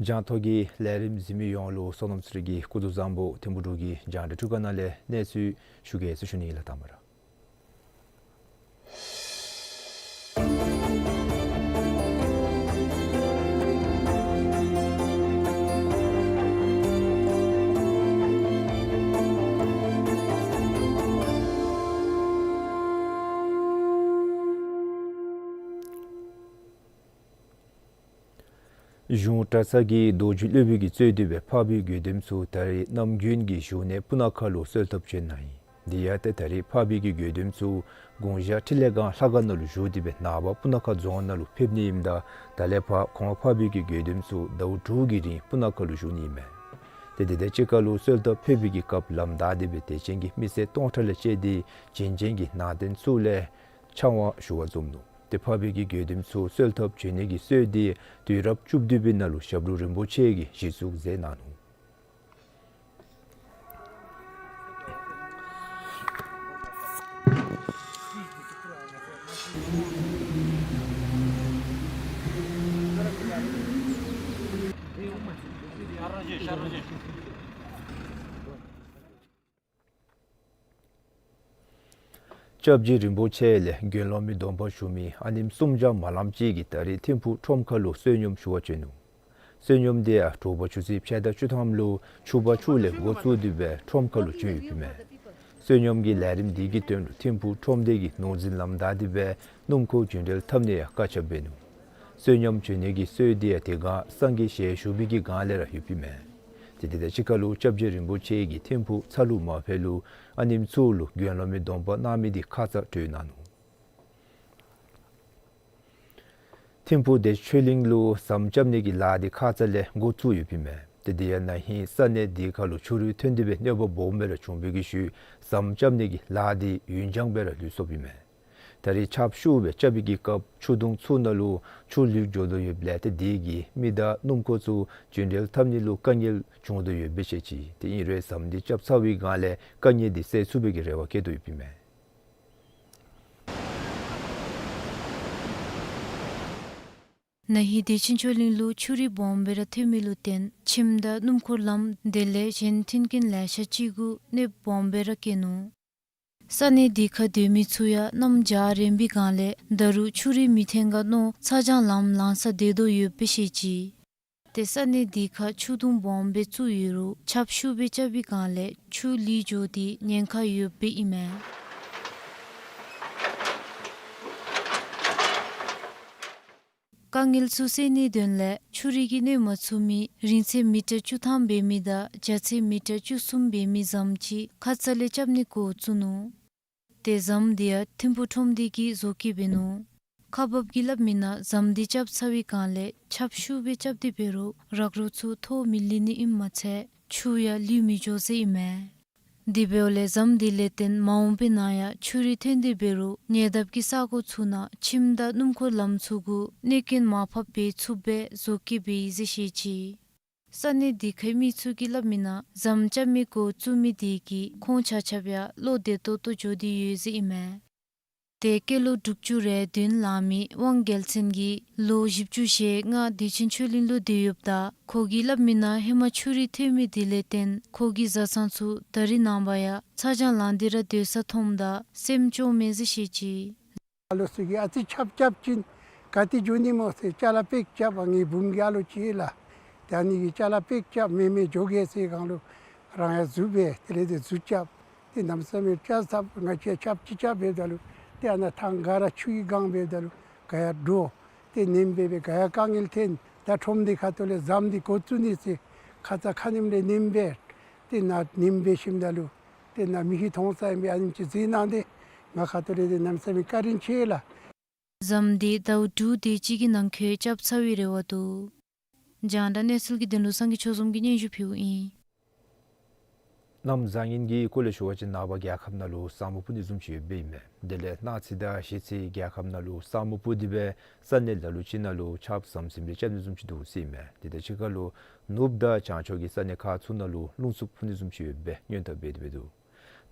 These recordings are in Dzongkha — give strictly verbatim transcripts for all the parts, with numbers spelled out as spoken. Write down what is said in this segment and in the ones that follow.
རྒྱང་ཐོག་གི་ལས་རིམ་གཟིགས་མི་ཡོངས་ལུ་བསོད་ནམས་ཚེ་རིང་གི་སྐུ་གཟུགས་བཟང་པོ། ཐིམ་ཕུག་འབྲུག་གི་རྒྱང་བསྒྲགས་ཐོག་ཁང་ནང་ལས་གནས་ཚུལ་ཞུ་གེ་ཟེར་ཞུ་ནི་ལགས། དང་པ་ར་གཞུང་གྲྭ་ཚང་གི་རྡོ་རྗེ་སློབ་དཔོན་གྱིས་གཙོས་ཏེ་འབད་འཕགས་པའི་དགེ་འདུན་ཚུ་ད་རེས་རྣམ་རྒྱལ་གྱི་བཞུགས་གནས་སྤུ་ན་ཁ་ལུ་གསོལ་ཐབ་བྱོན་གནང་ཡི། དེ་ཡང་ཏེ་ད་རེས་འཕགས་པའི་གི་དགེ་འདུན་ཚུ་དགོངས་ཞག་འཕྲིན་ལས་སྒང་ལྷ་ཁང་ནང་ལུ་བཞུགས་ཏེ་འབད་ནངས་པ་སྤུ་ན་ཁ་རྫོང་ནང་ལུ་ཕེབས་ནི་ཨིནམ་ད་ད་ལས་ཕར་ཁོང་འཕགས་པའི་གི་དགེ་འདུན་ཚུ་ཟླཝ་དྲུག་གི་རིང་སྤུ་ན་ཁ་ལུ་བཞུགས་ནི་ཨིན་མས། ཏེ་དེ་དང་གཅིག་ཁར་ལུ་གསོལ་ཐབ་ཕེབས་པའི་གི་སྐབས་ལམ་བདའ་སྟེ་འབད་དད་ཅན་གྱི་མི་སེར་སྟོང་ཕྲག་ལས་བཅད་དེ་བྱིན་ཅན་གྱི་ནང་རྟེན་ཚུ་ལས་ཕྱག་དབང་ཞུ་བར་འཛོམས་ནུག། ཏེ་འཕགས་པའི་གི་དགེ་འདུན་ཚུ་གསོལ་ཐབ་བྱོན་ནི་གི་སྲོལ་འདི་དུས་རབས་བཅུ་བདུན་པའི་ནང་ལུ་ཞབས་དྲུང་རིན་པོ་ཆེ་གིས་གཞི་བཙུགས་མཛད་གནང་ནུག། སྐྱབས་རྗེ་རིན་པོ་ཆེ་ལས་དགེ་སློང་མའི་སྡོམ་པ་ཞུ་མི་ཨ་ནེམོ་གསུམ་བརྒྱ་མ་ལངམ་ཅིག་གིས་ད་རེས་ཐིམ་ཕུག་ཁྲོམ་ཁ་ལུ་བསོད་སྙོམས་ཞུ་བར་བྱོན་ནུག། བསོད་སྙོམས་དེ་ཡང་དྲོ་པ་ཆུ་ཚོད་ཕྱེད་དང་བཅུ་ཐམ་ལུ་ཕྱུ་པ་ཕྱུག་ལས་འགོ་བཙུགས་ཏེ་འབད་ཁྲོམ་ཁ་ལུ་བྱོན་ཡོདཔ་ཨིན་མས། བསོད་སྙོམས་ཀྱི་ལས་རིམ་འདི་གི་དོན་ལུ་ཐིམ་ཕུག་ཁྲོམ་སྡེ་གི་ནོར་འཛིན་ལམ་བདའ་སྟེ་འབད་སྣུམ་འཁོར་རྒྱུན་འགྲུལ་འཐབ་ནི་ཡང་བཀག་ཆ་འབད་ནུག། བསོད་སྙོམས་བྱོན་ནི་གི་སྲོལ་འདི་ཡང་དེ་སྒང་སངས་རྒྱས་ཞལ་བཞུགས་པའི་གི་སྒང་ལས་ར་ཡོདཔ་ཨིན་མས། ཏེ་དེ་དང་གཅིག་ཁར་ལུ་སྐྱབས་རྗེ་རིན་པོ་ཆེ་གིས་ཐིམ་ཕུག་ཚ་ལུ་མ་ཕེབས་ལུ་ཨ་ནེམོ་ཚུ་ལུ་དགེ་སློང་མའི་སྡོམ་པ་གནང་མི་འདི་ཁ་ཙ་གྲོལ་གནང་ནུག། ཐིམ་ཕུག་བདེ་ཆོས་གླིང་ལུ་ཟམ་རྐྱབ་ནི་གི་ལཱ་འདི་ཁ་ཙ་ལས་འགོ་བཙུགས་ཡོདཔ་ཨིན་མས། ཏེ་དེ་ཡང་ན་ཧིང་ས་གནས་འདི་ཁར་ལུ་ཆུ་རུད་ཐོན་ཏེ་འབད་གནོད་པ་སྦོམ་སྦེ་ར་བྱུང་བའི་གི་ཤུལ་ཟམ་རྐྱབ་ནི་གི་ལཱ་འདི་ཡུན་འགྱངས་སྦེ་ར་ལུས་སོཔ་ཨིན་མས། ད་རེས་ཆརཔ་ཤུགས་སྦེ་རྐྱབ་པའི་གི་སྐབས་ཆུ་དུང་ཚུ་ནང་ལུ་ཆུ་ལུད་འགྱོ་དོ་ཡོདཔ་ལས་ཏེ་དེ་གིས་མི་དང་སྣུམ་འཁོར་ཚུ་རྒྱུན་འགྲུལ་འཐབ་ནི་ལུ་དཀའ་ངལ་བྱུང་དོ་ཡོདཔ་སྦེ་བཤད་ཅི། ཏེ་ཨིན་རུང་ཟམ་འདི་རྐྱབ་ཚར་བའི་སྒང་ལས་དཀའ་ངལ་འདི་སེལ་ཚུགས་པའི་གི་རེ་བ་བསྐྱེད་དོ་ཡོདཔ་ཨིན་མས། ན་ཧིང་བདེ་ཆེན་ཆོས་གླིང་ལུ་ཆུ་རུད་སྦོམ་སྦེ་ར་ཐོན་མི་ལུ་བརྟེན་ཁྱིམ་དང་སྣུམ་འཁོར་ལམ་དེ་ལས་གཞན་མཐུན་རྐྱེན་ལེ་ཤ་ཅིག་གུ་གནོདཔ་སྦོམ་སྦེ་ར་བཀལ་ནུག། ས་གནས་འདི་ཁར་སྡོད་མི་ཚུ་ཡང་གནམ་བྱཱར་རན་པའི་སྒང་ལས་ད་རུང་ཆུ་རུད་མི་ཐོན་ག་མནོ་ཚ་གྱང་ལངམ་ལངས་ས་སྡོད་དོ་ཡོདཔ་སྦེ་བཤད་ཅི། ཏེ་ས་གནས་འདི་ཁར་ཆུ་དུང་སྦོམ་སྦེ་བཙུགས་ཡོད་རུང་ཆརཔ་ཤུགས་སྦེ་རྐྱབ་པའི་སྒང་ལས་ཆུ་ལུད་འགྱོ་སྟེ་ཉེན་ཁ་ཡོདཔ་ཨིན་མས། དཀའ་ངལ་ཚུ་སེལ་ནིའི་དོན་ལས་ཆུ་རུད་ཀྱིས་གནོད་མ་ཚུགས་མི་རིང་ཚད་མི་ཊར་བཅུ་ཐམ་འབད་མི་དང་རྒྱ་ཚད་མི་ཊར་བཅུ་གསུམ་འབད་མི་ཟམ་ཅིག་ཁ་ཙ་ལས་རྐྱབ་ནི་འགོ་བཙུགས་ནུག། ཏེ་ཟམ་འདི་ཡང་ཐིམ་ཕུག་ཁྲོམ་སྡེ་གིས་བཟོ་བཀོད་འབད་ནུག། ཁག་འབགཔ་གིས་སླབ་མི་ནང་ཟམ་འདི་རྐྱབ་ཚར་བའི་སྒང་ལས་ཆརཔ་ཤུགས་སྦེ་རྐྱབ་སྟེ་འབད་རུང་རག་རོ་ཚུ་ཐོག་མི་ལུས་ནི་ཨིནམ་མ་ཚད་ཆུ་ཡང་ལུད་མི་འགྱོ་ཟེར་ཨིན་མས། དེ་འབདཝ་ལས་ཟམ་དེ་ལས་བརྟེན་མ་འོངས་པའི་ནང་ཡང་ཆུ་རུད་ཐོན་ཏེ་འབད་རུང་ཉེ་འདབས་ཀྱི་ས་གོ་ཚུ་ནང་ཁྱིམ་དང་སྣུམ་འཁོར་ལམ་ཚུ་གུ་གནོད་སྐྱོན་མར་ཕབ་འབད་ཚུགསཔ་སྦེ་བཟོ་བཀོད་འབད་ཡི་ཟེར་བཤད་ཅི། ས་གནས་དེ་ཁའི་མི་ཚུ་གིས་སླབ་མི་ནང་ཟམ་རྐྱབ་མི་འགོ་བཙུགས་མི་དེ་གིས་ཁོང་ཆ་ཁྱབ་ཡང་བློ་བདེ་ཏོག་ཏོ་འགྱོ་སྟེ་ཡོད་ཟེར་ཨིན་མས། ཏེ་སྐྱེས་ལོ་དྲུག་ཅུ་རེ་བདུན་ལང་མི་དབང་རྒྱལ་མཚན་གྱིས་ལོ་བཞི་བཅུ་ཞེ་ལྔ་བདེ་ཆེན་ཆོས་གླིང་ལུ་སྡོད་ཡོདཔ་ད་ཁོ་གིས་སླབ་མི་ནང་ཧེ་མ་ཆུ་རུད་ཐོན་མི་དེ་ལས་བརྟེན་ཁོ་གི་བཟའ་ཚང་ཚུ་ད་རིས་ནངས་པ་ཡང་ཚ་གྱང་ལང་སྟེ་ར་སྡོད་ས་མཐོངམ་ད་སེམས་སྐྱོ་མས་ཟེར་བཤད་ཅི། ཨ་ལོ་ཚུ་གིས་ཨ་ཙི་ཆརཔ་རྐྱབ་ཅིན་ག་ཏེ་འགྱོ་ནི་སྨོ་ཟེར་ཅ་ལ་པེག་རྐྱབ། ཨ་ངེའི་བུམོ་གི་ཨ་ལོ་ཅིག་ལགས། ཏེ་ཨ་ནི་གིས་ཅ་ལ་པེག་རྐྱབ་མེན་མེན་འགྱོ་གེ་ཟེར་སྒང་ལུ་རང་ཡང་གཟུགས་འབད། དེ་ལས་ཏེ་གཟུགས་རྐྱབ། ཏེ་གནམ་མེད་ས་མེད་ཅ་ལ་ཚབ་ང་བཅས་ཆརཔ་ཅིག་རྐྱབ་འབདཝ་ད་ལུ་ཏེ་ཨ་ནཱ་ཐང་ག་ར་ཆུ་གིས་གང་འབདཝ་ད་ལུ་ག་ཡང་འདྲོག། ཏེ་ནེམ་སྦེ་སྦེ་ག་ཡང་དཀའ་ངལ་འཐོན། ད་ཁྲོམ་འདི་ཁ་ཐུག་ལས་ཟམ་འདི་འགོ་བཙུགས་ནི་ཟེར་ཁ་ཙ་ཁ་ཉིནམ་ལས་ནེམ་སྦེ་ཏེ་ནཱ་ནེམ་སྦེ་ཞིནམ་ད་ལུ་ཏེ་ནཱ་མི་གིས་མཐོང་ས་ཨིན་པས། ཨ་ནེམ་ཅིག་གཟིགས་གནང་སྟེ་ང་ཁ་ཐུག་ལས་ཏེ་གནམ་མེད་ས་མེད་བཀའ་དྲིན་ཆེ་ལགས། ཟམ་འདི་ཟླཝ་དྲུག་དེ་ཅིག་གི་ནང་འཁོད་རྐྱབ་ཚར་བའི་རེ་བ་འདུག། རྒྱང་བསྒྲགས་གནས་ཚུལ་གྱི་དོན་ལུ་སངས་རྒྱས་ཆོས་འཛོམས་ཀྱིས་སྙན་ཞུ་ཕུལཝ་ཨིན། གནམ་བཟང་ངན་གྱི་སྐོར་ལས་ཞུ་བ་ཅིན་ནངས་པ་རྒྱལ་ཁབ་ནང་ལུ་ས་སྨུག་སྤུབ་ནི་བཟུམ་ཅིག་ཡོདཔ་ཨིན་མས། དེ་ལས་གནངས་ཚེ་དང་གཞེས་ཚེ་རྒྱལ་ཁབ་ནང་ལུ་ས་སྨུག་སྤུབ་སྟེ་སྦེ་ས་གནས་ལ་ལུ་ཅིག་ནང་ལུ་ཆརཔ་ཟམ་ཟིམ་རེ་རྐྱབ་ནི་བཟུམ་ཅིག་འདུག་ཟེར་ཨིན་མས། དེ་དང་གཅིག་ཁར་ལུ་ནུབ་དང་བྱང་ཕྱོགས་ཀྱི་ས་གནས་ཁག་ཚུ་ནང་ལུ་རླུང་འཚུབ་འཕུ་ནི་བཟུམ་ཅིག་ཡོདཔ་སྦེ་སྔོན་བརྡ་འབད་དེ་སྦེ་འདུག།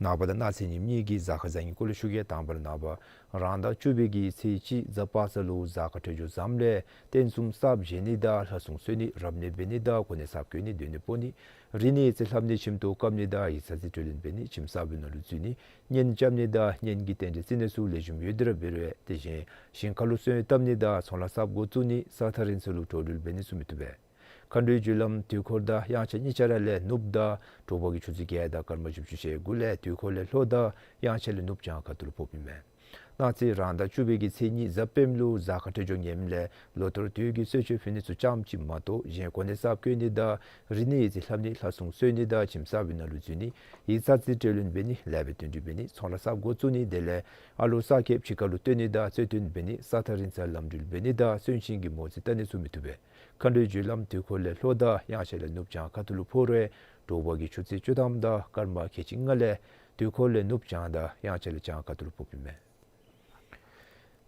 ནངས་པ་དང་གནངས་ཚེ་ཉིནམ་གཉིས་ཀྱི་གཟའ་སྐར་བཟང་ངན་སྐོར་ལས་ཞུ་གེ། དང་པ་ར་ནངས་པ་རང་ཟླ་བཅུ་པའི་གི་ཚེས་གཅིག་གཟའ་པ་སངས་ལུ་གཟའ་སྐར་འཕྲོད་སྦྱོར་ཟམ་ལས་རྟེན་གསུམ་གསརཔ་བཞེངས་ནི་དང་ལྷ་སྲུང་གསོལ་ནི་རབ་གནས་འབད་ནི་དང་གོ་གནས་གསརཔ་བསྐོ་ནི་སྡོད་གནས་སྤོ་ནི་རིག་གནས་ཡིག་རྩིས་ལྷབ་ནི་ཁྱིམ་ཐོག་བཀབ་ནི་དང་ཡིག་ཚང་རྩིས་སྤྲོད་ལེན་འབད་ནི་ཁྱིམ་གསརཔ་ནང་ལུ་འཛུལ་ནི་གཉེན་རྐྱབ་ནི་དང་གཉེན་གྱི་རྟེན་འབྲེལ་བརྩི་ནི་ཚུ་ལེགས་ཤོམ་ཡོད་དེ་ར་འབད་རུང་དེ་བཞིན་ཞིང་ཁ་ལུ་སོན་བཏབ་ནི་དང་ཚོང་ལཱ་གསརཔ་འགོ་བཙུགས་ནི་ས་ཐག་རིང་ས་ལུ་འགྲོ་འགྲུལ་འབད་ནི་ཚུ་མི་བཏུབ་པས། མཁའ་འགྲོའི་རྒྱུ་ལམ་དུས་འཁོར་དང་དབྱངས་འཆར་གཉིས་ཆ་ར་ལས་ནུབ་དང་དྲོ་པ་གི་ཆུ་ཚོད་བརྒྱད་དང་སྐར་མ་བཞི་བཅུ་ཞེ་དགུ་ལས་དུས་འཁོར་ལས་ལྷོ་དང་དབྱངས་འཆར་ལས་ནུབ་བྱང་ཁ་ཐུག་ལུ་ཕོགཔ་ཨིན་མས། གནངས་ཚེ་རང་ཟླ་བཅུ་པའི་གི་ཚེས་གཉིས་གཟའ་སྤེནམ་ལུ་གཟའ་སྐར་འཕྲོད་སྦྱོར་ངནམ་ལས་ལོ་ཐོར་དུས་ཀྱི་གསོལ་མཆོད་ཕུལ་ནི་ཚུ་ཙམ་ཅིག་མ་གཏོགས་གཞན་གོ་གནས་གསརཔ་བསྐོ་ནི་དང་རིག་གནས་ཡིག་རྩིས་ལྷབ་ནི་ལྷ་སྲུང་གསོལ་ནི་དང་ཁྱིམ་གསརཔ་ནང་ལུ་འཛུལ་ནི་ཡིག་ཚང་རྩིས་སྤྲོད་ལེན་འབད་ནི་ལཱ་འབད་བསྟུན་གྲོས་འབད་ནི་ཚོང་ལཱ་གསརཔ་འགོ་བཙུགས་ནི་དེ་ལས་ཨ་ལོ་གསར་ཁེབ་ཕྱི་ཁ་ལུ་བཏོན་ནི་དང་རྩོད་དོན་འབད་ནི་ས་ཐག་རིང་ས་ལམ་འགྲུལ་འབད་ནི་དང་གསོན་གཤིན་གྱི་མོ་རྩིས་བལྟ་ནི་ཚུ་མི་བཏུབ་པས། མཁའ་འགྲོའི་རྒྱུ་ལམ་དུས་འཁོར་ལས་ལྷོ་དང་དབྱངས་འཆར་ལས་ནུབ་བྱང་ཁ་ཐུག་ལུ་ཕོག་རུང་དྲོ་པ་གི་ཆུ་ཚོད་བཅུ་ཐམ་དང་སྐར་མ་ཁལ་གཅིག་ལྔ་ལས་དུས་འཁོར་ལས་ནུབ་བྱང་དང་དབྱངས་འཆར་ལས་བྱང་ཁ་ཐུག་ལུ་ཕོགཔ་ཨིན་མས།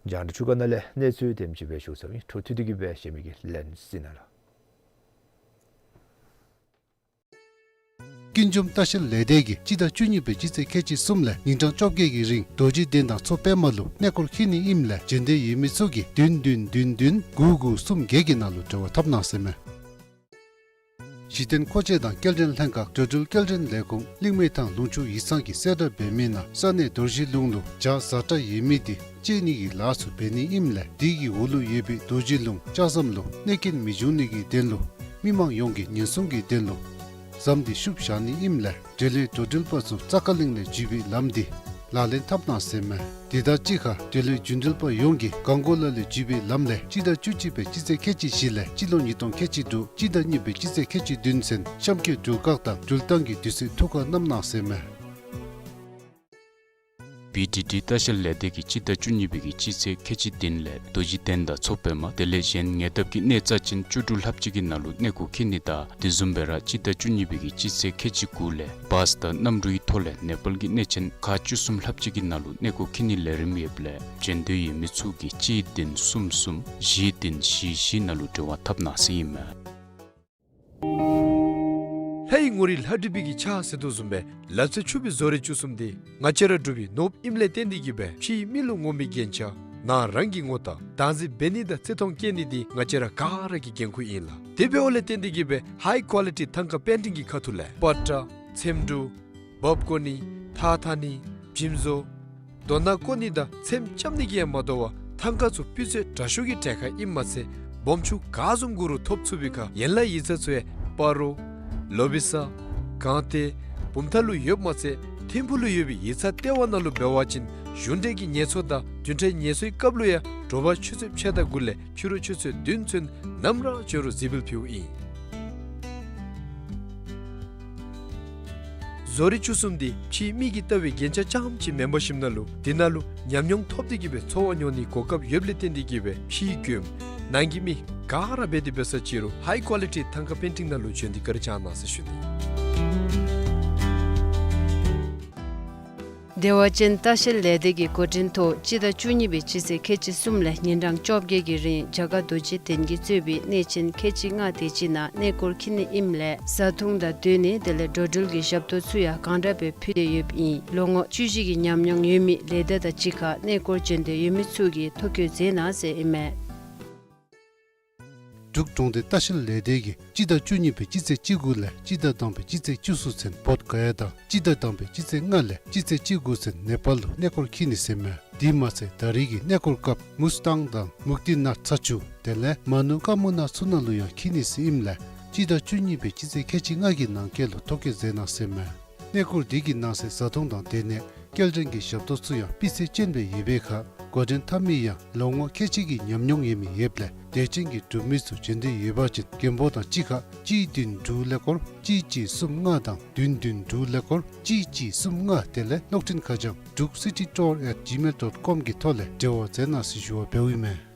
རྒྱང་བསྒྲགས་འཕྲུལ་ཁང་ནང་ལས་གནས་ཚུལ་དེམ་ཅིག་སྦེ་ཞུ་ཚརཝ་ཨིན། འཕྲོ་མཐུད་དེ་གི་སྦེ་གཞན་མི་གི་ལན་གཟིགས་གནང་ལགས། ཀུན་འབྱུང་ལྟ་བཤལ་ལས་སྡེ་གིས་སྤྱི་ཟླ་བཅུ་གཉིས་པའི་སྤྱི་ཚེས་ཁལ་གཅིག་གསུམ་ལས་ཉིན་གྲངས་བཅོ་བརྒྱད་ཀྱི་རིང་རྡོ་རྗེ་གདན་དང་མཚོ་པདྨ་ལུ་གནས་སྐོར་འཁྱིད་ནི་ཨིནམ་ལས་འབྱོན་འདོད་ཡོད་མི་ཚུ་གིས་བདུན་བདུན་བདུན་བདུན་དགུ་དགུ་གསུམ་བརྒྱད་ཀྱི་ནང་ལུ་འབྲེལ་བ་འཐབ་གནང་ཟེར་མས། གཞི་རྟེན་མཁོ་ཆས་དང་སྐྱེལ་འདྲེན་ལྷན་ཁག་འགྲོ་འགྲུལ་སྐྱེལ་འདྲེན་ལས་ཁུངས་གླིང་མེ་ཐང་ལུང་ཕྱོགས་ཡིག་ཚང་གིས་གསལ་བསྒྲགས་འབད་མི་ནང་ས་གནས་རྡོ་རྗེ་ལུང་ལུ་བྱཱར་ཛ་དྲག་ཡོད་མི་དེ་བཅད་ནི་གི་ལཱ་ཚུ་འབད་ནི་ཨིནམ་ལས་དེ་གི་འོག་ལུ་ཡོད་པའི་རྡོ་རྗེ་ལུང་ལྕགས་ཟམ་ལུ་གནོད་སྐྱོན་མི་འབྱུང་ནི་གི་དོན་ལུ་མི་མང་ཡོངས་ཀྱིས་ཉེན་སྲུང་གི་དོན་ལུ་ཟམ་དེ་བཤུབ་བཞག་ནི་ཨིནམ་ལས་འབྲེལ་ཡོད་འགྲོ་འགྲུལ་པ་ཚུ་ཙ་ཀ་གླིང་ལས་འགྱོ་བའི་ལམ་དེ་ལག་ལེན་འཐབ་གནང་ཟེར་མས། དེ་དང་གཅིག་ཁར་འབྲེལ་ཡོད་འགྲོ་འགྲུལ་པ་ཡོངས་ཀྱིས་གངས་སྐོར་ལ་ལས་འགྱོ་བའི་ལམ་ལས་སྤྱི་ཟླ་བཅུ་གཅིག་པའི་སྤྱི་ཚེས་ཁལ་གཅིག་བཞི་ལས་སྤྱི་ལོ་ཉིས་སྟོང་ཁལ་གཅིག་དྲུག་སྤྱི་ཟླ་གཉིས་པའི་སྤྱི་ཚེས་ཁལ་གཅིག་བདུན་ཚུན་གཤམ་འཁོད་འགྲུལ་བཀག་དང་འགྲུལ་བཏང་གི་དུས་ཚོད་འཐུས་བཀག་གནང་གནང་ཟེར་མས། བི་ཌི་ཌི་ལྟ་བཤལ་ལས་སྡེ་གིས་སྤྱི་ཟླ་བཅུ་གཉིས་པའི་གི་སྤྱི་ཚེས་ཁལ་གཅིག་བདུན་ལས་རྡོ་རྗེ་གདན་དང་མཚོ་པདྨ་དེ་ལས་གཞན་ཉེ་འདབས་ཀྱི་གནས་རྩ་ཅན་བཅུ་དྲུག་ལྷགཔ་ཅིག་གི་ནང་ལུ་གནས་སྐོར་འཁྱིད་ནི་དང་དེ་བཟུམ་སྦེ་ར་སྤྱི་ཟླ་བཅུ་གཉིས་པའི་གི་སྤྱི་ཚེས་ཁལ་གཅིག་དགུ་ལས་བཱས་དང་གནམ་གྲུའི་ཐོག་ལས་ནེ་པཱལ་གྱི་གནས་ཆེན་ཁག་བཅུ་གསུམ་ལྷགཔ་ཅིག་གི་ནང་ལུ་གནས་སྐོར་འཁྱིད་ནི་ལས་རིམ་ཡོདཔ་ལས་འབྱོན་འདོད་ཡོད་མི་ཚུ་གིས་གཅིག་བདུན་གསུམ་གསུམ་བཞི་བདུན་བཞི་བཞི་ནང་ལུ་འབྲེལ་བ་འཐབ་གནང་ཟེར་ཨིན་མས། ལྷའི་ངོ་རིས་ལྷ་བྲིས་པའི་གི་ཕྱག་ཟེར་དོ་བཟུམ་སྦེ་ལ་རྩེ་ཕྱུག་པའི་བཟོ་རིག་བཅུ་གསུམ་འདི་ང་བཅས་ར་འབྲུག་པའི་ནོར་བུ་ཨིནམ་ལས་བརྟེན་ཏེ་གི་སྦེ་ཕྱིའི་མི་ལུ་ངོམ་པའི་རྒྱན་ཆ་ནང་རང་གིས་ངོ་བལྟ་བདག་འཛིན་འབད་ནི་དང་བརྩི་མཐོང་བསྐྱེད་ནི་འདི་ང་བཅས་ར་ག་ར་གི་འགན་ཁུར་ཨིན་ལགས། དེ་འབདཝ་ལས་བརྟེན་ཏེ་གི་སྦེ་ཧའི་ཀོ་ལི་ཊི་ཐང་ཀ་པེན་ཊིང་གི་ཁ་ཐུག་ལས་པ་ཏྲ་ཚེམ་དྲུབ་འབག་བརྐོ་ནི་ཐགས་འཐག་ནི་འཇིམ་བཟོ་རྡོ་ནག་བརྐོ་ནི་དང་ཚེམ་རྐྱབ་ནི་གིས་ཡང་མ་དོ་བར་ཐང་ཀ་ཚུ་སྤུས་ཚད་དྲག་ཤོས་ཀྱི་གྲལ་ཁར་ཨིནམ་མ་ཚད་སྦོམ་ཆུང་ག་བཟུམ་དགོ་རུང་ཐོབ་ཚུགས་པའི་ཁར་ཡན་ལག་ཡིག་ཚང་ཚུ་ཡང་སྤ་རོ་ལོ་བི་ས་སྒང་སྟེང་བུམ་ཐང་ལུ་ཡོདཔ་མ་ཚད་ཐིམ་ཕུག་ལུ་ཡོད་པའི་ཡིག་ཚང་ལྟེ་བ་ནང་ལུ་འབད་བ་ཅིན་གཞུང་འབྲེལ་གྱི་ངལ་གསོ་དང་བདུན་ཕྲག་ངལ་གསོའི་སྐབས་ལུ་ཡང་དྲོ་པ་ཆུ་ཚོད་ཕྱེད་དང་དགུ་ལས་ཕྱི་རུ་ཆུ་ཚོད་བདུན་ཚུན་ནམ་ར་འབྱོན་རུང་གཟིགས་འབུལ་ཕུལཝ་ཨིན། བཟོ་རིག་བཅུ་གསུམ་འདི་ཕྱིའི་མི་གིས་བལྟ་བའི་རྒྱན་ཆ་རྐྱངམ་ཅིག་མེན་པར་ཞིནམ་ན་ལུ་དེ་ནང་ལུ་ཉམས་མྱོང་ཐོབ་སྟེ་གི་སྦེ་འཚོ་བ་མྱོང་ནིའི་གོ་སྐབས་ཡོདཔ་ལས་བརྟེན་ཏེ་གི་སྦེ་ཕྱིའི་མགྱོནམ་ནང་གི་མི་ག་ར་འབད་དེ་འབད་ས་ཅི་རུང་ཧའི་ཀོ་ལི་ཊི་ཐང་ཀ་པེན་ཊིང་ནང་ལུ་བྱོན་ཏེ་བཀའ་དྲིན་བསྐྱང་གནང་ཟེར་ཞུ་ནི། བདེ་བ་ཅན་ལྟ་བཤལ་ལས་སྡེ་གི་འགོ་འདྲེན་ཐོག་སྤྱི་ཟླ་བཅུ་གཉིས་པའི་སྤྱི་ཚེས་ཁལ་གཅིག་གསུམ་ལས་ཉིན་གྲངས་བཅོ་བརྒྱད་ཀྱི་རིང་རྒྱ་གར་རྡོ་རྗེ་གདན་གྱིས་གཙོས་པའི་གནས་ཆེན་ཁལ་གཅིག་ལྔ་དེ་ཅིག་ནང་གནས་སྐོར་འཁྱིད་ནི་ཨིནམ་ལས་བཟའ་འཐུང་དང་སྡོད་གནས་དེ་ལས་འགྲོ་འགྲུལ་གྱི་ཞབས་ཏོག་ཚུ་ཡང་གང་དྲག་སྦེ་ཕུལ་ཏེ་ཡོདཔ་ཨིན། ལོ་ངོ་བཅུ་བཞི་གི་ཉམས་མྱོང་ཡོད་མི་ལས་སྡེ་དང་གཅིག་ཁར་གནས་སྐོར་བྱོན་འདོད་ཡོད་མི་ཚུ་གིས་ཐོ་བཀོད་མཛད་གནང་ཟེར་ཨིན་མས། འབྲུག་གྲོང་སྡེ་ལྟ་བཤལ་ལས་སྡེ་གིས་སྤྱི་ཟླ་བཅུ་གཉིས་པའི་སྤྱི་ཚེས་བཅུ་དགུ་ལས་སྤྱི་ཟླ་དང་པའི་སྤྱི་ཚེས་བཅུ་གསུམ་ཚུན་བོདྷ་ག་ཡ་དང་སྤྱི་ཟླ་དང་པའི་སྤྱི་ཚེས་ལྔ་ལས་སྤྱི་ཚེས་བཅུ་དགུ་ཚུན་ནེ་པཱལ་ལུ་གནས་སྐོར་འཁྱིད་ནི་ཟེར་མས། དེ་མ་ཚད་ད་རེས་ཀྱི་གནས་སྐོར་སྐབས་མུས་ཏང་དང་མུཀྟི་ནཱཐ་ཚ་ཆུ་དེ་ལས་མ་ནུ་ཀ་མུ་ན་ཚུ་ནང་ལུ་ཡང་འཁྱིད་ནི་ཟེར་ཨིནམ་ལས་སྤྱི་ཟླ་བཅུ་གཉིས་པའི་སྤྱི་ཚེས་ཁལ་གཅིག་ལྔ་གི་ནང་འཁོད་ལུ་ཐོ་བཀོད་མཛད་གནང་ཟེར་མས། གནས་སྐོར་འདི་གི་ནང་གསེས་བཟའ་འཐུང་དང་སྡོད་གནས་སྐྱེལ་འདྲེན་གྱི་ཞབས་ཏོག་ཚུ་ཡང་སྤུས་ཚད་ཅན་སྦེ་ཡོད་པའི་ཁར་འགོ་འདྲེན་འཐབ་མི་ཡང་ལོ་ངོ་ཁལ་གཅིག་གི་ཉམས་མྱོང་ཡོད་མི་ཡོདཔ་ལས་དད་ཅན་གྱི་འབྲུག་མི་ཚུ་བྱོན་འདོད་ཡོད་པ་ཅིན་མགོན་པོ་དང་གཅིག་ཁར་གཅིག་བདུན་དྲུག་ཀླད་ཀོར་གཅིག་གཅིག་གསུམ་ལྔ་དང་བདུན་བདུན་དྲུག་ཀླད་ཀོར་གཅིག་གཅིག་གསུམ་ལྔ་དེ་ལས་གློག་འཕྲིན་ཁ་བྱང་druk city tour at gmail dot com གི་ཐོག་ལས་འབྲེལ་བ་མཛད་གནང་ཟེར་ཞུ་བ་འབདཝ་ཨིན་མས།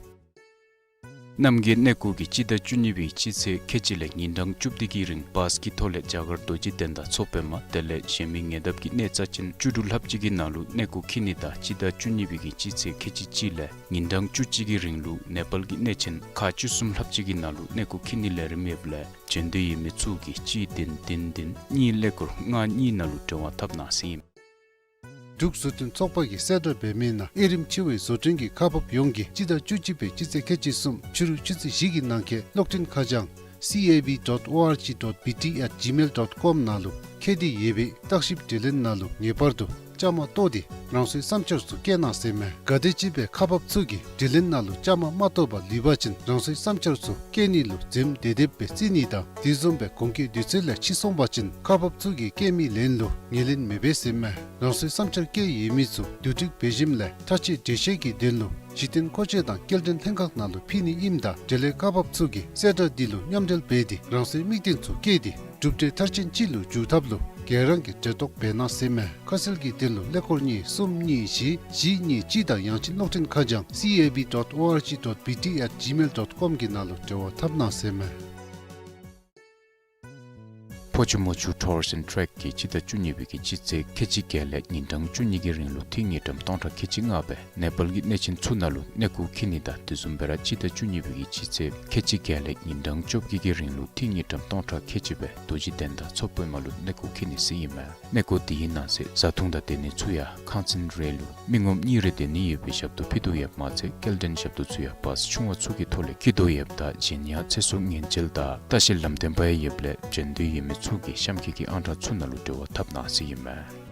རྣམ་རྒྱལ་གནས་སྐོར་གྱིས་སྤྱི་ཟླ་བཅུ་གཉིས་པའི་སྤྱི་ཚེས་ཁལ་གཅིག་ལས་ཉིན་གྲངས་བཅུ་བདུན་གྱི་རིང་བཱས་ཀྱི་ཐོག་ལས་རྒྱ་གར་རྡོ་རྗེ་གདན་དང་མཚོ་པདྨ་དེ་ལས་གཞན་མི་ཉེ་འདབས་ཀྱི་གནས་རྩ་ཅན་བཅུ་དྲུག་ལྷགཔ་ཅིག་གི་ནང་ལུ་གནས་སྐོར་འཁྱིད་ནི་དང་སྤྱི་ཟླ་བཅུ་གཉིས་པའི་གི་སྤྱི་ཚེས་ཁལ་གཅིག་གཅིག་ལས་ཉིན་གྲངས་བཅུ་གཅིག་གི་རིང་ལུ་ནེ་པཱལ་གྱི་གནས་ཆེན་ཁག་བཅུ་གསུམ་ལྷགཔ་ཅིག་གི་ནང་ལུ་གནས་སྐོར་འཁྱིད་ནི་ལས་རིམ་ཡོདཔ་ལས་བྱོན་འདོད་ཡོད་མི་ཚུ་གིས་གཅིག་བདུན་བདུན་བདུན་གཉིས་ཀླད་ཀོར་ལྔ་གཉིས་ནང་ལུ་འབྲེལ་བ་འཐབ་གནང་ཟེར་ཨིན། འབྲུག་བཟོ་སྐྲུན་ཚོགས་པ་གིས་གསལ་བསྒྲགས་འབད་མི་ནང་དབྱེ་རིམ་ཆེ་བའི་བཟོ་སྐྲུན་གྱི་ཁག་འབག་ཡོངས་ཀྱིས་སྤྱི་ཟླ་བཅུ་གཅིག་པའི་སྤྱི་ཚེས་ཁལ་གཅིག་གསུམ་ཕྱི་རུ་ཆུ་ཚོད་བཞི་གི་ནང་འཁོད་གློག་འཕྲིན་ཁ་བྱང་C A B dot O R G dot B T at gmail dot com ནང་ལུ་བཀོད་དེ་ཡོད་པའི་བརྟག་ཞིབ་དྲི་ལན་ནང་ལུ་ངེས་པར་དུ་བཅའ་མར་གཏོགས་ཏེ་རང་སོའི་བསམ་འཆར་ཚུ་བཀོད་གནང་ཟེར་མས། ག་དེམ་ཅིག་སྦེ་ཁག་འབགཔ་ཚུ་གིས་དྲི་ལན་ནང་ལུ་བཅའ་མར་མ་གཏོགས་པར་ལུས་པ་ཅིན་རང་སོའི་བསམ་འཆར་ཚུ་བཀོད་ནི་ལུ་འཛེམ་དེ་དེ་སྦེ་བརྩི་ནི་དང་དེ་བཟུམ་སྦེ་གོང་འཁོད་དུས་ཚོད་ལས་ཕྱི་སོང་པ་ཅིན་ཁག་འབགཔ་ཚུ་གིས་བཀོད་མི་ལན་ལུ་ངོས་ལེན་མི་འབད་ཟེར་མས། རང་སོའི་བསམ་འཆར་བཀོད་ཡོད་མི་ཚུ་བསྡུ་སྒྲིག་འབད་ཞིནམ་ལས་ཐག་བཅད་འགྲེལ་བཤད་ཀྱི་དོན་ལུ་གཞི་རྟེན་མཁོ་ཆས་དང་སྐྱེལ་འདྲེན་ལྷན་ཁག་ནང་ལུ་ཕུལ་ནི་ཨིནམ་ད་འབྲེལ་ཡོད་ཁག་འབགཔ་ཚུ་གིས་གསལ་བསྒྲགས་འདི་ལུ་མཉམ་འབྲེལ་འབད་དེ་རང་སོའི་དམིགས་རྟེན་ཚུ་བཀོད་དེ་གྲུབ་འབྲས་མཐར་ཕྱིན་ཅིག་ལུ་འགྱུར་ཐབས་ལུ་ག་ར་གིས་འབྲེལ་གཏོགས་འབད་གནང་ཟེར་མས། ཁ་གསལ་གྱི་དོན་ལུ་ཀླད་ཀོར་གཉིས་གསུམ་གཉིས་བཞི་བཞི་གཉིས་གཅིག་དང་ཡང་ཅིན་གློག་འཕྲིན་ཁ་བྱང་C A B dot O R G dot B T at gmail dot com གི་ནང་ལུ་འབྲེལ་བ་འཐབ་གནང་ཟེར་མས། ཕོ་ཆུ་མོ་ཆུ་Tours and Trek གིས་སྤྱི་ཟླ་བཅུ་གཉིས་པའི་གི་སྤྱི་ཚེས་ཁལ་གཅིག་བརྒྱད་ལས་ཉིན་གྲངས་བཅུ་གཉིས་ཀྱི་རིང་ལུ་ཐིག་དངུལ་ཀྲམ་སྟོང་ཕྲག་ཁལ་གཅིག་ལྔ་སྦེ་ནེ་པཱལ་གྱི་གནས་ཆེན་ཚུ་ནང་ལུ་གནས་སྐོར་འཁྱིད་ནི་དང་དེ་བཟུམ་སྦེ་ར་སྤྱི་ཟླ་བཅུ་གཉིས་པའི་གི་སྤྱི་ཚེས་ཁལ་གཅིག་བརྒྱད་ལས་ཉིན་གྲངས་བཅོ་བརྒྱད་ཀྱི་རིང་ལུ་ཐིག་དངུལ་ཀྲམ་སྟོང་ཕྲག་ཁལ་གཅིག་སྦེ་རྡོ་རྗེ་གདན་དང་མཚོ་པདྨ་ལུ་གནས་སྐོར་འཁྱིད་ནི་ཟེར་ཨིན་མས། གནས་སྐོར་དེའི་ནང་གསེས་བཟའ་འཐུང་དང་སྡོད་གནས་ཚུ་ཡང་ཁང་ཚན་རེ་ལུ་མི་ངོམ་གཉིས་རེ་སྡོད་ནི་ཡོད་པའི་ཞབས་ཏོག་ཕུལ་དོ་ཡོདཔ་མ་ཚད་སྐྱེལ་འདྲེན་ཞབས་ཏོག་ཚུ་ཡང་བཱས་ཆུང་བ་ཚུ་གི་ཐོག་ལས་འཁྱིད་དོ་ཡོདཔ་ད་གཞན་ཡང་ཚེ་སྲོག་ཉེན་བཅོལ་དང་ལྟ་བཤལ་ལམ་སྟོན་པ་ཡང་ཡོདཔ་ལས་བྱོན་འདོད་ཡོད་མི་ཚུ་གིས་གཤམ་འཁོད་ཀྱི་ཨང་གྲངས་ཚུ་ནང་ལུ་འབྲེལ་བ་འཐབ་གནང་ཟེར་ཨིན་མས།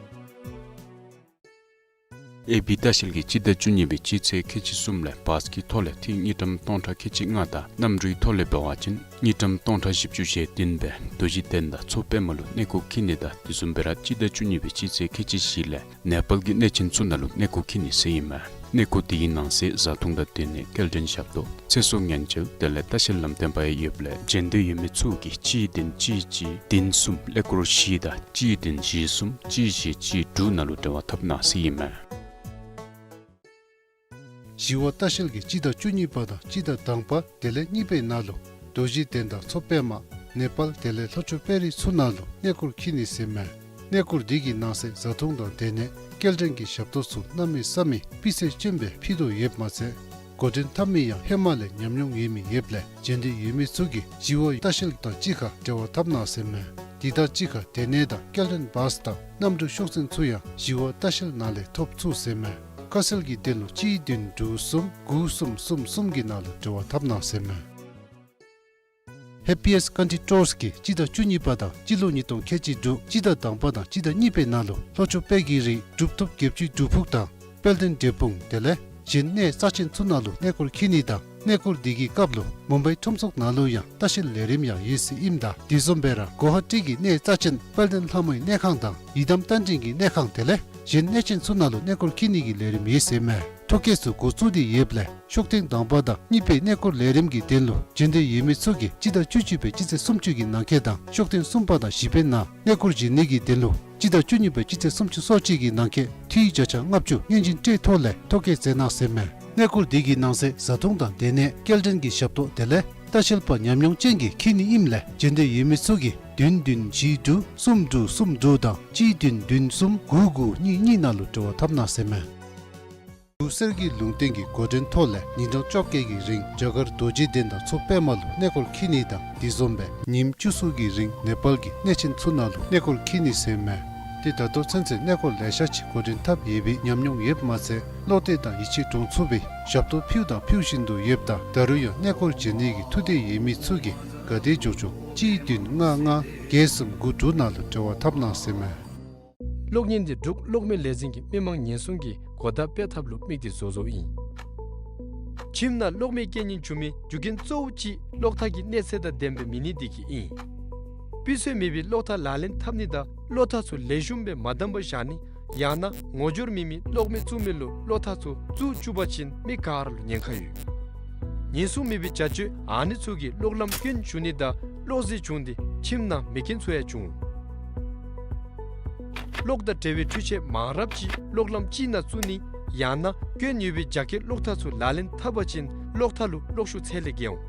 ཨེ་བི་ལྟ་བཤལ་གྱིས་སྤྱི་ཟླ་བཅུ་གཉིས་པའི་སྤྱི་ཚེས་ཁལ་གཅིག་གསུམ་ལས་བཱས་ཀྱི་ཐོག་ལས་ཐིག་དངུལ་ཀྲམ་སྟོང་ཕྲག་ཁལ་གཅིག་ལྔ་དང་གནམ་གྲུའི་ཐོག་ལས་འབད་བ་ཅིན་དངུལ་ཀྲམ་སྟོང་ཕྲག་བཞི་བཅུ་ཞེ་བདུན་སྦེ་རྡོ་རྗེ་གདན་དང་མཚོ་པདྨ་ལུ་གནས་སྐོར་འཁྱིད་ནི་དང་དེ་བཟུམ་སྦེ་ར་སྤྱི་ཟླ་བཅུ་གཉིས་པའི་སྤྱི་ཚེས་ཁལ་གཅིག་བཞི་ལས་ནེ་པཱལ་གྱི་གནས་ཆེན་ཚུ་ནང་ལུ་གནས་སྐོར་འཁྱིད་ནི་ཟེར་ཨིན་མས། གནས་སྐོར་དེའི་ནང་གསེས་བཟའ་འཐུང་དང་སྡོད་གནས་སྐྱེལ་འདྲེན་ཞབས་ཏོག་ཚེ་སྲོག་ཉེན་བཅོལ་དེ་ལས་ལྟ་བཤལ་ལམ་སྟོན་པ་ཡང་ཡོདཔ་ལས་བྱོན་འདོད་ཡོད་མི་ཚུ་གིས་གཅིག་བདུན་གཅིག་གཅིག་བདུན་གསུམ་ཀླད་ཀོར་བཞི་དང་གཅིག་བདུན་བཞི་གསུམ་གཅིག་བཞི་གཅིག་དྲུག་ནང་ལུ་འབྲེལ་བ་འཐབ་གནང་ཟེར་ཨིན་མས། ཞི་བ་ལྟ་བཤལ་གྱིས་སྤྱི་ཟླ་བཅུ་གཉིས་པ་དང་སྤྱི་ཟླ་དང་པ་དེ་ལས་གཉིས་པའི་ནང་ལུ་རྡོ་རྗེ་གདན་དང་མཚོ་པདྨ་ནེ་པཱལ་དེ་ལས་ལྷོ་ཕྱོགས་དཔལ་རི་ཚུ་ནང་ལུ་གནས་སྐོར་འཁྱིད་ནི་ཟེར་མས། གནས་སྐོར་འདི་གི་ནང་གསེས་བཟའ་འཐུང་དང་སྡོད་གནས་སྐྱེལ་འདྲེན་གྱི་ཞབས་ཏོག་ཚུ་གནམ་མེད་ས་མེད་སྤུས་ཚད་ཅན་སྦེ་ཕུལ་དོ་ཡོདཔ་མ་ཚད་འགོ་འདྲེན་འཐབ་མི་ཡང་ཧེ་མ་ལས་ཉམས་མྱོང་ཡོད་མི་ཡོདཔ་ལས་བྱོན་འདོད་ཡོད་མི་ཚུ་གིས་ཞི་བ་ལྟ་བཤལ་དང་གཅིག་ཁར་འབྲེལ་བ་འཐབ་གནང་ཟེར་མས། དེ་དང་གཅིག་ཁར་སྡོད་གནས་དང་སྐྱེལ་འདྲེན་བཱས་དང་གནམ་གྲུ་ཤོག་འཛིན་ཚུ་ཡང་ཞི་བ་ལྟ་བཤལ་ནང་ལས་ཐོབ་ཚུགས་ཟེར་མས། ཁ་གསལ་གྱི་དོན་ལུ་གཅིག་བདུན་དྲུག་གསུམ་དགུ་གསུམ་གསུམ་གསུམ་གྱི་ནང་ལུ་འབྲེལ་བ་འཐབ་གནང་ཟེར་མས། Happiest Country Tours གིས་སྤྱི་ཟླ་བཅུ་གཉིས་པ་དང་སྤྱི་ལོ་ཉིས་སྟོང་ཁལ་གཅིག་དྲུག་སྤྱི་ཟླ་དང་པ་དང་སྤྱི་ཟླ་གཉིས་པའི་ནང་ལུ་ལྷོ་ཕྱོགས་དཔལ་གྱི་རི་གྲུབ་ཐོབ་བརྒྱད་ཅུའི་སྒྲུབ་ཕུག་དང་དཔལ་ལྡན་འབྲས་སྤུངས་དེ་ལས་གཞན་གནས་རྩ་ཆེན་ཚུ་ནང་ལུ་གནས་སྐོར་འཁྱིད་ནི་དང་གནས་སྐོར་འདི་གི་སྐབས་ལུ་མུམ་བའི་ཁྲོམ་ཚོགས་ནང་ལུ་ཡང་ལྟ་བཤལ་ལས་རིམ་ཡང་ཡོད་ཟེར་ཨིནམ་ད་དེ་བཟུམ་སྦེ་ར་གོ་ཧ་ཊི་གི་གནས་རྩ་ཆེན་དཔལ་ལྡན་ལྷ་མོའི་གནས་ཁང་དང་ཡི་དམ་རྟ་མགྲིན་གྱི་གནས་ཁང་དེ་ལས་གཞན་གནས་ཆེན་ཚུ་ནང་ལུ་གནས་སྐོར་འཁྱིད་ནི་གི་ལས་རིམ་ཡོད་ཟེར་མས། ཐོ་བཀོད་ཚུ་འགོ་བཙུགས་ཏེ་ཡོདཔ་ལས་ཤོག་ཐེངས་དང་པ་དང་གཉིས་པའི་གནས་སྐོར་ལས་རིམ་གྱི་དོན་ལུ་བྱོན་འདོད་ཡོད་མི་ཚུ་གིས་སྤྱི་ཟླ་བཅུ་གཅིག་པའི་སྤྱི་ཚེས་སུམ་ཅུ་གི་ནང་འཁོད་དང་ཤོག་ཐེངས་གསུམ་པ་དང་བཞི་པའི་ནང་གནས་སྐོར་བྱོན་ནི་གི་དོན་ལུ་སྤྱི་ཟླ་བཅུ་གཉིས་པའི་སྤྱི་ཚེས་སུམ་ཅུ་སོ་གཅིག་གི་ནང་འཁོད་འཐུས་བརྒྱ་ཆ་ལྔ་བཅུ་སྔོན་བྱོན་སྤྲོད་ཐོ་ལས་ཐོ་བཀོད་མཛད་གནང་ཟེར་མས། གནས་སྐོར་འདི་གི་ནང་གསེས་བཟའ་འཐུང་དང་སྡོད་གནས་སྐྱེལ་འདྲེན་གྱི་ཞབས་ཏོག་དེ་ལས་ལྟ་བཤལ་པ་ཉམས་མྱོང་ཅན་གྱིས་འཁྱིད་ནི་ཨིནམ་ལས་བྱོན་འདོད་ཡོད་མི་ཚུ་གིས་ བདུན་བདུན་བཞི་དྲུག་གསུམ་དྲུག་གསུམ་དྲུག་དང་གཅིག་བདུན་བདུན་གསུམ་དགུ་དགུ་གཉིས་གཉིས་ནང་ལུ་འབྲེལ་བ་འཐབ་གནང་ཟེར་མས། འབྲུག་གསེར་གྱི་ལུང་བསྟན་གྱི་འགོ་འདྲེན་ཐོག་ལས་ཉིན་གྲངས་བཅོ་བརྒྱད་ཀྱི་རིང་རྒྱ་གར་རྡོ་རྗེ་གདན་དང་མཚོ་པདྨ་ལུ་གནས་སྐོར་འཁྱིད་ནི་དང་དེ་བཟུམ་སྦེ་ཉིནམ་བཅུ་གསུམ་གྱི་རིང་ནེ་པཱལ་གྱི་གནས་ཆེན་ཚུ་ནང་ལུ་གནས་སྐོར་འཁྱིད་ནི་ཟེར་མས། ཏེ་ད་ལྟོ་ཚུན་ཚོད་གནས་སྐོར་ལེ་ཤ་ཅིག་འགོ་འདྲེན་འཐབ་ཡོད་པའི་ཉམས་མྱོང་ཡོདཔ་མ་ཚད་བློ་གཏད་དང་ཡིད་ཆེས་འདྲོངས་ཚུགས་པའི་ཞབས་ཏོག་ཕུལཝ་དང་ཕུལ་བཞིན་དུ་ཡོདཔ་ད་ད་རུང་ཡང་གནས་སྐོར་བྱོན་ནི་གི་ཐུགས་འདོད་ཡོད་མི་ཚུ་གིས་ག་དེ་མགྱོགས་མགྱོགས་གཅིག་བདུན་ལྔ་ལྔ་བརྒྱད་གསུམ་དགུ་དྲུག་ནང་ལུ་འབྲེལ་བ་འཐབ་གནང་ཟེར་མས། གློག་བརྙན་འདི་འབྲུག་གློག་མེ་ལས་འཛིན་གྱིས་མི་མང་ཉེན་སྲུང་གི་གོ་བརྡ་སྤེལ་ཐབས་ལུ་དམིགས་ཏེ་བཟོ་བཟོཝ་ཨིན། ཁྱིམ་ནང་གློག་མེ་རྐྱེན་ངན་བྱུང་མི་རྒྱུ་རྐྱེན་གཙོ་བོ་ཅིག་གློག་ཐག་གི་གནས་ཚད་དང་ལྡན་པའི་མེད་ནི་འདི་གིས་ཨིན། སྤུས་ཚད་མེད་པའི་གློག་ཐག་ལག་ལེན་འཐབ་ནི་དང་གློག་ཐག་ཚུ་ལེགས་ཤོམ་སྦེ་མ་བསྡམས་པར་བཞག་ནི་ཡང་ན་ངོ་སྦྱོར་མེད་མི་གློག་མེ་བཙུགས་མི་ལུ་གློག་ཐག་ཚུ་བཙུགས་བཅུག་པ་ཅིན་མི་ག་ར་ལུ་ཉེན་ཁ་ཡོད། ཉེན་སྲུང་མེད་པའི་བྱ་སྤྱོད་ཨ་ནི་ཚུ་གིས་གློག་ལམ་སྐྱོན་བྱུང་ནི་དང་གློག་ཟད་བྱུང་སྟེ་ཁྱིམ་ནང་མེ་རྐྱེན་ཚུ་ཡང་བྱུང་། གློག་དང་འབྲེལ་བའི་འཕྲུལ་ཆས་མང་རབས་ཅིག་གློག་ལམ་གཅིག་ནང་བཙུགས་ནི་ཡང་ན་སྐྱོན་ཡོད་པའི་རྒྱ་སྐྱེད་གློག་ཐག་ཚུ་ལག་ལེན་འཐབ་པ་ཅིན་གློག་ཐག་ལུ་གློག་ཤུགས་ཚད་ལས་བརྒལ་འོང་།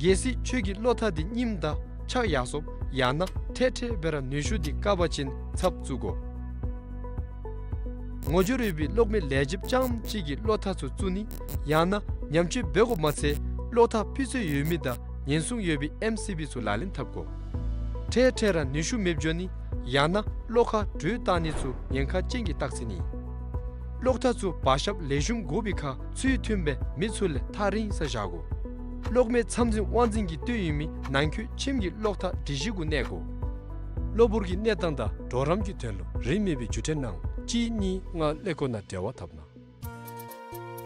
གལ་སྲིད་ཁྱོད་ཀྱི་གློག་ཐག་འདི་རྙིངམ་དང་ཆག་ཡར་སོངམ་ཡང་ན་འཕྲལ་འཕྲལ་སྦེ་ར་ནུས་ཤུགས་འདི་བཀག་པ་ཅིན་ཚབ་བཙུགས་དགོ། ངོ་སྦྱོར་ཡོད་པའི་གློག་མེ་ལས་བྱེདཔ་རྐྱངམ་གཅིག་གིས་གློག་ཐག་ཚུ་བཙུགས་ནི་ཡང་ན་ཉམས་བཅོས་འབད་དགོཔ་མ་ཚད་གློག་ཐག་སྤུས་ཚད་ཡོད་མི་དང་ཉེན་སྲུང་ཡོད་པའི་ཨེམ་སི་བི་ཚུ་ལག་ལེན་འཐབ་དགོ། འཕྲལ་འཕྲལ་ར་ནུས་ཤུགས་མེདཔ་འགྱོ་ནི་ཡང་ན་གློག་ཁར་དྲོད་བཏང་ནི་ཚུ་ཉེན་ཁ་ཅན་གྱི་རྟགས་མཚན་ཨིན། གློག་ཐག་ཚུ་བར་ཞབས་ལེགས་ཤོམ་བགོ་བའི་ཁར་ཚུལ་མཐུན་སྦེ་མི་ཚུ་ལས་ཐག་རིང་སར་བཞག་དགོ། གློག་མེ་ཚང་འཛིན་དབང་འཛིན་གྱིས་བཏོན་ཡོད་མི་ནང་འཁོད་ཁྱིམ་གྱི་གློག་ཐག་སྒྲིག་གཞི་གུ་གནས་དགོ། གློ་བུར་གྱི་གནས་སྟངས་དང་གྲོགས་རམ་གྱི་དོན་ལུ་རིན་མེད་པའི་བརྒྱུད་འཕྲིན་གནང་གཅིག་གཉིས་ལྔ་ཀླད་ཀོར་ནང་འབྲེལ་བ་འཐབ་གནང་།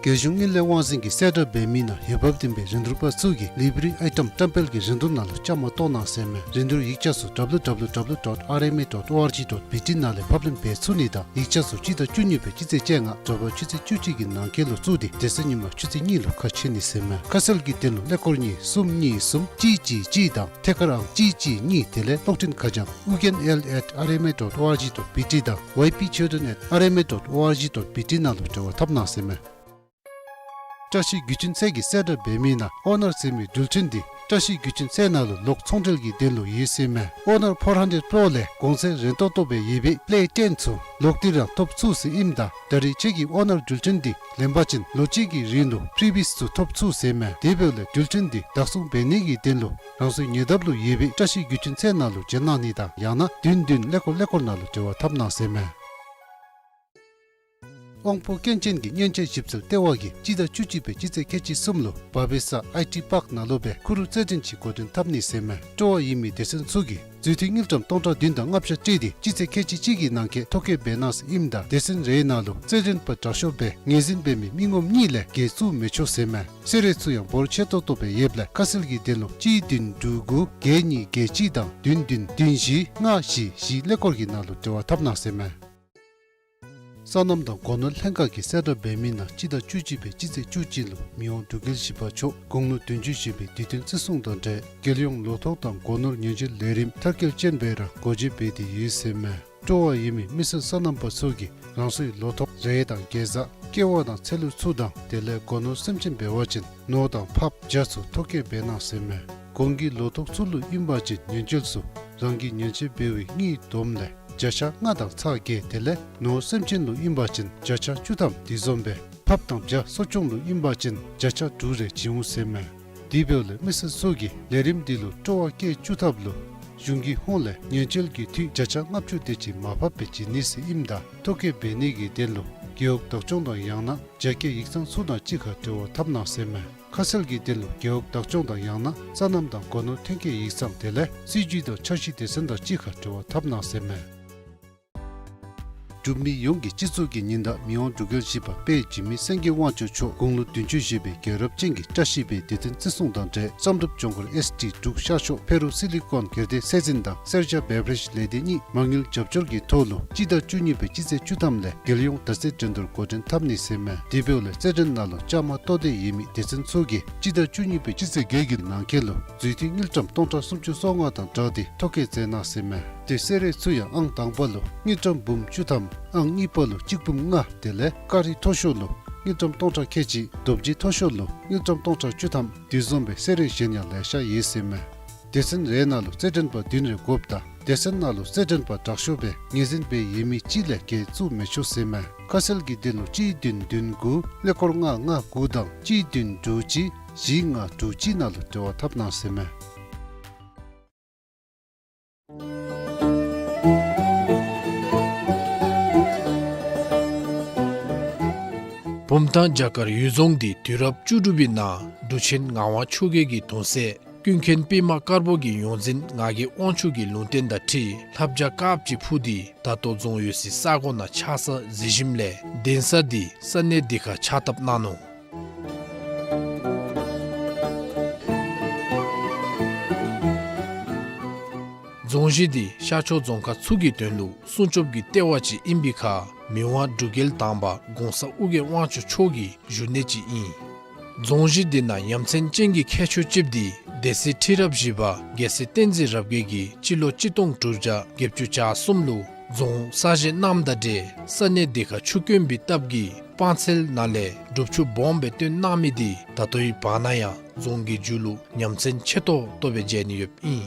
རྒྱལ་གཞུང་དངུལ་ལས་དབང་འཛིན་གྱིས་གསལ་བསྒྲགས་འབད་མི་ནང་འོས་འབབ་ལྡན་པའི་རིན་བསྡུར་པ་ཚུ་གིས་ལེ་བྷི་རི་ཨའི་ཊམ་བཀྲམ་སྤེལ་གྱི་རིན་བསྡུར་ནང་ལུ་བཅའ་མར་གཏོགས་གནང་ཟེར་མས། རིན་བསྡུར་ཡིག་ཆ་ཚུ་W W W dot R M A dot O R G dot B T ནང་ལས་ཕབ་ལེན་འབད་ཚུགས་ནི་དང་ཡིག་ཆ་ཚུ་སྤྱི་ཟླ་བཅུ་གཉིས་པའི་སྤྱི་ཚེས་བཅོ་ལྔ་དྲོ་པ་ཆུ་ཚོད་བཅུ་གཅིག་གི་ནང་འཁོད་ལུ་བཙུགས་ཏེ་དེ་ཚེ་ཉིན་མ་ཆུ་ཚོད་གཉིས་ལུ་ཁ་ཕྱེ་ནི་ཟེར་མས། ཁ་གསལ་གྱི་དོན་ལུ་ཀླད་ཀོར་གཉིས་གསུམ་གཉིས་གསུམ་གཅིག་གཅིག་གཅིག་དང་ཐད་ཀར་ཨང་གཅིག་གཅིག་གཉིས་དེ་ལས་གློག་འཕྲིན་ཁ་བྱང་ཨུ་རྒྱན་ཨེལ་ཨེཊ་ཨར་ཨེམ་ཨེ་ཌོཊ་ཨོ་ཨར་ཇི་ཌོཊ་བི་ཊི་དང་ཝའི་པི་ཆོས་སྒྲོན་ཨེཊ་ཨར་ཨེམ་ཨེ་ཌོཊ་ཨོ་ཨར་ཇི་ཌོཊ་བི་ཊི་ནང་ལུ་འབྲེལ་བ་འཐབ་གནང་ཟེར་མས། བཀྲ་ཤིས་རྒྱུ་རྐྱེན་ཚད་ཀྱིས་གསལ་བསྒྲགས་འབད་མི་ནང་ཨོ་ནར་ཟེར་མི་འགྲུལ་འཕྲིན་འདི་བཀྲ་ཤིས་རྒྱུ་རྐྱེན་ཚད་ནང་ལུ་ལོག་ཚོང་འབྲེལ་གྱི་དོན་ལུ་ཡོད་ཟེར་མས། ཨོ་ནར་ཕོར་ཧན་ཌེཌ་པོརོ་ལས་གོང་ཚད་རན་ཏོག་ཏོ་སྦེ་ཡོད་པའི་པེ་ལེ་ཊེན་ཚུ་ལོག་སྟེ་ར་ཐོབ་ཚུགས་ཟེར་ཨིནམ་ད་ད་རེས་ཁྱོད་ཀྱིས་ཨོ་ནར་འགྲུལ་འཕྲིན་འདི་ལེན་པ་ཅིན་ལོ་གཅིག་གི་རིང་ལུ་ཕི་རི་བི་ཡེསི་ཚུ་ཐོབ་ཚུགས་ཟེར་མས། དེ་འབདཝ་ལས་འགྲུལ་འཕྲིན་འདི་བདག་བཟུང་འབད་ནི་གི་དོན་ལུ་རང་སོའི་ཉེ་འདབས་ལུ་ཡོད་པའི་བཀྲ་ཤིས་རྒྱུ་རྐྱེན་ཚད་ནང་ལུ་བྱོན་གནང་ནི་དང་ཡང་ན་བདུན་བདུན་ཀླད་ཀོར་ཀླད་ཀོར་ནང་ལུ་འབྲེལ་བ་འཐབ་གནང་ཟེར་མས། དབང་པོ་སྐྱོན་ཅན་གྱི་མཉེན་ཆས་ཞིབ་འཚོལ་ལྟེ་བ་གིས་སྤྱི་ཟླ་བཅུ་གཅིག་པའི་སྤྱི་ཚེས་ཁལ་གཅིག་གསུམ་ལུ་བ་བེ་ས་ཨའི་ཊི་པཱརཀ་ནང་ལུ་སྦེ་ཁུ་རུ་རྩེད་འགྲན་ཅིག་འགོ་འདྲེན་འཐབ་ནི་ཟེར་མས། སྤྲོ་བ་ཡོད་མི་སྡེ་ཚན་ཚུ་གིས་མཛུས་ཐིག་དངུལ་ཀྲམ་སྟོང་ཕྲག་བདུན་དང་ལྔ་བརྒྱ་སྤྲོད་དེ་སྤྱི་ཚེས་ཁལ་གཅིག་གཅིག་གི་ནང་འཁོད་ཐོ་བཀོད་འབད་གནང་ཟེར་ཨིནམ་ད་སྡེ་ཚན་རེའི་ནང་ལུ་རྩེད་འགྲན་པ་དྲག་ཤོས་སྦེ་ངོས་འཛིན་འབད་མི་མི་ངོམ་གཉིས་ལས་བརྒལ་བཙུགས་མི་ཆོག་ཟེར་མས། གསོལ་རས་ཚུ་ཡང་འབོར་ཆེ་ཏོག་ཏོ་སྦེ་ཡོདཔ་ལས་ཁ་གསལ་གྱི་དོན་ལུ་གཅིག་བདུན་དྲུག་དགུ་བརྒྱད་གཉིས་བརྒྱད་གཅིག་དང་བདུན་བདུན་བདུན་བཞི་ལྔ་བཞི་བཞི་ཀླད་ཀོར་གྱི་ནང་ལུ་འབྲེལ་བ་འཐབ་གནང་ཟེར་མས། སོ་ནམ་དང་སྒོ་ནོར་ལྷན་ཁག་གིས་གསལ་བསྒྲགས་འབད་མི་ནང་སྤྱི་ཟླ་བཅུ་གཅིག་པའི་སྤྱི་ཚེས་བཅུ་གཅིག་ལུ་མི་དབང་འབྲུག་རྒྱལ་བཞི་པ་མཆོག་དགུང་ལོ་བདུན་ཅུ་བཞེས་པའི་དུས་སྟོན་བརྩི་སྲུང་དང་འབྲེལ་རྒྱལ་ཡོངས་ལོ་ཐོག་དང་སྒོ་ནོར་ཉེན་བཅོལ་ལས་རིམ་མཐར་སྐྱེལ་ཅན་སྦེ་ར་སྒོ་འབྱེད་འབད་དེ་ཡོད་ཟེར་མས། སྤྲོ་བ་ཡོད་མི་མི་སེར་སོ་ནམ་པ་ཚུ་གིས་རང་སོའི་ལོ་ཐོག་རེ་དང་གེ་ཛ་ཀེ་བ་དང་ཚལ་ལུ་ཚུ་དང་དེ་ལས་སྒོ་ནོར་སེམས་ཅན་འབད་བ་ཅིན་ནོར་དང་ཕགཔ་བྱ་ཚུ་ཐོ་བཀོད་འབད་གནང་ཟེར་མས། གོང་གི་ལོ་ཐོག་ཚུ་ལུ་ཨིན་པ་ཅིན་ཉེན་བཅོལ་ཚུ་རང་གི་ཉེན་བཅོལ་འབད་བའི་དངུལ་བསྡོམས་ལས་བརྒྱ་ཆ་ལྔ་དང་ཚག་བརྒྱད་དེ་ལས་ནོར་སེམས་ཅན་ལུ་ཨིན་པ་ཅིན་བརྒྱ་ཆ་བཅུ་ཐམ་དེ་བཟུམ་སྦེ་ཕགཔ་དང་བྱ་གསོ་སྐྱོང་ལུ་ཨིན་པ་ཅིན་བརྒྱ་ཆ་དྲུག་རེ་བྱིན་འོང་ཟེར་མས། དེ་འབདཝ་ལས་མི་སེར་ཚུ་གིས་ལས་རིམ་འདི་ལུ་སྤྲོ་བ་བསྐྱེད་བཅུག་ཐབས་ལུ་གཞུང་གི་ཧོངས་ལས་ཉེན་བཅོལ་གྱི་འཐུས་བརྒྱ་ཆ་ལྔ་བཅུ་དེ་ཅིག་མར་ཕབ་སྦེ་བྱིན་ནི་ཟེར་ཨིནམ་ད་ཐོ་བཀོད་འབད་ནི་གི་དོན་ལུ་རྒེད་འོག་བདག་སྐྱོང་དང་ཡང་ན་རྒྱ་སྐྱེད་ཡིག་ཚང་ཚུ་དང་གཅིག་ཁར་འབྲེལ་བ་འཐབ་གནང་ཟེར་མས། ཁ་གསལ་གྱི་དོན་ལུ་རྒེད་འོག་བདག་སྐྱོང་དང་ཡང་ན་སོ་ནམ་དང་སྒོ་ནོར་ཐོན་སྐྱེད་ཡིག་ཚང་དེ་ལས་སྲིད་ཇུས་དང་འཆར་གཞི་སྡེ་ཚན་དང་གཅིག་ཁར་འབྲེལ་བ་འཐབ་གནང་ཟེར་མས། འབྲུག་མི་ཡོངས་ཀྱི་སྤྱི་གཙུག་གི་ཉི་ཟླ་མི་དབང་འབྲུག་རྒྱལ་བཞི་པ་དཔལ་འཇིགས་མེད་སེང་གེ་དབང་ཕྱུག་མཆོག་དགུང་ལོ་བདུན་ཅུ་བཞེས་པའི་རྒྱལ་རབས་ཅན་གྱི་བཀྲ་ཤིས་པའི་དུས་སྟོན་བརྩི་སྲུང་དང་འབྲེལ་བསམ་གྲུབ་ལྗོངས་མཁར་ཨེསི་ཌི་འབྲུག་ཤར་ཕྱོགས་ཕེ་རུ་སི་ལི་ཀོན་སྒེར་སྡེ་སྲས་འཛིན་དང་སེར་སྐྱ་བེ་བ་རེཇ་ལས་སྡེ་གཉིས་མ་དངུལ་རྒྱབ་སྐྱོར་གྱི་ཐོག་ལུ་སྤྱི་ཟླ་བཅུ་གཉིས་པའི་སྤྱི་ཚེས་བཅུ་ཐམ་ལས་རྒྱལ་ཡོངས་དར་རྩེད་འགྲན་བསྡུར་འགོ་འདྲེན་འཐབ་ནི་ཟེར་མས། དེ་འབདཝ་ལས་རྩེད་འགྲན་ནང་ལུ་བཅའ་མར་གཏོགས་འདོད་ཡོད་མི་སྡེ་ཚན་ཚུ་གིས་སྤྱི་ཟླ་བཅུ་གཉིས་པའི་སྤྱི་ཚེས་བརྒྱད་ཀྱི་ནང་འཁོད་ལུ་མཛུས་ཐིག་དངུལ་ཀྲམ་སྟོང་ཕྲག་སུམ་ཅུ་སོ་ལྔ་དང་སྦྲགས་ཏེ་ཐོ་བཀོད་མཛད་གནང་ཟེར་མས། ཏེ་གསོལ་རས་ཚུ་ཡང་ཨང་དང་པ་ལུ་དངུལ་ཀྲམ་འབུམ་བཅུ་ཐམ། ཨང་གཉིས་པ་ལུ་གཅིག་འབུམ་ལྔ། དེ་ལས་ཀ་རི་མཐོ་ཤོས་ལུ་དངུལ་ཀྲམ་སྟོང་ཕྲག་ཁལ་གཅིག། རྡོ་རྗེ་མཐོ་ཤོས་ལུ་དངུལ་ཀྲམ་སྟོང་ཕྲག་བཅུ་ཐམ། དེ་བཟུམ་སྦེ་གསོལ་རས་གཞན་ཡང་ལེ་ཤ་ཡོད་ཟེར་མས། སྡེ་ཚན་རེ་ནང་ལུ་རྩེད་འགྲན་པ་བདུན་རེ་དགོཔ་ད་སྡེ་ཚན་ནང་ལུ་རྩེད་འགྲན་པ་དྲག་ཤོས་སྦེ་ངོས་འཛིན་འབད་ཡོད་མི་གཅིག་ལས་བརྒལ་བཙུགས་མི་ཆོག་ཟེར་མས། ཁ་གསལ་གྱི་དོན་ལུ་གཅིག་བདུན་བདུན་དགུ་ཀླད་ཀོར་ལྔ་ལྔ་དགུ་དང་གཅིག་བདུན་དྲུག་གཅིག་བཞི་ལྔ་དྲུག་གཅིག་ནང་ལུ་འབྲེལ་བ་འཐབ་གནང་ཟེར་མས། བུམ་ཐང་བྱ་དཀར་གཡུལ་རྫོང་འདི་དུས་རབས་བཅུ་དྲུག་པའི་ནང་འབྲུག་ཆེན་ངག་དབང་ཆོས་རྒྱལ་གྱི་གདུང་སྲས་ཀུན་མཁྱེན་པདྨ་དཀར་པོ་གི་ཡོངས་འཛིན་ངག་གི་དབང་ཕྱུག་གི་ལུང་བསྟན་དང་འཁྲིལ་ལྷ་བྱ་དཀརཔོ་ཅིག་འཕུར་ཏེ་ད་ལྟོ་རྫོང་ཡོད་སའི་ས་གོ་ནང་ཆགས་ས་གཟིགས་ཞིནམ་ལས་གདན་ས་འདི་ས་གནས་འདི་ཁར་ཕྱག་བཏབ་གནང་ནུག། རྫོང་གཞི་འདི་ཤར་ཕྱོགས་རྫོང་ཁག་ཚུ་གི་དོན་ལུ་སྲུང་སྐྱོབ་ཀྱི་ལྟེ་བ་ཅིག་ཨིན་པའི་ཁར་མི་དབང་འབྲུག་རྒྱལ་དང་པ་གོང་ས་ཨོ་རྒྱན་དབང་ཕྱུག་མཆོག་གི་བཞུགས་གནས་ཅིག་ཨིན། རྫོང་གཞི་འདི་ནང་ཡ་མཚན་ཅན་གྱི་ཁྱད་ཆོས་ཅིག་འདི་སྡེ་སྲིད་ཁྲི་རབས་བཞི་པ་རྒྱལ་སྲས་བསྟན་འཛིན་རབ་རྒྱས་ཀྱིས་སྤྱི་ལོ་གཅིག་སྟོང་དྲུག་བརྒྱ་བརྒྱད་ཅུ་གྱ་གསུམ་ལུ་རྫོང་གསར་བཞེངས་གནངམ་དང་འབྲེལ་ས་གནས་འདི་ཁར་ཆུ་དཀོན་པའི་སྟབས་ཀྱིས་སྤང་ཚལ་ནང་ལས་སྒྲུབ་ཆུ་སྦོམ་སྦེ་བཏོན་གནང་མི་འདི་ད་ལྟོའི་བར་ན་ཡང་རྫོང་གི་མཇུག་ལུ་ཉམས་མཚར་ཆེ་ཏོག་ཏོ་སྦེ་མཇལ་ནི་ཡོདཔ་ཨིན།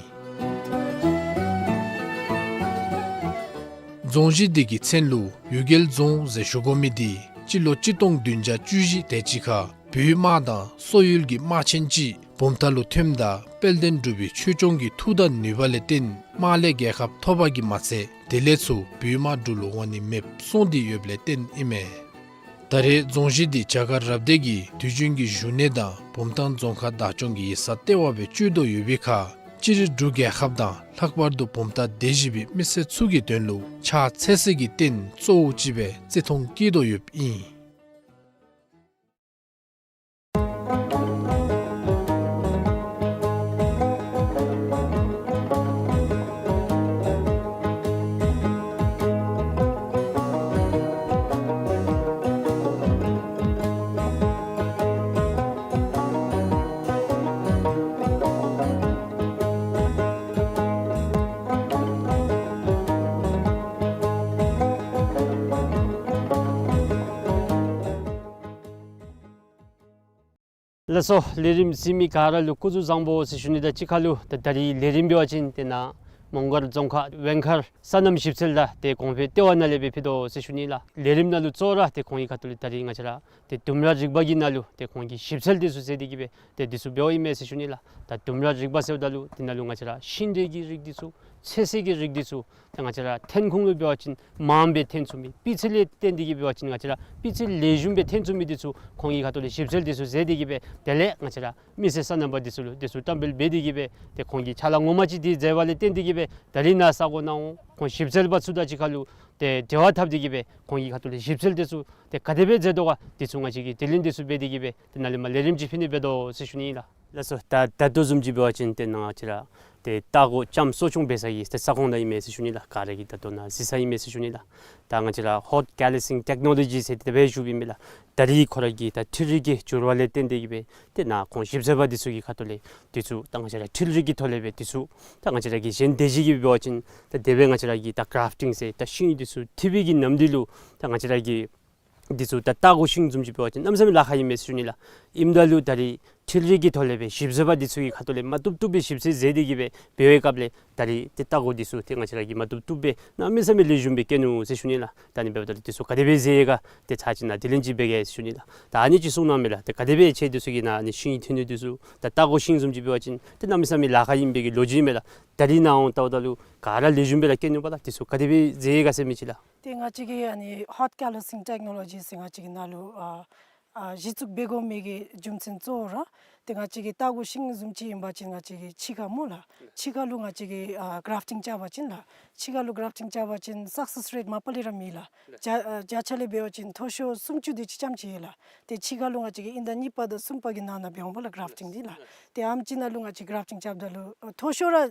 རྫོང་གཞི་འདི་གི་མཚན་ལུ་གཡུལ་རྒྱལ་རྫོང་ཟེར་ཞུ་དགོ་མི་འདི་སྤྱི་ལོ་གཅིག་སྟོང་བདུན་བརྒྱ་བཅུ་བཞི་དེ་ཅིག་ཁར་བོད་དམག་དང་སོག་ཡུལ་གྱི་དམག་ཆེན་ཅིག་བུམ་ཐང་ལུ་ཐོནམ་ད་དཔལ་ལྡན་འབྲུག་པའི་ཆོས་སྐྱོང་གི་མཐུ་དང་ནུས་པ་ལས་བརྟེན་དམག་ལས་རྒྱལ་ཁ་ཐོབ་པ་གིས་མ་ཚད་དེ་ལས་ཚུར་བོད་དམག་འབྲུག་ལུ་འོང་ནི་མེདཔ་སོང་སྟེ་ཡོདཔ་ལས་བརྟེན་ཨིན་མས། ད་རེས་རྫོང་གཞི་འདི་བྱ་དཀར་རབ་སྡེ་གི་དུས་རྒྱུན་གྱི་བཞུགས་གནས་དང་བུམ་ཐང་རྫོང་ཁག་བདག་སྐྱོང་གི་ཡིག་ཚང་ལྟེ་བ་སྦེ་སྤྱོད་དོ་ཡོད་པའི་ཁར་སྤྱིར་འབྲུག་རྒྱལ་ཁབ་དང་ལྷག་པར་དུ་བུམ་ཐང་སྡེ་བཞི་པའི་མི་སེར་ཚུ་གི་དོན་ལུ་ཕྱག་འཚལ་སའི་རྟེན་གཙོ་བོ་ཅིག་སྦེ་བརྩི་མཐོང་བསྐྱེད་དོ་ཡོདཔ་ཨིན། ལགས་སོ། ལས་རིམ་གཟིགས་མི་ག་ར་ལུ་སྐུ་གཟུགས་བཟང་པོ་ཟེར་ཞུ་ནི་དང་གཅིག་ཁར་ལུ་ད་ད་རིས་ལས་རིམ་འབད་བ་ཅིན་ཏེ་ནཱ་མོང་སྒར་རྫོང་ཁག་ཝེང་མཁར་སོ་ནམ་ཞིབ་འཚོལ་དང་ཏེ་གོང་འཕེལ་ལྟེ་བ་ནང་ལས་སྦེ་ཕུལ་དོ་ཟེར་ཞུ་ནི་ལགས། ལས་རིམ་ནང་ལུ་གཙོ་བོ་ར་ཏེ་ཁོང་གི་ཁ་ཐུག་ལས་ད་རིས་ང་བཅས་ར་ཏེ་ལྡུམ་ར་རིག་པ་གི་ནང་ལུ་ཏེ་ཁོང་གི་ཞིབ་འཚོལ་འདི་ཚུ་མཛད་དེ་གི་སྦེ་ཏེ་འདི་ཚུ་འབདཝ་ཨིན་མས་ཟེར་ཞུ་ནི་ལགས། ད་ལྡུམ་ར་རིག་པ་ཟེརཝ་ད་ལུ་འདི་ནང་ལུ་ང་བཅས་ར་ཤིང་འབྲས་ཀྱི་རིགས་འདི་ཚུ་ཚོད་བསྲེ་གི་རིགས་འདི་ཚུ་ད་ང་བཅས་ར་ཐོན་ཁུངས་ལུ་འབད་བ་ཅིན་མངམ་སྦེ་ཐོན་ཚུགས་མི་སྤུས་ཚད་ལས་བརྟེན་ཏེ་གི་འབད་བ་ཅིན་ང་བཅས་ར་སྤུས་ཚད་ལེགས་ཤོམ་སྦེ་ཐོན་ཚུགས་མི་འདི་ཚུ་ཁོང་གི་ཁ་ཐུག་ལས་ཞིབ་འཚོལ་འདི་ཚུ་མཛད་དེ་གི་སྦེ་དེ་ལས་ང་བཅས་ར་མི་སེར་སོ་ནམ་པ་འདི་ཚུ་ལུ་འདི་ཚུ་བཀྲམ་སྤེལ་འབད་དེ་གི་སྦེ་ཏེ་ཁོང་གིས་ཕྱག་ལཱ་ངོ་མ་ཅིག་འདི་མཛད་པ་ལས་བརྟེན་ཏེ་གི་སྦེ་ད་རིས་ནཱ་ས་གོ་ནང་འོང་ཁོང་ཞིབ་འཚོལ་པ་ཚུ་དང་གཅིག་ཁར་ལུ་ཏེ་འབྲེལ་བ་འཐབ་སྟེ་གི་སྦེ་ཁོང་གི་ཁ་ཐུག་ལས་ཞིབ་འཚོལ་འདི་ཚུ་ཏེ་ག་དེ་སྦེ་མཛད་དོ་ག་འདི་ཚུ་ང་བཅས་ཀྱིས་དྲི་ལན་འདི་ཚུ་འབད་དེ་གི་སྦེ་ཏེ་ནཱ་ལས་མར་ལས་རིམ་ཅིག་ཕུལ་ནི་འབད་དོ་ཟེར་ཞུ་ནི་ཨིན་ལགས། ལགས་སོ། ད་ད་ལྟོ་བཟུམ་ཅིག་འབད་བ་ཅིན་ཏེ་ནཱ་ང་བཅས་ར་ཏེ་ལྟ་སྒོ་ལྕངམ་གསོ་སྐྱོང་འབད་ས་གི་ཏེ་ས་ཁོངས་ནང་ཨིན་མས་ཟེར་ཞུ་ནི་ལགས། ག་ར་གིས་ད་ལྟོ་ནཱ་གཟིགས་ས་ཨིན་མས་ཟེར་ཞུ་ནི་ལགས། ད་ང་བཅས་ར་ཧོཊ་ཀེ་ལི་སིང་ཊེཀ་ནོ་ལོ་ཇི་ཟེར་དེ་སྦེ་ཞུཝ་ཨིན་མས་ལགས། ད་རིས་ཁོ་ར་གི་ད་འཕྲུལ་རིག་གི་འགྱུར་བ་ལས་བརྟེན་ཏེ་གི་སྦེ་ཏེ་ནཱ་ཁོང་ཞིབ་འཚོལ་པ་འདི་ཚུ་གི་ཁ་ཐུག་ལས་འདི་ཚུ་ད་ང་བཅས་ར་འཕྲུལ་རིག་གི་ཐོག་ལས་སྦེ་འདི་ཚུ་ད་ང་བཅས་ར་གི་གཞན་སྡེ་བཞི་གི་འབད་བ་ཅིན་ད་དེ་སྦེ་ང་བཅས་ར་གི་ད་གརཱཕ་ཊིང་ཟེར་ད་ཤིང་འདི་ཚུ་འཐིབས་པའི་གི་ནམ་དུས་ལུ་ད་ང་བཅས་ར་གི་འདི་ཚུ་ད་ལྟ་སྒོ་ཤིང་བཟུམ་ཅིག་འབད་བ་ཅིན་གནམ་མེད་ས་མེད་ལཱ་ཁག་ཨིན་མས་ཟེར་ཞུ་ནི་ལགས། ཨིནམ་ད་ལུ་ད་རིས་འཕྲུལ་རིག་གི་ཐོག་ལས་སྦེ་ཞིབ་འཚོལ་པ་འདི་ཚུ་གི་ཁ་ཐུག་ལས་མ་བཏུབ་བཏུབ་སྦེ་ཞིབ་འཚོལ་མཛད་དེ་གི་སྦེ་འབད་བའི་སྐབས་ལས་ད་རིས་ཏེ་ལྟ་སྒོ་འདི་ཚུ་ཏེ་ང་བཅས་ར་གིས་མ་བཏུབ་བཏུབ་སྦེ་གནམ་མེད་ས་མེད་ལེགས་ཤོམ་སྦེ་བཀལ་ནུག་ཟེར་ཞུ་ནི་ལགས། ད་ཨ་ནི་འབདཝ་ད་ལུ་འདི་ཚུ་ག་དེ་སྦེ་མཛད་ཡི་ག་ཏེ་ཚར་གཅིག་ནཱ་དྲི་ལན་ཅིག་འབད་གེ་ཟེར་ཞུ་ནི་ལགས། ད་ཨ་ནི་ཅིག་གསུང་གནང་མས་ལགས། ཏེ་ག་དེ་སྦེ་ཁྱེད་འདི་ཚུ་གིས་ནཱ་ཨ་ནི་ཤིང་འཐིབས་ནི་འདི་ཚུ་ད་ལྟ་སྒོ་ཤིང་བཟུམ་ཅིག་འབད་བ་ཅིན་ཏེ་གནམ་མེད་ས་མེད་ལཱ་ཁག་ཨིན་པའི་གི་ལོ་རྒྱུས་མས་ལགས། ད་རིས་ནཱ་འོང་ལྟཝ་ད་ལུ་ག་ར་ལེགས་ཤོམ་སྦེ་ར་བཀལ་ནུག་པ་ལགས། འདི་ཚུ་ག་དེ་སྦེ་མཛད་ཡི་ག་ཟེར་མི་ཅིག་ལགས། ཏེ་ང་བཅས་ཀྱིས་ཨ་ནི་ཧོཊ་ཀེ་ལི་སིང་ཊེཀ་ནོ་ལོ་ཇི་ཟེར་ང་བཅས་ཀྱིས་ནཱ་ལུ་ཨ་ཨ་གཞི་བཙུགས་འབད་དགོ་མི་གི་རྒྱུ་མཚན་གཙོ་བོ་ར་ཏེ་ང་བཅས་ཀྱི་ལྟ་སྒོ་ཤིང་བཟུམ་ཅིག་ཨིན་པ་ཅིན་ང་བཅས་ཀྱི་ཕྱི་ཁར་སྨོ་ལགས། ཕྱི་ཁར་ལུ་ང་བཅས་ཀྱིས་ཨ་གརཱཕ་ཊིང་རྐྱབ་པ་ཅིན་ལགས། ཕྱི་ཁར་ལུ་གརཱཕ་ཊིང་རྐྱབ་པ་ཅིན་སག་སེསི་རེཊ་མ་པ་ལས་ར་མེད་ལགས། བརྒྱ་ཨ་བརྒྱ་ཆ་ལས་འབད་བ་ཅིན་མཐོ་ཤོས་སུམ་ཅུ་དེ་ཅིག་ཙམ་ཅིག་ཡོད་ལགས། ཏེ་ཕྱི་ཁར་ལུ་ང་བཅས་ཀྱིས་དབྱིན་ཟླ་གཉིས་པ་དང་གསུམ་པ་གི་ནང་ན་འབད་འོང་པ་ལགས་གརཱཕ་ཊིང་འདི་ལགས། ཏེ་ཨམ་ཅིག་ནང་ལུ་ང་བཅས་གརཱཕ་ཊིང་རྐྱབ་ད་ལུ་ཨ་མཐོ་ཤོས་ར་ཨ་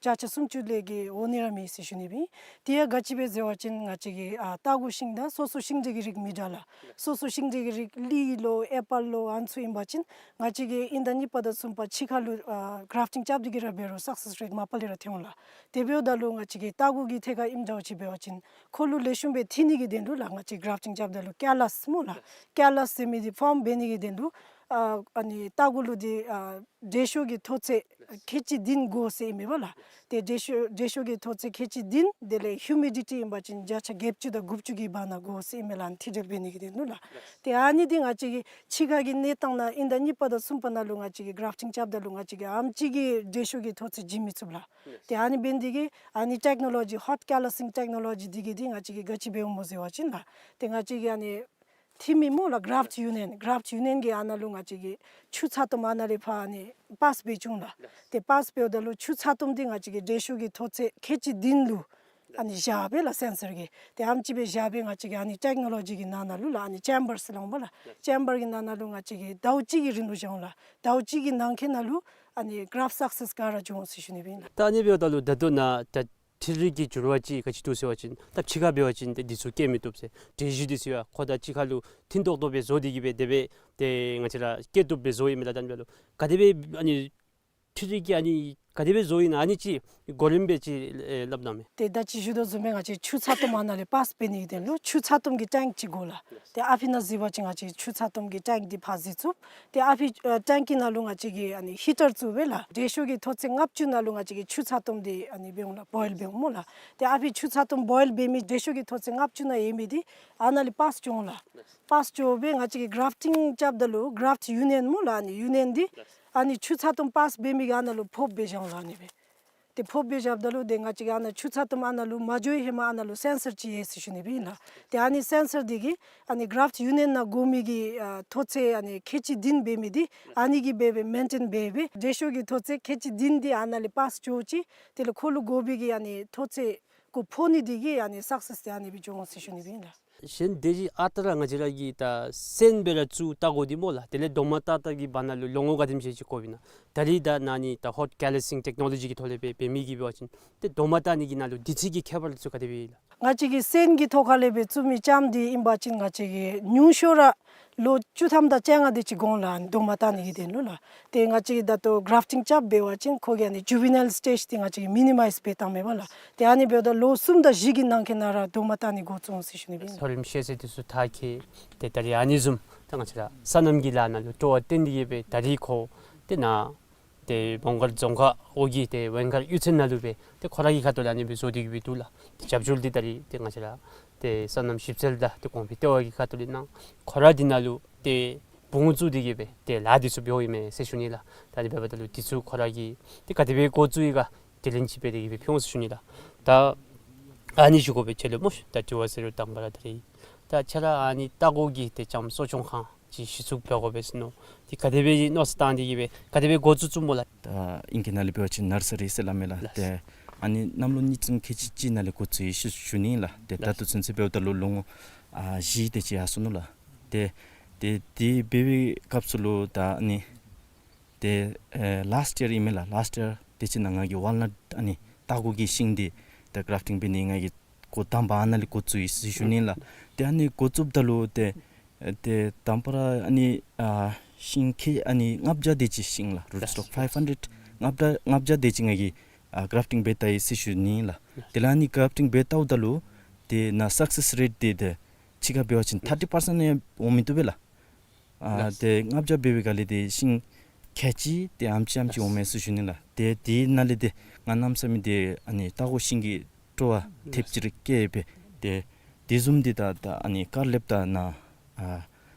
བརྒྱ་ཆ་སུམ་ཅུ་ལས་བརྒལ་འོང་ནི་ར་མེད་ཟེར་ཞུ་ནི་སྦེ། དེ་ཡང་ག་ཅི་སྦེ་ཟེར་བ་ཅིན་ང་བཅས་ཀྱི་ཨ་ལྟ་སྒོ་ཤིང་ད་སོ་སོ་ཤིང་འབྲས་ཀྱི་རིགས་མི་འདྲ་ལགས། སོ་སོ་ཤིང་འབྲས་ཀྱི་རིགས་ལི་ལོ་ཨེ་པཱལ་ལོ་ཨ་ནི་ཚུ་ཨིན་པ་ཅིན་ང་བཅས་ཀྱིས་དབྱིན་ཟླ་གཉིས་པ་དང་གསུམ་པ་ཕྱི་ཁར་ལུ་ཨ་གརཱཕ་ཊིང་རྐྱབ་སྟེ་གི་ར་འབད་རུང་སག་སེསི་རེཊ་མ་པ་ལས་ར་ཐོན་འོང་ལགས། དེ་འབདཝ་ད་ལུ་ང་བཅས་ཀྱི་ལྟ་སྒོ་གི་ཐད་ཁར་ཨིནམ་འདྲཝ་ཅིག་འབད་བ་ཅིན་ཁོ་ལུ་ལེགས་ཤོམ་སྦེ་འཐིབས་ནི་གི་དོན་ལུ་ལགས་ང་བཅས་གརཱཕ་ཊིང་རྐྱབ་ད་ལུ་ཀེ་ལཱས་སྨོ་ལགས། ཀེ་ལཱས་ཟེར་མི་འདི་ཕོརམ་འབད་ནི་གི་དོན་ལུ་ ཨ་ཨ་ནི་ལྟག་གུ་ལུ་འདི་ཨ་འབྲས་ཤོག་གི་མཐོ་ཚད་ཁལ་གཅིག་བདུན་དགོ་ཟེར་ཨིན་མས་པ་ལགས། ཏེ་འབྲས་ཤོག་འབྲས་ཤོག་གི་མཐོ་ཚད་ཁལ་གཅིག་བདུན་དེ་ལས་ཧིའུ་མི་ཌི་ཊི་ཨིན་པ་ཅིན་བརྒྱ་ཆ་བརྒྱད་ཅུ་དང་དགུ་བཅུ་གི་བར་ན་དགོ་ཟེར་ཨིན་མས་ལགས། ཨ་ནི་མཐིལ་སྒྲིལ་འབད་ནི་གི་དོན་ལུ་ལགས། ཏེ་ཨ་ནི་འདི་ང་བཅས་ཀྱི་ཕྱི་ཁ་གི་གནས་སྟངས་ནང་ཨིན་ཟླ་གཉིས་པ་དང་གསུམ་པ་ནང་ལུ་ང་བཅས་ཀྱིས་གརབ་ཊིང་རྐྱབ་ད་ལུ་ང་བཅས་ཀྱིས་ཨེམ་ཅིག་གི་འབྲས་ཤོག་གི་མཐོ་ཚད་བྱིན་མི་ཚུགས་ལགས། ཏེ་ཨ་ནི་འབད་ནི་འདི་གིས་ཨ་ནི་ཊེཀ་ནོ་ལོ་ཇི་ཧོཊ་ཀེ་ལ་སིང་ཊེཀ་ནོ་ལོ་ཇི་འདི་གིས་འདི་ང་བཅས་ཀྱིས་ག་ཅི་འབདཝ་སྨོ་ཟེར་བ་ཅིན་ལགས། ཏེ་ང་བཅས་ཀྱི་ཨ་ནི་ཊིམ་ཨིན་སྨོ་ལགས། གརབཊ་ཡུ་ནི་ཡན་གརབཊ་ཡུ་ནི་ཡན་གྱིས་ཨ་ནཱ་ལུ་ང་བཅས་ཀྱི་ཆུ་ཚ་ཏོམ་ཨ་ནཱ་ལས་ཕར་ཨ་ནི་པཱསི་འབད་བཅུག་ལགས། ཏེ་པཱསི་འབདཝ་ད་ལུ་ཆུ་ཚ་ཏོམ་འདི་ང་བཅས་ཀྱི་འབྲས་ཤོག་གི་མཐོ་ཚད་ཁལ་གཅིག་བདུན་ལུ་ཨ་ནི་བཞག་སྦེ་ལགས་སེན་སར་གྱིས། ཏེ་ཨེམ་ཅིག་སྦེ་བཞག་སྦེ་ང་བཅས་ཀྱི་ཨ་ནི་ཊེཀ་ནོ་ལོ་ཇི་གི་ནང་ན་ལུ་ལགས་ཨ་ནི་ཅེམ་བར་ཟེར་སླབ་སྨོ་ལགས། ཅེམ་བར་གྱི་ནང་ན་ལུ་ང་བཅས་ཀྱིས་ཟླཝ་གཅིག་གི་རིང་ལུ་བཞག་འོང་ལགས། ཟླཝ་གཅིག་གི་ནང་འཁོད་ནང་ལུ་ཨ་ནི་གརབཊ་སག་སེསི་ག་ར་འབྱུང་འོང་ཟེར་ཞུ་ནི་སྦེ་ཨིན་ལགས། ད་ཨ་ནི་འབདཝ་ད་ལུ་ད་ལྟོ་ནཱ་ད་འཕྲུལ་རིག་གི་འགྱུར་བ་ཅིག་ག་ཅི་འདུག་ཟེར་བ་ཅིན་ད་ཕྱི་ཁར་འབད་བ་ཅིན་ཏེ་འདི་ཚུ་སྐྱེ་མི་བཏུབ་ཟེར། འབྲས་ཞུ་འདི་ཚུ་ཡང་ཁོ་དང་གཅིག་ཁར་ལུ་མཐུན་ཏོག་ཏོ་སྦེ་བཟོ་སྟེ་གིས་སྦེ་དེ་སྦེ་ཏེ་ང་བཅས་ར་སྐྱེ་བཏུབ་སྦེ་བཟོ་ཡི་མས། ད་ད་ཨ་ནི་འབདཝ་ད་ལུ་ག་དེ་སྦེ་ཨ་ནི་འཕྲུལ་རིག་གིས་ཨ་ནི་ག་དེ་སྦེ་བཟོ་ཡི་ན་ཨ་ནི་ཅིག་གོ་རིམ་སྦེ་ཅིག་ཨེ་སླབ་གནང་མས། ཏེ་ད་ཅི་ཞུ་དོ་བཟུམ་སྦེ་ང་བཅས་ཆུ་ཚ་ཏོམ་ཨ་ནཱ་ལས་པཱསི་འབད་ནི་གི་དོན་ལུ་ཆུ་ཚ་ཏོམ་གྱི་ཊེངཀ་ཅིག་དགོ་ལགས། ཏེ་ཨ་ཕི་ནང་གཟིགས་པ་ཅིན་ང་བཅས་ཆུ་ཚ་ཏོམ་གྱི་ཊེངཀ་འདི་ཕར་གཟིགས་ཚུགས། ཏེ་ཨ་ཕི་ཨ་ཊེངཀ་གི་ནང་ལུ་ང་བཅས་ཀྱིས་ཨ་ནི་ཧི་ཊར་བཙུགས་སྦེ་ལགས། འབྲས་ཤོག་གི་མཐོ་ཚད་ལྔ་བཅུ་ནང་ལུ་ང་བཅས་ཀྱིས་ཆུ་ཚ་ཏོམ་འདི་ཨ་ནི་འབད་འོང་ལགས། བོའིལ་འབད་འོང་སྨོ་ལགས། ཏེ་ཨ་ཕི་ཆུ་ཚ་ཏོམ་བོའིལ་འབད་མི་འབྲས་ཤོག་གི་མཐོ་ཚད་ལྔ་བཅུ་ནང་ཡོད་མི་འདི་ཨ་ནཱ་ལས་པཱསི་འགྱོ་འོང་ལགས། པཱསི་འགྱོ་སྦེ་ང་བཅས་ཀྱིས་གརབཊིང་རྐྱབ་ད་ལུ་གརབཊ་ཡུ་ནི་ཡན་སྨོ་ལགས། ཨ་ནི་ཡུ་ནི་ཡན་འདི་ཨ་ནི་ཆུ་ཚ་ཏོམ་པཱསི་འབད་མི་གི་ཨ་ནཱ་ལུ་ཕབ་སྦེ་བཞག་འོང་ལགས། ཨ་ནི་སྦེ་ཏེ་ཕབ་སྦེ་བཞགཔ་ད་ལུ་ཏེ་ང་བཅས་ཀྱིས་ཨ་ནཱ་ཆུ་ཚ་ཏོམ་ཨ་ནཱ་ལུ་མ་འགྱོ་བའི་ཧེ་མ་ཨ་ནཱ་ལུ་སེན་སར་ཅིག་ཡོད་ཟེར་ཞུ་ནི་སྦེ་ཨིན་ལགས། ཏེ་ཨ་ནི་སེན་སར་འདི་གིས་ཨ་ནི་གརབཊ་ཡུ་ནི་ཡན་ནང་དགོ་མི་གི་ཨ་མཐོ་ཚད་ཨ་ནི་ཁལ་གཅིག་བདུན་འབད་མི་འདི་ཨ་ནི་གིས་སྦེ་སྦེ་མེན་ཊེན་འབད་སྦེ་འབྲས་ཤོག་གི་མཐོ་ཚད་ཁལ་གཅིག་བདུན་འདི་ཨ་ནཱ་ལས་པཱསི་འགྱོ་ཅི། དེ་ལས་ཁོ་ལུ་དགོ་པའི་གི་ཨ་ནི་མཐོ་ཚད་གུ་ཕོག་ནི་འདི་གིས་ཨ་ནི་སག་སེསི་འདི་ཨ་ནི་སྦེ་འགྱོ་འོང་ཟེར་ཞུ་ནི་སྦེ་ཨིན་ལགས། གཞན་དེ་ཅིག་ཨ་རྟག་ར་ང་བཅས་ར་གིས་ད་སོན་སྦེ་ར་བཙུགས་བལྟ་དགོ་འདི་སྨོ་ལགས། དེ་ལས་རྡོག་མ་བཏགས་བཏགས་ཀྱི་བར་ན་ལུ་ལོ་ངོ་ག་དེམ་ཅིག་ཅིག་འགོརཝ་ཨིན་ན། ད་རིས་ད་ཨ་ནི་ད་ཧོཊ་ཀེ་ལ་སིང་ཊེཀ་ནོ་ལོ་ཇི་གི་ཐོག་ལས་སྦེ་འབད་མི་གིས་འབད་བ་ཅིན་ཏེ་རྡོག་མ་བཏགས་ནི་གི་ནང་ལུ་དུས་ཚོད་ཀྱི་ཁྱད་པར་ཚུ་ག་དེ་སྦེ་ཨིན་ལགས། ང་བཅས་ཀྱིས་སོན་གྱི་ཐོག་ཁ་ལས་སྦེ་བཙུགས་མི་ལྕངམ་འདི་ཨིན་པ་ཅིན་ང་བཅས་ཀྱིས་ཉུང་ཤོས་ར་ལོ་བཅུ་ཐམ་དང་བཅོ་ལྔ་དེ་ཅིག་འགོར་འོང་ལགས། རྡོག་མ་བཏགས་ནི་གི་དོན་ལུ་ལགས། ཏེ་ང་བཅས་ཀྱིས་ད་ལྟོ་གརབཊིང་རྐྱབ་འབད་བ་ཅིན་ཁོ་གི་ཨ་ནི་ཇུ་ཝི་ནཱའིལ་སི་ཊེཇ་འདི་ང་བཅས་ཀྱིས་མི་ནི་མའིཛ་འབད་བཏངམ་མས་པ་ལགས། ཏེ་ཨ་ནི་འབདཝ་ད་ལོ་གསུམ་དང་བཞི་གི་ནང་འཁོད་ནང་ར་རྡོག་མ་བཏགས་ནི་འགོ་བཙུགས་འོང་ཟེར་ཞུ་ནི་སྦེ་ཨིན་ལགས། མཐོ་རིམ་ཤེས་ཚད་འདི་ཚུ་མཐར་འཁྱོལ། ཏེ་ད་རིས་ཨ་ནི་བཟུམ་ད་ང་བཅས་ར་སོ་ནམ་གྱི་ལཱ་ནང་ལུ་སྤྲོ་བ་བཏོན་ཏེ་གིས་སྦེ་ད་རིས་ཁོ་ཏེ་ནཱ་ཏེ་མོང་སྒར་རྫོང་ཁག་འོག་གི་ཏེ་ཝེང་མཁར་གཡུས་ཚན་ནང་ལུ་སྦེ་ཏེ་ཁོ་ར་གི་ཁ་ཐུག་ལས་ཨ་ནི་སྦེ་བཟོ་སྟེ་གིས་སྦེ་འདུག་ལགས། ཏེ་རྒྱབ་སྐྱོར་འདི་ད་རིས་ཏེ་ང་བཅས་ར་ཏེ་སོ་ནམ་ཞིབ་འཚོལ་དང་ཏེ་གོང་འཕེལ་ལྟེ་བ་གི་ཁ་ཐུག་ལས་གནང་། ཁོ་ར་འདི་ནང་ལུ་ཏེ་བུ་ངོ་བཙུགས་ཏེ་གིས་སྦེ་ཏེ་ལཱ་འདི་ཚུ་འབདཝ་ཨིན་མས་ཟེར་ཞུ་ནི་ལགས། ད་ཨ་ནི་འབདཝ་ད་ལུ་འདི་ཚུ་ཁོ་ར་གིས་ཏེ་ག་དེ་སྦེ་འགོ་བཙུགས་ཡི་ག་དྲི་ལན་ཅིག་འབད་དེ་གིས་སྦེ་ཕུལ་འོང་ཟེར་ཞུ་ནི་ལགས། ད་ཨ་ནི་ཞུ་དགོ་པའི་ཆེད་ལུ་སྨོ་ཤིག། ད་དྲི་བ་ཟེར་རུང་དང་པ་ར་ད་རིས་ད་ཁྱོད་ར་ཨ་ནི་ལྟག་གུ་གི་ཏེ་ལྕངམ་གསོ་སྐྱོང་ཁང་ཅིག་གཞི་བཙུགས་འབད་དགོ་པས་ཟེར་མནོ། ཏེ་ག་དེ་སྦེ་མནོ་བསམ་བཏང་སྟེ་གིས་སྦེ་ག་དེ་སྦེ་འགོ་བཙུགས་བཙུགསཔ་སྨོ་ལགས། ད་ཨིང་སྐད་ནང་ལས་འབད་བ་ཅིན་ནར་སི་རི་ཟེར་སླབ་མས་ལགས། ལགས། ཏེ་ཨ་ནི་གནམ་ལོ་གཉིས་སྟོང་ཁལ་གཅིག་གཅིག་ནང་ལས་འགོ་བཙུགས་ཡི་ཟེར་ཞུ་ནི་ལགས། ཏེ་ད་ལྟོ་ཚུན་ཚོད་འབདཝ་ད་ལུ་ལོ་ངོ་ཨ་བཞི་དེ་ཅིག་ཡར་སོ་ནུག་ལགས། ཏེ་ཏེ་དེ་འབད་བའི་སྐབས་སུ་ལུ་ད་ཨ་ནི་ཏེ་ཨེ་ལཱསཊ་ཡར་ཨིན་མས་ལགས། ལཱསཊ་ཡར་དེ་ཅིག་ནང་ང་གིས་ཝཱལ་ནཊ་ཨ་ནི་ལྟག་གུ་གི་ཤིང་འདི་ད་གརབཊིང་འབད་ནི་ང་གིས་འགོ་དང་པ་ཨ་ནཱ་ལས་འགོ་བཙུགས་ཡི་ཟེར་ཞུ་ནི་ལགས། ཏེ་ཨ་ནི་འགོ་བཙུགསཔ་ད་ལུ་ཏེ་ཨེ་ཏེ་དང་པ་ར་ཨ་ནི་ཨ་ཤིང་ཁལ་ཨ་ནི་ལྔ་བརྒྱ་དེ་ཅིག་ཤིང་ལགས། རུཊ་སི་ཊོག་ཕའིབ་ཧན་ཌེཌ་ལྔ་བརྒྱ་ལྔ་བརྒྱ་དེ་ཅིག་ང་གིས་ཨ་གརབཊིང་འབད་བལྟ་ཡི་ཟེར་ཞུ་ནི་ལགས། དེ་ལས་ཨ་ནི་གརབཊིང་འབད་བལྟཝ་ད་ལུ་ཏེ་ནཱ་སག་སེསི་རེཊ་འདི་ཏེ་ཕྱི་ཁར་འབད་བ་ཅིན་ཐར་ཊི་པར་སེནཊ་ཡང་འོང་མི་བཏུབ་པས་ལགས། ཨ་ལགས། ཏེ་ལྔ་བརྒྱ་འབད་བའི་སྒང་ལས་ཏེ་ཤིང་ཁལ་གཅིག་ཏེ་ཨ་ཙམ་ཅིག་ཨ་ཙམ་ཅིག་འོང་མས་ཟེར་ཞུ་ནི་ལགས། ཏེ་དེ་ནང་ལས་ཏེ་ང་གནམ་མེད་ས་མེད་ཏེ་ཨ་ནི་ལྟག་གུ་ཤིང་གི་སྤྲོ་བ་ཐེབས་ཅིག་ར་སྐྱེས་སྦེ་ཏེ་དེ་བཟུམ་འདི་ད་ད་ཨ་ནི་ཀར་ལེབ་ད་ནཱ་ཨ་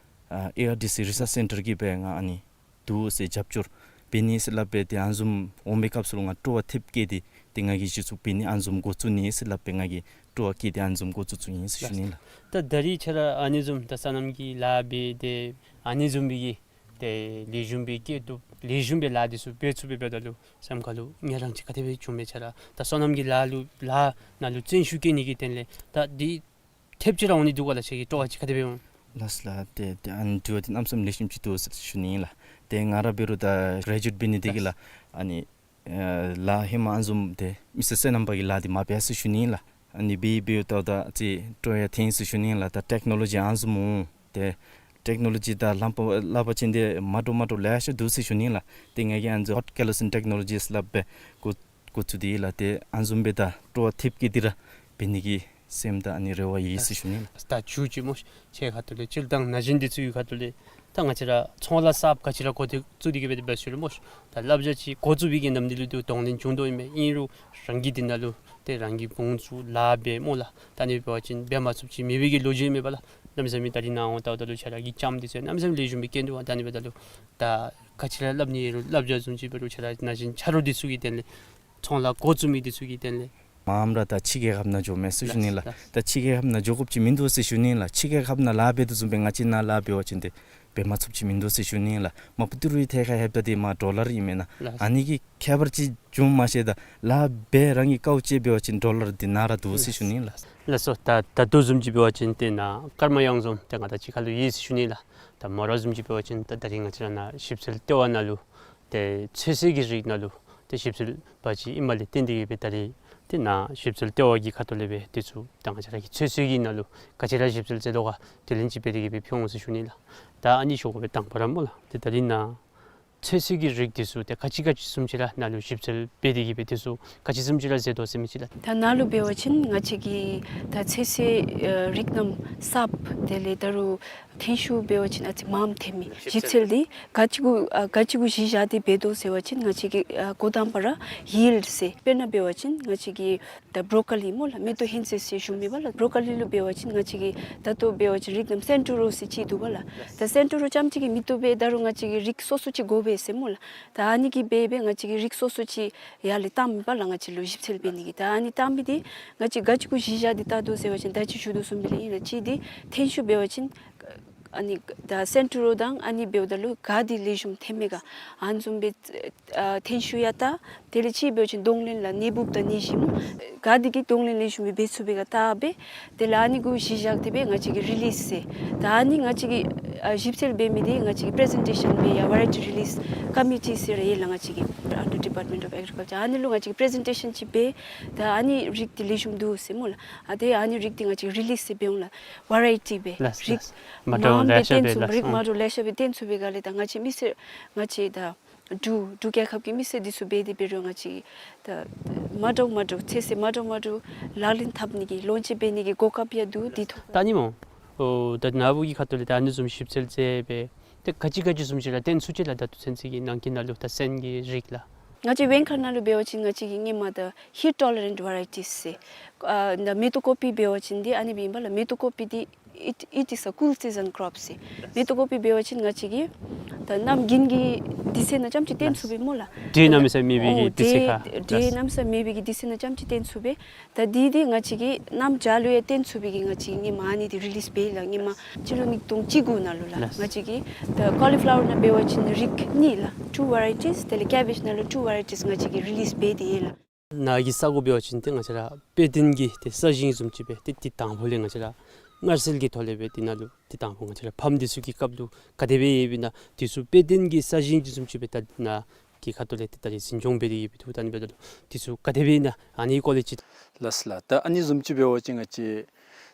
ཨ་ཨེ་ཨར་ཌི་སི་རི་སརཆ་སེན་ཊར་གྱིས་སྦེ་ང་ཨ་ནི་འདུག་ཟེར་རྒྱབ་སྐྱོར་འབད་ནི་ཟེར་སླབ་སྦེ་ཏེ་ཨ་ནི་བཟུམ་འོང་པའི་སྐབས་སུ་ལུ་ང་སྤྲོ་བ་ཐེབས་བསྐྱེད་དེ་ཏེ་ང་གིས་གཞི་བཙུགས་འབད་ནི་ཨ་ནི་བཟུམ་འགོ་བཙུགས་ནི་ཟེར་སླབ་སྦེ་ང་གིས་སྤྲོ་བ་བསྐྱེད་དེ་ཨ་ནི་བཟུམ་འགོ་བཙུགས་བཙུགས་ཡི་ཟེར་ཞུ་ནི་ལགས། ད་ད་རིས་ཁྱོད་ར་ཨ་ནི་བཟུམ་ད་སོ་ནམ་གྱི་ལཱ་འབད་དེ་ཨ་ནི་བཟུམ་སྦེ་གི་ཏེ་ལེགས་ཤོམ་སྦེ་སྐྱེ་བཏུབ་ལེགས་ཤོམ་སྦེ་ལཱ་འདི་ཚུ་འབད་ཚུགས་པའི་འབདཝ་ད་ལུ་སེམས་ཁར་ལུ་ངལ་རངས་ཅིག་ག་དེ་སྦེ་བྱུང་མས། ཁྱོད་ར་ད་སོ་ནམ་གྱི་ལཱ་ལུ་ལཱ་ནང་ལུ་བརྩོན་ཤུགས་བསྐྱེད་ནི་གི་དོན་ལས་ད་འདི་ཐེབས་ཅིག་ར་འོང་ནི་འདུག་ག་ལགས། ཁྱོད་ཀྱི་སྤྲོ་བ་ཅིག་ག་དེ་སྦེ་འོང་། ལགས་ལགས། ཏེ་ཏེ་ཨ་ནི་དྲི་བ་འདི་གནམ་མེད་ས་མེད་ལེགས་ཤོམ་ཅིག་འདུག་ཟེར་ཞུ་ནི་ཨིན་ལགས། ཏེ་ང་ར་འབད་རུང་ད་གརེ་ཇུ་ཨེཊ་འབད་ནི་འདི་གིས་ལགས་ཨ་ནི་ཨེ་ལཱ་ཧེ་མ་ཨ་ནི་བཟུམ་ཏེ་མི་སི་ཊར་བསོད་ནམས་པ་གི་ལཱ་འདི་མ་འབད་ཟེར་ཞུ་ནི་ཨིན་ལགས། ཨ་ནི་འབད་འབདཝ་ད་ད་ཅིག་སྤྲོ་བ་ཐོན་ཟེར་ཞུ་ནི་ཨིན་ལགས། ད་ཊེཀ་ནོ་ལོ་ཇི་ཨ་ནི་བཟུམ་འོང་ཏེ་ཊེཀ་ནོ་ལོ་ཇི་ད་ལམ་པ་སླབ་པ་ཅིན་ཏེ་མ་འདྲཝ་མ་འདྲཝ་ལེ་ཤ་འདུག་ཟེར་ཞུ་ནི་ཨིན་ལགས། ཏེ་ང་གིས་ཨ་ནི་ཧོཊ་ཀེ་ལ་སིང་ཊེཀ་ནོ་ལོ་ཇི་ཟེར་སླབ་སྦེ་འགོ་འགོ་བཙུགས་ཏེ་ལགས། ཏེ་ཨ་ནི་བཟུམ་སྦེ་ད་སྤྲོ་བ་ཐེབས་བསྐྱེད་དེ་ར་འབད་ནི་གི་སེམས་དང་ཨ་ནི་རེ་བ་ཡོད་ཟེར་ཞུ་ནི་ཨིན་ལགས། ད་མཇུག་ཅིག་སྨོ་ཤིག། ཁྱོད་ཁ་ཐུག་ལས་སྤྱིར་བཏང་ན་གཞོན་འདི་ཚུ་གི་ཁ་ཐུག་ལས་ ད་ང་བཅས་ར་ཚོང་ལཱ་གསརཔ་ག་ཅི་ར་འགོ་བཙུགས་ཏེ་གི་སྦེ་འབད་ཞུ་རུང་སྨོ་ཤིག། ད་བསླབ་བྱ་ཅིག་འགོ་བཙུགས་པའི་གི་ནམ་དུས་ལུ་དེ་གདོང་ལེན་བྱུང་དོ་ཨིན་མས། ཨིན་རུང་རང་གིས་དེ་ནང་ལུ་ཏེ་རང་གི་བུ་ཚུ་ལཱ་འབད་སྨོ་ལགས། ད་ཨ་ནི་འབད་བ་ཅིན་འབད་མ་ཚུགསཔ་ཅིག་མེད་པའི་གི་ལོ་རྒྱུས་མེད་པ་ལགས། གནམ་མེད་ས་མེད་ད་རིས་ནངས་པ་ལྟཝ་ད་ལུ་ཁྱེད་ར་གི་ལྕམ་འདི་ཚུ་གནམ་མེད་ས་མེད་ལེགས་ཤོམ་སྦེ་སྐྱེས་འདུག་པ། ད་ཨ་ནི་འབདཝ་ད་ལུ་ད་ག་ཅི་ར་སླབ་ནི་ཡོད་རུང་བསླབ་བྱ་བཟུམ་ཅིག་འབད་རུང་ཁྱེད་ར་ན་གཞོན་ཆ་རོགས་འདི་ཚུ་གི་དོན་ལས་ཚོང་ལཱ་འགོ་བཙུགས་མི་འདི་ཚུ་གི་དོན་ལས། མངམ་ར་ད་ཕྱི་རྒྱལ་ཁབ་ནང་འགྱོ་མས་ཟེར་ཞུ་ནི་ལགས། ལགས། ད་ཕྱི་རྒྱལ་ཁབ་ནང་འགྱོ་དགོཔ་ཅིག་མིན་འདུག་ཟེར་ཞུ་ནི་ལགས། ཕྱི་རྒྱལ་ཁབ་ནང་ལཱ་འབད་དོ་བཟུམ་སྦེ་ང་བཅས་ནཱ་ལཱ་འབད་བ་ཅིན་ཏེ་འབད་མ་ཚུགསཔ་ཅིག་མིན་འདུག་ཟེར་ཞུ་ནི་ལགས། མ་པ་ཏི་རུའི་ཐད་ཁར་ལྷོདཔ་ད་ཏེ་མར་ཌོ་ལར་ཨིན་མས་ན། ལགས། ཨ་ནི་གི་ཁྱད་པར་ཅིག་བྱུངམ་མ་ཤེས། ད་ལཱ་འབད་རང་གིས་དཀའཝ་སྤྱད་འབད་བ་ཅིན་ཌོ་ལར་འདི་ནཱ་ར་འདུག་ཟེར་ཞུ་ནི་ལགས། ལགས་སོ། ད་ད་ལྟོ་བཟུམ་ཅིག་འབད་བ་ཅིན་ཏེ་ནཱ་ཀརྨ་གཡང་འཛོམས་ཏེ་ང་དང་གཅིག་ཁར་ལུ་ཡོད་ཟེར་ཞུ་ནི་ལགས། ད་མོ་ར་བཟུམ་ཅིག་འབད་བ་ཅིན་ད་ད་རིས་ང་བཅས་ར་ནཱ་ཞིབ་འཚོལ་ལྟེ་བ་ནང་ལུ་ཏེ་ཚོད་བསྲེ་གི་རིགས་ནང་ལུ་ཏེ་ཞིབ་འཚོལ་པ་ཅིག་ཨིནམ་ལས་བརྟེན་ཏེ་གི་སྦེ་ད་རིས་ཏེ་ནཱ་ཞིབ་འཚོལ་ལྟེ་བ་གི་ཁ་ཐུག་ལས་སྦེ་དེ་ཚུ་ད་ང་བཅས་ར་གི་ཚོད་བསྲེ་གི་ནང་ལུ་ག་ཅི་ར་ཞིབ་འཚོལ་མཛད་དོ་ག་དེ་ལན་ཅིག་འབད་དེ་གི་སྦེ་ཕུལ་འོང་ཟེར་ཞུ་ནི་ལགས། ད་ཨ་ནི་ཞུ་དགོ་པའི་དང་པ་ར་སྨོ་ལགས། ཏེ་ད་རིས་ནཱ་ཚོད་བསྲེ་གི་རིགས་འདི་ཚུ་ཏེ་ག་ཅི་ག་ཅི་བཟུམ་ཅིག་ར་ནཱ་ལུ་ཞིབ་འཚོལ་འབད་དེ་གི་སྦེ་དེ་ཚུ་ག་ཅི་བཟུམ་ཅིག་ར་མཛད་དོ་ཟེར་མི་ཅིག་ལགས། ད་ནཱ་ལུ་འབད་བ་ཅིན་ང་བཅས་ཀྱི་ད་ཚོད་བསྲེ་ཨ་རིགས་རྣམ་གསརཔ་དེ་ལས་ད་རུང་ཐོན་ཤུགས་འབད་བ་ཅིན་ཨ་ཙི་མངམ་ཐོན་མི་ཞིབ་འཚོལ་འདི་ག་ཅི་གུ་ཨ་ག་ཅི་གུ་གཞི་བཞག་སྟེ་འབད་དོ་ཟེར་བ་ཅིན་ང་བཅས་ཀྱིས་ཨ་འགོ་དང་པ་ར་ཡིལཌ་ཟེར། དཔེར་ན་འབད་བ་ཅིན་ང་བཅས་ཀྱི་ད་བོ་རོ་ཀོ་ལི་སྨོ་ལགས། མེ་ཏོག་ཧིང་ཙེ་ཟེར་ཞུ་མི་པ་ལགས། བོ་རོ་ཀོ་ལི་ལུ་འབད་བ་ཅིན་ང་བཅས་ཀྱིས་ད་ལྟོ་འབད་བ་ཅིན་རིགས་རྣམ་སེན་ཊོ་རོ་ཟེར་ཅིག་འདུག་པ་ལགས། ད་སེན་ཊོ་རོ་རྐྱངམ་གཅིག་གིས་མི་བཏུབ་པས། ད་རུང་ང་བཅས་ཀྱིས་རིགས་སོ་སོ་ཅིག་དགོ་པས་ཟེར་སྨོ་ལགས། ད་ཨ་ནི་གིས་འབད་སྦེ་ང་བཅས་ཀྱིས་རིགས་སོ་སོ་ཅིག་ཡར་ལས་བཏངམ་ཨིན་པ་ལགས། ང་བཅས་ལུ་ཞིབ་འཚོལ་འབད་ནི་གི། ད་ཨ་ནི་བཏང་མི་འདི་ང་བཅས་ག་ཅི་གུ་གཞི་བཞག་སྟེ་བལྟ་དོ་ཟེར་བ་ཅིན་ད་ཅི་ཞུ་དོ་བཟུམ་སྦེ་ལགས། ཨིན་ལགས། གཅིག་འདི་ཐོན་ཤུགས་འབད་བ་ཅིན་ཨ་ནི་ད་སེན་ཊོ་རོ་དང་ཨ་ནི་འབདཝ་ད་ལུ་ག་འདི་ལེགས་ཤོམ་ཐོན་མས་ག། ཨ་ནི་བཟུམ་སྦེ་ཨ་ཐོན་ཤུགས་ཡང་བལྟ། དེ་ལས་གཅིག་འབད་བ་ཅིན་གདོང་ལེན་ལགས། ནད་འབུཔ་དང་ནད་གཞི་སྨོ། ག་འདི་གིས་གདོང་ལེན་ལེགས་ཤོམ་སྦེ་འབད་ཚུགས་པས་ག་བལྟ་སྦེ། དེ་ལས་ཨ་ནི་གུ་གཞི་བཞག་སྟེ་སྦེ་ང་བཅས་ཀྱིས་རི་ལིསི་ཟེར། ད་ཨ་ནི་ང་བཅས་ཀྱིས་ཨ་ཞིབ་འཚོལ་འབད་མི་འདི་ང་བཅས་ཀྱིས་པི་རི་ཟེན་ཊེ་ཤཱན་འབད་ཡར་ཝེ་རའི་ཊི་རི་ལིསི་ཀོ་མི་ཊི་ཟེར་ར་ཡོད་ལགས། ང་བཅས་ཀྱི་under Department of Agriculture། ཨ་ནི་ལུ་ང་བཅས་ཀྱིས་པི་རི་ཟེན་ཊེ་ཤཱན་ཅིག་འབད། ད་ཨ་ནི་རིགས་འདི་ལེགས་ཤོམ་འདུག་ཟེར་སྨོ་ལགས། ཨ་ཏེ་ཨ་ནི་རིགས་འདི་ང་བཅས་ཀྱིས་རི་ལིསི་ཟེར་འབད་འོང་ལགས། ཝེ་རའི་ཊི་སྦེ། ལགས་རིགས་ལགས། མ་འདྲཝ་མངམ་ལེ་སྦེ་ཤ་སྦེ་བཏོན་ཚུགས། ལགས་རིགས་སོ། མ་འདྲཝ་ལེ་ཤ་སྦེ་བཏོན་ཚུགས་པའི་སྒང་ལས་ད་ང་བཅས་མི་སེར་ང་བཅས་ད་འབྲུག་འབྲུག་རྒྱལ་ཁབ་ཀྱི་མི་སེར་འདི་ཚུ་འབད་དེ་འབད་རུང་ང་བཅས་ད་མ་འདྲཝ་མ་འདྲཝ་ཚོད་བསྲེ་མ་འདྲཝ་མ་འདྲཝ་ལག་ལེན་འཐབ་ནི་གི་ལོན་ཅིག་འབད་ནི་གི་གོ་སྐབས་ཡང་འདུག། འདི་ཐོག་ད་ཨ་ནི་སྨོ། ཨོ་ད་ནཱ་བུ་གི་ཁ་ཐུག་ལས་ད་ཨ་ནི་བཟུམ་ཞིབ་འཚོལ་མཛད་སྦེ་ཏེ་ག་ཅི་ག་ཅི་བཟུམ་ཅིག་ར་བཏོན་ཚུགས་ཅི་ལགས། ད་ལྟོ་ཚུན་ཚོད་ཀྱི་ནང་འཁོད་ནང་ལུ་ད་སོན་གྱི་རིགས་ལགས། ང་བཅས་བེང་ཁ་ནང་ལུ་འབད་བ་ཅིན་ང་བཅས་ཀྱིས་སྔོན་མ་ད་heat tolerant varieties ཟེར་ཨ་ད་མེ་ཏོག་ཀོ་པི་འབད་བ་ཅིན་འདི་ཨ་ནི་སྦེ་ཨིན་པ་ལགས། མེ་ཏོག་ཀོ་པི་འདི་it, it is a cool season crop ཟེར། མེ་ཏོག་ཀོ་པི་འབད་བ་ཅིན་ང་བཅས་ཀྱིས་ད་གནམ་དགུན་གྱི་དུས་ཚོད་ནང་རྐྱངམ་ཅིག་བཏོན་ཚུགས་པས་སྨོ་ལགས། འདི་གནམ་མེད་ས་མེད་པའི་གི་ཨོ་དུས་ཚོད་ཁར། འདི་གནམ་མེད་ས་མེད་པའི་གི་དུས་ཚོད་ནང་རྐྱངམ་ཅིག་བཏོན་ཚུགས་པས། ད་འདི་འདི་ང་བཅས་ཀྱིས་གནམ་བྱཱར་ལུ་ཡང་བཏོན་ཚུགས་པའི་གི་ང་བཅས་ཀྱིས་སྔོན་མ་ཨ་ནི་འདི་རི་ལིསི་འབད་ཡི་ལགས། སྔོན་མ་སྤྱི་ལོ་ཉིས་སྟོང་བཅུ་དགུ་ནང་ལུ་ལགས། ལགས། ང་བཅས་ཀྱིས་ད་ཀོ་ལི་ཕི་ལ་ཝར་ནང་འབད་བ་ཅིན་རིགས་གཉིས་ལགས། two varieties། དེ་ལས་ཀེ་བེཇ་ནང་ལུ་two varieties ང་བཅས་ཀྱིས་རི་ལིསི་འབད་དེ་ཡོད་ལགས། ནཱ་གི་ས་གོ་འབད་བ་ཅིན་ཏེ་ང་བཅས་ར་དཔེ་སྟོན་གྱི་ཏེ་ས་ཞིང་བཟུམ་ཅིག་སྦེ་ཏེ་ཏེ་དང་ཕུ་ལས་ང་བཅས་ར་མངར་སེལ་གྱི་ཐོག་ལས་སྦེ་ཏེ་ནཱ་ལུ་ཏེ་དང་ཕུ་ང་བཅས་ར་ཕམ་འདི་ཚུ་གི་སྐབས་ལུ་ག་དེ་སྦེ་ཡོདཔ་ཨིན་ན་འདི་ཚུ་དཔེ་སྟོན་གྱི་ས་ཞིང་བཟུམ་ཅིག་སྦེ་ད་ནཱ་གི་ཁ་ཐུག་ལས་ཏེ་ད་རིས་འཛིན་སྐྱོང་འབད་དེ་ཡོདཔ་འདུག། ད་ཨ་ནི་འབདཝ་ད་ལུ་འདི་ཚུ་ག་དེ་སྦེ་ཨིན་ན་ཨ་ནི་སྐོར་ལས་ཅིག། ལགས་ལགས། ད་ཨ་ནི་བཟུམ་ཅིག་འབད་བ་ཅིན་ང་བཅས་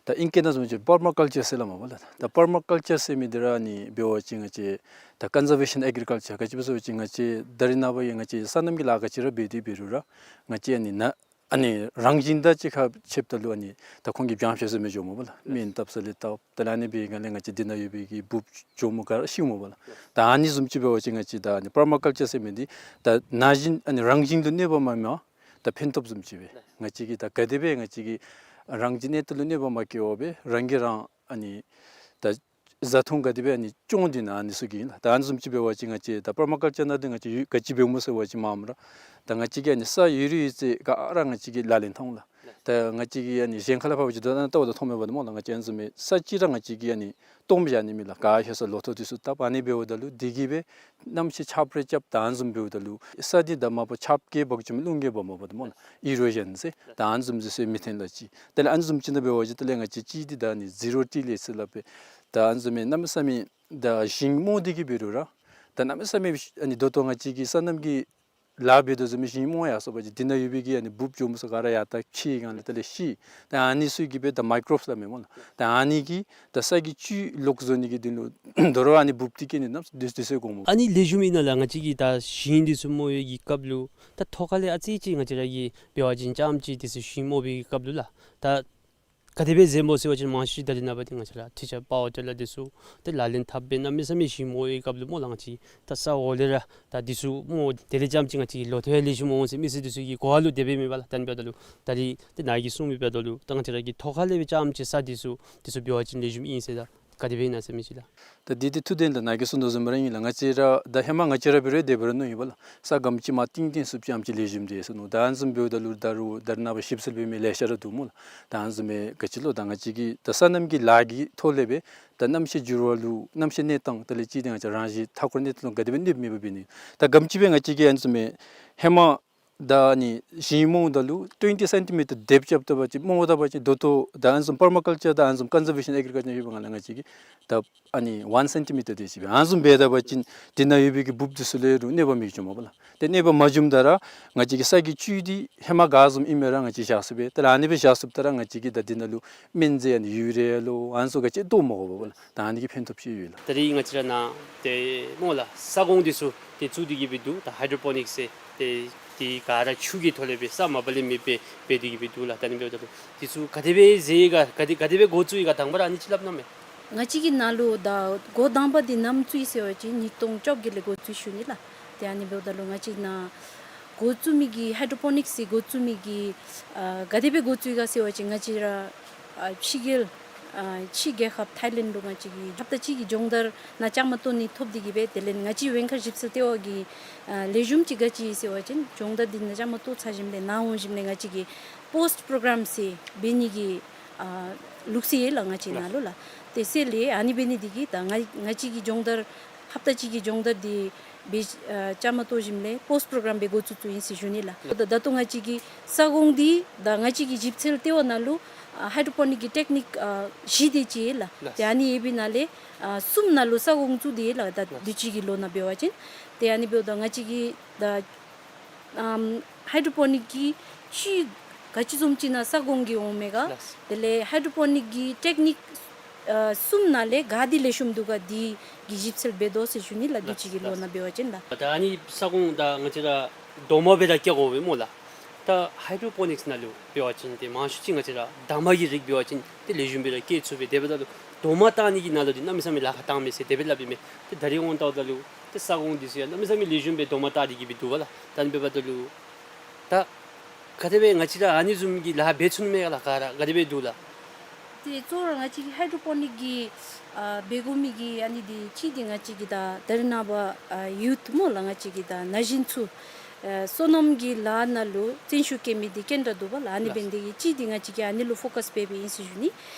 ད་ཨིང་སྐད་ནང་བཟུམ་ཅིག་པར་མ་ཀལ་ཅར་ཟེར་སླབ་མས་པ་ལགས། ད་པར་མ་ཀལ་ཅར་ཟེར་མི་འདི་ར་ཨ་ནི་འབད་བ་ཅིན་ང་བཅས་ད་ཀོན་ཛར་ཝེ་ཤཱན་ཨེག་རི་ཀལ་ཅར། ག་ཅི་སྦེ་ཟེར་བ་ཅིན་ང་བཅས་ད་རིས་ནངས་པ་ཡང་ང་བཅས་སོ་ནམ་གྱི་ལཱ་ག་ཅི་ར་འབད་དེ་འབད་རུང་ར་ང་བཅས་ཨ་ནི་ནཱ་ཨ་ནི་རང་བཞིན་དང་གཅིག་ཁར་ཕྱདཔ་ད་ལུ་ཨ་ནི་ད་ཁོང་གིས་སྦྱང་བྱ་ཟེར་མི་འགྱོཝ་མས་པ་ལགས། སྨན་བཏབ་ས་ལས་བཏབ། དེ་ལས་ཨ་ནི་འབད་བའི་སྒང་ལས་ང་བཅས་འདི་ནང་ཡོད་པའི་གི་འབུཔ་གྱོགམོ་ག་ར་ཤིཝ་མས་པ་ལགས། ད་ཨ་ནི་བཟུམ་ཅིག་འབད་བ་ཅིན་ང་བཅས་ད་ཨ་ནི་པར་མ་ཀལ་ཅར་ཟེར་མི་འདི་ད་ན་གཞོན་ཨ་ནི་རང་བཞིན་དུ་གནོད་པ་མ་མ་ད་ཕན་ཐོགས་བཟུམ་ཅིག་སྦེ་ང་བཅས་ཀྱིས་ད་ག་དེ་སྦེ་ང་བཅས་ཀྱི་རང་བཞིན་གནས་སྟངས་ལུ་གནོད་པ་མ་བཀལ་བར་སྦེ་རང་གིས་རང་ཨ་ནི་ད་བཟའ་འཐུང་ག་དེ་སྦེ་ཨ་ནི་སྐྱོང་དོ་ན་ཨ་ནི་ཚུ་གི་ཨིན་ལགས། ད་ཨ་ནི་བཟུམ་ཅིག་འབད་བ་ཅིན་ང་བཅས་ད་པར་མ་ཀལ་ཅར་ནང་འདི་ང་བཅས་ཡོད་ག་ཅི་འབདཝ་སྨོ་ཟེར་བ་ཅིན་མངམ་ར་ད་ང་བཅས་ཀྱིས་ཨ་ནི་ས་ཡོད་རིགས་ཡོད་ཚད་ག་ར་ང་བཅས་ཀྱིས་ལག་ལེན་འཐབ་འོང་ལགས། ད་ང་བཅས་ཀྱིས་ཨ་ནི་གཞན་ཁ་ལས་ཕར་འབད་བ་ཅིན་ད་ལྟོ་ད་ལྟོ་མཐོང་མས་པ་སྨོ་ལགས། ང་བཅས་ཨ་ནི་བཟུམ་མའི་ས་ཅིག་ར་ང་བཅས་ཀྱིས་ཨ་ནི་སྟོངམ་བཞག་ནི་མེད་ལགས། ག་ཧེ་ས་ལོ་ཐོག་འདི་ཚུ་བཏབ། ཨ་ནི་འབདཝ་ད་ལུ་འདི་གིས་སྦེ་གནམ་གཤིས་ཁྱབ་སྤེལ་རྐྱབ། ད་ཨ་ནི་བཟུམ་འབདཝ་ད་ལུ་ས་འདི་ད་མ་པ་ཁྱབ་སྤེལ་འབག་བཅུག་མི་རླུང་གིས་འབག་མ་པ་ད་སྨོ་ལགས། ཨི་རོ་ཞཱན་ཟེར། ད་ཨ་ནི་བཟུམ་ཅིག་ཟེར་མི་འཐོན་ལགས་ཅིག། དེ་ལས་ཨ་ནི་བཟུམ་ཅིག་ནང་འབད་བ་ཅིན་དེ་ལས་ང་བཅས་ཅིག་འདི་ད་ཨ་ནི་ཟི་རོ་ཊི་ལེཊ་ཟེར་སླབ་པས། ད་ཨ་ནི་བཟུམ་མའི་གནམ་མེད་ས་མེད་ད་ཞིང་རྨོ་སྟེ་གི་འབད་རུང་ར་ད་གནམ་མེད་ས་མེད་ཨ་ནི་ད་ལྟོ་ང་བཅས་ཀྱིས་སོ་ནམ་གྱི་ལཱ་འབད་དོ་བཟུམ་མའི་ཞིང་རྨོ་ཡར་སོང་པ་ཅིན་འདི་ནང་ཡོད་པའི་གི་ཨ་ནི་འབུཔ་གྱོགམོ་ཚུ་ག་ར་ཡར་ད་ཕྱེ་སྒང་ལས་དེ་ལས་ཤི། ད་ཨ་ནི་ཚུ་གིས་སྦེ་ད་མའི་ཀོ་རོབསི་སླབ་མས་སྨོ་ལགས། ད་ཨ་ནི་གིས་ད་ས་གི་བཅུད་ལོག་བཟོ་ནི་གི་དོན་ལུ་དོ་རུང་ཨ་ནི་འབུཔ་འདི་གིས་ཨ་ནི་གནམ་མེད་ས་མེད་དུས་ཚོད་འགོརཝ་མས། ཨ་ནི་ལེགས་ཤོམ་ཨིན་ན་ལགས། ང་བཅས་ཀྱིས་ད་ཞིང་འདི་ཚུ་རྨོ་བའི་གི་སྐབས་ལུ་ད་ཐོག་ཁ་ལས་ཨ་ཙི་ཅིག་ང་བཅས་ར་གིས་འབད་བ་ཅིན་རྐྱངམ་ཅིག་འདི་ཚུ་ཞིང་རྨོ་བའི་གི་སྐབས་ལུ་ལགས། ད་ ག་དེ་སྦེ་མཛད་སྨོ་ཟེར་བ་ཅིན་མང་ཤོས་ཅིག་ད་རེས་ནངས་པ་འདི་ང་བཅས་ར་ཁྲི་ཆབ་པ་ཝར་ཊི་ལར་འདི་ཚུ་ཏེ་ལག་ལེན་འཐབ་སྦེ་གནམ་མེད་ས་མེད་ཞིང་རྨོ་བའི་སྐབས་ལུ་སྨོ་ལགས། ང་བཅས་ད་ས་འོག་ལས་ར་ད་འདི་ཚུ་སྨོ་དེ་ལས་རྐྱངམ་ཅིག་ང་བཅས་ལོ་ཐོག་ཡང་ལེགས་ཤོམ་འོང་ཟེར་མི་སེར་འདི་ཚུ་གི་གོ་བ་ལུ་དེ་སྦེ་མེད་པས་ལགས། ད་ཨ་ནི་འབདཝ་ད་ལུ་ད་རིས་ཏེ་ནཱ་གིས་གསུངས་མི་འབདཝ་ད་ལུ་ད་ང་བཅས་ར་གི་ཐོག་ཁ་ལས་སྦེ་རྐྱངམ་ཅིག་ས་འདི་ཚུ་འདི་ཚུ་འབད་བ་ཅིན་ལེགས་ཤོམ་ཨིན་ཟེར་ད་ག་དེ་སྦེ་ཨིན་ན་ཟེར་མི་ཅིག་ལགས། ད་འདི་ཏེ་ཐུགས་བདེན་ལགས། ནཱ་གིས་གསུངས་དོ་བཟུམ་སྦེ་ར་ཨིན་ལགས། ང་བཅས་ར་ད་ཧེ་མ་ང་བཅས་ར་འབད་རུང་དེ་འབད་རུང་ནུག་ཨིན་པས་ལགས། ས་སྒམ་ཅིག་མར་བཏིང་བཏིང་ཚུགསཔ་ཅིག་ཨ་ནེམ་ཅིག་ལེགས་ཤོམ་འདི་ཟེར་ནུག། ད་ཨ་ནི་བཟུམ་འབདཝ་ད་ལུ་ད་རུང་ད་རེས་ནངས་པ་ཞིབ་འཚོལ་འབད་མི་ལེ་ཤ་ར་འདུག་སྨོ་ལགས། ད་ཨ་ནི་བཟུམ་སྦེ་ག་ཅི་ལོ་ད་ང་བཅས་ཀྱིས་ད་སོ་ནམ་གྱི་ལཱ་གི་ཐོག་ལས་སྦེ་ད་གནམ་གཤིས་འགྱུར་བ་ལུ་གནམ་གཤིས་གནས་སྟངས་དེ་ལས་ཅིག་ཏེ་ང་བཅས་རང་བཞིན་མཐའ་འཁོར་གནས་སྟངས་ལུ་ག་དེ་སྦེ་གནོདཔ་མེད་པ་འབད་ནི། ད་སྒམ་ཅིག་སྦེ་ང་བཅས་ཀྱིས་ཨ་ནི་བཟུམ་སྦེ་ཧེ་མ་ད་ཨ་ནི་ཞིང་རྨོཝ་ད་ལུ་twenty centimeter depth རྐྱབ་ད་པ་ཅིན་རྨོ་ད་པ་ཅིན་ད་ལྟོ་ད་ཨ་ནི་བཟུམ་པར་མ་ཀལ་ཅར་དང་ཨ་ནི་བཟུམ་ཀོན་ཟར་བེ་ཤཱན་ཨེག་རི་ཀལ་ཅར་ཡོད་པའི་སྒང་ལས་ང་བཅས་ཀྱིས་ད་ཨ་ནི་one centimeter དེ་ཅིག་སྦེ་ཨ་ནི་བཟུམ་འབད་ད་པ་ཅིན་དེ་ནང་ཡོད་པའི་གི་འབུཔ་འདི་ཚུ་ལུ་རུང་གནོད་པ་མི་འབྱུངམ་མས་པ་ལགས། ཏེ་གནོད་པ་མ་འབྱུངམ་ད་ར་ང་བཅས་ཀྱི་ས་གི་བཅུད་འདི་ཧེ་མ་ག་བཟུམ་ཨིན་མི་ར་ང་བཅས་བཞག་ཚུགས་པས། ཏེ་ཨ་ནི་སྦེ་བཞག་ཚུགསཔ་ད་ར་ང་བཅས་ཀྱིས་ད་འདི་ནང་ལུ་སྨན་རྫས་ཨ་ནི་ཡུ་རི་ཡ་ལོ་ཨ་ནི་ཚུ་ག་ཅི་བཏོག་མ་དགོ་པས་ལགས། ད་ཨ་ནི་གི་ཕན་ཐོགས་ཅིག་ཡོད་ལགས། ད་རིས་ང་བཅས་ར་ནཱ་ཏེ་སྨོ་ལགས་ས་སྒོང་འདི་ཚུ་ཏེ་བཙུགས་ཏེ་གི་སྦེ་འདུག། ད་ཧའི་ཌྲོ་པོ་ནིཀསི་ཟེར་ཏེ་དེ་ག་ར་ཆུ་གི་ཐོག་ལས་སྦེ་ས་མ་པ་ལས་མེད་པར་འབད་དེ་གི་སྦེ་འདུག་ལགས། ད་ཨ་ནི་འབདཝ་ད་ལུ་འདི་ཚུ་ག་དེ་སྦེ་མཛད་ཡི་ག་ག་དེ་ག་དེ་སྦེ་འགོ་བཙུགས་ཡི་ག་དང་པ་ར་ཨ་ནི་ཅིག་སླབ་གནང་མས། ང་བཅས་ཀྱི་ནང་ལུ་ད་འགོ་དང་པ་འདི་ནམ་བཙུགས་ཡི་ཟེར་བ་ཅིན་ཉིས་སྟོང་བཅོ་བརྒྱད་ལས་འགོ་བཙུགས་ཞུ་ནི་ལགས། ཏེ་ཨ་ནི་འབདཝ་ད་ལུ་ང་བཅས་ནཱ་འགོ་བཙུགས་མི་གི་ཧའི་ཌྲོ་པོ་ནིཀསི་འགོ་བཙུགས་མི་གི་ཨ་ག་དེ་སྦེ་འགོ་བཙུགས་ཡི་ག་ཟེར་བ་ཅིན་ང་བཅས་ར་ཨ་ཕྱི་རྒྱལ་ཨ་ཕྱི་རྒྱལ་ཁབ་ཐའི་ལེནཌ་ལུ་ང་བཅས་ཀྱིས་ཧབ་ཏ་གཅིག་གི་སྦྱོང་བརྡར་ནང་བཅའ་མར་གཏོགས་ནི་ཐོབ་སྟེ་གི་སྦེ་དེ་ལས་ང་བཅས་ཝེང་ཁཱ་ཞིབ་འཚོལ་ལྟེ་བ་གི་ཨ་ལེགས་ཤོམ་ཅིག་ག་ཅི་ཨིན་ཟེར་བ་ཅིན་སྦྱོང་བརྡར་འདི་ནང་བཅའ་མར་གཏོགས་ཚར་ཞིནམ་ལས་ནཱ་འོང་ཞིནམ་ལས་ང་བཅས་ཀྱིས་པོསཊ་པྲོ་གརམ་ཟེར་འབད་ནི་གི་ཨ་ལུགས་སྲོལ་ཡོད་ལགས་ང་བཅས་ནང་ལུ་ལགས། ཏེ་ཟེར་ལས་ཨ་ནི་འབད་ནི་འདི་གིས་ད་ང་ང་བཅས་ཀྱི་སྦྱོང་བརྡར་ཧབ་ཏ་གཅིག་གི་སྦྱོང་བརྡར་འདི་སྦེ་ཨ་བཅའ་མར་གཏོགས་ཞིནམ་ལས་པོསཊ་པྲོ་གརམ་སྦེ་འགོ་བཙུགས་བཙུགསཔ་ཨིན་ཟེར་ཞུ་ནི་ལགས། ད་ད་ལྟོ་ང་བཅས་ཀྱི་ས་སྒོང་འདི་ད་ང་བཅས་ཀྱི་ཞིབ་འཚོལ་ལྟེ་བ་ནང་ལུ་ཨ་ཧའི་ཌྲོ་པོ་ནིཀ་གི་ཊེཀ་ནིཀ་ཨ་བཞི་དེ་ཅིག་ཡོད་ལགས། ལགས། ཏེ་ཨ་ནི་ཡོད་པའི་ནང་ལས་ཨ་གསུམ་ནང་ལུ་ས་སྒོང་བཙུགས་ཏེ་ཡོད་ལགས། ད་ལགས། དུས་ཅི་གི་ལོ་ནང་འབད་བ་ཅིན་ཏེ་ཨ་ནི་འབདཝ་ད་ང་བཅས་ཀྱི་ད་ཨམ་ཧའི་ཌྲོ་པོ་ནིཀ་གི་ཅིག་ག་ཅི་བཟུམ་ཅིག་ནང་ས་སྒོང་གི་འོང་མས་ག། ལགས། དེ་ལས་ཧའི་ཌྲོ་པོ་ནིཀ་གི་ཊེཀ་ནིཀ་ཨ་གསུམ་ནང་ལས་ག་འདི་ལེགས་ཤོམ་འདུག་ག་འདི་གི་ཞིབ་འཚོལ་འབད་དོ་ཟེར་ཞུ་ནི་ལགས། ལགས། དུས་ཅི་གི་ལོ་ནང་འབད་བ་ཅིན་ལགས། ད་ཨ་ནི་ས་སྒོང་ད་ང་བཅས་ར་རྡོག་མ་སྦེ་ར་བཀལ་དགོ་པས་སྨོ་ལགས། ད་ཧའི་ཌྲོ་པོ་ནིཀསི་ནང་ལུ་འབད་བ་ཅིན་ཏེ་མང་ཤོས་ཅིག་ང་བཅས་ར་འདབ་མ་གི་རིགས་འབད་བ་ཅིན་ཏེ་ལེགས་ཤོམ་སྦེ་ར་བཀལ་ཚུགས་པས། དེ་འབདཝ་ད་ལུ་རྡོག་མ་བཏགས་ནི་གི་ནང་ལུ་འདི་གནམ་མེད་ས་མེད་ལཱ་ཁག་བཏངམ་མས་ཟེར་དེ་སྦེ་སླབ་ཨིན་མས། ཏེ་ད་རིས་འོང་ལྟཝ་ད་ལུ་ཏེ་ས་སྒོང་འདི་ཚུ་ཡང་གནམ་མེད་ས་མེད་ལེགས་ཤོམ་སྦེ་རྡོག་མ་བཏགས་ཏེ་གི་སྦེ་འདུག་པ་ལགས། ད་ཨ་ནི་འབདཝ་ད་ལུ་ད་ག་དེ་སྦེ་ང་བཅས་ར་ཨ་ནི་བཟུམ་གྱི་ལཱ་འབད་ཚུགས་ནི་མས་ག་ལགས། ག་ར་ག་དེ་སྦེ་འདུག་ལགས། ཏེ་གཙོ་བོ་ར་ང་བཅས་ཀྱི་ཧའི་ཌྲོ་པོ་ནིཀ་གི་ཨ་འབད་དགོ་མི་གི་ཨ་ནི་འདི་གཅིག་འདི་ང་བཅས་ཀྱི་ད་ད་རེས་ནངས་པ་ཨ་ཡུཐ་སྨོ་ལགས། ང་བཅས་ཀྱི་ད་ན་གཞོན་ཚུ་ཨ་སོ་ནམ་གྱི་ལཱ་ནང་ལུ་བརྩོན་ཤུགས་བསྐྱེད་མི་འདི་ག་འདྲ་འདུག་པ་ལགས། ཨ་ནི་ལགས། འབད་ནི་འདི་གིས་གཅིག་འདི་ང་བཅས་ཀྱིས་ཨ་ནི་ལུ་ཕོ་ཀསི་འབད་འབདཝ་ཨིན་ཟེར་ཞུ་ནི།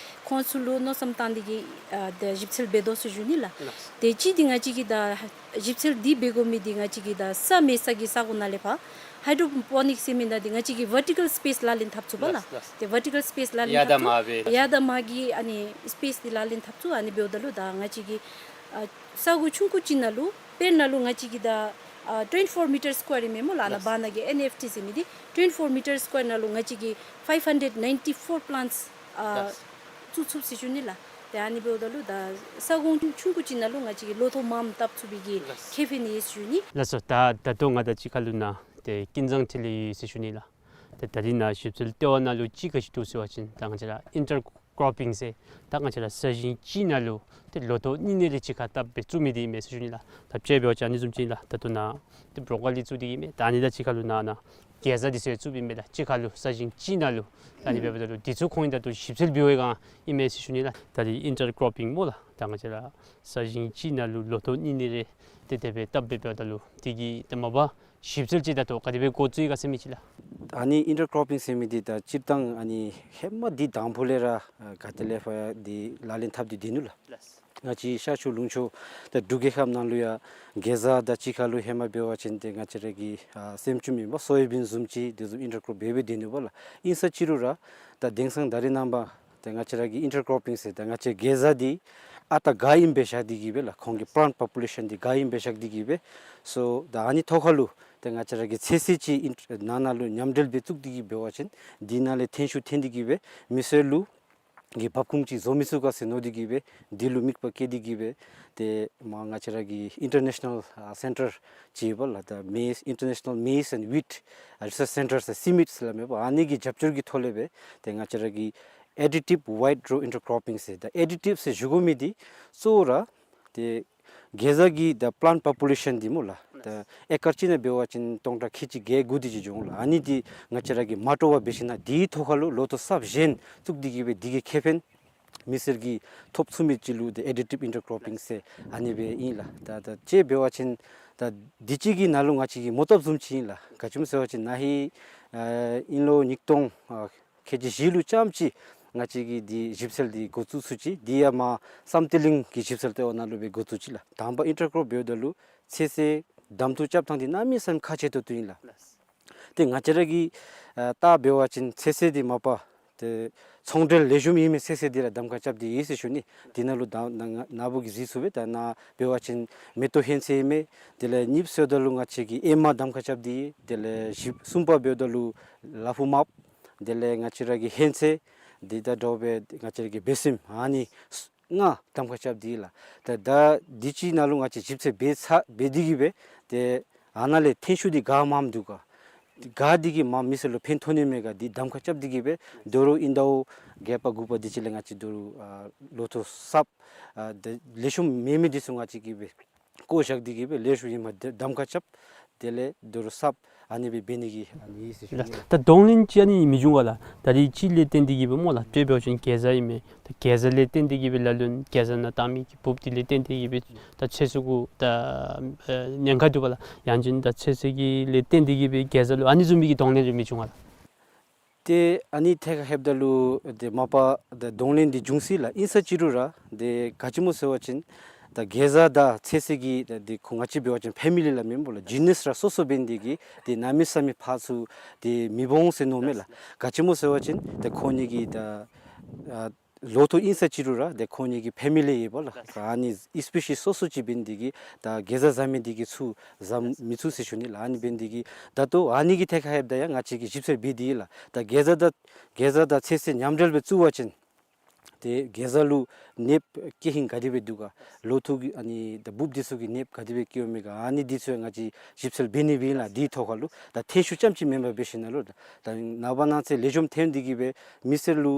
ཁོང་ཚུ་ལུ་མནོ་བསམ་བཏང་སྟེ་གི་ཨ་ད་ཞིབ་འཚོལ་འབད་དོ་ཟེར་ཞུ་ནི་ལགས། ལགས། ཏེ་གཅིག་འདི་ང་བཅས་ཀྱི་ད་ཞིབ་འཚོལ་འདི་འབད་དགོ་མི་འདི་ང་བཅས་ཀྱི་ད་ས་མེད་ས་གི་ས་སྒོ་ནང་ལས་ཕར་ཧའི་ཌྲོ་པོ་ནིཀསི་ཟེར་མི་ནང་འདི་ང་བཅས་ཀྱིས་ཝར་ཊི་ཀལ་སི་པེསི་ལག་ལེན་འཐབ་ཚུགས་པ་ལགས། ལགས། ལགས། ཏེ་ཝར་ཊི་ཀལ་སི་པེསི་ལག་ལེན་ཡར་དང་འཐབ་ཚུགས། མར་སྦེ། ཡར་དང་མར་གྱི་ཨ་ནི་སི་པེསི་འདི་ལག་ལེན་འཐབ་ཚུགས། ཨ་ནི་འབདཝ་ད་ལུ་ད་ང་བཅས་ཀྱི་ཨ་ས་སྒོ་ཆུང་ཀུ་ཅིག་ནང་ལུ་དཔེར་ན་ལུ་ང་བཅས་ཀྱི་ད་ཨ་twenty four meter square ཨིན་མས་སྨོ་ལགས། ཨ་ནཱ། ལགས། བར་ན་གི་ཨེན་ཨེཕ་ཊི་ཟེར་མི་འདི་twenty four meter square ནང་ལུ་ང་བཅས་ཀྱིས་five hundred ninety four plants ཨ་ལགས། བཙུགས་ཚུགས་ཟེར་ཞུ་ནི་ལགས། ཏེ་ཨ་ནི་འབདཝ་ད་ལུ་ད་ས་སྒོང་ཆུང་ཀུ་ཅིག་ནང་ལུ་ང་བཅས་ཀྱིས་ལོ་ཐོག་མངམ་བཏབ་ཚུགས་པའི་གི་ལགས། ཁེ་ཕན་ཡོད་ཟེར་ཞུ་ནི། ལགས་སོ། ད་ད་ལྟོ་ང་དང་གཅིག་ཁར་ལུ་ནཱ་ཏེ་ཀུན་བཟང་འཕྲིན་ལས་ཡོད་ཟེར་ཞུ་ནི་ལགས། ཏེ་ད་རིས་ནཱ་ཞིབ་འཚོལ་ལྟེ་བ་ནང་ལུ་ཅིག་ག་ཅི་འདུག་ཟེར་བ་ཅིན་ད་ང་བཅས་ར་ཨིན་ཊར་ཀོར་པིང་ཟེར་ད་ང་བཅས་ར་ས་ཞིང་གཅིག་ནང་ལུ་ཏེ་ལོ་ཐོག་གཉིས་གཉིས་རེ་གཅིག་ཁར་བཏབ་སྦེ་བཙུགས་མི་འདི་ཨིན་མས་ཟེར་ཞུ་ནི་ལགས། ད་དཔྱེ་འབད་བ་ཅིན་ཨ་ནི་བཟུམ་ཅིག་ལགས། ད་ལྟོ་ནཱ་ཏེ་བྲོ་ཀོ་ལི་བཙུགས་ཏེ་གི་མས། ད་ཨ་ནི་དང་གཅིག་ཁར་ལུ་ནཱ་ནཱ་གེ་ཛ་འདི་ཚུ་ཡང་བཙུགསཔ་ཨིན་མས། ད་གཅིག་ཁར་ལུ་ས་ཞིང་གཅིག་ནང་ལུ། ད་ཨ་ནི་འབདཝ་ད་ལུ་འདི་ཚུ་ཁོང་གིས་ད་ལྟོ་ཞིབ་འཚོལ་འབད་བའི་སྒང་ཨིན་མས་ཟེར་ཞུ་ནི་ལགས། ད་རིས་ཨིན་ཊར་ཀོར་པིང་སྨོ་ལགས། ད་ང་བཅས་ར་ས་ཞིང་གཅིག་ནང་ལུ་ལོ་ཐོག་གཉིས་གཉིས་རེ་ཏེ་དེ་སྦེ་བཏབ་སྦེ་འབདཝ་ད་ལུ་འདི་གི་ཏེ་མ་པ་ཞིབ་འཚོལ་ཅིག་ད་ལྟོ་ག་དེ་སྦེ་འགོ་བཙུགས་ཡི་ག་ཟེར་མི་ཅིག་ལགས། ཨ་ནི་ཨིན་ཊར་ཀོར་པིང་ཟེར་མི་འདི་ད་སྤྱིར་བཏང་ཨ་ནི་ཧེ་མ་འདི་དང་ཕུ་ལས་ར་ཨ་ག་ཏེ་ལས་ཕར་འདི་ལག་ལེན་འཐབ་སྟེ་སྡོད་ནུག་ལགས། ལགས། ང་བཅས་ཤར་ཕྱོགས་ལུང་ཕྱོགས་ད་འབྲུག་རྒྱལ་ཁབ་ནང་ལུ་ཡང་གེ་ཛ་དང་གཅིག་ཁར་ལུ་ཧེ་མ་འབད་བ་ཅིན་ཏེ་ང་བཅས་ར་གི་ཨ་སེམ་ཅུམ་ཨིན་པ་སོ་ཡ་བིན་བཟུམ་ཅིག་དེ་བཟུམ་ཨིན་ཊར་ཀོར་འབད་སྦེ་སྡོད་ནུག་པ་ལགས། ཨིན་ས་ཅི་རུང་ར་ད་དེང་སང་ད་རེས་ནངས་པ་ཏེ་ང་བཅས་ར་གི་ཨིན་ཊར་ཀོར་པིང་ཟེར་ད་ང་བཅས་གེ་ཛ་འདི་ཨ་རྟག་ག་ཨིནམ་སྦེ་བཞག་སྟེ་གི་སྦེ་ལགས། ཁོང་གི་པ་ལེནཊ་པོ་པུ་ལེ་ཤཱན་འདི་ག་ཨིནམ་སྦེ་བཞག་སྟེ་གི་སྦེ། སོ་ད་ཨ་ནི་ཐོག་ཁར་ལུ་ཏེ་ང་བཅས་ར་གི་ཚོད་བསྲེ་ཅིག་ཨིན་ནང་ན་ལུ་མཉམ་འབྲེལ་སྦེ་བཙུགས་ཏེ་གི་འབད་བ་ཅིན་འདི་ནང་ལས་ཐོན་ཤུགས་ཐོན་ཏེ་གི་སྦེ་མི་སེར་ལུ་གི་འབབ་ཁུངས་ཅིག་བཟོ་མི་ཚུགས་ག་ཟེར་མནོ་སྟེ་གི་སྦེ་འདི་ལུ་དམིགས་པ་བསྐྱེད་དེ་གི་སྦེ་ཏེ་མར་ང་བཅས་ར་གི་ཨིན་ཊར་ནེ་ཤ་ནཱལ་ཨ་སེན་ཊར་ཅིག་ཡོད་པ་ལགས། ད་མེ་ཨིན་ཊར་ནེ་ཤ་ནཱལ་མེ་ཛི་ཨེནཌ་ཝིཊ་ཨ་རི་སརཆ་སེན་ཊར་ཟེར་སི་མིཊ་ཟེར་སླབ་མས་པ། ཨ་ནི་གི་རྒྱབ་སྐྱོར་གྱི་ཐོག་ལས་སྦེ་ཏེ་ང་བཅས་ར་གི་ additive wide row intercropping ཟེར། ད་ཨེ་ཌི་ཊིབ་ཟེར་ཞུ་དགོ་མི་འདི་གཙོ་བོ་ར་ཏེ་གེ་ཛ་གི་ད་པ་ལཱནཊ་པོ་པུ་ལེ་ཤཱན་འདི་སྨོ་ལགས། ད་ཨེ་ཀར་གཅིག་ནང་འབད་བ་ཅིན་སྟོང་ཕྲག་ཁལ་གཅིག་བརྒྱད་དགུ་དེ་ཅིག་འགྱོ་འོང་ལགས། ཨ་ནི་འདི་ང་བཅས་ར་གིས་མ་སྤྲོ་བར་འབད་ཞིན་ན་དེའི་ཐོག་ཁ་ལུ་ལོ་ཐོག་གསརཔ་གཞན་བཙུགས་ཏེ་གི་སྦེ་དེ་གི་ཁེ་ཕན་མི་སེར་གྱིས་ཐོབ་ཚུགས་མི་ཅིག་ལུ་ཏེ་ཨེ་ཌི་ཊིབ་ཨིན་ཊར་ཀོ་རོ་པིང་ཟེར་ཨ་ནི་སྦེ་ཨིན་ལགས། ད་ད་དཔྱེ་འབད་བ་ཅིན་ད་དུས་ཅི་གི་ནང་ལུ་ང་བཅས་ཀྱི་མོ་བཏབ་བཟུམ་ཅིག་ཨིན་ལགས། ག་ཅི་སྨོ་ཟེར་བ་ཅིན་ན་ཧིང་ཨ་དབྱིན་ལོ་ཉིས་སྟོང་ཨ་ཁལ་གཅིག་བཞི་ལུ་རྐྱངམ་ཅིག་ང་བཅས་ཀྱིས་འདི་ཞིབ་འཚོལ་འདི་འགོ་བཙུགས་ཚུགས་ཅི། འདི་ཡང་མར་བསམ་གཏན་གླིང་གི་ཞིབ་འཚོལ་ལྟེ་བ་ནང་ལུ་སྦེ་འགོ་བཙུགས་ཅི་ལགས། དང་པ་ཨིན་ཊར་ཀོ་རོ་པ་འབདཝ་ད་ལུ་ཚོད་བསྲེ་གདམ་འཐུ་རྐྱབ་ཐངས་འདི་གནམ་མེད་ས་མེད་ཁག་ཆེ་ཏོག་ཏོ་ཨིན་ལགས། ཏེ་ང་བཅས་ར་གིས་ཨ་ད་འབད་བ་ཅིན་ཚོད་བསྲེ་འདི་མ་པ་ཏེ་ཚོང་འབྲེལ་ལེགས་ཤོམ་ཨིན་མི་ཚོད་བསྲེ་འདི་ར་གདམ་ཁ་རྐྱབ་སྟེ་ཡོད་ཟེར་ཞུ་ནི། འདི་ནང་ལུ་ད་ན་ན་བུ་གིས་གཟིགས་ཚུགས་པས། ད་ནཱ་འབད་བ་ཅིན་མེ་ཏོག་ཧོན་ཚོད་ཨིན་མས། དེ་ལས་གཉིས་པ་ཟེརཝ་ད་ལུ་ང་བཅས་ཀྱིས་ཨེ་མ་གདམ་ཁ་རྐྱབ་སྟེ་ཡོད། དེ་ལས་བཞི་གསུམ་པ་འབདཝ་ད་ལུ་ལ་ཕུག་མརཔ། དེ་ལས་ང་བཅས་ར་གི་ཧོན་ཚོད་འདི་དང་འདྲཝ་སྦེ་ང་བཅས་ར་གི་སྦས་སྲིནམ་ཨ་ནི་ལྔ་གདམ་ཁ་རྐྱབ་སྟེ་ཡོད་ལགས། ད་ད་དུས་ཅི་ནང་ལུ་ང་བཅས་ཞིབ་འཚོལ་འབད་ཚར་འབད་དེ་གི་སྦེ་ཏེ་ཨ་ནཱ་ལས་ཐོན་ཤུགས་འདི་ག་མངམ་འདུག་ག། ག་འདི་གིས་མ་མི་སེར་ལུ་ཕན་ཐོགས་ནི་མས་ག་འདི་གདམ་ཁ་རྐྱབ་སྟེ་གི་སྦེ་དོ་རུང་ཨིན་ཟླཝ་བརྒྱད་པ་དགུ་པ་དུས་ཅི་ལས་ང་བཅས་དོ་རུང་ཨ་ལོ་ཐོག་གསརཔ་ཨ་ད་ལེགས་ཤོམ་མེད་མི་འདི་ཚུ་ང་བཅས་ཀྱིས་སྦེ་བཀོ་བཞག་སྟེ་གི་སྦེ་ལེགས་ཤོམ་ཨིནམ་འདི་གདམ་ཁ་རྐྱབ། དེ་ལས་དོ་རུང་གསརཔ་ཨ་ནི་སྦེ་འབད་ནི་གི་ཨ་ནི་ཟེར་ཞུ་ནི་ལགས། ད་གདོང་ལེན་ཅིག་ཨ་ནི་མི་འབྱུང་ག་ལགས། ད་རིས་ཅིག་ལས་བརྟེན་ཏེ་གི་སྦེ་སྨོ་ལགས། དཔེ་འབད་བ་ཅིན་གེ་ཛ་ཨིན་མས། ད་གེ་ཛ་ལས་བརྟེན་ཏེ་གི་སྦེ་ལ་ལུ་གེ་ཛ་ནང་བཏང་མི་གི་འབུཔ་འདི་ལས་བརྟེན་ཏེ་གི་སྦེ་ད་ཚོད་བསྲེ་གུ་ད་ཨ་ཉེན་ཁ་འདུག་པ་ལགས། ཡང་ཅིན་ད་ཚོད་བསྲེ་གི་ལས་བརྟེན་ཏེ་གི་སྦེ་གེ་ཛ་ལུ་ཨ་ནི་བཟུམ་མའི་གི་གདོང་ལེན་རེ་མི་འབྱུང་ག་ལགས། ཏེ་ཨ་ནི་ཐད་ཁར་ལྷོདཔ་ད་ལུ་ཏེ་མ་པ་ད་གདོང་ལེན་འདི་འབྱུང་སྲིད་ལགས། ཨིན་ས་ཅི་རུང་ར་ཏེ་ག་ཅི་སྨོ་ཟེར་བ་ཅིན་ད་གེ་ཛ་དང་ཚོད་བསྲེ་གི་ད་ཏེ་ཁོང་ང་བཅས་འབད་བ་ཅིན་ཕེ་མི་ལི་སླབ་མི་སྨོ་ལགས། ཇི་ནསི་ར་སོ་སོ་འབད་ནི་དེ་གིས་ཏེ་གནམ་མེད་ས་མེད་ཕར་ཚུར་ཏེ་མི་འོང་ཟེར་མནོཝ་མས་ལགས། ག་ཅི་སྨོ་ཟེར་བ་ཅིན་ད་ཁོང་གཉིས་ཀྱི་ད་ཨ་ལོ་ཐོག་ཨིན་ས་ཅི་རུང་ར་ཏེ་ཁོང་གཉིས་ཀྱི་ཕེ་མི་ལི་ཡོདཔ་ལགས། ཨ་ནི་སི་པེ་ཤིས་སོ་སོ་ཅིག་འབད་ནི་དེ་གིས་ད་གེ་ཛ་བཟའ་མི་དེ་གིས་ཚུར་བཟའ་མི་ཚུགས་ཟེར་ཞུ་ནི་ལགས། ཨ་ནི་འབད་ནི་དེ་གིས་ད་ལྟོ་ཨ་ནི་གི་ཐད་ཁར་ལྷོདཔ་ད་ཡང་ང་བཅས་ཀྱིས་ཞིབ་འཚོལ་འབད་དེ་ཡོད་ལགས། ད་གེ་ཛ་དང་གེ་ཛ་དང་ཚོད་བསྲེ་མཉམ་འབྲེལ་སྦེ་བཙུགས་པ་ཅིན་ཏེ་གེ་ཛ་ལུ་ནདཔ་སྐྱེ་ཧིང་ག་དེ་སྦེ་འདུག་ག། ལོ་ཐོག་གི་ཨ་ནི་ད་འབུཔ་འདི་ཚུ་གི་ནདཔ་ག་དེ་སྦེ་སྐྱེཝ་མས་ག། ཨ་ནི་འདི་ཚུ་ཡང་ང་བཅས་ཞིབ་འཚོལ་འབད་ནི་སྦེ་ཨིན་ལགས། དེའི་ཐོག་ཁར་ལུ་ད་ཐོན་ཤུགས་རྐྱངམ་ཅིག་མེན་པར་འབད་ཞིན་ན་ལུ་ད་ནངས་པ་གནངས་ཚེ་ལེགས་ཤོམ་ཐོན་ཏེ་གི་སྦེ་མི་སེར་ལུ་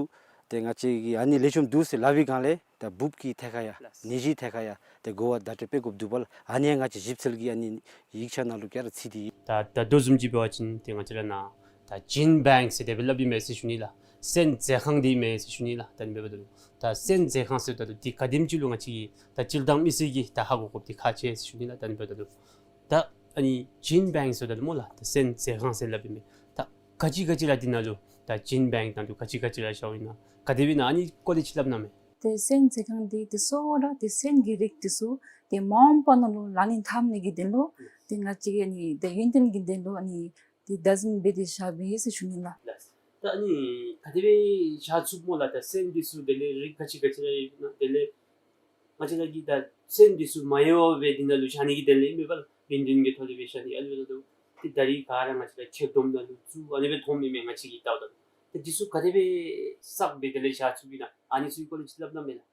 ཏེ་ང་བཅས་ཀྱིས་ཨ་ནི་ལེགས་ཤོམ་འདུག་ཟེར་སླབ་པའི་སྒང་ལས་ད་འབུཔ་གི་ཐད་ཁར་ཡང་ནད་གཞིའི་ཐད་ཁར་ཡང་ཏེ་གོ་བ་བརྡ་སྤྲོད་འབད་དགོཔ་འདུག་པ་ལགས། ཨ་ནི་ཡང་ང་བཅས་ཞིབ་འཚོལ་གྱི་ཨ་ནི་ཡིག་ཆ་ནང་ལུ་ག་ར་ཚུད་དེ་ཡོད། ད་ད་ལྟོ་བཟུམ་ཅིག་འབད་བ་ཅིན་ཏེ་ང་བཅས་ར་ནཱ་ད་ཇིན་བེངཀ་ཟེར་དེ་སྦེ་སླབ་ཨིན་མས་ཟེར་ཞུ་ནི་ལགས། སོན་མཛོད་ཁང་འདི་ཨིན་མས་ཟེར་ཞུ་ནི་ལགས། ད་ཨ་ནི་འབདཝ་ད་ལུ་ད་སོན་མཛོད་ཁང་ཟེརཝ་ད་ལུ་འདི་ག་དེམ་ཅིག་ལུ་ང་བཅས་ཀྱི་ད་སྤྱིར་བཏང་མི་སེར་གྱིས་ད་ཧ་གོ་དགོཔ་འདི་ཁག་ཆེ་ཟེར་ཞུ་ནི་ལགས། ད་ཨ་ནི་འབདཝ་ད་ལུ་ད་ཨ་ནི་ཇིན་བེངཀ་ཟེརཝ་ད་ལུ་སྨོ་ལགས། ད་སོན་མཛོད་ཁང་ཟེར་སླབ་ཨིན་མས། ད་ག་ཅི་ག་ཅི་ར་འདི་ནང་ལུ་ད་ཇིན་བེངཀ་ནང་ལུ་ག་ཅི་ག་ཅི་ར་བཞགཔ་ཨིན་ན་ག་དེ་སྦེ་ཨིན་ན་ཨ་ནི་སྐོར་ལས་ཅིག་སླབ་གནང་མས། ཏེ་སོན་མཛོད་ཁང་འདི་ཏེ་གཙོ་བོ་ར་ཏེ་སོན་གྱི་རིགས་འདི་ཚུ་ཏེ་མ་འོངས་པ་ནང་ལུ་ལག་ལེན་འཐབ་ནི་གི་དོན་ལུ་ཏེ་ང་བཅས་ཀྱི་ཨ་ནི་ཏེ་ཡུན་བརྟན་གྱི་དོན་ལུ་ཨ་ནི་ཏེ་བདག་འཛིན་འབད་དེ་བཞགཔ་ཨིན་ཟེར་ཞུ་ནི་ལགས། ལགས། ད་ཨ་ནི་ག་དེ་སྦེ་བཞག་ཚུགས་སྨོ་ལགས། ད་སོན་འདི་ཚུ་དེ་ལས་རིགས་ག་ཅི་ག་ཅི་ར་ཡོད་ན་དེ་ལས་ང་བཅས་ར་གིས་ད་སོན་འདི་ཚུ་མ་ཡལ་བར་སྦེ་འདི་ནང་ལུ་བཞག་ནི་གི་དོན་ལས་ཨིན་མས་པ་ལགས། ཡུན་བརྟན་གྱི་ཐོག་ལས་སྦེ་བཞག་ནི་ཨ་ནི་འབདཝ་ད་ལུ་ཏེ་ད་རིས་ག་ར་ང་བཅས་ར་ཁྱེག་སྡོམ་ནང་ལུ་བཙུགས་ཨ་ནི་སྦེ་མཐོངམ་ཨིན་མས། ང་བཅས་ཀྱིས་བལྟཝ་ད་ལུ་ཏེ་འདི་ཚུ་ག་དེ་སྦེ་བསགས་སྦེ་དེ་ལས་བཞག་ཚུགསཔ་ཨིན་ན་ཨ་ནི་ཚུ་གི་སྐོར་ལས་ཅིག་སླབ་གནང་མས་ལགས།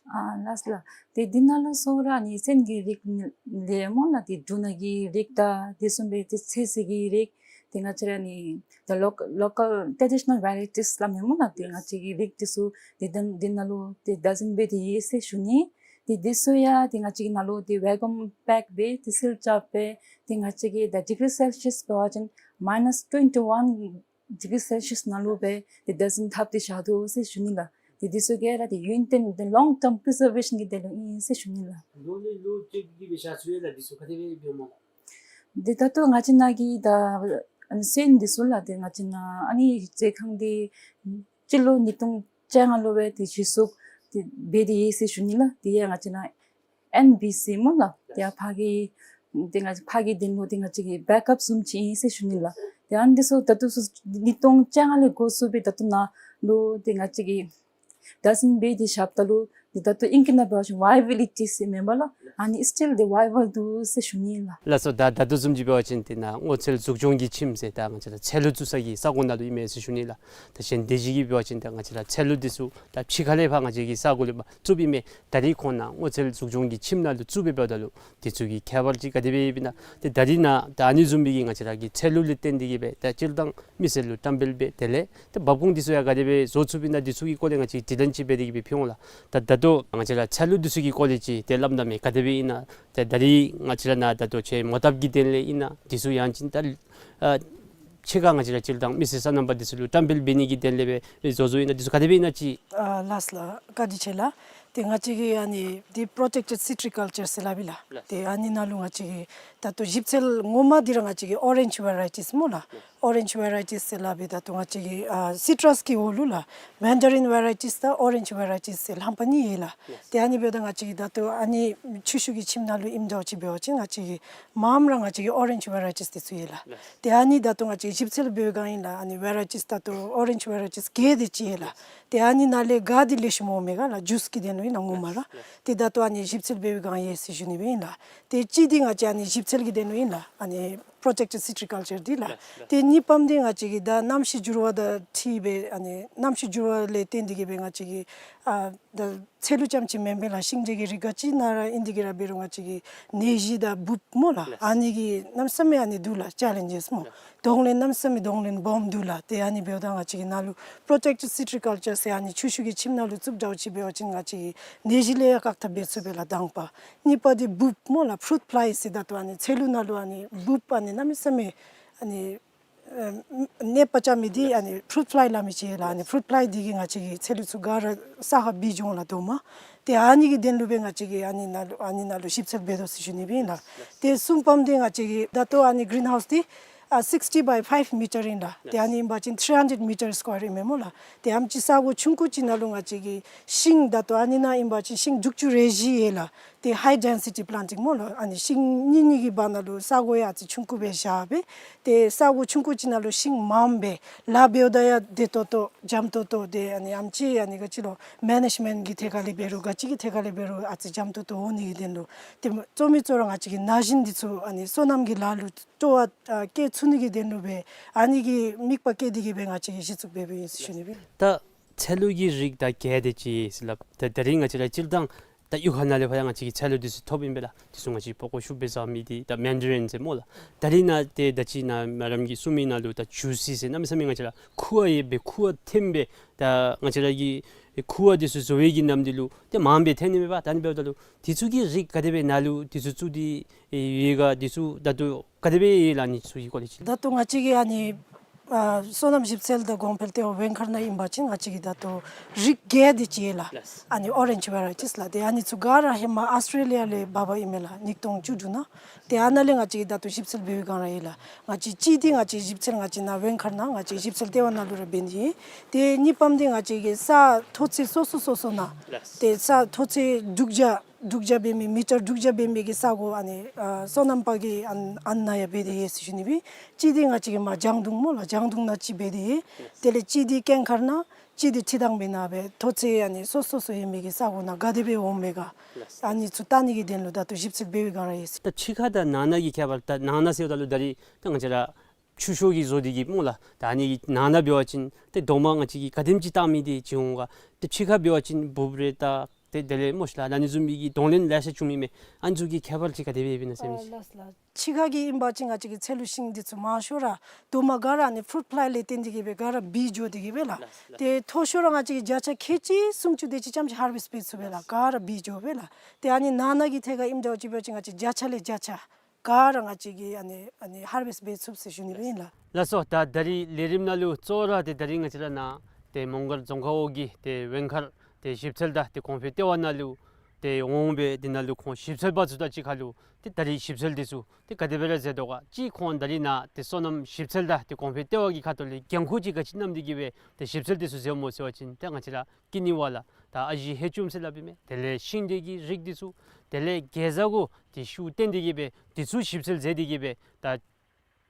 ཨ་ལགས་ལགས། ཏེ་འདི་ནང་ལུ་གཙོ་བོ་ར་ཨ་ནི་སོན་གྱི་རིགས་ལས་སྨོ་ལགས། ཏེ་འབྲུ་སྣ་གི་རིགས་དང་དེ་བཟུམ་སྦེ་ཏེ་ཚོད་བསྲེ་གི་རིགས་ཏེ་ང་བཅས་ར་ཨ་ནི་the local, local traditional varieties སླབ་མས་སྨོ་ལགས། ཏེ་ང་བཅས་ཀྱི་རིགས་འདི་ཚུ་ཏེ་འདི་འདི་ནང་ལུ་ཏེ་བདག་འཛིན་འབད་དེ་ཡོད་ཟེར་ཞུ་ནི། ཏེ་འདི་ཚུ་ཡང་ཏེ་ང་བཅས་ཀྱིས་ནཱ་ལུ་ཏེ་ཝེ་ཀུམ་པེཀ་འབད་དེ་སིལ་རྐྱབ་སྦེ་ཏེ་ང་བཅས་ཀྱིས་ད་ཌིག་རི་སེལ་སི་ཡས་འབད་བ་ཅིན་མའི་ནས་ཊུ་ཝེན་ཊི་ཝན་ཌིག་རི་སེལ་སི་ཡས་ནང་ལུ་སྦེ་ཏེ་བདག་འཛིན་འཐབ་སྟེ་བཞག་དོ་ཟེར་ཞུ་ནི་ལགས། ཏེ་འདི་ཚུ་ག་ར་ཏེ་ཡུན་བརྟན་ཏེ་ལོང་ཊརམ་པི་རི་ཛར་ཝེ་ཤཱན་གྱི་དོན་ལུ་ཨིན་ཟེར་ཞུ་ནི་ལགས། ལོ་ལས་ལོ་བཅད་དེ་གི་སྦེ་བཞག་ཚུགས་ཡོད་ལགས། འདི་ཚུ་ག་དེ་སྦེ་འབདཝ་སྨོ་ལགས། ཏེ་ད་ལྟོ་ང་བཅས་ནཱ་གི་ད་ཨ་ནི་སོན་འདི་ཚུ་ལགས་ཏེ་ང་བཅས་ནཱ་ཨ་ནི་མཛོད་ཁང་འདི་སྤྱི་ལོ་ཉིས་སྟོང་བཅོ་ལྔ་ལུ་སྦེ་ཏེ་གཞི་བཙུགས་ཏེ་འབད་དེ་ཡོད་ཟེར་ཞུ་ནི་ལགས། དེ་ཡང་ང་བཅས་ནཱ་ཨེན་བི་སི་སྨོ་ལགས། དེ་ཡང་ཕར་གྱི་ཏེ་ང་ཕར་གྱི་དོན་ལུ་ཏེ་ང་བཅས་ཀྱི་བེཀ་ཨཔ་བཟུམ་ཅིག་ཨིན་ཟེར་ཞུ་ནི་ལགས། ཏེ་ཨ་ནི་འདི་ཚུ་ད་ལྟོ་ཚུ་ཉིས་སྟོང་བཅོ་ལྔ་ལས་འགོ་བཙུགས་སྦེ་ད་ལྟོ་ནཱ་ལུ་ཏེ་ང་བཅས་ཀྱིས་བདག་འཛིན་འབད་དེ་བཞགཔ་ད་ལུ་ད་ ཏེ་ད་ལྟོ་ཨིང་སྐད་ནང་འབད་བ་ཅིན་ཝའི་བི་ལི་ཊི་ཟེར་མེན་པ་ལགས། ཨ་ནི་སི་ཊིལ་ཏེ་ཝའི་བཱལ་འདུག་ཟེར་ཞུ་ནི་ལགས། ལགས་སོ། ད་ད་ལྟོ་བཟུམ་ཅིག་འབད་བ་ཅིན་ཏེ་ནཱ་སྔོ་ཚལ་འཛུགས་སྐྱོང་གི་ཁྱིམ་ཟེར་ད་ང་བཅས་ར་ཚལ་ལུ་བཙུགས་ས་གི་ས་གོ་ནང་ལུ་ཨིན་མས་ཟེར་ཞུ་ནི་ལགས། ད་གཞན་སྡེ་བཞི་གིས་འབད་བ་ཅིན་ད་ང་བཅས་ར་ཚལ་ལུ་འདི་ཚུ་ད་ཕྱི་ཁ་ལས་ཕར་ང་བཅས་ཀྱི་ས་གོ་ལས་ཕར་བཙུགསཔ་ཨིན་མས། ད་རིས་ཁོང་ནཱ་སྔོ་ཚལ་འཛུགས་སྐྱོང་གི་ཁྱིམ་ནང་ལུ་བཙུགས་སྦེ་འབདཝ་ད་ལུ་འདི་ཚུ་གི་ཁྱད་པར་ཅིག་ག་དེ་སྦེ་ཡོདཔ་ཨིན་ན། ཏེ་ད་རིས་ནཱ་ད་ཨ་ནི་བཟུམ་མའི་གི་ང་བཅས་ར་གི་ཚལ་ལུ་ལས་བརྟེན་ཏེ་གིས་སྦེ་ད་སྤྱིར་བཏང་མི་སེར་ལུ་བཀྲམ་སྤེལ་འབད་དེ་ལས་ཏེ་འབབ་ཁུངས་འདི་ཚུ་ཡང་ག་དེ་སྦེ་བཟོ་ཚུགསཔ་ཨིན་ན། འདི་ཚུ་གི་སྐོར་ལས་ང་བཅས་དྲི་ལན་ཅིག་འབད་དེ་གིས་སྦེ་ཕུལ་འོང་ལགས། ད་ད་ལྟོ་ང་བཅས་ར་ཚལ་ལུ་འདི་ཚུ་གི་སྐོར་ལས་ཅིག་ཏེ་སླབ་ད་མས། ག་དེ་སྦེ་ཨིན་ན། ཏེ་ད་རིས་ང་བཅས་ར་ནཱ་ད་ལྟོ་ཁྱོད་མོ་བཏབ་ཀྱི་དོན་ལས་ཨིན་ན། འདི་ཚུ་ཡང་ཅིན་ད་ཨ་ཕྱི་ཁར་ང་བཅས་ར་སྤྱིར་བཏང་མི་སེར་སོ་ནམ་པ་འདི་ཚུ་ལུ་བཀྲམ་སྤེལ་འབད་ནི་གི་དོན་ལས་སྦེ་བཟོ་བཟོཝ་ཨིན་ན། འདི་ཚུ་ག་དེ་སྦེ་ཨིན་ན་ཅིག། ཨ་ལགས་ལགས། བཀའ་དྲིན་ཆེ་ལགས། ཏེ་ང་བཅས་ཀྱིས་ཨ་ནི་འདི་པྲོ་ཊེཀ་ཊེཌ་སི་ཊི་རི་ཀལ་ཅར་ཟེར་སླབ་ཨིན་ལགས། ལགས། ཏེ་ཨ་ནི་ནང་ལུ་ང་བཅས་ཀྱིས་ད་ལྟོ་ཞིབ་འཚོལ་ངོ་མ་འདི་ར་ང་བཅས་ཀྱིས་ཨོ་རེནཇ་ཝེ་རའི་ཊིས་སྨོ་ལགས། ཨོ་རེནཇ་ཝེ་རའི་ཊིས་ཟེར་སླབ་ཨིན། ད་ལྟོ་ང་བཅས་ཀྱིས་ཨ་སི་ཊྲས་ཀྱི་འོག་ལུ་ལགས་མེན་ཌ་རིན་ཝེ་རའི་ཊིས་དང་ཨོ་རེནཇ་ཝེ་རའི་ཊིས་ཟེར་རྣམ་པ་གཉིས་ཡོད་ལགས། ཏེ་ཨ་ནི་འབདཝ་ད་ང་བཅས་ཀྱིས་ད་ལྟོ་ཨ་ནི་ཆུ་ཤུགས་ཀྱི་ཁྱིམ་ནང་ལུ་ཨིནམ་འདྲཝ་ཅིག་འབད་བ་ཅིན་ང་བཅས་ཀྱིས་མངམ་ར་ང་བཅས་ཀྱིས་ཨོ་རེནཇ་ཝེ་རའི་ཊིས་འདི་ཚུ་ཡོད་ལགས། ཏེ་ཨ་ནི་ད་ལྟོ་ང་བཅས་ཞིབ་འཚོལ་འབད་བའི་སྒང་ཨིན་ལགས། ཨ་ནི་ཝེ་རའི་ཊིས་ད་ལྟོ་ཨོ་རེནཇ་ཝེ་རའི་ཊིས་བརྒྱད་དེ་ཅིག་ཡོད་ལགས། ཏེ་ཨ་ནི་ནང་ལས་ག་འདི་ལེགས་ཤོམ་འོང་མས་ག་ལགས། ཇུས་ཀྱི་དོན་ལུ་ཨིན་ལགས་ངོ་མ་ར། ཏེ་ད་ལྟོ་ཨ་ནི་ཞིབ་འཚོལ་འབད་བའི་སྒང་ཡོད་ཟེར་ཞུ་ནི་སྦེ་ཨིན་ལགས། ཏེ་གཅིག་འདི་ང་བཅས་ཨ་ནི་ཞིབ་འཚོལ་གྱི་དོན་ལུ་ཨིན་ལགས། ཨ་ནི་པྲོ་ཊེཀ་ཊེཌ་སི་ཊི་རི་ཀལ་ཅར་འདི་ལགས། ཏེ་གཉིས་པམ་འདི་ང་བཅས་ཀྱིས་ད་གནམ་གཤིས་འགྱུར་བ་དང་འཁྲིལ་སྦེ་ཨ་ནི་གནམ་གཤིས་འགྱུར་བ་ལས་བརྟེན་ཏེ་གིས་སྦེ་ང་བཅས་ཀྱིས་ཨ་ད་ཚལ་ལུ་རྐྱངམ་ཅིག་མེན་པར་ལགས་ཤིང་འབྲས་ཀྱི་རིགས་ག་ཅི་ནང་ར་ཨིན་ཏེ་གིས་ར་འབད་རུང་ང་བཅས་ཀྱིས་ནད་གཞི་དང་འབུཔ་སྨོ་ལགས། ལགས། ཨ་ནི་གི་གནམ་མེད་ས་མེད་ཨ་ནི་འདུག་ལགས་ཅེ་ལེནཇེས་སྨོ། ལགས། གདོང་ལེན་གནམ་མེད་ས་མེད་གདོང་ལེན་སྦོམ་འདུག་ལགས། ཏེ་ཨ་ནི་འབདཝ་ད་ང་བཅས་ཀྱིས་ནཱ་ལུ་པྲོ་ཊེཀ་ཊེཌ་སི་ཊི་རི་ཀལ་ཅར་ཟེར་ཨ་ནི་ཆུ་ཤུགས་ཀྱི་ཁྱིམ་ནང་ལུ་བཙུགསཔ་འདྲཝ་ཅིག་འབད་བ་ཅིན་ང་བཅས་ཀྱིས་ནད་གཞི་ལས་ཡང་བཀག་ཐབས་འབད་ཚུགས་པས་ལགས་དང་པ། གཉིས་པ་འདི་འབུཔ་སྨོ་ལགས་ཕུ་རུཊ་ཕླའི་ཟེར་ད་ལྟོ་ཨ་ནི་ཚལ་ལུ་ནང་ལུ་ཨ་ནི་འབུཔ་ཨ་ནི་གནམ་མེད་ས་མེད་ཨ་ནི་ཨ་ནདཔ་རྐྱབ་མི་འདི་ཨ་ནི་ཕུ་རུཊ་ཕླའི་སླབ་མི་ཅིག་ཡོད་ལགས། ཨ་ནི་ཕུ་རུཊ་ཕླའི་འདི་གིས་ང་བཅས་ཀྱི་ཚལ་ལུ་ཚུ་ག་ར་ས་ཁར་སྦིས་འགྱོ་འོང་ལགས་དོ་མ། ཏེ་ཨ་ནི་གི་དོན་ལུ་སྦེ་ང་བཅས་ཀྱིས་ཨ་ནི་ནང་ལུ་ཨ་ནི་ནང་ལུ་ཞིབ་འཚོལ་འབད་དོ་ཟེར་ཞུ་ནི་སྦེ་ཨིན་ལགས། ཏེ་གསུམ་པམ་འདི་ང་བཅས་ཀྱི་ད་ལྟོ་ཨ་ནི་གི་རིན་ཧའུསི་འདི་ཨ་སིགསི་ཊི་བའི་ཕའིབ་མི་ཊར་ཨིན་ལགས། ཏེ་ཨ་ནི་ཨིན་པ་ཅིན་ཐྲི་ཧན་ཌེཌ་མི་ཊར་སི་ཀོ་ཡར་ཨིན་མས་སྨོ་ལགས། ཏེ་ཨ་ནེམ་ཅིག་ས་གོ་ཆུང་ཀུ་ཅིག་ནང་ལུ་ང་བཅས་ཀྱིས་ཤིང་ད་ལྟོ་ཨ་ནི་ནང་ཨིན་པ་ཅིན་ཤིང་དྲུག་ཅུ་རེ་བཞི་ཡོད་ལགས། ཏེ་ཧའི་ཌེན་སི་ཊི་པ་ལེན་ཊིང་སྨོ་ལགས། ཨ་ནི་ཤིང་གཉིས་གཉིས་ཀྱི་བར་ན་ལུ་ས་གོ་ཡང་ཨ་ཙི་ཆུང་ཀུ་སྦེ་བཞག་སྦེ། ཏེ་ས་གོ་ཆུང་ཀུ་ཅིག་ནང་ལུ་ཤིང་མངམ་སྦེ་ལཱ་འབདཝ་ད་ཡང་བདེ་ཏོག་ཏོ་འཇམ་ཏོག་ཏོ་ཏེ་ཨ་ནི་ཨ་ནེམ་ཅིག་ཨ་ནི་ག་ཅི་ལོ་མེ་ནེཇ་མེནཊ་ཀྱི་ཐད་ཁར་ལས་འབད་རུང་ག་ཅི་གི་ཐད་ཁར་ལས་འབད་རུང་ཨ་ཙི་འཇམ་ཏོག་ཏོ་འོང་ནི་གི་དོན་ལུ་ཏེ་གཙོ་མི་གཙོ་ར་ང་བཅས་ཀྱིས་ན་གཞོན་འདི་ཚུ་ཨ་ནི་སོ་ནམ་གྱི་ལཱ་ལུ་སྤྲོ་བ་ཨ་བསྐྱེད་ཚུགས་ནི་གི་དོན་ལུ་སྦེ་ཨ་ནི་གི་དམིགས་པ་བསྐྱེད་དེ་གིས་སྦེ་ང་བཅས་ཀྱིས་གཞི་བཙུགས་འབད་འབདཝ་ཨིན་ཟེར་ཞུ་ནི་སྦེ། ད་ཚལ་ལུ་གི་རིགས་ད་བརྒྱད་དེ་ཅིག་ཟེར་སླབ། ད་ད་རིས་ང་བཅས་ར་སྤྱིར་བཏང་ད་གཡུས་ཁ་ནང་ལས་ཕར་ཡང་ང་བཅས་ཀྱིས་ཚལ་ལུ་འདི་ཚུ་ཐོབ་ཨིན་པས་ལགས། འདི་ཚུ་ང་བཅས་པགས་ཀོ་ཤུགས་སྦེ་བཟའ་མི་འདི་ད་མེན་ཌ་རིན་ཟེར་སྨོ་ལགས། ད་རིས་ནཱ་ཏེ་ད་ཅི་ནཱ་མེ་ཌམ་གྱིས་གསུངས་མི་ནང་ལུ་ད་ཇུ་སི་ཟེར་གནམ་མེད་ས་མེད་ང་བཅས་ར་ཁུ་བ་ཡོད་པའི་ཁུ་བ་ཐོན་པའི་ད་ང་བཅས་ར་གི་ཁུ་བ་འདི་ཚུ་བཟོ་བའི་གི་ནམ་འདི་ལུ་ཏེ་མངམ་སྦེ་ཐོན་ནི་མས་པ། ད་ཨ་ནི་འབདཝ་ད་ལུ་འདི་ཚུ་གི་རིགས་ག་དེ་སྦེ་ནཱ་ལུ་འདི་ཚུ་བཙུགས་ཏེ་ཡོད་ག། འདི་ཚུ་ད་ལྟོ་ག་དེ་སྦེ་ཡོད་ལགས། ཨ་ནི་ཚུ་གི་སྐོར་ལས་ཅིག། ད་ལྟོ་ང་བཅས་ཀྱིས་ཨ་ནི་ཨ་སོ་ནམ་ཞིབ་འཚོལ་དང་གོང་འཕེལ་ལྟེ་བ་ཝེང་མཁར་ནང་ཨིན་པ་ཅིན་ང་བཅས་ཀྱིས་ད་ལྟོ་རིགས་བརྒྱད་དེ་ཅིག་ཡོད་ལགས། ལགས། ཨ་ནི་ཨོ་རེནཇ་ཝེ་རའི་ཊིས་ལགས། ཏེ་ཨ་ནི་ཚུ་ག་ར་ཧེ་མ་ཨཱོས་ཊྲེ་ལི་ཡ་ལས་འབག་འབག་ཨིན་མས་ལགས། ཉིས་སྟོང་བཅུ་དྲུག་ནང་། ཏེ་ཨ་ནཱ་ལས་ང་བཅས་ཀྱིས་ད་ལྟོ་ཞིབ་འཚོལ་འབད་བའི་སྒང་ར་ཡོད་ལགས། ང་བཅས་གཅིག་འདི་ང་བཅས་ཞིབ་འཚོལ་ང་བཅས་ནཱ་ཝེང་མཁར་ནང་ང་བཅས་ཞིབ་འཚོལ་ལྟེ་བ་ནང་ལུ་ར་འབད་ནི་ཨིན། ཏེ་གཉིས་པམ་འདི་ང་བཅས་ཀྱིས་ས་མཐོ་ཚད་སོ་སོ་སོ་སོ་ནང་། ལགས། ཏེ་ས་མཐོ་ཚད་དྲུག་བརྒྱ་དྲུག་བརྒྱ་འབད་མི་མི་ཊར་དྲུག་བརྒྱ་འབད་མི་གི་ས་གོ་ཨ་ནི་ཨ་སོ་ནམ་པ་གི་ཨ་ཨ་ནཱ་ཡང་འབད་དེ་ཡོད་ཟེར་ཞུ་ནི་སྦེ། གཅིག་འདི་ང་བཅས་ཀྱིས་མར་ལྗང་དུང་སྨོ་ལགས། ལྗང་དུང་ནང་གཅིག་འབད་དེ་ཡོད། དེ་ལས་གཅིག་འདི་སྐྱེངས་མཁར་ནང་གཅིག་འདི་ཁྲི་ཐང་པའི་ནང་སྦེ་མཐོ་ཚད་ཨ་ནི་སོ་སོ་སོ་ཡོད་མི་གི་ས་གོ་ནང་ག་དེ་སྦེ་འོང་མས་ག། ལགས། ཨ་ནི་ཚུ་བལྟ་ནི་གི་དོན་ལུ་ད་ལྟོ་ཞིབ་འཚོལ་འབད་བའི་སྒང་ར་ཡོད་ཟེར། ད་ཕྱི་ཁ་དང་ནང་ན་གི་ཁྱད་པར། ད་ནང་ན་ཟེརཝ་ད་ལུ་ད་རིས་ད་ང་བཅས་ར་ཆུ་ཤོག་གི་བཟོ་སྟེ་གིས་སྨོ་ལགས། ད་ཨ་ནི་གི་ནང་ན་འབད་བ་ཅིན་ཏེ་རྡོག་མ་ང་བཅས་ཀྱིས་ག་དེམ་ཅིག་བཏགས་མི་འདི་ཅིག་འོང་ག། ཏེ་ཕྱི་ཁ་འབད་བ་ཅིན་འབུཔ་རེ་བཏགས། ཏེ་དེ་ལས་སྨོ་ཤིག་ལགས་ཨ་ནི་བཟུམ་མའི་གི་གདོང་ལེན་ལེ་ཤ་བྱུང་མི་མས། ཨ་ནི་ཚུ་གི་ཁྱད་པར་ཅིག་ག་དེ་སྦེ་ཡོདཔ་ཨིན་ན་ཟེར་མི་ཅིག། ཨ་ལགས་ལགས། ཕྱི་ཁ་གི་ཨིན་པ་ཅིན་ང་བཅས་ཀྱི་ཚལ་ལུ་ཤིང་འདི་ཚུ་མང་ཤོས་ར་རྡོག་མ་ག་ར་ཨ་ནི་ཕུ་རུཊ་ཕླའི་ལས་བརྟེན་ཏེ་གིས་སྦེ་ག་ར་སྦིས་འགྱོ་སྟེ་གིས་སྦེ་ལགས། ལགས་ལགས། ཏེ་མཐོ་ཤོས་ར་ང་བཅས་ཀྱིས་བརྒྱ་ཆ་ཁལ་གཅིག་སུམ་ཅུ་དེ་ཅིག་ཙམ་ཅིག་ཧར་ཝེསཊ་འབད་ཚུགས་པས་ལགས། ག་ར་སྦིས་འགྱོ་སྦེ་ལགས། ཏེ་ཨ་ནི་ནང་ན་གི་ཐད་ཁར་ཨིནམ་འདྲཝ་ཅིག་འབད་བ་ཅིན་ང་བཅས་བརྒྱ་ཆ་ལས་བརྒྱ་ཆ་ག་ར་ང་བཅས་ཀྱིས་ཨ་ནི་ཨ་ནི་ཧར་ཝེསཊ་འབད་ཚུགས་ཟེར་ཞུ་ནི་སྦེ་ཨིན་ལགས། ལགས་སོ། ད་ད་རིས་ལས་རིམ་ནང་ལུ་གཙོ་བོ་ར་ཏེ་ད་རིས་ང་བཅས་ར་ནཱ་ཏེ་མོང་སྒར་རྫོང་ཁག་འོག་གི་ཏེ་ཝེང་མཁར་ཏེ་ཞིབ་འཚོལ་དང་ཏེ་གོང་འཕེལ་ལྟེ་བ་ནང་ལུ་ཏེ་འོང་སྦེ་འདི་ནང་ལུ་ཁོང་ཞིབ་འཚོལ་པ་ཚུ་དང་གཅིག་ཁར་ལུ་ཏེ་ད་རིས་ཞིབ་འཚོལ་འདི་ཚུ་ཏེ་ག་དེ་སྦེ་ར་མཛད་དོ་ག། གཅིག་ཁོང་ད་རིས་ནཱ་ཏེ་སོ་ནམ་ཞིབ་འཚོལ་དང་ཏེ་གོང་འཕེལ་ལྟེ་བ་གི་ཁ་ཐུག་ལས་འགན་ཁུར་ཅིག་ག་ཅི་བསྣམས་ཏེ་གིས་སྦེ་ཏེ་ཞིབ་འཚོལ་འདི་ཚུ་མཛདཔ་སྨོ་ཟེར་བ་ཅིན་ཏེ་ང་བཅས་ར་ཀི་ནི་བ་ལ་ད་ཨ་ཞེ་ཧེ་ཅུམ་ཟེར་སླབ་ཨིན་མས། དེ་ལས་ཤིང་འབྲས་ཀྱི་རིགས་འདི་ཚུ་དེ་ལས་གེ་ཛ་གུ་ཏེ་ཤུགས་བཏོན་ཏེ་གིས་སྦེ་འདི་ཚུ་ཞིབ་འཚོལ་མཛད་དེ་གིས་སྦེ་ད་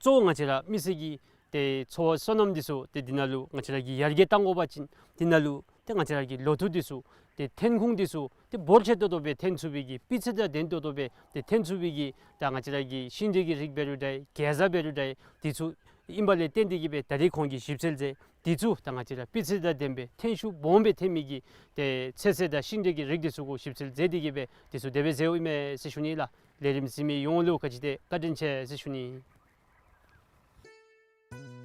གཙོ་བོ་ང་བཅས་ར་མི་སེར་གྱི་ཏེ་འཚོ་བ་སོ་ནམ་འདི་ཚུ་ཏེ་འདི་ནང་ལུ་ང་བཅས་ར་གིས་ཡར་རྒྱས་བཏང་དགོ་པ་ཅིན་འདི་ནང་ལུ་ཏེ་ང་བཅས་ར་གི་ལོ་ཐོག་འདི་ཚུ་ ཏེ་འཐོན་ཁུངས་འདི་ཚུ་ཏེ་འབོར་ཆེ་ཏོག་ཏོ་སྦེ་འཐོན་ཚུགས་པའི་གི་སྤུས་ཚད་དང་ལྡན་ཏོག་ཏོ་སྦེ་ཏེ་འཐོན་ཚུགས་པའི་གི་ད་ང་བཅས་ར་གི་ཤིང་འབྲས་ཀྱི་རིགས་འབད་རུང་འདྲ་གེ་ཛ་འབད་རུང་འདྲ་འདི་ཚུ་ཨིན་པ་ལས་བརྟེན་ཏེ་གིས་སྦེ་ད་རིས་ཁོང་གིས་ཞིབ་འཚོལ་མཛད། འདི་ཚུ་ད་ང་བཅས་ར་སྤུས་ཚད་དང་ལྡན་པའི་འཐོན་ཤུགས་སྦོམ་སྦེ་ཐོན་མི་གི་ཏེ་ཚོད་བསྲེ་དང་ཤིང་འབྲས་ཀྱི་རིགས་འདི་ཚུ་གུ་ཞིབ་འཚོལ་མཛད་དེ་གིས་སྦེ་འདི་ཚུ་དེ་སྦེ་མཛདཔ་ཨིན་མས་ཟེར་ཞུ་ནི་ལགས། ལས་རིམ་གཟིགས་མི་ཡོངས་ལུ་ག་ཅི་དེ་བཀའ་དྲིན་ཆེ་ཟེར་ཞུ་ནི།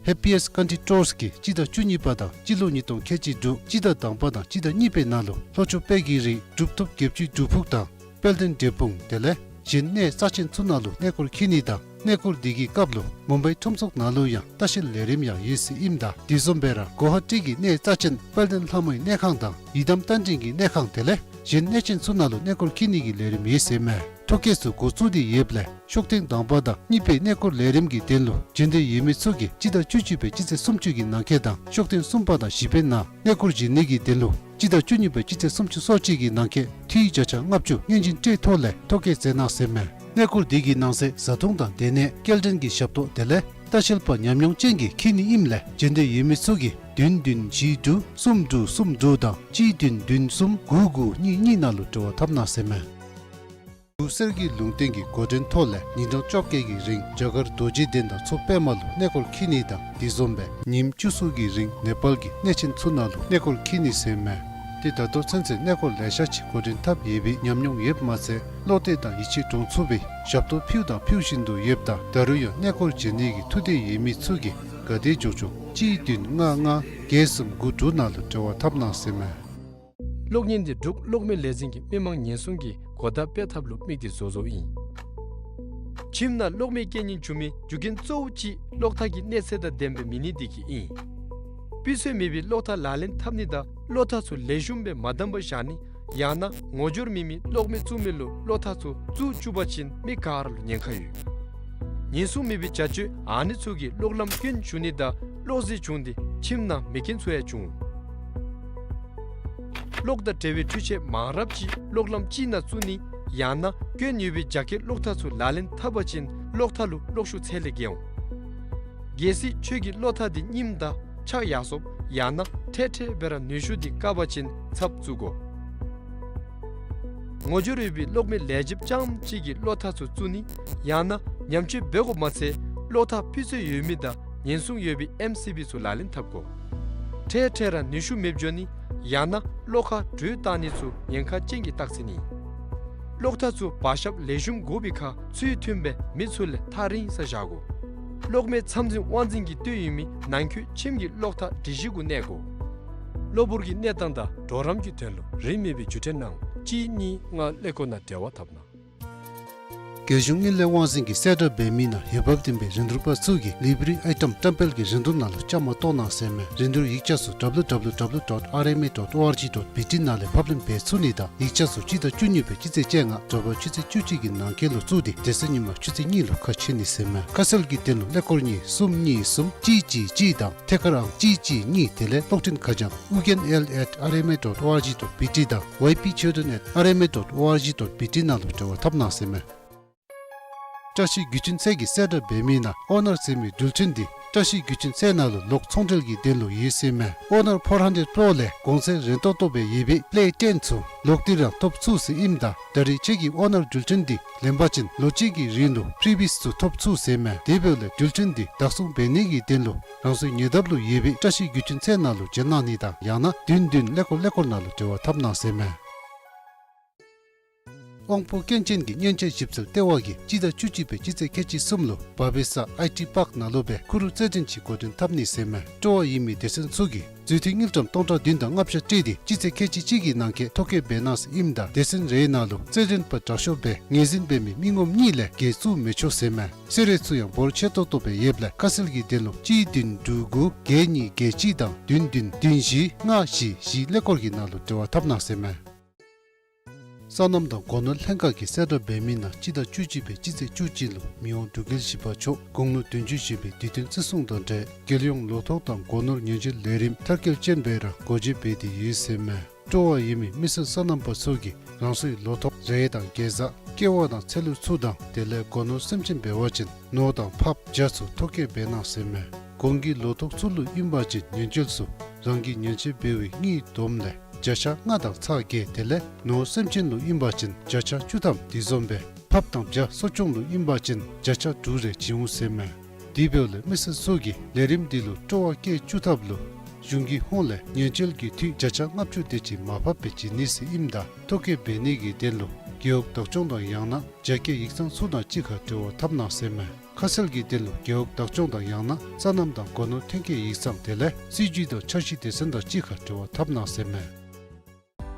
ཧེ་པི་ཡེསཊ་ཀཱན་ཊི་ཊུརསི་གིས་སྤྱི་ཟླ་བཅུ་གཉིས་པ་དང་སྤྱི་ལོ་ཉིས་སྟོང་ཁལ་གཅིག་དྲུག་སྤྱི་ཟླ་དང་པ་དང་སྤྱི་ཟླ་གཉིས་པའི་ནང་ལུ་ལྷོ་ཕྱོགས་དཔལ་གྱི་རི་གྲུབ་ཐོབ་བརྒྱད་ཅུའི་སྒྲུབ་ཕུག་དང་དཔལ་ལྡན་འབྲས་སྤུངས་དེ་ལས་གཞན་གནས་རྩ་ཆེན་ཚུ་ནང་ལུ་གནས་སྐོར་འཁྱིད་ནི་དང་གནས་སྐོར་འདི་གི་སྐབས་ལུ་མུམ་བའི་ཁྲོམ་ཚོགས་ནང་ལུ་ཡང་ལྟ་བཤལ་ལས་རིམ་ཡང་ཡོད་ཟེར་ཨིནམ་ད་དེ་བཟུམ་སྦེ་ར་གོ་ཧ་ཊི་གི་གནས་རྩ་ཆེན་དཔལ་ལྡན་ལྷ་མོའི་གནས་ཁང་དང་ཡི་དམ་རྟ་མགྲིན་གྱི་གནས་ཁང་དེ་ལས་གཞན་གནས་ཆེན་ཚུ་ནང་ལུ་གནས་སྐོར་འཁྱིད་ནི་གི་ལས་རིམ་ཡོད་ཟེར་མས། ཐོ་བཀོད་ཚུ་འགོ་བཙུགས་ཏེ་ཡོདཔ་ལས་ཤོག་ཐེངས་དང་པ་དང་གཉིས་པའི་གནས་སྐོར་ལས་རིམ་གྱི་དོན་ལུ་འབྱོན་འདོད་ཡོད་མི་ཚུ་གིས་སྤྱི་ཟླ་བཅུ་གཅིག་པའི་སྤྱི་ཚེས་སུམ་ཅུ་གི་ནང་འཁོད་དང་ཤོག་ཐེངས་གསུམ་པ་དང་བཞི་པའི་ནང་གནས་སྐོར་བྱོན་ནི་གི་དོན་ལུ་སྤྱི་ཟླ་བཅུ་གཉིས་པའི་སྤྱི་ཚེས་སུམ་ཅུ་སོ་གཅིག་གི་ནང་འཁོད་འཐུས་བརྒྱ་ཆ་ལྔ་བཅུ་སྙན་སྦྱིན་སྤྲོད་ཐོག་ལས་ཐོ་བཀོད་མཛད་གནང་ཟེར་མས། གནས་སྐོར་འདི་གི་ནང་གསེས་བཟའ་འཐུང་དང་སྡོད་གནས་སྐྱེལ་འདྲེན་གྱི་ཞབས་ཏོག་དེ་ལས་ལྟ་བཤལ་པ་ཉམས་མྱོང་ཅན་གྱིས་འཁྱིད་ནི་ཨིནམ་ལས་འབྱོན་འདོད་ཡོད་མི་ཚུ་གིས་བདུན་བདུན་བཞི་དྲུག་གསུམ་དྲུག་གསུམ་དྲུག་དང་གཅིག་བདུན་བདུན་གསུམ་དགུ་དགུ་གཉིས་གཉིས་ནང་ལུ་འབྲེལ་བ་འཐབ་གནང་ཟེར་མས། འབྲུག་གསེར་གྱི་ལུང་བསྟན་གྱི་འགོ་འདྲེན་ཐོག་ལས་ཉིན་གྲངས་བཅོ་བརྒྱད་ཀྱི་རིང་རྒྱ་གར་རྡོ་རྗེ་གདན་དང་མཚོ་པདྨ་ལུ་གནས་སྐོར་འཁྱིད་ནི་དང་དེ་བཟུམ་སྦེ་ཉིནམ་བཅུ་གསུམ་གྱི་རིང་ནེ་པཱལ་གྱི་གནས་ཆེན་ཚུ་ནང་ལུ་གནས་སྐོར་འཁྱིད་ནི་ཟེར་མས། ཏེ་ད་ལྟོ་ཚུན་ཚོད་གནས་སྐོར་ལེ་ཤ་ཅིག་འགོ་འདྲེན་འཐབ་ཡོད་པའི་ཉམས་མྱོང་ཡོདཔ་མ་ཚད་བློ་གཏད་དང་ཡིད་ཆེས་འདྲོངས་ཚུགས་པའི་ཞབས་ཏོག་ཕུལཝ་དང་ཕུལ་བཞིན་དུ་ཡོདཔ་ད་ད་རུང་ཡང་གནས་སྐོར་བྱོན་ནི་གི་ཐུགས་འདོད་ཡོད་མི་ཚུ་གིས་ག་དེ་མགྱོགས་མགྱོགས་གཅིག་བདུན་ལྔ་ལྔ་བརྒྱད་གསུམ་དགུ་དྲུག་ནང་ལུ་འབྲེལ་བ་འཐབ་གནང་ཟེར་མས། གློག་བརྙན་འདི་འབྲུག་གློག་མེ་ལས་འཛིན་གྱིས་མི་དམངས་ཉེན་སྲུང་གི་གོ་བརྡ་སྤེལ་ཐབས་ལུ་དམིགས་ཏེ་བཟོ་བཟོཝ་ཨིན། ཁྱིམ་ནང་གློག་མེ་སྐྱེལ་ནི་བྱུང་མིའི་རྒྱུ་རྐྱེན་གཙོ་བོ་ཅིག་གློག་ཐག་གི་གནས་ཚད་དང་ལྡན་པའི་མེད་ནི་འདི་གིས་ཨིན། སྤུས་ཚད་མེད་པའི་གློག་ཐག་ལག་ལེན་འཐབ་ནི་དང་གློག་ཐག་ཚུ་ལེགས་ཤོམ་སྦེ་མ་བསྡམས་པར་བཞག་ནི་ཡང་ན་ངོ་སྦྱོར་མེད་མི་གློག་མེ་བཙུགས་མི་ལུ་གློག་ཐག་ཚུ་བཙུགས་བཅུག་པ་ཅིན་མི་ག་ར་ལུ་ཉེན་ཁ་ཡོད། ཉེན་སྲུང་མེད་པའི་བྱ་སྤྱོད་ཨ་ནི་ཚུ་གིས་གློག་ལམ་སྐྱོན་ཞུགས་ནི་དང་གློག་ཟད་བྱུང་སྟེ་ཁྱིམ་ནང་མེ་རྐྱེན་ཚུ་ཡང་བྱུང་། གློག་དང་འབྲེལ་བའི་འཕྲུལ་ཆས་མང་རབས་ཅིག་གློག་ལམ་གཅིག་ནང་བཙུགས་ནི་ཡང་ན་སྐྱོན་ཡོད་པའི་རྒྱ་སྐྱེད་གློག་ཐག་ཚུ་ལག་ལེན་འཐབ་པ་ཅིན་གློག་ཐག་ལུ་གློག་ཤུགས་ཚད་ལས་བརྒལ་འོང་། གལ་སྲིད་ཁྱོད་ཀྱི་གློག་ཐག་འདི་རྙིངམ་དང་ཆག་ཡར་སོངམ་ཡང་ན་འཕྲལ་འཕྲལ་སྦེ་ར་ནུས་ཤུགས་འདི་བཀག་པ་ཅིན་ཚབ་བཙུགས་དགོ། ངོ་སྦྱོར་ཡོད་པའི་གློག་མེ་ལས་བྱེདཔ་རྐྱངམ་གཅིག་གིས་གློག་ཐག་ཚུ་བཙུགས་ནི་ཡང་ན་ཉམས་བཅོས་འབད་དགོཔ་མ་ཚད་གློག་ཐག་སྤུས་ཚད་ཡོད་མི་དང་ཉེན་སྲུང་ཡོད་པའི་ཨེམ་སི་བི་ཚུ་ལག་ལེན་འཐབ་དགོ། འཕྲལ་འཕྲལ་ར་ནུས་ཤུགས་མེདཔ་འགྱོ་ནི་ཡང་ན་གློག་ཁ་དྲོད་བཏང་ནི་ཚུ་ཉེན་ཁ་ཅན་གྱི་རྟགས་མཚན་ཨིན། གློག་ཐག་ཚུ་བར་ཞབས་ལེགས་ཤོམ་དགོ་པའི་ཁར་ཚུལ་མཐུན་སྦེ་མི་ཚུ་ལས་ཐག་རིང་སར་བཞག་དགོ། གློག་མེ་ཚད་འཛིན་དབང་འཛིན་གྱིས་བཏོན་ཡོད་མི་ནང་འཁོད་ཁྱིམ་གྱི་གློག་ཐག་སྒྲིག་གཞི་གུ་གནས་དགོ། གློ་བུར་གྱི་གནས་སྟངས་དང་གྲོགས་རམ་གྱི་དོན་ལུ་རིན་མེད་པའི་བརྒྱུད་འཕྲིན་ནང་གཅིག་གཉིས་ལྔ་ཀླད་ཀོར་ནང་འབྲེལ་བ་འཐབ་གནང་། རྒྱལ་གཞུང་དངུལ་ལས་དབང་འཛིན་གྱིས་གསལ་བསྒྲགས་འབད་མི་ནང་འོས་འབབ་ལྡན་པའི་རིན་བསྡུར་པ་ཚུ་གིས་ལེ་བྷི་རི་ཨའི་ཊམ་བཀྲམ་སྤེལ་གྱི་རིན་བསྡུར་ནང་ལུ་བཅའ་མར་གཏོགས་གནང་ཟེར་མས། རིན་བསྡུར་ཡིག་ཆ་ཚུ་W W W dot R M A dot O R G dot B T ནང་ལས་ཕབ་ལེན་འབད་ཚུགས་ནི་དང་ཡིག་ཆ་ཚུ་སྤྱི་ཟླ་བཅུ་གཉིས་པའི་སྤྱི་ཚེས་བཅོ་ལྔ་དྲོ་པ་ཆུ་ཚོད་བཅུ་གཅིག་གི་ནང་འཁོད་ལུ་བཙུགས་ཏེ་དེ་ཚེ་ཉིན་མ་ཆུ་ཚོད་གཉིས་ལུ་ཁ་ཕྱེ་ནི་ཟེར་མས། ཁ་གསལ་གྱི་དོན་ལུ་ཀླད་ཀོར་གཉིས་གསུམ་གཉིས་གསུམ་གཅིག་གཅིག་གཅིག་དང་ཐད་ཀར་ཨང་གཅིག་གཅིག་གཉིས་དེ་ལས་གློག་འཕྲིན་ཁ་བྱང་ugn l at R M A dot O R G dot B T དང་Y P children at R M A dot O R G dot B T ནང་ལུ་འབྲེལ་བ་འཐབ་གནང་ཟེར་མས། བཀྲ་ཤིས་བརྒྱུད་འཕྲིན་ཚད་ཀྱིས་གསལ་བསྒྲགས་འབད་མི་ནང་ཨོ་ནར་ཟེར་མི་འགྲུལ་འཕྲིན་འདི་བཀྲ་ཤིས་བརྒྱུད་འཕྲིན་ཚད་ནང་ལུ་ལོག་ཚོང་འབྲེལ་གྱི་དོན་ལུ་ཡོད་ཟེར་མས། ཨོ་ནར four hundred Pro ལས་གོང་ཚད་རན་ཏོག་ཏོ་སྦེ་ཡོད་པའི་པེ་ལེ་ཊེན་ཚུ་ལོག་སྟེ་ར་ཐོབ་ཚུགས་ཟེར་ཨིནམ་ད་ད་རེས་ཁྱོད་ཀྱིས་ཨོ་ནར་འགྲུལ་འཕྲིན་འདི་ལེན་པ་ཅིན་ལོ་གཅིག་གི་རིང་ལུ་ཕི་རི་བིསི་ཚུ་ཐོབ་ཚུགས་ཟེར་མས། དེ་འབདཝ་ལས་འགྲུལ་འཕྲིན་འདི་བདག་བཟུང་འབད་ནི་གི་དོན་ལུ་རང་སོའི་ཉེ་འདབས་ལུ་ཡོད་པའི་བཀྲ་ཤིས་བརྒྱུད་འཕྲིན་ཚད་ནང་ལུ་བྱོན་གནང་ནི་དང་ཡང་ན་བདུན་བདུན་ཀླད་ཀོར་ཀླད་ཀོར་ནང་ལུ་འབྲེལ་བ་འཐབ་གནང་ཟེར་མས། དབང་པོ་སྐྱོན་ཅན་གྱི་མཉེན་ཆས་ཞིབ་འཚོལ་ལྟེ་བ་གིས་སྤྱི་ཟླ་བཅུ་གཅིག་པའི་སྤྱི་ཚེས་ཁལ་གཅིག་གསུམ་ལུ་བ་བེ་ས་ཨའི་ཊི་པཱརཀ་ནང་ལུ་སྦེ་ཁུ་རུ་རྩེད་འགྲན་ཅིག་འགོ་འདྲེན་འཐབ་ནི་ཟེར་མས། སྤྲོ་བ་ཡོད་མི་སྡེ་ཚན་ཚུ་གིས་འཛུལ་ཐིག་དངུལ་ཀྲམ་སྟོང་ཕྲག་བདུན་དང་ལྔ་བརྒྱ་སྤྲོད་དེ་སྤྱི་ཚེས་ཁལ་གཅིག་གཅིག་གི་ནང་འཁོད་ཐོ་བཀོད་འབད་གནང་ཟེར་ཨིནམ་ད་སྡེ་ཚན་རེའི་ནང་ལུ་རྩེད་འགྲན་པ་དྲག་ཤོས་སྦེ་ངོས་འཛིན་འབད་མི་མི་ངོམ་གཉིས་ལས་བརྒལ་བཙུགས་མི་ཆོག་ཟེར་མས། གསོལ་རས་ཚུ་ཡང་འབོར་ཆེ་ཏོག་ཏོ་སྦེ་ཡོདཔ་ལས་ཁ་གསལ་གྱི་དོན་ལུ་གཅིག་བདུན་དྲུག་དགུ་བརྒྱད་གཉིས་བརྒྱད་གཅིག་དང་བདུན་བདུན་བདུན་བཞི་ལྔ་བཞི་བཞི་ཀླད་ཀོར་གྱི་ནང་ལུ་འབྲེལ་བ་འཐབ་གནང་ཟེར་མས། སོ་ནམ་དང་སྒོ་ནོར་ལྷན་ཁག་གིས་གསལ་བསྒྲགས་འབད་མི་ནང་སྤྱི་ཟླ་བཅུ་གཅིག་པའི་སྤྱི་ཚེས་བཅུ་གཅིག་ལུ་མི་དབང་འབྲུག་རྒྱལ་བཞི་པ་མཆོག་དགུང་ལོ་བདུན་ཅུ་བཞེས་པའི་དུས་སྟོན་བརྩི་སྲུང་དང་འབྲེལ་རྒྱལ་ཡོངས་ལོ་ཐོག་དང་སྒོ་ནོར་ཉེན་བཅོལ་ལས་རིམ་མཐར་འཁྱོལ་ཅན་སྦེ་ར་སྒོ་འབྱེད་འབད་དེ་ཡོད་ཟེར་མས། སྤྲོ་བ་ཡོད་མི་མི་སེར་སོ་ནམ་པ་ཚུ་གིས་རང་སོའི་ལོ་ཐོག་རེ་དང་གེ་ཛ་ཀེ་བ་དང་ཚལ་ལུ་ཚུ་དང་དེ་ལས་སྒོ་ནོར་སེམས་ཅན་འབད་བ་ཅིན་ནོར་དང་ཕགཔ་བྱ་ཚུ་ཐོ་བཀོད་འབད་གནང་ཟེར་མས། གོང་གི་ལོ་ཐོག་ཚུ་ལུ་ཨིན་པ་ཅིན་ཉེན་བཅོལ་ཚུ་རང་གི་ཉེན་བཅོལ་འབད་བའི་དངུལ་བསྡོམས་ལས་ བརྒྱ་ཆ་ལྔ་དང་ཚག་བརྒྱད་དེ་ལས་ནོར་སེམས་ཅན་ལུ་ཨིན་པ་ཅིན་བརྒྱ་ཆ་བཅུ་ཐམ་དེ་བཟུམ་སྦེ་ཕགཔ་དང་བྱ་གསོ་སྐྱོང་ལུ་ཨིན་པ་ཅིན་བརྒྱ་ཆ་དྲུག་རེ་བྱིན་འོང་ཟེར་མས། དེ་འབདཝ་ལས་མི་སེར་ཚུ་གིས་ལས་རིམ་འདི་ལུ་སྤྲོ་བ་བསྐྱེད་བཅུག་ཐབས་ལུ་གཞུང་གི་ཧོངས་ལས་ཉེན་བཅོལ་གྱི་འཐུས་བརྒྱ་ཆ་ལྔ་བཅུ་དེ་ཅིག་མར་ཕབ་སྦེ་བྱིན་ནི་ཟེར་ཨིནམ་ད་ཐོ་བཀོད་འབད་ནི་གི་དོན་ལུ་རྒེད་འོག་བདག་སྐྱོང་དང་ཡང་ན་རྒྱ་སྐྱེད་ཡིག་ཚང་ཚུ་དང་གཅིག་ཁར་འབྲེལ་བ་འཐབ་གནང་ཟེར་མས། ཁ་གསལ་གྱི་དོན་ལུ་རྒེད་འོག་བདག་སྐྱོང་དང་ཡང་ན་སོ་ནམ་དང་སྒོ་ནོར་ཐོན་སྐྱེད་ཡིག་ཚང་དེ་ལས་སྲིད་བྱུས་དང་འཆར་གཞི་སྡེ་ཚན་དང་གཅིག་ཁར་འབྲེལ་བ་འཐབ་གནང་ཟེར་མས།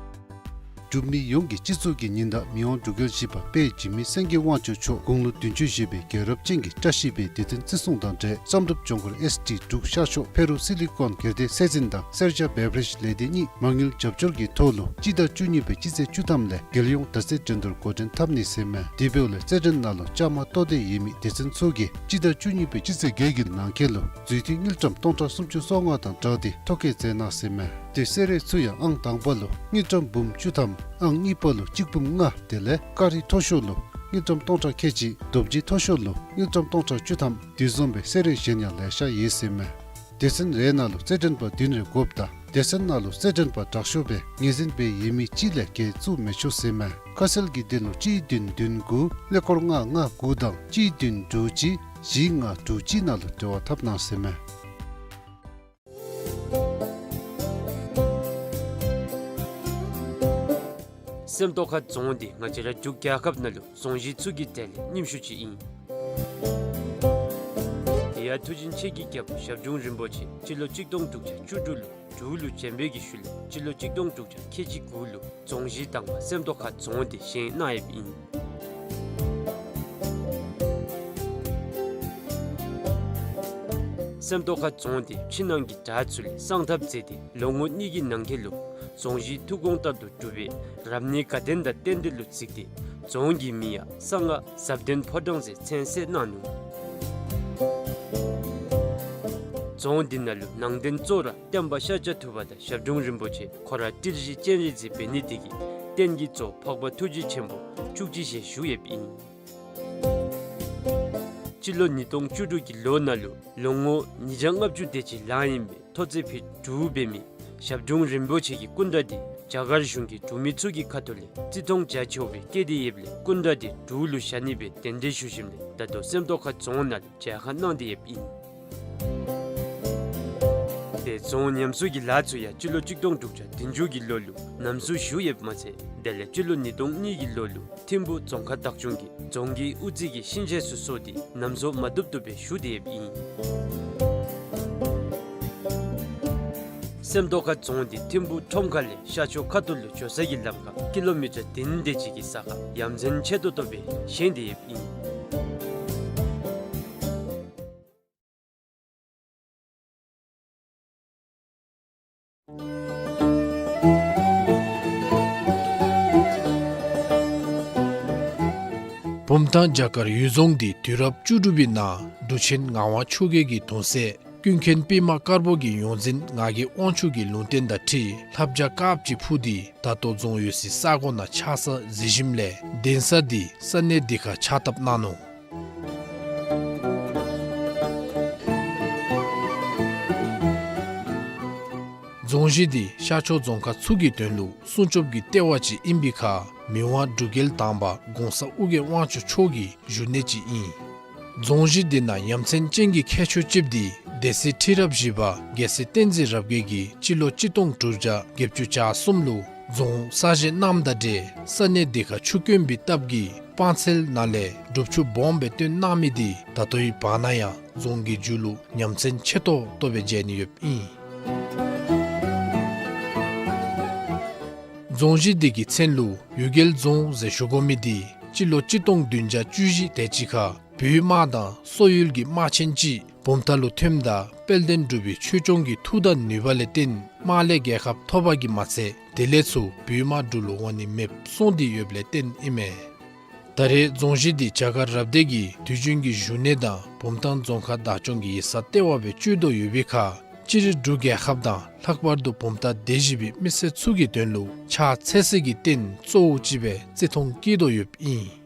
འབྲུག་མི་ཡོངས་ཀྱི་སྤྱི་གཙུག་གི་ཉི་ཟླ་མི་དབང་འབྲུག་རྒྱལ་བཞི་པ་དཔལ་འཇིགས་མེད་སེང་གེ་དབང་ཕྱུག་མཆོག་དགུང་ལོ་བདུན་ཅུ་བཞེས་པའི་རྒྱལ་རབས་ཅན་གྱི་བཀྲ་ཤིས་པའི་དུས་སྟོན་བརྩི་སྲུང་དང་འབྲེལ་བསམ་གྲུབ་ལྗོངས་མཁར་ཨེསི་ཌི་འབྲུག་ཤར་ཕྱོགས་ཕེ་རུ་སི་ལི་ཀོན་སྒེར་སྡེ་ཚད་འཛིན་དང་སེར་སྐྱ་བེ་བ་རེཇ་ལས་སྡེ་གཉིས་མ་དངུལ་རྒྱབ་སྐྱོར་གྱི་ཐོག་ལུ་སྤྱི་ཟླ་བཅུ་གཉིས་པའི་སྤྱི་ཚེས་བཅུ་ཐམ་ལས་རྒྱལ་ཡོངས་ཟླ་ཚེས་འགྲན་བསྡུར་འགོ་འདྲེན་འཐབ་ནི་ཟེར་མས། དེ་འབདཝ་ལས་རྩེད་འགྲན་ནང་ལུ་བཅའ་མར་གཏོགས་ཏེ་ཡོད་མི་སྡེ་ཚན་ཚུ་གིས་སྤྱི་ཟླ་བཅུ་གཉིས་པའི་སྤྱི་ཚེས་བརྒྱད་ཀྱི་ནང་འཁོད་ལུ་རྫུས་མཐུད་དངུལ་ཀྲམ་སྟོང་ཕྲག་སུམ་ཅུ་སོ་ལྔ་དང་སྦྲགས་ཏེ་ཐོ་བཀོད་མཛད་གནང་ཟེར་མས། དེ་གསོལ་རས་ཚུ་ཡང་ཨང་དང་པ་ལུ་དངུལ་ཀྲམ་འབུམ་བཅུ་ཐམ། ཨང་གཉིས་པ་ལུ་གཅིག་འབུམ་ལྔ། དེ་ལས་ཀ་རི་མཐོ་ཤོས་ལུ་དངུལ་ཀྲམ་སྟོང་ཕྲག་ཁལ་གཅིག། རྡོ་རྗེ་མཐོ་ཤོས་ལུ་དངུལ་ཀྲམ་སྟོང་ཕྲག་བཅུ་ཐམ། དེ་བཟུམ་སྦེ་གསོལ་རས་གཞན་ཡང་ལེ་ཤ་ཡོད་ཟེར་མས། སྡེ་ཚན་རེ་ནང་ལུ་རྩེད་འགྲན་པ་བདུན་རེ་དགོཔ་དང་སྡེ་ཚན་ནང་ལུ་རྩེད་འགྲན་པ་དྲག་ཤོས་སྦེ་ངོས་འཛིན་འབད་ཡོད་མི་གཅིག་ལས་བརྒལ་བཙུགས་མི་ཆོག་ཟེར་མས། ཁ་གསལ་གྱི་དོན་ལུ་གཅིག་བདུན་བདུན་དགུ་ཀླད་ཀོར་ལྔ་ལྔ་དགུ་དང་གཅིག་བདུན་དྲུག་གཅིག་བཞི་ལྔ་དྲུག་གཅིག་ནང་ལུ་འབྲེལ་བ་འཐབ་གནང་ཟེར་མས། སེམས་རྟོགས་ཁ་རྫོང་འདི་ང་བཅས་ར་འབྲུག་རྒྱལ་ཁབ་ནང་ལུ་རྫོང་གཞི་ཚུ་གི་གྲས་ལས་རྙིངམ་ཤོས་ཅིག་ཨིན། དེ་ཡང་མཐུ་ཆེན་ཆེ་གི་རྒྱལ་པོ་ཞབས་དྲུང་རིན་པོ་ཆེ་སྤྱི་ལོ་གཅིག་སྟོང་དྲུག་བརྒྱ་བཅུ་དྲུག་ལུ་འབྲུག་ལུ་བྱོན་པའི་གི་ཤུལ་ལས་སྤྱི་ལོ་གཅིག་སྟོང་དྲུག་བརྒྱ་ཁལ་གཅིག་དགུ་ལུ་རྫོང་གཞི་དང་པ་སེམས་རྟོགས་ཁ་རྫོང་འདི་བཞེངས་གནང་ཡོདཔ་ཨིན། སེམས་རྟོགས་ཁ་རྫོང་འདི་ཕྱི་ནང་གི་དགྲ་ཚུ་ལས་སངས་ཐབས་མཛད་དེ་ལོ་ངོ་གཉིས་ཀྱི་ནང་འཁོད་ལུ་རྫོང་གཞི་ཐུགས་དགོངས་ལྟར་དུ་གྲུབ་པའི་རབ་གནས་དགའ་ལྡན་དང་རྟེན་འབྲེལ་ལུ་གཟིགས་ཏེ་རྫོང་གི་མིང་ཡང་གསང་སྔགས་ཟབ་ལྡན་ཕོ་བྲང་ཟེར་མཚན་གསོལ་གནང་ནུག། རྫོང་འདི་ནང་ལུ་ནང་རྟེན་གཙོ་བོ་ར་བསྟན་པ་ཤཱཀྱ་ཐུབ་པ་དང་ཞབས་དྲུང་རིན་པོ་ཆེ་ཁོ་ར་ཏིལ་བཞི་སྤྱན་རས་གཟིགས་འབད་ནི་དེ་གིས་རྟེན་གྱི་གཙོ་བོ་འཕགས་པ་ཐུགས་རྗེ་ཆེན་པོ་བཅུ་གཅིག་ཞལ་བཞུགས་ཡོདཔ་ཨིན། སྤྱི་ལོ་ཉིས་སྟོང་བཅུ་དྲུག་གི་ལོ་ནང་ལུ་ལོ་ངོ་ཉིས་བརྒྱ་ལྔ་བཅུ་དེ་ཅིག་ལང་ཡི་མི་མཐོ་ཚད་ཕིཊ་དྲུག་འབད་མི་ཞབས་དྲུང་རིན་པོ་ཆེ་གི་སྐུ་འདྲ་འདི་རྒྱ་གར་གཞུང་གིས་འབྲུག་མི་ཚུ་གི་ཁ་ཐུག་ལས་བརྩི་མཐོང་རྒྱ་ཆེ་བའི་བསྐྱེད་དེ་ཡོདཔ་ལས་སྐུ་འདྲ་འདི་འབྲུག་ལུ་བཞག་ནི་སྦེ་གདན་འདྲེན་ཞུ་ཞིནམ་ལས་ད་ལྟོ་སེམས་རྟོགས་ཁ་རྫོང་ནང་ལུ་མཇལ་ཁ་གནང་སྟེ་ཡོདཔ་ཨིན། དེ་རྫོང་ཉམས་གསོ་གི་ལཱ་ཚུ་ཡང་སྤྱི་ལོ་གཅིག་སྟོང་དྲུག་བརྒྱ་བདུན་ཅུ་གི་ལོ་ལུ་ནམ་སྲུ་ཞུ་ཡོདཔ་མ་ཚད་དེ་ལས་སྤྱི་ལོ་ཉིས་སྟོང་གཉིས་ཀྱི་ལོ་ལུ་ཐིམ་ཕུ་རྫོང་ཁག་བདག་སྐྱོང་གིས་རྫོང་གི་དབུ་རྩེ་གི་ཤིང་ཆས་ཚུ་བཟོ་སྟེ་ནམ་བཟོ་མ་བཏུབ་བཏུབ་སྦེ་ཞུ་སྟེ་ཡོདཔ་ཨིན། སེམས་རྟོགས་ཁ་རྫོང་འདི་ཐིམ་ཕུ་ཁྲོམ་ཁ་ལས་ཤར་ཕྱོགས་ཁ་ཐུག་ལུ་འགྱོ་ས་གི་ལམ་ཁར་ཀི་ལོ་མི་ཊར་བདུན་དེ་ཅིག་གི་ས་ཁར་ཡ་མཚན་ཆེ་ཏོག་ཏོ་སྦེ་བཞེངས་ཏེ་ཡོདཔ་ཨིན། བུམ་ཐང་བྱ་དཀར་གཡུལ་རྫོང་འདི་དུས་རབས་བཅུ་དྲུག་པའི་ནང་འབྲུག་ཆེན་ངག་དབང་ཆོས་རྒྱལ་གྱི་གདུང་སྲས་ཀུན་མཁྱེན་པདྨ་དཀར་པོ་གི་ཡོངས་འཛིན་ངག་གི་དབང་ཕྱུག་གི་ལུང་བསྟན་དང་འཁྲིལ་ལྷ་བྱ་དཀརཔོ་ཅིག་འཕུར་ཏེ་ད་ལྟོ་རྫོང་ཡོད་སའི་ས་གོ་ནང་ཆགས་ས་གཟིགས་ཞིནམ་ལས་གདན་ས་འདི་ས་གནས་འདི་ཁར་ཕྱག་བཏབ་གནང་ནུག། རྫོང་གཞི་འདི་ཤར་ཕྱོགས་རྫོང་ཁག་ཚུ་གི་དོན་ལུ་སྲུང་སྐྱོབ་ཀྱི་ལྟེ་བ་ཅིག་ཨིན་པའི་ཁར་མི་དབང་འབྲུག་རྒྱལ་དང་པ་གོང་ས་ཨོ་རྒྱན་དབང་ཕྱུག་མཆོག་གི་བཞུགས་གནས་ཅིག་ཨིན། རྫོང་གཞི་འདི་ནང་ཡ་མཚན་ཅན་གྱི་ཁྱད་ཆོས་ཅིག་འདི་སྡེ་སྲིད་ཁྲི་རབས་བཞི་པ་རྒྱལ་སྲས་བསྟན་འཛིན་རབ་རྒྱས་ཀྱིས་སྤྱི་ལོ་གཅིག་སྟོང་དྲུག་བརྒྱ་བརྒྱད་ཅུ་གྱ་གསུམ་ལུ་རྫོང་གསར་བཞེངས་གནངམ་དང་འབྲེལ་ས་གནས་འདི་ཁར་ཆུ་དཀོན་པའི་སྟབས་ཀྱིས་སྤང་ཚལ་ནང་ལས་སྒྲུབ་ཆུ་སྦོམ་སྦེ་བཏོན་གནང་མི་འདི་ད་ལྟོའི་བར་ན་ཡང་རྫོང་གི་མཇུག་ལུ་ཡ་མཚན་ཆེ་ཏོག་ཏོ་སྦེ་མཇལ་ནི་ཡོདཔ་ཨིན། རྫོང་གཞི་འདི་གི་མཚན་ལུ་གཡུལ་རྒྱལ་རྫོང་ཟེར་ཞུ་དགོ་མི་འདི་སྤྱི་ལོ་གཅིག་སྟོང་བདུན་བརྒྱ་བཅུ་བཞི་དེ་ཅིག་ཁར་བོད་དམག་དང་སོག་ཡུལ་གྱི་དམག་ཆེན་ཅིག་བུམ་ཐང་ལུ་ཐོནམ་ད་དཔལ་ལྡན་འབྲུག་པའི་ཆོས་སྐྱོང་གི་མཐུ་དང་ནུས་པ་ལས་བརྟེན་དམག་ལས་རྒྱལ་ཁ་ཐོབ་པ་གིས་མ་ཚད་དེ་ལས་ཚུར་བོད་དམག་འབྲུག་ལུ་འོང་ནི་མེདཔ་སོང་སྟེ་ཡོདཔ་ལས་བརྟེན་ཨིན་མས། ད་རེས་རྫོང་གཞི་འདི་རྒྱ་གར་རབ་སྡེ་གི་དུས་རྒྱུན་གྱི་བཞུགས་གནས་དང་བུམ་ཐང་རྫོང་ཁག་བདག་སྐྱོང་གི་ཡིག་ཚང་ལྟེ་བ་སྦེ་སྤྱོད་དོ་ཡོད་པའི་ཁར་སྤྱིར་འབྲུག་རྒྱལ་ཁབ་དང་ལྷག་པར་དུ་བུམ་ཐང་སྡེ་བཞི་པའི་མི་སེར་ཚུ་གི་དོན་ལུ་ཕྱག་འཚལ་སའི་གི་རྟེན་གཙོ་བོ་ཅིག་སྦེ་བརྩི་མཐོང་བསྐྱེད་དོ་ཡོདཔ་ཨིན།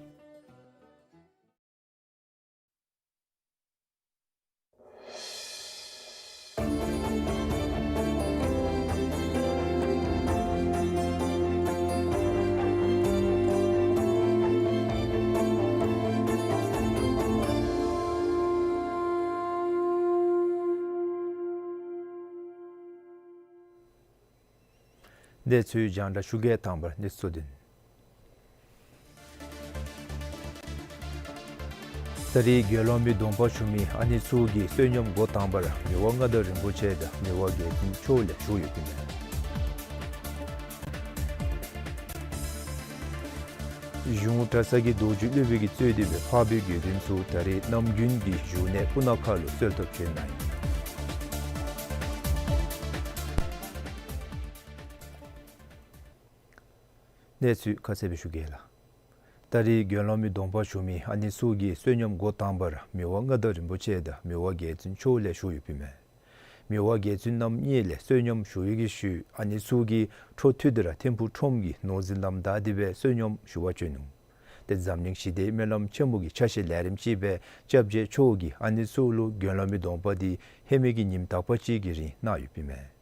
གནས་ཚུལ་རྒྱང་བསྒྲགས་ཞུ་གེ། དང་པ་ར་གནས་ཚུལ་དོན། ད་རེས་དགེ་སློང་མའི་སྡོམ་པ་ཞུ་མི་ཨ་ནེ་ཚུ་གིས་བསོད་སྙོམས་འགོ་དང་པ་ར་མི་དབང་མངའ་བདག་རིན་པོ་ཆེ་དང་མི་དབང་རྒྱལ་བཙུན་མཆོག་ལས་ཞུ་ཡོདཔ་ཨིན་མས། གཞུང་གྲྭ་ཚང་གི་རྡོ་རྗེ་སློབ་དཔོན་གྱིས་གཙོས་ཏེ་འབད་འཕགས་པའི་དགེ་འདུན་ཚུ་ད་རེས་གནམ་དགུན་གྱི་བཞུགས་གནས་སྤུ་ན་ཁ་ལུ་གསོལ་ཐབ་བྱོན་གནང་ཡི། གནས་ཚུལ་ཁ་གསལ་སྦེ་ཞུ་གེ་ལགས། ད་རེས་དགེ་སློང་མའི་སྡོམ་པ་ཞུ་མི་ཨ་ནེ་ཚུ་གིས་བསོད་སྙོམས་འགོ་དང་པ་ར་མི་དབང་མངའ་བདག་རིན་པོ་ཆེ་དང་མི་དབང་རྒྱལ་བཙུན་མཆོག་ལས་ཞུ་ཡོདཔ་ཨིན་མས། མི་དབང་རྒྱལ་བཙུན་རྣམ་གཉིས་ལས་བསོད་སྙོམས་ཞུ་ཡི་གི་ཤུལ་ཨ་ནེ་ཚུ་གིས་འཕྲོ་མཐུད་དེ་ར་ཐིམ་ཕུག་ཁྲོམ་གྱི་ནོར་འཛིན་ལམ་བདའ་སྟེ་འབད་བསོད་སྙོམས་ཞུ་བར་བྱོན་ནུག། ཏེ་འཛམ་གླིང་ཞི་བདེའི་སྨོན་ལམ་ཆེན་མོ་གི་ཕྱག་བཞེས་ལས་རིམ་ཅིག་སྦེ་སྐྱབས་རྗེ་མཆོག་གིས་ཨ་ནེ་ཚུ་ལུ་དགེ་སློང་མའི་སྡོམ་པ་འདི་ཧེ་མའི་གི་ཉིནམ་དག་པ་ཅིག་གི་རིང་གནང་ཡོདཔ་ཨིན་མས།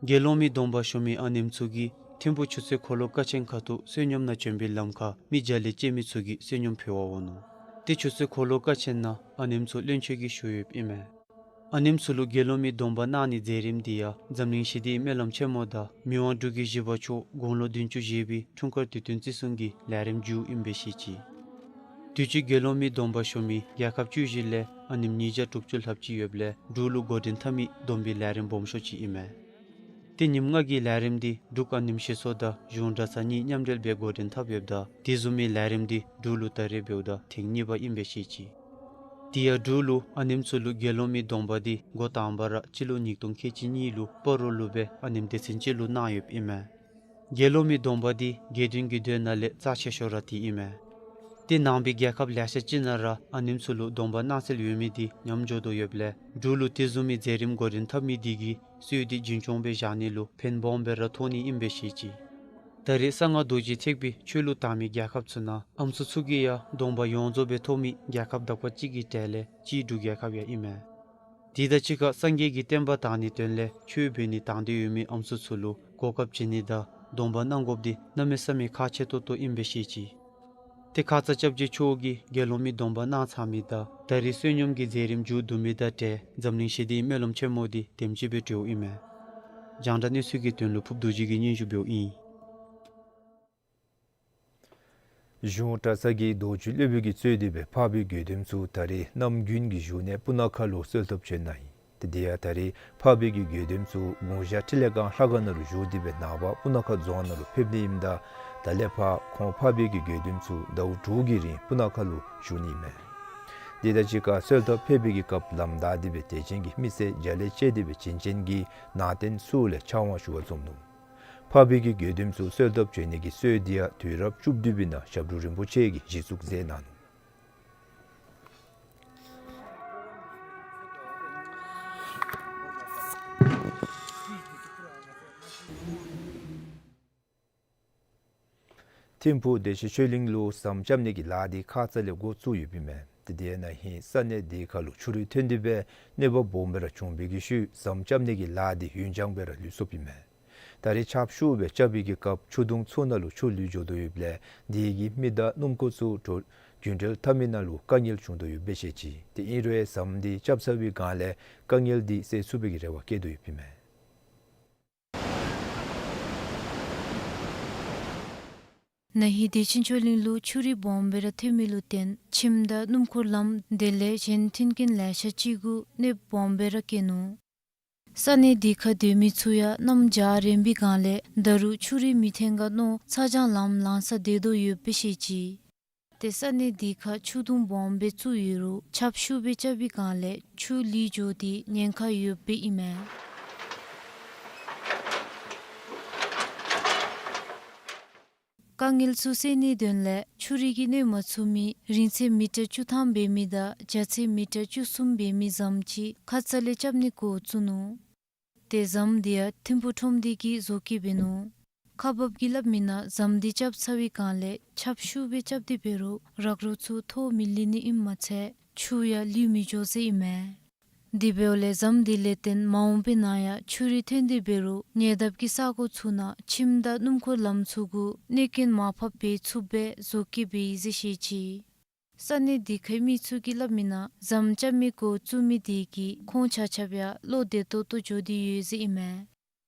དགེ་སློང་མའི་སྡོམ་པ་ཞུ་མི་ཨ་ནེམ་ཚུ་གིས་ཐིམ་ཕུག་ཆུ་ཚོད་འཁོར་ལོ་ཀ་ཆེན་ཁ་ཐུག་བསོད་སྙོམས་ནང་བྱོན་པའི་ལམ་ཁར་མི་བརྒྱ་ལས་བཅད་མི་ཚུ་གིས་བསོད་སྙོམས་ཕུལ་བར་འོང་ནུག། ཏེ་ཆུ་ཚོད་འཁོར་ལོ་ཀ་ཆེན་ནང་ཨ་ནེམ་ཚུ་བློན་ཆེན་གྱིས་བཞུགས་ཡོདཔ་ཨིན་མས། ཨ་ནེམ་ཚུ་ལུ་དགེ་སློང་མའི་སྡོམ་པ་གནང་ནིའི་མཛད་རིམ་འདི་ཡང་འཛམ་གླིང་ཞི་བདེའི་སྨོན་ལམ་ཆེན་མོ་དང་མི་དབང་འབྲུག་རྒྱལ་བཞི་པ་མཆོག་དགུང་ལོ་བདུན་ཅུ་བཞེས་པའི་འཁྲུངས་སྐར་དུས་སྟོན་བརྩི་སྲུང་གི་ལས་རིམ་མཇུག་ཨིན་པས་ཤེས་ཅི། དུས་ཅི་དགེ་སློང་མའི་སྡོམ་པ་ཞུ་མི་རྒྱལ་ཁབ་བཅུ་བཞི་ལས་ཨ་ནེམ་ཉིས་བརྒྱ་དྲུག་ཅུ་ལྷགཔ་ཅིག་ཡོདཔ་ལས་འབྲུག་ལུ་འགོ་འདྲེན་འཐབ་མི་སྡོམ་པའི་ལས་རིམ་སྦོམ་ཤོས་ཅིག་ཨིན་མས། ཏེ་ཉིནམ་ལྔ་གི་ལས་རིམ་འདི་འབྲུག་ཨ་ནེམ་སྤྱི་ཚོགས་དང་གཞུང་གྲྭ་ཚང་གཉིས་མཉམ་འབྲེལ་སྦེ་འགོ་འདྲེན་འཐབ་ཡོདཔ་ད་དེ་བཟུམ་མའི་ལས་རིམ་འདི་འབྲུག་ལུ་ད་རེས་འབདཝ་ད་ཐེངས་གཉིས་པ་ཨིན་པས་ཤེས་ཅི། དེ་ཡང་འབྲུག་ལུ་ཨ་ནེམ་ཚུ་ལུ་དགེ་སློང་མའི་སྡོམ་པ་འདི་འགོ་དང་པ་ར་སྤྱི་ལོ་ཉིས་སྟོང་ཁལ་གཅིག་གཉིས་ལུ་སྤ་རོ་ལུ་སྦེ་ཨ་ནེམ་སྡེ་ཚན་གཅིག་ལུ་གནང་ཡོདཔ་ཨིན་མས། དགེ་སློང་མའི་སྡོམ་པ་འདི་དགེ་འདུན་གྱི་སྡེ་ནང་ལས་རྩ་ཆེ་ཤོས་ར་འདི་ཨིན་མས། ཏེ་ནང་པའི་རྒྱལ་ཁབ་ལེ་ཤ་ཅིག་ནང་ར་ཨ་ནེམ་ཚུ་ལུ་སྡོམ་པ་གནང་སྲོལ་ཡོད་མི་འདི་ཉམས་འགྱོ་དོ་ཡོདཔ་ལས་འབྲུག་ལུ་དེ་བཟུམ་མའི་མཛད་རིམ་འགོ་འདྲེན་འཐབ་མི་འདི་གིས་སྲོལ་འདི་རྒྱུན་སྐྱོང་སྦེ་བཞག་ནི་ལུ་ཕན་སྦོམ་སྦེ་ར་ཐོགས་ནི་ཨིན་པས་ཤེས་ཅི། ད་རེས་གསང་སྔགས་རྡོ་རྗེ་ཐེག་པའི་ཆོས་ལུགས་དར་མི་རྒྱལ་ཁབ་ཚུ་ནང་ཨམ་སྲུ་ཚུ་གིས་ཡང་སྡོམ་པ་ཡོངས་རྫོགས་སྦེ་ཐོབ་མི་རྒྱལ་ཁབ་དག་པ་ཅིག་གི་གྲས་ལས་གཅིག་འབྲུག་རྒྱལ་ཁབ་ཡང་ཨིན་མས། དེ་དང་གཅིག་ཁར་སངས་རྒྱས་ཀྱི་བསྟན་པ་དར་ནིའི་དོན་ལས་ཆོས་འབད་ནི་དང་འདོད་ཡོད་མི་ཨམ་སྲུ་ཚུ་ལུ་གོ་སྐབས་བྱིན་ནི་དང་སྡོམ་པ་གནང་དགོཔ་འདི་གནམ་མེད་ས་མེད་ཁག་ཆེ་ཏོག་ཏོ་ཨིན་པས་ཤེས་ཅི། ཏེ་ཁ་ཙ་སྐྱབས་རྗེ་མཆོག་གིས་དགེ་སློང་མའི་སྡོམ་པ་གནང་ཚར་མི་དང་ད་རེས་བསོད་སྙོམས་ཀྱི་མཛད་རིམ་མཇུག་བསྡུ་མི་དང་འབྲེལ་འཛམ་གླིང་ཞི་བདེའི་སྨོན་ལམ་ཆེན་མོ་འདི་དེམ་ཅིག་སྦེ་གྲོལཝ་ཨིན་མས། རྒྱང་བསྒྲགས་གནས་ཚུལ་གྱི་དོན་ལུ་ཕུབ་རྡོ་རྗེ་གིས་སྙན་ཞུ་འབདཝ་ཨིན། གཞུང་གྲྭ་ཚང་གི་རྡོ་རྗེ་སློབ་དཔོན་གྱིས་གཙོས་ཏེ་འབད་འཕགས་པའི་དགེ་འདུན་ཚུ་ད་རེས་གནམ་དགུན་གྱི་བཞུགས་གནས་སྤུ་ན་ཁ་ལུ་གསོལ་ཐབ་བྱོན་གནང་ཡི། ཏེ་དེ་ཡང་ད་རེས་འཕགས་པའི་གི་དགེ་འདུན་ཚུ་དགུང་ཞག་ཕྲིན་ལས་སྒང་ལྷ་ཁང་ནང་ལུ་བཞུགས་ཏེ་འབད་ནངས་པ་སྤུ་ན་ཁ་རྫོང་ནང་ལུ་ཕེབས་ནི་ཨིནམ་ད་ད་ལས་ཕར་ཁོང་འཕགས་པའི་གི་དགེ་འདུན་ཚུ་ཟླཝ་དྲུག་གི་རིང་སྤུ་ན་ཁ་ལུ་བཞུགས་ནི་ཨིན་མས། དེ་དང་གཅིག་ཁར་གསོལ་ཐབ་ཕེབས་པའི་གི་སྐབས་ལམ་བདའ་སྟེ་འབད་དད་ཅན་གྱི་མི་སེར་བརྒྱ་ལས་བཅད་དེ་འབད་བྱིན་ཅན་གྱི་ནང་རྟེན་ཚུ་ལས་ཕྱག་དབང་ཞུ་བར་འཛོམས་ནུག། འཕགས་པའི་གི་དགེ་འདུན་ཚུ་གསོལ་ཐབ་བྱོན་ནི་གི་སྲོལ་འདི་ཡང་དུས་རབས་བཅུ་བདུན་པའི་ནང་ཞབས་དྲུང་རིན་པོ་ཆེ་གིས་གཞི་བཙུགས་མཛད་གནང་ནུག། ཐིམ་ཕུག་བདེ་ཆེན་ཆོས་གླིང་ལུ་ཟམ་རྐྱབ་ནི་གི་ལཱ་འདི་ཁ་ཙ་ལས་འགོ་བཙུགས་ཡོདཔ་ཨིན་མས། ཏེ་དེ་ནང་ཧིང་ས་གནས་དེ་ཁར་ལུ་ཆུ་རུད་ཐོན་ཏེ་འབད་གནོད་པ་སྦོམ་སྦེ་ར་བྱུང་བའི་གི་ཤུལ་ཟམ་རྐྱབ་ནི་གི་ལཱ་འདི་ཡུན་འགྱངས་སྦེ་ར་ལུས་སོཔ་ཨིན་མས། ད་རེས་ཆརཔ་ཤུགས་སྦེ་རྐྱབ་པའི་གི་སྐབས་ཆུ་དུང་ཚུ་ནང་ལུ་ཆུ་ལུད་འགྱོ་དོ་ཡོདཔ་ལས་དེ་གིས་མི་དང་སྣུམ་འཁོར་ཚུ་འགྲུལ་འགྲུལ་འཕྲོད་འཐབ་མི་ནང་ལུ་དཀའ་ངལ་བྱུང་དོ་ཡོདཔ་སྦེ་བཤད་ཅི། ཏེ་ཨིན་རུང་ཟམ་འདི་རྐྱབ་ཚར་བའི་སྒང་ལས་དཀའ་ངལ་འདི་སེལ་ཚུགས་པའི་གི་རེ་བ་བསྐྱེད་དོ་ཡོདཔ་ཨིན་མས། ན་ཧིང་བདེ་ཆེན་ཆོས་གླིང་ལུ་ཆུ་རུད་སྦོམ་སྦེ་ར་ཐོན་མི་ལུ་བརྟེན་ཁྱིམ་དང་སྣུམ་འཁོར་ལམ་དེ་ལས་གཞན་མཐུན་རྐྱེན་ལེ་ཤ་ཅིག་གུ་གནོདཔ་སྦོམ་སྦེ་ར་བཀལ་ནུག། ས་གནས་དེ་ཁར་སྡོད་མི་ཚུ་ཡང་གནམ་བྱཱར་རན་པའི་སྒང་ལས་ད་རུང་ཆུ་རུད་མི་ཐོན་ག་མནོ་ཚ་གྱང་ལངམ་ལངས་ས་སྡོད་དོ་ཡོདཔ་སྦེ་བཤད་ཅི། ཏེ་ས་གནས་དེ་ཁར་ཆུ་དུང་སྦོམ་སྦེ་བཙུགས་ཡོད་རུང་ཆརཔ་ཤུགས་སྦེ་རྐྱབ་པའི་སྒང་ལས་ཆུ་ལུད་འགྱོ་སྟེ་ཉེན་ཁ་ཡོདཔ་ཨིན་མས། དཀའ་ངལ་ཚུ་སེལ་ནིའི་དོན་ལས་ཆུ་རུད་ཀྱིས་གནོད་མ་ཚུགས་མི་རིང་ཚད་མི་ཊར་བཅུ་ཐམ་འབད་མི་དང་རྒྱ་ཚད་མི་ཊར་བཅུ་གསུམ་འབད་མི་ཟམ་ཅིག་ཁ་ཙ་ལས་རྐྱབ་ནི་འགོ་བཙུགས་ནུག། ཏེ་ཟམ་དེ་ཡང་ཐིམ་ཕུག་ཁྲོམ་སྡེ་གིས་བཟོ་བཀོད་འབད་ནུག། ཁག་འབགཔ་གིས་སླབ་མི་ནང་ཟམ་དེ་རྐྱབ་ཚར་བའི་སྒང་ལས་ཆརཔ་ཤུགས་སྦེ་རྐྱབ་སྟེ་འབད་རུང་རག་རོ་ཚུ་ཐོག་མི་ལུད་ནི་ཨིནམ་མ་ཚད་ཆུ་ཡང་ལུད་མི་འགྱོ་ཟེར་ཨིན་མས། དེ་འབདཝ་ལས་ཟམ་དེ་ལས་བརྟེན་མ་འོངས་པའི་ནང་ཡང་ཆུ་རུད་ཐོན་ཏེ་འབད་རུང་ཉེ་འདབས་ཀྱི་ས་གོ་ཚུ་ནང་ཁྱིམ་དང་སྣུམ་འཁོར་ལམ་ཚུ་གུ་གནོད་སྐྱོན་མར་ཕབ་འབད་ཚུགསཔ་སྦེ་བཟོ་བཀོད་འབད་ཡི་ཟེར་བཤད་ཅི། ས་གནས་དེ་ཁའི་མི་ཚུ་གིས་སླབ་མི་ནང་ཟམ་རྐྱབ་མི་འགོ་བཙུགས་མི་དེ་གིས་ཁོང་ཆ་ཁྱབ་ཡང་བློ་བདེ་ཏོག་ཏོ་འགྱོ་སྟེ་ཡོད་ཟེར་ཨིན་མས།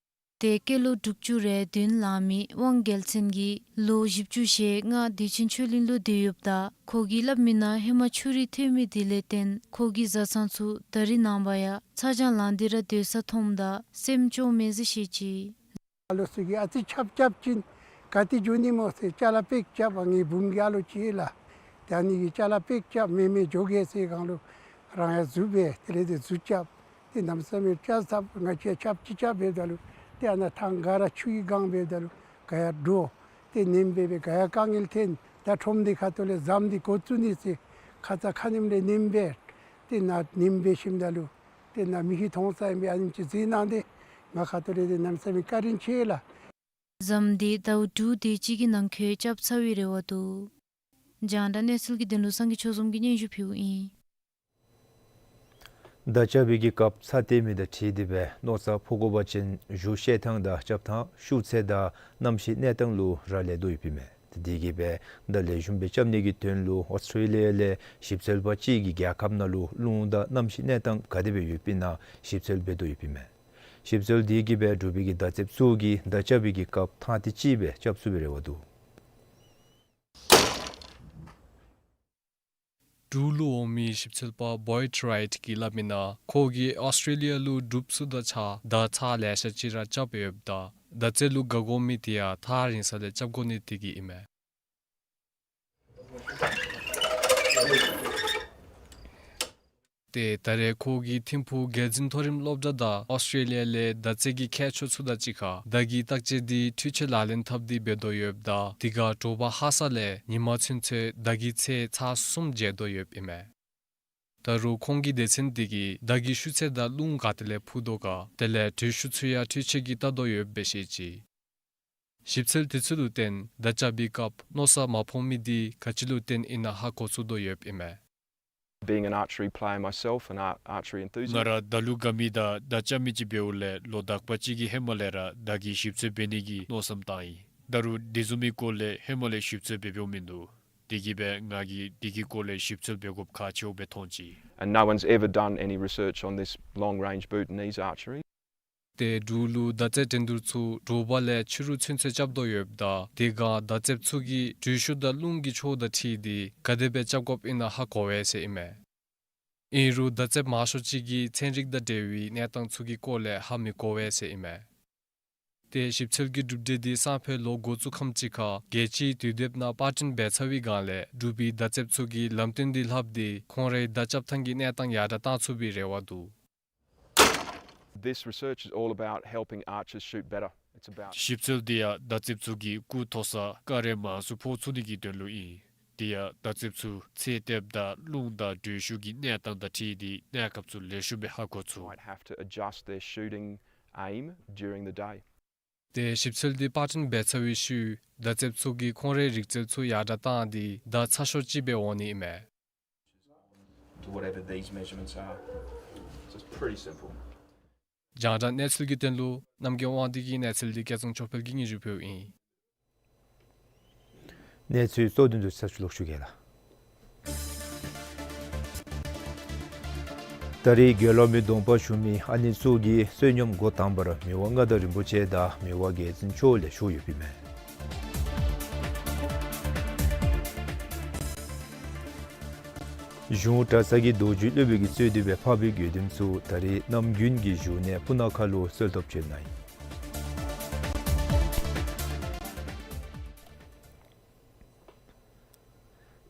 ཏེ་སྐྱེས་ལོ་དྲུག་ཅུ་རེ་བདུན་ལང་མི་དབང་རྒྱལ་མཚན་གྱིས་ལོ་བཞི་བཅུ་ཞེ་ལྔ་དུས་ཆེན་ཆོས་གླིང་ལུ་སྡོད་ཡོདཔ་ད་ཁོ་གིས་སླབ་མི་ནང་ཧེ་མ་ཆུ་རུད་ཐོན་མི་དེ་ལས་བརྟེན་ཁོ་གི་བཟའ་ཚང་ཚུ་ད་རིས་ནངས་པ་ཡང་ཚ་གྱང་ལང་སྟེ་ར་སྡོད་ས་མཐོངམ་ད་སེམས་སྐྱོ་མས་ཟེར་བཤད་ཅི། ཨ་ལོ་ཚུ་གིས་ཨ་ཙི་ཆརཔ་རྐྱབ་ཅིན་ག་ཏེ་འགྱོ་ནི་སྨོ་ཟེར་ཅ་ལ་པེཀ་རྐྱབ། ཨ་ངེའི་བུམོ་གི་ཨ་ལོ་ཅིག་ལགས། ཏེ་ཨ་ནི་གིས་ཅ་ལ་པེཀ་རྐྱབ་མེན་མེན་འགྱོ་གེ་ཟེར་སྒང་ལུ་རང་ཡང་འཛུལ་སྦེ་དེ་ལས་ཏེ་འཛུལ་རྐྱབ། ཏེ་གནམ་མེད་ས་མེད་ཆརཔ་ང་བཅས་ཆརཔ་ཅིག་རྐྱབ་འབདཝ་ད་ལུ་ཏེ་ཨ་ནཱ་ཐང་ག་ར་ཆུ་གིས་གང་འབདཝ་ད་ལུ་ག་ཡང་འདྲོག། ཏེ་ནེམ་སྦེ་སྦེ་ག་ཡང་དཀའ་ངལ་ཐོན། ད་ཁྲོམ་སྡེ་ཁ་ཐུག་ལས་ཟམ་འདི་འགོ་བཙུགས་ནི་ཟེར་ཁ་ཙ་ཁ་ཉིནམ་ལས་ནེམ་སྦེ་ཏེ་ནཱ་ནེམ་སྦེ་ཞིནམ་ད་ལུ་ཏེ་ནཱ་མི་ཤི་མཐོང་ས་ཨིན་པས། ཨ་ནེམ་ཅིག་གཟིགས་གནང་སྟེ་ང་ཁ་ཐུག་ལས་ཏེ་གནམ་མེད་ས་མེད་བཀའ་དྲིན་ཆེ་ལགས། ཟམ་འདི་ཟླཝ་དྲུག་དེ་ཅིག་གི་ནང་འཁོད་རྐྱབ་ཚར་བའི་རེ་བ་འདུག། རྒྱང་བསྒྲགས་གནས་ཚུལ་གྱི་དོན་ལུ་སངས་རྒྱས་ཆོས་འཛོམས་ཀྱིས་སྙན་ཞུ་ཕུལཝ་ཨིན། མདའ་རྐྱབ་པའི་གི་སྐབས་ཚ་བཏེག་མི་དང་འཁྲིལ་ཏེ་སྦེ་མནོ་ས་ཕོག་དགོ་པ་ཅིན་གཞུང་བཤད་ཐངས་དང་རྐྱབ་ཐངས་ཤུགས་ཚད་དང་གནམ་གཤིས་གནས་སྟངས་ལུ་རག་ལས་དོ་ཡོདཔ་ཨིན་མས། དེ་གིས་སྦེ་མདའ་ལེགས་ཤོམ་སྦེ་རྐྱབ་ནི་གི་དོན་ལུ་ཨོསི་ཊེ་ལི་ཡ་ལས་ཞིབ་འཚོལ་པ་ཅིག་གིས་རྒྱལ་ཁབ་ནང་ལུ་རླུང་དང་གནམ་གཤིས་གནས་སྟངས་ག་དེ་སྦེ་ཡོདཔ་ཨིན་ན་ཞིབ་འཚོལ་འབད་དོ་ཡོདཔ་ཨིན་མས། ཞིབ་འཚོལ་དེ་གིས་སྦེ་འབྲུག་པའི་གི་མདའ་རྩེདཔ་ཚུ་གིས་མདའ་རྐྱབ་པའི་གི་སྐབས་ཐང་དེ་ཅིག་སྦེ་རྐྱབ་ཚུགས་པའི་རེ་བ་འདུག། འབྲུག་ལུ་འོང་མི་ཞིབ་འཚོལ་པ་བོའིཌ་རའིཊ་ཀྱིས་སླབ་མི་ནང་ཁོ་གིས་ཨོསི་ཊེ་ལི་ཡ་ལུ་འབྲུགཔ་ཚུ་དང་གཅིག་ཁར་མདའ་ཚར་ལེ་ཤ་ཅིག་ར་རྐྱབ་ཡོདཔ་ད་མདའ་རྩེད་ལུ་དགའ་དགོ་མི་དེ་ཡང་ཐག་རིང་ས་ལས་རྐྱབ་དགོ་ནི་དེ་གིས་ཨིན་མས། ཏེ་ད་རེས་ཁོ་གིས་ཐིམ་ཕུག་རྒྱལ་འཛིན་མཐོ་རིམ་སློབ་གྲྭ་དང་ཨོསི་ཊེ་ལི་ཡ་ལས་མདའ་རྩེད་ཀྱི་མཁས་མཆོག་ཚུ་དང་གཅིག་ཁར་མདའ་གི་བརྟག་དཔྱད་འདི་འཕྲུལ་ཆས་ལག་ལེན་འཐབ་སྟེ་འབད་དོ་ཡོདཔ་ད་དེ་ཁར་དྲོ་པ་ཧ་སག་ལས་ཉིན་མ་ཚུན་ཚོད་མདའ་གི་ཚད་ཚར་གསུམ་འཇལ་དོ་ཡོདཔ་ཨིན་མས། ད་རུང་ཁོང་གི་སྡེ་ཚན་དེ་གིས་མདའ་གི་ཤུགས་ཚད་དང་རླུང་ག་ཏེ་ལས་འཕུ་དོ་ག་དེ་ལས་དྲོད་ཤུགས་ཚུ་ཡང་འཕྲུལ་ཆས་ཀྱིས་བལྟ་དོ་ཡོདཔ་སྦེ་བཤད་ཅི། ཞིབ་འཚོལ་དེ་ཚུ་ལུ་བརྟེན་མདའ་རྐྱབ་པའི་སྐབས་མནོ་ས་མ་ཕོག་མི་འདི་ག་ཅི་ལུ་བརྟེན་ཨིན་ན་ཧ་གོ་ཚུགས་དོ་ཡོདཔ་ཨིན་མས། Being an archery player myself, an ar- archery enthusiast. ང་ར་མདའ་ལུ་དགའ་མི་དང་མདའ་རྐྱབ་མི་ཅིག་འབདཝ་ལས་ལོ་དག་པ་ཅིག་གི་ཧེ་མ་ལས་ར་མདའ་གི་ཞིབ་འཚོལ་འབད་ནི་གི་མནོ་བསམ་བཏང་ཡི། ད་རུང་དེ་བཟུམ་མའི་སྐོར་ལས་ཧེ་མ་ལས་ཞིབ་འཚོལ་འབད་འབདཝ་མིན་འདུག། དེ་གིས་སྦེ་ང་གིས་དེ་གི་སྐོར་ལས་ཞིབ་འཚོལ་འབད་དགོཔ་ཁག་ཆེཝ་སྦེ་མཐོང་ཅི། And no one's ever done any research on this long range Bhutanese archery. ཏེ་འབྲུག་ལུ་མདའ་རྩེད་འགྲན་བསྡུར་ཚུ་དྲོ་པ་ལས་ཕྱི་རུ་ཚུན་ཚོད་རྐྱབ་དོ་ཡོདཔ་ད་དེ་ཁར་མདའ་རྩེདཔ་ཚུ་གིས་དྲོད་ཤུགས་དང་རླུང་གི་ཕྱོགས་དང་འཁྲིལ་ཏེ་ག་དེ་སྦེ་རྐྱབ་དགོཔ་ཨིན་ན་ཧ་གོ་བས་ཟེར་ཨིན་མས། ཨིན་རུང་མདའ་རྩེདཔ་མང་ཤོས་ཅིག་གིས་ཚན་རིག་དང་འབྲེལ་བའི་གནས་སྟངས་ཚུ་གི་སྐོར་ལས་ཧ་མི་གོ་བས་ཟེར་ཨིན་མས། ཏེ་ཞིབ་འཚོལ་གྱི་གྲུབ་འབྲས་འདི་སང་ཕོད་ལོ་འགོ་བཙུགས་ཁམས་ཅིག་ཁར་རྒྱལ་སྤྱིའི་དུས་དེབ་ནང་པར་སྐྲུན་འབད་ཚར་བའི་སྒང་ལས་འབྲུག་པའི་མདའ་རྩེདཔ་ཚུ་གིས་ལམ་སྟོན་འདི་ལྷབ་སྟེ་ཁོང་རའི་མདའ་རྐྱབ་ཐངས་ཀྱི་གནས་སྟངས་ཡར་དྲག་བཏང་ཚུགས་པའི་རེ་བ་འདུག། This research is all about helping archers shoot better. It's about ཞིབ་འཚོལ་འདི་ཡང་མདའ་རྩེདཔ་ཚུ་གིས་སྐུ་མཐོ་ས་སྐར་རེ་མང་སུ་ཕོག་ཚུགས་ནི་གི་དོན་ལུ་ཨིན། དེ་ཡང་མདའ་རྩེདཔ་ཚུ་ཚད་ལྟཝ་ད་རླུང་དང་དྲོད་ཤུགས་ཀྱི་གནས་སྟངས་དང་འཁྲིལ་ཏེ་གནས་སྐབས་ཚུ་ལེགས་ཤོམ་སྦེ་ཧ་གོ་ཚུགས། Might have to adjust their shooting aim during the day. ཏེ་ཞིབ་འཚོལ་འདི་པར་སྐྲུན་འབད་ཚར་བའི་ཤུལ་མདའ་རྩེདཔ་ཚུ་གིས་ཁོང་རའི་རིག་རྩལ་ཚུ་ཡར་དྲག་བཏང་སྟེ་མདའ་ཚ་ཤོས་ཅིག་སྦེ་འོང་ནི་ཨིན་མས། To whatever these measurements are. So it's pretty simple. རྒྱང་བསྒྲགས་གནས་ཚུལ་གྱི་དོན་ལུ་རྣམ་རྒྱལ་དབང་འདུས་ཀྱི་གནས་ཚུལ་འདི་སྐལ་བཟང་ཆོས་འཕེལ་གྱིས་སྙན་ཞུ་ཕུལཝ་ཨིན། གནས་ཚུལ་གཙོ་དོན་དུ་ཚར་ཞུ་ལོག་ཞུ་གེ་ལགས། ད་རེས་དགེ་སློང་མའི་སྡོམ་པ་ཞུ་མི་ཨ་ནེ་ཚུ་གིས་བསོད་སྙོམས་འགོ་དང་པ་ར་མི་དབང་མངའ་བདག་རིན་པོ་ཆེ་དང་མི་དབང་རྒྱལ་བཙུན་མཆོག་ལས་ཞུ་ཡོདཔ་ཨིན་མས། གཞུང་གྲྭ་ཚང་གི་རྡོ་རྗེ་སློབ་དཔོན་གྱིས་གཙོས་ཏེ་སྦེ་འཕགས་པའི་དགེ་འདུན་ཚུ་ད་རེས་རྣམ་རྒྱུན་གྱི་བཞུགས་གནས་སྤུ་ན་ཁ་ལུ་གསོལ་ཐབ་བྱོན་གནང་ཡི།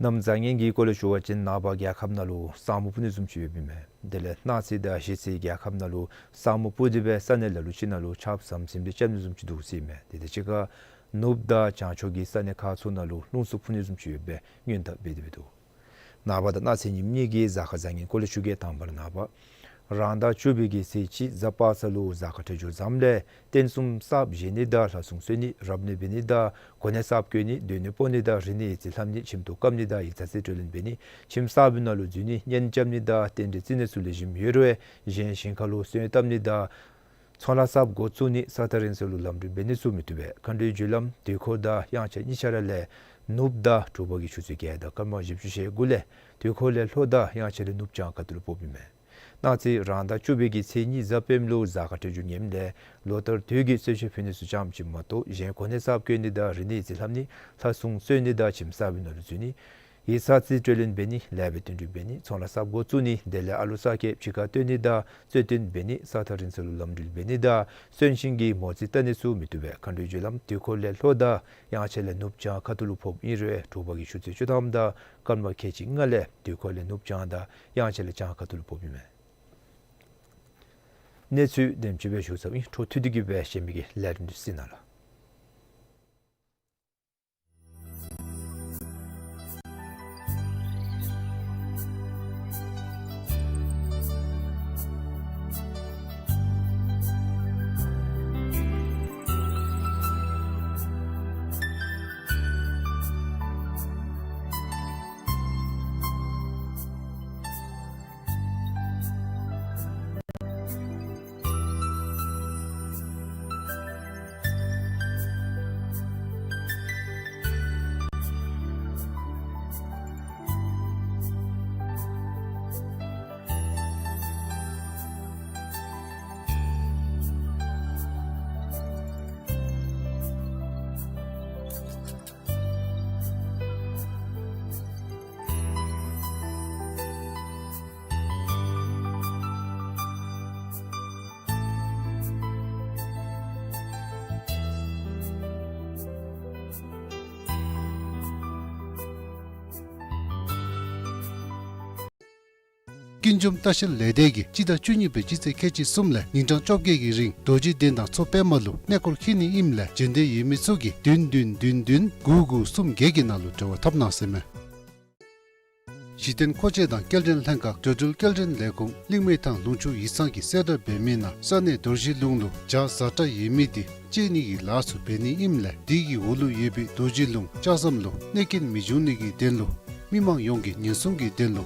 གནམ་བཟང་ངན་གྱི་སྐོར་ལས་ཞུ་བ་ཅིན་ནངས་པ་རྒྱལ་ཁབ་ནང་ལུ་ས་སྨུག་སྤུབ་ནི་བཟུམ་ཅིག་ཡོདཔ་ཨིན་མས། དེ་ལས་གནངས་ཚེ་དང་གཞེས་ཚེ་རྒྱལ་ཁབ་ནང་ལུ་ས་སྨུག་སྤུབ་སྟེ་སྦེ་ས་གནས་ལ་ལུ་ཅིག་ནང་ལུ་ཆརཔ་ཟམ་ཟིམ་སྦེ་རྐྱབ་ནི་བཟུམ་ཅིག་འདུག་ཟེར་ཨིན་མས། དེ་དང་གཅིག་ཁར་ནུབ་དང་བྱང་ཕྱོགས་ཀྱི་ས་གནས་ཁག་ཚུ་ནང་ལུ་རླུང་འཚུབ་འཕུ་ནི་བཟུམ་ཅིག་ཡོད་པའི་སྔོན་བརྡ་འབད་དེ་སྦེ་འདུག། ནངས་པ་དང་གནངས་ཚེ་ཉིནམ་གཉིས་ཀྱི་གཟའ་སྐར་བཟང་ངན་སྐོར་ལས་ཞུ་གེ། དང་པ་ར་ནངས་པ་རང་ཟླ་བཅུ་པའི་གི་ཚེས་གཅིག་གཟའ་པ་སངས་ལུ་གཟའ་སྐར་འཕྲོད་སྦྱོར་བཟངམ་ལས་རྟེན་གསུམ་གསརཔ་བཞེངས་ནི་དང་ལྷ་སྲུང་གསོལ་ནི་རབ་གནས་འབད་ནི་དང་གོ་གནས་གསརཔ་བསྐོ་ནི་སྡོད་གནས་སྤོ་ནི་དང་རིག་གནས་ཡིག་རྩིས་ལྷབ་ནི་ཁྱིམ་ཐོག་བཀབ་ནི་དང་ཡིག་ཚང་རྩིས་སྤྲོད་ལེན་འབད་ནི་ཁྱིམ་གསར་པའི་ནང་ལུ་འཛུལ་ནི་གཉེན་རྐྱབ་ནི་དང་རྟེན་འབྲེལ་རྩིས་གནས་ཚུ་ལེགས་ཤོམ་ཡོད་རུང་གཞན་ཞིང་ཁ་ལུ་སོན་བཏབ་ནི་དང་ཚོང་ལཱ་གསརཔ་འགོ་བཙུགས་ནི་ས་ཐག་རིང་ས་ལུ་ལམ་འགྲུལ་འབད་ནི་ཚུ་མི་བཏུབ་པས། མཁའ་འགྲོའི་རྒྱུ་ལམ་དུས་འཁོར་དང་དབྱངས་འཆར་གཉིས་ཆ་ར་ལས་ནུབ་དང་དྲོ་པ་གི་ཆུ་ཚོད་བརྒྱད་དང་སྐར་མ་བཞི་བཅུ་ཞེ་དགུ་ལས་དུས་འཁོར་ལས་ལྷོ་དང་དབྱངས་འཆར་ལས་ནུབ་བྱང་ཁ་ཐུག་ལུ་ཕོགཔ་ཨིན་མས། གནངས་ཚེ་རང་ཟླ་བཅུ་པའི་གི་ཚེས་གཉིས་གཟའ་སྤེནམ་ལུ་གཟའ་སྐར་འཕྲོད་སྦྱོར་ངནམ་ལས་ལོ་ལྟར་དུས་ཀྱི་གསོལ་མཆོད་ཕུལ་ནི་ཚུ་ཙམ་ཅིག་མ་གཏོགས་གཞན་གོ་གནས་གསརཔ་བསྐོ་ནི་དང་རིག་གནས་ཡིག་རྩིས་ལྷབ་ནི་ལྷ་སྲུང་གསོལ་ནི་དང་ཁྱིམ་གསར་པའི་ནང་ལུ་འཛུལ་ནི་ཡིག་ཚང་རྩིས་སྤྲོད་ལེན་འབད་ནི་ལཱ་འབད་བསྟུན་གྲོས་འབད་ནི་ཚོང་ལཱ་གསརཔ་འགོ་བཙུགས་ནི་དེ་ལས་ཨ་ལོ་གསར་སྐྱེསཔ་ཕྱི་ཁར་བཏོན་ནི་དང་རྩོད་བསྟུན་འབད་ནི་ས་ཐག་རིང་ས་ལུ་ལམ་འགྲུལ་འབད་ནི་དང་གསོན་གཤིན་གྱི་མོ་རྩིས་བལྟ་ནི་ཚུ་མི་བཏུབ་པས། མཁའ་འགྲོའི་རྒྱུ་ལམ་དུས་འཁོར་ལས་ལྷོ་དང་དབྱངས་འཆར་ལས་ནུབ་བྱང་ཁ་ཐུག་ལུ་ཕོགཔ་ཨིན་རུང་དྲོ་པ་གི་ཆུ་ཚོད་བཅུ་ཐམ་དང་སྐར་མ་ཁལ་གཅིག་ལྔ་ལས་དུས་འཁོར་ལས་ནུབ་བྱང་དང་དབྱངས་འཆར་ལས་བྱང་ཁ་ཐུག་ལུ་ཕོགཔ་ཨིན་མས། གནས་ཚུལ་དེམ་ཅིག་སྦེ་ཞུ་ཚརཝ་ཨིན། འཕྲོ་མཐུད་དེ་གི་སྦེ་གཞན་མི་གི་ལས་རིམ་འདི་གཟིགས་གནང་ལགས། ཀུན་འབྱུང་ལྟ་བཤལ་ལས་སྡེ་གིས་སྤྱི་ཟླ་བཅུ་གཉིས་པའི་སྤྱི་ཚེས་ཁལ་གཅིག་གསུམ་ལས་ཉིན་གྲངས་བཅོ་བརྒྱད་ཀྱི་རིང་རྡོ་རྗེ་གདན་དང་མཚོ་པདྨ་ལུ་གནས་སྐོར་འཁྱིད་ནི་ཨིནམ་ལས་བྱོན་འདོད་ཡོད་མི་ཚུ་གིས་བདུན་བདུན་བདུན་བདུན་དགུ་དགུ་གསུམ་བརྒྱད་ཀྱི་ནང་ལུ་འབྲེལ་བ་འཐབ་གནང་ཟེར་མས། གཞི་རྟེན་མཁོ་ཆས་དང་སྐྱེལ་འདྲེན་ལྷན་ཁག་འགྲོ་འགྲུལ་སྐྱེལ་འདྲེན་ལས་ཁུངས་གླིང་སྨད་ཐང་ལུང་ཕྱོགས་ཡིག་ཚང་གིས་གསལ་བསྒྲགས་འབད་མི་ནང་ས་གནས་རྡོ་རྗེ་ལུང་ལུ་བྱཱར་བཟའ་གྲྭ་ཡོད་མི་འདི་བཅད་ནི་གི་ལཱ་ཚུ་འབད་ནི་ཨིནམ་ལས་དེ་གི་འོག་ལུ་ཡོད་པའི་རྡོ་རྗེ་ལུང་ལྕགས་ཟམ་ལུ་གནོད་སྐྱོན་མི་འབྱུང་ནི་གི་དོན་ལུ་མི་མང་ཡོངས་ཀྱིས་ཉེན་སྲུང་གི་དོན་ལུ་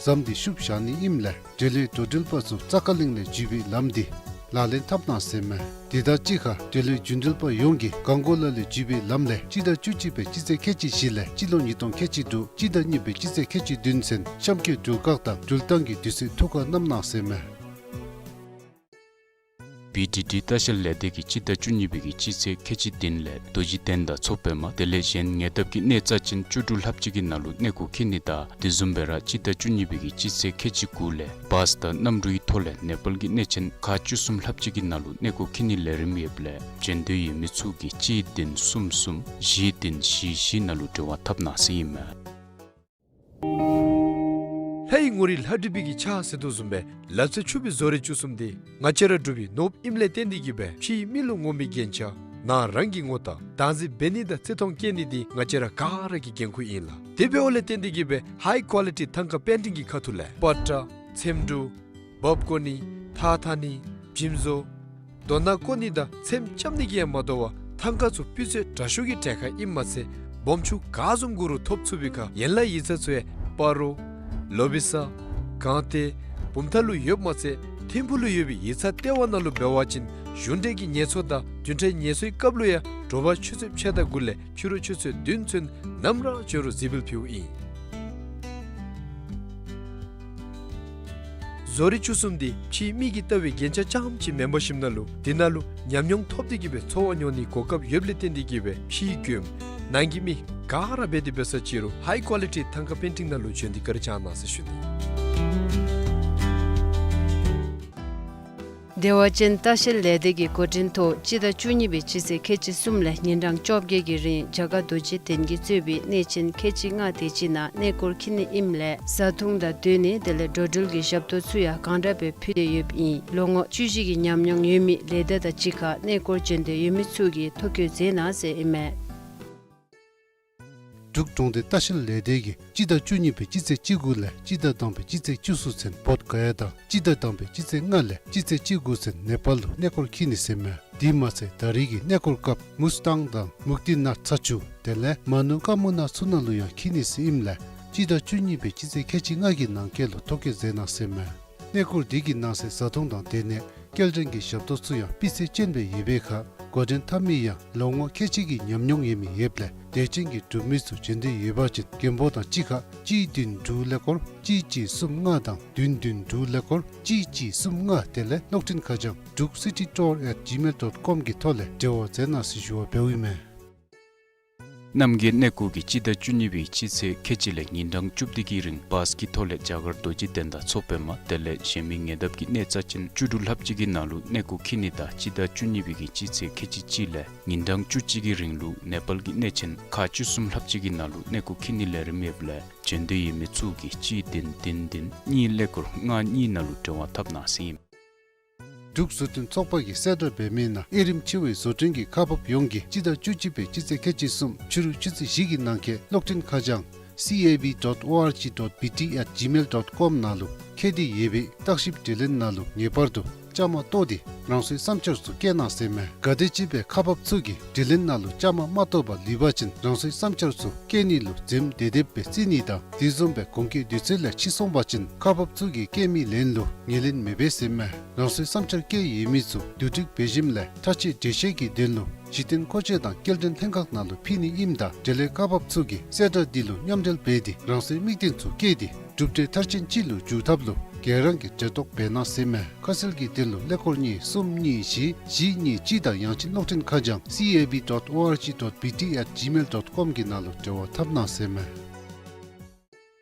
ཟམ་འདི་བཤུབ་བཞག་ནི་ཨིནམ་ལས་འབྲེལ་ཡོད་འགྲོ་འགྲུལ་པ་ཚུ་རྩ་ཁ་གླིང་ལས་འཛུལ་བའི་ལམ་འདི་ལག་ལེན་འཐབ་གནང་ཟེར་མས། དེ་དང་གཅིག་ཁར་འབྲེལ་ཡོད་རྒྱུན་འགྲུལ་པ་ཡོངས་ཀྱིས་གངས་སྐོར་ལ་ལས་འཛུལ་བའི་ལམ་ལས་སྤྱི་ཟླ་བཅུ་གཅིག་པའི་སྤྱི་ཚེས་ཁལ་གཅིག་བཞི་ལས་སྤྱི་ལོ་ཉིས་སྟོང་ཁལ་གཅིག་དྲུག་སྤྱི་ཟླ་གཉིས་པའི་སྤྱི་ཚེས་ཁལ་གཅིག་བདུན་ཚུན་གཤམ་འཁོད་འགྲུལ་བཀག་དང་འགྲུལ་བཏང་གི་དུས་ཚོད་ཐུགས་ཁར་བསྣམ་གནང་ཟེར་མས། བི་ཌི་ཌི་ལྟ་བཤལ་ལས་སྡེ་གིས་སྤྱི་ཟླ་བཅུ་གཉིས་པའི་གི་སྤྱི་ཚེས་ཁལ་གཅིག་བདུན་ལས་རྡོ་རྗེ་གདན་དང་མཚོ་པདྨ་དེ་ལས་གཞན་ཉེ་འདབས་ཀྱི་གནས་རྩ་ཅན་བཅུ་དྲུག་ལྷགཔ་ཅིག་གི་ནང་ལུ་གནས་སྐོར་འཁྱིད་ནི་དང་དེ་བཟུམ་སྦེ་ར་སྤྱི་ཟླ་བཅུ་གཉིས་པའི་གི་སྤྱི་ཚེས་ཁལ་གཅིག་དགུ་ལས་བཱསི་དང་གནམ་གྲུའི་ཐོག་ལས་ནེ་པཱལ་གྱི་གནས་ཆེན་ཁག་བཅུ་གསུམ་ལྷགཔ་ཅིག་གི་ནང་ལུ་གནས་སྐོར་འཁྱིད་ནི་ལས་རིམ་ཡོདཔ་ལས་བྱོན་འདོད་ཡོད་མི་ཚུ་གིས་གཅིག་བདུན་གསུམ་གསུམ་བཞི་བདུན་བཞི་བཞི་ནང་ལུ་འབྲེལ་བ་འཐབ་གནང་ཟེར་ཨིན་མས། ལྷའི་ངོ་རིས་ལྷ་བྲིས་པའི་གི་ཕྱག་ཟེར་དོ་བཟུམ་སྦེ་ལག་རྩལ་ཕྱུག་པའི་བཟོ་རིག་བཅུ་གསུམ་འདི་ང་བཅས་ར་འབྲུག་པའི་ནོར་བུ་ཨིནམ་ལས་བརྟེན་ཏེ་གི་སྦེ་ཕྱིའི་མི་ལུ་ངོམ་པའི་རྒྱན་ཆ་ནང་རང་གི་ངོ་རྟགས་བདག་འཛིན་འབད་ནི་དང་བརྩི་མཐོང་བསྐྱེད་ནི་འདི་ང་བཅས་ར་ག་ར་གི་འགན་ཁུར་ཨིན་ལགས། དེ་འབདཝ་ལས་བརྟེན་ཏེ་གི་སྦེ་ཧའི་ཀོ་ལི་ཊི་ཐང་ཀ་པེན་ཊིང་གི་ཁ་ཐུག་ལས་པ་ཏྲ་ཚེམ་དྲུབ་འབག་བརྐོ་ནི་ཐགས་འཐག་ནི་འཇིམ་བཟོ་རྡོ་ནག་བརྐོ་ནི་དང་ཚེམ་རྐྱབ་ནི་གིས་ཡང་མ་དོ་བར་ཐང་ཀ་ཚུ་སྤུས་ཚད་དྲག་ཤོས་ཀྱི་གྲལ་ཁར་ཨིནམ་མ་ཚད་སྦོམ་ཆུང་ག་བཟུམ་དགོ་རུང་ཐོབ་ཚུགས་པའི་ཁར་ཡན་ལག་ཡིག་ཚང་ཚུ་ཡང་སྤ་རོ་ལོ་བི་ས་སྒང་སྟེང་བུམ་ཐང་ལུ་ཡོདཔ་མ་ཚད་ཐིམ་ཕུག་ལུ་ཡོད་པའི་ཡིག་ཚང་ལྟེ་བ་ནང་ལུ་འབད་བ་ཅིན་གཞུང་འབྲེལ་གྱི་ངལ་གསོ་དང་བདུན་ཕྲག་ངལ་གསོའི་སྐབས་ལུ་ཡང་དྲོ་པ་ཆུ་ཚོད་ཕྱེད་དང་དགུ་ལས་ཕྱི་རུ་ཆུ་ཚོད་བདུན་ཚུན་ནམ་ར་བྱོན་རུང་གཟིགས་འབུལ་ཕུལཝ་ཨིན། བཟོ་རིག་བཅུ་གསུམ་འདི་ཕྱིའི་མི་གིས་ལྟ་བའི་རྒྱན་ཆ་རྐྱངམ་ཅིག་མེན་པར་ཞིནམ་ན་ལུ་འདི་ནང་ལུ་ཉམས་མྱོང་ཐོབ་སྟེ་གི་སྦེ་འཚོ་བ་མྱོང་ནིའི་གོ་སྐབས་ཡོདཔ་ལས་བརྟེན་ཏེ་གི་སྦེ་ཕྱིའི་མགྱོནམ་ ནང་གི་མི་ག་ར་འབད་དེ་འབད་ས་ཅི་རུང་ཧའི་ཀོ་ལི་ཊི་ཐང་ཀ་པེན་ཊིང་ནང་ལུ་བྱོན་ཏེ་བཀའ་དྲིན་བསྐྱང་གནང་ཟེར་ཞུ་ནི། དེ་བ་ཅིན་ལྟ་བཤལ་ལས་སྡེ་གི་འགོ་འདྲེན་ཐོག་སྤྱི་ཟླ་བཅུ་གཉིས་པའི་སྤྱི་ཚེས་ཁལ་གཅིག་གསུམ་ལས་ཉིན་གྲངས་བཅོ་བརྒྱད་ཀྱི་རིང་རྒྱ་གར་རྡོ་རྗེ་གདན་གྱིས་གཙོས་པའི་གནས་ཆེན་ཁལ་གཅིག་ལྔ་དེ་ཅིག་ནང་གནས་སྐོར་འཁྱིད་ནི་ཨིནམ་ལས་བཟའ་འཐུང་དང་སྡོད་གནས་དེ་ལས་འགྲོ་འགྲུལ་གྱི་ཞབས་ཏོག་ཚུ་ཡང་གང་དྲག་སྦེ་ཕུལ་ཏེ་ཡོདཔ་ཨིན། ལོ་ངོ་བཅུ་བཞི་གི་ཉམས་མྱོང་ཡོད་མི་ལས་སྡེ་དང་གཅིག་ཁར་གནས་སྐོར་བྱོན་འདོད་ཡོད་མི་ཚུ་གིས་ཐོ་བཀོད་མཛད་གནང་ཟེར་ཨིན་མས། འབྲུག་གྲོང་སྡེ་ལྟ་བཤལ་ལས་སྡེ་གིས་སྤྱི་ཟླ་བཅུ་གཉིས་པའི་སྤྱི་ཚེས་བཅུ་དགུ་ལས་སྤྱི་ཟླ་དང་པའི་སྤྱི་ཚེས་བཅུ་གསུམ་ཚུན་བོདྷ་ག་ཡ་དང་སྤྱི་ཟླ་དང་པའི་སྤྱི་ཚེས་ལྔ་ལས་སྤྱི་ཚེས་བཅུ་དགུ་ཚུན་ནེ་པཱལ་ལུ་གནས་སྐོར་འཁྱིད་ནི་ཟེར་མས། དེ་མ་ཚད་ད་རིས་ཀྱི་གནས་སྐོར་སྐབས་མུས་ཏང་དང་མུག་ཏི་ནཱཐ་ཚ་ཆུ་དེ་ལས་མ་ནུ་ཀ་མུ་ན་ཚུ་ནང་ལུ་ཡང་འཁྱིད་ནི་ཟེར་ཨིནམ་ལས་སྤྱི་ཟླ་བཅུ་གཉིས་པའི་སྤྱི་ཚེས་ཁལ་གཅིག་ལྔ་གི་ནང་འཁོད་ལུ་ཐོ་བཀོད་མཛད་གནང་ཟེར་མས། གནས་སྐོར་འདི་གི་ནང་གསེས་བཟའ་འཐུང་དང་སྡོད་གནས་སྐྱེལ་འདྲེན་གྱི་ཞབས་ཏོག་ཚུ་ཡང་སྤུས་ཚད་ཅན་སྦེ་ཡོད་པའི་ཁར་འགོ་འདྲེན་འཐབ་མི་ཡང་ལོ་ངོ་ཁལ་གཅིག་གི་ཉམས་མྱོང་ཡོད་མི་ཡོདཔ་ལས་དད་ཅན་གྱི་འབྲུག་མི་ཚུ་བྱོན་འདོད་ཡོད་པ་ཅིན་མགོན་པོ་དང་གཅིག་ཁར་གཅིག་བདུན་དྲུག་ཀླད་ཀོར་གཅིག་གཅིག་གསུམ་ལྔ་དང་བདུན་བདུན་དྲུག་ཀླད་ཀོར་གཅིག་གཅིག་གསུམ་ལྔ་དེ་ལས་གློག་འཕྲིན་ཁ་བྱང་druk city tour at gmail dot com གི་ཐོག་ལས་འབྲེལ་བ་མཛད་གནང་ཟེར་ཞུ་བ་འབདཝ་ཨིན་མས། རྣམ་རྒྱལ་གནས་སྐོར་གྱིས་སྤྱི་ཟླ་བཅུ་གཉིས་པའི་སྤྱི་ཚེས་ཁལ་གཅིག་ལས་ཉིན་གྲངས་བཅུ་བདུན་གྱི་རིང་བཱས་ཀྱི་ཐོག་ལས་རྒྱ་གར་རྡོ་རྗེ་གདན་དང་མཚོ་པདྨ་དེ་ལས་གཞན་མི་ཉེ་འདབས་ཀྱི་གནས་རྩ་ཆེན་བཅུ་དྲུག་ལྷགཔ་ཅིག་གི་ནང་ལུ་གནས་སྐོར་འཁྱིད་ནི་དང་སྤྱི་ཟླ་བཅུ་གཉིས་པའི་གི་སྤྱི་ཚེས་ཁལ་གཅིག་གཅིག་ལས་ཉིན་གྲངས་བཅུ་གཅིག་གི་རིང་ལུ་ནེ་པཱལ་གྱི་གནས་ཆེན་ཁག་བཅུ་གསུམ་ལྷགཔ་ཅིག་གི་ནང་ལུ་གནས་སྐོར་འཁྱིད་ནིའི་ལས་རིམ་ཡོདཔ་ལས་བྱོན་འདོད་ཡོད་མི་ཚུ་གིས་གཅིག་བདུན་བདུན་བདུན་གཉིས་ཀླད་ཀོར་ལྔ་གཉིས་ནང་ལུ་འབྲེལ་བ་འཐབ་གནང་ཟེར་ཨིན། འབྲུག་བཟོ་སྐྲུན་ཚོགས་པ་གིས་གསལ་བསྒྲགས་འབད་མི་ནང་དབྱེ་རིམ་ཆེ་བའི་བཟོ་སྐྲུན་གྱི་ཁག་འབགཔ་ཡོངས་ཀྱིས་སྤྱི་ཟླ་བཅུ་གཅིག་པའི་སྤྱི་ཚེས་ཁལ་གཅིག་གསུམ་ཕྱི་རུ་ཆུ་ཚོད་བཞི་གི་ནང་འཁོད་གློག་འཕྲིན་ཁ་བྱང་C A B dot O R G dot B T at gmail dot com ནང་ལུ་བཀོད་དེ་ཡོད་པའི་བརྟག་ཞིབ་དྲི་ལན་ནང་ལུ་ངེས་པར་དུ་བཅའ་མར་གཏོགས་ཏེ་རང་སོའི་བསམ་འཆར་ཚུ་བཀོད་གནང་ཟེར་མས། གལ་ཏེ་ཅིག་སྦེ་ཁག་འབགཔ་ཚུ་གིས་དྲི་ལན་ནང་ལུ་བཅའ་མར་མ་གཏོགས་པར་ལུས་པ་ཅིན་རང་སོའི་བསམ་འཆར་ཚུ་བཀོད་ནི་ལུ་འཛེམ་དེ་དེ་སྦེ་བརྩི་ནི་དང་དེ་བཟུམ་སྦེ་གོང་འཁོད་དུས་ཚོད་ལས་ཕྱི་སོང་པ་ཅིན་ཁག་འབགཔ་ཚུ་གིས་བཀོད་མི་ལན་ལུ་ངོས་ལེན་མི་འབད་ཟེར་མས། རང་སོའི་བསམ་འཆར་བཀོད་ཡོད་མི་ཚུ་བསྡུ་སྒྲིག་འབད་ཞིནམ་ལས་མཐའ་དཔྱད་འགྲེལ་བཤད་ཀྱི་དོན་ལུ་གཞི་རྟེན་མཁོ་ཆས་དང་སྐྱེལ་འདྲེན་ལྷན་ཁག་ནང་ལུ་ཕུལ་ནི་ཨིནམ་ད་འབྲེལ་ཡོད་ཁག་འབགཔ་ཚུ་གིས་གསལ་བསྒྲགས་འདི་ལུ་མཉམ་འབྲེལ་འབད་དེ་རང་སོའི་དམིགས་རྟེན་ཚུ་བཀོད་དེ་གྲུབ་འབྲས་མཐར་ཕྱིན་ཅིག་ལུ་འཇུག་ཐབས་ལུ་ག་ར་གིས་འབྲེལ་གཏོགས་འབད་གནང་ཟེར་མས། ཁ་གསལ་གྱི་དོན་ལུ་ཀླད་ཀོར་གཉིས་གསུམ་གཉིས་བཞི་བཞི་གཉིས་གཅིག་དང་ཡང་ཅིན་གློག་འཕྲིན་ཁ་བྱང་C A B dot O R G dot B T at gmail dot com གི་ནང་ལུ་འབྲེལ་བ་འཐབ་གནང་ཟེར་མས།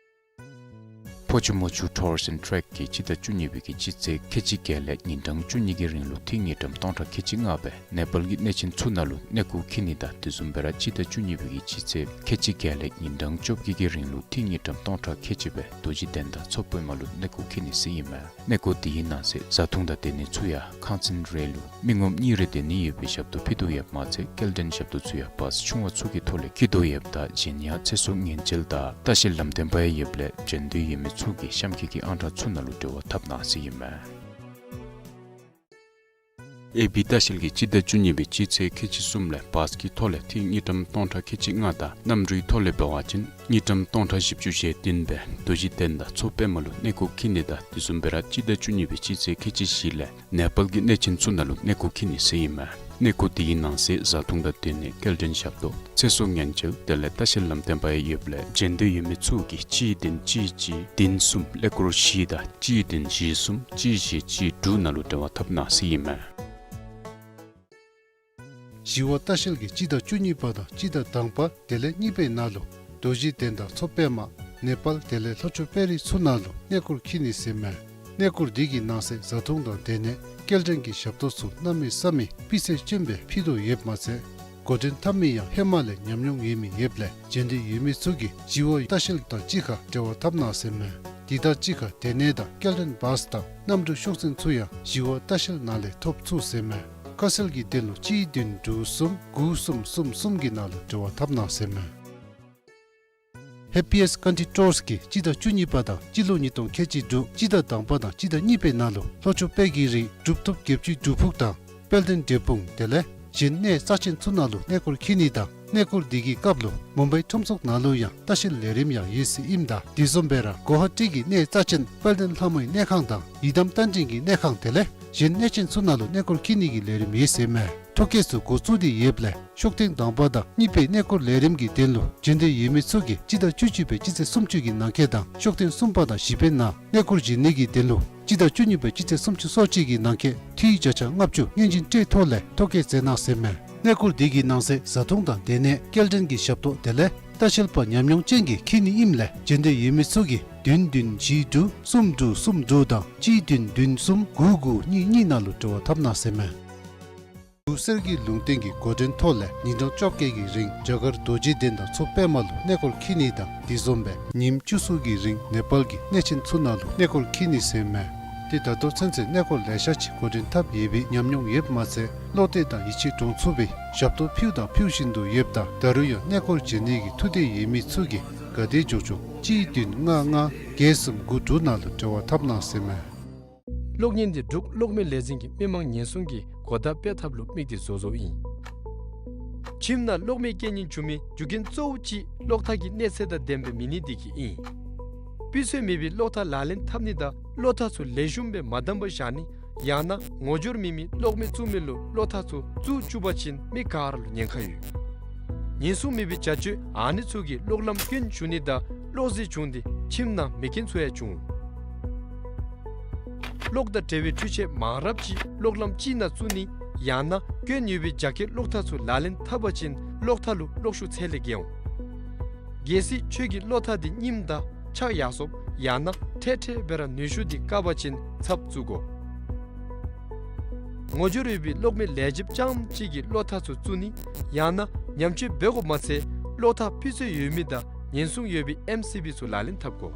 ཕོ་ཆུ་མོ་ཆུ་Tours and Trek གིས་སྤྱི་ཟླ་བཅུ་གཉིས་པའི་གི་སྤྱི་ཚེས་ཁལ་གཅིག་བརྒྱད་ལས་ཉིན་གྲངས་བཅུ་གཉིས་ཀྱི་རིང་ལུ་ཐིག་དངུལ་ཀྲམ་སྟོང་ཕྲག་ཁལ་གཅིག་ལྔ་སྦེ་ནེ་པཱལ་གྱི་གནས་ཆེན་ཚུ་ནང་ལུ་གནས་སྐོར་འཁྱིད་ནི་དང་དེ་བཟུམ་སྦེ་ར་སྤྱི་ཟླ་བཅུ་གཉིས་པའི་གི་སྤྱི་ཚེས་ཁལ་གཅིག་བརྒྱད་ལས་ཉིན་གྲངས་བཅོ་བརྒྱད་ཀྱི་རིང་ལུ་ཐིག་དངུལ་ཀྲམ་སྟོང་ཕྲག་ཁལ་གཅིག་སྦེ་རྡོ་རྗེ་གདན་དང་མཚོ་པདྨ་ལུ་གནས་སྐོར་འཁྱིད་ནི་ཟེར་ཨིན་མས། གནས་སྐོར་དེའི་ནང་གསེས་བཟའ་འཐུང་དང་སྡོད་གནས་ཚུ་ཡང་ཁང་ཚན་རེ་ལུ་མི་ངོམ་གཉིས་རེ་སྡོད་ནི་ཡོད་པའི་ཞབས་ཏོག་ཕུལ་དོ་ཡོདཔ་མ་ཚད་སྐྱེལ་འདྲེན་ཞབས་ཏོག་ཚུ་ཡང་བཱས་ཆུང་བ་ཚུ་གི་ཐོག་ལས་འཁྱིད་དོ་ཡོདཔ་ད་གཞན་ཡང་ཚེ་སྲོག་ཉེན་བཅོལ་དང་ལྟ་བཤལ་ལམ་སྟོན་པ་ཡང་ཡོདཔ་ལས་བྱོན་འདོད་ཡོད་མི་ཚུ་གིས་གཤམ་འཁོད་ཀྱི་ཨང་གྲངས་ཚུ་ནང་ལུ་འབྲེལ་བ་འཐབ་གནང་ཟེར་ཨིན་མས། ཨེ་བི་ལྟ་བཤལ་གྱིས་སྤྱི་ཟླ་བཅུ་གཉིས་པའི་སྤྱི་ཚེས་ཁལ་གཅིག་གསུམ་ལས་བཱས་ཀྱི་ཐོག་ལས་ཐིག་དངུལ་ཀྲམ་སྟོང་ཕྲག་ཁལ་གཅིག་ལྔ་དང་གནམ་གྲུའི་ཐོག་ལས་འབད་བ་ཅིན་དངུལ་ཀྲམ་སྟོང་ཕྲག་བཞི་བཅུ་ཞེ་བདུན་སྦེ་རྡོ་རྗེ་གདན་དང་མཚོ་པདྨ་ལུ་གནས་སྐོར་འཁྱིད་ནི་དང་དེ་བཟུམ་སྦེ་ར་སྤྱི་ཟླ་བཅུ་གཉིས་པའི་སྤྱི་ཚེས་ཁལ་གཅིག་བཞི་ལས་ནེ་པཱལ་གྱི་གནས་ཆེན་ཚུ་ནང་ལུ་གནས་སྐོར་འཁྱིད་ནི་ཟེར་ཨིན་མས། གནས་སྐོར་དེའི་ནང་གསེས་བཟའ་འཐུང་དང་སྡོད་གནས་སྐྱེལ་འདྲེན་ཞབས་ཏོག་ཚེ་སྲོག་ཉེན་བཅོལ་དེ་ལས་ལྟ་བཤལ་ལམ་སྟོན་པ་ཡང་ཡོདཔ་ལས་བྱོན་འདོད་ཡོད་མི་ཚུ་གིས་གཅིག་བདུན་གཅིག་གཅིག་བདུན་གསུམ་ཀླད་ཀོར་བཞི་དང་གཅིག་བདུན་བཞི་གསུམ་གཅིག་བཞི་གཅིག་དྲུག་ནང་ལུ་འབྲེལ་བ་འཐབ་གནང་ཟེར་ཨིན་མས། ཞི་བ་ལྟ་བཤལ་གྱིས་སྤྱི་ཟླ་བཅུ་གཉིས་པ་དང་སྤྱི་ཟླ་དང་པ་དེ་ལས་གཉིས་པའི་ནང་ལུ་རྡོ་རྗེ་གདན་དང་མཚོ་པདྨ་ནེ་པཱལ་དེ་ལས་ལྷོ་ཕྱོགས་དཔལ་རི་ཚུ་ནང་ལུ་གནས་སྐོར་འཁྱིད་ནི་ཟེར་མས། གནས་སྐོར་འདི་གི་ནང་གསེས་བཟའ་འཐུང་དང་སྡོད་གནས་སྐྱེལ་འདྲེན་གྱི་ཞབས་ཏོག་ཚུ་གནམ་མེད་ས་མེད་སྤུས་ཚད་ཅན་སྦེ་ཕུལ་དོ་ཡོདཔ་མ་ཚད་འགོ་འདྲེན་འཐབ་མི་ཡང་ཧེ་མ་ལས་ཉམས་མྱོང་ཡོད་མི་ཡོདཔ་ལས་བྱོན་འདོད་ཡོད་མི་ཚུ་གིས་ཞི་བ་ལྟ་བཤལ་དང་གཅིག་ཁར་འབྲེལ་བ་འཐབ་གནང་ཟེར་མས། དེ་དང་གཅིག་ཁར་སྡོད་གནས་དང་སྐྱེལ་འདྲེན་བཱས་དང་གནམ་གྲུ་ཤོག་འཛིན་ཚུ་ཡང་ཞི་བ་ལྟ་བཤལ་ནང་ལས་ཐོབ་ཚུགས་ཟེར་མས། ཁ་གསལ་གྱི་དོན་ལུ་གཅིག་བདུན་དྲུག་གསུམ་དགུ་གསུམ་གསུམ་གསུམ་གྱི་ནང་ལུ་འབྲེལ་བ་འཐབ་གནང་ཟེར་མས། Happiest Country Tours གིས་སྤྱི་ཟླ་བཅུ་གཉིས་པ་དང་སྤྱི་ལོ་ཉིས་སྟོང་ཁལ་གཅིག་དྲུག་སྤྱི་ཟླ་དང་པ་དང་སྤྱི་ཟླ་གཉིས་པའི་ནང་ལུ་ལྷོ་ཕྱོགས་དཔལ་གྱི་རི་གྲུབ་ཐོབ་བརྒྱད་ཅུའི་སྒྲུབ་ཕུག་དང་དཔལ་ལྡན་འབྲས་སྤུངས་དེ་ལས་གཞན་གནས་རྩ་ཆེན་ཚུ་ནང་ལུ་གནས་སྐོར་འཁྱིད་ནི་དང་གནས་སྐོར་འདི་གི་སྐབས་ལུ་མུམ་བའི་ཁྲོམ་ཚོགས་ནང་ལུ་ཡང་ལྟ་བཤལ་ལས་རིམ་ཡང་ཡོད་ཟེར་ཨིནམ་ད་དེ་བཟུམ་སྦེ་ར་གོ་ཧ་ཊི་གི་གནས་རྩ་ཆེན་དཔལ་ལྡན་ལྷ་མོའི་གནས་ཁང་དང་ཡི་དམ་རྟ་མགྲིན་གྱི་གནས་ཁང་དེ་ལས་གཞན་གནས་ཆེན་ཚུ་ནང་ལུ་གནས་སྐོར་འཁྱིད་ནི་གི་ལས་རིམ་ཡོད་ཟེར་མས། ཐོ་བཀོད་ཚུ་འགོ་བཙུགས་ཏེ་ཡོདཔ་ལས་ཤོག་ཐེངས་དང་པ་དང་གཉིས་པའི་གནས་སྐོར་ལས་རིམ་གྱི་དོན་ལུ་བྱོན་འདོད་ཡོད་མི་ཚུ་གིས་སྤྱི་ཟླ་བཅུ་གཅིག་པའི་སྤྱི་ཚེས་སུམ་ཅུ་གི་ནང་འཁོད་དང་ཤོག་ཐེངས་གསུམ་པ་དང་བཞི་པའི་ནང་གནས་སྐོར་བྱོན་ནི་གི་དོན་ལུ་སྤྱི་ཟླ་བཅུ་གཉིས་པའི་སྤྱི་ཚེས་སུམ་ཅུ་སོ་གཅིག་གི་ནང་འཁོད་འཐུས་བརྒྱ་ཆ་ལྔ་བཅུ་སྙན་སྦྱིན་སྤྲོད་ཐོག་ལས་ཐོ་བཀོད་མཛད་གནང་ཟེར་མས། གནས་སྐོར་འདི་གི་ནང་གསེས་བཟའ་འཐུང་དང་སྡོད་གནས་སྐྱེལ་འདྲེན་གྱི་ཞབས་ཏོག་དེ་ལས་ལྟ་བཤལ་པ་ཉམས་མྱོང་ཅན་གྱིས་འཁྱིད་ནི་ཨིནམ་ལས་འབྱོན་འདོད་ཡོད་མི་ཚུ་གིས་བདུན་བདུན་བཞི་དྲུག་གསུམ་དྲུག་གསུམ་དྲུག་དང་གཅིག་བདུན་བདུན་གསུམ་དགུ་དགུ་གཉིས་གཉིས་ནང་ལུ་འབྲེལ་བ་འཐབ་གནང་ཟེར་མས། འབྲུག་གསེར་གྱི་ལུང་བསྟན་གྱི་འགོ་འདྲེན་ཐོག་ལས་ཉིན་གྲངས་བཅོ་བརྒྱད་ཀྱི་རིང་རྒྱ་གར་རྡོ་རྗེ་གདན་དང་མཚོ་པདྨ་ལུ་གནས་སྐོར་འཁྱིད་ནི་དང་དེ་བཟུམ་སྦེ་ཉིནམ་བཅུ་གསུམ་གྱི་རིང་ནེ་པཱལ་གྱི་གནས་ཆེན་ཚུ་ནང་ལུ་གནས་སྐོར་འཁྱིད་ནི་ཟེར་མས། ཏེ་ད་ལྟོ་ཚུན་ཚོད་གནས་སྐོར་ལེ་ཤ་ཅིག་འགོ་འདྲེན་འཐབ་ཡོད་པའི་ཉམས་མྱོང་ཡོདཔ་མ་ཚད་བློ་གཏད་དང་ཡིད་ཆེས་འདྲོངས་ཚུགས་པའི་ཞབས་ཏོག་ཕུལཝ་དང་ཕུལ་བཞིན་དུ་ཡོདཔ་ད་ད་རུང་ཡང་གནས་སྐོར་འབྱོན་ནི་གི་ཐུགས་འདོད་ཡོད་མི་ཚུ་གིས་ག་དེ་མགྱོགས་མགྱོགས་གཅིག་བདུན་ལྔ་ལྔ་བརྒྱད་གསུམ་དགུ་དྲུག་ནང་ལུ་འབྲེལ་བ་འཐབ་གནང་ཟེར་མས། གློག་བརྙན་འདི་འབྲུག་གློག་མེ་ལས་འཛིན་གྱིས་མི་མང་ཉེན་སྲུང་གི་གོ་བརྡ་སྤེལ་ཐབས་ལུ་དམིགས་ཏེ་བཟོ་བཟོཝ་ཨིན། ཁྱིམ་ནང་གློག་མེ་སྐྱེལ་ནི་བྱུང་མི་རྒྱུ་རྐྱེན་གཙོ་བོ་ཅིག་གློག་ཐག་གི་གནས་ཚད་དང་ལྡནམ་སྦེ་མེད་ནི་འདི་གིས་ཨིན། སྤུས་ཚད་མེད་པའི་གློག་ཐག་ལག་ལེན་འཐབ་ནི་དང་གློག་ཐག་ཚུ་ལེགས་ཤོམ་སྦེ་མ་བསྡམས་པར་བཞག་ནི། ཡང་ན་ངོ་སྦྱོར་མེད་མི་གློག་མེ་བཙུགས་མི་ལུ་གློག་ཐག་ཚུ་བཙུགས་བཅུག་པ་ཅིན་མི་ག་ར་ལུ་ཉེན་ཁ་ཡོད། ཉེན་སྲུང་མེད་པའི་བྱ་སྤྱོད་ཨ་ནི་ཚུ་གིས་གློག་ལམ་སྐྱོན་བྱུང་ནི་དང་གློག་ཟད་བྱུང་སྟེ་ཁྱིམ་ནང་མེ་རྐྱེན་ཚུ་ཡང་བྱུང་། གློག་དང་འབྲེལ་བའི་འཕྲུལ་ཆས་མང་རབས་ཅིག་གློག་ལམ་གཅིག་ནང་བཙུགས་ནི་ཡང་ན་སྐྱོན་ཡོད་པའི་རྒྱ་སྐྱེད་གློག་ཐག་ཚུ་ལག་ལེན་འཐབ་པ་ཅིན་གློག་ཐག་ལུ་གློག་ཤུགས་ཚད་ལས་བརྒལ་འོང་། གལ་སྲིད་ཁྱོད་ཀྱི་གློག་ཐག་འདི་རྙིངམ་དང་ཆག་ཡར་སོངམ་ཡང་ན་འཕྲལ་འཕྲལ་སྦེ་ར་ནུས་ཤུགས་འདི་བཀག་པ་ཅིན་ཚབ་བཙུགས་དགོ། ངོ་སྦྱོར་ཡོད་པའི་གློག་མེ་ལས་བྱེདཔ་རྐྱངམ་གཅིག་གིས་གློག་ཐག་ཚུ་བཙུགས་ནི་ཡང་ན་ཉམས་བཅོས་འབད་དགོཔ་མ་ཚད་གློག་ཐག་སྤུས་ཚད་ཡོད་མི་དང་ཉེན་སྲུང་ཡོད་པའི་ཨེམ་སི་བི་ཚུ་ལག་ལེན་འཐབ་དགོ།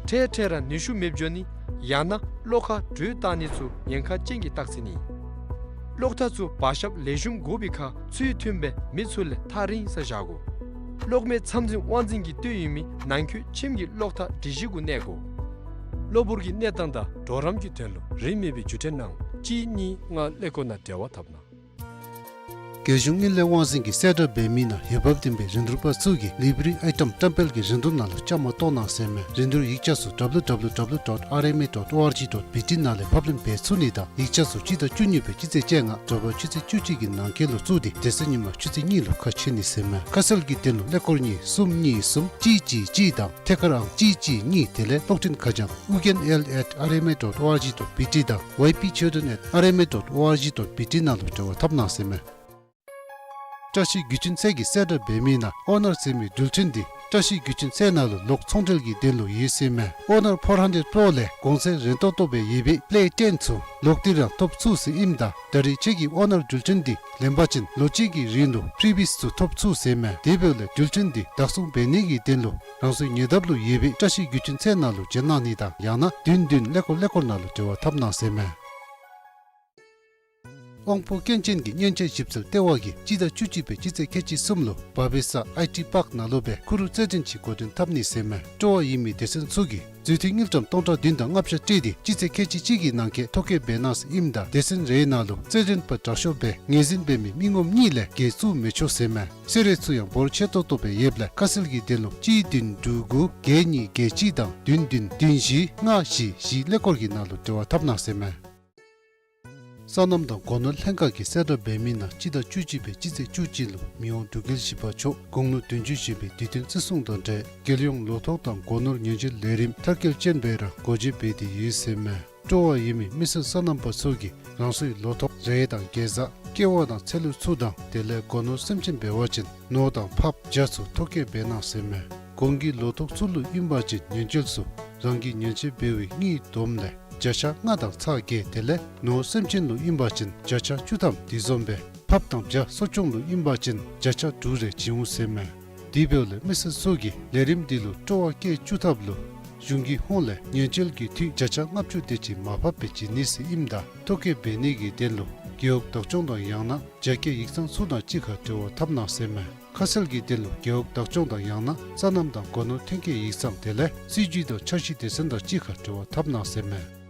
འཕྲལ་འཕྲལ་ར་ནུས་ཤུགས་མེདཔ་འགྱོ་ནི་ཡང་ན་གློག་ཁར་དྲོད་བཏང་ནི་ཚུ་ཉེན་ཁ་ཅན་གྱི་རྟགས་མཚན་ཨིན། གློག་ཐག་ཚུ་བར་ཞབས་ལེགས་ཤོམ་དགོ་པའི་ཁར་ཚུལ་མཐུན་སྦེ་མི་ཚུ་ལས་ཐག་རིང་སར་བཞག་དགོ། གློག་མེ་ཚང་འཛིན་དབང་འཛིན་གྱིས་བཏོན་ཡོད་མི་ནང་འཁོད་ཁྱིམ་གྱི་གློག་ཐག་སྒྲིག་གཞི་གུ་གནས་དགོ། གློ་བུར་གྱི་གནས་སྟངས་དང་གྲོགས་རམ་གྱི་དོན་ལུ་རིན་མེད་པའི་བརྒྱུད་འཕྲིན་ནང་གཅིག་གཉིས་ལྔ་ཀླད་ཀོར་ནང་འབྲེལ་བ་འཐབ་གནང་། རྒྱལ་གཞུང་དངུལ་ལས་དབང་འཛིན་གྱིས་གསལ་བསྒྲགས་འབད་མི་ནང་འོས་འབབ་ལྡན་པའི་རིན་བསྡུར་པ་ཚུ་གིས་ལེ་བྷ་རི་ཨའི་ཊམ་བཀྲམ་སྤེལ་གྱི་རིན་བསྡུར་ནང་ལུ་བཅའ་མར་གཏོགས་གནང་ཟེར་མས། རིན་བསྡུར་ཡིག་ཆ་ཚུ་W W W dot R M A dot O R G dot B T ནང་ལས་ཕབ་ལེན་འབད་ཚུགས་ནི་དང་ཡིག་ཆ་ཚུ་སྤྱི་ཟླ་བཅུ་གཉིས་པའི་སྤྱི་ཚེས་བཅོ་ལྔ་དྲོ་པ་ཆུ་ཚོད་བཅུ་གཅིག་གི་ནང་འཁོད་ལུ་བཙུགས་ཏེ་དེ་ཚེ་ཉིན་མ་ཆུ་ཚོད་གཉིས་ལུ་ཁ་ཕྱེ་ནི་ཟེར་མས། ཁ་གསལ་གྱི་དོན་ལུ་ཀླད་ཀོར་གཉིས་གསུམ་གཉིས་གསུམ་གཅིག་གཅིག་གཅིག་དང་ཐད་ཀར་ཨང་གཅིག་གཅིག་གཉིས་དེ་ལས་གློག་འཕྲིན་ཁ་བྱང་ཨུ་རྒྱན་ཨེལ་ཨེཊ་ཨར་ཨེམ་ཨེ་ཌོཊ་ཨོ་ཨར་ཇི་ཌོཊ་བི་ཊི་དང་ཝའི་པི་ཆོས་སྒྲོན་ཨེཊ་ཨར་ཨེམ་ཨེ་ཌོཊ་ཨོ་ཨར་ཇི་ཌོཊ་བི་ཊི་ནང་ལུ་འབྲེལ་བ་འཐབ་གནང་ཟེར་མས། བཀྲ་ཤིས་རྒྱུ་ཆེན་ཚལ་གྱིས་གསལ་བསྒྲགས་འབད་མི་ནང་ཨོ་ནར་ཟེར་མི་འགྲུལ་འཕྲིན་འདི་བཀྲ་ཤིས་རྒྱུ་ཆེན་ཚལ་ནང་ལུ་ལོག་ཚོང་འབྲེལ་གྱི་དོན་ལུ་ཡོད་ཟེར་མས། ཨོ་ནར་ཕོར་ཧན་ཌེཌ་པོརོ་ལས་གོང་ཚད་རན་ཏོག་ཏོ་སྦེ་ཡོད་པའི་པི་ལེ་ཊེན་ཚུ་ལོག་སྟེ་རང་ཐོབ་ཚུགས་ཟེར་ཨིནམ་ད་ད་རེས་ཁྱོད་ཀྱིས་ཨོ་ནར་འགྲུལ་འཕྲིན་འདི་ལེན་པ་ཅིན་ལོ་གཅིག་གི་རིང་ལུ་ཕི་རི་བི་ཡས་ཚུ་ཐོབ་ཚུགས་ཟེར་མས། དེ་འབདཝ་ལས་འགྲུལ་འཕྲིན་འདི་བདག་བཟུང་འབད་ནི་གི་དོན་ལུ་རང་སོའི་ཉེ་འདབས་ལུ་ཡོད་པའི་བཀྲ་ཤིས་རྒྱུ་ཆེན་ཚལ་ནང་ལུ་བྱོན་གནང་ནི་དང་ཡང་ན་བདུན་བདུན་ཀླད་ཀོར་ཀླད་ཀོར་ནང་ལུ་འབྲེལ་བ་འཐབ་གནང་ཟེར་མས། དབང་པོ་སྐྱོན་ཅན་གྱི་མཉེན་ཆས་ཞིབ་འཚོལ་ལྟེ་བ་གིས་སྤྱི་ཟླ་བཅུ་གཅིག་པའི་སྤྱི་ཚེས་ཁལ་གཅིག་གསུམ་ལུ་བ་བི་ས་ཨའི་ཊི་པཱརཀ་ནང་ལུ་སྦེ་ཁུ་རུ་རྩེད་འགྲན་ཅིག་འགོ་འདྲེན་འཐབ་ནི་ཟེར་མས། སྤྲོ་བ་ཡོད་མི་སྡེ་ཚན་ཚུ་གིས་རྫུས་ཐིག་དངུལ་ཀྲམ་སྟོང་ཕྲག་བདུན་དང་ལྔ་བརྒྱ་སྤྲོད་དེ་སྤྱི་ཚེས་ཁལ་གཅིག་གཅིག་གི་ནང་འཁོད་ཐོ་བཀོད་འབད་གནང་ཟེར་ཨིནམ་ད་སྡེ་ཚན་རེའི་ནང་ལུ་རྩེད་འགྲན་པ་དྲག་ཤོས་སྦེ་ངོས་འཛིན་འབད་མི་མི་ངོམ་གཉིས་ལས་བརྒལ་བཙུགས་མི་ཆོག་ཟེར་མས། གསོལ་རས་ཚུ་ཡང་འབོར་ཆེ་ཏོག་ཏོ་སྦེ་ཡོདཔ་ལས་ཁ་གསལ་གྱི་དོན་ལུ་གཅིག་བདུན་དྲུག་དགུ་བརྒྱད་གཉིས་བརྒྱད་གཅིག་དང་བདུན་བདུན་བདུན་བཞི་ལྔ་བཞི་བཞི་ཀླད་ཀོར་གྱི་ནང་ལུ་འབྲེལ་བ་འཐབ་གནང་ཟེར་མས། སོ་ནམ་དང་སྒོ་ནོར་ལྷན་ཁག་གིས་གསལ་བསྒྲགས་འབད་མི་ནང་སྤྱི་ཟླ་བཅུ་གཅིག་པའི་སྤྱི་ཚེས་བཅུ་གཅིག་ལུ་མི་དབང་འབྲུག་རྒྱལ་བཞི་པ་མཆོག་དགུང་ལོ་བདུན་ཅུ་བཞེས་པའི་དུས་སྟོན་བརྩི་སྲུང་དང་འབྲེལ་རྒྱལ་ཡོངས་ལོ་ཐོག་དང་སྒོ་ནོར་ཉེན་བཅོལ་ལས་རིམ་མཐར་འཁྱོལ་ཅན་སྦེ་ར་འགོ་འབྱེད་འབད་དེ་ཡོད་ཟེར་མས། སྤྲོ་བ་ཡོད་མི་མི་སེར་སོ་ནམ་པ་ཚུ་གིས་རང་སོའི་ལོ་ཐོག་རེ་དང་གེ་ཛ་ཀེ་བ་དང་ཚལ་ལུ་ཚུ་དང་དེ་ལས་སྒོ་ནོར་སེམས་ཅན་འབད་བ་ཅིན་ནོར་དང་ཕགཔ་བྱ་ཚུ་ཐོ་བཀོད་འབད་གནང་ཟེར་མས། གོང་གི་ལོ་ཐོག་ཚུ་ལུ་ཨིན་པ་ཅིན་ཉེན་བཅོལ་ཚུ་རང་གི་ཉེན་བཅོལ་འབད་བའི་དངུལ་བསྡོམས་ལས་བྱ་ཤ་ལྔ་དང་ཚག་བརྒྱད་དེ་ལས་ནོར་སེམས་ཅན་ལུ་ཨིན་པ་ཅིན་བྱ་ཤ་བཅུ་ཐམ་དེ་བཟུམ་སྦེ་ཕགཔ་དང་བྱ་གསོ་སྐྱོང་ལུ་ཨིན་པ་ཅིན་བྱ་ཤ་དྲུག་རེ་བྱིན་འོང་ཟེར་མས། དེ་འབདཝ་ལས་མི་སེར་ཚུ་གིས་ལས་རིམ་འདི་ལུ་སྤྲོ་བ་བསྐྱེད་བཅུག་ཐབས་ལུ་གཞུང་གི་ཧོངས་ལས་ཉེན་བཅོལ་གྱི་འཐུས་བྱ་ཤ་ལྔ་བཅུ་དེ་ཅིག་མར་ཕབ་སྦེ་བྱིན་ནི་ཟེར་ཨིནམ་ད་ཐོ་བཀོད་འབད་ནི་གི་དོན་ལུ་རྒེད་འོག་བདག་སྐྱོང་དང་ཡང་ན་རྒྱ་སྐྱེད་ཡིག་ཚང་ཚུ་དང་གཅིག་ཁར་འབྲེལ་བ་འཐབ་གནང་ཟེར་མས། ཁ་གསལ་གྱི་དོན་ལུ་རྒེད་འོག་བདག་སྐྱོང་དང་ཡང་ན་སོ་ནམ་དང་སྒོ་ནོར་ཐོན་སྐྱེད་ཡིག་ཚང་དེ་ལས་སྲིད་ཇུས་དང་འཆར་གཞི་སྡེ་ཚན་དང་གཅིག་ཁར་འབྲེལ་བ་འཐབ་གནང་ཟེར་མས།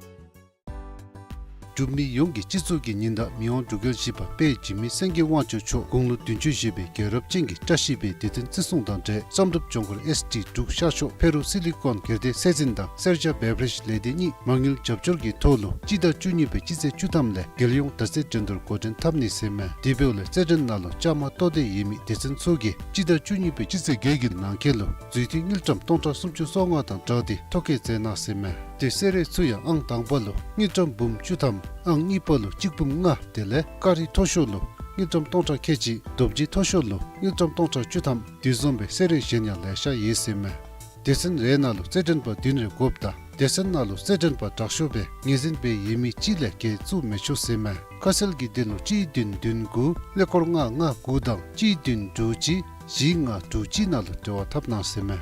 འབྲུག་མི་ཡོངས་ཀྱི་སྤྱི་གཙུག་གི་ཉི་ཟླ་མི་དབང་འབྲུག་རྒྱལ་བཞི་པ་དཔལ་འཇིགས་མེད་སེང་གེ་དབང་ཕྱུག་མཆོག་དགུང་ལོ་བདུན་ཅུ་བཞེས་པའི་རྒྱལ་རབས་ཅན་གྱི་བཀྲ་ཤིས་པའི་དུས་སྟོན་བརྩི་སྲུང་དང་འབྲེལ་བསམ་གྲུབ་ལྗོངས་མཁར་ཨེསི་ཌི་འབྲུག་ཤར་ཕྱོགས་ཕེ་རུ་སི་ལི་ཀོན་སྒེར་སྡེ་སྲིད་འཛིན་དང་སེར་སྐྱ་བེ་བ་རེཇ་ལས་སྡེ་གཉིས་མ་དངུལ་རྒྱབ་སྐྱོར་གྱི་ཐོག་ལུ་སྤྱི་ཟླ་བཅུ་གཉིས་པའི་སྤྱི་ཚེས་བཅུ་ཐམ་ལས་རྒྱལ་ཡོངས་དར་རྩེད་འགྲན་བསྡུར་འགོ་འདྲེན་འཐབ་ནི་ཟེར་མས། དེ་འབདཝ་ལས་རྩེད་འགྲན་ནང་ལུ་བཅའ་མར་གཏོགས་འདོད་ཡོད་མི་སྡེ་ཚན་ཚུ་གིས་སྤྱི་ཟླ་བཅུ་གཉིས་པའི་སྤྱི་ཚེས་བརྒྱད་ཀྱི་ནང་འཁོད་ལུ་རྫུས་ཐིག་དངུལ་ཀྲམ་སྟོང་ཕྲག་སུམ་ཅུ་སོ་ལྔ་དང་སྦྲགས་ཏེ་ཐོ་བཀོད་མཛད་གནང་ཟེར་མས། ཏེ་གསོལ་རས་ཚུ་ཡང་ཨང་དང་པ་ལུ་དངུལ་ཀྲམ་འབུམ་བཅུ་ཐམ། ཨང་གཉིས་པ་ལུ་གཅིག་འབུམ་ལྔ་དེ་ལས་ཀ་རི་མཐོ་ཤོས་ལུ་ དངུལ་ཀྲམ་སྟོང་ཕྲག་ཁལ་གཅིག་རྡོ་རྗེ་མཐོ་ཤོས་ལུ་དངུལ་ཀྲམ་སྟོང་ཕྲག་བཅུ་ཐམ་དེ་བཟུམ་སྦེ་གསོལ་རས་གཞན་ཡང་ལེ་ཤ་ཡོད་ཟེར་མས། སྡེ་ཚན་རེ་ནང་ལུ་རྩེད་འགྲན་པ་བདུན་རེ་དགོཔ་དང་སྡེ་ཚན་ནང་ལུ་རྩེད་འགྲན་པ་དྲག་ཤོས་སྦེ་ངོས་འཛིན་འབད་ཡོད་མི་གཅིག་ལས་བརྒལ་བཙུགས་མི་ཆོག་ཟེར་མས། ཁ་གསལ་གྱི་དོན་ལུ་གཅིག་བདུན་བདུན་དགུ་ཀླད་ཀོར་ལྔ་ལྔ་དགུ་དང་གཅིག་བདུན་དྲུག་གཅིག་བཞི་ལྔ་དྲུག་གཅིག་ནང་ལུ་འབྲེལ་བ་འཐབ་གནང་ཟེར་མས།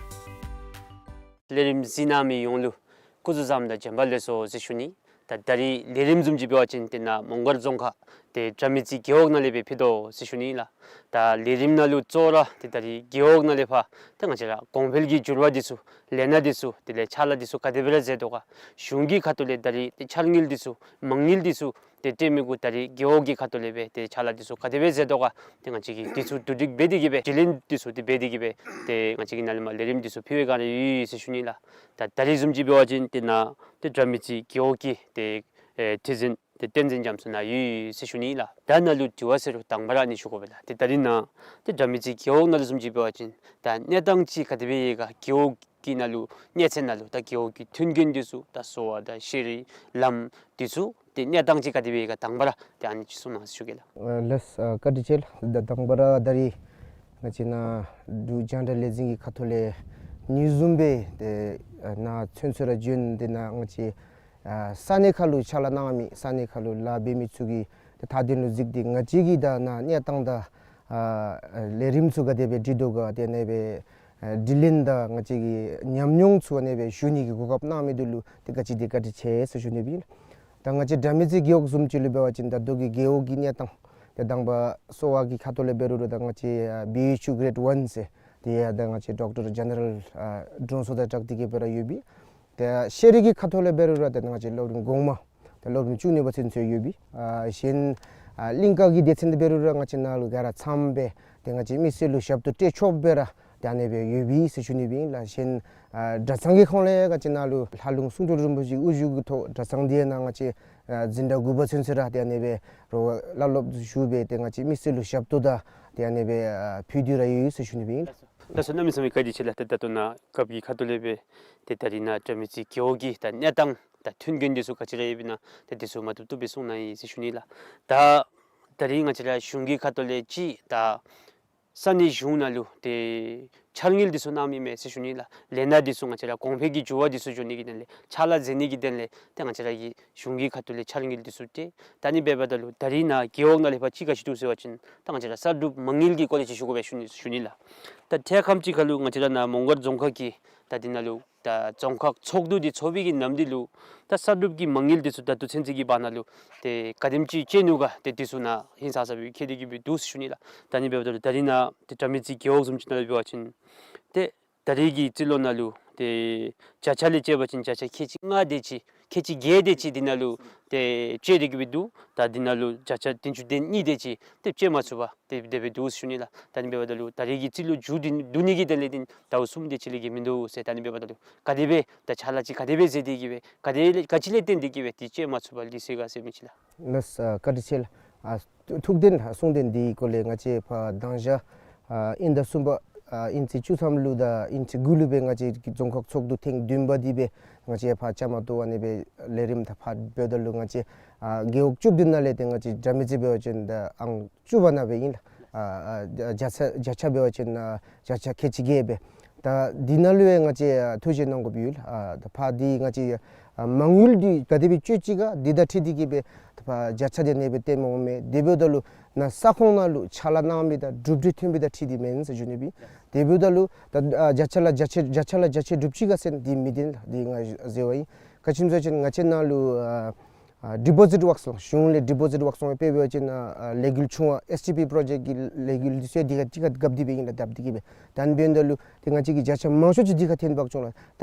ལས་རིམ་གཟིགས་གནང་མི་ཡོངས་ལུ་སྐུ་གཟུགས་བཟང་དང་བྱོན་པ་ལེགས་སོ་ཟེར་ཞུ་ནི། ད་ད་རིས་ལས་རིམ་བཟུམ་ཅིག་འབད་བ་ཅིན་ཏེ་ནཱ་མོང་སྒར་རྫོང་ཁག་ཏེ་དགྲ་མེད་རྩེ་རྒེད་འོག་ནང་ལས་སྦེ་ཕུལ་དོ་ཟེར་ཞུ་ནི་ལགས། ད་ལས་རིམ་ནང་ལུ་གཙོ་བོ་ར་ཏེ་ད་རིས་རྒེད་འོག་ནང་ལས་ཕར་ཏེ་ང་བཅས་ར་གོང་འཕེལ་གྱི་འགྱུར་བ་འདི་ཚུ་ལས་སྣ་འདི་ཚུ་དེ་ལས་ཕྱག་ལཱ་འདི་ཚུ་ག་དེ་སྦེ་ར་མཛད་དོ་ག། གཞུང་གི་ཁ་ཐུག་ལས་ད་རིས་ཏེ་འཆར་དངུལ་འདི་ཚུ་མ་དངུལ་འདི་ཚུ་ཏེ་སྤྲོད་མི་གུ་ད་རིས་རྒེད་འོག་གི་ཁ་ཐུག་ལས་སྦེ་ཏེ་ཕྱག་ལཱ་འདི་ཚུ་ག་དེ་སྦེ་མཛད་དོ་ག། ཏེ་ང་བཅས་ཀྱིས་འདི་ཚུ་བསྡུ་སྒྲིག་འབད་དེ་གི་སྦེ་དྲི་ལན་འདི་ཚུ་ཏེ་འབད་དེ་གི་སྦེ་ཏེ་ང་བཅས་ཀྱིས་ནཱ་ལས་མར་ལས་རིམ་འདི་ཚུ་ཕུལ་བའི་སྒང་ར་ཡོད་ཟེར་ཞུ་ནི་ལགས། ད་ད་རིས་བཟུམ་ཅིག་འབད་བ་ཅིན་ཏེ་ནཱ་ཏེ་དགྲ་མེད་རྩེ་རྒེད་འོག་གི་ཏེ་ཨེ་ཁྲི་འཛིན་ཏེ་བསྟན་འཛིན་རྒྱ་མཚོ་ནཱ་ཡོད་ཟེར་ཞུ་ནི་ལགས། ད་ནཱ་ལུ་དྲི་བ་ཟེར་རུང་དང་པ་ར་ཨ་ནི་ཞུ་དགོ་པས་ལགས། ཏེ་ད་རིས་ནཱ་ཏེ་དགྲ་མེད་རྩེ་རྒེད་འོག་ནང་ལུ་བཟུམ་ཅིག་འབད་བ་ཅིན་ད་གནས་སྟངས་ཅིག་ག་དེ་སྦེ་ཡོད་ག། རྒེད་འོག་གི་ནང་ལུ་གནས་ཚད་ནང་ལུ་ད་རྒེད་འོག་གི་མཐུན་རྐྱེན་འདི་ཚུ་ད་གསོ་བ་དང་ཤེས་རིག་ལམ་འདི་ཚུ་ཏེ་གནས་སྟངས་ཅིག་ག་དེ་སྦེ་ཡོད་ག། དང་པ་ར་ཏེ་ཨ་ནི་ཅིག་གསུང་གནང་ཟེར་ཞུ་གེ་ལགས། ཨ་ལགས་སོ། ཨ་བཀའ་དྲིན་ཆེ་ལགས། ད་དང་པ་ར་ད་རིས་ང་བཅས་ནཱ་འབྲུག་རྒྱང་བསྒྲགས་ལས་འཛིན་གྱི་ཁ་ཐུག་ལས་ཉིན་བཟུམ་སྦེ་ཏེ་ཨ་ནཱ་ཚུན་ཚོད་ར་བྱོན་ཏེ་ནཱ་ང་བཅས་ཨ་ས་གནས་ཁར་ལུ་ཕྱག་ལཱ་གནང་མི་ས་གནས་ཁར་ལུ་ལཱ་འབད་མི་ཚུ་གི་ཏེ་མཐའ་དོན་ལུ་གཟིགས་ཏེ་ང་བཅས་ཀྱིས་ད་ནཱ་གནས་སྟངས་དང་ཨ་ལས་རིམ་ཚུ་ག་དེ་སྦེ་སྒྲིག་དོ་ག། ཏེ་ཨ་ནེ་སྦེ་ཨ་དྲི་ལན་དང་ང་བཅས་ཀྱི་ཉམས་མྱོང་ཚུ་ཨ་ནེ་སྦེ་ཞུ་ནི་གི་གོ་སྐབས་གནང་མི་འདི་ལུ་ཏེ་ག་ཅི་དེ་བཀའ་དྲིན་ཆེ་ཟེར་ཞུ་ནི་སྦེ་ཨིན། ད་ང་བཅས་དགྲ་མེད་རྩེ་རྒེད་འོག་བཟུམ་ཅིག་ལུ་འབད་བ་ཅིན་ད་ལྟོ་གི་རྒེད་འོག་གི་གནས་སྟངས་ཏེ་དང་པ་གསོ་བ་གི་ཁ་ཐུག་ལས་འབད་རུང་ར་ད་ང་བཅས་ཨ་བི་ཨེཆ་ཡུ་གི་རེཌ་ཝན་ཟེར་ཏེ་ཡ་ད་ང་བཅས་ཌོག་ཊར་ཇེ་ནེ་རལ་ཨ་དྲུང་འཚོ་དང་སྦྲགས་ཏེ་གི་སྦེ་ར་ཡོད་པས། ཏེ་ཤེས་རིག་གི་ཁ་ཐུག་ལས་འབད་རུང་ར་ཏེ་ང་བཅས་སློབ་རིམ་གོང་མ་ཏེ་སློབ་རིམ་བཅུ་གཉིས་པ་ཚུན་ཚོད་ཡོད་པས། ཨ་གཞན་ཨ་གླིང་ཀ་གི་སྡེ་ཚན་འདི་འབད་རུང་ར་ང་བཅས་ནཱ་ལུ་ག་ར་འཚམས་སྦེ་ཏེ་ང་བཅས་མི་སེར་ལུ་ཞབས་ཏོག་སྤྲོད་ཆོགཔ་སྦེ་ར་ཏེ་ཨ་ནེ་སྦེ་ཡོད་པས་ཟེར་ཞུ་ནི་སྦེ་ཨིན་ལགས། གཞན་ཨ་གྲྭ་ཚང་གི་ཁོངས་ལས་ང་བཅས་ནཱ་ལུ་ལྷ་ལུང་གསུང་སྤྲུལ་རིན་པོ་ཆེ་གི་དབུ་བཞུགས་ཀྱི་ཐོག་གྲྭ་ཚང་འདི་ནང་ང་བཅས་ཨ་འཛིན་གྲྭ་དགུ་པ་ཚུན་ཚོད་ར་ཏེ་ཨ་ནེ་སྦེ་རོགས་བླ་སློབ་ཞུ་སྦེ་ཏེ་ང་བཅས་མི་སེར་ལུ་ཞབས་ཏོག་དང་ཏེ་ཨ་ནེ་སྦེ་ཨ་ཕུལ་ཏེ་ར་ཡོད་ཟེར་ཞུ་ནི་སྦེ་ཨིན། ལགས་སོ། གནམ་མེད་ས་མེད་བཀའ་དྲིན་ཆེ་ལགས། ཏེ་ད་ལྟོ་ནཱ་རྒཔོ་གི་ཁ་ཐུག་ལས་སྦེ་ཏེ་ད་རིས་ནཱ་དགྲ་མེད་རྩེ་རྒེད་འོག་གི་ད་གནས་སྟངས་ད་མཐུན་རྐྱེན་འདི་ཚུ་ག་ཅི་ར་ཡོདཔ་ཨིན་ན་ད་འདི་ཚུ་མ་བཏུབ་བཏུབ་སྦེ་གསུང་གནང་ཡི་ཟེར་ཞུ་ནི་ལགས། ད་ད་རིས་ང་བཅས་ར་གཞུང་གི་ཁ་ཐུག་ལས་ཅིག་ད་ས་གནས་གཞུང་ནང་ལུ་ཏེ་འཆར་དངུལ་འདི་ཚུ་གནང་མི་མས་ཟེར་ཞུ་ནི་ལགས། ལས་སྣ་འདི་ཚུ་ང་བཅས་ར་གོང་འཕེལ་གྱི་འགྱུར་བ་འདི་ཚུ་འགྱོ་ནི་གི་དོན་ལས་ཕྱག་ལཱ་མཛད་ནི་གི་དོན་ལས་ཏེ་ང་བཅས་ར་གི་གཞུང་གི་ཁ་ཐུག་ལས་འཆར་དངུལ་འདི་ཚུ་ཏེ་ད་ཨ་ནི་འབདཝ་ད་ལུ་ད་རིས་ནཱ་རྒེད་འོག་ནང་ལས་ཕར་ཅིག་ག་ཅི་འདུག་ཟེར་བ་ཅིན་ད་ང་བཅས་ར་གསར་སྒྲུབ་མ་དངུལ་གྱི་སྐོར་ལས་ཅིག་ཞུ་དགོ་པས་ཞུ་ནི་ཞུ་ནི་ལགས། ད་ཐད་ཁམས་ཅིག་ཁར་ལུ་ང་བཅས་ར་ནཱ་མོང་སྒར་རྫོང་ཁག་གི་ད་འདི་ནང་ལུ་ད་རྫོང་ཁག་ཚོགས་འདུ་འདི་ཚོགས་པའི་གི་ནམ་འདི་ལུ་ད་གསར་སྒྲུབ་ཀྱི་མ་དངུལ་འདི་ཚུ་ད་ལྟོ་ཚུན་ཚོད་ཀྱི་བར་ན་ལུ་ཏེ་ག་དེམ་ཅིག་སྤྱོད་ནུག་ག། ཏེ་འདི་ཚུ་ནཱ་ཧིང་སངས་ས་སྦེ་བཀལ་ཏེ་གི་སྦེ་འདུག་ཟེར་ཞུ་ནི་ལགས། ད་ཨ་ནི་འབདཝ་ད་ལུ་ད་རིས་ནཱ་ཏེ་དགྲ་མེད་རྩེ་རྒེད་འོག་བཟུམ་ཅིག་ནང་ལུ་འབད་བ་ཅིན་ཏེ་ད་རིས་ཀྱི་རྩིས་ལོ་ནང་ལུ་ཏེ་བརྒྱ་ཆ་ལས་བཅད་པ་ཅིན་བརྒྱ་ཆ་ཁལ་གཅིག་ལྔ་དེ་ཅིག་ཁལ་གཅིག་བརྒྱད་དེ་ཅིག་འདི་ནང་ལུ་ཏེ་སྤྱོད་དེ་གི་སྦེ་འདུག། ད་འདི་ནང་ལུ་བརྒྱ་ཆ་བདུན་ཅུ་དོན་གཉིས་དེ་ཅིག་ཏེ་སྤྱོད་མ་ཚུགས་པར་ཏེ་དེ་སྦེ་འདུག་ཟེར་ཞུ་ནི་ལགས། ད་ཨ་ནི་འབདཝ་ད་ལུ་ད་རིས་ཀྱི་རྩིས་ལོ་མཇུག་བསྡུ་བསྡུ་ནི་གི་དོན་ལས་ཏེ་ཟླཝ་གསུམ་དེ་ཅིག་ལས་བརྒལ་མིན་འདུག་ཟེར། ད་ཨ་ནི་འབདཝ་ད་ལུ་ག་དེ་སྦེ་ད་ཕྱག་ལཱ་ཅིག་ག་དེ་སྦེ་མཛད་དེ་གི་སྦེ་ག་དེ་ལས་ག་ཅི་ལས་བརྟེན་ཏེ་གི་སྦེ་ཏེ་སྤྱོད་མ་ཚུགས་པར་ལུས་སོང་ཡི་ག་ཟེར་མི་ཅིག་ལགས། ལགས་སོ། ཨ་བཀའ་དྲིན་ཆེ་ལགས། ཨ་ཐུགས་བདེན་ལགས། གསུང་དོན་འདི་གི་སྐོར་ལས་ང་བཅས་ཕར་དང་ཞག་ཨ་དབྱིན་ཟླ་གསུམ་པ་ཨ་དབྱིན་ཚེས་བཅུ་ཐམ་ལུ་དང་དབྱིན་ཚེས་དགུ་ལུ་སྦེ་ང་བཅས་ཀྱི་རྫོང་ཁག་ཚོགས་འདུ་ཐེངས་བདུན་པ་འདི་སྦེ་ང་བཅས་ཕར་བཅའ་མར་གཏོགས་ཨ་ནེ་སྦེ་ལས་རིམ་ད་ཕར་འབདཝ་ད་ལུ་ང་བཅས་ཨ་རྒེད་འོག་བཅུ་བདུན་ནང་ལས་ཏེ་ང་བཅས་དགྲ་མེད་རྩེ་འབད་བ་ཅིན་ད་ཨང་བཅུ་པ་ནང་སྦེ་ཨིན་ལགས། ཨ་ཨ་བརྒྱ་ཆ་བརྒྱ་ཆ་འབད་བ་ཅིན་ཨ་བརྒྱ་ཆ་ཁལ་གཅིག་བརྒྱད་སྦེ། ད་འདི་ནང་ལུ་ཡང་ང་བཅས་ཨ་ཐུགས་བཞེད་གནང་དགོཔ་ཡོད་ལགས། ཨ་ད་ཕར་འདི་ང་བཅས་ཨ་མ་དངུལ་འདི་ག་དེ་སྦེ་སྤྱོད་ཅི་ག་འདི་དང་འཁྲིལ་ཏེ་གི་སྦེ་ད་ཕར་བརྒྱ་ཆ་དེ་ཨ་ནེ་སྦེ་སྟོནམ་འོང་མས། དེ་འབདཝ་ད་ལུ་ནཱ་ས་ཁོངས་ནང་ལུ་ཕྱག་ལཱ་གནང་མི་དང་གྲུབ་འབྲས་ཐོན་མི་དང་འཁྲིལ་ཏེ་མེན་ཟེར་ཞུ་ནི་སྦེ། དེ་འབདཝ་ད་ལུ་ད་ཨ་བརྒྱ་ཆ་ལ་བརྒྱ་ཆ་བརྒྱ་ཆ་ལ་བརྒྱ་ཆ་སྒྲུབ་ཅི་ག་ཟེར་འདི་མི་བདེན་ལགས། འདི་ང་ཟེར་བ་ཨིན། ག་ཅི་སྨོ་ཟེར་བ་ཅིན་ང་བཅས་ནཱ་ལུ་ཨ་ཨ་ཌི་པོ་ཟིཊ་བཀག་སོང་། གཞུང་ལས་ཌི་པོ་ཟིཊ་བཀག་སོང་སྦེ་འབད་བ་ཅིན་ཨ་ཨ་ལས་འགུལ་ཆུང་བ་ཨེསི་ཌི་པི་པྲོ་ཇེཀཊ་གི་ལས་འགུལ་འདི་ཚུ་འདི་ག་ཅིག་ཁར་བཀག་སྟེ་སྦེ་ཨིན་ལགས། བཀག་སྟེ་གི་སྦེ། ད་ཨ་ནི་འབདཝ་ད་ལུ་ཏེ་ང་བཅས་ཀྱི་བརྒྱ་ཆ་མང་ཤོས་ཅིག་འདི་ཁར་ཐོན་འབག་བྱུང་ལགས། ད་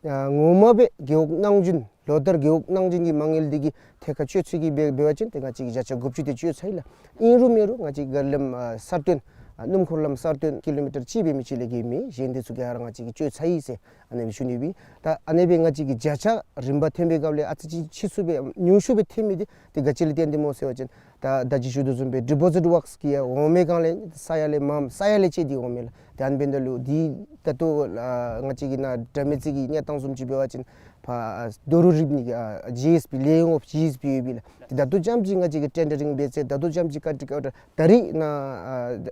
ཨ་ངོ་མ་སྦེ་རྒེད་འོག་གནང་སྦྱིན་ལོ་ལྟར་རྒེད་འོག་གནང་སྦྱིན་གྱི་མ་དངུལ་འདི་གི་ཐད་ཁར་སྤྱོད་ཚུལ་གྱི་སྦེ་འབད་བ་ཅིན་ཏེ་ང་བཅས་ཀྱིས་བརྒྱ་ཆ་དགུ་བཅུ་དེ་སྤྱོད་ཚར་ཡི་ལགས། ཨིན་རུང་མེན་རུང་ང་བཅས་ཀྱི་རྒྱ་ལམ་ཨ་གསར་བཏོན་ཨ་སྣུམ་འཁོར་ལམ་གསར་བཏོན་ཀི་ལོ་མི་ཊར་གཅིག་འབད་མི་ཅིག་ལས་བརྒལ་མེད། གཞན་འདི་ཚུ་ག་ར་ང་བཅས་ཀྱིས་སྤྱོད་ཚར་ཡི་ཟེར་ཨ་ནེ་སྦེ་ཞུ་ནི་སྦེ། ད་ཨ་ནེ་སྦེ་ང་བཅས་ཀྱི་བརྒྱ་ཆ་རིམ་པ་ཐོན་པའི་སྐབས་ལས་ཨ་ཙི་ཅིག་ཕྱིས་སུ་སྦེ་ཉུང་ཤོས་སྦེ་ཐོན་མི་འདི་ཏེ་ག་ཅི་ལས་བརྟེན་ཏེ་སྨོ་ཟེར་བ་ཅིན་ ད་ད་ཅི་ཞུ་དོ་བཟུམ་སྦེ་ཌི་པོ་ཟིཊ་ཝརཀསི་གི་ཡང་འོང་མི་གང་ལས་ས་ཡ་ལས་མངམ་ས་ཡ་ལས་ཅིག་འདི་འོང་མི་ལགས། ཏེ་ཨ་ནི་འབདཝ་ད་ལུ་འདི་ད་ལྟོ་ང་བཅས་ཀྱི་ནཱ་དྲ་མིག་རྩེ་གི་གནས་སྟངས་བཟུམ་ཅིག་འབད་བ་ཅིན་ཕར་རྡོ་རུག་རིག་ནི་ཨ་ཇི་ཨེསི་བི་ལས་འོང་ཇི་ཨེསི་བི་ཡོད་པས་ལགས། ཏེ་ད་ལྟོ་ཙམ་ཅིག་ང་བཅས་ཀྱིས་ཊེན་ཌར་རིང་འབད་ཚེ་ད་ལྟོ་ཙམ་ཅིག་ཀོན་ཊེཀཊ་ཨོར་ཌར་ད་རིས་ནཱ་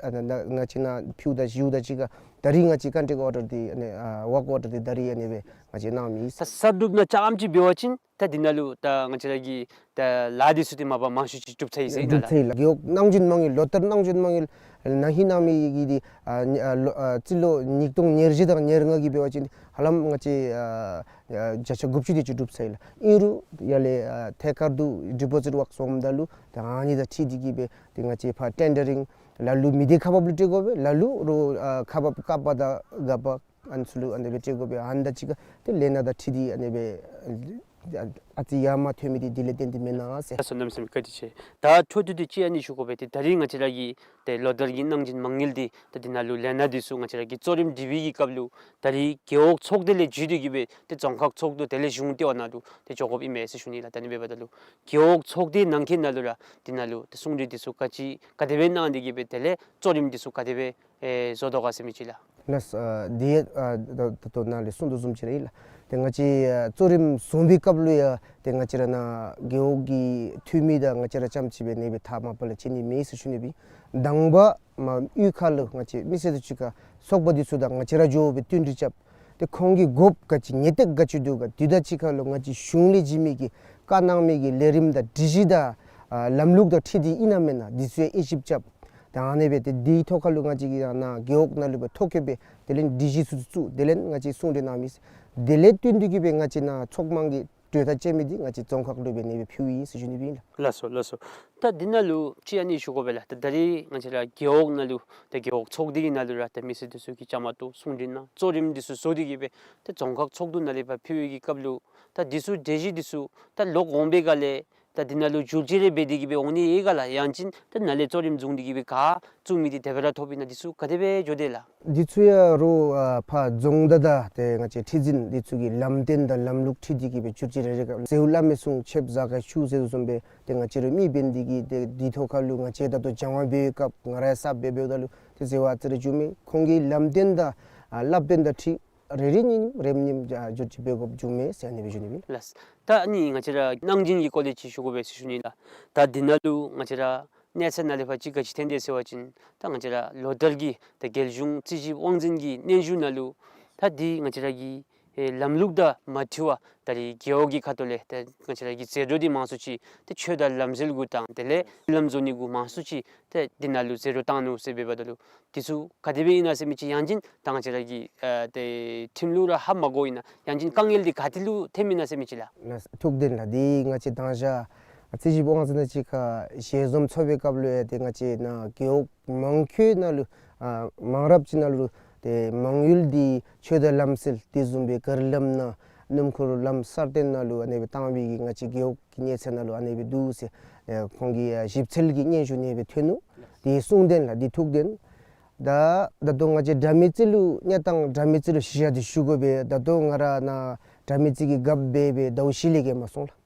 ཨ་ནཱ་ང་བཅས་ནཱ་ཕུལཝ་ད་ཞུཝ་ད་ཅིག་ཁར་ད་རིས་ང་བཅས་ཀོན་ཊེཀཊ་ཨོར་ཌར་འདི་ཨ་ནི་ཨ་ཝརཀ་ཨོར་ཌར་འདི་ད་རིས་ཨ་ནི་སྦེ་ང་བཅས་གནང་མི་ཨིན། ད་གསར་སྒྲུབ་ནང་ཙམ་ཅིག་འབད་བ་ཅིན་ད་འདི་ནང་ལུ་ད་ང་བཅས་ར་གི་ད་ལཱ་འདི་ཚུ་འདི་མ་པ་མང་ཤོས་ཅིག་གྲུབ་ཚར་ཡི་ཟེར་ཨིན་ན་ལགས། གྲུབ་ཚར་ཡི་ལགས། རྒེད་འོག་གནང་སྦྱིན་མ་དངུལ་ལོ་ལྟར་གནང་སྦྱིན་མ་དངུལ་ནང་ཧེ་གནང་མི་གི་འདི་ཨ་ནི་ཨ་ལོ་ཨ་རྩིས་ལོ་ཉིས་སྟོང་ཉེར་བཞི་དང་ཉེར་ལྔ་གི་འབད་བ་ཅིན་ཧ་ལམ་ང་བཅས་ཨ་ཨ་བརྒྱ་ཆ་དགུ་བཅུ་དེ་ཅིག་གྲུབ་ཚར་ཡི་ལགས། ཨིན་རུང་ཡར་ལས་ཨ་ཐད་ཀར་དུ་ཌི་པོ་ཟིཊ་ཝརཀསི་འོངམ་ད་ལུ་ད་ཨ་ནི་དང་འཁྲིལ་ཏེ་གི་སྦེ་ཏེ་ང་བཅས་ཕར་ཊེན་ཌར་རིང་ལ་ལུ་མི་སྡེ་ཁག་འབགཔ་ལུ་སྤྲོད་དགོ་པས། ལ་ལུ་རོགས་ཨ་ཁག་འབགཔ་ཀ་པ་དང་ག་པ་ཨ་ནི་ཚུ་ལུ་ཨ་ནི་སྦེ་སྤྲོད་དགོ་པས། ཨ་ནི་དང་གཅིག་ཁར་ཏེ་ལས་སྣ་དང་འཁྲིལ་ཏེ་ཨ་ནི་སྦེ་ཨ་ཨ་ཙི་ཡར་མར་ཐོན་མི་འདི་དེ་ལས་བརྟེན་ཏེ་མེན་ན་ཟེར། ལགས་སོ། གནམ་མེད་ས་མེད་བཀའ་དྲིན་ཆེ། ད་འཕྲོ་མཐུད་དེ་ཅིག་ཨ་ནི་ཞུ་དགོ་པས། ཏེ་ད་རིས་ང་བཅས་ར་གི་ཏེ་ལོ་ལྟར་གྱི་གནང་སྦྱིན་མ་དངུལ་འདི་ད་འདི་ནང་ལུ་ལས་སྣ་འདི་ཚུ་ང་བཅས་ར་གི་གཙོ་རིམ་སྒྲིག་པའི་གི་སྐབས་ལུ་ད་རིས་རྒེད་འོག་ཚོགས་སྡེ་ལས་བརྒྱུད་དེ་གི་སྦེ་ཏེ་རྫོང་ཁག་ཚོགས་འདུ་དེ་ལས་གཞུང་ལྟེ་བ་ནང་ལུ་ཏེ་འགྱོ་དགོཔ་ཨིན་མས་ཟེར་ཞུ་ནི་ལགས། ད་ཨ་ནི་འབདཝ་ད་ལུ་རྒེད་འོག་ཚོགས་སྡེ་ནང་འཁོད་ནང་ལུ་ར་འདི་ནང་ལུ་ཏེ་གསུང་གྲོས་འདི་ཚུ་ག་ཅི་ག་དེ་སྦེ་གནང་སྟེ་གི་སྦེ་དེ་ལས་གཙོ་རིམ་འདི་ཚུ་ག་དེ་སྦེ་ཨེ་བཟོ་དོ་ག་ཟེར་མི་ཅིག་ལགས། ལགས་སོ། ཨ་འདི་ཨ་ད་ད་ལྟོ་ནཱ་ལས་གསུང་དོ་བཟུམ་ཅིག་ར་ཨིན་ལགས། ཏེ་ང་བཅས་ཨ་གཙོ་རིམ་བཟུང་བའི་སྐབས་ལུ་ཡང་ཏེ་ང་བཅས་ར་ནཱ་རྒེད་འོག་གི་འཐུས་མི་དང་ང་བཅས་ར་རྐྱངམ་གཅིག་སྦེ་ཨ་ནི་སྦེ་ཐ་མ་པ་ལས་བྱིན་ནི་མེད་ཟེར་ཞུ་ནི་སྦེ། དང་པ་མར་གཡུས་ཁ་ལུ་ང་བཅས་མི་སེར་འདི་ཚུ་ག་ཚོགས་པ་འདི་ཚུ་དང་ང་བཅས་ར་འགྱོ་སྦེ་བསྟུན་གྲོས་རྐྱབ། ཏེ་ཁོང་གི་དགོཔ་ག་ཅི་ངེས་ཏིག་ག་ཅི་འདུག་ག་དེ་དང་གཅིག་ཁར་ལུ་ང་བཅས་གཞུང་ལས་བྱིན་མི་གི་བཀའ་གནང་མི་གི་ལས་རིམ་དང་སྒྲིག་གཞི་དང་ཨ་ལམ་ལུགས་དང་འཁྲིལ་ཏེ་ཨིན་ན་མེན་ན་འདི་ཚུ་ཡང་དབྱེ་ཞིབ་རྐྱབ། ད་ཨ་ནི་སྦེ་ཏེ་འདིའི་ཐོག་ཁར་ལུ་ང་བཅས་ཀྱིས་ཡང་ནཱ་རྒེད་འོག་ནང་ལུ་སྦེ་ཐོ་བཀོད་སྦེ་དེ་ལས་སྒྲིག་གཞི་ཚུ་བཙུགས། དེ་ལས་ང་བཅས་གསུང་གྲོས་གནང་མི་དེ་ལས་བསྟུན་ཏེ་གི་སྦེ་ང་བཅས་ནཱ་ཚོགས་མང་གི་གྲོས་ཐག་བཅད་མི་འདི་ང་བཅས་རྫོང་ཁག་ལུ་སྦེ་ཨ་ནི་སྦེ་ཕུལཝ་ཨིན་ཟེར་ཞུ་ནི་སྦེ་ཨིན་ལགས། ལགས་སོ་ལགས་སོ། ད་འདི་ནང་ལུ་ཅིག་ཨ་ནི་ཞུ་དགོ་པས་ལགས། ད་ད་རིས་ང་བཅས་ར་རྒེད་འོག་ནང་ལུ་ད་རྒེད་འོག་ཚོགས་སྡེ་གི་ནང་ལུ་ར་ད་མི་སེར་འདི་ཚུ་གིས་བཅའ་མར་གཏོགས་གསུང་གྲོས་གནང་གཙོ་རིམ་འདི་ཚུ་བཟོ་སྟེ་གི་སྦེ་ད་རྫོང་ཁག་ཚོགས་འདུ་ནང་ལས་ཕར་ཕུལ་བའི་གི་སྐབས་ལུ་ད་འདི་ཚུ་གྲོས་གཞི་འདི་ཚུ་ད་ལོག་འོང་པའི་སྒང་ལས་ད་འདི་ནང་ལུ་བསྒྱུར་བཅོས་རེ་འབད་དེ་གི་སྦེ་འོང་ནི་ཡོད་ག་ལགས། ཡང་ཅིན་ད་ནཱ་ལས་གཙོ་རིམ་བཟུང་སྟེ་གི་སྦེ་ག་བཙུགས་མི་འདི་དེ་སྦེ་ར་ཐོབ་ཨིན་ན། འདི་ཚུ་ག་དེ་སྦེ་འགྱོ་དེས་ལགས། འདི་ཚུ་ཡང་རོགས་ཨ་ཕར་རྫོང་བདག་དང་ཏེ་ང་བཅས་ཁྲི་འཛིན་འདི་ཚུ་གི་ལམ་སྟོན་དང་ལམ་ལུགས་འཁྲིལ་ཏེ་གི་སྦེ་བསྒྱུར་བཅོས་རེ་རེ་ག་ཟེརཝ་བླ་མའི་གསུང་ཆོསཔ་བཟའ་དཀར་ཆོས་ཟེར་དོ་བཟུམ་སྦེ་ཏེ་ང་བཅས་ར་མི་འབད་ནི་འདི་གིས་ཏེ་འདི་ཐོག་ཁར་ལུ་ང་བཅས་ད་ལྟོ་སྦྱང་བ་འབད་བའི་སྐབས་ང་ར་གསརཔ་སྦེ་འབདཝ་ད་ལུ་ཏེ་ཟེར་བ་ཨ་ཙི་རེ་འགྱོཝ་མས། ཁོང་གི་ལམ་སྟོན་དང་ཨ་བསླབ་སྟོན་དང་འཁྲིལ་རེ་རེ་གཉིས་གཉིས་རེ་གཉིས་གཉིས་བསྒྱུར་བཅོས་འབད་དགོཔ་འགྱོཝ་མས་ཟེར་ཨ་ནི་སྦེ་ཞུ་ནི་ཨིན། ལགས། ད་ཨ་ནི་ང་བཅས་ར་གནང་སྦྱིན་གྱི་སྐོར་ལས་ཅིག་ཞུ་དགོ་པས་ཟེར་ཞུ་ནི་ལགས། ད་འདི་ནང་ལུ་ང་བཅས་ར་གནས་ཚད་ནང་ལས་ཕར་ཅིག་ག་ཅི་ཐོན་དེས་ཟེར་བ་ཅིན་ད་ང་བཅས་ར་ལོ་ལྟར་གྱི་ད་རྒྱལ་གཞུང་རྩིས་ཞིབ་དབང་འཛིན་གྱི་སྙན་ཞུ་ནང་ལུ་ད་འདི་ང་བཅས་ར་གི་ཨེ་ལམ་ལུགས་དང་མ་འཁྲིལ་བར་ད་རིས་རྒེད་འོག་གི་ཁ་ཐུག་ལས་ད་ང་བཅས་ར་གི་ཟད་འགྲོ་འདི་མང་སུ་ཅིག་ད་ཆོས་དང་ལམ་སྲོལ་གུ་དང་དེ་ལས་ལམ་བཟོ་ནི་གུ་མང་སུ་ཅིག་ད་འདི་ནང་ལུ་ཟད་འགྲོ་བཏང་ནུག་ཟེར་འབདཝ་ད་ལུ་འདི་ཚུ་ག་དེ་སྦེ་ཨིན་ན་ཟེར་མི་ཅིག་ཡང་ཅིན་ད་ང་བཅས་ར་གི་ཨ་ཏེ་ཁྲིམས་ལུགས་ར་ཧ་མ་གོཝ་ཨིན་ན་ཡང་ཅིན་དཀའ་ངལ་འདི་ག་ཏེ་ལུ་ཐོནམ་ཨིན་ན་ཟེར་མི་ཅིག་ལགས། ལགས་ཐུགས་བདེན་ལགས། འདི་ང་བཅས་དང་ཞག་རྩིས་ཞིབ་དབང་འཛིན་དང་གཅིག་ཁར་ཞལ་འཛོམས་ཚོགས་པའི་སྐབས་ལུ་ཡང་ཏེ་ང་བཅས་ནཱ་རྒེད་འོག་མང་ཤོས་ནང་ལུ་ཨ་མང་རབས་ཅིག་ནང་ལུ་ཏེ་མ་དངུལ་འདི་ཆོས་དང་ལམ་སྲོལ་དེ་བཟུམ་སྦེ་གར་ལམ་ནང་སྣུམ་འཁོར་ལམ་གསར་བཏོན་ནང་ལུ་ཨ་ནི་སྦེ་བཏང་བའི་གི་ང་བཅས་རྒེད་འོག་གི་གནས་ཚད་ནང་ལུ་ཨ་ནི་སྦེ་འདུག་ཟེར་ཨེ་ཁོང་གི་ཨ་ཞིབ་འཚོལ་གྱི་སྙན་ཞུ་ཨ་ནི་སྦེ་ཐོན་ནུག། འདི་གསུང་བདེན་ལགས། འདི་ཐུགས་བདེན། ད་ད་ལྟོ་ང་བཅས་དྲ་མིག་རྩེ་ལུ་གནས་སྟངས་དྲ་མིག་རྩེ་ལུ་གཞི་བཞག་སྟེ་ཞུ་དགོ་པས། ད་ལྟོ་ང་ར་ནཱ་དྲ་མིག་རྩེ་གི་རྒཔོ་འབད་སྦེ་ཟླཝ་བཞི་ལས་བརྒལ་མ་སོང་ལགས།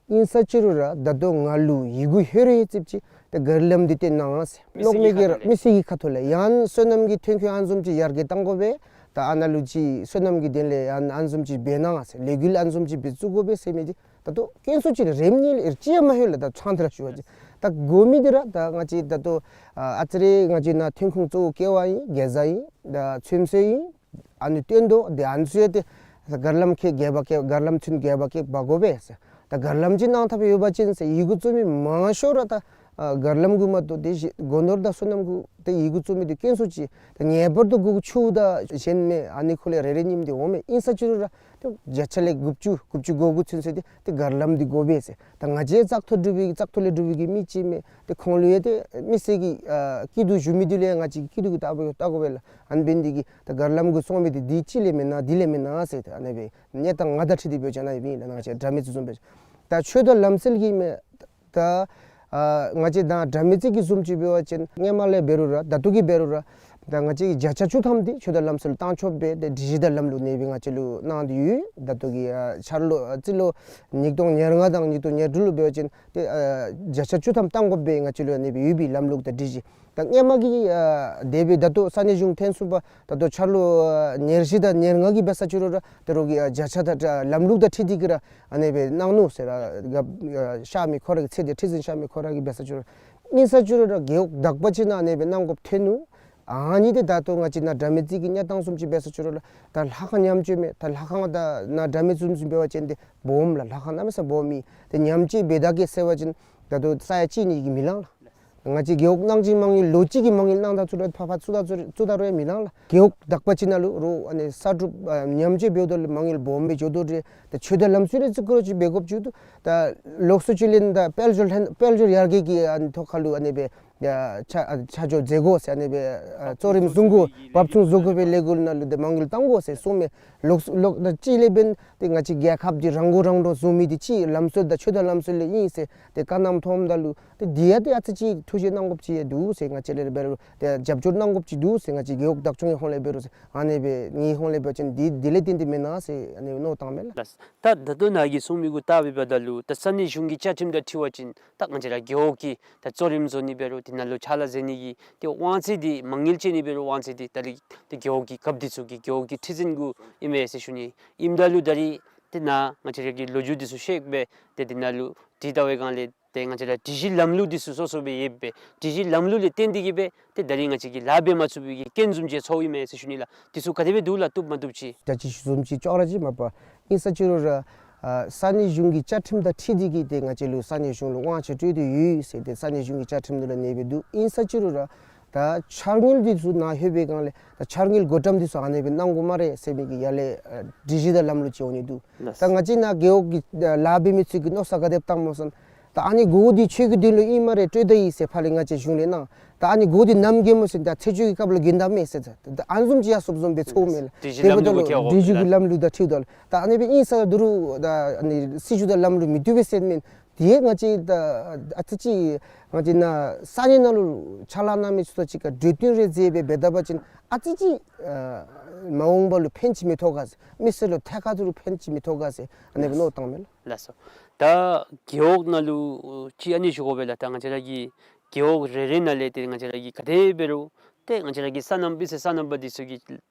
ཨིན་ས་ཅི་རུང་ར་ད་ལྟོ་ང་ལུ་ཡི་གུ་ལྷོད་རུང་ཡང་རྩིགཔ་ཅིག་ད་གར་ལམ་འདི་བཏོན་གནང་ཟེར་མི་སེར་གྱི་ཁ་ཐུག་ལས་མི་སེར་གྱི་ཁ་ཐུག་ལས་ཡང་སོ་ནམ་གྱི་ཐོན་ཁུངས་ཨ་ནི་བཟུམ་ཅིག་ཡར་རྒྱས་གཏང་དགོ་པས། ད་ཨ་ནཱ་ལུ་ཅིག་སོ་ནམ་གྱི་དོན་ལས་ཡང་ཨ་ནི་བཟུམ་ཅིག་འབད་གནང་ཟེར་ལས་འགུལ་ཨ་ནི་བཟུམ་ཅིག་སྦེ་བཙུགས་དགོ་པས་ཟེར་མི་འདི་ད་ལྟོ་དཀོན་སུ་ཅིག་རེ་རེ་གཉིས་ལས་ཅིག་ཡང་མ་ལྷོད་ལགས། ད་ཕྲང་སྟེ་ར་ཞུ་བ་ཅིན་ད་དགོ་མི་འདི་ར་ད་ང་བཅས་ད་ལྟོ་ཨ་ཨ་ཙི་རེ་ང་བཅས་ནཱ་ཐོན་ཁུངས་གཙོ་བོ་ཀེ་བ་ཨིན། གེ་ཛ་ཨིན། ད་ཚོད་བསྲེ་ཨིན། ཨ་ནི་བཏོན་དོ། དེ་ཨ་ནི་ཚུ་ཡང་ཏེ་གར་ལམ་ཁལ་རྒྱས་པ་རྐྱབ་གར་ལམ་ཚུ་རྒྱས་པ་རྐྱབ་འབག་དགོ་པས་ཟེར། ད་གར་ལམ་ཅིག་གནང་ཐབས་ཡོད་པ་ཅིན་ཟེར་ཡི་གུ་བཙུགས་མི་མང་ཤོས་ར་ད་ཨ་གར་ལམ་གུ་མ་གཏོགས་དེ་བཞིན་སྒོ་ནོར་དང་སོ་ནམ་གུ་ད་ཡི་གུ་བཙུགས་མི་འདི་དཀོན་སུ་ཅིག་ད་ངེས་པར་དུ་དགོ་ཆོག་ད་གཞན་མེད། ཨ་ནི་ཁུ་ལས་རེ་རེ་གཉིས་འདི་འོང་མས། ཨིན་ས་ཅི་རུང་ར་ཏེ་བརྒྱ་ཆ་ལས་དགུ་བཅུ་དགུ་བཅུ་གོ་དགུ་ཚུན་ཚོད་འདི་ཏེ་གར་ལམ་འདི་དགོ་པས་ཟེར། ད་ང་བཅས་བཙག་འཐུ་གྲུབ་པའི་བཙག་འཐུ་ལས་གྲུབ་པའི་གི་མི་ཅིག་མས། ཏེ་ཁོང་ལུ་ཡང་ཏེ་མི་སེར་གྱི་ཨ་སྐྱིད་སྡུག་ཞུ་མི་འདི་ལུ་ཡང་ང་བཅས་ཀྱི་སྐྱིད་སྡུག་གི་ལྟ་བ་ལྟ་དགོ་པས་ལགས། ཨ་ནི་འབད་ནི་འདི་གིས་ད་གར་ལམ་གུ་སོང་མི་འདི་འདི་ཅིག་ལས་མེན་ན་འདི་ལས་མེན་ན་ཟེར་ཏེ་ཨ་ནི་སྦེ་གནས་སྟངས་ང་དང་འཁྲིལ་ཏེ་འབད་བ་ཅིན་ཨ་ནི་སྦེ་ཨིན་ལགས། ང་བཅས་དྲ་མིག་རྩེ་བཟུམ་སྦེ་ད་ཆོས་དང་ལམ་སྲོལ་གྱི་མས། ད་ཨ་ང་བཅས་ད་དྲ་མིག་རྩེ་གི་བཟུམ་ཅིག་འབད་བ་ཅིན་སྔོན་མ་ལས་འབད་རུང་ར་ད་ལྟོ་གི་འབད་རུང་ར་ ད་ང་བཅས་ཀྱི་བརྒྱ་ཆ་བཅུ་ཐམ་འདི་ཆོས་དང་ལམ་སྲོལ་བཏང་ཆོགཔ་སྦེ་ཏེ་སྒྲིག་གཞི་དང་ལམ་ལུགས་ཨ་ནེ་སྦེ་ང་བཅས་ལུ་གནང་སྟེ་ཡོད། ད་ལྟོ་གི་ཨ་འཆར་ལོ་ཨ་རྩིས་ལོ་ཉིས་སྟོང་ཉེར་ལྔ་དང་ཉིས་སྟོང་ཉེར་དྲུག་ལུ་འབད་བ་ཅིན་ཏེ་ཨ་བརྒྱ་ཆ་བཅུ་ཐམ་བཏང་དགོཔ་སྦེ་ང་བཅས་ལུ་ཨ་ནེ་སྦེ་ཡོད་པའི་ལམ་ལུགས་དང་སྒྲིག་གཞི། ད་སྔོན་མ་གི་ཨ་དེ་སྦེ་ད་ལྟོ་ས་གནས་གཞུང་ཐོན་སོང་པ་ད་ལྟོ་འཆར་ལོ་ཨ་ཉེར་བཞི་དང་ཉེར་ལྔ་གི་འབད་ས་ཅིག་རུང་ར་ད་རུང་གི་ཨ་བརྒྱ་ཆ་ད་ལམ་ལུགས་དང་འཁྲིལ་ཏེ་གི་ར་ཨ་ནེ་སྦེ་གནང་ནུག་ཟེར་ར་ག་ཨ་གཤགས་མི་ཁོ་ར་གི་ཚེ་འདི་ཁྲི་འཛིན་གཤགས་མི་ཁོ་ར་གི་འབད་ས་ཅིག་རུང་ཨིན་ས་ཅིག་རུང་ར་རྒེད་འོག་དག་པ་ཅིག་ནང་ཨ་ནེ་སྦེ་གནང་དགོཔ་ཐོན་ནུག། ཨ་ནི་འདི་ད་ལྟོ་ང་བཅས་ནཱ་དགྲ་མེད་རྩེ་གི་གནས་སྟངས་བཟུམ་ཅིག་འབད་ས་ཅིག་རུང་ལགས། ད་ལྷ་ཁང་ཉམས་བཅོས་མས། ད་ལྷ་ཁང་ད་ནཱ་དགྲ་མེད་བཟུམ་ཅིག་འབད་བ་ཅིན་ཏེ་སྦོམ་ལགས། ལྷ་ཁང་གནམ་མེད་ས་མེད་སྦོམ་ཨིན། ཏེ་ཉམས་བཅོས་འབད་ད་གེ་ཟེར་བ་ཅིན་ད་ལྟོ་ས་ཡ་གཅིག་གཉིས་ཀྱིས་མི་ལང་ལགས། ང་བཅས་རྒེད་འོག་ནང་གི་མ་དངུལ་ལོ་གཅིག་གི་མ་དངུལ་གནང་ད་ཚུ་ར་ཕར་ཕར་བཙུགས་ད་བཙུགས་ད་རུང་ཡང་མི་ལང་ལགས། རྒེད་འོག་དག་པ་ཅིག་ནང་ལུ་རོགས་ཨ་ནི་གསར་སྒྲུབ་ཨ་ཉམས་བཅོས་འབདཝ་ད་ལུ་མ་དངུལ་སྦོམ་སྦེ་འགྱོ་དོ་རེ། ད་ཆོས་དང་ལམ་སྲོལ་རེ་བརྩི་བཀུར་ཅིག་འབད་དགོཔ་ཅིག་འདུག། ད་ལོགས་སུ་ཅིག་ལས་ད་དཔལ་འབྱོར་ལྷན་དཔལ་འབྱོར་ཡར་རྒྱས་ཀྱི་ཨ་ནི་ཐོག་ཁ་ལུ་ཨ་ནེ་སྦེ་ཡ་ཆ་ཨ་ཆ་འཇོག་མཛད་དགོ་ཟེར་ཨ་ནེ་སྦེ་ཨ་གཙོ་རིམ་བཟུང་དགོ། བབ་བཟུང་བཟོ་དགོ་པའི་ལས་འགུལ་ནང་ལུ་ཏེ་མ་དངུལ་གཏང་དགོ་ཟེར་གསུངམ་མས། ལོགས་ལོགས་ད་ཅིག་ལས་འབདན་ཏེ་ང་བཅས་རྒྱལ་ཁབ་འདི་རང་མགོ་རང་འདྲོངས་བཟོ་མི་འདི་ཅིག་ལམ་སྲོལ་དང་ཆོས་དང་ལམ་སྲོལ་ལས་ཨིན་ཟེར་ཏེ་བཀའ་གནང་མཐོངམ་ད་ལུ་ཏེ་འདི་ཡང་ཏེ་ཨ་ཙི་ཅིག་ཐུགས་བཞེད་གནང་དགོཔ་ཅིག་ཡང་འདུག་ཟེར། ང་བཅས་ལས་འབད་རུང་ཏེ་རྒྱབ་སྐྱོར་གནང་དགོཔ་ཅིག་འདུག་ཟེར། ང་བཅས་རྒེད་འོག་བདག་སྐྱོང་གི་ཧོངས་ལས་འབད་རུང་ཟེར་ཨ་ནེ་སྦེ་ངེའི་ཧོངས་ལས་འབད་བ་ཅིན་འདི་འདི་ལས་བརྟེན་ཏེ་མེན་ན་ཟེར་ཨ་ནེ་མནོ་བཏངམ་མས་ལགས། ད་ད་ལྟོ་ནཱ་གིས་གསུང་མི་གུ་བལྟ་བའི་བར་ན་ལུ་ད་ས་གནས་གཞུང་གི་བཅའ་ཁྲིམས་དང་འཁྲིལ་བ་ཅིན་ད་ང་བཅས་ར་རྒེད་འོག་གི་ད་གཙོ་རིམ་བཟོ་ནི་འབད་རུང་དེ་ནང་ལུ་ཕྱག་ལཱ་མཛད་ནི་གི་ཏེ་དབང་ཚད་འདི་མ་དངུལ་བཅད་ནི་འབད་རུང་དབང་ཚད་འདི་ད་རིས་ཏེ་རྒེད་འོག་གི་རྒཔོ་འདི་ཚུ་གི་རྒེད་འོག་གི་ཁྲི་འཛིན་གུ་ཨིན་མས་ཟེར་ཞུ་ནི། ཨིནམ་ད་ལུ་ད་རིས་ཏེ་ནཱ་ང་བཅས་ར་གི་ལོ་རྒྱུས་འདི་ཚུ་བཤད་སྦེ་ཏེ་དེ་ནང་ལུ་དྲི་བལྟ་བའི་སྒང་ལས་ཏེ་ང་བཅས་ར་སྒྲིག་གཞི་ལམ་ལུགས་འདི་ཚུ་སོ་སོ་སྦེ་ཡོདཔ་སྦེ་སྒྲིག་གཞི་ལམ་ལུགས་ལས་བརྟེན་ཏེ་གིས་སྦེ་ཏེ་ད་རིས་ང་བཅས་ཀྱིས་ལཱ་འབད་མ་ཚུགས་པའི་གི་རྐྱེན་བཟུམ་ཅིག་ཚོརཝ་ཨིན་མས་ཟེར་ཞུ་ནི་ལགས། འདི་ཚུ་ག་དེ་སྦེ་འདུག་ལགས། བཏུབ་མ་བཏུབ་ཅིག། ད་ཅི་ཞུ་བཟུམ་ཅིག་ཅོག་ར་ཅིག་མ་པ་ཨིན་ས་ཅིག་རུང་ར་ཨ་ས་གནས་གཞུང་གི་བཅའ་ཁྲིམས་དང་འཁྲིལ་ཏེ་གིས་ཏེ་ང་བཅས་ལུ་ས་གནས་གཞུང་ལུ་དབང་ཆ་སྤྲོད་དེ་ཡོད་ཟེར་ཏེ་ས་གནས་གཞུང་གི་བཅའ་ཁྲིམས་ནང་ལུ་ཨ་ནེ་སྦེ་འདུག། ཨིན་ས་ཅིག་རུང་ར་ད་འཆར་དངུལ་འདི་ཚུ་ནཱ་ལྷོད་པའི་སྒང་ལས་ད་འཆར་དངུལ་བགོ་བཀྲམ་འདི་ཚུ་ཨ་ནེ་སྦེ་གནང་དགོ་སྨ་རེ་ཟེར་མི་གི་ཡར་ལས་ཨ་སྒྲིག་གཞི་དང་ལམ་ལུགས་ཅིག་འོང་ནི་འདུག། ལགས། ད་ང་བཅས་ནཱ་རྒེད་འོག་གི་ཨ་ལཱ་འབད་མི་ཚུ་གིས་མནོ་བསམ་ག་དེ་བཏངམ་སྨོ་ཟེར་ན། ད་ཨ་ནི་སྒོ་འདི་ཁྱོད་ཀྱི་དོན་ལུ་ཨིན་སྨ་རེ་སྤྲོད་ད་ཡི་ཟེར་ཕར་ལས་ང་བཅས་གཞུང་ལས་གནང་། ད་ཨ་ནི་སྒོ་འདི་ནམ་གྱི་སྨོ་ཟེར་ད་ཚེས་བཅུ་གི་སྐབས་ལུ་གྱོན་ད་མས་ཟེར། ད་ཨ་ནི་བཟུམ་ཅིག་ཡང་སོབ་སོབ་སྦེ་ཚོརཝ་མས་ལགས། སྒྲིག་གཞི་ལམ་ལུགས་ཀྱི་འཁྱེརཝ་སྒྲིག་གཞི་གི་ལམ་ལུགས་དང་འཁྲིལཝ་ད་ལུ་ད་ཨ་ནེ་སྦེ་ཨིན་ས་ད་རུང་ད་ཨ་ནི་སྲིད་བྱུས་དང་ལམ་ལུགས་མི་བཏུབ་པས་ཟེར་མེན། དེ་ང་བཅས་ད་ཨ་ཙི་ཅིག་ང་བཅས་ནཱ་ས་གནས་ནང་ལུ་ཕྱག་ལཱ་གནང་མི་ཚུ་དང་གཅིག་ཁར་གྲོས་བསྟུན་རེ་མཛད་སྦེ་འབད་ད་པ་ཅིན་ཨ་ཙི་ཅིག་ཨ་མ་འོངས་པ་ལུ་ཕན་ཅིག་མི་ཐོགས་ག་ཟེར། མི་སེར་ལུ་ཐད་ཀར་དུ་ཕན་ཅིག་མི་ཐོགས་ག་ཟེར་ཨ་ནེ་སྦེ་མནོ་བཏངམ་མས་ལགས། ལགས་སོ། ད་རྒེད་འོག་ནང་ལུ་ཅིག་ཨ་ནི་ཞུ་དགོ་པས་ལགས། ད་ང་བཅས་ར་གི་རྒེད་འོག་རེ་རེ་ནང་ལས་ཏེ་ང་བཅས་ར་གི་ག་དེ་འབད་རུང་ཏེ་ང་བཅས་ར་གི་སོ་ནམ་པའི་སོ་ནམ་པ་འདི་ཚུ་གིས་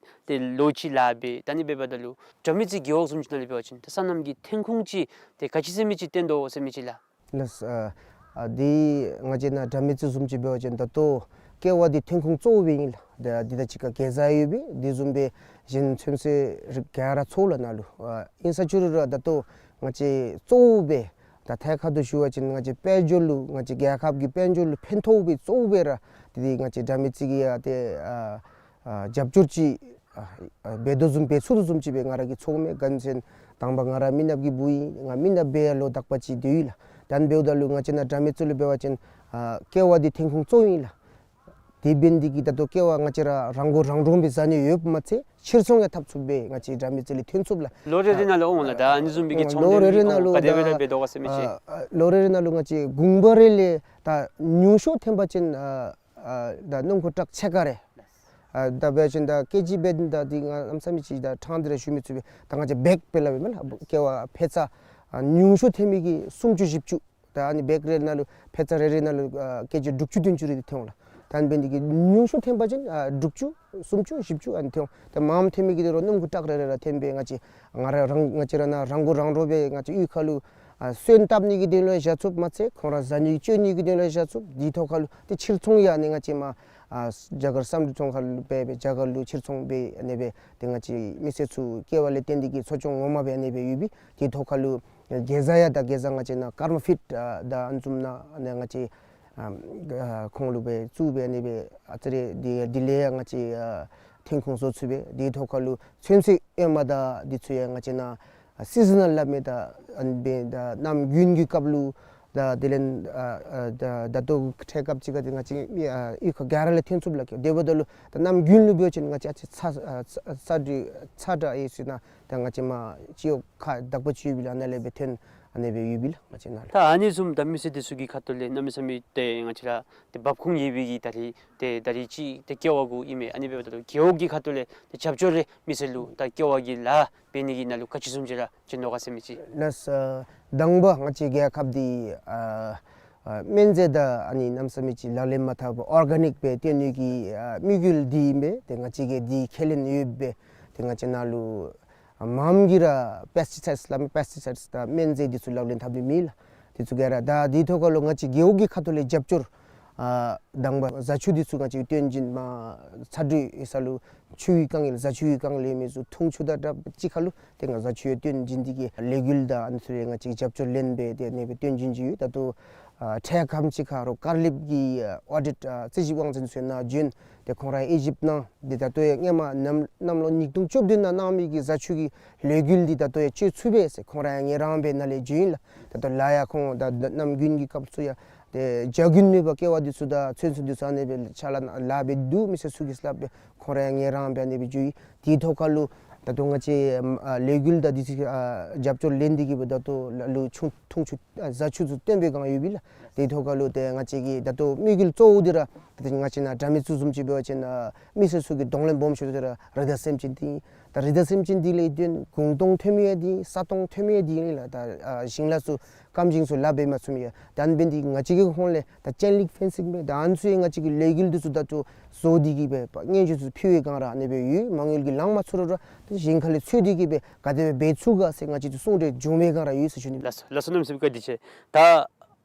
ཏེ་ལོ་གཅིག་ལཱ་འབད་ད་ཨ་ནི་འབདཝ་ད་ལུ་དགྲ་མེད་རྩེ་རྒེད་འོག་བཟུམ་ཅིག་ནང་ལས་འབད་བ་ཅིན་ད་སོ་ནམ་གྱི་ཐོན་ཁུངས་ཅིག་ཏེ་ག་ཅི་ཟེར་མི་ཅིག་བཏོན་དོ་ཟེར་མི་ཅིག་ལགས། ལགས། ཨ་ཨ་འདི་ང་བཅས་ནཱ་དགྲ་མེད་རྩེ་བཟུམ་ཅིག་འབད་བ་ཅིན་ད་ལྟོ་ཀེ་བ་འདི་ཐོན་ཁུངས་གཙོ་བོ་སྦེ་ཨིན་ལགས། ད་འདི་དང་གཅིག་ཁར་གེ་ཛ་ཡོད་པས། འདི་བཟུམ་སྦེ་གཞན་ཚོད་བསྲེ་རིགས་ག་ར་ཚུ་ལགས་ནཱ་ལུ། ཨ་ཨིན་ས་ཅིག་རུང་ར་ད་ལྟོ་ང་བཅས་གཙོ་བོ་སྦེ་ད་ཐད་ཀར་དུ་ཞུ་བ་ཅིན་ང་བཅས་དཔལ་འབྱོར་ལུ་ང་བཅས་རྒྱལ་ཁབ་ཀྱི་དཔལ་འབྱོར་ལུ་ཕན་ཐོགས་པའི་གཙོ་བོ་སྦེ་ར་འདི་ང་བཅས་དགྲ་མེད་རྩེ་གིས་ཡང་ཏེ་ཨ་ཨ་རྒྱབ་སྐྱོར་ཅིག་ཨ་ཨ་འབད་དོ་བཟུམ་འབད་ཚུགས་དོ་བཟུམ་ཅིག་སྦེ་ང་ར་གིས་ཚོརཝ་མས། དགའ་ཚོར་དང་པ་ང་ར་མི་ནགཔ་གི་བུ་ཨིན། ང་མི་ནགཔ་སྦེ་ཡང་ལོ་དག་པ་ཅིག་སྡོད་ཡི་ལགས། ད་ཨ་ནི་འབདཝ་ད་ལུ་ང་བཅས་ནཱ་དགྲ་མེད་རྩེ་ལུ་འབད་བ་ཅིན་ཨ་ཀེ་བ་འདི་ཐོན་ཁུངས་གཙོ་བོ་ཨིན་ལགས། དེ་འབད་ནི་འདི་གིས་ད་ལྟོ་ཀེ་བ་ང་བཅས་ར་རང་མགོ་རང་འདྲོངས་སྦེ་བཟའ་ནི་ཡོདཔ་མ་ཚད་ཕྱིར་ཚོང་ཡང་འཐབ་ཚུགསཔ་སྦེ་ང་བཅས་དགྲ་མེད་རྩེ་ལས་ཐོན་ཚུགསཔ་ལགས། ལོ་རེ་རེ་ནང་ལུ་འོང་ལགས། ད་ཨ་ནི་བཟུམ་སྦེ་གི་ཨ་ཚོང་ལོ་རེ་རེ་ནང་ལུ་ག་དེ་སྦེ་ར་འབད་དོ་ག་ཟེར་མི་ཅིག། ཨ་ཨ་ལོ་རེ་རེ་ནང་ལུ་ང་བཅས་དགུང་པ་རེ་ལས་ད་ཉུང་ཤོས་ཐོན་པ་ཅིན་ཨ་ཨ་ད་སྣུམ་འཁོར་ཊག་ཕྱེད་ཀ་རེ། ཨ་ད་འབད་བ་ཅིན་ད་ཀེ་ཇི་འབད་ད་འདི་ང་གནམ་མེད་ས་མེད་ཅིག་ད་ཕྲང་སྟེ་ར་ཞུ་མི་ཚུགས་པས། ད་ང་བཅས་བེག་སྦེ་སླབ་ཨིན་མས་ལགས། ཀེ་བ་ཕད་ཙ་ཨ་ཉུང་ཤོས་ཐོན་མི་གི་སུམ་ཅུ་བཞི་བཅུ། ད་ཨ་ནི་བེག་རེ་ནང་ལུ་ཕད་ཙ་རེ་རེ་ནང་ལུ་ཨ་ཀེ་ཇི་དྲུག་ཅུ་བདུན་ཅུ་རེ་འདི་ཐོན་འོང་ལགས། ད་ཨ་ནི་འབད་ནི་འདི་གིས་ཉུང་ཤོས་ཐོན་པ་ཅིན་ཨ་དྲུག་ཅུ་སུམ་ཅུ་བཞི་བཅུ་ཨ་ནི་ཐོན་འོང་། ད་མངམ་ཐོན་མི་གི་དོན་ལུ་སྣུམ་འཁོར་ཊག་རེ་རེ་ར་ཐོན་སྦེ་ང་བཅས་ང་ར་རང་ང་བཅས་ར་ནཱ་རང་མགོ་རང་འདྲོངས་སྦེ་ང་བཅས་གཡུས་ཁ་ལུ་ཨ་སོན་བཏབ་ནི་གི་དོན་ལུ་བཞག་ཚུགསཔ་མ་ཚད་ཁོང་ར་བཟའ་ནི་གི་སྤྱོད་ནི་གི་དོན་ལུ་བཞག་ཚུགས། དེའི་ཐོག་ཁ་ལུ་ཏེ་ཕྱིར་ཚོང་ཡང་ཨ་ནི་ང་བཅས་མར་ཨ་རྒྱ་གར་སམ་འབྲུག་ཚོང་ཁང་ལུ་སྦེ་སྦེ་རྒྱ་གར་ལུ་ཕྱིར་ཚོང་འབད་ཨ་ནི་སྦེ་ཏེ་ང་བཅས་མི་སེར་ཚུ་ཀེ་བ་ལས་བརྟེན་ཏེ་གིས་འཚོ་སྐྱོང་ངོ་མ་སྦེ་ཨ་ནི་སྦེ་ཡོད་པས། དེའི་ཐོག་ཁ་ལུ་གེ་ཛ་ཡང་ད་གེ་ཛ་ང་བཅས་ནཱ་ཀརྨ་ཕིཌ་ཨ་ད་ཨ་ནི་བཟུམ་ནང་ཨ་ནི་ང་བཅས་ཨ་ཨ་ཁོང་ལུ་སྦེ་བཙུགས་སྦེ་ཨ་ནི་སྦེ་ཨ་ཙི་རེ་འདི་འདི་ལས་ཡང་ང་བཅས་ཨ་ཐོན་ཁུངས་བཟོ་ཚུགས་པས། དེའི་ཐོག་ཁ་ལུ་ཚོད་བསྲེ་ཨེ་མ་ད་འདི་ཚུ་ཡང་ང་བཅས་ནཱ་ཨ་སི་ཛི་ནཱལ་སླབ་མི་ད་ཨ་ནི་སྦེ་ད་གནམ་དགུན་གྱི་སྐབས་ལུ་ད་དེ་ལས་ཨ་ཨ་ད་ད་ལྟོ་འཕྲལ་སྐབས་ཅིག་ཁར་འདི་ང་བཅས་ཨ་གཡུས་ཁ་ག་ར་ལས་ཐོན་ཚུགསཔ་ལགས། དེ་འབདཝ་ད་ལུ་ད་གནམ་དགུན་ལུ་འབད་བ་ཅིན་ང་བཅས་ཨ་ཙི་ཚ་ཨ་ཚ་ཚ་དྲོད་ཚ་དྲོད་ཨེ་ཟེར་ན་ ད་ང་བཅས་མར་སྤྱི་འོག་ཁག་དག་པ་ཅིག་ཡོད་པས་ལགས། ཨ་ནཱ་ལས་སྦེ་ཐོན་ཨ་ནི་སྦེ་ཡོད་པས་ལགས། ང་བཅས་ནཱ་ལུ་ད་ཨ་ནི་བཟུམ་ད་མི་སེར་འདི་ཚུ་གི་ཁ་ཐུག་ལས་གནམ་མེད་ས་མེད་ཏེ་ང་བཅས་ར་ཏེ་འབབ་ཁུངས་ཡོད་པའི་གི་ད་རིས་ཏེ་ད་རིས་ཅིག་ཏེ་ཀེ་བ་གུ་ཨིན་མས། ཨ་ནི་འབདཝ་ད་ལུ་རྒེད་འོག་གི་ཁ་ཐུག་ལས་ཏེ་རྒྱབ་སྐྱོར་རེ་མི་སེར་ལུ་ད་ཀེ་བ་གི་ལཱ་འབད་ནི་གི་ནང་ལུ་ག་ཅི་བཟུམ་ཅིག་ར་བྱིན་དོ་ག་ཟེར་མི་ཅིག། ལགས་སོ། དང་པ་ང་བཅས་རྒྱལ་ཁབ་འདི་ཨ་ཨ་སྨན་རྫས་དང་ཨ་ནི་གནམ་མེད་ས་མེད་ཅིག་ལག་ལེན་མ་འཐབ་པར་ཨོར་ག་ནིཀ་སྦེ་བཏོན་ནི་གི་ཨ་དམིགས་ཡུལ་འདི་ཨིན་པས། ཏེ་ང་བཅས་ཀྱིས་འདི་ཁས་ལེན་ཡོད་པས། ཏེ་ང་བཅས་ནཱ་ལུ་ཨ་མངམ་གིས་ར་པེསི་ཊི་སའིཌསི་སླབ་མི་པེསི་ཊི་སའིཌསི་དང་སྨན་རྫས་འདི་ཚུ་ལག་ལེན་འཐབ་ནི་མེད་ལགས། འདི་ཚུ་ག་ར་ད་འདི་ཐོག་ཁ་ལུ་ང་བཅས་རྒེད་འོག་གི་ཁ་ཐུག་ལས་རྒྱབ་སྐྱོར་ཨ་དང་པ་བཟའ་ཆུ་འདི་ཚུ་ང་བཅས་བཏོན་བྱིན་མར་ཚ་དྲོད་ཡོད་ས་ལུ་ཆུའི་དཀའ་ངལ་བཟའ་ཆུའི་དཀའ་ངལ་ཡོད་མི་ཚུ་འཐུང་ཆུ་དང་སྦྲགས་གཅིག་ཁར་ལུ་ཏེ་ང་བཟའ་ཆུ་ཡང་བཏོན་བྱིན་ཏེ་གིས་ལས་འགུལ་དང་ཨ་ནི་ཚུ་ལས་ང་བཅས་རྒྱབ་སྐྱོར་ལེན་སྦེ་ཏེ་ཨ་ནི་སྦེ་བཏོན་བྱིན་གྱི་ཡོད། ད་ལྟོ་ཨ་འཕྲལ་ཁམས་ཅིག་ཁར་རོགས་ཀར་ལེབ་ཀྱི་ཨ་ཨོ་ཌིཊ་ཨ་རྩིས་ཞིབ་དབང་འཛིན་ཚུ་ཡང་ནཱ་བྱོན། ཏེ་ཁོང་ར་ཡང་དབྱེ་ཞིབ་གནང་། ཏེ་ད་ལྟོ་ཡང་སྔོན་མ་གནམ་གནམ་ལོ་ཉིས་སྟོང་བཅུ་བདུན་ནང་གནང་མི་གི་བཟའ་ཆུ་གི་ལས་འགུལ་འདི་ད་ལྟོ་ཡང་སྤྱོད་ཚུགས་པས་ཟེར་ཁོང་ར་ཡང་ངལ་རངས་སྦེ་ནཱ་ལས་བྱོན་ཡི་ལགས། ད་ལྟོ་ལཱ་ཡང་ཁོང་ད་ད་གནམ་དགུན་གྱི་སྐབས་སུ་ཡང་ཏེ་བྱ་རྒོད་ནུས་པ་ཀེ་བ་འདི་ཚུ་དང་ཚོད་བསྲེ་འདི་ཚུ་ཨ་ནི་སྦེ་ཕྱག་ལཱ་ལཱ་འབད་འདུག་མི་སེར་ཚུ་གིས་སླབ་སྦེ་ཁོང་ར་ཡང་ངལ་རངས་སྦེ་ཨ་ནི་སྦེ་འགྱོ་ཡི། དེའི་ཐོག་ཁ་ལུ་ད་ལྟོ་ང་བཅས་ཨ་ལས་འགུལ་དང་འདི་ཚུ་ཨ་རྒྱབ་སྐྱོར་ལེན་ཏེ་གིས་སྦེ་ད་ལྟོ་ལ་ལུ་ཆུ་འཐུང་ཆུ་ཨ་བཟའ་ཆུ་ཚུ་བཏོན་པའི་སྒང་ཡོད་པས་ལགས། དེའི་ཐོག་ཁ་ལུ་ཏེ་ང་བཅས་ཀྱི་ད་ལྟོ་དམིགས་ཡུལ་གཙོ་བོ་འདི་ར་ཏེ་ང་བཅས་ནཱ་དགྲ་མེད་ཚུ་བཟུམ་ཅིག་འབད་བ་ཅིན་ཨ་མི་སེར་ཚུ་གི་གདོང་ལེན་སྦོམ་ཤོས་འདི་ར་རི་དྭགས་སེམས་ཅན་འདི་ཨིན། ད་རི་དྭགས་སེམས་ཅན་འདི་ལས་དོན་གུང་སྟོང་ཐོན་མི་ཡང་འདི་ས་སྟོང་ཐོན་མི་ཡང་འདི་ཨིན་ལགས། ད་ཨ་ཞིང་ལཱ་ཚུ་སྐམ་ཞིང་ཚུ་ལཱ་འབད་མ་ཚུགས་མི་ཡང་ད་ཨ་ནི་འབད་ནི་འདི་ང་བཅས་ཀྱི་ཧོངས་ལས་ད་ཅེན་ལིང་ཕེན་སིང་འབད་ད་ཨ་ནི་ཚུ་ཡང་ང་བཅས་ཀྱི་ལས་འགུལ་འདི་ཚུ་ད་ལྟོ་བཟོ་སྟེ་གིས་སྦེ་སྙན་ཞུ་ཚུ་ཕུལ་བའི་སྒང་ར་ཨ་ནི་སྦེ་ཡོད། མ་དངུལ་གྱིས་ལང་མ་ཚུགས་རུང་ར་ད་ཞིང་ཁ་ལས་འཚོལ་ཏེ་གིས་སྦེ་ག་དེ་སྦེ་འབད་ཚུགས་ག་ཟེར་ང་བཅས་ཚུ་གསུང་གྲོས་བྱུང་བའི་སྒང་ར་ཡོད་ཟེར་ཞུ་ནི། ལགས་སོ་ལགས་སོ། གནམ་མེད་ས་མེད་བཀའ་དྲིན་ཆེ། ད་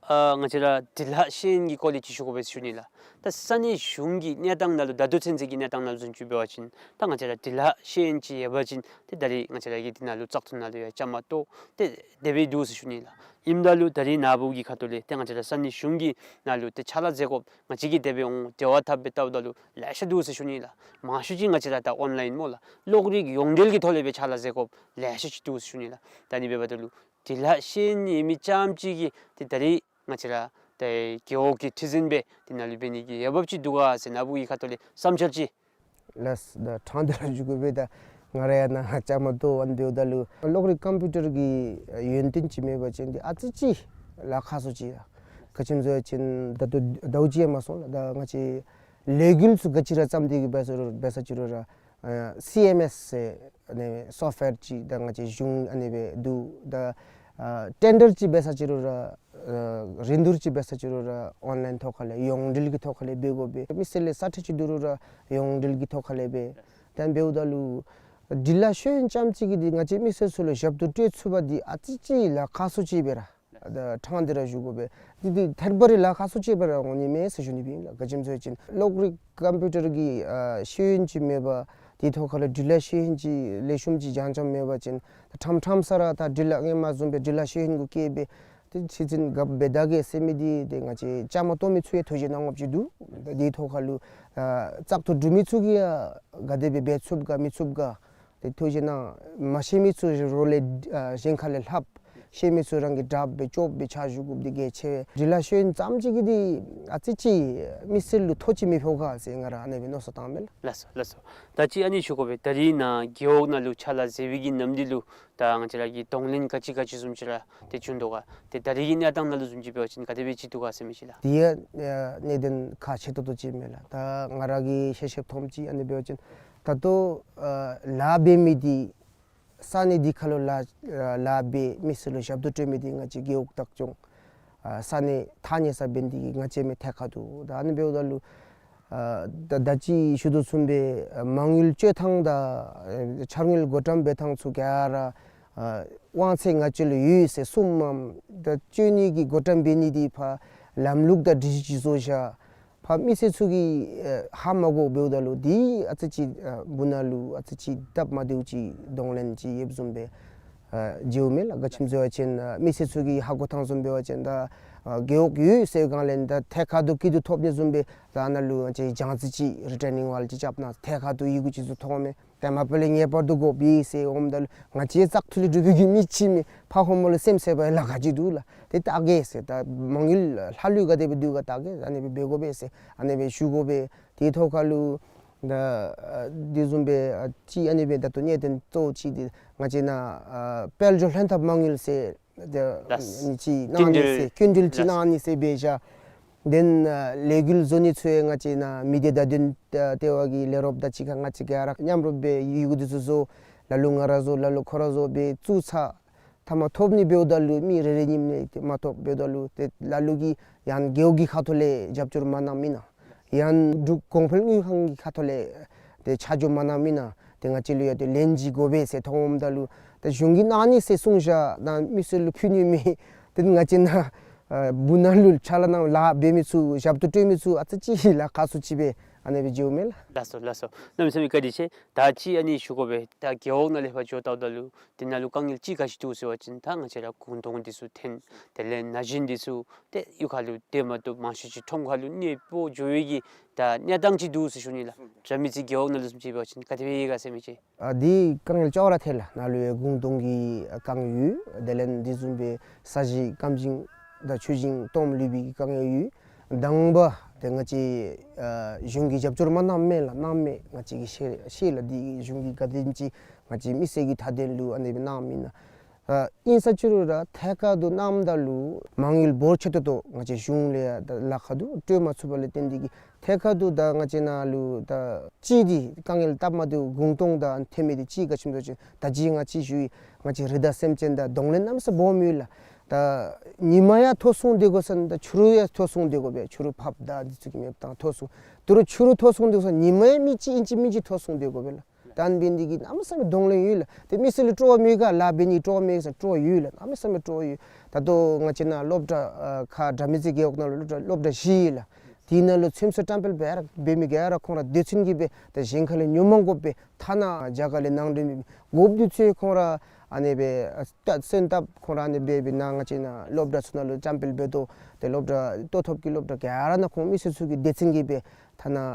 ཨ་ང་བཅས་ར་འབྲི་ལྷག་ཤེས་ཡོན་གྱི་སྐོར་ལས་ཅིག་ཞུ་དགོ་པས་ཟེར་ཞུ་ནི་ལགས། ད་ས་གནས་གཞུང་གི་གནས་སྟངས་ནང་ལུ་ད་ལྟོ་ཚུན་ཚོད་ཀྱི་གནས་སྟངས་ནང་ལུ་བཟུམ་ཅིག་འབད་བ་ཅིན་ད་ང་བཅས་ར་འབྲི་ལྷག་ཤེས་ཡོན་ཅིག་ཡོད་པ་ཅིན་ཏེ་ད་རིས་ང་བཅས་ར་གི་འདི་ནང་ལུ་བཙག་འཐུ་ནང་ལུ་ཡང་བཅའ་མར་གཏོགས་ཏེ་དེ་སྦེ་འདུག་ཟེར་ཞུ་ནི་ལགས། ཨིནམ་ད་ལུ་ད་རིས་ནཱ་བུ་གི་ཁ་ཐུག་ལས་ཏེ་ང་བཅས་ར་ས་གནས་གཞུང་གི་ནང་ལུ་ཏེ་ཕྱག་ལཱ་མཛད་དགོཔ་ང་བཅས་ཀྱིས་དེ་སྦེ་འོང་འབྲེལ་བ་འཐབ་སྦེ་བལྟཝ་ད་ལུ་ལེ་ཤ་འདུག་ཟེར་ཞུ་ནི་ལགས། མང་ཤོས་ཅིག་ང་བཅས་ར་ད་ཨོན་ལའིན་སྨོ་ལགས། གློག་རིག་ཡོངས་འབྲེལ་གྱི་ཐོག་ལས་སྦེ་ཕྱག་ལཱ་མཛད་དགོཔ་ལེ་ཤ་ཅིག་འདུག་ཟེར་ཞུ་ནི་ལགས། ད་ཨ་ནི་འབདཝ་ད་ལུ་འབྲི་ལྷག་ཤེས་ཡོན་ཡོད་མི་རྐྱངམ་ཅིག་གིས་ཏེ་ད་རིས་ང་བཅས་ར་ཏེ་རྒེད་འོག་གི་ཁྲི་འཛིན་སྦེ་འདི་ནང་ལུ་འབད་ནི་གི་འོས་འབབ་ཅིག་འདུག་ག་ཟེར་ནཱ་བུ་གི་ཁ་ཐུག་ལས་བསམ་འཆར་ཅིག། ལགས་སོ། ད་ཕྲང་སྟེ་ར་ཞུ་དགོ་པས། ད་ང་ར་ཡང་ནཱ་བཅའ་མར་གཏོགས་ཨ་ནི་འབདཝ་ད་ལུ་གློག་རིག་ཀམ་པིའུ་ཊར་གྱི་ཡོན་ཏན་ཅིག་མེད་པ་ཅིན་འདི་ཨ་ཙི་ཅིག་ལཱ་ཁག་སུ་ཅིག་ཡ། ག་ཅི་སྨོ་ཟེར་བ་ཅིན་ད་ལྟོ་ཟླཝ་གཅིག་ཡང་མ་སོང་ལགས། ད་ང་བཅས་ལས་འགུལ་ཚུ་ག་ཅི་ར་བརྩམས་ཏེ་གིས་འབད་ས་རུང་འབད་ས་ཅིག་རུང་ར་ཨ་སི་ཨེམ་ཨེསི་ཟེར་ཨ་ནི་སོཕཊ་ཝེར་ཅིག་ད་ང་བཅས་གཞུང་ཨ་ནི་སྦེ་འདུག། ད་ཨ་ཊེན་ཌར་ཅིག་འབད་ས་ཅིག་རུང་ར་ཨ་རིན་བསྡུར་ཅིག་འབད་ས་ཅིག་རུང་ར་ཨོན་ལའིན་ཐོག་ཁ་ལས་ཡོངས་འབྲེལ་གྱི་ཐོག་ཁ་ལས་འབད་དགོ་པས། མི་སེར་ལས་ས་ཁྲལ་ཅིག་བསྡུ་རུང་ར་ཡོངས་འབྲེལ་གྱི་ཐོག་ཁ་ལས་འབད། ད་འབདཝ་ད་ལུ་འབྲི་ལྷག་ཤེས་ཡོན་རྐྱངམ་ཅིག་གིས་འདི་ང་བཅས་མི་སེར་ཚུ་ལུ་ཞབས་ཏོག་སྤྲོད་ཚུགས་པ་འདི་ཨ་ཙི་ཅིག་ལཱ་ཁག་སུ་ཅིག་སྦེ་ར་ད་ཕྲང་སྟེ་ར་ཞུ་དགོ་པས། འདི་འདི་ཐད་པ་རེ་ལཱ་ཁག་སུ་ཅིག་སྦེ་ར་འོང་ནི་མས་ཟེར་ཞུ་ནི་སྦེ་ཨིན་ལགས། ག་ཅི་སྨོ་ཟེར་བ་ཅིན་གློག་རིག་ཀམ་པིའུ་ཊར་གྱི་ཨ་ཤེས་ཡོན་ཅིག་མེད་པར་དེའི་ཐོག་ཁ་ལུ་འབྲི་ལྷག་ཤེས་ཡོན་ཅིག་ལེགས་ཤོམ་ཅིག་རྐྱངམ་རྐྱང་མེད་པ་ཅིན་ད་ཕྲང་ཕྲང་ས་ར་ད་འབྲི་ལྷག་སྔོན་མ་བཟུམ་སྦེ་འབྲི་ལྷག་ཤེས་ཡོན་གུ་བསྐྱེད་སྦེ་ཏེ་ཁྲི་འཛིན་ག་འབད་ད་གེ་ཟེར་མི་འདི་ཏེ་ང་བཅས་བཅའ་མར་གཏོགས་མི་ཚུ་ཡང་ཐུགས་བཞེད་གནང་དགོཔ་ཅིག་འདུག། ད་དེའི་ཐོག་ཁ་ལུ་ཨ་བཙག་འཐུ་གྲུབ་མི་ཚུ་གིས་ཡང་ག་དེ་སྦེ་འབད་ཚུགས་ག་མི་ཚུགས་ག་ཏེ་ཐུགས་བཞེད་གནང་། མ་ཤེས་མི་ཚུ་རོགས་ལས་ཨ་གཞན་ཁ་ལས་ལྷབ། ཤེས་མི་ཚུ་རང་གིས་དྲགཔ་སྦེ་ལྕོགསཔ་སྦེ་ཕྱག་ཞུ་དགོཔ་འདི་གལ་ཆེ་བས། འབྲི་ལྷག་ཤེས་ཡོན་ཙམ་ཅིག་གིས་འདི་ཨ་ཙི་ཅིག་མི་སེར་ལུ་ཐོ་ཅིག་མི་ཕོག་ག་ཟེར་ང་ར་ཨ་ནི་སྦེ་མནོ་བསམ་བཏངམ་མས་ལགས། ལགས་སོ་ལགས་སོ། ད་ཅི་ཨ་ནི་ཞུ་དགོ་པས། ད་རིས་ནཱ་རྒེད་འོག་ནང་ལུ་ཕྱག་ལཱ་མཛད་པའི་གི་ནམ་དུས་ལུ་ད་ང་བཅས་ར་གི་གདོང་ལེན་ག་ཅི་ག་ཅི་བཟུམ་ཅིག་ར་ཏེ་བྱུང་དོ་ག། ཏེ་ད་རིས་ཀྱི་གནས་སྟངས་ནང་ལུ་བཟུམ་ཅིག་འབད་བ་ཅིན་ག་དེ་སྦེ་ཅིག་འདུག་ག་ཟེར་མི་ཅིག་ལགས། དེ་ཡང་ཨ་གནད་དོན་ཁག་ཆེ་ཏོག་ཏོ་ཅིག་མས་ལགས། ད་ང་ར་གིས་ཤེས་ཤེསཔ་མཐོངམ་ཅིག་ཨ་ནི་འབད་བ་ཅིན་ད་ལྟོ་ཨ་ལཱ་འབད་མི་འདི་ས་གནས་འདི་ཁ་ལུ་ལཱ་ཨ་ལཱ་འབད་མི་སེར་ལུ་ཞབས་ཏོག་སྤྲོད་མི་འདི་ང་བཅས་རྒེད་འོག་བདག་སྐྱོང་ཨ་ས་གནས་ཐག་ཉེ་ས་འབད་ནི་འདི་གིས་ང་བཅས་མི་ཐད་ཁར་འདུག། ད་ཨ་ནི་འབདཝ་ད་ལུ་ཨ་ད་ད་ཅི་ཞུ་དོ་བཟུམ་སྦེ་ཨ་མ་དངུལ་སྤྱོད་ཐངས་དང་ཨ་འཆར་དངུལ་བགོ་བཀྲམ་འབད་ཐངས་ཚུ་ག་ར་ཨ་དབང་ཚད་ང་བཅས་ལུ་ཡོད་ཟེར་གསུངམ་མས། ད་སྤྱོད་ནི་གི་བགོ་བཀྲམ་འབད་ནི་འདི་ཕར་ལམ་ལུགས་དང་སྒྲིག་གཞི་ཅིག་བཟོ་བཞག། ཕར་མི་སེར་ཚུ་གིས་ཨ་ཧ་མ་གོ་འབདཝ་ད་ལུ་འདི་ཨ་ཙི་ཅིག་ཨ་སྦུག་ན་ལུ་ཨ་ཙི་ཅིག་སྟབས་མ་བདེཝ་ཅིག་གདོང་ལེན་ཅིག་ཡོདཔ་བཟུམ་སྦེ་ཨ་མཇལཝ་མས་ལགས། ག་ཅི་སྨོ་ཟེར་བ་ཅིན་ཨ་མི་སེར་ཚུ་གིས་ཧ་གོ་ཐངས་བཟུམ་འབད་བ་ཅིན་ད་ཨ་རྒེད་འོག་ཡོད་ཟེར་སྒང་ལས་ད་ཐད་ཁར་དུ་སྐྱིད་སྡུག་ཐོབ་ནི་བཟུམ་སྦེ་ད་ནཱ་ལུ་ཨ་ཙི་སྦྱང་རྩིས་ཅིག་རི་ཊེ་ནིང་ཝཱལ་ཅིག་རྐྱབ་གནང་། ཐད་ཁར་དུ་ཡི་གུ་ཅིག་ཚུ་མཐོང་མས། ཏེ་མ་པ་ལས་ངེས་པར་དུ་དགོ་པས་ཟེར་འོངམ་ད་ལུ་ང་བཅས་བཙག་འཐུ་ལས་གྲུབ་པའི་གི་མི་ཅིག་མས། ཕར་ཧོངས་མ་ལུ་སེམས་ཟད་པའི་ལཱ་ཁག་ཅིག་འདུག་ལགས། ཏེ་བལྟ་གེ་ཟེར། ད་མ་དངུལ་ལྷག་ལུས་ག་དེ་སྦེ་འདུག་ག་བལྟ་གེ། ཨ་ནི་སྦེ་འབད་དགོ་པས་ཟེར་ཨ་ནི་སྦེ་ཞུ་དགོ་པས། དེའི་ཐོག་ཁར་ལུ་ ད་ཨ་དེ་བཟུམ་སྦེ་ཨ་ཅིག་ཨ་ནི་སྦེ་ད་ལྟོ་གནད་དོན་གཙོ་བོ་ཅིག་འདི་ང་བཅས་ནཱ་ཨ་དཔལ་འབྱོར་ལྷན་ཐབས་མ་དངུལ་ཟེར་ད་ལགས། ཨ་ནི་ཅིག་གནང་ནི་ཟེར་སྐྱིན་འགྲུལ་ཅིག་གནང་ནི་ཟེར་སྦེ་བཞག། དེ་ནང་ཨ་ལས་འགུལ་བཟོ་ནི་ཚུ་ཡང་ང་བཅས་ནཱ་མི་སྡེ་བརྡ་དོན་ཨ་ལྟེ་བ་གི་ལས་རོགསཔ་དང་གཅིག་ཁར་ང་བཅས་ག་ར་མཉམ་རུབ་སྦེ་ཡི་གུ་འདི་ཚུ་བཟོ། ལ་ལུ་ང་ར་བཟོ་ལ་ལུ་ཁོ་ར་བཟོ་སྦེ་བཙུགས་ཚར། མཐའ་མ་ཐོབ་ནི་འབདཝ་ད་ལུ་མི་རེ་རེ་གཉིས་གཉིས་ཏེ་མ་ཐོབ་འབདཝ་ད་ལུ་ཏེ་ལ་ལུ་གིས་ཡང་རྒེད་འོག་གི་ཁ་ཐུག་ལས་རྒྱབ་སྐྱོར་མ་གནངམ་ཨིན་ན། ཡང་འབྲུག་གོང་འཕེལ་དངུལ་ཁང་གི་ཁ་ཐུག་ལས་ཏེ་ཆ་འཇོག་མ་གནངམ་ཨིན་ན། ཏེ་ང་བཅས་ལུ་ཡང་ཏེ་ལན་ཅིག་དགོ་པས་ཟེར་མཐོངམ་ད་ལུ་ཏེ་གཞུང་གིས་གནང་ནི་ཟེར་གསུངས་བཞག་ད་མི་སེར་ལུ་ཕུལ་ནི་མེད། ཏེ་ང་བཅས་ནཱ་ཨ་སྦུག་ནང་ལུ་ཕྱག་ལཱ་གནང་ལཱ་འབད་མི་ཚུ་ཞབས་ཏོག་སྤྲོད་མི་ཚུ་ཨ་ཙི་ཅིག་ལཱ་ཁག་སུ་ཅིག་སྦེ་ཨ་ནི་སྦེ་འགྱོཝ་མས་ལགས། ལགས་སོ་ལགས་སོ། གནམ་མེད་ས་མེད་བཀའ་དྲིན་ཆེ། ད་ཅིག་ཨ་ནི་ཞུ་དགོ་པས། ད་རྒེད་འོག་ནང་ལས་ཕར་འགྱོ་བལྟཝ་ད་ལུ་དེ་ནང་ལུ་དཀའ་ངལ་ཅིག་ག་ཅི་འདུག་ཟེར་བ་ཅིན་ད་ང་བཅས་ར་གུང་སྟོང་འདི་ཚུ་འཐེན། དེ་ལས་ན་གཞོན་འདི་ཚུ་ཏེ་གཡུས་ཁ་ལུ་སྡོད་མ་བཏུབ། མང་ཤོས་ཅིག་ཁྲོམ་ཁ་ལུ་གནས་སྤོ་འགྱོ་བའི་གི་ད་གནས་སྟངས་ཅིག་འདུག་ཟེར་ཞུ་ནི་ལགས། དགྲ་མེད་རྩེ་རྒེད་འོག་ནང་ལུ་བཟུམ་ཅིག་འབད་བ་ཅིན་ག་དེ་སྦེ་ཡོད་ག་ཟེར་མི་ཅིག། ཨ་འདི་དཀའ་ངལ་ཅོག་ར་འཐད་ལགས། ནཱ་ལུ་ཡང་གུང་སྟོང་གི་ཨ་རྐྱང་ཡོད། དེ་ལས་འདི་བཟུམ་སྦེ་ས་གཞི་སྐམ་ཞིང་དང་ཆུ་ཞིང་སྟོངམ་ལུས་པའི་གི་དཀའ་ངལ་ཡོད། དང་པ་ཏེ་ང་བཅས་ཨ་གཞུང་གིས་རྒྱབ་སྐྱོར་མ་གནངམ་མས་ལགས། གནངམ་མས། ང་བཅས་ཀྱིས་ཤེས་ཤེས་ལགས། འདི་གཞུང་གིས་ག་དེམ་ཅིག་ང་བཅས་མི་སེར་གྱི་མཐའ་དོན་ལུ་ཨ་ནི་སྦེ་གནངམ་ཨིན་ན། ཨ་ཨིན་ས་ཅི་རུང་ར་ཐད་ཀར་དུ་གནངམ་ད་ལུ་མ་དངུལ་འབོར་ཆེ་ཏོག་ཏོ་ང་བཅས་གཞུང་ལས་ཡང་ད་ལཱ་ཁག་འདུག་སྤྲོད་མ་ཚུགས་པ་ལས་བརྟེན་ཏེ་གིས་ཐད་ཀར་དུ་ད་ང་བཅས་ནཱ་ལུ་ད་ཅིག་འདི་དཀའ་ངལ་སྟབས་མ་བདེཝ་གུང་སྟོང་དང་འཐེན་མི་འདི་ཅིག་ག་ཅི་སྨོ་ཟེར་བ་ཅིན་ད་ཅི་ང་ཅིག་ཞུ་ཡི། ང་བཅས་རི་དྭགས་སེམས་ཅན་དང་གདོང་ལེན་གནམ་མེད་ས་མེད་སྦོམ་ཡོད་ལགས། ད་ཉིན་མ་ཡང་མཐོ་སོང་སྡོད་དགོ་ས་ནི་ད་ཕྱི་རུ་ཡང་མཐོ་སོང་སྡོད་དགོ་པས། ཕྱི་རུ་ཕགཔ་དང་འདི་ཚུ་གི་མེདཔ་བཏང་མཐོ་སོང་། དོ་རུང་ཕྱི་རུ་མཐོ་སོང་སྡོད་དགོ་ས་ཉིན་མ་ཡང་མི་གཅིག་ཨིན་ཅི་མིན་ཅི་མཐོ་སོང་སྡོད་དགོ་པས་ལགས། ད་ཨ་ནི་འབད་ནི་འདི་གིས་གནམ་མེད་ས་མེད་གདོང་ལེན་ཡོད་ལགས། ཏེ་མི་སེར་ལུ་སྤྲོ་བ་མེད་ག་ལཱ་འབད་ནི་སྤྲོ་བ་མེད་ག་ཟེར་སྤྲོ་བ་ཡོད་ལགས། གནམ་མེད་ས་མེད་སྤྲོ་བ་ཡོད། ད་ལྟོ་ང་བཅས་ནཱ་སློབ་གྲྭ་ཨ་ཁག་དགྲ་མེད་རྩེ་རྒེད་འོག་ནང་ལུ་སློབ་གྲྭ་སློབ་གྲྭ་བཞི་ཡོད་ལགས། དེ་ནང་ལུ་ཚོད་བསྲེ་བཀྲམ་སྤེལ་འབད་ར་འབད་མི་ག་ར་ཁོང་ར་སྡེ་ཚན་གྱིས་སྦེ་ད་གཞན་ཁ་ལས་ཉོ་མ་དགོཔ་སྦེ་ཐ་ན་རྒྱ་གར་ལས་ནང་འདྲེན་འབད་མི་དགོཔ་འདི་ཚུ་ཁོང་ར་ཨ་ནི་སྦེ་ཨ་ད་སོན་བཏབ་ཁོང་ར་ཨ་ནི་སྦེ་སྦེ་ནཱ་ང་བཅས་ནཱ་སློབ་གྲྭ་ཚུ་ནང་ལུ་བཀྲམ་སྤེལ་འབད་དོ། ཏེ་སློབ་གྲྭ་ལྟོ་ཐོབ་ཀྱི་སློབ་གྲྭ་ག་ར་ནང་ཁོང་མི་སེར་ཚུ་གི་སྡེ་ཚན་གྱིས་སྦེ་ཐ་ན་ཨ་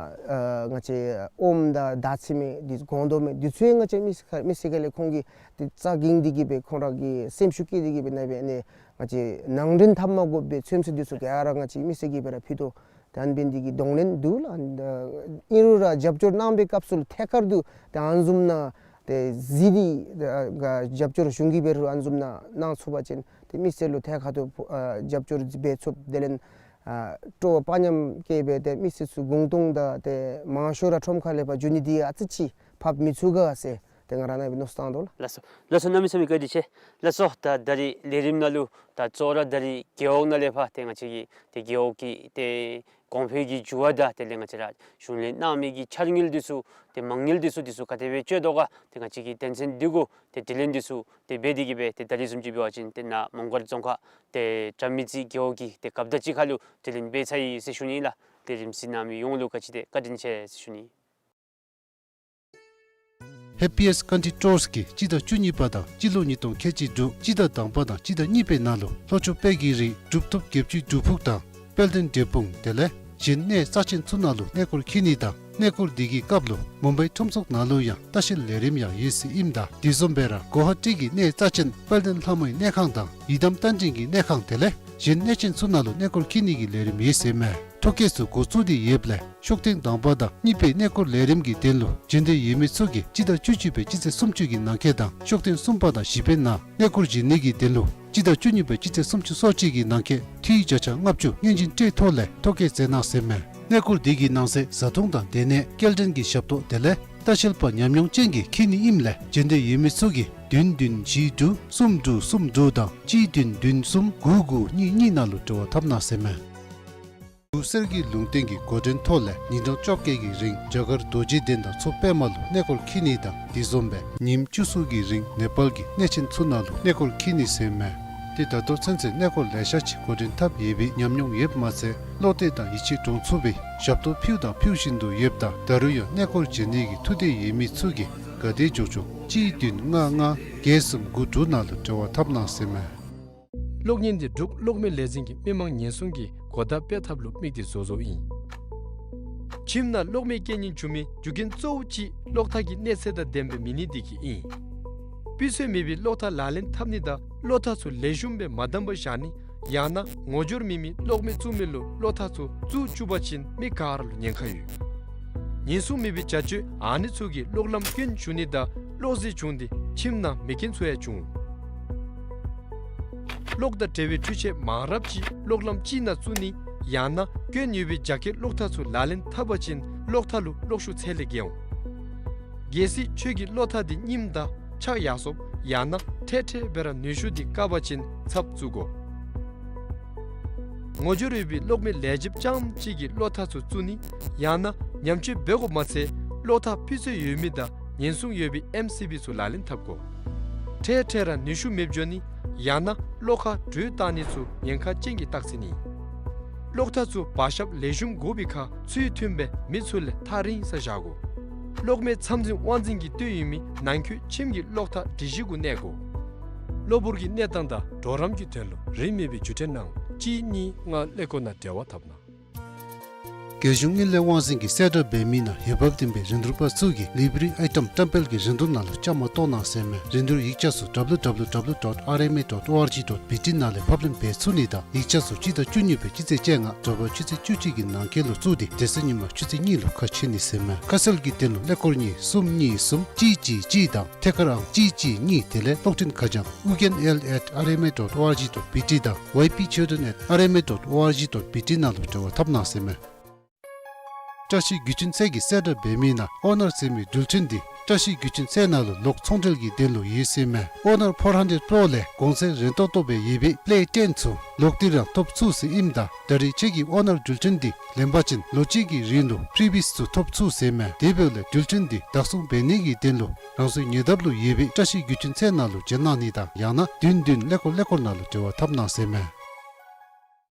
ང་བཅས་ཨོམ་དང་དར་ཚི་མེ་འདི་སྒོང་རྡོག་མེ་འདི་ཚུ་ཡང་ང་བཅས་མི་སེར་ཁ་མི་སེར་ཁ་ལས་ཁོང་གིས་ཏེ་རྩ་འགེངས་ཏེ་གིས་སྦེ་ཁོང་ར་གི་སེམས་ཤུགས་བསྐྱེད་དེ་གིས་སྦེ་ནཱ་སྦེ་ཨ་ནི་ང་བཅས་ནང་འདྲེན་འཐབ་མ་དགོཔ་སྦེ་ཚོད་བསྲེ་འདི་ཚུ་ག་ར་ང་བཅས་མི་སེར་གྱིས་སྦེ་ར་ཕུལ་དོ། ད་ཨ་ནི་འབད་ནི་འདི་གིས་གདོང་ལེན་འདུག་ལགས། ཨིན་རུང་ར་རྒྱབ་སྐྱོར་གནང་བའི་སྐབས་སུ་ལུ་ཐད་ཀར་དུ་ད་ཨ་ནི་བཟུམ་ནང་ཏེ་གཟིགས་ཏེ་ཨ་རྒྱབ་སྐྱོར་གཞུང་གིས་འབད་རུང་ཨ་ནི་བཟུམ་ནང་གནང་ཚུགས་པ་ཅིན་ཏེ་མི་སེར་ལུ་ཐད་ཀར་དུ་ཨ་རྒྱབ་སྐྱོར་འབད་ཚུགསཔ་དེ་ལས་ཨ་སྤྲོ་བ་དཔའ་ཉམས་སྐྱེས་སྦེ་ཏེ་མི་སེར་ཚུ་གུང་སྟོང་དང་ཏེ་མང་ཤོས་ར་ཁྲོམ་ཁ་ལས་ཕར་འགྱོ་ནི་འདི་ཨ་ཙི་ཅིག་ཕབ་མི་ཚུགས་ག་ཟེར་ཏེ་ང་ར་ནཱ་སྦེ་མནོ་བསམ་བཏང་དོ་ལགས། ལགས་སོ་ལགས་སོ། གནམ་མེད་ས་མེད་བཀའ་དྲིན་ཆེ། ལགས་སོ། ད་ད་རིས་ལས་རིམ་ནང་ལུ་ད་གཙོ་བོ་ར་ད་རིས་རྒེད་འོག་ནང་ལས་ཕར་ཏེ་ང་བཅས་ཀྱི་ཏེ་རྒེད་འོག་གི་ཏེ་གོང་འཕེལ་གྱི་འགྱུར་བ་དང་དེ་ལས་ང་བཅས་ར་གཞུང་ལས་གནང་མི་གི་འཆར་དངུལ་འདི་ཚུ་ཏེ་མ་དངུལ་འདི་ཚུ་འདི་ཚུ་ག་དེ་སྦེ་སྤྱོད་དོ་ག་ཏེ་ང་བཅས་ཀྱི་དོན་ཚན་འདི་གུ་ཏེ་དྲི་ལན་འདི་ཚུ་ཏེ་འབད་དེ་གིས་སྦེ་ཏེ་ད་རིས་བཟུམ་ཅིག་འབད་བ་ཅིན་ཏེ་ནཱ་མོང་སྒར་རྫོང་ཁག་ཏེ་དགྲ་མེད་རྩེ་རྒེད་འོག་གི་ཏེ་གབ་ད་ཅིག་ཁ་ལུ་དྲི་ལན་འབད་ཚར་ཡི་ཟེར་ཞུ་ནི་ལགས། ཏེ་རིམ་གཟིགས་གནང་མི་ཡོངས་ལུ་ག་ཅི་དེ་བཀའ་དྲིན་ཆེ་ཟེར་ཞུ་ནི། ཧེ་པི་ཡེསི་ཀན་ཊི་ཊོརསི་གིས་སྤྱི་ཟླ་བཅུ་གཉིས་པ་དང་སྤྱི་ལོ་ཉིས་སྟོང་ཁལ་གཅིག་དྲུག་སྤྱི་ཟླ་དང་པ་དང་སྤྱི་ཟླ་གཉིས་པའི་ནང་ལུ་ལྷོ་ཕྱོགས་དཔལ་གྱི་རི་གྲུབ་ཐོབ་བརྒྱད་ཅུའི་སྒྲུབ་ཕུག་དང་དཔལ་ལྡན་འབྲས་སྤུངས་དེ་ལས་གཞན་གནས་རྩ་ཆེན་ཚུ་ནང་ལུ་གནས་སྐོར་འཁྱིད་ནི་དང་གནས་སྐོར་འདི་གི་སྐབས་ལུ་མུམ་བའི་ཁྲོམ་ཚོགས་ནང་ལུ་ཡང་ལྟ་བཤལ་ལས་རིམ་ཡང་ཡོད་ཟེར་ཨིནམ་ད་དེ་བཟུམ་སྦེ་ར་གོ་ཧ་ཊི་གི་གནས་རྩ་ཆེན་དཔལ་ལྡན་ལྷ་མོའི་གནས་ཁང་དང་ཡི་དམ་རྟ་མགྲིན་གྱི་གནས་ཁང་དེ་ལས་གཞན་གནས་ཆེན་ཚུ་ནང་ལུ་གནས་སྐོར་འཁྱིད་ནི་གི་ལས་རིམ་ཡོད་ཟེར་མས། ཐོ་བཀོད་ཚུ་འགོ་བཙུགས་ཏེ་ཡོདཔ་ལས་ཤོག་ཐེངས་དང་པ་དང་གཉིས་པའི་གནས་སྐོར་ལས་རིམ་གྱི་དོན་ལུ་འབྱོན་འདོད་ཡོད་མི་ཚུ་གིས་སྤྱི་ཟླ་བཅུ་གཅིག་པའི་སྤྱི་ཚེས་སུམ་ཅུ་གི་ནང་འཁོད་དང་ཤོག་ཐེངས་གསུམ་པ་དང་བཞི་པའི་ནང་གནས་སྐོར་འབྱོན་ནི་གི་དོན་ལུ་སྤྱི་ཟླ་བཅུ་གཉིས་པའི་སྤྱི་ཚེས་སུམ་ཅུ་སོ་གཅིག་གི་ནང་འཁོད་འཐུས་བརྒྱ་ཆ་ལྔ་བཅུ་སྔོན་བྱོན་སྤྲོད་ཐོ་ལས་ཐོ་བཀོད་མཛད་གནང་ཟེར་མས། གནས་སྐོར་འདི་གི་ནང་གསེས་བཟའ་འཐུང་དང་སྡོད་གནས་སྐྱེལ་འདྲེན་གྱི་ཞབས་ཏོག་དེ་ལས་ལྟ་བཤལ་པ་ཉམས་མྱོང་ཅན་གྱིས་འཁྱིད་ནི་ཨིནམ་ལས་འབྱོན་འདོད་ཡོད་མི་ཚུ་གིས་བདུན་བདུན་བཞི་དྲུག་གསུམ་དྲུག་གསུམ་དྲུག་དང་གཅིག་བདུན་བདུན་གསུམ་དགུ་དགུ་གཉིས་གཉིས་ནང་ལུ་འབྲེལ་བ་འཐབ་གནང་ཟེར་མས། འབྲུག་གསེར་གྱི་ལུང་བསྟན་གྱི་འགོ་འདྲེན་ཐོག་ལས་ཉིན་གྲངས་བཅོ་བརྒྱད་ཀྱི་རིང་རྒྱ་གར་རྡོ་རྗེ་གདན་དང་མཚོ་པདྨ་ལུ་གནས་སྐོར་འཁྱིད་ནི་དང་དེ་བཟུམ་སྦེ་ཉིནམ་བཅུ་གསུམ་གྱི་རིང་ནེ་པཱལ་གྱི་གནས་ཆེན་ཚུ་ནང་ལུ་གནས་སྐོར་འཁྱིད་ནི་ཟེར་མས། ཏེ་ད་ལྟོ་ཚུན་ཚོད་གནས་སྐོར་ལེ་ཤ་ཅིག་འགོ་འདྲེན་འཐབ་ཡོད་པའི་ཉམས་མྱོང་ཡོདཔ་མ་ཚད་བློ་གཏད་དང་ཡིད་ཆེས་འདྲོངས་ཚུགས་པའི་ཞབས་ཏོག་ཕུལ་དང་ཕུལ་བཞིན་དུ་ཡོདཔ་ད་ད་རུང་ཡང་གནས་སྐོར་འབྱོན་ནི་གི་ཐུགས་འདོད་ཡོད་མི་ཚུ་གིས་ག་དེ་མགྱོགས་མགྱོགས་གཅིག་བདུན་ལྔ་ལྔ་བརྒྱད་གསུམ་དགུ་དྲུག་ནང་ལུ་འབྲེལ་བ་འཐབ་གནང་ཟེར་མས། གློག་བརྙན་འདི་འབྲུག་གློག་མེ་ལས་འཛིན་གྱི་མི་མང་ཉེན་སྲུང་གི་གོ་བརྡ་སྤེལ་ཐབས་ལུ་དམིགས་ཏེ་བཟོ་བཟོཝ་ཨིན། ཁྱིམ་ནང་གློག་མེ་སྐྱེལ་ཉེན་འབྱུང་མི་རྒྱུ་རྐྱེན་གཙོ་བོ་ཅིག་གློག་ཐག་གི་གནས་ཚད་དང་ལྡན་པའི་མེད་ནི་འདི་གིས་ཨིན། སྤུས་ཚད་མེད་པའི་གློག་ཐག་ལག་ལེན་འཐབ་ནི་དང་གློག་ཐག་ཚུ་ལེགས་ཤོམ་སྦེ་མ་བསྡམས་པར་བཞག་ནི་ཡང་ན་ངོ་སྦྱོར་མེད་མི་གློག་མེ་བཙུགས་མི་ལུ་གློག་ཐག་ཚུ་བཙུགས་བཅུག་པ་ཅིན་མི་ག་ར་ལུ་ཉེན་ཁ་ཡོད། ཉེན་སྲུང་མེད་པའི་བྱ་སྤྱོད་ཨ་ནི་ཚུ་གིས་གློག་ལམ་སྐྱོན་བྱུང་ནི་དང་གློག་ཟད་བྱུང་སྟེ་ཁྱིམ་ནང་མེ་རྐྱེན་ཚུ་ཡང་བྱུང་། གློག་དང་འབྲེལ་བའི་འཕྲུལ་ཆས་མང་རབས་ཅིག་གློག་ལམ་གཅིག་ནང་བཙུགས་ནི་ཡང་ན་སྐྱོན་ཡོད་པའི་རྒྱ་སྐྱེད་གློག་ཐག་ཚུ་ལག་ལེན་འཐབ་པ་ཅིན་གློག་ཐག་ལུ་གློག་ཤུགས་ཚད་ལས་བརྒལ་འོང་། གལ་སྲིད་ཁྱོད་ཀྱི་གློག་ཐག་དེ་རྙིངམ་དང་ཆག་ཡར་སོངམ་ཡང་ན་འཕྲལ་འཕྲལ་སྦེ་ར་ནུས་ཤུགས་དེ་བཀག་པ་ཅིན་ཚབ་བཙུགས་དགོ། ངོ་སྦྱོར་ཡོད་པའི་གློག་མེ་ལས་བྱེདཔ་རྐྱངམ་གཅིག་གིས་གློག་ཐག་ཚུ་བཙུགས་ནི་ཡང་ན་ཉམས་བཅོས་འབད་དགོཔ་མ་ཚད་གློག་ཐག་ཕུད་ཚོད་ཡོད་མི་དང་ཉེན་སྲུང་ཡོད་པའི་ཨེམ་སི་བི་ཚུ་ལག་ལེན་འཐབ་དགོ། འཕྲལ་འཕྲལ་ར་ནུས་ཤུགས་མེདཔ་འགྱོ་ནི་ཡང་ན་གློག་ཁར་དྲོད་བཏང་ནི་ཚུ་ཉེན་ཁ་ཅན་གྱི་རྟགས་མཚན་ཨིན། གློག་ཐག་ཚུ་བར་ཞབས་ལེགས་ཤོམ་བསྒོར་བའི་ཁར་ཚུལ་མཐུན་སྦེ་མི་ཚུ་ལས་ཐག་རིང་སར་བཞག་དགོ། གློག་མེ་ཚང་འཛིན་དབང་འཛིན་གྱིས་སྟོན་ཡོད་མི་ནང་འཁོད་ཁྱིམ་གྱི་གློག་ཐག་སྒྲིག་གཞི་གུ་གནས་དགོ། གློ་བུར་གྱི་གནས་སྟངས་དང་གྲོགས་རམ་གྱི་དོན་ལུ་རིན་མེད་པའི་བརྒྱུད་འཕྲིན་ནང་གཅིག་གཉིས་ལྔ་ཀླད་ཀོར་ནང་འབྲེལ་བ་འཐབ་གནང་། རྒྱལ་གཞུང་དངུལ་ལས་དབང་འཛིན་གྱིས་གསལ་བསྒྲགས་འབད་མི་ནང་འོས་འབབ་ལྡན་པའི་རིན་བསྡུར་པ་ཚུ་གིས་ལེ་བི་རི་ཨའི་ཊམ་བཀྲམ་སྤེལ་གྱི་རིན་བསྡུར་ནང་ལུ་བཅའ་མར་གཏོགས་གནང་ཟེར་མས། རིན་བསྡུར་ཡིག་ཆ་ཚུ་ཌབ་ལུ་ཌབ་ལུ་ཌབ་ལུ་ཌོཊ་ཨར་ཨེམ་ཨེ་ཌོཊ་ཨོ་ཨར་ཇི་ཌོཊ་བི་ཊི་ནང་ལས་ཕབ་ལེན་འབད་ཚུགས་ནི་དང་ཡིག་ཆ་ཚུ་སྤྱི་ཟླ་བཅུ་གཉིས་པའི་སྤྱི་ཚེས་བཅོ་ལྔ་དྲོ་པ་ཆུ་ཚོད་བཅུ་གཅིག་གི་ནང་འཁོད་ལུ་བཙུགས་ཏེ་སྡེ་ཚན་ཉིནམ་ཆུ་ཚོད་གཉིས་ལུ་ཁ་ཕྱེ་ནི་ཟེར་མས། ཁ་གསལ་གྱི་དོན་ལུ་ཀླད་ཀོར་གཉིས་གསུམ་གཉིས་གསུམ་གཅིག་གཅིག་གཅིག་དང་ཐད་ཀར་ཨང་གཅིག་གཅིག་གཉིས་དེ་ལས་གློག་འཕྲིན་ཁ་བྱང་ཨུ་རྒྱན་ཨེལ་ཨེཊ་ཨར་ཨེམ་ཨེ་ཌོཊ་ཨོ་ཨར་ཇི་ཌོཊ་བི་ཊི་དང་ཝའི་པི་ཆོས་སྒྲོན་ཨེཊ་ཨར་ཨེམ་ཨེ་ཌོཊ་ཨོ་ཨར་ཇི་ཌོཊ་བི་ཊི་ནང་ལུ་འབྲེལ་བ་འཐབ་གནང་ཟེར་མས། བཀྲ་ཤིས་བརྒྱུད་འཕྲིན་ཚད་ཀྱིས་གསལ་བསྒྲགས་འབད་མི་ནང་ཨོ་ནར་ཟེར་མི་འགྲུལ་འཕྲིན་འདི་བཀྲ་ཤིས་བརྒྱུད་འཕྲིན་ཚད་ནང་ལུ་ལོག་ཚོང་འབྲེལ་གྱི་དོན་ལུ་ཡོད་ཟེར་མས། ཨོ་ནར་ཕོར་ཧན་ཌེཌ་པྲོ་ལས་གོང་ཚད་རན་ཏོག་ཏོ་སྦེ་ཡོད་པའི་པླེ་ཊེན་ཚུ་ལོག་སྟེ་རང་ཐོབ་ཚུགས་ཟེར་ཨིནམ་ད་ད་རེས་ཁྱོད་ཀྱིས་ཨོ་ནར་འགྲུལ་འཕྲིན་འདི་ལེན་པ་ཅིན་ལོ་གཅིག་གི་རིང་ལུ་ཕྲི་བིསི་ཚུ་ཐོབ་ཚུགས་ཟེར་མས། དེ་འབདཝ་ལས་འགྲུལ་འཕྲིན་འདི་བདག་བཟུང་འབད་ནི་གི་དོན་ལུ་རང་སོའི་ཉེ་འདབས་ལུ་ཡོད་པའི་བཀྲ་ཤིས་བརྒྱུད་འཕྲིན་ཚད་ནང་ལུ་བྱོན་གནང་ནི་དང་ཡང་ན་བདུན་བདུན་ཀླད་ཀོར་ཀླད་ཀོར་ནང་ལུ་འབྲེལ་བ་འཐབ་གནང་ཟེར་མས།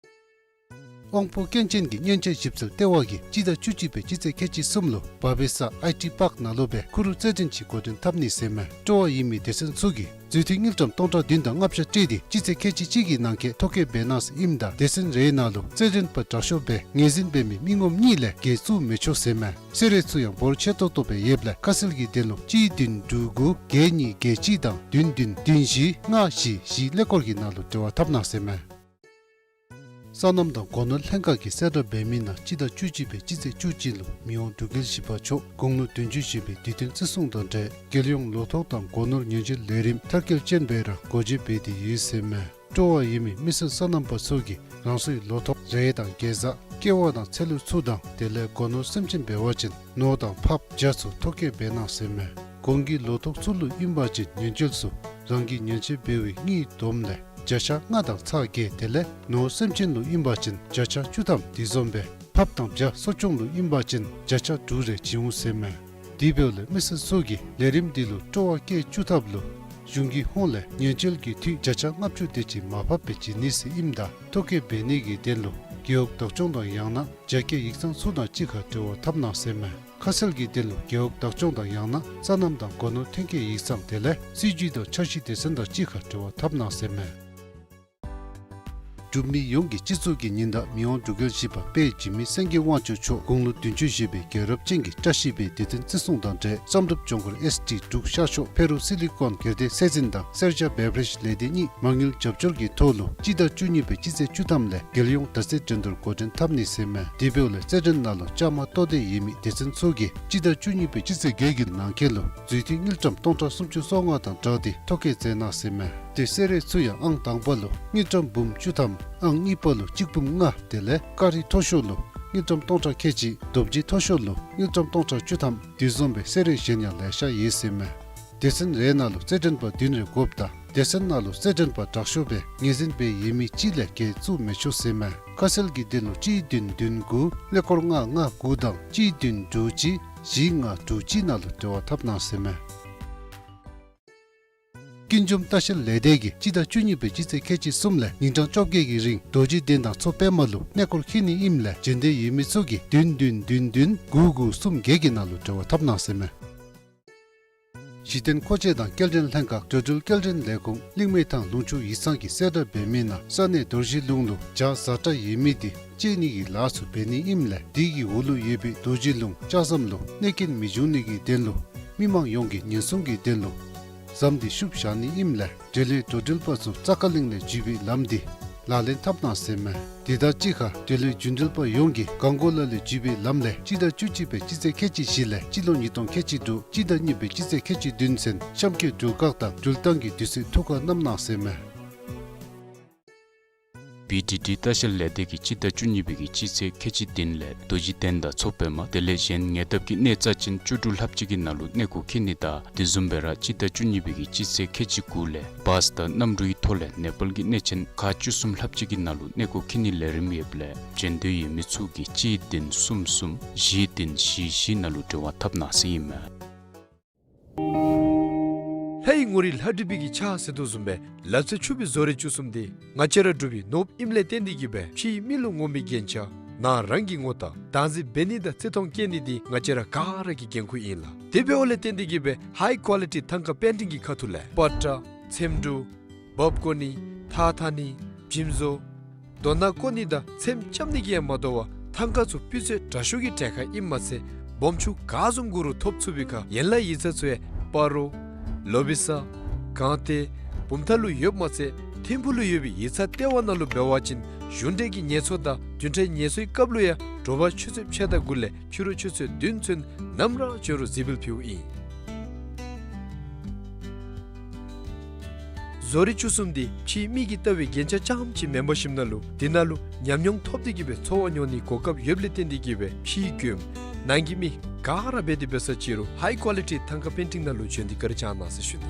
དབང་པོ་སྐྱོན་ཅན་གྱི་མཉེན་ཆས་ཞིབ་འཚོལ་ལྟེ་བ་གིས་སྤྱི་ཟླ་བཅུ་གཅིག་པའི་སྤྱི་ཚེས་ཁལ་གཅིག་གསུམ་ལུ་བ་བི་ས་ཨའི་ཊི་པཱརཀ་ནང་ལུ་སྦེ་ཁུ་རུ་རྩེད་འགྲན་ཅིག་འགོ་འདྲེན་འཐབ་ནི་ཟེར་མས། སྤྲོ་བ་ཡོད་མི་སྡེ་ཚན་ཚུ་གིས་མཛུབ་ཐེལ་དངུལ་ཀྲམ་སྟོང་ཕྲག་བདུན་དང་ལྔ་བརྒྱ་སྤྲོད་དེ་སྤྱི་ཚེས་ཁལ་གཅིག་གཅིག་གི་ནང་འཁོད་ཐོ་བཀོད་འབད་གནང་ཟེར་ཨིནམ་ད་སྡེ་ཚན་རེ་ནང་ལུ་རྩེད་འགྲན་པ་དྲག་ཤོས་སྦེ་ངོས་འཛིན་འབད་མི་མི་ངོམ་གཉིས་ལས་བརྒལ་བཙུགས་མི་ཆོག་ཟེར་མས། གསོལ་རས་ཚུ་ཡང་འབོར་ཆེ་ཏོག་ཏོ་སྦེ་ཡོདཔ་ལས་ཁ་གསལ་གྱི་དོན་ལུ་གཅིག་བདུན་དྲུག་དགུ་བརྒྱད་གཉིས་བརྒྱད་གཅིག་དང་བདུན་བདུན་བདུན་བཞི་ལྔ་བཞི་བཞི་ཀླད་ཀོར་གྱི་ནང་ལུ་འབྲེལ་བ་འཐབ་གནང་ཟེར་མས། སོ་ནམ་དང་སྒོ་ནོར་ལྷན་ཁག་གིས་གསལ་བསྒྲགས་འབད་མི་ནང་སྤྱི་ཟླ་བཅུ་གཅིག་པའི་སྤྱི་ཚེས་བཅུ་གཅིག་ལུ་མི་དབང་འབྲུག་རྒྱལ་བཞི་པ་མཆོག་དགུང་ལོ་བདུན་ཅུ་བཞེས་པའི་དུས་སྟོན་བརྩི་སྲུང་དང་འབྲེལ་རྒྱལ་ཡོངས་ལོ་ཐོག་དང་སྒོ་ནོར་ཉེན་བཅོལ་ལས་རིམ་མཐར་སྐྱེལ་ཅན་སྦེ་ར་སྒོ་འབྱེད་འབད་དེ་ཡོད་ཟེར་མས། སྤྲོ་བ་ཡོད་མི་མི་སེར་སོ་ནམ་པ་ཚུ་གིས་རང་སོའི་ལོ་ཐོག་རེ་དང་གེ་ཛ་ཀེ་བ་དང་ཚལ་ལུ་ཚུ་དང་དེ་ལས་སྒོ་ནོར་སེམས་ཅན་འབད་བ་ཅིན་ནོར་དང་ཕགཔ་བྱ་ཚུ་ཐོ་བཀོད་འབད་གནང་ཟེར་མས། གོང་གི་ལོ་ཐོག་ཚུ་ལུ་ཨིན་པ་ཅིན་ཉེན་བཅོལ་ཚུ་རང་གི་ཉེན་བཅོལ་འབད་བའི་དངུལ་བསྡོམས་ལས་བྱ་ཤ་ལྔ་དང་ཚག་བརྒྱད་དེ་ལས་ནོར་སེམས་ཅན་ལུ་ཨིན་པ་ཅིན་བྱ་ཤ་བཅུ་ཐམ་དེ་བཟུམ་སྦེ་ཕགཔ་དང་བྱ་གསོ་སྐྱོང་ལུ་ཨིན་པ་ཅིན་བྱ་ཤ་དྲུག་རེ་བྱིན་འོང་ཟེར་མས། དེ་འབདཝ་ལས་མི་སེར་ཚུ་གིས་ལས་རིམ་འདི་ལུ་སྤྲོ་བ་བསྐྱེད་བཅུག་ཐབས་ལུ་གཞུང་གི་ཧོངས་ལས་ཉེན་བཅོལ་གྱི་འཐུས་བརྒྱ་ཆ་ལྔ་བཅུ་དེ་ཅིག་མར་ཕབ་སྦེ་བྱིན་ནི་ཟེར་ཨིནམ་ད་ཐོ་བཀོད་འབད་ནི་གི་དོན་ལུ་རྒེད་འོག་བདག་སྐྱོང་དང་ཡང་ན་རྒྱ་སྐྱེད་ཡིག་ཚང་ཚུ་དང་གཅིག་ཁར་འབྲེལ་བ་འཐབ་གནང་ཟེར་མས། ཁ་གསལ་གྱི་དོན་ལུ་རྒེད་འོག་བདག་སྐྱོང་དང་ཡང་ན་སོ་ནམ་དང་སྒོ་ནོར་ཐོན་སྐྱེད་ཡིག་ཚང་དེ་ལས་སྲིད་ཇུས་དང་འཆར་གཞི་སྡེ་ཚན་དང་གཅིག་ཁར་འབྲེལ་བ་འཐབ་གནང་ཟེར་མས། འབྲུག་མི་ཡོངས་ཀྱི་སྤྱི་གཙུག་གི་ཉི་ཟླ་མི་དབང་འབྲུག་རྒྱལ་བཞི་པ་དཔལ་འཇིགས་མེད་སེང་གེ་དབང་ཕྱུག་མཆོག་དགུང་ལོ་བདུན་ཅུ་བཞེས་པའི་རྒྱལ་རབས་ཅན་གྱི་བཀྲ་ཤིས་པའི་དུས་སྟོན་བརྩི་སྲུང་དང་འབྲེལ་བསམ་གྲུབ་ལྗོངས་མཁར་ཨེསི་ཌི་འབྲུག་ཤར་ཕྱོགས་ཕེ་རུ་སི་ལི་ཀོན་སྒེར་སྡེ་སྲིད་འཛིན་དང་སེར་སྐྱ་བེ་བ་རེཇ་ལས་སྡེ་གཉིས་མ་དངུལ་རྒྱབ་སྐྱོར་གྱི་ཐོག་ལུ་སྤྱི་ཟླ་བཅུ་གཉིས་པའི་སྤྱི་ཚེས་བཅུ་ཐམ་ལས་རྒྱལ་ཡོངས་དར་རྩེད་འགྲན་བསྡུར་འགོ་འདྲེན་འཐབ་ནི་ཟེར་མས། དེ་འབདཝ་ལས་རྩེད་འགྲན་ནང་ལུ་བཅའ་མར་གཏོགས་ཏེ་ཡོད་མི་སྡེ་ཚན་ཚུ་གིས་སྤྱི་ཟླ་བཅུ་གཉིས་པའི་སྤྱི་ཚེས་བརྒྱད་ཀྱི་ནང་འཁོད་ལུ་མཛུབ་ཐེལ་དངུལ་ཀྲམ་སྟོང་ཕྲག་སུམ་ཅུ་སོ་ལྔ་དང་སྦྲགས་ཏེ་ཐོ་བཀོད་མཛད་གནང་ཟེར་མས། ཏེ་གསོལ་རས་ཚུ་ཡང་ཨང་དང་པ་ལུ་དངུལ་ཀྲམ་འབུམ་བཅུ་ཐམ། ཨང་གཉིས་པ་ལུ་གཅིག་འབུམ་ལྔ་དེ་ལས་ཀ་རི་མཐོ་ཤོས་ལུ་དངུལ་ཀྲམ་སྟོང་ཕྲག་ཁལ་གཅིག། རྡོ་རྗེ་མཐོ་ཤོས་ལུ་དངུལ་ཀྲམ་སྟོང་ཕྲག་བཅུ་ཐམ། དེ་བཟུམ་སྦེ་གསོལ་རས་གཞན་ཡང་ལེ་ཤ་ཡོད་ཟེར་མས། སྡེ་ཚན་རེ་ནང་ལུ་རྩེད་འགྲན་པ་བདུན་རེ་དགོཔ་དང་སྡེ་ཚན་ནང་ལུ་རྩེད་འགྲན་པ་དྲག་ཤོས་སྦེ་ངོས་འཛིན་འབད་ཡོད་མི་གཅིག་ལས་བརྒལ་བཙུགས་མི་ཆོག་ཟེར་མས། ཁ་གསལ་གྱི་དོན་ལུ་གཅིག་བདུན་བདུན་དགུ་ཀླད་ཀོར་ལྔ་ལྔ་དགུ་དང་གཅིག་བདུན་དྲུག་གཅིག་བཞི་ལྔ་དྲུག་གཅིག་ནང་ལུ་འབྲེལ་བ་འཐབ་གནང་ཟེར་མས། ཀུན་འབྱུང་ལྟ་བཤལ་ལས་སྡེ་གིས་སྤྱི་ཟླ་བཅུ་གཉིས་པའི་སྤྱི་ཚེས་ཁལ་གཅིག་གསུམ་ལས་ཉིན་གྲངས་བཅོ་བརྒྱད་ཀྱི་རིང་རྡོ་རྗེ་གདན་དང་མཚོ་པདྨ་ལུ་གནས་སྐོར་འཁྱིད་ནི་ཨིནམ་ལས་འབྱོན་འདོད་ཡོད་མི་ཚུ་གིས་བདུན་བདུན་བདུན་བདུན་དགུ་དགུ་གསུམ་བརྒྱད་ཀྱི་ནང་ལུ་འབྲེལ་བ་འཐབ་གནང་ཟེར་མས། གཞི་རྟེན་མཁོ་ཆས་དང་སྐྱེལ་འདྲེན་ལྷན་ཁག་འགྲོ་འགྲུལ་སྐྱེལ་འདྲེན་ལས་ཁུངས་གླིང་མེ་ཐང་ལུང་ཕྱོགས་ཡིག་ཚང་གིས་གསལ་བསྒྲགས་འབད་མི་ནང་ས་གནས་རྡོ་རྗེ་ལུང་ལུ་བྱ་ཛ་དྲག་ཡོད་མི་དེ་བཅད་ནི་གི་ལཱ་ཚུ་འབད་ནི་ཨིནམ་ལས་དེ་གི་འོག་ལུ་ཡོད་པའི་རྡོ་རྗེ་ལུང་ལྕགས་ཟམ་ལུ་གནོད་སྐྱོན་མི་འབྱུང་ནི་གི་དོན་ལུ་མི་མང་ཡོངས་ཀྱིས་ཉེན་སྲུང་གི་དོན་ལུ་ཟམ་དེ་བཤུབ་བཞག་ནི་ཨིནམ་ལས་འབྲེལ་ཡོད་འགྲོ་འགྲུལ་པ་ཚུ་ཙ་ཀ་གླིང་ལས་འཇུས་པའི་ལམ་དེ་ ལག་ལེན་འཐབ་གནང་ཟེར་མས། དེ་དང་གཅིག་ཁར་འབྲེལ་ཡོད་རྒྱུན་འགྲུལ་པ་ཡོངས་ཀྱིས་གངས་སྐོར་ལ་ལུ་འཇུག་པའི་ལམ་ལས་སྤྱི་ཟླ་བཅུ་གཅིག་པའི་སྤྱི་ཚེས་ཁལ་གཅིག་བཞི་ལས་སྤྱི་ལོ་ཉིས་སྟོང་ཁལ་གཅིག་དྲུག་སྤྱི་ཟླ་གཉིས་པའི་སྤྱི་ཚེས་ཁལ་གཅིག་བདུན་ཚུན་གཤམ་འཁོད་འགྲུལ་བཀག་དང་འགྲུལ་བཏང་གི་དུས་ཚོད་ཐུགས་ཁར་བསྣམས་གནང་ཟེར་མས། བི་ཌི་ཌི་ལྟ་བཤལ་ལས་སྡེ་གིས་སྤྱི་ཟླ་བཅུ་གཉིས་པའི་གི་སྤྱི་ཚེས་ཁལ་གཅིག་བདུན་ལས་རྡོ་རྗེ་གདན་དང་མཚོ་པདྨ་དེ་ལས་གཞན་ཉེ་འདབས་ཀྱི་གནས་རྩ་ཅན་བཅུ་དྲུག་ལྷགཔ་ཅིག་གི་ནང་ལུ་གནས་སྐོར་འཁྱིད་ནི་དང་དེ་བཟུམ་སྦེ་ར་སྤྱི་ཟླ་བཅུ་གཉིས་པའི་གི་སྤྱི་ཚེས་ཁལ་གཅིག་དགུ་ལས་བཱས་དང་གནམ་གྲུའི་ཐོག་ལས་ནེ་པཱལ་གྱི་གནས་ཆེན་ཁག་བཅུ་གསུམ་ལྷགཔ་ཅིག་གི་ནང་ལུ་གནས་སྐོར་འཁྱིད་ནིའི་ལས་རིམ་ཡོདཔ་ལས་འབྱོན་འདོད་ཡོད་མི་ཚུ་གིས་གཅིག་བདུན་གསུམ་གསུམ་བཞི་བདུན་བཞི་བཞི་ནང་ལུ་འབྲེལ་བ་འཐབ་གནང་ཟེར་ཨིན་མས། ལྷའི་ངོ་རིས་ལྷ་བྲིས་པའི་གི་ཕྱག་ཟེར་དོ་བཟུམ་སྦེ་ལག་རྩལ་ཕྱུག་པའི་བཟོ་རིག་བཅུ་གསུམ་འདི་ང་བཅས་ར་འབྲུག་པའི་ནོར་བུ་ཨིནམ་ལས་བརྟེན་ཏེ་གིས་སྦེ་ཕྱིའི་མི་ལུ་ངོམ་པའི་རྒྱན་ཆ་ནང་རང་གི་ངོ་རྟགས་བདག་འཛིན་འབད་ནི་དང་བརྩི་མཐོང་བསྐྱེད་ནི་འདི་ང་བཅས་ར་ག་ར་གི་འགན་ཁུར་ཨིན་ལགས། དེ་འབདཝ་ལས་བརྟེན་ཏེ་གིས་སྦེ་ཧའི་ཀོ་ལི་ཊི་ཐང་ཀ་པེན་ཊིང་གི་ཁ་ཐུག་ལས་པ་ཏྲ་ཚེམ་དྲུབ་འབག་བཀོ་ནི་ཐགས་འཐག་ནི་འཇིམ་བཟོ་རྡོ་ནང་བརྐོ་ནི་དང་ཚེམ་རྐྱབ་ནི་གིས་ཡང་མ་དོ་བར་ཐང་ཀ་ཚུ་སྤུས་ཚད་དྲག་ཤོས་ཀྱི་གྲལ་ཁར་ཨིནམ་མ་ཚད་སྦོམ་ཆུང་ག་བཟུམ་དགོ་རུང་ཐོབ་ཚུགས་པའི་ཁར་ཡན་ལག་ཡིག་ཚང་ཚུ་ཡང་སྤ་རོ་ལོ་བི་ས་སྒང་སྟེང་བུམ་ཐང་ལུ་ཡོདཔ་མ་ཚད་ཐིམ་ཕུག་ལུ་ཡོད་པའི་ཡིག་ཚང་ལྟེ་བ་ནང་ལུ་འབད་བ་ཅིན་གཞུང་འབྲེལ་གྱི་ངལ་གསོ་དང་བདུན་ཕྲག་ངལ་གསོའི་སྐབས་ལུ་ཡང་དྲོ་པ་ཆུ་ཚོད་ཕྱེད་དང་དགུ་ལས་ཕྱི་རུ་ཆུ་ཚོད་བདུན་ཚུན་ནམ་ར་འབྱོན་རུང་གཟིགས་འབུལ་ཕུལཝ་ཨིན། བཟོ་རིག་བཅུ་གསུམ་འདི་ཕྱིའི་མི་གིས་བལྟ་བའི་རྒྱན་ཆ་རྐྱངམ་ཅིག་མེན་པར་ཞིནམ་ལས་འདི་ནང་ལུ་ཉམས་མྱོང་ཐོབ་སྟེ་གིས་སྦེ་འཚོ་བ་མྱོང་ནིའི་གོ་སྐབས་ཡོདཔ་ལས་བརྟེན་ཏེ་གིས་སྦེ་ཕྱིའི་མགྱོནམ་ནང་གི་མི་ག་ར་འབད་དེ་འབད་ས་ཅི་རུང་ཧའི་ཀོ་ལི་ཊི་ཐང་ཀ་པེན་ཊིང་ནང་ལུ་འབྱོན་ཏེ་བཀའ་དྲིན་བསྐྱང་གནང་ཟེར་ཞུ་ནི།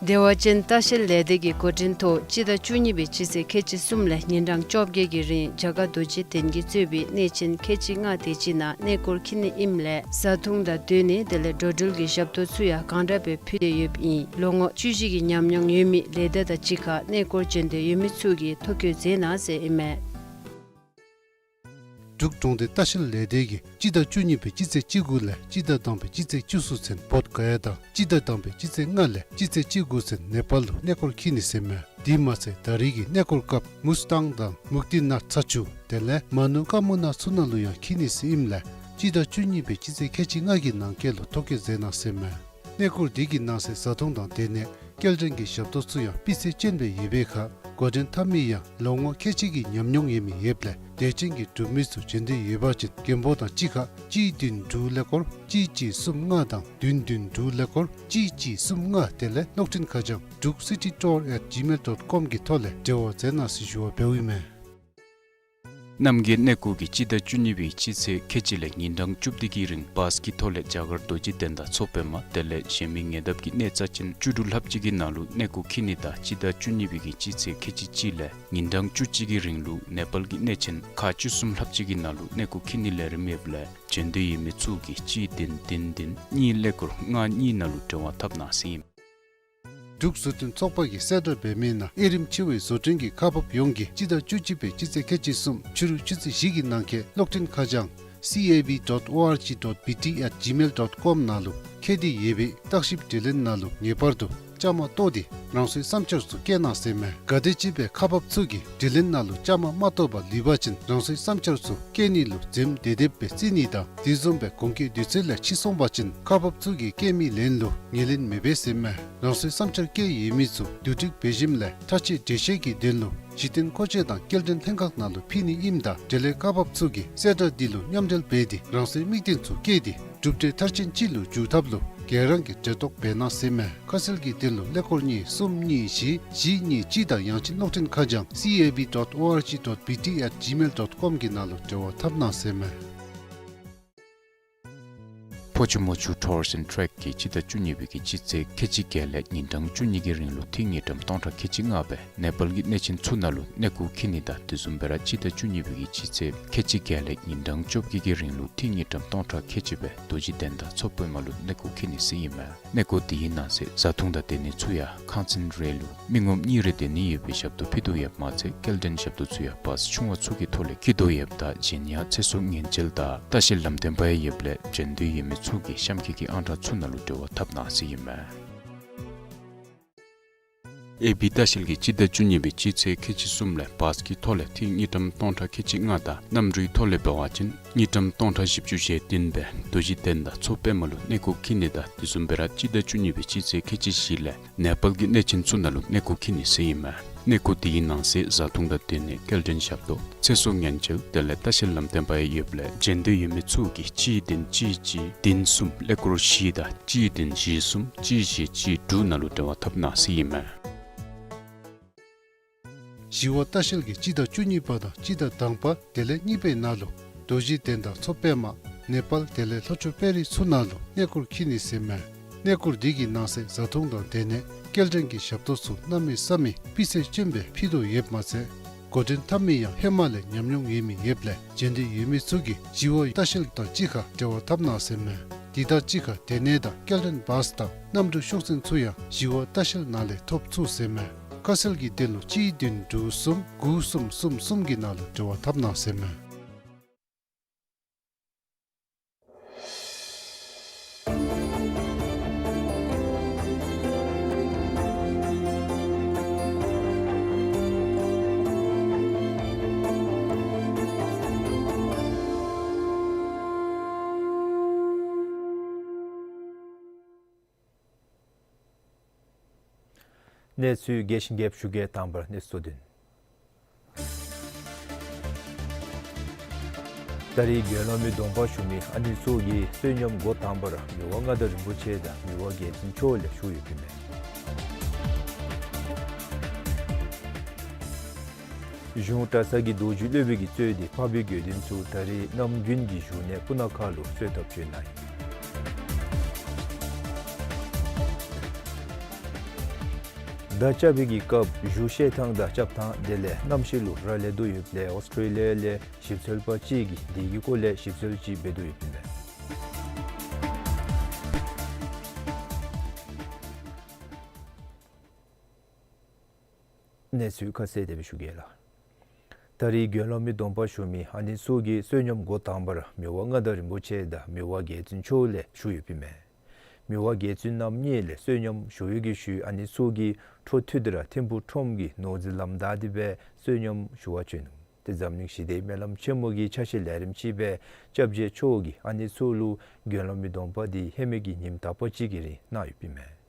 བདེ་བ་ཅན་ལྟ་བཤལ་ལས་སྡེ་གི་འགོ་འདྲེན་ཐོག་སྤྱི་ཟླ་བཅུ་གཉིས་པའི་སྤྱི་ཚེས་ཁལ་གཅིག་གསུམ་ལས་ཉིན་གྲངས་བཅོ་བརྒྱད་ཀྱི་རིང་རྒྱ་གར་རྡོ་རྗེ་གདན་གྱིས་གཙོས་པའི་གནས་ཆེན་ཁལ་གཅིག་ལྔ་དེ་ཅིག་ནང་གནས་སྐོར་འཁྱིད་ནི་ཨིནམ་ལས་བཟའ་འཐུང་དང་སྡོད་གནས་དེ་ལས་འགྲོ་འགྲུལ་གྱི་ཞབས་ཏོག་ཚུ་ཡང་གང་དྲག་སྦེ་ཕུལ་ཏེ་ཡོདཔ་ཨིན། ལོ་ངོ་བཅུ་བཞི་གི་ཉམས་མྱོང་ཡོད་མི་ལས་སྡེ་དང་གཅིག་ཁར་གནས་སྐོར་འབྱོན་འདོད་ཡོད་མི་ཚུ་གིས་ཐོ་བཀོད་མཛད་གནང་ཟེར་ཨིན་མས། འབྲུག་གྲོང་སྡེ་ལྟ་བཤལ་ལས་སྡེ་གིས་སྤྱི་ཟླ་བཅུ་གཉིས་པའི་སྤྱི་ཚེས་བཅུ་དགུ་ལས་སྤྱི་ཟླ་དང་པའི་སྤྱི་ཚེས་བཅུ་གསུམ་ཚུན་བོདྷ་ག་ཡ་དང་སྤྱི་ཟླ་དང་པའི་སྤྱི་ཚེས་ལྔ་ལས་སྤྱི་ཚེས་བཅུ་དགུ་ཚུན་ནེ་པཱལ་ལུ་གནས་སྐོར་འཁྱིད་ནི་ཟེར་མས། དེ་མ་ཚད་ད་རེས་ཀྱི་གནས་སྐོར་སྐབས་མུས་ཏང་དང་མུག་ཏི་ནཱཐ་ཚ་ཆུ་དེ་ལས་མ་ནུ་ཀ་མུ་ན་ཚུ་ནང་ལུ་ཡང་འཁྱིད་ནི་ཟེར་ཨིནམ་ལས་སྤྱི་ཟླ་བཅུ་གཉིས་པའི་སྤྱི་ཚེས་ཁལ་གཅིག་ལྔ་གི་ནང་འཁོད་ལུ་ཐོ་བཀོད་མཛད་གནང་ཟེར་མས། གནས་སྐོར་འདི་གི་ནང་གསེས་བཟའ་འཐུང་དང་སྡོད་གནས་སྐྱེལ་འདྲེན་གྱི་ཞབས་ཏོག་ཚུ་ཡང་སྤུས་ཚད་ཅན་སྦེ་ཡོད་པའི་ཁར་འགོ་འདྲེན་འཐབ་མི་ཡང་ལོ་ངོ་ཁལ་གཅིག་གི་ཉམས་མྱོང་ཡོད་མི་ཡོདཔ་ལས་དད་ཅན་གྱི་འབྲུག་མི་ཚུ་འབྱོན་འདོད་ཡོད་པ་ཅིན་མགོན་པོ་དང་གཅིག་ཁར་གཅིག་བདུན་དྲུག་ཀླད་ཀོར་གཅིག་གཅིག་གསུམ་ལྔ་དང་བདུན་བདུན་དྲུག་ཀླད་ཀོར་གཅིག་གཅིག་གསུམ་ལྔ་དེ་ལས་གློག་འཕྲིན་ཁ་བྱང་druk city tour at gmail dot com གི་ཐོག་ལས་འབྲེལ་བ་མཛད་གནང་ཟེར་ཞུ་བ་འབདཝ་ཨིན་མས། རྣམ་རྒྱལ་གནས་སྐོར་གྱིས་སྤྱི་ཟླ་བཅུ་གཉིས་པའི་སྤྱི་ཚེས་ཁལ་གཅིག་ལས་ཉིན་གྲངས་བཅུ་བདུན་གྱི་རིང་བཱས་ཀྱི་ཐོག་ལས་རྒྱ་གར་རྡོ་རྗེ་གདན་དང་མཚོ་པདྨ་དེ་ལས་གཞན་མི་ཉེ་འདབས་ཀྱི་གནས་རྩ་ཅན་བཅུ་དྲུག་ལྷགཔ་ཅིག་གི་ནང་ལུ་གནས་སྐོར་འཁྱིད་ནི་དང་སྤྱི་ཟླ་བཅུ་གཉིས་པའི་གི་སྤྱི་ཚེས་ཁལ་གཅིག་གཅིག་ལས་ཉིན་གྲངས་བཅུ་གཅིག་གི་རིང་ལུ་ནེ་པཱལ་གྱི་གནས་ཆེན་ཁག་བཅུ་གསུམ་ལྷགཔ་ཅིག་གི་ནང་ལུ་གནས་སྐོར་འཁྱིད་ནིའི་ལས་རིམ་ཡོདཔ་ལས་འབྱོན་འདོད་ཡོད་མི་ཚུ་གིས་གཅིག་བདུན་བདུན་བདུན་གཉིས་ཀླད་ཀོར་ལྔ་གཉིས་ནང་ལུ་འབྲེལ་བ་འཐབ་གནང་ཟེར་ཨིན། འབྲུག་བཟོ་སྐྲུན་ཚོགས་པ་གིས་གསལ་བསྒྲགས་འབད་མི་ནང་དབྱེ་རིམ་ཆེ་བའི་བཟོ་སྐྲུན་གྱི་ཁག་འབགཔ་ཡོངས་ཀྱིས་སྤྱི་ཟླ་བཅུ་གཅིག་པའི་སྤྱི་ཚེས་ཁལ་གཅིག་གསུམ་ཕྱི་རུ་ཆུ་ཚོད་བཞི་གི་ནང་འཁོད་གློག་འཕྲིན་ཁ་བྱང་C A B dot O R G dot B T at gmail dot com ནང་ལུ་ཁེ་འདི་ཡོད་པའི་བརྟག་ཞིབ་དྲི་ལན་ནང་ལུ་ངེས་པར་དུ་བཅའ་མར་གཏོགས་ཏེ་རང་སོའི་བསམ་འཆར་ཚུ་བཀོད་གནང་ཟེར་མས། གལ་ཏེ་ཅིག་སྦེ་ཁག་འབགཔ་ཚུ་གིས་དྲི་ལན་ནང་ལུ་བཅའ་མར་མ་གཏོགས་པར་ལུས་པ་ཅིན་རང་སོའི་བསམ་འཆར་ཚུ་བཀོད་ནི་ལུ་འཛེམ་དེ་དེ་སྦེ་བརྩི་ནི་དང་དེ་བཟུམ་སྦེ་གོང་འཁོད་དུས་ཚོད་ལས་ཕྱི་སོང་པ་ཅིན་ཁག་འབགཔ་ཚུ་གིས་བཀོད་མི་ལན་ལུ་ངོས་ལེན་མི་འབད་ཟེར་མས། རང་སོའི་བསམ་འཆར་བཀོད་ཡོད་མི་ཚུ་བསྡུ་སྒྲིག་འབད་ཞིནམ་ལས་ཐག་གཅོད་འགྲེལ་བཤད་ཀྱི་དོན་ལུ་གཞི་རྟེན་མཁོ་ཆས་དང་སྐྱེལ་འདྲེན་ལྷན་ཁག་ནང་ལུ་ཕུལ་ནི་ཨིནམ་ད་འབྲེལ་ཡོད་ཁག་འབགཔ་ཚུ་གིས་གསལ་བསྒྲགས་འདི་ལུ་མཉམ་འབྲེལ་འབད་དེ་རང་སོའི་དམིགས་རྟེན་ཚུ་བཀོད་དེ་གྲུབ་འབྲས་མཐར་ཕྱིན་ཅིག་ལུ་འཇུག་ཐབས་ལུ་ག་ར་གིས་གྲལ་གཏོགས་འབད་གནང་ཟེར་མས། ཁ་གསལ་གྱི་དོན་ལུ་ཀླད་ཀོར་གཉིས་གསུམ་གཉིས་བཞི་བཞི་གཉིས་གཅིག་དང་ཡང་ཅིན་གློག་འཕྲིན་ཁ་བྱང་C A B dot O R G dot B T at gmail dot com གི་ནང་ལུ་འབྲེལ་བ་འཐབ་གནང་ཟེར་མས། ཕོ་ཆུ་མོ་ཆུ་Tours and Trek གིས་སྤྱི་ཟླ་བཅུ་གཉིས་པའི་གི་སྤྱི་ཚེས་ཁལ་གཅིག་བརྒྱད་ལས་ཉིན་གྲངས་བཅུ་གཉིས་ཀྱི་རིང་ལུ་འཐུས་དངུལ་ཀྲམ་སྟོང་ཕྲག་ཁལ་གཅིག་ལྔ་སྦེ་ནེ་པཱལ་གྱི་གནས་ཆེན་ཚུ་ནང་ལུ་གནས་སྐོར་འཁྱིད་ནི་དང་དེ་བཟུམ་སྦེ་ར་སྤྱི་ཟླ་བཅུ་གཉིས་པའི་གི་སྤྱི་ཚེས་ཁལ་གཅིག་བརྒྱད་ལས་ཉིན་གྲངས་བཅོ་བརྒྱད་ཀྱི་རིང་ལུ་འཐུས་དངུལ་ཀྲམ་སྟོང་ཕྲག་ཁལ་གཅིག་སྦེ་རྡོ་རྗེ་གདན་དང་མཚོ་པདྨ་ལུ་གནས་སྐོར་འཁྱིད་ནི་ཟེར་ཨིན་མས། གནས་སྐོར་འདི་གི་ནང་གསེས་བཟའ་འཐུང་དང་སྡོད་གནས་ཚུ་ཡང་ཁང་ཚན་རེ་ལུ་མི་ངོམ་གཉིས་རེ་སྡོད་ནི་ཡོད་པའི་ཞབས་ཏོག་ཕུལ་དོ་ཡོདཔ་མ་ཚད་སྐྱེལ་འདྲེན་ཞབས་ཏོག་ཚུ་ཡང་བཱས་ཆུང་བ་ཚུ་གི་ཐོག་ལས་འཁྱིད་དོ་ཡོདཔ་ད་གཞན་ཡང་ཚེ་སྲོག་ཉེན་བཅོལ་དང་ལྟ་བཤལ་ལམ་སྟོན་པ་ཡང་ཡོདཔ་ལས་འབྱོན་འདོད་ཡོད་མི་ཚུ་གིས་གཤམ་འཁོད་ཀྱི་ཨང་གྲངས་ཚུ་ནང་ལུ་འབྲེལ་བ་འཐབ་གནང་ཟེར་ཨིན་མས། ཨེ་བི་ལྟ་བཤལ་གྱིས་སྤྱི་ཟླ་བཅུ་གཉིས་པའི་སྤྱི་ཚེས་ཁལ་གཅིག་གསུམ་ལས་བཱས་ཀྱི་ཐོག་ལས་ཏིག་དངུལ་ཀྲམ་སྟོང་ཕྲག་ཁལ་གཅིག་ལྔ་དང་གནམ་གྲུའི་ཐོག་ལས་འབད་བ་ཅིན་དངུལ་ཀྲམ་སྟོང་ཕྲག་བཞི་བཅུ་ཞེ་བདུན་སྦེ་རྡོ་རྗེ་གདན་དང་མཚོ་པདྨ་ལུ་གནས་སྐོར་འཁྱིད་ནི་དང་དེ་བཟུམ་སྦེ་ར་སྤྱི་ཟླ་བཅུ་གཉིས་པའི་སྤྱི་ཚེས་ཁལ་གཅིག་བཞི་ལས་ནེ་པཱལ་གྱི་གནས་ཆེན་ཚུ་ནང་ལུ་གནས་སྐོར་འཁྱིད་ནི་ཟེར་ཨིན་མས། གནས་སྐོར་དེའི་ནང་གསེས་བཟའ་འཐུང་དང་སྡོད་གནས་སྐྱེལ་འདྲེན་ཞབས་ཏོག་ཚེ་སྲོག་ཉེན་བཅོལ་དེ་ལས་ལྟ་བཤལ་ལམ་སྟོན་པ་ཡང་ཡོདཔ་ལས་བྱོན་འདོད་ཡོད་མི་ཚུ་གིས་གཅིག་བདུན་གཅིག་གཅིག་བདུན་གསུམ་ཀླད་ཀོར་བཞི་དང་གཅིག་བདུན་བཞི་གསུམ་གཅིག་བཞི་གཅིག་དྲུག་ནང་ལུ་འབྲེལ་བ་འཐབ་གནང་ཟེར་ཨིན་མས། ཞི་བ་ལྟ་བཤལ་གྱིས་སྤྱི་ཟླ་བཅུ་གཉིས་པ་དང་སྤྱི་ཟླ་དང་པ་དེ་ལས་གཉིས་པའི་ནང་ལུ་རྡོ་རྗེ་གདན་དང་མཚོ་པདྨ་ནེ་པཱལ་དེ་ལས་ལྷོ་ཕྱོགས་དཔལ་རི་ཚུ་ནང་ལུ་གནས་སྐོར་འཁྱིད་ནི་ཟེར་མས། གནས་སྐོར་འདི་གི་ནང་གསེས་བཟའ་འཐུང་དང་སྡོད་གནས་སྐྱེལ་འདྲེན་གྱི་ཞབས་ཏོག་ཚུ་གནམ་མེད་ས་མེད་སྤུས་ཚད་ཅན་སྦེ་ཕུལ་དོ་ཡོདཔ་མ་ཚད་འགོ་འདྲེན་འཐབ་མི་ཡང་ཧེ་མ་ལས་ཉམས་མྱོང་ཡོད་མི་ཡོདཔ་ལས་བྱོན་འདོད་ཡོད་མི་ཚུ་གིས་ཞི་བ་ལྟ་བཤལ་དང་གཅིག་ཁར་འབྲེལ་བ་འཐབ་གནང་ཟེར་མས། དེ་དང་གཅིག་ཁར་སྡོད་གནས་དང་སྐྱེལ་འདྲེན་བཱས་དང་གནམ་གྲུ་ཤོག་འཛིན་ཚུ་ཡང་ཞི་བ་ལྟ་བཤལ་ནང་ལས་ཐོབ་ཚུགས་ཟེར་མས། ཁ་གསལ་གྱི་དོན་ལུ་གཅིག་བདུན་དྲུག་གསུམ་དགུ་གསུམ་གསུམ་གསུམ་གྱི་ནང་ལུ་འབྲེལ་བ་འཐབ་གནང་ཟེར་མས། གནས་ཚུལ་རྒྱས་ཤིང་རྒྱསཔ་ཞུ་གེ། དང་པ་ར་གནས་ཚུལ་བསྡུ་ནི། ད་རེས་དགེ་སློང་མའི་སྡོམ་པ་ཞུ་མི་ཨ་ནེམ་ཚུ་གིས་བསོད་སྙོམས་འགོ་དང་པ་ར་མི་དབང་མངའ་བདག་རིན་པོ་ཆེ་དང་མི་དབང་རྒྱལ་བཙུན་མཆོག་ལས་ཞུ་ཡོདཔ་ཨིན་མས། གཞུང་གྲྭ་ཚང་གི་རྡོ་རྗེ་སློབ་དཔོན་གྱིས་གཙོས་ཏེ་འཕགས་པའི་དགེ་འདུན་ཚུ་ད་རེས་གནམ་དགུན་གྱི་བཞུགས་གནས་སྤུ་ན་ཁ་ལུ་གསོལ་ཐབ་བྱོན་གནང་ཡི། མདའ་རྐྱབ་པའི་གི་སྐབས་གཞུ་བཤེད་ཐངས་དང་རྐྱབ་ཐངས་དེ་ལས་གནམ་གཤིས་ལུ་རག་ལས་དོ་ཡོདཔ་ལས་ཨོསི་ཊེ་ལི་ཡ་ལས་ཞིབ་འཚོལ་པ་ཅིག་གིས་དེ་གི་སྐོར་ལས་ཞིབ་འཚོལ་ཅིག་འབད་དོ་ཡོདཔ་ཨིན་མས། གནས་ཚུལ་ཁ་གསལ་དེ་སྦེ་ཞུ་གེ་ལགས། ད་རེས་དགེ་སློང་མའི་སྡོམ་པ་ཞུ་མི་ཨ་ནེམ་ཚུ་གིས་བསོད་སྙོམས་འགོ་དང་པ་ར་མི་དབང་མངའ་བདག་རིན་པོ་ཆེ་དང་མི་དབང་རྒྱལ་བཙུན་མཆོག་ལས་ཞུ་ཡོདཔ་ཨིན་མས། མི་དབང་རྒྱལ་བཙུན་རྣམ་གཉིས་ལས་བསོད་སྙོམས་ཞུ་བའི་གི་ཤུལ་ཨ་ནེམ་ཚུ་གིས་འཕྲོ་མཐུད་དེ་ར་ཐིམ་ཕུག་ཁྲོམ་གྱི་ནོར་རྫས་ལམ་བདའ་སྟེ་སྦེ་བསོད་སྙོམས་ཞུ་བར་བྱོན་ནུག། ཏེ་འཛམ་གླིང་ཞི་བདེའི་སྨོན་ལམ་ཆེན་མོ་གི་ཕྱག་བཞེས་ལས་རིམ་ཅིག་སྦེ་སྐྱབས་རྗེ་མཆོག་གིས་ཨ་ནེམ་ཚུ་ལུ་དགེ་སློང་མའི་སྡོམ་པ་འདི་ཧེ་མའི་གི་ཉིནམ་དག་པ་ཅིག་གི་རིང་གནང་ཡོདཔ་ཨིན་མས།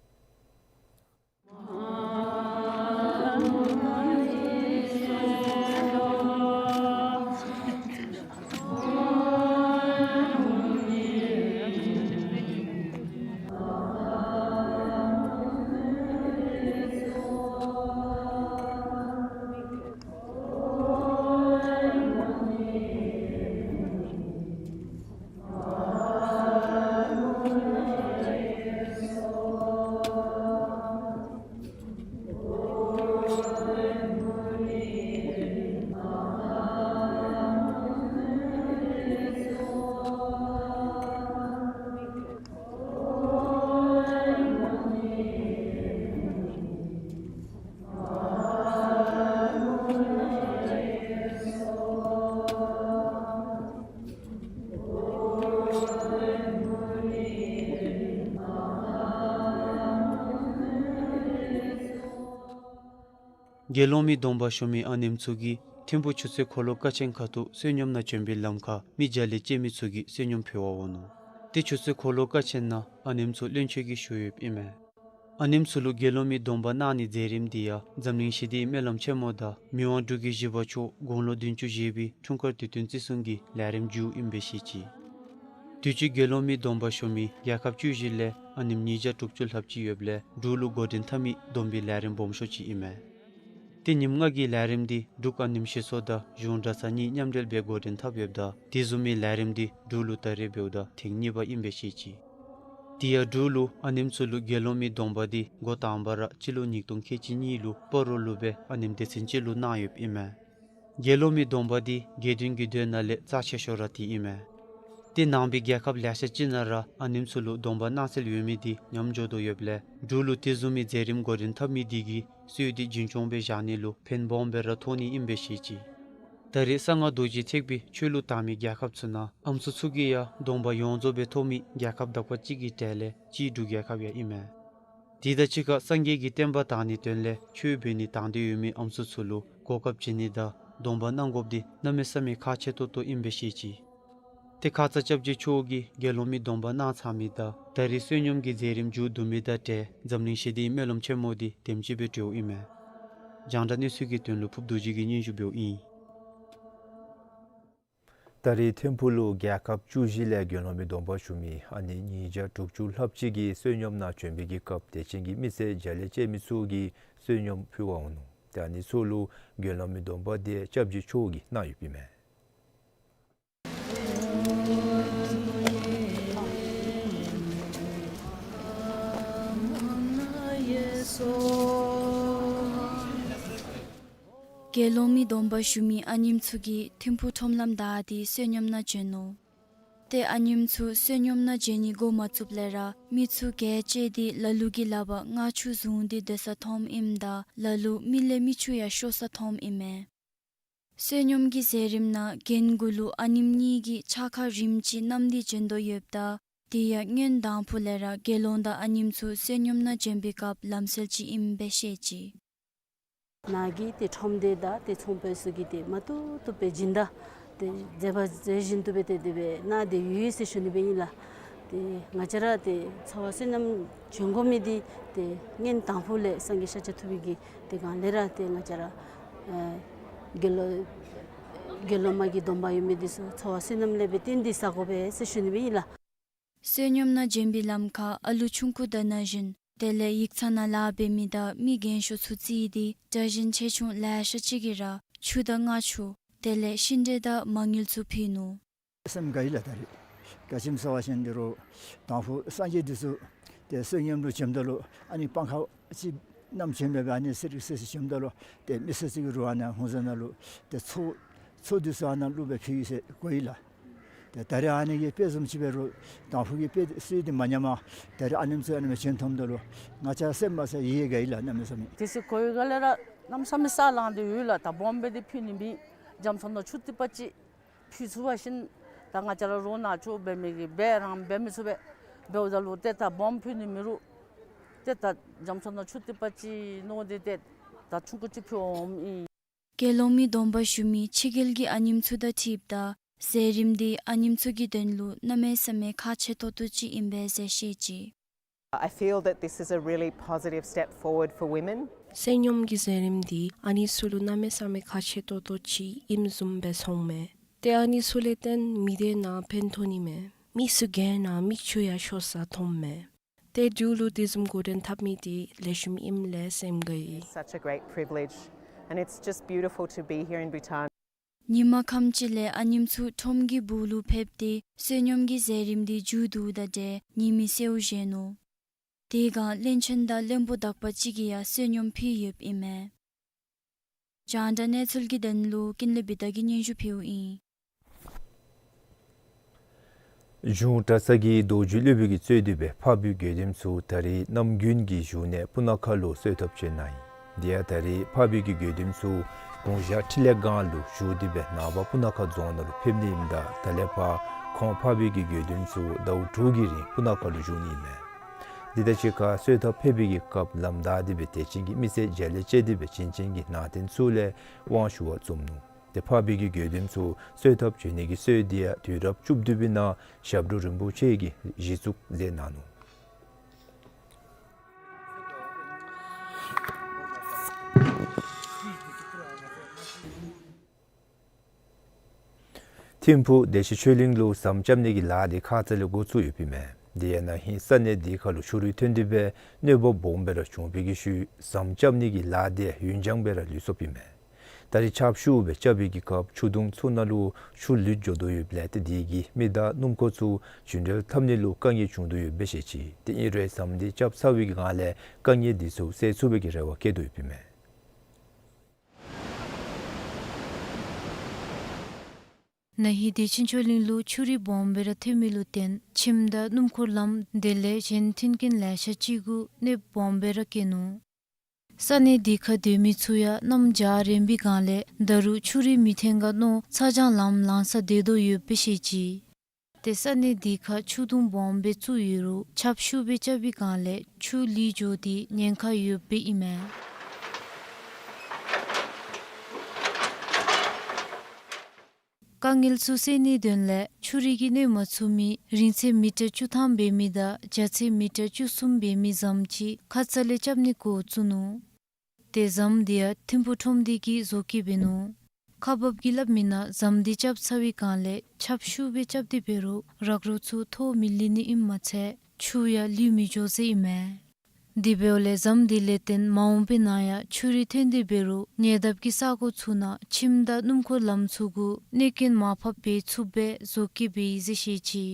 དགེ་སློང་མའི་སྡོམ་པ་ཞུ་མི་ཨ་ནེམ་ཚུ་གིས་ཐིམ་ཕུག་ཆུ་ཚོད་འཁོར་ལོ་ཀ་ཆེན་ཁ་ཐུག་བསོད་སྙོམས་ནང་བྱོན་པའི་ལམ་ཁར་མི་བརྒྱ་ལས་བཅད་མི་ཚུ་གིས་བསོད་སྙོམས་ཕུལ་བར་འོང་ནུག། ཏེ་ཆུ་ཚོད་འཁོར་ལོ་ཀ་ཆེན་ནང་ཨ་ནེམ་ཚུ་བློན་ཆེན་གྱིས་ཞུ་ཡོདཔ་ཨིན་མས། ཨ་ནེམ་ཚུ་ལུ་དགེ་སློང་མའི་སྡོམ་པ་གནང་ནིའི་མཛད་རིམ་འདི་ཡང་འཛམ་གླིང་ཞི་བདེའི་སྨོན་ལམ་ཆེན་མོ་དང་མི་དབང་འབྲུག་རྒྱལ་བཞི་པ་མཆོག་དགུང་ལོ་བདུན་ཅུ་བཞེས་པའི་འཁྲུངས་སྐར་དུས་སྟོན་བརྩི་སྲུང་གི་ལས་རིམ་མཇུག་ཨིན་པས་ཤེས་ཅི། དུས་ཅི་དགེ་སློང་མའི་སྡོམ་པ་ཞུ་མི་རྒྱལ་ཁབ་བཅུ་བཞི་ལས་ཨ་ནེམ་ཉིས་བརྒྱ་དྲུག་ཅུ་ལྷགཔ་ཅིག་ཡོདཔ་ལས་འབྲུག་ལུ་འགོ་འདྲེན་འཐབ་མི་སྡོམ་པའི་ལས་རིམ་སྦོམ་ཤོས་ཅིག་ཨིན་མས། ཏེ་ཉིནམ་ལྔ་གི་ལས་རིམ་འདི་འབྲུག་ཨ་ནེམ་སྤྱི་ཚོགས་དང་གཞུང་གྲྭ་ཚང་གཉིས་མཉམ་འབྲེལ་སྦེ་འགོ་འདྲེན་འཐབ་ཡོདཔ་ད་དེ་བཟུམ་མའི་ལས་རིམ་འདི་འབྲུག་ལུ་ད་རེས་འབདཝ་ད་ཐེངས་གཉིས་པ་ཨིན་པས་ཤེས་ཅི། དེ་ཡང་འབྲུག་ལུ་ཨ་ནེམ་ཚུ་ལུ་དགེ་སློང་མའི་སྡོམ་པ་འདི་འགོ་དང་པ་ར་སྤྱི་ལོ་ཉིས་སྟོང་ཁལ་གཅིག་གཉིས་ལུ་སྤ་རོ་ལུ་སྦེ་ཨ་ནེམ་སྡེ་ཚན་ཅིག་ལུ་གནང་ཡོདཔ་ཨིན་མས། དགེ་སློང་མའི་སྡོམ་པ་འདི་དགེ་འདུན་གྱི་སྡེ་ནང་ལས་རྩ་ཆེ་ཤོས་ར་འདི་ཨིན་མས། ཏེ་ནང་པའི་རྒྱལ་ཁབ་ལེ་ཤ་ཅིག་ནང་ར་ཨ་ནེམ་ཚུ་ལུ་སྡོམ་པ་གནང་སྲོལ་ཡོད་མི་འདི་ཉམས་འགྱོ་དོ་ཡོདཔ་ལས་འབྲུག་ལུ་དེ་བཟུམ་མའི་མཛད་རིམ་འགོ་འདྲེན་འཐབ་མི་འདི་གིས་སྲོལ་འདི་རྒྱུན་སྐྱོང་སྦེ་བཞག་ནི་ལུ་ཕན་སྦོམ་སྦེ་ར་ཐོགས་ནི་ཨིན་པས་ཤེས་ཅི། ད་རེས་གསང་སྔགས་རྡོ་རྗེ་ཐེག་པའི་ཆོས་ལུགས་དར་མི་རྒྱལ་ཁབ་ཚུ་ནང་ཨམ་སྲུ་ཚུ་གིས་ཡང་སྡོམ་པ་ཡོངས་རྫོགས་སྦེ་ཐོབ་མི་རྒྱལ་ཁབ་དག་པ་ཅིག་གི་གྲས་ལས་གཅིག་འབྲུག་རྒྱལ་ཁབ་ཡང་ཨིན་མས། དེ་དང་གཅིག་ཁར་སངས་རྒྱས་ཀྱི་བསྟན་པ་དར་ནིའི་དོན་ལས་ཆོས་འབད་ནི་དང་འདོད་ཡོད་མི་ཨམ་སྲུ་ཚུ་ལུ་གོ་སྐབས་བྱིན་ནི་དང་སྡོམ་པ་གནང་དགོཔ་འདི་གནམ་མེད་ས་མེད་ཁག་ཆེ་ཏོག་ཏོ་ཨིནམ་སྦེ་བཤད་ཅི། ཏེ་ཁ་ཙ་སྐྱབས་རྗེ་མཆོག་གིས་དགེ་སློང་མའི་སྡོམ་པ་གནང་ཚར་མི་དང་ད་རེས་བསོད་སྙོམས་ཀྱི་མཛད་རིམ་མཇུག་བསྡུ་མི་དང་འབྲེལ་འཛམ་གླིང་ཞི་བདེའི་སྨོན་ལམ་ཆེན་མོ་འདི་དེམ་ཅིག་སྦེ་གྲོལཝ་ཨིན་མས། རྒྱང་བསྒྲགས་གནས་ཚུལ་གྱི་དོན་ལུ་ཕུརཔ་རྡོ་རྗེ་གིས་སྙན་ཞུ་འབདཝ་ཨིན། ད་རེས་ཐིམ་ཕུག་ལུ་རྒྱལ་ཁབ་བཅུ་བཞི་ལས་དགེ་སློང་མའི་སྡོམ་པ་ཞུ་མི་ཨ་ནེམ་ཉིས་བརྒྱ་དྲུག་ཅུ་ལྷགཔ་ཅིག་གིས་བསོད་སྙོམས་ནང་བྱོན་པའི་གི་སྐབས་དད་ཅན་གྱི་མི་སེར་རྒྱ་གླིང་བཅས་མི་ཚུ་གིས་བསོད་སྙོམས་ཕུལ་བར་འོང་ནུག། ཏེ་ཨ་ནི་ཚུ་ལུ་དགེ་སློང་མའི་སྡོམ་པ་དེ་སྐྱབས་རྗེ་མཆོག་གིས་གནང་ཡོདཔ་ཨིན་མས། དགེ་སློང་མའི་སྡོམ་པ་ཞུ་མི་ཨ་ནེམ་ཚུ་གིས་ཐིམ་ཕུག་ཁྲོམ་ལམ་བདའ་སྟེ་བསོད་སྙོམས་ནང་བྱོན་ནུག། ཏེ་ཨ་ནེམ་ཚུ་བསོད་སྙོམས་ནང་བྱོན་ནི་འགོ་མ་བཙུགསཔ་ལས་ར་མི་ཚུ་གྱལ་བཅད་དེ་ལ་ལུ་གི་ལག་པར་མངར་ཆུ་བཟུང་སྟེ་སྡོད་ས་མཐོངམ་ཨིནམ་ད་ལ་ལུ་མི་ལས་མིག་ཆུ་ཡང་ཤོར་ས་མཐོངམ་ཨིན་མས། བསོད་སྙོམས་ཀྱི་མཛད་རིམ་ནང་གྱལ་གུ་ལུ་ཨ་ནེམ་གཉིས་ཀྱིས་ཕྱག་འཁར་རིམ་གཅིག་བསྣམས་ཏེ་བྱོན་དོ་ཡོདཔ་ད་དེ་ཡང་སྔོན་དང་ཕུ་ལས་ར་དགེ་སློང་དང་ཨ་ནེམ་ཚུ་བསོད་སྙོམས་ནང་བྱོན་པའི་སྐབས་ལམ་སྲོལ་ཅིག་ཨིནམ་སྦེ་བཤད་ཅི། ནཱ་གི་ཏེ་ཁྲོམ་སྡེ་དང་ཏེ་ཚོང་པ་ཚུ་གིས་ཏེ་མ་བཏུབ་བཏུབ་སྦེ་སྦྱིན་བདག་ཏེ་མཛད་པ་མཛད་བཞིན་དུ་སྦེ་ཏེ་དེ་སྦེ་གནང་སྟེ་ཡོད་ཟེར་ཞུ་ནི་སྦེ་ཨིན་ལགས། ཏེ་ང་བཅས་ར་ཏེ་འཚོ་བ་བསོད་ནམས་བྱོན་དགོ་མི་འདི་ཏེ་སྔོན་དང་ཕུ་ལས་སངས་རྒྱས་ཤཱཀྱ་ཐུབ་པའི་གི་ཏེ་སྒང་ལས་ར་ཏེ་ང་བཅས་ར་ཨེ་དགེ་སློང་དགེ་སློང་མ་གི་སྡོམ་པ་ཡོད་མི་འདི་ཚུ་འཚོ་བ་བསོད་ནམས་ལས་སྦེ་བརྟེན་ཏེ་ཟ་དགོ་པས་ཟེར་ཞུ་ནི་སྦེ་ཨིན་ལགས། བསོད་སྙོམས་ནང་བྱོན་པའི་ལམ་ཁར་ཨ་ལུ་ཆུང་ཀུ་དང་ན་གཞོན་དེ་ལས་ཡིག་ཚང་ནང་ལཱ་འབད་མི་དང་མི་རྒན་ཤོས་ཚུ་བརྩིས་ཏེ་གྲྭ་བཞིན་ཆེ་ཆུང་ལེ་ཤ་ཅིག་གིས་ར་ཆུ་དང་མངར་ཆུ་དེ་ལས་ཤིང་འབྲས་དང་མ་དངུལ་ཚུ་ཕུལ་ནུག། སེམས་དགའ་ཡི་ལགས། ད་རེས་ག་ཅི་སྨོ་ཟེར་བ་ཅིན་འདི་རུ་དང་ཕུ་སངས་རྒྱས་འདི་ཚུ་ཏེ་བསོད་སྙོམས་ལུ་བྱོནམ་ད་ལུ་ཨ་ནི་སྤང་ཁ་ཅིག་བསྣམས་བྱོན་སྦེ་ཨ་ནི་སེར་སེར་བྱོནམ་ད་ལུ་ཏེ་མི་སེར་ཚུ་གིས་རུང་ཨ་ནཱ་ཧུང་ཟ་ནང་ལུ་ཏེ་མཚོ་མཚོ་འདི་ཚུ་ཨ་ནཱ་བླུགས་སྦེ་ཕུལ་ཡི་ཟེར་གོ་ཡི་ལགས། ཏེ་ད་རེས་ཨ་ནི་གི་དཔེ་བཟུམ་ཅིག་འབད་རུང་དང་ཕུ་གི་དཔེ་ཚུ་འདི་མ་ཉམས་པར་ད་རེས་ཨ་ནེམ་ཚུ་ཨ་ནི་སྦེ་བྱོན་ཐོནམ་ད་ལུ་ང་བཅས་སེམས་མ་ཚད་ཡིད་དགའ་ཡི་ལགས། གནམ་མེད་ས་མེད། དེ་ཚུ་གོ་བའི་སྒང་ལས་ར་གནམ་མེད་ས་མེད་ས་ལངས་ཏེ་ཡོད་ལགས། ད་སྦོམ་སྦེ་འདི་ཕུལ་ནི་མེད། རྒྱ་མཚོ་ནང་ཆུ་ཐིགས་པ་ཅིག་ཕུལ་ཚུགས་པ་ཅིན་ད་ང་བཅས་ར་རོགས་ནང་ཆུ་འབད་མི་གིས་འབད་ར་འབད་མི་ཚུགས་པས། འབདཝ་ད་ལུ་ཏེ་ད་སྦོམ་ཕུལ་ནི་མེད་རུང་ཏེ་ད་རྒྱ་མཚོ་ནང་ཆུ་ཐིགས་པ་ཅིག་མནོ་སྟེ་ཏེ་ད་ཆུང་ཀུ་ཅིག་ཕུལ་འོངམ་ཨིན། དགེ་སློང་མའི་སྡོམ་པ་ཞུ་མི་ཕྱི་རྒྱལ་གྱི་ཨ་ནེམ་ཚུ་དང་འཁྲིལཝ་ད་མཛད་རིམ་འདི་ཨ་ནེམ་ཚུ་གི་དོན་ལུ་གནམ་མེད་ས་མེད་ཁག་ཆེ་ཏོག་ཏོ་ཅིག་ཨིན་པས་ཟེར་བཤད་ཅི། I feel that this is a really positive step forward for women. བསོད་སྙོམས་ཀྱི་མཛད་རིམ་འདི་ཨ་ནི་ཚུ་ལུ་གནམ་མེད་ས་མེད་ཁག་ཆེ་ཏོག་ཏོ་ཅིག་ཨིནམ་བཟུམ་སྦེ་མཐོངམ་མས། ཏེ་ཨ་ནི་ཚུ་ལས་བརྟེན་མི་སྡེ་ནང་ཕན་ཐོགས་ནི་མས། མི་ཚུ་གྱལ་ནང་མིག་ཆུ་ཡང་ཤོར་ས་མཐོངམ་མས། ཏེ་མཇུག་ལུ་དེ་བཟུམ་འགོ་འདྲེན་འཐབ་མི་འདི་ལེགས་ཤོམ་ཨིནམ་ལས་སེམས་དགའ་ཡི། Such a great privilege, and it's just beautiful to be here in Bhutan. ཉིན་མ་ཁམས་ཅིག་ལས་ཨ་ནེམ་ཚུ་ཁྲོམ་གྱི་སྦུག་ལུ་ཕེབས་ཏེ་བསོད་སྙོམས་ཀྱི་མཛད་རིམ་འདི་མཇུག་བསྡུཝ་དང་འབྲེལ་ཉིམ་མི་བསལཝ་བཞེས་ནུག། དེ་སྒང་བློན་ཆེན་དང་བློན་པོ་དག་པ་ཅིག་གིས་ཡང་བསོད་སྙོམས་ཕུལ་ཡོདཔ་ཨིན་མས། རྒྱང་བསྒྲགས་གནས་ཚུལ་གྱི་དོན་ལུ་ཀུན་ལེགས་བི་དྷ་གིས་སྙན་ཞུ་ཕུལཝ་ཨིན། གཞུང་གྲྭ་ཚང་གི་རྡོ་རྗེ་སློབ་དཔོན་གྱིས་གཙོས་ཏེ་སྦེ་འཕགས་པའི་དགེ་འདུན་ཚུ་ད་རེས་གནམ་དགུན་གྱི་བཞུགས་གནས་སྤུ་ན་ཁ་ལུ་གསོལ་ཐབ་བྱོན་གནང་ཡི། དེ་ཡང་ད་རེས་འཕགས་པའི་གི་དགེ་འདུན་ཚུ་གུང་བཞག་ཕྲིན་ལས་སྒང་ལུ་བཞུགས་ཏེ་སྦེ་ནངས་པ་སྤུ་ན་ཁ་རྫོང་ནང་ལུ་ཕེབས་ནི་ཨིནམ་ད་ད་ལས་ཕར་ཁོང་འཕགས་པའི་གི་དགེ་འདུན་ཚུ་ཟླཝ་དྲུག་གི་རིང་སྤུ་ན་ཁ་ལུ་བཞུགས་ནི་ཨིན་མས། དེ་དང་གཅིག་ཁར་གསོལ་ཐབ་ཕེབས་པའི་གི་སྐབས་ལམ་བདའ་སྟེ་སྦེ་དད་ཅན་གྱི་མི་སེར་མཇལ་ལེ་བཅས་ཏེ་སྦེ་བྱིན་ཅན་གྱི་ནང་རྟེན་ཚུ་ལས་དབང་ཞུ་བར་བྱོན་ནུག། ཏེ་འཕགས་པའི་གི་དགེ་འདུན་ཚུ་གསོལ་ཐབ་བྱོན་ནི་གི་སྲོལ་འདི་ཡང་དུས་རབས་བཅུ་བདུན་པའི་ནང་ཞབས་དྲུང་རིན་པོ་ཆེ་གིས་གཞི་བཙུགས་མཛད་གནང་ནུག། ཐིམ་ཕུག་བདེ་ཆེན་ཆོས་གླིང་ལུ་ཟམ་རྐྱབ་ནི་གི་ལཱ་འདི་ཁ་ཙ་ལས་འགོ་བཙུགས་ཡོདཔ་ཨིན་མས། དེ་ཡང་ན་ཧིང་ས་གནས་འདི་ཁ་ལུ་ཆུ་རུད་ཐོན་ཏེ་སྦེ་གནོད་པ་སྦོམ་སྦེ་ར་བྱུང་བའི་གི་ཤུལ་ཟམ་རྐྱབ་ནི་གི་ལཱ་འདི་ཡུན་འགྱངས་སྦེ་ར་ལུས་སོཔ་ཨིན་མས། ད་རེས་ཆརཔ་ཤུགས་སྦེ་རྐྱབ་པའི་གི་སྐབས་ཆུ་དུང་ཚུ་ནང་ལུ་ཆུ་ལུད་འགྱོ་དོ་ཡོདཔ་ལས་ཏེ་དེ་གིས་མི་དང་སྣུམ་འཁོར་ཚུ་རྒྱུན་འགྲུལ་འཐབ་ནི་ལུ་དཀའ་ངལ་བྱུང་དོ་ཡོདཔ་སྦེ་བཤད་ཅི། ཏེ་ཨིན་རུང་ཟམ་འདི་རྐྱབ་ཚར་བའི་གི་སྒང་ལས་དཀའ་ངལ་འདི་ཚུ་སེལ་ཚུགས་པའི་གི་རེ་བ་བསྐྱེད་དོ་ཡོདཔ་ཨིན་མས། ན་ཧིང་བདེ་ཆེན་ཆོས་གླིང་ལུ་ཆུ་རུད་སྦོམ་སྦེ་ར་ཐོན་མི་ལུ་བརྟེན་ཁྱིམ་དང་སྣུམ་འཁོར་ལམ་དེ་ལས་གཞན་མཐུན་རྐྱེན་ལེ་ཤ་ཅིག་གུ་གནོདཔ་སྦོམ་སྦེ་ར་བཀལ་ནུག། ས་གནས་འདི་ཁར་སྡོད་མི་ཚུ་ཡང་གནམ་བྱཱར་རན་པའི་སྒང་ལས་ད་རུང་ཆུ་རུད་མི་ཐོན་ག་མནོ་ཚ་གྱང་ལམ་ལངས་ས་སྡོད་དོ་ཡོདཔ་སྦེ་བཤད་ཅི། ཏེ་ས་གནས་དེ་ཁར་ཆུ་དུང་སྦོམ་སྦེ་བཙུགས་ཡོད་རུང་ཆརཔ་ཤུགས་སྦེ་རྐྱབ་པའི་སྒང་ལས་ཆུ་ལུད་འགྱོ་སྟེ་ཉེན་ཁ་ཡོདཔ་ཨིན་མས། དཀའ་ངལ་ཚུ་སེལ་ནིའི་དོན་ལས་ཆུ་རུད་ཀྱིས་གནོད་མ་ཚུགས་མི་རིང་ཚད་མི་ཊར་བཅུ་ཐམ་འབད་མི་དང་རྒྱ་ཚད་མི་ཊར་བཅུ་གསུམ་འབད་མི་ཟམ་ཅིག་ཁ་ཙ་ལས་རྐྱབ་ནི་འགོ་བཙུགས་ནུག། ཏེ་ཟམ་དེ་ཡང་ཐིམ་ཕུག་ཁྲོམ་སྡེ་གིས་བཟོ་བཀོད་འབད་ནུག། ཁག་འབགཔ་གིས་སླབ་མི་ནང་ཟམ་དེ་རྐྱབ་ཚར་བའི་སྒང་ལས་ཆརཔ་ཤུགས་སྦེ་རྐྱབ་སྟེ་འབད་རུང་རག་རོ་ཚུ་ཐོག་མི་ལུད་ནི་ཨིནམ་མ་ཚད་ཆུ་ཡང་ལུད་མི་འགྱོ་ཟེར་ཨིན་མས། དེ་འབདཝ་ལས་ཟམ་དེ་ལས་བརྟེན་མ་འོངས་པའི་ནང་ཡང་ཆུ་རུད་ཐོན་ཏེ་འབད་རུང་ཉེ་འདབས་ཀྱི་ས་གོ་ཚུ་ནང་ཁྱིམ་དང་སྣུམ་འཁོར་ལམ་ཚུ་གུ་གནོད་སྐྱོན་མར་ཕབ་འབད་ཚུགསཔ་སྦེ་བཟོ་བཀོད་འབད་ཡི་ཟེར་བཤད་ཅི།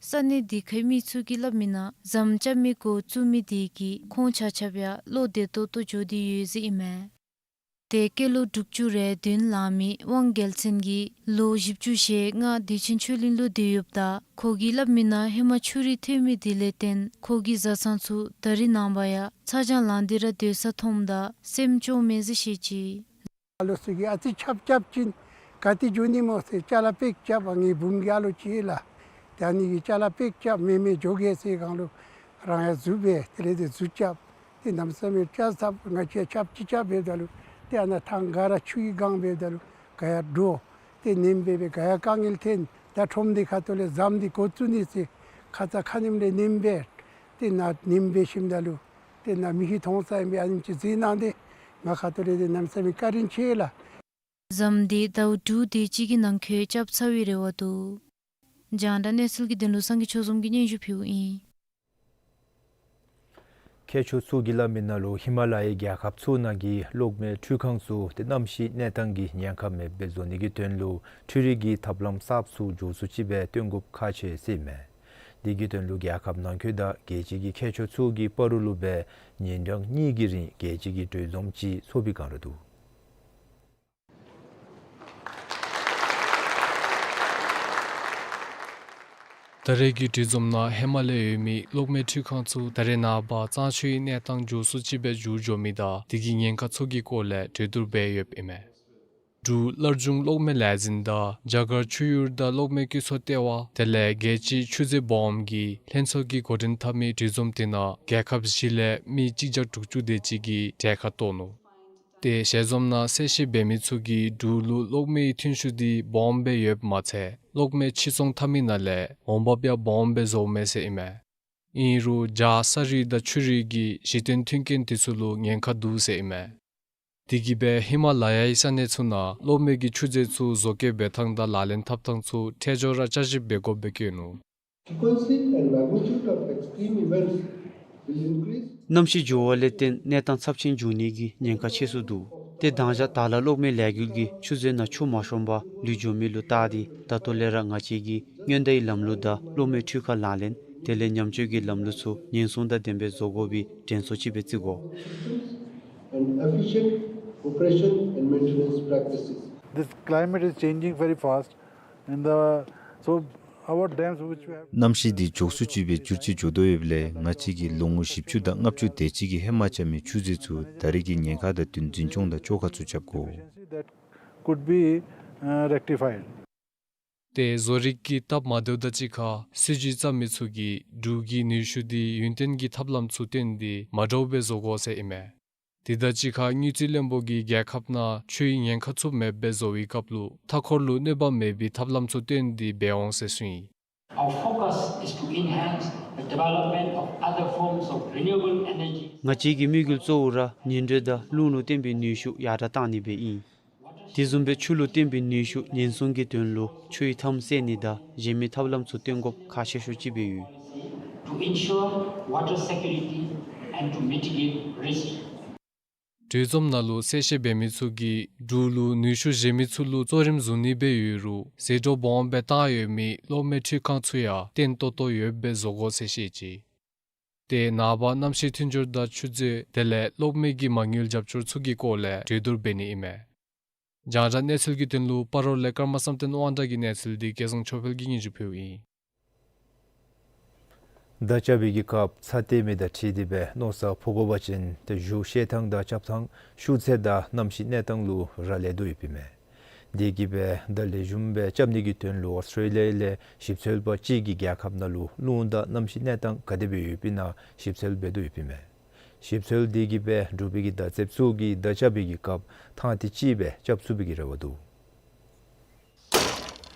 ས་གནས་དེ་ཁའི་མི་ཚུ་གིས་སླབ་མི་ནང་ཟམ་རྐྱབ་མི་འགོ་བཙུགས་མི་དེ་གིས་ཁོང་ཆ་ཁྱབ་ཡང་བློ་བདེ་ཏོག་ཏོ་འགྱོ་སྟེ་ཡོད་ཟེར་ཨིན་མས། ཏེ་སྐྱེས་ལོ་དྲུག་ཅུ་རེ་བདུན་ལང་མི་དབང་རྒྱལ་མཚན་གྱིས་ལོ་བཞི་བཅུ་ཞེ་ལྔ་བདེ་ཆེན་ཆོས་གླིང་ལུ་སྡོད་ཡོདཔ་ད་ཁོ་གིས་སླབ་མི་ནང་ཧེ་མ་ཆུ་རུད་ཐོན་མི་དེ་ལས་བརྟེན་ཁོ་གི་བཟའ་ཚང་ཚུ་ད་རིས་ནངས་པ་ཡང་ཚ་གྱང་ལང་སྟེ་ར་སྡོད་ས་མཐོངམ་ད་སེམས་སྐྱོ་མས་ཟེར་བཤད་ཅི། ཨ་ལོ་ཚུ་གིས་ཨ་ཙི་ཆརཔ་རྐྱབ་ཅིན་ག་ཏེ་འགྱོ་ནི་སྨོ་ཟེར་ཅ་ལ་པེག་རྐྱབ། ཨ་ངེའི་བུམོ་གི་ཨ་ལོ་ཅིག་ལགས། ཏེ་ཨ་ནི་གིས་ཅ་ལ་པེག་རྐྱབ། མེན་མེན་འགྱོ་གེ་ཟེར་སྒང་ལུ་རང་ཡང་འཛུལ་སྦེ་དེ་ལས་ཏེ་འཛུལ་རྐྱབ། ཏེ་གནམ་མེད་ས་མེད་ཆརཔ་ང་བཅས་ཆརཔ་ཅིག་རྐྱབ་འབདཝ་ད་ལུ་ཏེ་ཨ་ནཱ་ཐང་ག་ར་ཆུ་གིས་གང་འབདཝ་ད་ལུ་ག་ཡང་འདྲོག། ཏེ་ནེམ་སྦེ་སྦེ་ག་ཡང་དཀའ་ངལ་ཐོན། ད་ཁྲོམ་སྡེ་ཁ་ཐུག་ལས་ཟམ་འདི་འགོ་བཙུགས་ནི་ཟེར་ཁ་ཙ་ཁ་ཉིནམ་ལས་ནེམ་སྦེ་ཏེ་ནཱ་ནེམ་སྦེ་ཞིནམ་ད་ལུ་ཏེ་ནཱ་མི་ཤི་མཐོང་ས་ཨིན་པས། ཨ་ནེམ་ཅིག་གཟིགས་གནང་སྟེ་ང་ཁ་ཐུག་ལས་ཏེ་གནམ་མེད་ས་མེད་བཀའ་དྲིན་ཆེ་ལགས། ཟམ་དེ་ཟླཝ་དྲུག་དེ་ཅིག་གི་ནང་འཁོད་རྐྱབ་ཚར་བའི་རེ་བ་འདུག། རྒྱང་བསྒྲགས་གནས་ཚུལ་གྱི་དོན་ལུ་སངས་རྒྱས་ཆོས་འཛོམས་ཀྱིས་སྙན་ཞུ་ཕུལཝ་ཨིན། མཁས་མཆོག་ཚུ་གིས་སླབ་མི་ནང་ལུ་ཧི་མ་ལ་ཡའི་རྒྱལ་ཁབ་ཚུ་ནང་གི་གློག་མེ་འཕྲུལ་ཁང་ཚུ་ཏེ་གནམ་གཤིས་གནས་སྟངས་ཀྱི་ཉེན་ཁ་མེདཔ་སྦེ་བཟོ་ནི་གི་དོན་ལུ་འཕྲུལ་རིག་གི་ཐབས་ལམ་གསརཔ་ཚུ་མགྱོགས་སུ་ཅིག་སྦེ་བཏོན་དགོཔ་ཁག་ཆེ་ཟེར་ཨིན་མས། དེ་གི་དོན་ལུ་རྒྱལ་ཁབ་ནང་འཁོད་དང་རྒྱལ་སྤྱི་གི་མཁས་མཆོག་ཚུ་གིས་སྤ་རོ་ལུ་སྦེ་ཉིན་གྲངས་གཉིས་ཀྱི་རིང་རྒྱལ་སྤྱི་གི་གྲོས་འཛོམས་ཅིག་ཚོགས་པའི་བསྒང་ར་འདུག། ད་རེས་ཀྱི་གྲོས་འཛོམས་ནང་ཧེ་མ་ལས་ཡོད་མི་གློག་མེ་འཕྲུལ་ཁང་ཚུ་ད་རེས་ནངས་པ་གཙང་ཆུའི་གནས་སྟངས་མགྱོགས་སུ་ཅིག་སྦེ་འགྱུར་འགྱོ་མི་དང་དེ་གི་ཉེན་ཁ་ཚུ་གི་སྐོར་ལས་གྲོས་བསྡུར་འབད་ཡོདཔ་ཨིན་མས། འབྲུག་སླར་འབྱུང་གློག་མེ་ལས་འཛིན་དང་རྒྱ་གར་ཆུ་ཡུར་དང་གློག་མེ་བཀོལ་ཚོགས་ལྟེ་བ་དེ་ལས་རྒྱལ་སྤྱིའི་ཆུ་མཛོད་སྦོམ་གྱི་ལྷན་ཚོགས་ཀྱིས་འགོ་འདྲེན་འཐབ་མི་གྲོས་འཛོམས་དེ་ནང་རྒྱལ་ཁབ་བཞི་ལས་མི་གཅིག་བརྒྱ་དྲུག་ཅུ་དེ་ཅིག་གིས་གྲལ་ཁར་གཏོགས་ནུག། ཏེ་ཞལ་འཛོམས་ནང་གསལ་བཤད་འབད་མི་ཚུ་གིས་འབྲུག་ལུ་གློག་མེའི་ཐོན་ཤུགས་འདི་སྦོམ་སྦེ་ཡོདཔ་མ་ཚད་གློག་མེ་ཕྱིར་ཚོང་འཐབ་མི་ནང་ལས་འོང་འབབ་ཡང་སྦོམ་སྦེ་བཟོཝ་མས་ཟེར་ཨིན་མས། ཨིན་རུང་རྒྱ་ས་རུད་དང་ཆུ་རུད་ཀྱི་གཞི་རྟེན་མཐུན་རྐྱེན་དེ་ཚུ་ལུ་ཉེན་ཁ་འདུག་ཟེར་ཨིན་མས། དེ་གིས་སྦེ་ཧི་མ་ལ་ཡའི་ས་གནས་ཚུ་ནང་གློག་མེ་གི་ཆུ་མཛོད་ཚུ་བཟོ་བཀོད་འབད་ཐངས་དང་ལག་ལེན་འཐབ་ཐངས་ཚུ་འཕྲལ་མགྱོགས་ར་བསྐྱར་ཞིབ་འབད་དགོཔ་སྦེ་བཀོད་ནུག། Frequency and magnitude of extreme events will increase. གནམ་གཤིས་འགྱུར་བ་ལས་བརྟེན་གནས་སྟངས་ཚབས་ཆེན་འགྱུར་ནི་གི་ཉེན་ཁ་ཆེ་སུ་འདུག། ཏེ་དང་ཞག་དར་ལ་གློག་མེ་ལས་འགུལ་གྱིས་ཆུ་མཛོད་ནང་ཆུ་མ་ཤོངམ་ལུད་འགྱོ་མི་ལུ་བལྟ་སྟེ་ད་ལྟོ་ལས་ར་ང་བཅས་ཀྱིས་སྔོན་བརྡའི་ལམ་ལུགས་དང་གློག་མེ་འཕྲུལ་ཁང་ལག་ལེན་དེ་ལས་ཉམས་བཅོས་ཀྱི་ལམ་ལུགས་ཚུ་ཉེན་སྲུང་དང་ལྡནམ་སྦེ་བཟོ་དགོ་པའི་དྲན་གསོ་ཅིག་སྦེ་བརྩི་དགོ། And efficient operation and maintenance practices. This climate is changing very fast. In the, so our dams which we have. གནམ་གཤིས་འདི་མགྱོགས་སུ་ཅིག་སྦེ་འགྱུར་ཅིག་འགྱོ་དོ་ཡོདཔ་ལས་ང་བཅས་ཀྱིས་ལོ་ངོ་བཞི་བཅུ་དང་ལྔ་བཅུ་དེ་ཅིག་གི་ཧེ་མ་རྐྱབ་མི་ཆུ་མཛོད་ཚུ་ད་རེས་ཀྱི་ཉེན་ཁ་དང་བསྟུན་འཛིན་སྐྱོང་དང་བཅོ་ཁ་ཚུ་རྐྱབ་དགོ། That could be, uh, rectified. ཏེ་བཟོ་རིག་གི་སྟབས་མ་བདེཝ་དང་གཅིག་ཁར་སྲིད་བྱུས་བརྩམ་མི་ཚུ་གིས་འབྲུག་གི་ནུས་ཤུགས་འདི་ཡུན་བརྟན་གྱི་ཐབས་ལམ་ཚུ་བཏོན་ཏེ་མ་འདྲཝ་སྦེ་བཟོ་དགོ་ཟེར་ཨིན་མས། དེ་དང་གཅིག་ཁར་དངུལ་རྩིས་བློན་པོ་གིས་རྒྱལ་ཁབ་ནང་ཆུའི་ཉེན་ཁ་ཚུ་མེདཔ་སྦེ་བཟོ་བའི་སྐབས་ལུ་མཐའ་འཁོར་ལུ་གནོད་པ་མེད་པའི་ཐབས་ལམ་ཚུ་བཏོན་ཏེ་འབད་འོང་ཟེར་གསུངས་ཡི། Our focus is to enhance the development of other forms of renewable energy. ང་བཅས་ཀྱི་དམིགས་ཡུལ་གཙོ་བོ་ར་ཉི་དྲོད་དང་རླུང་ལུ་བརྟེན་པའི་ནུས་ཤུགས་ཡར་དྲག་བཏང་ནི་སྦེ་ཨིན། དེ་བཟུམ་སྦེ་ཆུ་ལུ་བརྟེན་པའི་ནུས་ཤུགས་ཉེན་སྲུང་གི་དོན་ལུ་ཆུའི་མཐའམ་བསལ་ནི་དང་གཞན་མི་ཐབས་ལམ་ཚུ་བཏོན་དགོཔ་ཁག་ཆེ་ཤོས་ཅིག་སྦེ་ཡོད། To ensure water security and to mitigate risk. གྲོས་འཛོམས་ནང་ལུ་གསལ་བཤད་འབད་མི་ཚུ་གིས་འབྲུག་ལུ་ནུས་ཤུགས་གཞན་མི་ཚུ་ལུ་གཙོ་རིམ་བཟུང་ནི་སྦེ་ཡོད་རུང་ཟད་འགྲོ་སྦོམ་སྦེ་བཏང་ཡོད་མི་གློག་མེ་འཕྲུལ་ཁང་ཚུ་ཡང་བརྟན་ཏོག་ཏོ་ཡོདཔ་སྦེ་བཟོ་དགོ་ཟེར་བཤད་ཅི། ཏེ་ནངས་པ་གནམ་གཤིས་མཐུན་སྦྱོར་དང་ཆུ་མཛོད་དེ་ལས་གློག་མེ་གི་མ་དངུལ་རྒྱབ་སྐྱོར་ཚུ་གི་སྐོར་ལས་གྲོས་བསྡུར་འབད་ནི་ཨིན་མས། རྒྱང་བསྒྲགས་གནས་ཚུལ་གྱི་དོན་ལུ་སྤ་རོ་ལས་ཀརྨ་བསམ་གཏན་དབང་གྲགས་ཀྱི་གནས་ཚུལ་འདི་སྐལ་བཟང་ཆོས་འཕེལ་གྱིས་སྙན་ཞུ་ཕུལཝ་ཨིན། མདའ་རྐྱབ་པའི་གི་སྐབས་ཚ་ཏེ་མི་དང་འཁྲིལ་ཏེ་སྦེ་མནོ་བསམ་ཕོག་དགོ་པ་ཅིན་ཏེ་གཞུ་བཤེད་ཐངས་དང་རྐྱབ་ཐངས་ཤུགས་ཚད་དང་གནམ་གཤིས་གནས་སྟངས་ལུ་རག་ལས་དོ་ཡོདཔ་ཨིན་མས། དེ་གིས་སྦེ་ད་ལེགས་ཤོམ་སྦེ་རྐྱབ་ནི་གི་དོན་ལུ་ཨོསི་ཊྲེ་ལི་ཡ་ལས་ཞིབ་འཚོལ་པ་ཅིག་གིས་རྒྱལ་ཁབ་ནང་ལུ་རླུང་དང་གནམ་གཤིས་གནས་སྟངས་ག་དེ་སྦེ་ཡོདཔ་ཨིན་ན་ཞིབ་འཚོལ་འབད་དོ་ཡོདཔ་ཨིན་མས། ཞིབ་འཚོལ་དེ་གིས་སྦེ་འབྲུག་པའི་གི་མདའ་རྩེདཔ་ཚུ་གིས་མདའ་རྐྱབ་པའི་གི་སྐབས་ཐང་ཐིག་ཅིག་སྦེ་རྐྱབ་ཚུགས་པའི་གི་རེ་བ་འདུག།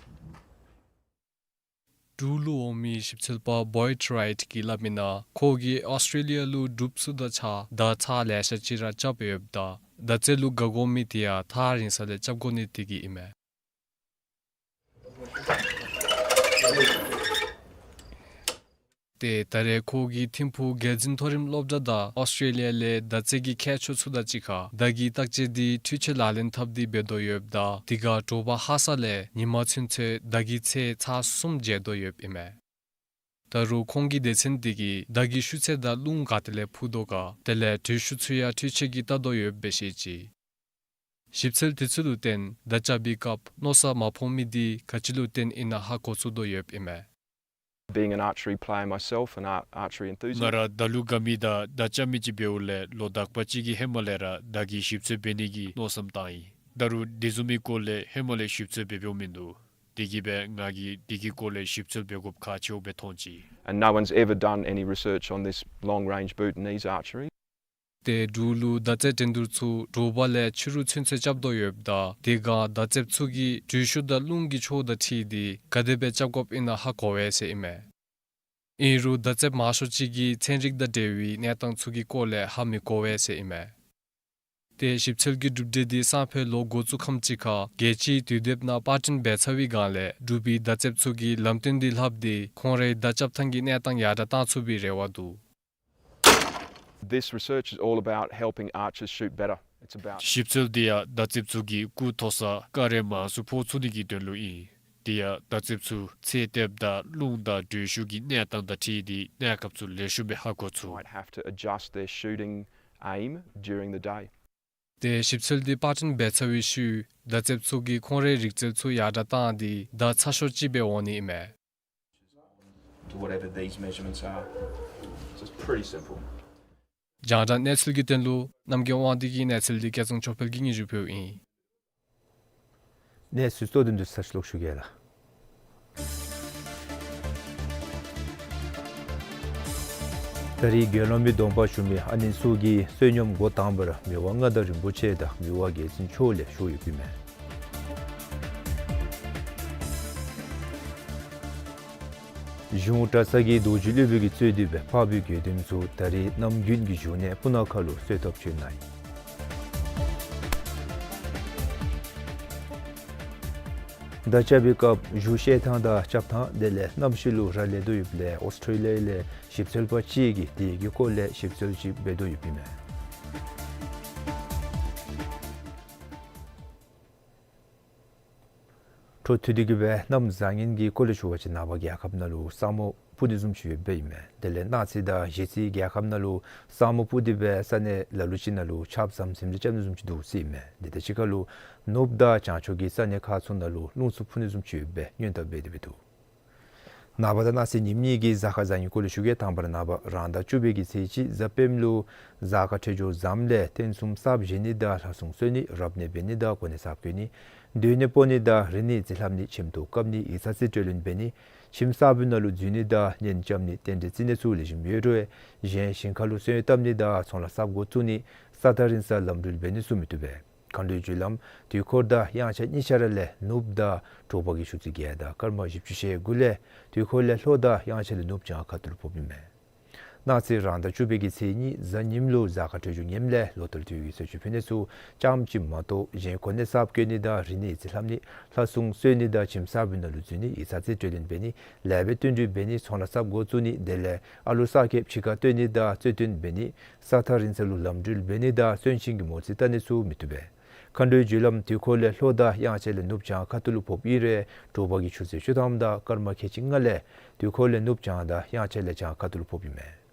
འབྲུག་ལུ་འོང་མི་ཞིབ་འཚོལ་པ་བོའིཌ་རའིཊ་ཀྱིས་སླབ་མི་ནང་ཁོ་གིས་ཨོསི་ཊྲེ་ལི་ཡ་ལུ་འབྲུགཔ་ཚུ་དང་གཅིག་ཁར་མདའ་ཚར་ལེ་ཤ་ཅིག་ར་རྐྱབ་ཡོདཔ་ད་མདའ་རྩེད་ལུ་དགའ་དགོ་མི་དེ་ཡང་ཐག་རིང་ས་ལས་རྐྱབ་དགོ་ནི་དེ་གིས་ཨིན་མས། ཏེ་ད་རེས་ཁོ་གི་ཐིམ་ཕུག་རྒྱལ་འཛིན་མཐོ་རིམ་སློབ་གྲྭ་དང་ཨོསི་ཊྲེ་ལི་ཡ་ལས་མདའ་རྩེད་ཀྱི་མཁས་མཆོག་ཚུ་དང་གཅིག་ཁར་མདའ་གི་བརྟག་དཔྱད་འདི་འཕྲུལ་ཆས་ལག་ལེན་འཐབ་སྟེ་འབད་དོ་ཡོདཔ་ད་དེ་ཁར་དྲོ་པ་ཧ་སག་ལས་ཉིན་མ་ཚུན་ཚོད་མདའ་གི་ཚད་ཚར་གསུམ་འཇལ་དོ་ཡོདཔ་ཨིན་མས། ད་རུང་ཁོང་གི་སྡེ་ཚན་དེ་གིས་མདའ་གི་ཤུགས་ཚད་དང་རླུང་ག་ཏེ་ལས་འཕུ་དོ་ག་དེ་ལས་དྲོད་ཤུགས་ཚུ་ཡང་འཕྲུལ་ཆས་ཀྱིས་བལྟ་དོ་ཡོདཔ་སྦེ་བཤད་ཅི། ཞིབ་འཚོལ་དེ་ཚུ་ལུ་བརྟེན་མདའ་རྐྱབ་པའི་སྐབས་མནོ་བསམ་མ་ཕོག་མི་འདི་ག་ཅི་ལུ་བརྟེན་ཨིན་ན་ཧ་གོ་ཚུགས་དོ་ཡོདཔ་ཨིན་མས། Being an archery player myself, an ar- archery enthusiast. ང་ར་མདའ་ལུ་དགའ་མི་དང་མདའ་རྐྱབ་མི་ཅིག་འབདཝ་ལས་ལོ་དག་པ་ཅིག་གི་ཧེ་མ་ལས་ར་མདའ་གི་ཞིབ་འཚོལ་འབད་ནི་གི་མནོ་བསམ་བཏང་ཡི། ད་རུང་དེ་བཟུམ་མའི་སྐོར་ལས་ཧེ་མ་ལས་ཞིབ་འཚོལ་འབད་འབདཝ་མིན་འདུག། དེ་གིས་སྦེ་ང་གིས་དེ་གི་སྐོར་ལས་ཞིབ་འཚོལ་འབད་དགོཔ་ཁག་ཆེཝ་སྦེ་མཐོང་ཅི། And no one's ever done any research on this long range boot and ease archery. ཏེ་འབྲུག་ལུ་མདའ་རྩེད་འགྲན་བསྡུར་ཚུ་དྲོ་པ་ལས་ཕྱི་རུ་ཚུན་ཚོད་རྐྱབ་དོ་ཡོདཔ་ད་དེ་ཁར་མདའ་རྩེདཔ་ཚུ་གིས་དྲོད་ཤུགས་དང་རླུང་གི་ཕྱོགས་དང་འཁྲིལ་ཏེ་ག་དེ་སྦེ་རྐྱབ་དགོཔ་ཨིན་ན་ཧ་གོ་བས་ཟེར་ཨིན་མས། ཨིན་རུང་མདའ་རྩེདཔ་མང་ཤོས་ཅིག་གིས་ཚན་རིག་དང་འབྲེལ་བའི་གནས་སྟངས་ཚུ་གི་སྐོར་ལས་ཧ་མི་གོ་བས་ཟེར་ཨིན་མས། ཏེ་ཞིབ་འཚོལ་གྱི་གྲུབ་འབྲས་འདི་སང་ཕོད་ལོག་འགོ་བཙུགས་ཁམས་ཅིག་ཁར་རྒྱལ་སྤྱིའི་དུས་དེབ་ནང་པར་སྐྲུན་འབད་ཚར་བའི་སྒང་ལས་འབྲུག་པའི་མདའ་རྩེདཔ་ཚུ་གིས་ལམ་སྟོན་འདི་ལྷགཔ་ཏེ་ཁོང་རའི་མདའ་རྐྱབ་ཐངས་ཀྱི་གནས་སྟངས་ཡར་དྲགས་བཏང་ཚུགས་པའི་རེ་བ་འདུག། This research is all about helping archers shoot better. It's about ཞིབ་འཚོལ་འདི་ཡང་མདའ་རྩེདཔ་ཚུ་གིས་སྐུ་མཐོ་ས་སྐར་རེ་མང་སུ་ཕོག་ཚུགས་ནི་གི་དོན་ལུ་ཨིན། དེ་ཡང་མདའ་རྩེདཔ་ཚུ་ཚད་ཐེབས་དང་རླུང་དང་དྲོད་ཤུགས་ཀྱི་གནས་སྟངས་དང་འཁྲིལ་ཏེ་གནས་སྐབས་ཚུ་ལེགས་ཤོམ་སྦེ་ཧ་གོ་ཚུགས། Might have to adjust their shooting aim during the day. ཏེ་ཞིབ་འཚོལ་འདི་པར་སྐྲུན་འབད་ཚར་བའི་ཤུལ་མདའ་རྩེདཔ་ཚུ་གིས་ཁོང་རའི་རིག་རྩལ་ཚུ་ཡར་དྲགས་བཏང་སྟེ་མདའ་ཚ་ཤོས་ཅིག་སྦེ་འོང་ནི་ཨིན་མས། To whatever these measurements are. So it's pretty simple. རྒྱང་བསྒྲགས་གནས་ཚུལ་གྱི་དོན་ལུ་རྣམ་རྒྱལ་དབང་འདུས་ཀྱི་གནས་ཚུལ་འདི་སྐལ་བཟང་ཆོས་འཕེལ་གྱིས་སྙན་ཞུ་ཕུལཝ་ཨིན། གནས་ཚུལ་གཙོ་དོན་འདི་ཚར་ཅིག་ལོག་ཞུ་གེ་ལགས། ད་རེས་དགེ་སློང་མའི་སྡོམ་པ་ཞུ་མི་ཨ་ནེ་ཚུ་གིས་བསོད་སྙོམས་འགོ་དང་པ་ར་མི་དབང་མངའ་བདག་རིན་པོ་ཆེ་དང་མི་དབང་རྒྱལ་བཙུན་མཆོག་ལས་ཞུ་ཡོདཔ་ཨིན་མས། གཞུང་གྲྭ་ཚང་གི་རྡོ་རྗེ་སློབ་དཔོན་གྱིས་གཙོས་ཏེ་སྦེ་འཕགས་པའི་དགེ་འདུན་ཚུ་ད་རེས་གནམ་དགུན་གྱི་བཞུགས་གནས་སྤུ་ན་ཁ་ལུ་གསོལ་ཐབ་བྱོན་གནང་ཡི། མདའ་རྐྱབ་པའི་སྐབས་གཞུ་བཤལ་ཐངས་དང་རྐྱབ་ཐངས་དེ་ལས་གནམ་གཤིས་ལུ་རག་ལས་དོ་ཡོདཔ་ལས་ཨོསི་ཊྲེ་ལི་ཡ་ལས་ཞིབ་འཚོལ་པ་ཅིག་གིས་དེ་གི་སྐོར་ལས་ཞིབ་འཚོལ་ཅིག་འབད་དོ་ཡོདཔ་ཨིན་མས། འཕྲོ་མཐུད་དེ་གི་སྦེ་གནམ་བཟང་ངན་གྱི་སྐོར་ལས་ཞུ་བ་ཅིན་ནངས་པ་རྒྱལ་ཁབ་ནང་ལུ་ས་སྨུག་སྤུབ་ནི་བཟུམ་ཅིག་ཡོདཔ་ཨིན་མས། དེ་ལས་གནངས་ཚེ་དང་གཞེས་ཚེ་རྒྱལ་ཁབ་ནང་ལུ་ས་སྨུག་སྤུབ་སྟེ་སྦེ་ས་གནས་ལ་ལུ་ཅིག་ནང་ལུ་ཆརཔ་ཟམ་ཟིམ་རེ་རྐྱབ་ནི་བཟུམ་ཅིག་འདུག་ཟེར་ཨིན་མས། དེ་དང་གཅིག་ཁར་ལུ་ནུབ་དང་བྱང་ཕྱོགས་ཀྱི་ས་གནས་ཁག་ཚུ་ནང་ལུ་རླུང་འཚུབ་འཕུ་ནི་བཟུམ་ཅིག་ཡོདཔ་སྦེ་སྔོན་བརྡ་འབད་དེ་སྦེ་འདུག། ནངས་པ་དང་གནངས་ཚེ་ཉིནམ་གཉིས་ཀྱི་གཟའ་སྐར་བཟང་ངན་སྐོར་ལས་ཞུ་གེ། དང་པ་ར་ནངས་པ་རང་ཟླ་བཅུ་པའི་གི་ཚེས་གཅིག་གཟའ་སྤེནམ་ལུ་གཟའ་སྐར་འཕྲོད་སྦྱོར་བཟངམ་ལས་རྟེན་གསུམ་གསརཔ་བཞེངས་ནི་དང་ལྷ་སྲུང་གསོལ་ནི་རབ་གནས་འབད་ནི་དང་གོ་གནས་གསརཔ་བསྐོ་ནི་སྡོད་གནས་སྤོ་ནི་དང་རིག་གནས་རྩིས་ལྷབ་ནི་ཁྱིམ་ཐོག་བཀབ་ནི་ཡིག་ཚང་རྩིས་སྤྲོད་ལེན་འབད་ནི་ཁྱིམ་གསརཔ་ནང་ལུ་འཛུལ་ནི་དང་གཉེན་རྐྱབ་ནི་རྟེན་འབྲེལ་བརྩི་ནི་ཚུ་ལེགས་ཤོམ་ཡོད་རུང་གཞན་ཞིང་ཁ་ལུ་སོན་བཏབ་ནི་དང་ཚོང་ལཱ་གསརཔ་འགོ་བཙུགས་ནི་ས་ཐག་རིང་ས་ལམ་འགྲུལ་འབད་ནི་ཚུ་མི་བཏུབ་པས། མཁའ་འགྲོའི་རྒྱུ་ལམ་དུས་འཁོར་དང་དབྱངས་འཆར་གཉིས་ཆ་ར་ལས་ནུབ་དང་དྲོ་པ་གི་ཆུ་ཚོད་བརྒྱད་དང་སྐར་མ་བཞི་བཅུ་ཞེ་དགུ་ལས་དུས་འཁོར་ལས་ལྷོ་དང་དབྱངས་འཆར་ལས་ནུབ་བྱང་ཁ་ཐུག་ལུ་ཕོགཔ་ཨིན་མས། གནངས་ཚེ་རང་ཟླ་བཅུ་པའི་གི་ཚེས་གཉིས་གཟའ་ཉིམ་ལུ་གཟའ་སྐར་འཕྲོད་སྦྱོར་ངནམ་ལས་ལོ་ལྟར་དུས་ཀྱི་གསོལ་མཆོད་ཕུལ་ནི་ཚུ་ཙམ་ཅིག་མ་གཏོགས་གཞན་གོ་གནས་གསརཔ་བསྐོ་ནི་དང་རིག་གནས་རྩིས་ལྷབ་ནི་ལྷ་སྲུང་གསོལ་ནི་དང་ཁྱིམ་གསརཔ་ནང་ལུ་འཛུལ་ནི་ཡིག་ཚང་རྩིས་སྤྲོད་ལེན་འབད་ནི་ལེགས་པའི་བསྟུན་གྲོས་འབད་ནི་ཚོང་ལཱ་གསརཔ་འགོ་བཙུགས་ནི་དེ་ལས་ཨ་ལུ་གསར་སྐྱེསཔ་ཕྱི་ཁར་བཏོན་ནི་དང་རྩོད་དོན་འབད་ནི་ས་ཐག་རིང་ས་ལུ་ལམ་འགྲུལ་འབད་ནི་དང་གསོན་ཅིང་གི་མོ་རྩིས་བལྟ་ནི་ཚུ་མི་བཏུབ་པས། མཁའ་འགྲོའི་རྒྱུ་ལམ་དུས་འཁོར་ལས་ལྷོ་དང་དབྱངས་འཆར་ལས་ནུབ་བྱང་ཁ་ཐུག་ལུ་ཕོགཔ་ཨིན་རུང་དྲོ་པ་གི་ཆུ་ཚོད་བཅུ་ཐམ་དང་སྐར་མ་ཁལ་གཅིག་ལྔ་ལས་དུས་འཁོར་ལས་ནུབ་བྱང་དང་དབྱངས་འཆར་ལས་བྱང་ཁ་ཐུག་ལུ་ཕོགཔ་ཨིན་མས།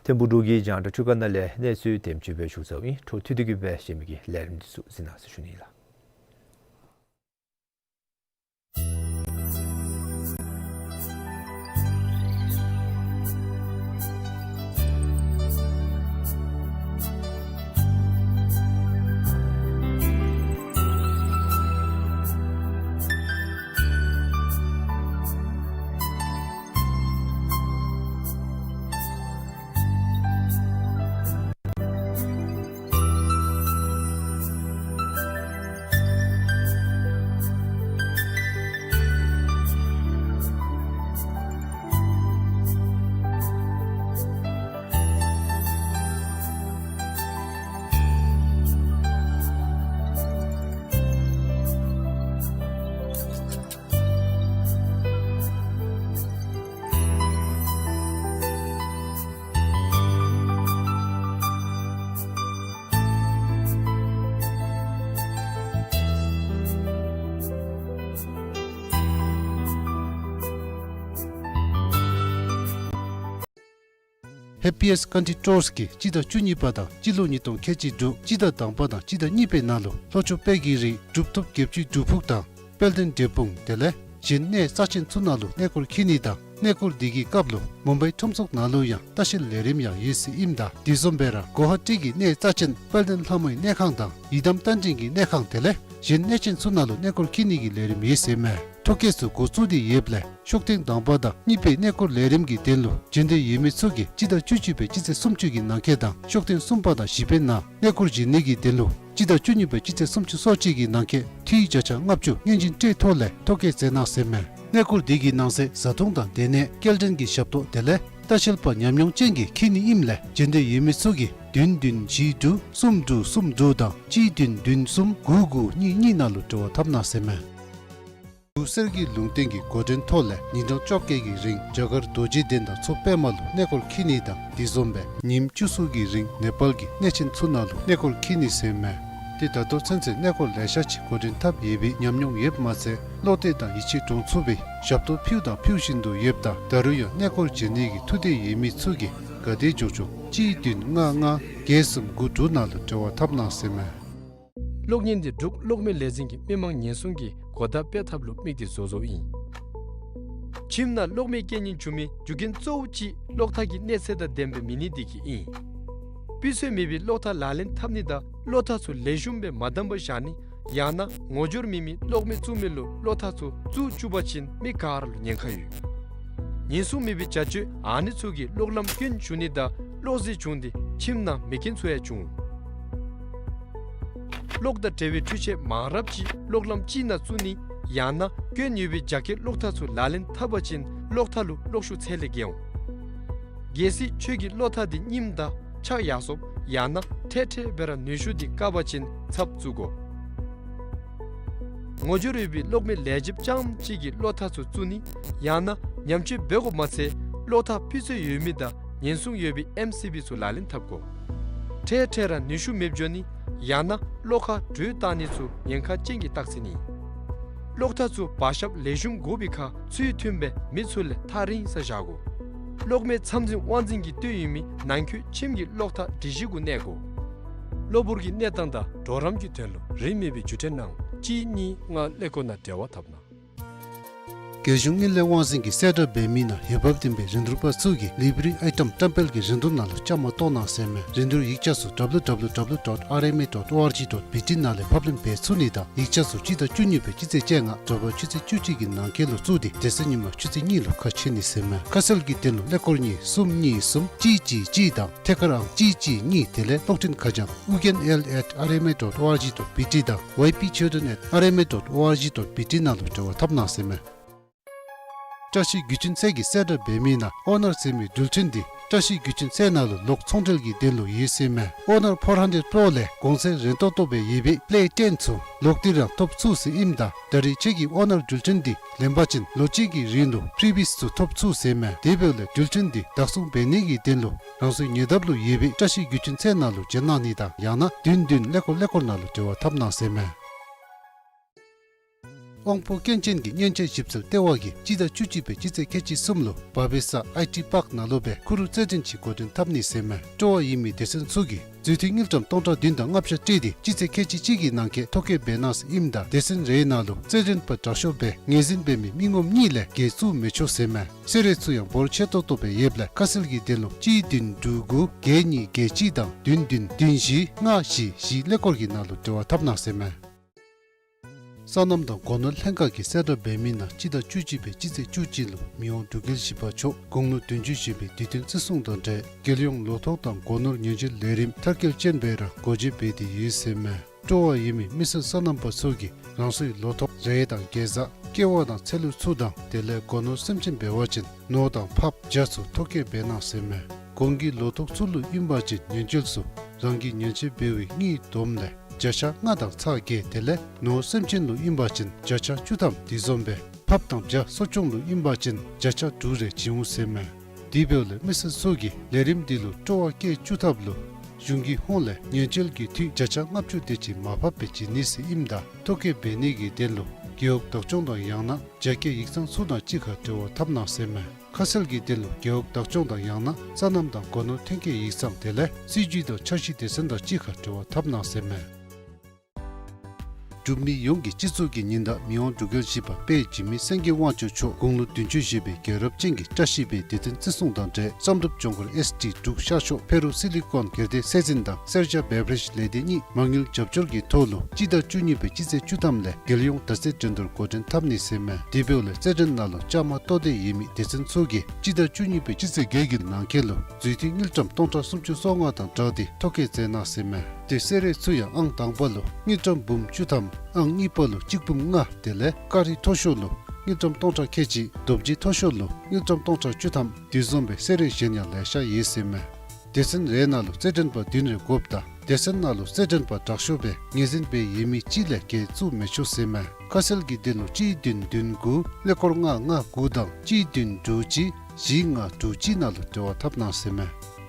ཐིམ་ཕུག་འབྲུག་གི་རྒྱང་བསྒྲགས་འཕྲུལ་ཁང་ནང་ལས་གནས་ཚུལ་དེམ་ཅིག་སྦེ་ཞུ་ཚརཝ་ཨིན། འཕྲོ་མཐུད་དེ་གི་སྦེ་གཞན་མི་གི་ལས་རིམ་འདི་ཚུ་གཟིགས་གནང་ཟེར་ཞུ་ནི་ལགས། པི་ཨེསི་ཀཱན་ཊི་ཊོརསི་གིས་སྤྱི་ཟླ་བཅུ་གཉིས་པ་དང་སྤྱི་ལོ་ཉིས་སྟོང་ཁལ་གཅིག་དྲུག་སྤྱི་ཟླ་དང་པ་དང་སྤྱི་ཟླ་གཉིས་པའི་ནང་ལུ་ལྷོ་ཕྱོགས་དཔལ་གྱི་རི་གྲུབ་ཐོབ་བརྒྱད་ཅུའི་སྒྲུབ་ཕུག་དང་དཔལ་ལྡན་འབྲས་སྤུངས་དེ་ལས་གཞན་གནས་རྩ་ཆེན་ཚུ་ནང་ལུ་གནས་སྐོར་འཁྱིད་ནི་དང་གནས་སྐོར་དེ་གི་སྐབས་ལུ་མུམ་བའི་ཁྲོམ་ཚོགས་ནང་ལུ་ཡང་ལྟ་བཤལ་ལས་རིམ་ཡང་ཡོད་ཟེར་ཨིནམ་ད་དེ་བཟུམ་སྦེ་ར་གོ་ཧ་ཊི་གི་གནས་རྩ་ཆེན་དཔལ་ལྡན་ལྷ་མོའི་གནས་ཁང་དང་ཡི་དམ་རྟ་མགྲིན་གྱི་གནས་ཁང་དེ་ལས་གཞན་གནས་ཆེན་ཚུ་ནང་ལུ་གནས་སྐོར་འཁྱིད་ནི་གི་ལས་རིམ་ཡོད་ཟེར་མས། ཐོ་བཀོད་ཚུ་འགོ་བཙུགས་ཏེ་ཡོདཔ་ལས་ཤོག་ཐེངས་དང་པ་དང་གཉིས་པའི་གནས་སྐོར་ལས་རིམ་གྱི་དོན་ལུ་འབྱོན་འདོད་ཡོད་མི་ཚུ་གིས་སྤྱི་ཟླ་བཅུ་གཅིག་པའི་སྤྱི་ཚེས་སུམ་ཅུ་གི་ནང་འཁོད་དང་ཤོག་ཐེངས་གསུམ་པ་དང་བཞི་པའི་ནང་གནས་སྐོར་འབྱོན་ནི་གི་དོན་ལུ་སྤྱི་ཟླ་བཅུ་གཉིས་པའི་སྤྱི་ཚེས་སུམ་ཅུ་སོ་གཅིག་གི་ནང་འཁོད་འཐུས་བརྒྱ་ཆ་ལྔ་བཅུ་སྔོན་འབྱོན་སྤྲོད་ཐོག་ལས་ཐོ་བཀོད་མཛད་གནང་ཟེར་མས། གནས་སྐོར་དེ་གི་ནང་གསེས་བཟའ་འཐུང་དང་སྡོད་གནས་སྐྱེལ་འདྲེན་གྱི་ཞབས་ཏོག་དེ་ལས་ལྟ་བཤལ་པ་ཉམས་མྱོང་ཅན་གྱིས་འཁྱིད་ནི་ཨིནམ་ལས་འབྱོན་འདོད་ཡོད་མི་ཚུ་གིས་བདུན་བདུན་བཞི་དྲུག་གསུམ་དྲུག་གསུམ་དྲུག་དང་གཅིག་བདུན་བདུན་གསུམ་དགུ་དགུ་གཉིས་གཉིས་ནང་ལུ་འབྲེལ་བ་འཐབ་གནང་ཟེར་མས། གསེར་གྱི་ལུང་བསྟན་གྱི་འགོ་འདྲེན་ཐོག་ལས་ཉིན་གྲངས་བཅོ་བརྒྱད་ཀྱི་རིང་རྒྱ་གར་རྡོ་རྗེ་གདན་དང་མཚོ་པདྨ་ལུ་གནས་སྐོར་འཁྱིད་ནི་དང་དེ་བཟུམ་སྦེ་ཉིནམ་བཅུ་གསུམ་གྱི་རིང་ནེ་པཱལ་གྱི་གནས་ཆེན་ཚུ་ནང་ལུ་གནས་སྐོར་འཁྱིད་ནི་ཟེར་མས། ཏེ་ད་ལྟོ་ཚུན་ཚོད་གནས་སྐོར་ལེ་ཤ་ཅིག་འགོ་འདྲེན་འཐབ་ཡོད་པའི་ཉམས་མྱོང་ཡོདཔ་མ་ཚད་བློ་གཏད་དང་ཡིད་ཆེས་འདྲོངས་ཚུགས་པའི་ཞབས་ཏོག་ཕུལཝ་དང་ཕུལ་བཞིན་དུ་ཡོདཔ་ད་ད་རུང་ཡང་གནས་སྐོར་འབྱོན་ནི་གི་ཐུགས་འདོད་ཡོད་མི་ཚུ་གིས་ག་དེ་མགྱོགས་མགྱོགས་གཅིག་བདུན་ལྔ་ལྔ་བརྒྱད་གསུམ་དགུ་དྲུག་ནང་ལུ་འབྲེལ་བ་འཐབ་གནང་ཟེར་མས། གློག་བརྙན་འདི་འབྲུག་གློག་མེ་ལས་འཛིན་གྱིས་མི་མང་ཉེན་སྲུང་གི་གོ་བརྡ་སྤེལ་ཐབས་ལུ་དམིགས་ཏེ་བཟོ་བཟོཝ་ཨིན། ཁྱིམ་ནང་གློག་མེ་སྐྱེ་ནི་བྱུང་མི་རྒྱུ་རྐྱེན་གཙོ་བོ་ཅིག་གློག་ཐག་གི་གནས་ཚད་དང་ལྡན་པའི་མེད་ནི་དེ་གིས་ཨིན། སྤུས་ཚད་མེད་པའི་གློག་ཐག་ལག་ལེན་འཐབ་ནི་དང་གློག་ཐག་ཚུ་ལེགས་ཤོམ་སྦེ་མ་བསྡམས་པར་བཞག་ནི། ཡང་ན་ངོ་སྦྱོར་མེད་མི་གློག་མེ་བཙུགས་མི་ལུ་གློག་ཐག་ཚུ་བཙུགས་བཅུག་པ་ཅིན་མི་ག་ར་ལུ་ཉེན་ཁ་ཡོད། ཉེན་སྲུང་མེད་པའི་བྱ་སྤྱོད་ཨ་ནི་ཚུ་གིས་གློག་ལམ་སྐྱོན་བྱུང་ནི་དང་གློག་ཟད་བྱུང་སྟེ་ཁྱིམ་ནང་མེ་རྐྱེན་ཚུ་ཡང་བྱུང་། གློག་དང་འབྲེལ་བའི་འཕྲུལ་ཆས་མང་རབས་ཅིག་གློག་ལམ་གཅིག་ནང་བཙུགས་ནི་ཡང་ན་སྐྱོན་ཡོད་པའི་རྒྱ་སྐྱེད་གློག་ཐག་ཚུ་ལག་ལེན་འཐབ་པ་ཅིན་གློག་ཐག་ལུ་གློག་ཤུགས་ཚད་ལས་བརྒལ་འོང་། གལ་སྲིད་ཁྱོད་ཀྱི་གློག་ཐག་འདི་རྙིངམ་དང་ཆག་ཡར་སོངམ་ཡང་ན་འཕྲལ་འཕྲལ་སྦེ་ར་ནུས་ཤུགས་འདི་བཀག་པ་ཅིན་ཚབ་བཙུགས་དགོ། ངོ་སྦྱོར་ཡོད་པའི་གློག་མེ་ལས་བྱེདཔ་རྐྱངམ་གཅིག་གིས་གློག་ཐག་ཚུ་བཙུགས་ནི་ཡང་ན་ཉམས་བཅོས་འབད་དགོཔ་མ་ཚད་གློག་ཐག་སྤུས་ཚད་ཡོད་མི་དང་ཉེན་སྲུང་ཡོད་པའི་ཨེམ་སི་བི་ཚུ་ལག་ལེན་འཐབ་དགོ། འཕྲལ་འཕྲལ་ར་ནུས་ཤུགས་མེདཔ་འགྱོ་ནི་ཡང་ན་གློག་ཁར་དྲོད་བཏང་ནི་ཚུ་ཉེན་ཁ་ཅན་གྱི་རྟགས་མཚན་ཨིན། གློག་ཐག་ཚུ་བར་ཞབས་ལེགས་ཤོམ་དགོ་པའི་ཁར་ཚུལ་མཐུན་སྦེ་མི་ཚུ་ལས་ཐག་རིང་སར་བཞག་དགོ། གློག་མེ་ཚང་འཛིན་དབང་འཛིན་གྱིས་བཏོན་ཡོད་མི་ནང་འཁོད་ཁྱིམ་གྱི་གློག་ཐག་སྒྲིག་གཞི་གུ་གནས་དགོ། གློ་བུར་གྱི་གནས་སྟངས་དང་གྲོགས་རམ་གྱི་དོན་ལུ་རིན་མེད་པའི་བརྒྱུད་འཕྲིན་ནང་གཅིག་གཉིས་ལྔ་ཀླད་ཀོར་ནང་འབྲེལ་བ་འཐབ་གནང་། རྒྱལ་གཞུང་དངུལ་ལས་དབང་འཛིན་གྱིས་གསལ་བསྒྲགས་འབད་མི་ནང་འོས་འབབ་ལྡན་པའི་རིན་བསྡུར་པ་ཚུ་གིས་ལེ་བྷ་རི་ཨའི་ཊམ་བཀྲམ་སྤེལ་གྱི་རིན་བསྡུར་ནང་ལུ་བཅའ་མར་གཏོགས་གནང་ཟེར་མས། རིན་བསྡུར་ཡིག་ཆ་ཚུ་ཌབ་ལུ་ཌབ་ལུ་ཌབ་ལུ་ཌོཊ་ཨར་ཨེམ་ཨེ་ཌོཊ་ཨོ་ཨར་ཇི་ཌོཊ་བི་ཊི་ནང་ལས་ཕབ་ལེན་འབད་ཚུགས་ནི་དང་ཡིག་ཆ་ཚུ་སྤྱི་ཟླ་བཅུ་གཉིས་པའི་སྤྱི་ཚེས་བཅོ་ལྔ་དྲོ་པ་ཆུ་ཚོད་བཅུ་གཅིག་གི་ནང་འཁོད་ལུ་བཙུགས་ཏེ་དེ་ཚེ་ཉིན་མ་ཆུ་ཚོད་གཉིས་ལུ་ཁ་ཕྱེ་ནི་ཟེར་མས། ཁ་གསལ་གྱི་དོན་ལུ་ཀླད་ཀོར་གཉིས་གསུམ་གཉིས་གསུམ་གཅིག་གཅིག་གཅིག་དང་ཐད་ཀར་ཨང་གཅིག་གཅིག་གཉིས་དེ་ལས་གློག་འཕྲིན་ཁ་བྱང་ཨུ་རྒྱན་ཨེལ་ཨེཊ་ཨར་ཨེམ་ཨེ་ཌོཊ་ཨོ་ཨར་ཇི་ཌོཊ་བི་ཊི་དང་ཝའི་པི་ཆོས་སྒྲོན་ཨེཊ་ཨར་ཨེམ་ཨེ་ཌོཊ་ཨོ་ཨར་ཇི་ཌོཊ་བི་ཊི་ནང་ལུ་འབྲེལ་བ་འཐབ་གནང་ཟེར་མས། བཀྲ་ཤིས་རྒྱུ་ཆེན་ཚལ་གྱིས་གསལ་བསྒྲགས་འབད་མི་ནང་ཨོ་ནར་ཟེར་མི་འགྲུལ་འཕྲིན་འདི་བཀྲ་ཤིས་རྒྱུ་ཆེན་ཚལ་ནང་ལུ་ལོག་ཚོང་འབྲེལ་གྱི་དོན་ལུ་ཡོད་ཟེར་མས། ཨོ་ནར་ཕོར་ཧན་ཌེཌ་པོརོ་ལས་གོང་ཚད་རན་ཏོག་ཏོ་སྦེ་ཡོད་པའི་པླེ་ཊེན་ཚུ་ལོག་སྟེ་ར་ཐོབ་ཚུགས་ཟེར་ཨིནམ་ད་ད་རེས་ཁྱོད་ཀྱིས་ཨོ་ནར་འགྲུལ་འཕྲིན་འདི་ལེན་པ་ཅིན་ལོ་གཅིག་གི་རིང་ལུ་ཕི་རི་བི་ཡས་ཚུ་ཐོབ་ཚུགས་ཟེར་མས། དེ་འབདཝ་ལས་འགྲུལ་འཕྲིན་འདི་བདག་བཟུང་འབད་ནི་གི་དོན་ལུ་རང་སོའི་ཉེ་འདབས་ལུ་ཡོད་པའི་བཀྲ་ཤིས་རྒྱུ་ཆེན་ཚལ་ནང་ལུ་འབྱོན་གནང་ནི་དང་ཡང་ན་བདུན་བདུན་ཀླད་ཀོར་ཀླད་ཀོར་ནང་ལུ་འབྲེལ་བ་འཐབ་གནང་ཟེར་མས། དབང་པོ་སྐྱོན་ཅན་གྱི་མཉེན་ཆས་ཞིབ་འཚོལ་ལྟེ་བ་གིས་སྤྱི་ཟླ་བཅུ་གཅིག་པའི་སྤྱི་ཚེས་ཁལ་གཅིག་གསུམ་ལུ་བ་བེ་ས་ཨའི་ཊི་པཱརཀ་ནང་ལུ་སྦེ་ཁུ་རུ་རྩེད་འགྲན་ཅིག་འགོ་འདྲེན་འཐབ་ནི་ཟེར་མས། སྤྲོ་བ་ཡོད་མི་སྡེ་ཚན་ཚུ་གིས་འཛུལ་ཐིག་དངུལ་ཀྲམ་སྟོང་ཕྲག་བདུན་དང་ལྔ་བརྒྱ་སྤྲོད་དེ་སྤྱི་ཚེས་ཁལ་གཅིག་གཅིག་གི་ནང་འཁོད་ཐོ་བཀོད་འབད་གནང་ཟེར་ཨིནམ་ད་སྡེ་ཚན་རེའི་ནང་ལུ་རྩེད་འགྲན་པ་དྲག་ཤོས་སྦེ་ངོས་འཛིན་འབད་མི་མི་ངོམ་གཉིས་ལས་བརྒལ་བཙུགས་མི་ཆོག་ཟེར་མས། གསོལ་རས་ཚུ་ཡང་འབོར་ཆེ་ཏོག་ཏོ་སྦེ་ཡོདཔ་ལས་ཁ་གསལ་གྱི་དོན་ལུ་གཅིག་བདུན་དྲུག་དགུ་བརྒྱད་གཉིས་བརྒྱད་གཅིག་དང་བདུན་བདུན་བདུན་བཞི་ལྔ་བཞི་བཞི་ཀླད་ཀོར་གྱི་ནང་ལུ་འབྲེལ་བ་འཐབ་གནང་ཟེར་མས། སོ་ནམ་དང་སྒོ་ནོར་ལྷན་ཁག་གིས་གསལ་བསྒྲགས་འབད་མི་ནང་སྤྱི་ཟླ་བཅུ་གཅིག་པའི་སྤྱི་ཚེས་བཅུ་གཅིག་ལུ་མི་དབང་འབྲུག་རྒྱལ་བཞི་པ་མཆོག་དགུང་ལོ་བདུན་ཅུ་བཞེས་པའི་དུས་སྟོན་བརྩི་སྲུང་དང་འབྲེལ་རྒྱལ་ཡོངས་ལོ་ཐོག་དང་སྒོ་ནོར་ཉེན་བཅོལ་ལས་རིམ་མཐར་སྐྱེལ་ཅན་སྦེ་ར་སྒོ་འབྱེད་འབད་དེ་ཡོད་ཟེར་མས། སྤྲོ་བ་ཡོད་མི་མི་སེར་སོ་ནམ་པ་ཚུ་གིས་རང་སོའི་ལོ་ཐོག་རེ་དང་གེ་ཛ་ཀེ་བ་དང་ཚལ་ལུད་ཚུ་དང་དེ་ལས་སྒོ་ནོར་སེམས་ཅན་འབད་བ་ཅིན་ནོར་དང་ཕགཔ་བྱ་ཚུ་ཐོ་བཀོད་འབད་གནང་ཟེར་མས། གོང་གི་ལོ་ཐོག་ཚུ་ལུ་ཨིན་པ་ཅིན་ཉེན་བཅོལ་ཚུ་རང་གི་ཉེན་བཅོལ་འབད་བའི་དངུལ་བསྡོམས་ལས་བརྒྱ་ཆ་ལྔ་དང་ཚག་བརྒྱད་དེ་ལས་ནོར་སེམས་ཅན་ལུ་ཨིན་པ་ཅིན་བརྒྱ་ཆ་བཅུ་ཐམ་དེ་བཟུམ་སྦེ་ཕགཔ་དང་བྱ་གསོ་སྐྱོང་ལུ་ཨིན་པ་ཅིན་བརྒྱ་ཆ་དྲུག་རེ་བྱིན་འོང་ཟེར་མས། དེ་འབདཝ་ལས་མི་སེར་ཚུ་གིས་ལས་རིམ་འདི་ལུ་སྤྲོ་བ་བསྐྱེད་བཅུག་ཐབས་ལུ་གཞུང་གི་ཧོངས་ལས་ཉེན་བཅོལ་གྱི་འཐུས་བརྒྱ་ཆ་ལྔ་བཅུ་དེ་ཅིག་མར་ཕབ་སྦེ་བྱིན་ནི་ཟེར་ཨིནམ་ད་ཐོ་བཀོད་འབད་ནི་གི་དོན་ལུ་ རྒེད་འོག་བདག་སྐྱོང་དང་ཡང་ན་རྒྱ་སྐྱེད་ཡིག་ཚང་ཚུ་དང་གཅིག་ཁར་འབྲེལ་བ་འཐབ་གནང་ཟེར་མས། ཁ་གསལ་གྱི་དོན་ལུ་རྒེད་འོག་བདག་སྐྱོང་དང་ཡང་ན་སོ་ནམ་དང་སྒོ་ནོར་ཐོན་སྐྱེད་ཡིག་ཚང་དེ་ལས་སྲིད་ཇུས་དང་འཆར་གཞི་སྡེ་ཚན་དང་གཅིག་ཁར་འབྲེལ་བ་འཐབ་གནང་ཟེར་མས། འབྲུག་མི་ཡོངས་ཀྱི་སྤྱི་ཚོགས་ཀྱི་ཉིན་བདག་མི་དབང་འབྲུག་རྒྱལ་བཞི་པ་དཔལ་འཇིགས་མེད་སེང་གེ་དབང་ཕྱུག་མཆོག་དགུང་ལོ་བདུན་ཅུ་བཞེས་པའི་རྒྱལ་རབས་ཅན་གྱི་བཀྲ་ཤིས་པའི་དུས་སྟོན་བརྩི་སྲུང་དང་འབྲེལ་བསམ་གྲུབ་ལྗོངས་མཁར་ཨེསི་ཌི་འབྲུག་ཤར་ཕྱོགས་ཕེ་རུ་སི་ལི་ཀོན་སྒེར་སྡེ་སྲིད་འཛིན་དང་སེར་སྐྱ་བེ་བ་རེཇ་ལས་སྡེ་གཉིས་མ་དངུལ་རྒྱབ་སྐྱོར་གྱི་ཐོག་ལུ་སྤྱི་ཟླ་བཅུ་གཉིས་པའི་སྤྱི་ཚེས་བཅུ་ཐམ་ལས་རྒྱལ་ཡོངས་དར་རྩེད་འགྲན་བསྡུར་འགོ་འདྲེན་འཐབ་ནི་ཟེར་མས། དེ་འབདཝ་ལས་རྩེད་འགྲན་ནང་ལུ་བཅའ་མར་གཏོགས་ཏེ་ཡོད་མི་སྡེ་ཚན་ཚུ་གིས་སྤྱི་ཟླ་བཅུ་གཉིས་པའི་སྤྱི་ཚེས་བརྒྱད་ཀྱི་ནང་འཁོད་ལུ་མཛུས་ཐོན་དངུལ་ཀྲམ་སྟོང་ཕྲག་སུམ་ཅུ་སོ་ལྔ་དང་སྦྲགས་ཏེ་ཐོ་བཀོད་མཛད་གནང་ཟེར་མས། ཏེ་གསོལ་རས་ཚུ་ཡང་ཨང་དང་པ་ལུ་དངུལ་ཀྲམ་འབུམ་བཅུ་ཐམ། ཨང་གཉིས་པ་ལུ་གཅིག་འབུམ་ལྔ། དེ་ལས་ཀ་རི་མཐོ་ཤོས་ལུ་དངུལ་ཀྲམ་སྟོང་ཕྲག་ཁལ་གཅིག། རྡོ་རྗེ་མཐོ་ཤོས་ལུ་དངུལ་ཀྲམ་སྟོང་ཕྲག་བཅུ་ཐམ། དེ་བཟུམ་སྦེ་གསོལ་རས་གཞན་ཡང་ལེ་ཤ་ཡོད་ཟེར་མས། སྡེ་ཚན་རེ་ནང་ལུ་རྩེད་འགྲན་པ་བདུན་རེ་དགོཔ་དང་སྡེ་ཚན་ནང་ལུ་རྩེད་འགྲན་པ་དྲག་ཤོས་སྦེ་ངོས་འཛིན་འབད་ཡོད་མི་གཅིག་ལས་བརྒལ་བཙུགས་མི་ཆོག་ཟེར་མས། ཁ་གསལ་གྱི་དོན་ལུ་གཅིག་བདུན་བདུན་དགུ་ཀླད་ཀོར་ལྔ་ལྔ་དགུ་དང་གཅིག་བདུན་དྲུག་གཅིག་བཞི་ལྔ་དྲུག་གཅིག་ནང་ལུ་འབྲེལ་བ་འཐབ་གནང་ཟེར་མས།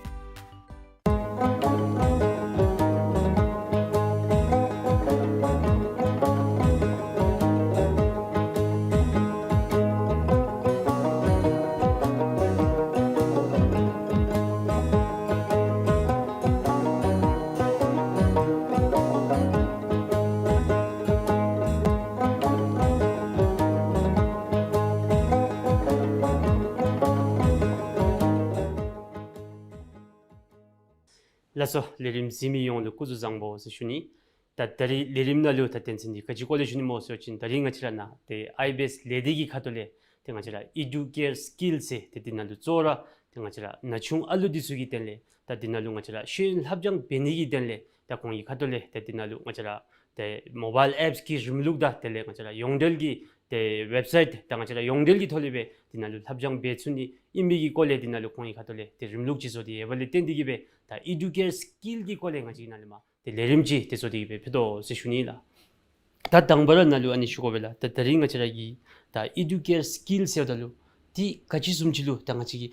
ལགས་སོ། ལས་རིམ་གཟིགས་མི་ཡོངས་ལུ་སྐུ་གཟུགས་བཟང་པོ་ཟེར་ཞུ་ནི། ད་ད་རིས་ལས་རིམ་ནང་ལུ་ད་དོན་ཚན་འདི་ག་ཅི་སྐོར་ལས་ཞུ་ནི་སྨོ་ཟེར་བ་ཅིན་ད་རིས་ང་བཅས་ར་ནཱ་ཏེ་ཨའི་བི་ཨེསི་ལས་སྡེ་གི་ཁ་ཐུག་ལས་ཏེ་ང་བཅས་ར་ཨི་ཌུ་ཀེར་སི་ཀིལ་ཟེར་ཏེ་འདི་ནང་ལུ་གཙོ་བོ་ར་ཏེ་ང་བཅས་ར་ན་ཆུང་ཨ་ལུ་འདི་ཚུ་གི་དོན་ལས་ད་འདི་ནང་ལུ་ང་བཅས་ར་ཤེས་ཡོན་ལྷབ་སྦྱང་འབད་ནི་གི་དོན་ལས་ད་ཁོང་གི་ཁ་ཐུག་ལས་ད་འདི་ནང་ལུ་ང་བཅས་ར་ཏེ་མོ་བཱའིལ་ཨེཔསི་གི་རིམ་ལུགས་དང་དེ་ལས་ང་བཅས་ར་ཡོངས་འབྲེལ་གྱི་ཏེ་ཝེབ་སའིཊ་དང་ང་བཅས་ར་ཡོངས་འབྲེལ་གྱི་ཐོག་ལས་སྦེ་འདི་ནང་ལུ་ལྷབ་སྦྱང་འབད་ཚུགས་ནི་ཨིན་མི་གི་སྐོར་ལས་འདི་ནང་ལུ་ཁོང་གི་ཁ་ཐུག་ལས་ཏེ་རིམ་ལུགས་ཅིག་བཟོ་སྟེ་ཡོདཔ་ལས་བརྟེན་ཏེ་གིས་སྦེ་ད་ཨི་ཌུ་ཀེར་སི་ཀིལ་གྱི་སྐོར་ལས་ང་བཅས་ནཱ་ལས་མར་ཏེ་ལས་རིམ་ཅིག་ཏེ་བཟོ་སྟེ་གིས་སྦེ་ཕུལ་དོ་ཟེར་ཞུ་ནི་ལགས། ད་དང་པ་ར་ནཱ་ལུ་ཨ་ནི་ཞུ་དགོ་པས་ལགས། ད་ད་རིས་ང་བཅས་ར་གི་ད་ཨི་ཌུ་ཀེར་སི་ཀིལ་ཟེརཝ་ད་ལུ་འདི་ག་ཅི་བཟུམ་ཅིག་ལུ་ད་ང་བཅས་ཀྱིས་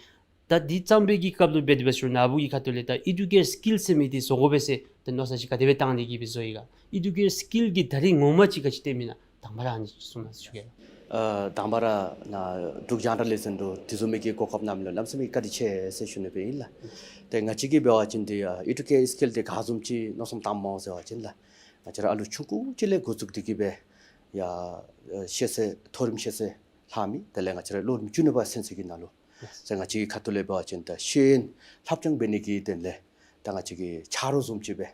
ད་འདི་བརྩམ་པའི་གི་སྐབས་ལུ་འབད་དེ་འབད་ཟེར་ན་ནཱ་བུ་གི་ཁ་ཐུག་ལས་ད་ཨི་ཌུ་ཀེར་སི་ཀིལ་ཟེར་མི་འདི་བཟོ་དགོ་པས་ཟེར་ད་མནོ་བསམ་ཅིག་ག་དེ་སྦེ་བཏང་སྟེ་གིས་སྦེ་བཟོ་ཡི་ག། ཨི་ཌུ་ཀེར་སི་ཀིལ་གྱི་ད་རིས་ངོ་མ་ཅིག་ག་ཅི་སྟོནམ་ཨིན་ན་དང་པ་ར་ཨ་ནི་གསུངས་གནང་ཟེར་ཞུ་གེ་ལགས། ཨ་དང་པ་ར་ནཱ་འབྲུག་རྒྱང་བསྒྲགས་ལས་འཛིན་ལུ་དེ་བཟུམ་མའི་གི་གོ་སྐབས་གནངམ་ལུ་གནམ་མེད་ས་མེད་བཀའ་དྲིན་ཆེ་ཟེར་ཞུ་ནི་སྦེ་ཨིན་ལགས། ཏེ་ང་བཅས་ཀྱིས་འབད་བ་ཅིན་འདི་ཨ་ཨི་ཌུ་ཀེར་སི་ཀིལ་འདི་ག་བཟུམ་ཅིག་མནོ་བསམ་བཏངམ་སྨོ་ཟེར་བ་ཅིན་ལགས། ང་བཅས་ར་ཨ་ལུ་ཆུང་ཀུ་ཅིག་ལས་འགོ་བཙུགས་ཏེ་གིས་སྦེ་ཡར་ཨ་ཤེས་ཚད་མཐོ་རིམ་ཤེས་ཚད་ལྷག་མི་དེ་ལས་ང་བཅས་ར་ལོ་རིམ་བཅུ་གཉིས་པ་ཚུན་ཚོད་ཀྱི་ནང་ལུ་ཟེར་ང་བཅས་ཀྱི་ཁ་ཐུག་ལས་འབད་བ་ཅིན་ད་ཤེས་ཡོན་ལྷབ་སྦྱང་འབད་ནི་གི་དོན་ལས་ད་ང་བཅས་ཀྱི་ཆ་རོགས་བཟུམ་ཅིག་སྦེ་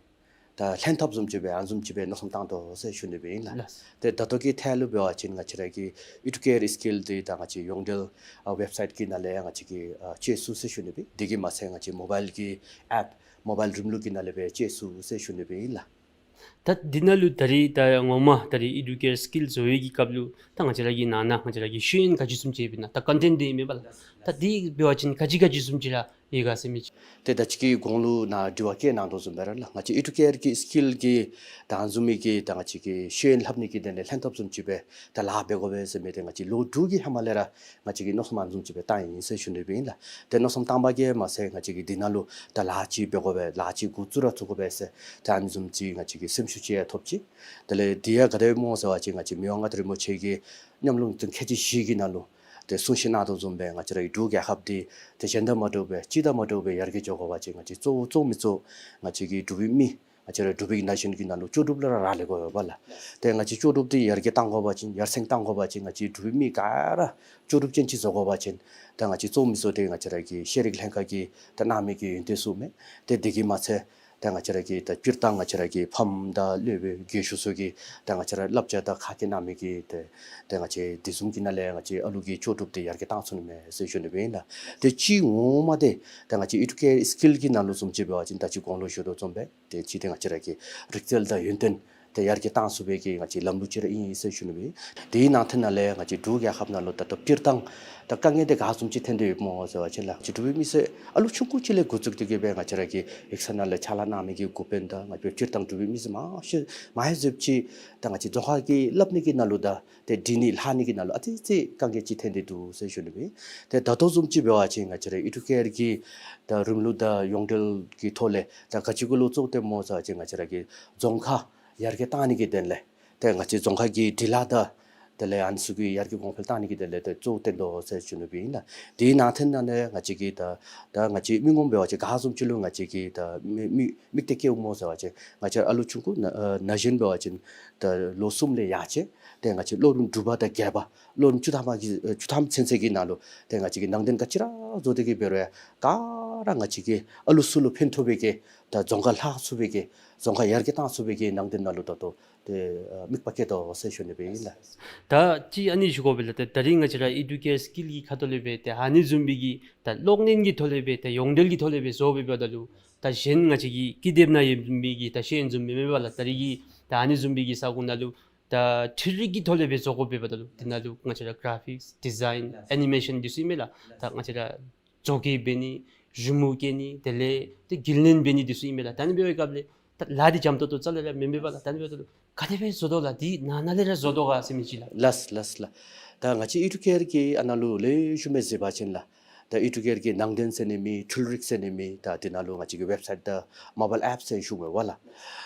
ད་ལྷན་ཐབས་བཟུམ་ཅིག་སྦེ་ཨ་ནི་བཟུམ་ཅིག་སྦེ་མནོ་བསམ་བཏང་དོ་ཟེར་ཞུ་ནི་སྦེ་ཨིན་ལགས། ལགས། ཏེ་ད་ལྟོ་གི་ཐད་ལུ་འབད་བ་ཅིན་ང་བཅས་ར་གི་ཨི་ཌུ་ཀེར་སི་ཀིལ་འདི་ད་ང་བཅས་ཡོངས་འབྲེལ་ཨ་ཝེབ་སའིཊ་གི་ནང་ལས་ཡང་ང་བཅས་ཀྱིས་ཨ་སྤྱོད་ཚུགས་ཟེར་ཞུ་ནི་སྦེ། དེ་གིས་མ་ཚད་ང་བཅས་མོ་བཱའིལ་གྱི་ཨེཔ་མོ་བཱའིལ་རིམ་ལུགས་ཀྱི་ནང་ལས་སྦེ་སྤྱོད་ཚུགས་ཟེར་ཞུ་ནི་སྦེ་ཨིན་ལགས། ད་འདི་ནང་ལུ་ད་རིས་ད་ངོ་མ་ད་རིས་ཨི་ཌུ་ཀེར་སི་ཀིལ་བཟོ་བའི་གི་སྐབས་ལུ་ད་ང་བཅས་ར་གི་ནང་ན་ང་བཅས་ར་གི་ཤེས་ཡོན་ག་ཅི་བཟུམ་ཅིག་ཡོདཔ་ཨིན་ན་ད་ཀོན་ཊེནཊ་འདི་ཨིན་མས་པ་ལགས། ད་འདི་འབད་བ་ཅིན་ག་ཅི་ག་ཅི་བཟུམ་ཅིག་ར་ཡོད་ག་ཟེར་མི་ཅིག། ཏེ་ད་ཅི་གི་གོང་ལུ་ནཱ་དྲི་བ་བཀོད་གནང་དོ་བཟུམ་སྦེ་ར་ལགས། ང་བཅས་ཨི་ཌུ་ཀེར་གྱི་སི་ཀིལ་གྱི་ད་ཨ་ནི་བཟུམ་མའི་གི་ད་ང་བཅས་ཀྱི་ཤེས་ཡོན་ལྷབ་ནི་གི་དོན་ལས་ལྷན་ཐབས་བཟུམ་ཅིག་སྦེ་ད་ལཱ་འབད་དགོ་པས་ཟེར་མི་འདི་ང་བཅས་ལོ་དྲུག་གི་ཧེ་མ་ལས་ར་ང་བཅས་ཀྱིས་མནོ་བསམ་ཨ་ནི་བཟུམ་ཅིག་སྦེ་བཏང་ཡི་ཟེར་ཞུ་ནི་སྦེ་ཨིན་ལགས། ཏེ་མནོ་བསམ་བཏང་པ་གིས་མ་ཚད་ང་བཅས་ཀྱིས་འདི་ནང་ལུ་ད་ལཱ་ཅིག་འབད་དགོ་པས་ལཱ་ཅིག་འགོ་བཙུགས་ར་བཙུགས་དགོ་པས་ཟེར་ད་ཨ་ནི་བཟུམ་ཅིག་ང་བཅས་ཀྱིས་སེམས་ཤུགས་ཅིག་ཡང་ཐོབ་ཅི། དེ་ལས་འདི་ཡང་ག་དེ་སྦེ་སྨོ་ཟེར་བ་ཅིན་ང་བཅས་མི་དབང་མངའ་བདག་རིན་པོ་ཆེ་གིས་ཉམས་མྱོང་དང་ཁྱད་ཆོས་བཞི་གི་ནང་ལུ་ཏེ་གསུང་བཤད་གནང་དོ་བཟུམ་སྦེ་ང་བཅས་ར་གི་འབྲུག་རྒྱལ་ཁབ་འདི་ཏེ་གཞན་དང་མ་འདྲཝ་སྦེ་སྤྱི་དང་མ་འདྲཝ་སྦེ་ཡར་རྒྱས་འགྱོ་དགོ་པ་ཅིན་ང་བཅས་གཙོ་བོ་གཙོ་མི་གཙོ་ང་བཅས་ཀྱི་འབྲུག་པའི་མི་ང་བཅས་ར་འབྲུག་པའི་ན་གཞོན་གྱི་ནང་ལུ་ལྕོགས་གྲུབ་ལུ་ར་རག་ལས་དགོ་པས་ལགས། ཏེ་ང་བཅས་ལྕོགས་གྲུབ་འདི་ཡར་རྒྱས་གཏང་དགོ་པ་ཅིན་ཡར་སེང་གཏང་དགོ་པ་ཅིན་ང་བཅས་འབྲུག་པའི་མི་ག་ར་ལྕོགས་གྲུབ་ཅན་ཅིག་བཟོ་དགོ་པ་ཅིན་ད་ང་བཅས་གཙོ་མི་གཙོ་འདི་ང་བཅས་ར་གི་ཤེས་རིག་ལྷན་ཁག་གིས་ད་གནང་མི་གི་ཡོན་ཏན་ཚུ་མས། ཏེ་འདི་གིས་མ་ཚད་ད་ང་བཅས་ར་གི་ད་སྤྱིར་བཏང་ང་བཅས་ར་གི་ཕམ་དང་སློབ་དཔོན་རྒན་ཤོས་ཚུ་གིས་ད་ང་བཅས་ར་བསླབ་བྱ་དང་ཁ་སྐད་གནང་མི་གི་ཏེ་ཏེ་ང་བཅས་དེ་བཟུམ་གྱི་ནང་ལས་ང་བཅས་ཨ་ལུ་གི་ལྕོགས་གྲུབ་འདི་ཡར་རྒྱས་གཏང་ཚུགས་ནི་མས་ཟེར་ཞུ་ནི་སྦེ་ཨིན་ལགས། ཏེ་གཅིག་ངོ་མ་འདི་ད་ང་བཅས་ཨི་ཌུ་ཀེར་སི་ཀིལ་གྱི་ནང་ལུ་བཟུམ་ཅིག་འབད་བ་ཅིན་ད་ཅི་གོང་ལུ་ཞུ་དོ་བཟུམ་སྦེ་ཏེ་གཅིག་འདི་ང་བཅས་ར་གི་རིག་རྩལ་དང་ཡོན་ཏན་ཏེ་ཡར་རྒྱས་གཏང་ཚུགས་པའི་གི་ང་བཅས་ལམ་ལུགས་ཅིག་ར་ཨིན་ཟེར་ཞུ་ནི་སྦེ། དེའི་ནང་ཐད་ནང་ལས་ང་བཅས་འབྲུག་རྒྱལ་ཁབ་ནང་ལུ་ད་ལྟོ་སྤྱིར་བཏང་ད་དཀའ་ངལ་འདི་ག་བཟུམ་ཅིག་ཐོན་ཏེ་ཡོདཔ་སྨོ་ཟེར་བ་ཅིན་ལགས། ང་བཅས་འབྲུག་པའི་མི་སེར་ཨ་ལུ་ཆུང་ཀུ་ཅིག་ལས་འགོ་བཙུགས་ཏེ་གིས་སྦེ་ང་བཅས་ར་གི་ཡིག་ཚང་ནང་ལས་ཕྱག་ལཱ་གནང་མི་གི་འགོ་དཔོན་དང་ང་བཅས་སྤྱིར་བཏང་འབྲུག་པའི་མི་སེར་མང་ཤོས་མང་ཤོས་ཅིག་ད་ང་བཅས་རྫོང་ཁ་གི་སླབ་ནི་གི་ནང་ལུ་དང་ཏེ་འབྲི་ནི་ལྷག་ནི་གི་ནང་ལུ་ཨ་ཙི་ཙི་དཀའ་ངལ་ཅིག་ཐོན་ཏེ་འདུག་ཟེར་ཞུ་ནི་སྦེ། ཏེ་ད་ལྟོ་བཟུམ་ཅིག་འབད་བ་ཅིན་ང་བཅས་ར་ཨི་ཌུ་ཀེར་གྱི་ད་རིམ་ལུགས་དང་ཡོངས་འབྲེལ་གྱི་ཐོག་ལས་ད་ག་ཅི་གུ་ལུ་བཙུགས་ཏེ་སྨོ་ཟེར་བ་ཅིན་ང་བཅས་ར་གི་རྫོང་ཁ་ཡར་རྒྱས་གཏང་ནི་གི་དོན་ལས་ཏེ་ང་བཅས་རྫོང་ཁ་གི་འབྲི་ལྷག་དང་ དེ་ལས་ཨ་ནི་ཚུ་གི་ཡར་རྒྱས་གོང་འཕེལ་གཏང་ནི་གི་དེ་ལས་ཏེ་གཙོ་བོ་བཏོན་དོ་ཟེར་ཞུ་ནི་སྦེ་ཨིན་ལགས། དེའི་ནང་ཐད་ནང་ལས་ང་བཅས་ཀྱིས་ད་ད་ང་བཅས་མི་ངོམ་འབད་བ་ཅིན་ག་བཟུམ་ཅིག་ལུ་ང་བཅས་ཀྱིས་ད་མི་མི་དམིགས་གཏད་བསྐྱེདཔ་སྨོ་ཟེར་བ་ཅིན་ང་བཅས་ཨ་ལུ་ཆུང་ཀུ་ན་ན་གཞོན་འབད་བ་ཅིན་ད་ལོ་གསུམ་ལས་ཡར་བཅད་དེ་ང་བཅས་སློབ་རིམ་དྲུག་པ་དང་བརྒྱད་པ་སློབ་རིམ་བཅུ་ཐམ་པ་གི་བཅུ་ཐམ་ཚུན་ཚོད་ཀྱི་ནང་ལུ་ཏེ་ང་བཅས་ཀྱིས་ནང་དོན་ག་ཅི་ར་བཟོ་སྟེ་གི་འབད་རུང་ག་ར་ང་བཅས་ཀྱིས་ཨ་ལུ་ཚུ་ལུ་ཕན་ཐོགས་པའི་གི་ད་རྫོང་ཁ་ལྷག་ཚུགས་པའི་གི་རྫོང་ཁ་ཡར་རྒྱས་གཏང་ཚུགས་པའི་གི་ནང་དོན་ནང་ལུ་ད་ལྟོ་ཏེ་ཨ་དམིགས་པ་བསྐྱེད་དོ་ཟེར་ཞུ་ནི་སྦེ་ཨིན་ལགས། ད་ཅི་ཨ་ནི་ཞུ་དགོ་པས་ལགས། ད་ད་རིས་ང་བཅས་ར་ཨི་ཌུ་ཀེར་སི་ཀིལ་གྱི་ཁ་ཐུག་ལས་སྦེ་ཏེ་ཨ་ནི་བཟུམ་མའི་གི་ད་གློག་བརྙན་གྱི་ཐོག་ལས་སྦེ་ཏེ་ཡོངས་འབྲེལ་གྱི་ཐོག་ལས་སྦེ་བཟོ་སྦེ་འབདཝ་ད་ལུ་ད་གཞན་ང་བཅས་ཀྱི་ཀི་དེབ་ནང་ཡོད་མི་གི་ད་ཤེས་ཡོན་བཟུམ་མེན་མས་པ་ལགས། ད་རིས་ཀྱི་ད་ཨ་ནི་བཟུམ་མའི་གི་ས་གོ་ནང་ལུ་ད་འཕྲུལ་རིག་གི་ཐོག་ལས་སྦེ་བཟོ་དགོ་པས་འབདཝ་ད་ལུ་དེ་ནང་ལུ་ང་བཅས་ར་ག་ར་ཕིགསི་ཌི་ཛའིན་ཨེ་ནི་མེ་ཤཱན་འདི་ཚུ་ཨིན་མས་ལགས། ད་ང་བཅས་ར་བཟོ་བཀོད་འབད་ནི་རི་མོ་བཀལ་ནི་དེ་ལས་ཏེ་རྒྱུན་ལེན་འབད་ནི་འདི་ཚུ་ཨིན་མས་ལགས། ད་ཨ་ནི་འབད་བའི་སྐབས་ལས་ད་ལཱ་འདི་འཇམ་ཏོང་ཏོ་རྩ་ལས་ར་མེན་མས་པ་ལགས། ད་ཨ་ནི་འབདཝ་ད་ལུ་ག་དེ་སྦེ་བཟོ་དོ་ལགས། འདི་ནང་ན་ལས་ར་བཟོ་དོ་ག་ཟེར་མི་ཅིག་ལགས། ལགས་ལགས་ལགས། ད་ང་བཅས་ཨི་ཌུ་ཀེར་གྱི་ཨ་ནཱ་ལུ་ལེགས་ཤོམ་སྦེ་གཟིགས་པ་ཅིན་ལགས། ད་ཨི་ཌུ་ཀེར་གྱི་ནང་དོན་ཟེར་ནི་མེད་འཕྲུལ་རིག་ཟེར་ནི་མེད་ད་དེ་ནང་ལུ་ང་བཅས་ཀྱི་ཝེབ་སའིཊ་དང་མོ་བཱའིལ་ཨེཔ་ཟེར་ཞུ་མི་འབད་བ་ལགས།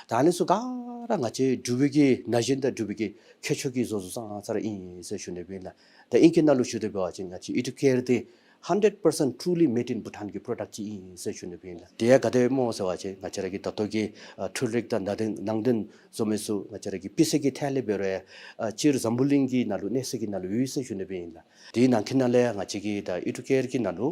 ད་ཨ་ནི་ཚུ་ག་ར་ང་བཅས་འབྲུག་པའི་གི་ན་གཞོན་དང་འབྲུག་པའི་གི་ཁྱད་ཆོས་ཀྱིས་བཟོ་བཟོཝ་ཙང་ཙ་ར་ཨིན་ཟེར་ཞུ་ནི་སྦེ་ཨིན་ལགས། ད་ཨིང་སྐད་ནང་ལུ་ཞུ་དོ་འབད་བ་ཅིན་ང་བཅས་ཨི་ཌུ་ཀེར་འདི་hundred percent truly made in Bhutan གྱི་པྲོ་ཌགཊ་ཅིག་ཨིན་ཟེར་ཞུ་ནི་སྦེ་ཨིན་ལགས། དེ་ཡང་ག་དེ་སྦེ་སྨོ་ཟེར་བ་ཅིན་ང་བཅས་ར་གི་ད་ལྟོ་གི་ཨ་འཕྲུལ་རིག་དང་ནང་དོན་ནང་དོན་བཟོ་མི་ཚུ་ང་བཅས་ར་གི་སྤུས་ཚད་ཀྱི་ཐད་ལས་འབད་རུང་ཡང་ཨ་སྤྱིར་འཛམ་བུ་གླིང་གི་ནང་ལུ་གནས་ས་གི་ནང་ལུ་ཡོད་ཟེར་ཞུ་ནི་སྦེ་ཨིན་ལགས། དེའི་ནང་གི་ནང་ལས་ང་བཅས་ཀྱི་ད་ཨི་ཌུ་ཀེར་གྱི་ནང་ལུ་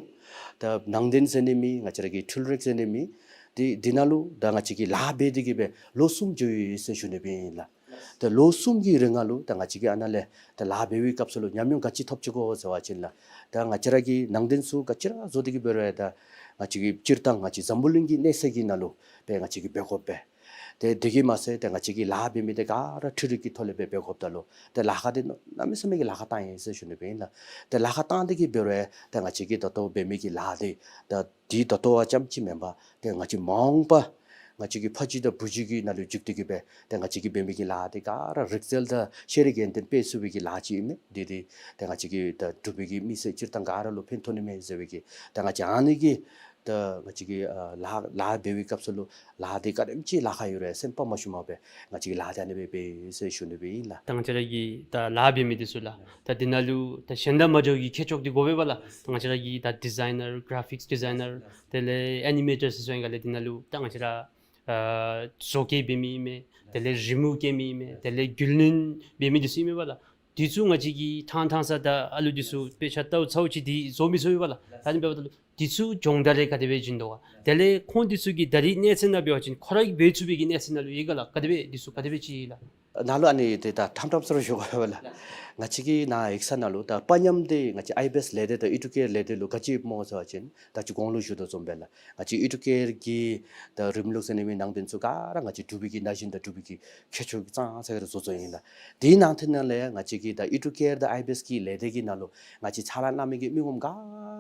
ད་ནང་དོན་ཟེར་ནི་མེད་ང་བཅས་ར་གི་འཕྲུལ་རིག་ཟེར་ནི་མེད་དེ་དེ་ནང་ལུ་ད་ང་བཅས་ཀྱིས་ལཱ་འབད་དེ་གི་སྦེ་ལོ་གསུམ་འགྱོ་ཡི་ཟེར་ཞུ་ནི་སྦེ་ཨིན་ལགས། ད་ལོ་གསུམ་གྱི་རིང་ནང་ལུ་ད་ང་བཅས་ཀྱིས་ཨ་ནཱ་ལས་ད་ལཱ་འབད་བའི་སྐབས་སུ་ལུ་ཉམས་མྱོང་ག་ཅི་ཐོབ་ཅི་གོ་ཟེར་བ་ཅིན་ལགས། ད་ང་བཅས་ར་གི་ནང་དོན་ཚུ་ག་ཅི་ར་བཟོ་སྟེ་གི་འབད་རུང་ཡང་ད་ང་བཅས་ཀྱིས་སྤྱིར་བཏང་ང་བཅས་འཛམ་བུ་གླིང་གི་གནས་ས་གི་ནང་ལུ་སྦེ་ང་བཅས་ཀྱིས་འབད་དགོ་པས། ཏེ་དེ་གིས་མ་ཚད་ཏེ་ང་བཅས་ཀྱིས་ལཱ་འབད་མི་འདི་ག་ར་འཕྲུལ་རིག་གི་ཐོག་ལས་སྦེ་འབད་དགོཔ་ད་ལུ་ཏེ་ལཱ་ཁག་འདི་གནམ་མེད་ས་མེད་ཀྱི་ལཱ་ཁག་བཏང་ཡི་ཟེར་ཞུ་ནི་སྦེ་ཨིན་ལགས། ཏེ་ལཱ་ཁག་བཏང་སྟེ་གི་འབད་རུང་ཡང་ཏེ་ང་བཅས་ཀྱིས་ད་ལྟོ་འབད་མི་གི་ལཱ་འདི་ད་འདི་ད་ལྟོ་བ་ཙམ་ཅིག་མེན་པར་ཏེ་ང་བཅས་མ་འོངས་པ་ང་བཅས་ཀྱི་ཕ་རྒྱུད་དང་བུ་རྒྱུད་ཀྱི་ནང་ལུ་འཇུག་སྟེ་གི་སྦེ་ཏེ་ང་བཅས་ཀྱིས་འབད་མི་གི་ལཱ་འདི་ག་ར་རིག་རྩལ་དང་ཤེས་རིག་ཡོན་ཏན་སྤེལ་ཚུགས་པའི་གི་ལཱ་ཅིག་ཨིན་མས། འདི་འདི་ཏེ་ང་བཅས་ཀྱི་ད་འབྲུག་པའི་གི་མི་སེར་སྤྱིར་བཏང་ག་ར་ལུ་ཕན་ཐོགས་ནི་མས་ཟེར་བའི་གི་ད་ང་བཅས་ཨ་ནི་གི་ད་ང་བཅས་ཀྱིས་ཨ་ལཱ་ལཱ་འབད་བའི་སྐབས་སུ་ལུ་ལཱ་འདི་ག་དེམ་ཅིག་ལཱ་ཁག་ཡོད་རུང་སེམས་པ་མ་ཞུམ་པར་སྦེ་ང་བཅས་ཀྱིས་ལཱ་འདི་ཨ་ནི་སྦེ་འབད་ཡི་ཟེར་ཞུ་ནི་སྦེ་ཨིན་ལགས། ད་ང་བཅས་ར་གི་ད་ལཱ་འབད་མི་འདི་ཚུ་ལགས། ད་འདི་ནང་ལུ་ད་གཞན་དང་མ་འདྲཝ་གི་ཁྱད་ཆོས་འདི་དགོ་པས་པ་ལགས། ད་ང་བཅས་ར་གི་ད་ཌི་ཛའི་ནར་ག་ར་ཕིགསི་ཌི་ཛའི་ནར་དེ་ལས་ཨེ་ནི་མེ་ཊར་ཟེར་སོང་ཡི་ག་ལས་འདི་ནང་ལུ་ད་ང་བཅས་ར་ཨ་བཟོ་བཀོད་འབད་མི་ཨིན་མས། དེ་ལས་རི་མོ་བཀལ་མི་ཨིན་མས། དེ་ལས་རྒྱུན་ལེན་འབད་མི་འདི་ཚུ་ཨིན་མས་པ་ལགས། འདི་ཚུ་ང་བཅས་ཀྱིས་ཐང་ཐང་ས་ད་ཨ་ལུ་འདི་ཚུ་དཔེ་ཆ་ལྟཝ་ཚརཝ་ཅིག་འདི་བཟོ་མི་ཚུགས་པས་པ་ལགས། ད་ཨ་ནི་འབདཝ་ད་ལུ་འདི་ཚུ་སྦྱོང་བརྡར་རེ་ག་དེ་སྦེ་བྱིན་དོ་ག། དེ་ལས་ཁོང་འདི་ཚུ་གི་ད་རིས་གནས་ཚད་ནང་འབད་བ་ཅིན་ཁོ་ར་གིས་འབད་ཚུགས་པའི་གི་གནས་ཚད་ནང་ལུ་ཡོད་ག་ལགས། ག་དེ་སྦེ་འདི་ཚུ་ག་དེ་སྦེ་ཅིག་ལགས། ནཱ་ལུ་ཨ་ནི་འདི་ད་ཐམ་ཐམ་ས་ར་ཞུ་དགོ་པས་ལགས། ང་བཅས་ཀྱི་ནཱ་ཡིག་ཚང་ནང་ལུ་ད་དཔའ་ཉམས་འདི་ང་བཅས་ཨའི་བི་ཨེསི་ལས་སྡེ་དང་ཨི་ཌུ་ཀེར་ལས་སྡེ་ལུ་ག་ཅི་ཡོདཔ་སྨོ་ཟེར་བ་ཅིན་ད་ཅི་གོང་ལུ་ཞུ་དོ་བཟུམ་སྦེ་ལགས། ང་བཅས་ཨི་ཌུ་ཀེར་གྱི་ད་རིམ་ལུགས་ཟེར་ནི་མེད་ནང་དོན་ཚུ་ག་ར་ང་བཅས་འབྲུག་པའི་གི་ན་གཞོན་དང་འབྲུག་པའི་གི་ཁྱད་ཆོས་ཀྱིས་ཙང་ཙ་ར་བཟོ་བཟོཝ་ཨིན་ལགས། དེའི་ནང་ཐད་ནང་ལས་ང་བཅས་ཀྱི་ད་ཨི་ཌུ་ཀེར་དང་ཨའི་བི་ཨེསི་གི་ལས་སྡེ་གི་ནང་ལུ་ང་བཅས་ཕྱག་ལཱ་གནང་མི་གི་མི་ངོམ་ག་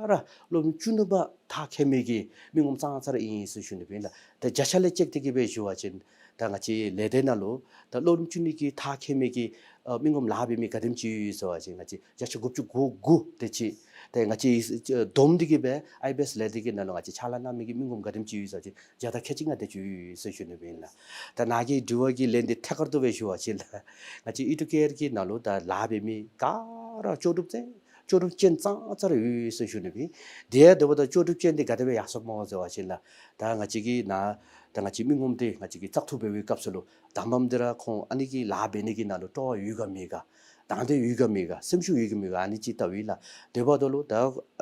ར་སློབ་རིམ་བཅུ་གཉིས་པ་མཐར་འཁྱོལ་མི་གི་མི་ངོམ་ཙང་ཙ་ར་ཨིན་ཟེར་ཞུ་ནི་སྦེ་ཨིན་ལགས། ད་བརྒྱ་ཆ་ལས་ཅིག་དེ་གིས་སྦེ་ཞུ་བ་ཅིན་ད་ང་བཅས་ལས་སྡེ་ནང་ལུ་ད་སློབ་རིམ་བཅུ་གཉིས་ཀྱི་མཐར་འཁྱོལ་མི་གི་ཨ་མི་ངོམ་ལཱ་འབད་མི་ག་དེམ་ཅིག་ཡོད་ཟེར་བ་ཅིན་ང་བཅས་བརྒྱ་ཆ་དགུ་བཅུ་གོ་དགུ་དེ་ཅིག། ཏེ་ང་བཅས་བསྡོམས་ཏེ་གི་སྦེ་ཨའི་བི་ཨེསི་ལས་སྡེ་གི་ནང་ལུ་ང་བཅས་ཕྱག་ལཱ་གནང་མི་གི་མི་ངོམ་ག་དེམ་ཅིག་ཡོད་ཟེར་བ་ཅིན་བརྒྱ་དང་ཁལ་གཅིག་ལྔ་དེ་ཅིག་ཡོད་ཟེར་ཞུ་ནི་སྦེ་ཨིན་ལགས། ད་ནཱ་གི་དྲི་བ་གི་ལན་འདི་ཐད་ཀར་དུ་སྦེ་ཞུ་བ་ཅིན་ལགས། ང་བཅས་ཨི་ཌུ་ཀེར་གྱི་ནང་ལུ་ད་ལཱ་འབད་མི་ག་ར་ལྕོགས་གྲུབ་ཅན་ལྕོགས་གྲུབ་ཅན་ཙང་ཙ་ར་ཡོད་ཟེར་ཞུ་ནི་སྦེ། དེ་འབདཝ་ད་ལྕོགས་གྲུབ་ཅན་འདི་ག་དེ་སྦེ་ཡར་སོངམ་སྨོ་ཟེར་བ་ཅིན་ལགས། ད་ང་བཅས་ཀྱི་ནཱ་ད་ང་བཅས་མི་ངོམ་འདི་ང་བཅས་ཀྱིས་བཙག་འཐུ་འབད་བའི་སྐབས་སུ་ལུ་དང་པམ་འདི་ར་ཁོང་ཨ་ནི་གི་ལཱ་འབད་ནི་གི་ནང་ལུ་སྤྲོ་བ་ཡོད་ག་མེད་ག། དང་འདོད་ཡོད་ག་མེད་ག། སེམས་ཤུགས་ཡོད་ག་མེད་ག། ཨ་ནི་ཅིག་བལྟཝ་ཨིན་ལགས། དེ་འབདཝ་ད་ལུ་ད་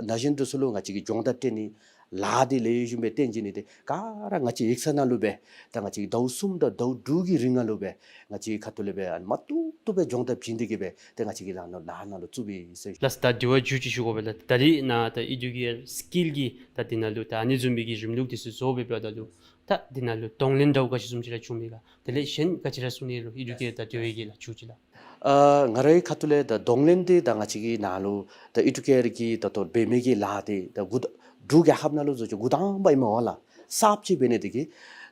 ན་གཞོན་འདི་ཚུ་ལུ་ང་བཅས་ཀྱིས་སྦྱོང་བརྡར་སྤྲོད་ནི་ལཱ་འདི་ལེགས་ཤོམ་སྦེ་སྟོན་བྱིན་ནི་འདི་ག་ར་ང་བཅས་ཡིག་ཚང་ནང་ལུ་སྦེ་ད་ང་བཅས་ཀྱིས་ཟླཝ་གསུམ་དང་ཟླཝ་དྲུག་གི་རིང་ནང་ལུ་སྦེ་ང་བཅས་ཁ་ཐུག་ལས་སྦེ་ཨ་ནི་མ་ཏོག་ཏོ་སྦེ་སྦྱོང་བརྡར་བྱིན་ཏེ་གི་སྦེ་ཏེ་ང་བཅས་ཀྱིས་ལཱ་ནང་ལཱ་ནང་ལུ་བཙུགས་པའི་ཟེར་ཞུ། ལགས་སོ། ད་དྲི་བ་མཇུག་ཅིག་ཞུ་དགོ་པས་ལགས། ད་རིས་ནཱ་ད་ཨི་ཌུ་ཀེར་སི་ཀིལ་གྱི་ད་འདི་ནང་ལུ་ད་ཨ་ནི་བཟུམ་མའི་གི་རིམ་ལུགས་འདི་ཚུ་བཟོ་སྦེ་འབདཝ་ད་ལུ་ད་འདི་ནང་ལུ་གདོང་ལེན་འདྲཝ་ག་ཅི་བཟུམ་ཅིག་ར་བྱུང་མས་ག། དེ་ལས་གཞན་ག་ཅི་ར་གསུང་ནི་ཡོད་རུང་ཨི་ཌུ་ཀེར་ད་དེ་བའི་གི་ལགས་མཇུག་ཅིག་ལགས། ཨ་ང་རའི་ཁ་ཐུག་ལས་ད་གདོང་ལེན་འདི་ད་ང་བཅས་ཀྱི་ནཱ་ལུ་ད་ཨི་ཌུ་ཀེར་གྱི་ད་ལྟོ་འབད་མི་གི་ལཱ་འདི་ད་འགོ་ད་འབྲུག་རྒྱལ་ཁབ་ནང་ལུ་བཟོ་ཅིག་འགོ་དང་པ་ཨིན་མས་པ་ལགས། གསརཔ་ཅིག་འབད་ནི་འདི་གིས་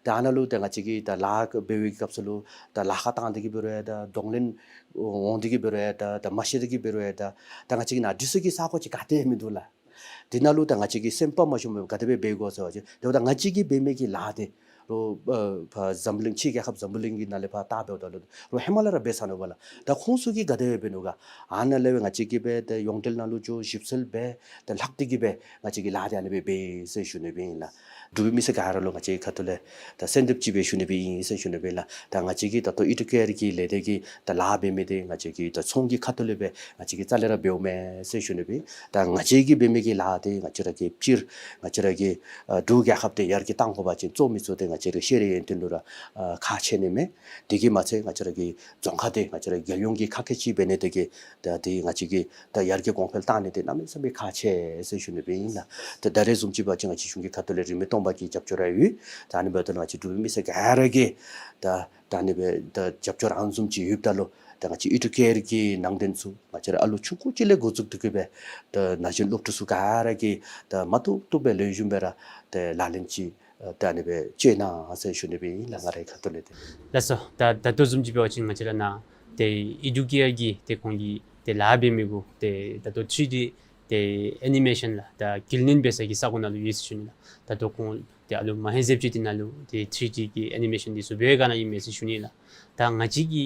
ད་ཨ་ནཱ་ལུ་ད་ང་བཅས་ཀྱིས་ད་ལཱ་འབད་བའི་སྐབས་སུ་ལུ་ད་ལཱ་ཁག་བཏང་སྟེ་གི་འབད་རུང་ཡང་ད་གདོང་ལེན་འོང་སྟེ་གི་འབད་རུང་ཡང་ད་ད་མ་ཤེས་ཏེ་གི་འབད་རུང་ཡང་ད་ད་ང་བཅས་ཀྱི་ནཱ་འདི་ཚུ་གི་ས་གོ་ཅིག་ག་ཏེ་མིན་འདུག་ལགས། འདི་ནང་ལུ་ད་ང་བཅས་ཀྱིས་སེམས་པ་མ་ཞུམ་སྦེ་ག་དེ་སྦེ་འབད་དགོ་ཟེར་བ་ཅིན་དེ་འབདཝ་ད་ང་བཅས་ཀྱིས་འབད་མི་གི་ལཱ་འདི་ ཨ་ཕར་འཛམ་བུ་གླིང་ཕྱི་རྒྱལ་ཁབ་འཛམ་བུ་གླིང་གི་ནང་ལས་ཕར་བལྟ་འབདཝ་ད་ལུ་རོགས་ཧེ་མ་ལས་ར་འབད་ཚར་ནུག་པ་ལགས། ད་ཁོང་ཚུ་གིས་ག་དེ་སྦེ་འབད་ནུག་ག། ཨ་ནཱ་ལས་སྦེ་ང་བཅས་ཀྱིས་སྦེ་ཏེ་ཡོངས་འབྲེལ་ནང་ལུ་འགྱོ་ཞིབ་འཚོལ་འབད་ཏེ་ལྷག་སྟེ་གིས་སྦེ་ང་བཅས་ཀྱིས་ལཱ་འདི་ཨ་ནི་སྦེ་འབད་ཟེར་ཞུ་ནི་སྦེ་ཨིན་ལགས། འབྲུག་པའི་མི་སེར་ག་ར་ལུ་ང་བཅས་ཁ་ཐུག་ལས་ད་གསོལ་འདེབས་ཅིག་སྦེ་ཞུ་ནི་སྦེ་ཨིན་ཟེར་ཞུ་ནི་སྦེ་ལགས། ད་ང་བཅས་ཀྱིས་ད་ལྟོ་ཨི་ཌུ་ཀེར་གྱི་ལས་སྡེ་གི་ད་ལཱ་འབད་མི་འདི་ང་བཅས་ཀྱིས་ད་ཚོང་གི་ཁ་ཐུག་ལས་སྦེ་ང་བཅས་ཀྱིས་རྩ་ལས་ར་འབདཝ་མེན་ཟེར་ཞུ་ནི་སྦེ། ད་ང་བཅས་ཀྱིས་འབད་མི་གི་ལཱ་འདི་ང་བཅས་ར་གི་སྤྱིར་ང་བཅས་ར་གི་ཨ་འབྲུག་རྒྱལ་ཁབ་འདི་ཡར་རྒྱས་གཏང་དགོ་པ་ཅིན་གཙོ་མི་ཚུ་འདི་ང་བཅས་ར་ཤེས་རིག་ཡོན་ཏན་ལུ་ར་ཨ་ཁག་ཆེ་ནི་མས། དེ་གིས་མ་ཚད་ང་བཅས་ར་གི་རྫོང་ཁག་འདི་ང་བཅས་ར་རྒྱལ་ཡོངས་ཀྱི་ཁག་ཁལ་ཅིག་འབད་ནི་དེ་གིས་ད་འདི་ང་བཅས་ཀྱིས་ད་ཡར་རྒྱས་གོང་འཕེལ་གཏང་ནི་འདི་གནམ་མེད་ས་མེད་ཁག་ཆེ་ཟེར་ཞུ་ནི་སྦེ་ཨིན་ལགས། ད་ད་རེས་བཟུམ་ཅིག་འབད་བ་ཅིན་ང་བཅས་གཞུང་གི་ཁ་ཐུག་ལས་རིན་མེད་སྟོང་པ་གི་རྒྱབ་སྐྱོར་ར་ཡོད། ད་ཨ་ནི་འབདཝ་ད་ང་བཅས་འབྲུག་པའི་མི་སེར་ག་ར་གིས་ད་ད་ཨ་ནི་སྦེ་ད་རྒྱབ་སྐྱོར་ཨ་ནི་བཟུམ་ཅིག་ཡོདཔ་ད་ལུ་ད་ང་བཅས་ཨི་ཌུ་ཀེར་གྱི་ནང་དོན་ཚུ་ང་བཅས་ར་ཨ་ལུ་ཆུང་ཀུ་ཅིག་ལས་འགོ་བཙུགས་ཏེ་གིས་སྦེ་ད་ན་གཞོན་སློབ་ཕྲུག་ཚུ་ག་ར་གིས་ད་མ་བཏུབ་བཏུབ་སྦེ་ལེགས་ཤོམ་སྦེ་ར་ད་ལག་ལེན་ཅིག་ཨ་ད་ཨ་ནི་སྦེ་བཅོས་གནང་ཟེར་ཞུ་ནི་སྦེ་ཨིན་ལགས། ང་རའི་ཁ་ཐུག་ལས་ཏེ། ལགས་སོ། ད་ད་ལྟོ་བཟུམ་ཅིག་འབད་བ་ཅིན་ང་བཅས་ར་ནཱ་ཏེ་ཨི་ཌུ་ཀེར་གྱི་ཏེ་ཁོང་གིས་ཏེ་ལཱ་འབད་མི་གུ་ཏེ་ད་ལྟོ་ཐྲི་ཌི་ཏེ་ཨེ་ནི་མེ་ཤཱན་ལགས་ད་དཀྱིལ་ནན་འབད་ས་གི་ས་གོ་ནང་ལུ་ཡོད་ཟེར་ཞུ་ནི་ལགས། ད་ལྟོ་ཁོང་ཏེ་ཨ་ལུ་མ་ཧེ་ཟེབ་ཅིག་འདི་ནང་ལུ་ཏེ་ཐྲི་ཌི་གི་ཨེ་ནི་མེ་ཤཱན་འདི་ཚུ་འབད་བའི་སྒང་ནང་ཨིན་མས་ཟེར་ཞུ་ནི་ལགས། ད་ང་བཅས་ཀྱི་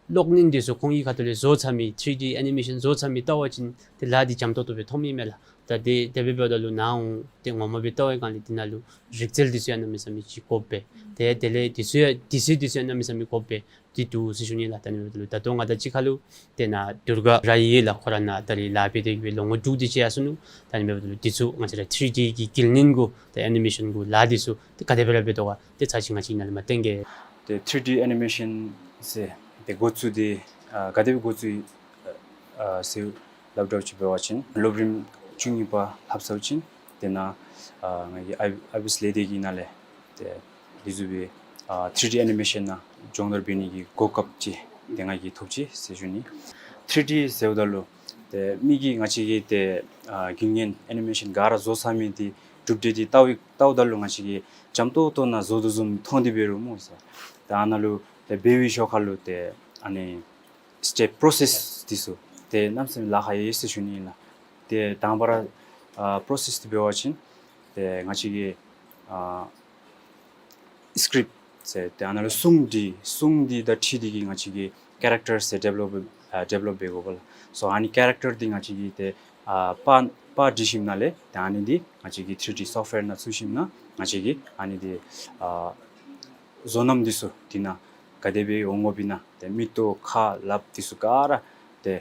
གློག་བརྙན་འདི་ཚུ་ཁོང་གི་ཁ་ཐུག་ལས་བཟོ་ཚར་མི་ཐྲི་ཌི་ཨེ་ནི་མེ་ཤཱན་བཟོ་ཚར་མི་བལྟ་བ་ཅིན་ཏེ་ལཱ་འདི་འཇམ་ཏོག་ཏོ་སྦེ་མཐོངམ་ཨིན་མས་ལགས། ད་དེ་དེ་སྦེ་འབདཝ་ད་ལུ་ནཱ་འོང་ཏེ་ངོ་མ་སྦེ་བལྟ་བའི་སྒང་ལས་འདི་ནང་ལུ་རིག་རྩལ་འདི་ཚུ་ཡང་གནམ་མེད་ས་མེད་ཅིག་དགོཔ་སྦེ་ཏེ་དེ་ལས་འདི་ཚུ་ཡང་འདི་ཚུ་འདི་ཚུ་ཡང་གནམ་མེད་ས་མེད་དགོཔ་སྦེ་འདི་འདུག་ཟེར་ཞུ་ནི་ལགས། ད་ཨ་ནི་འབདཝ་ད་ལུ་ད་ལྟོ་ང་དང་གཅིག་ཁར་ལུ་ཏེ་ནཱ་དུར་ག་ར་ཡོད་ལགས། ཁོ་ར་ནཱ་ད་རིས་ལཱ་འབད་དེ་གིས་སྦེ་ལོ་ངོ་དྲུག་དེ་ཅིག་ཡར་སོ་ནུག། ད་ཨ་ནི་འབདཝ་ད་ལུ་འདི་ཚུ་ང་བཅས་ར་ཐྲི་ཌི་གི་དཀྱིལ་ནན་གུ་ཏེ་ཨེ་ནི་མེ་ཤཱན་གུ་ལཱ་འདི་ཚུ་ཏེ་ག་དེ་སྦེ་ར་འབད་དོ་ག་ཏེ་ཚར་ཅིག་ང་བཅས་ནཱ་ལས་མར་སྟོན་གེ། ཏེ་ཐྲི་ཌི་ཨེ་ནི་མེ་ཤཱན་ཟེར་ཏེ་འགོ་བཙུགས་འདི་ཨ་ག་དེ་སྦེ་འགོ་བཙུགས་ཨ་ཟེར་སླབ་དྲགས་ཅིག་འབད་བ་ཅིན་སློབ་རིམ་བཅུ་གཉིས་པ་ལྷབ་ཚརཝ་ཅིག་ཏེ་ནཱ་ཨ་ང་གི་ཨའི་ཨའི་བི་ཨེསི་ལས་སྡེ་གི་ནང་ལས་ཏེ་འདི་བཟུམ་སྦེ་ཨ་ཐྲི་ཌི་ཨེ་ནི་མེ་ཤཱན་ནང་སྦྱོང་བརྡར་འབད་ནི་གི་གོ་སྐབས་ཅིག་ཏེ་ང་གིས་ཐོབ་ཅི་ཟེར་ཞུ་ནི། ཐྲི་ཌི་ཟེརཝ་ད་ལུ་ཏེ་མི་གིས་ང་བཅས་ཀྱི་ཏེ་ཨ་རྒྱུན་ལྡན་ཨེ་ནི་མེ་ཤཱན་ག་ར་བཟོ་ཚར་མི་འདི་གྲུབ་འབྲས་འདི་བལྟ་བའི་བལྟཝ་ད་ལུ་ང་བཅས་ཀྱིས་འཇམ་ཏོག་ཏོ་ནང་བཟོ་དོ་བཟུམ་མཐོང་སྟེ་འབད་རུང་སྨོ་ཟེར། ད་ཨ་ནཱ་ལུ་ཏེ་འབད་བའི་ཞོར་ཁར་ལུ་ཏེ་ཨ་ནི་སི་ཊེབ་པྲོ་སེསི་འདི་ཚུ་ཏེ་གནམ་མེད་ས་མེད་ལཱ་ཁག་ཡོད་ཟེར་ཞུ་ནི་ཨིན་ལགས། ཏེ་དང་པ་ར་ཨ་པྲོ་སེསི་འདི་འབད་བ་ཅིན་ཏེ་ང་བཅས་ཀྱི་ཨ་སི་ཀྲིཔ་ཟེར་ཏེ་ཨ་ནཱ་ལུ་སྲུང་འདི་སྲུང་འདི་དང་འཁྲིལ་ཏེ་གིས་ང་བཅས་ཀྱིས་ཀེ་རེག་ཊར་ཟེར་ཌི་བེ་ལོབ་ཨ་ཌི་བེ་ལོབ་འབད་དགོ་པས་ལགས། སོ་ཨ་ནི་ཀེ་རེག་ཊར་འདི་ང་བཅས་ཀྱིས་ཏེ་ཨ་པར་པར་འབྲི་ཞིནམ་ལས་ཏེ་ཨ་ནི་འདི་ང་བཅས་ཀྱིས་ཐྲི་ཌི་སོཕཊ་ཝེར་ནང་བཙུགས་ཞིནམ་ལས་ང་བཅས་ཀྱིས་ཨ་ནི་འདི་ཨ་བཟོ་རྣམ་འདི་ཚུ་འདི་ནང་ག་དེ་སྦེ་འོང་དགོཔ་ཨིན་ན་ཏེ་མིག་ཏོ་ཁ་ལགཔ་འདི་ཚུ་ག་ར་ཏེ་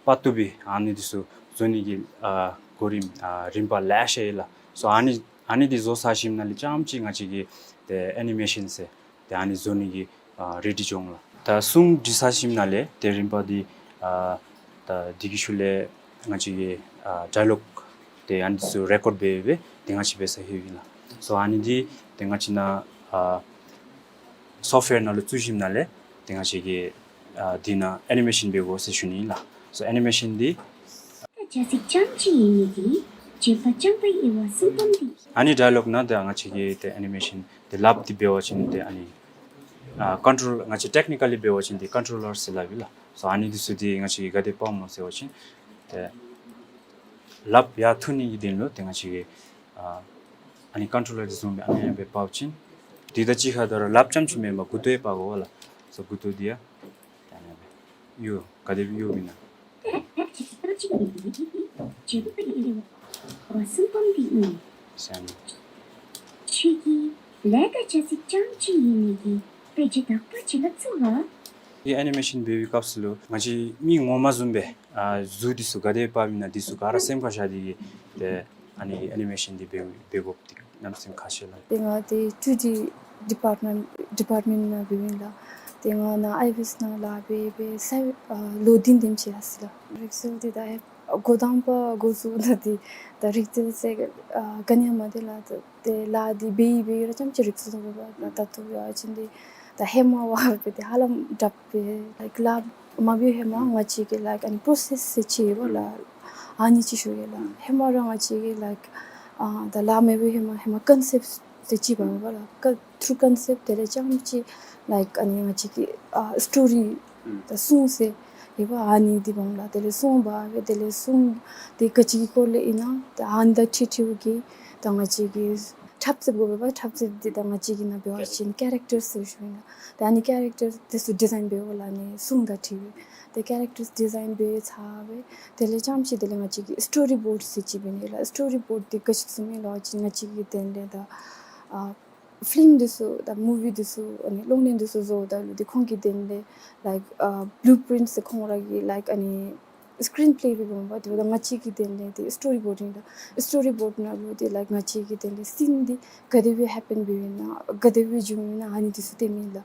པར་བཏུབ་པའི་ཨ་ནི་འདི་ཚུ་བཟོ་ནི་གི་ཨ་གོ་རིམ་ཨ་རིམ་པ་ལེ་ཤ་ཡོད་ལགས། སོ་ཨ་ནི་ཨ་ནི་འདི་བཟོ་ཚར་ཞིནམ་ལས་རྐྱངམ་ཅིག་ང་བཅས་ཀྱིས་ཏེ་ཨེ་ནི་མེ་ཤཱན་ཟེར་ཏེ་ཨ་ནི་བཟོ་ནི་གི་ཨ་རེ་ཌི་འགྱོ་འོང་ལགས། ད་སྲུང་འབྲི་ཚར་ཞིནམ་ལས་ཏེ་རིམ་པ་འདི་ཨ་ད་འདི་གི་ཤུལ་ལས་ང་བཅས་ཀྱིས་ཨ་ཌའི་ལོག་ཏེ་ཨ་ནི་འདི་ཚུ་རེ་ཀོཌ་འབད་འབད་ཏེ་ང་བཅས་འབད་ས་ཧེ་ཨིན་ལགས། སོ་ཨ་ནི་འདི་ཏེ་ང་བཅས་ནཱ་ཨ་སོཕཊ་ཝེར་ནང་ལུ་བཙུགས་ཞིནམ་ལས་ཏེ་ང་བཅས་ཀྱིས་ཨ་འདི་ནང་ཨེ་ནི་མེ་ཤཱན་འབད་དགོ་ཟེར་ཞུ་ནི་ཨིན་ལགས། སོ་ཨེ་ནི་མེ་ཤཱན་འདི་ཨ་ནི་ཌའི་ལོག་ནང་ཏེ་ང་བཅས་ཀྱིས་ཏེ་ཨེ་ནི་མེ་ཤཱན་ཏེ་ལགཔ་འདི་འབད་བ་ཅིན་ཏེ་ཨ་ནི་ཨ་ཀོན་ཊོལ་ང་བཅས་ཊེཀ་ནི་ཀ་ལི་འབད་བ་ཅིན་ཏེ་ཀོན་ཊོ་ལར་ཟེར་སླབ་ཨིན་ལགས། སོ་ཨ་ནི་འདི་ཚུ་འདི་ང་བཅས་ཀྱིས་ག་དེ་འབག་འོང་ཟེར་བ་ཅིན་ཏེ་ལགཔ་ཡར་འཐུ་ནི་གི་དོན་ལུ་ཏེ་ང་བཅས་ཀྱིས་ཨ་ཨ་ནི་ཀོན་ཊོ་ལར་འདི་བཟུམ་སྦེ་ཨ་ནི་སྦེ་འབག་ཅིན་འདི་དང་གཅིག་ཁར་ད་རུང་ལགཔ་རྐྱངམ་ཅིག་མེན་པར་མགུ་ཏོ་ཡང་འབག་དགོ་པས་ལགས། སོ་མགུ་ཏོ་འདི་ཡང་ཏེ་ཨ་ནི་སྦེ་གཡོག་ག་དེ་སྦེ་གཡོགཔ་ཨིན་ན། ཟེར་ནི། ཁྱོད་ཀྱིས་ལས་ཀ་བྱ་ཚིག་རྐྱངམ་ཅིག་ཡིན་ནི་གི་དཔེ་ཆ་དག་པ་ཅིག་ལ་བཙུགས་ལ། ཨེ་ནི་མེ་ཤཱན་འབད་བའི་སྐབས་སུ་ལུ་ང་བཅས་མི་ངོ་མ་བཟུམ་སྦེ་ཨ་གཟུགས་འདི་ཚུ་ག་དེ་འབགཔ་ཨིན་ན་འདི་ཚུ་ག་ར་སེམས་ཁར་བཞག་སྟེ་གིས་ཏེ་ཨ་ནི་ཨེ་ནི་མེ་ཤཱན་འདི་འབད་འབད་དགོཔ་འདི་གནམ་མེད་ས་མེད་ཁག་ཆེ་ལགས། ཏེ་ང་ཏེ་ཊུ་ཌི་ཌི་པཱརཊ་མེནཊ་ཌི་པཱརཊ་མེནཊ་ནང་འབདཝ་ཨིན་ལགས། ཏེ་ང་ནཱ་ཨའི་བི་ཨེསི་ནང་ལཱ་འབད་འབད་ས་ཨ་ལོ་བདུན་དེམ་ཅིག་ཡར་སོ་ཡི་ལགས། རིག་རྩལ་འདི་ད་ཨེ་འགོ་དང་པ་འགོ་བཙུགས་ད་འདི་ད་རིག་རྩལ་ཟེར་ཨ་ག་ནི་ཡང་མ་འདི་ལགས། ཏེ་ལཱ་འདི་འབད་འབད་ར་རྐྱངམ་ཅིག་རིག་སོང་ནུག་པ། ད་ལྟོ་ཡང་ཅིན་འདི་ད་ཧེ་མ་བ་འབད་དེ་ཧ་ལམ་དྲག་པས། ལའིཀ་ལཱ་མ་འབད་ཧེ་མ་ང་བཅས་ཀྱིས་ལའིཀ་ཨ་ནི་པྲོ་སེསི་ཟེར་ཅིག་ཡོད་པ་ལགས། ཨ་ནི་ཅིག་ཞུ་ཡི་ལགས། ཧེ་མ་ར་ང་བཅས་ཀྱིས་ལའིཀ་ཨ་ད་ལཱ་མ་འབད་ཧེ་མ་ཧེ་མ་ཀོན་སེབཊ་ཟེར་ཅིག་འབད་འོང་པ་ལགས། ཀ་ཐུར་ཀོན་སེབཊ་དེ་ལས་རྐྱངམ་ཅིག་ལའིཀ་ཨ་ནི་ང་བཅས་ཀྱི་ཨ་སི་ཊོ་རི་ད་སྲུང་ཟེར་ཡོད་པ་ཨ་ནི་འདི་འབད་འོང་ལགས། དེ་ལས་སྲུང་འབད་འབད་དེ་ལས་སྲུང་འདི་ག་ཅི་གི་སྐོར་ལས་ཨིན་ན་ད་ཨ་ནི་དང་འཁྲིལ་འཁྲིལཝ་གི་ད་ང་བཅས་ཀྱིས་ འཁྲབ་རྩེདཔ་དགོ་པས། འཁྲབ་རྩེདཔ་འདི་ད་ང་བཅས་ཀྱི་ནང་འབད་བ་ཅིན་ཀེ་རེཀ་ཊརསི་ཟེར་ཞུཝ་ཨིན་ལགས། ད་ཨ་ནི་ཀེ་རེཀ་ཊརསི་འདི་ཚུ་ཌི་ཛའིན་འབདཝ་ལགས། ཨ་ནི་སྲུང་དང་འཁྲིལ་བའི་ཏེ་ཀེ་རེཀ་ཊརསི་ཌི་ཛའིན་འབད་ཚར་བའི་དེ་ལས་རྐྱངམ་ཅིག་དེ་ལས་ང་བཅས་ཀྱིས་སི་ཊོ་རི་བོརཌ་ཟེར་ཅིག་འབད་ནི་ལགས། སི་ཊོ་རི་བོརཌ་འདི་ག་ཅི་བཟུམ་ཨིན་ལབ་པ་ཅིན་ང་བཅས་ཀྱིས་དེ་ལས་ད་ཨ་ཕིལམ་འདི་ཚུ་དང་མུ་ཝི་འདི་ཚུ་ཨ་ནི་གློག་བརྙན་འདི་ཚུ་བཟོཝ་ད་ལུ་ཏེ་ཁོང་གིས་དེ་ལས་ལའིཀ་ཨ་བླུ་པིརིནཊ་ཟེར་ཁོང་ར་གི་ལའིཀ་ཨ་ནི་སི་ཀིརིན་པེ་འབད་འོང་པ། དེ་འབདཝ་ད་ང་བཅས་ཀྱིས་དེ་ལས་ཏེ་སི་ཊོ་རི་བོརཌ་ཨིན་ལགས། སི་ཊོ་རི་བོརཌ་ནང་ལུ་ཏེ་ལའིཀ་ང་བཅས་ཀྱིས་དེ་ལས་སི་ཨིན་འདི་ག་དེ་སྦེ་ཧེ་པེན་འབདཝ་ཨིན་ན་ག་དེ་སྦེ་བྱུངམ་ཨིན་ན་ཨ་ནི་འདི་ཚུ་སྟོནམ་ཨིན་ལགས།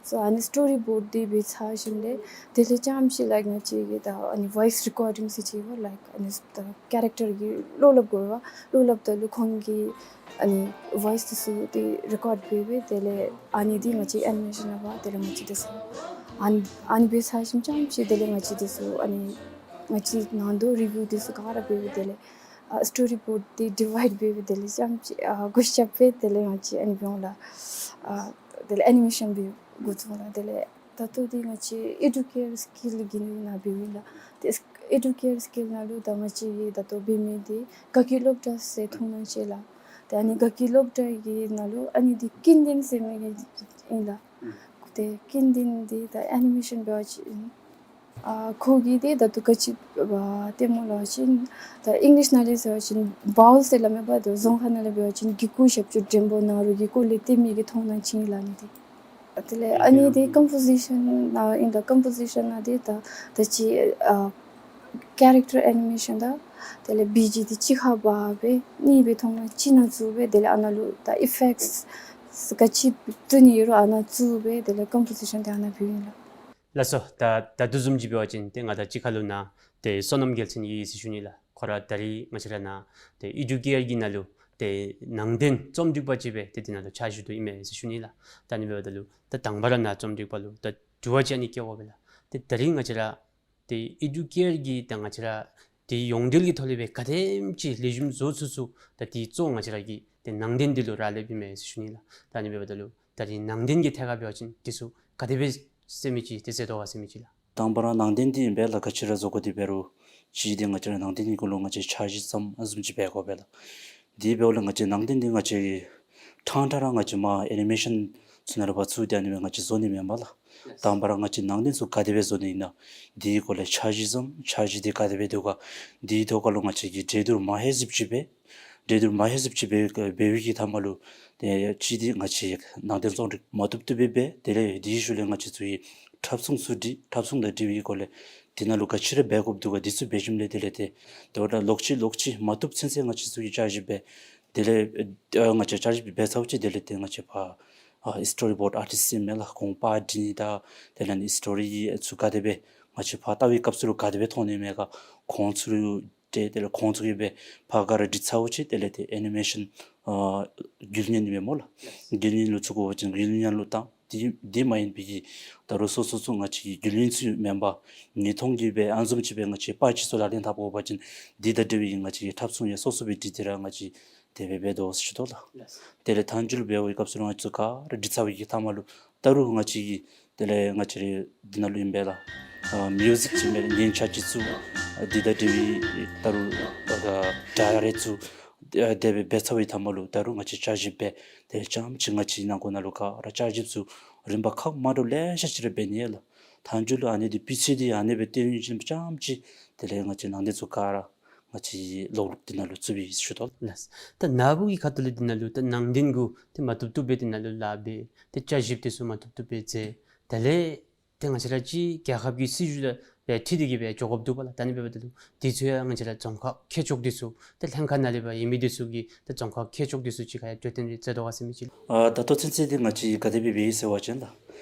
སོ་ཨ་ནི་སི་ཊོ་རི་བོརཌ་འདི་འབད་ཚར་ཞིནམ་ལས་དེ་ལས་རྐྱངམ་ཅིག་ལའིཀ་ང་བཅས་ཀྱིས་ད་ཨ་ནི་ཝོའིསི་རི་ཀོར་ཌིང་ཟེར་ཅིག་ཡོད་ལགས། ཨ་ནི་ད་ཀེ་རེཀ་ཊར་གྱི་བློ་སླབ་དགོ་པས། བློ་སླབ་ད་ལུ་ཁོང་གིས་ཨ་ནི་ཝོའིསི་འདི་ཚུ་འདི་རི་ཀོརཌ་འབད་སྦེ་དེ་ལས་ཨ་ནི་འདི་ང་བཅས་ཨེ་ནི་མེ་ཤཱན་ནང་འབད་དེ་ལས་ང་བཅས་འདི་ཚུ་ཨ་ནི་ཨ་ནི་འབད་ཚར་ཞིནམ་རྐྱངམ་ཅིག་དེ་ལས་ང་བཅས་འདི་ཚུ་ཨ་ནི་ང་བཅས་ནང་དོག་རི་བིའུ་འདི་ཚུ་ག་ར་འབད་སྦེ་དེ་ལས་ཨ་སི་ཊོ་རི་བོརཌ་འདི་ཌི་ཝའིཌ་འབད་སྦེ་དེ་ལས་རྐྱངམ་ཅིག་ཨ་བགོ་བཤའ་འབད་དེ་ལས་ང་བཅས་ཨ་ནི་འབད་འོང་ལགས། ཨ་དེ་ལས་ཨེ་ནི་མེ་ཤཱན་འབད་འགོ་བཙུགས་འོང་ལགས། དེ་ལས་ད་ལྟོ་འདི་ང་བཅས་ཨེ་ཌུ་ཀེར་སི་ཀིལ་གྱི་ནང་འབདཝ་ཨིན་ལགས། ཏེ་ཨེ་ཌུ་ཀེར་སི་ཀིལ་ནང་ལུ་ད་ང་བཅས་ཀྱིས་ད་ལྟོ་འབད་མི་འདི་དགའ་སྐྱིད་སློབ་གྲྭ་ཟེར་མཐོང་སྣང་ཅིག་ལགས། ཏེ་ཨ་ནི་དགའ་སྐྱིད་སློབ་གྲྭ་གི་ནང་ལུ་ཨ་ནི་འདི་ཀུན་ལྡན་ཟེར་མི་གི་ཨིན་ལགས། ཏེ་ཀུན་ལྡན་འདི་ད་ཨེ་ནི་མེ་ཤཱན་འབད་བ་ཅིན་ཨ་ཁོ་གིས་འདི་ད་ལྟོ་ག་ཅི་ཨ་སྟོནམ་སྨོ་ལབ་པ་ཅིན་ད་ཨིང་ལིཤ་ནང་ལས་ཟེར་བ་ཅིན་བཱའོལ་ཟེར་སླབ་མས་པ། ད་རྫོང་ཁ་ནང་ལས་འབད་བ་ཅིན་གི་གུ་ཞབས་ཀྱུ་འགྲེང་བུ་ནང་རོལ་གྱི་སྐོར་ལས་སྟོན་མི་གི་མཐོང་སྣང་ཅིག་ཨིན་ལགས། ཨ་ནི་འདི་ཨ་ནི་འདི་ཀམ་པོ་ཟི་ཤཱན་ནང་ཨིན། ད་ཀམ་པོ་ཟི་ཤཱན་ནང་འདི་ད་ད་ཅི་ཨ་ཀེ་རེཀ་ཊར་ཨེ་ནི་མེ་ཤཱན་དང་དེ་ལས་བི་ཇི་འདི་གཅིག་ཁར་འབག་སྦེ་གཉིས་སྦེ་མཐོང་སྣང་གཅིག་ནང་བཙུགས་སྦེ་དེ་ལས་ཨ་ནཱ་ལུ་ད་ཨི་ཕེཀཊསི་ག་ཅི་བཙུགས་ནི་ཡོད་རུང་ཨ་ནཱ་བཙུགས་སྦེ་དེ་ལས་ཀམ་པོ་ཟི་ཤཱན་འདི་ཨ་ནཱ་འབདཝ་ཨིན་ལགས། ལགས་སོ། ད་ད་དུས་བཟུམ་ཅིག་འབད་བ་ཅིན་ཏེ་ང་དང་གཅིག་ཁར་ལུ་ནཱ་ཏེ་བསོད་ནམས་རྒྱལ་མཚན་ཡོད་ཟེར་ཞུ་ནི་ལགས། ཁོ་ར་ད་རིས་ང་བཅས་ར་ནཱ་ཏེ་ཨེ་ཌུ་ཀེར་གྱི་ནང་ལུ་ཏེ་ནང་རྟེན་རྩོམ་སྒྲིག་པ་ཅིག་སྦེ་ཏེ་འདི་ནང་ལུ་ཕྱག་ཞུ་དོ་ཨིན་མས་ཟེར་ཞུ་ནི་ལགས། ད་ཨ་ནི་འབདཝ་ད་ལུ་ད་དང་པ་ར་ནཱ་རྩོམ་སྒྲིག་པ་ལུ་ད་དྲི་བ་ཅིག་ཨ་ནི་བཀོད་དགོ་པས་ལགས། ཏེ་ད་རིས་ང་བཅས་ར་ཏེ་ཨེ་ཌུ་ཀེར་གྱི་ད་ང་བཅས་ར་ཏེ་ཡོངས་འབྲེལ་གྱི་ཐོག་ལས་སྦེ་ག་དེམ་ཅིག་ལེགས་ཤོམ་བཟོ་ཚུགས་ཚུགས་ད་འདི་གཙོ་བོ་ང་བཅས་ར་གི་ཏེ་ནང་རྟེན་འདི་ལུ་རག་ལསཔ་ཨིན་མས་ཟེར་ཞུ་ནི་ལགས། ད་ཨ་ནི་འབདཝ་ད་ལུ་ད་རིས་ནང་རྟེན་གྱི་ཐད་ཁར་འབད་བ་ཅིན་འདི་ཚུ་ག་དེ་སྦེ་ཟེར་མི་ཅིག་ཏེ་ཟེར་དོ་ག་ཟེར་མི་ཅིག་ལགས། དང་པ་ར་ནང་རྟེན་འདི་ཨིན་པས་ལགས། ག་ཅི་ར་བཟོ་དགོ་དེ་འབད་རུང་གཅིག་འདི་ང་བཅས་ར་ནང་རྟེན་གྱི་སྐོར་ལུ་ང་བཅས་འཆར་གཞི་བརྩམ་ཨ་བཟུམ་ཅིག་འབད་དགོ་པས་ལགས། དེ་འབདཝ་ལས་ང་བཅས་ནང་རྟེན་འདི་ང་བཅས་ཀྱིས་ཕྲང་ཕྲང་ར་ང་བཅས་མར་ཨེ་ནི་མེ་ཤཱན་ཚུ་ནང་ལུ་ཕར་བཙུགས་ཏེ་ཨ་ནི་སྦེ་ང་བཅས་བཟོ་ནི་མེན་པས་ལགས། དང་པ་ར་ང་བཅས་ནང་རྟེན་ཚུ་ག་དེ་སྦེ་བཟོ་ནི་ཨིན་ན་དེའི་སྐོར་ལས་འཆར་གཞི་བརྩམ། འཆར་གཞི་འདི་ག་དེ་སྦེ་འདུག་ག། དེའི་ཐོག་ཁར་ལུ་ང་བཅས་ཀྱིས་གྲོས་བསྡུར་མ་ལྷོད་ཟེརཝ་ཅིག་སྦེ་གྲོས་བསྡུར་མ་ལྷོད་ཟེརཝ་ཅིག་སྦེ་འབད་བའི་གི་མཐའ་མ་ལུ་ཏེ་གཅིག་འདི་ང་བཅས་ནང་རྟེན་རྩོམ་སྒྲིག་མ་བཏུབ་བཏུབ་སྦེ་འབད། དེ་ལས་དེའི་ཤུལ་ལས་ང་བཅས་ཚུ་གིས་འཁྲབ་ཚོང་ཚུ་སྒྲིག། འཁྲབ་ཚོང་དང་འབྲེལ་བའི་སྐོར་ལས་དེ་ནང་ལུ་ག་ཅི་ར་འབད་དགོཔ་འདུག་ག། དེ་ཚུ་འབད་ཞིནམ་ལས་དེ་ལས་ཏེ་དེ་འབདཝ་ད་ལོག་ཅི་ལོག་ཅི་མ་བཏུབ་ཚུན་ཚོད་ང་བཅས་ཚུ་གིས་བསྐྱར་ཞིབ་འབད། དེ་ལས་ཨ་ང་བཅས་བསྐྱར་ཞིབ་འབད་ཚརཝ་ཅིག་དེ་ལས་ཏེ་ང་བཅས་ཕར་ཨ་སི་ཊོ་རི་བོརཌ་ཨར་ཊིསཊ་ཟེར་མི་ལགས། ཁོང་པར་སྒྲིག་ནི་དང་དེ་ལས་ཨ་ནི་སི་ཊོ་རི་ཚུ་ག་དེ་སྦེ་ང་བཅས་ཕར་ལྟ་བའི་སྐབས་སུ་ལུ་ག་དེ་སྦེ་མཐོང་ནི་མས་ག། ཁོང་ཚུ་ལུ་ཏེ་དེ་ལས་ཁོང་ཚུ་གིས་སྦེ་ཕར་ག་ར་སྒྲིག་ཚརཝ་ཅིག་དེ་ལས་ཏེ་ཨེ་ནི་མེ་ཤཱན་ཨ་མགུལ་བརྙན་ཨིན་པས་སྨོ་ལགས། མགུལ་བརྙན་ལུ་བཙུགས་དགོ་པ་ཅིན་མགུལ་བརྙན་ལུ་བཏང་། དེ་དེ་མ་ཡིན་པའི་གི་ད་རུང་སོ་སོ་ཚུ་ང་བཅས་ཀྱི་མགུལ་བརྙན་ཚུ་མེན་པར་ཉིས་སྟོང་གི་སྦེ་ཨ་བཟུམ་ཅིག་སྦེ་ང་བཅས་པར་ཅིག་ཚུ་ལག་ལེན་འཐབ་དགོ་པ་ཅིན་དེ་དང་འབྲེལ་བའི་ང་བཅས་ཀྱི་འཁྲབ་ཚོང་ཡང་སོ་སོ་སྦེ་སྒྲིག་སྟེ་ར་ང་བཅས་དེ་སྦེ་འབད་དོ་ཟེར་ཞུ་དོ་ལགས། དེ་ལས་མཐའ་མཇུག་ལུ་འབད་བའི་སྐབས་སུ་ལུ་ང་བཅས་ཚུ་ག་ར་སྒྲིག་ཚར་བའི་གི་མཐའ་མ་ལུ་ད་རུང་ང་བཅས་ཀྱིས་དེ་ལས་ང་བཅས་རའི་འདི་ནང་ལུ་ཨིན་པས་ལགས། ཨ་མིའུ་ཟིཀ་ཅིག་མེན་ན་ཉན་ཆ་ཅིག་བཙུགས། ཨ་དེ་དང་འབྲེལ་བའི་ད་རུང་ཨ་སྒྲ་རེ་བཙུགས། ཨ་དེ་སྦེ་འབད་ཚར་བའི་མཐའ་མ་ལུ་ད་རུང་ང་བཅས་བསྐྱར་ཞིབ་འབད། དེ་ལས་རྐྱངམ་ཅིག་ང་བཅས་ནང་འཁོད་ནང་ལུ་ག་ར་བསྐྱར་ཞིབ་ཚུ་རིམ་པ་ཁག་མ་འདྲཝ་ལེ་ཤ་ཅིག་ར་འབད་ནི་ལགས། མཐའ་མཇུག་ལུ་ཨ་ནི་འདི་སྤུས་ཚད་འདི་ཨ་ནི་སྦེ་སྟོན་ཞིནམ་རྐྱངམ་ཅིག་དེ་ལས་ང་བཅས་ནང་རྟེན་ཚུ་ག་ར་ང་བཅས་ཀྱིས་ལོག་ལོག་འདི་ནང་ལུ་བཙུགས་པས་ཟེར་ཞུ་དོ་ལགས། ད་ནཱ་བུ་གི་ཁ་ཐུག་ལས་འདི་ནང་ལུ་ད་ནང་རྟེན་གུ་ཏེ་མ་བཏུབ་བཏུབ་སྦེ་འདི་ནང་ལུ་ལཱ་འབད། ཏེ་བསྐྱར་ཞིབ་འདི་ཚུ་མ་བཏུབ་བཏུབ་སྦེ་མཛད། དེ་ལས་ཏེ་ང་བཅས་ར་གཅིག་རྒྱལ་ཁབ་ཀྱི་སྲིད་བྱུས་ལུ་ཡང་འཁྲིལ་ཏེ་གི་སྦེ་འགྱོ་དགོཔ་འདུག་པ་ལགས། ད་ཨ་ནི་འབདཝ་ད་ལུ་འདི་ཚུ་ཡང་ང་བཅས་ར་རྫོང་ཁག་མཁས་མཆོག་འདི་ཚུ་ཏེ་ལྷན་ཁག་ནང་ལས་ཕར་ཡོད་མི་འདི་ཚུ་གིས་ཏེ་རྫོང་ཁག་མཁས་མཆོག་འདི་ཚུ་གཅིག་ཁར་ཡང་གྲོས་བསྟུན་རེ་མཛད་དོ་ག་ཟེར་མི་ཅིག་ལགས། ཨ་ད་ལྟོ་ཚུན་ཚོད་འདི་ང་བཅས་ག་དེ་སྦེ་འབད་ཡི་ཟེར་བ་ཅིན་ལགས།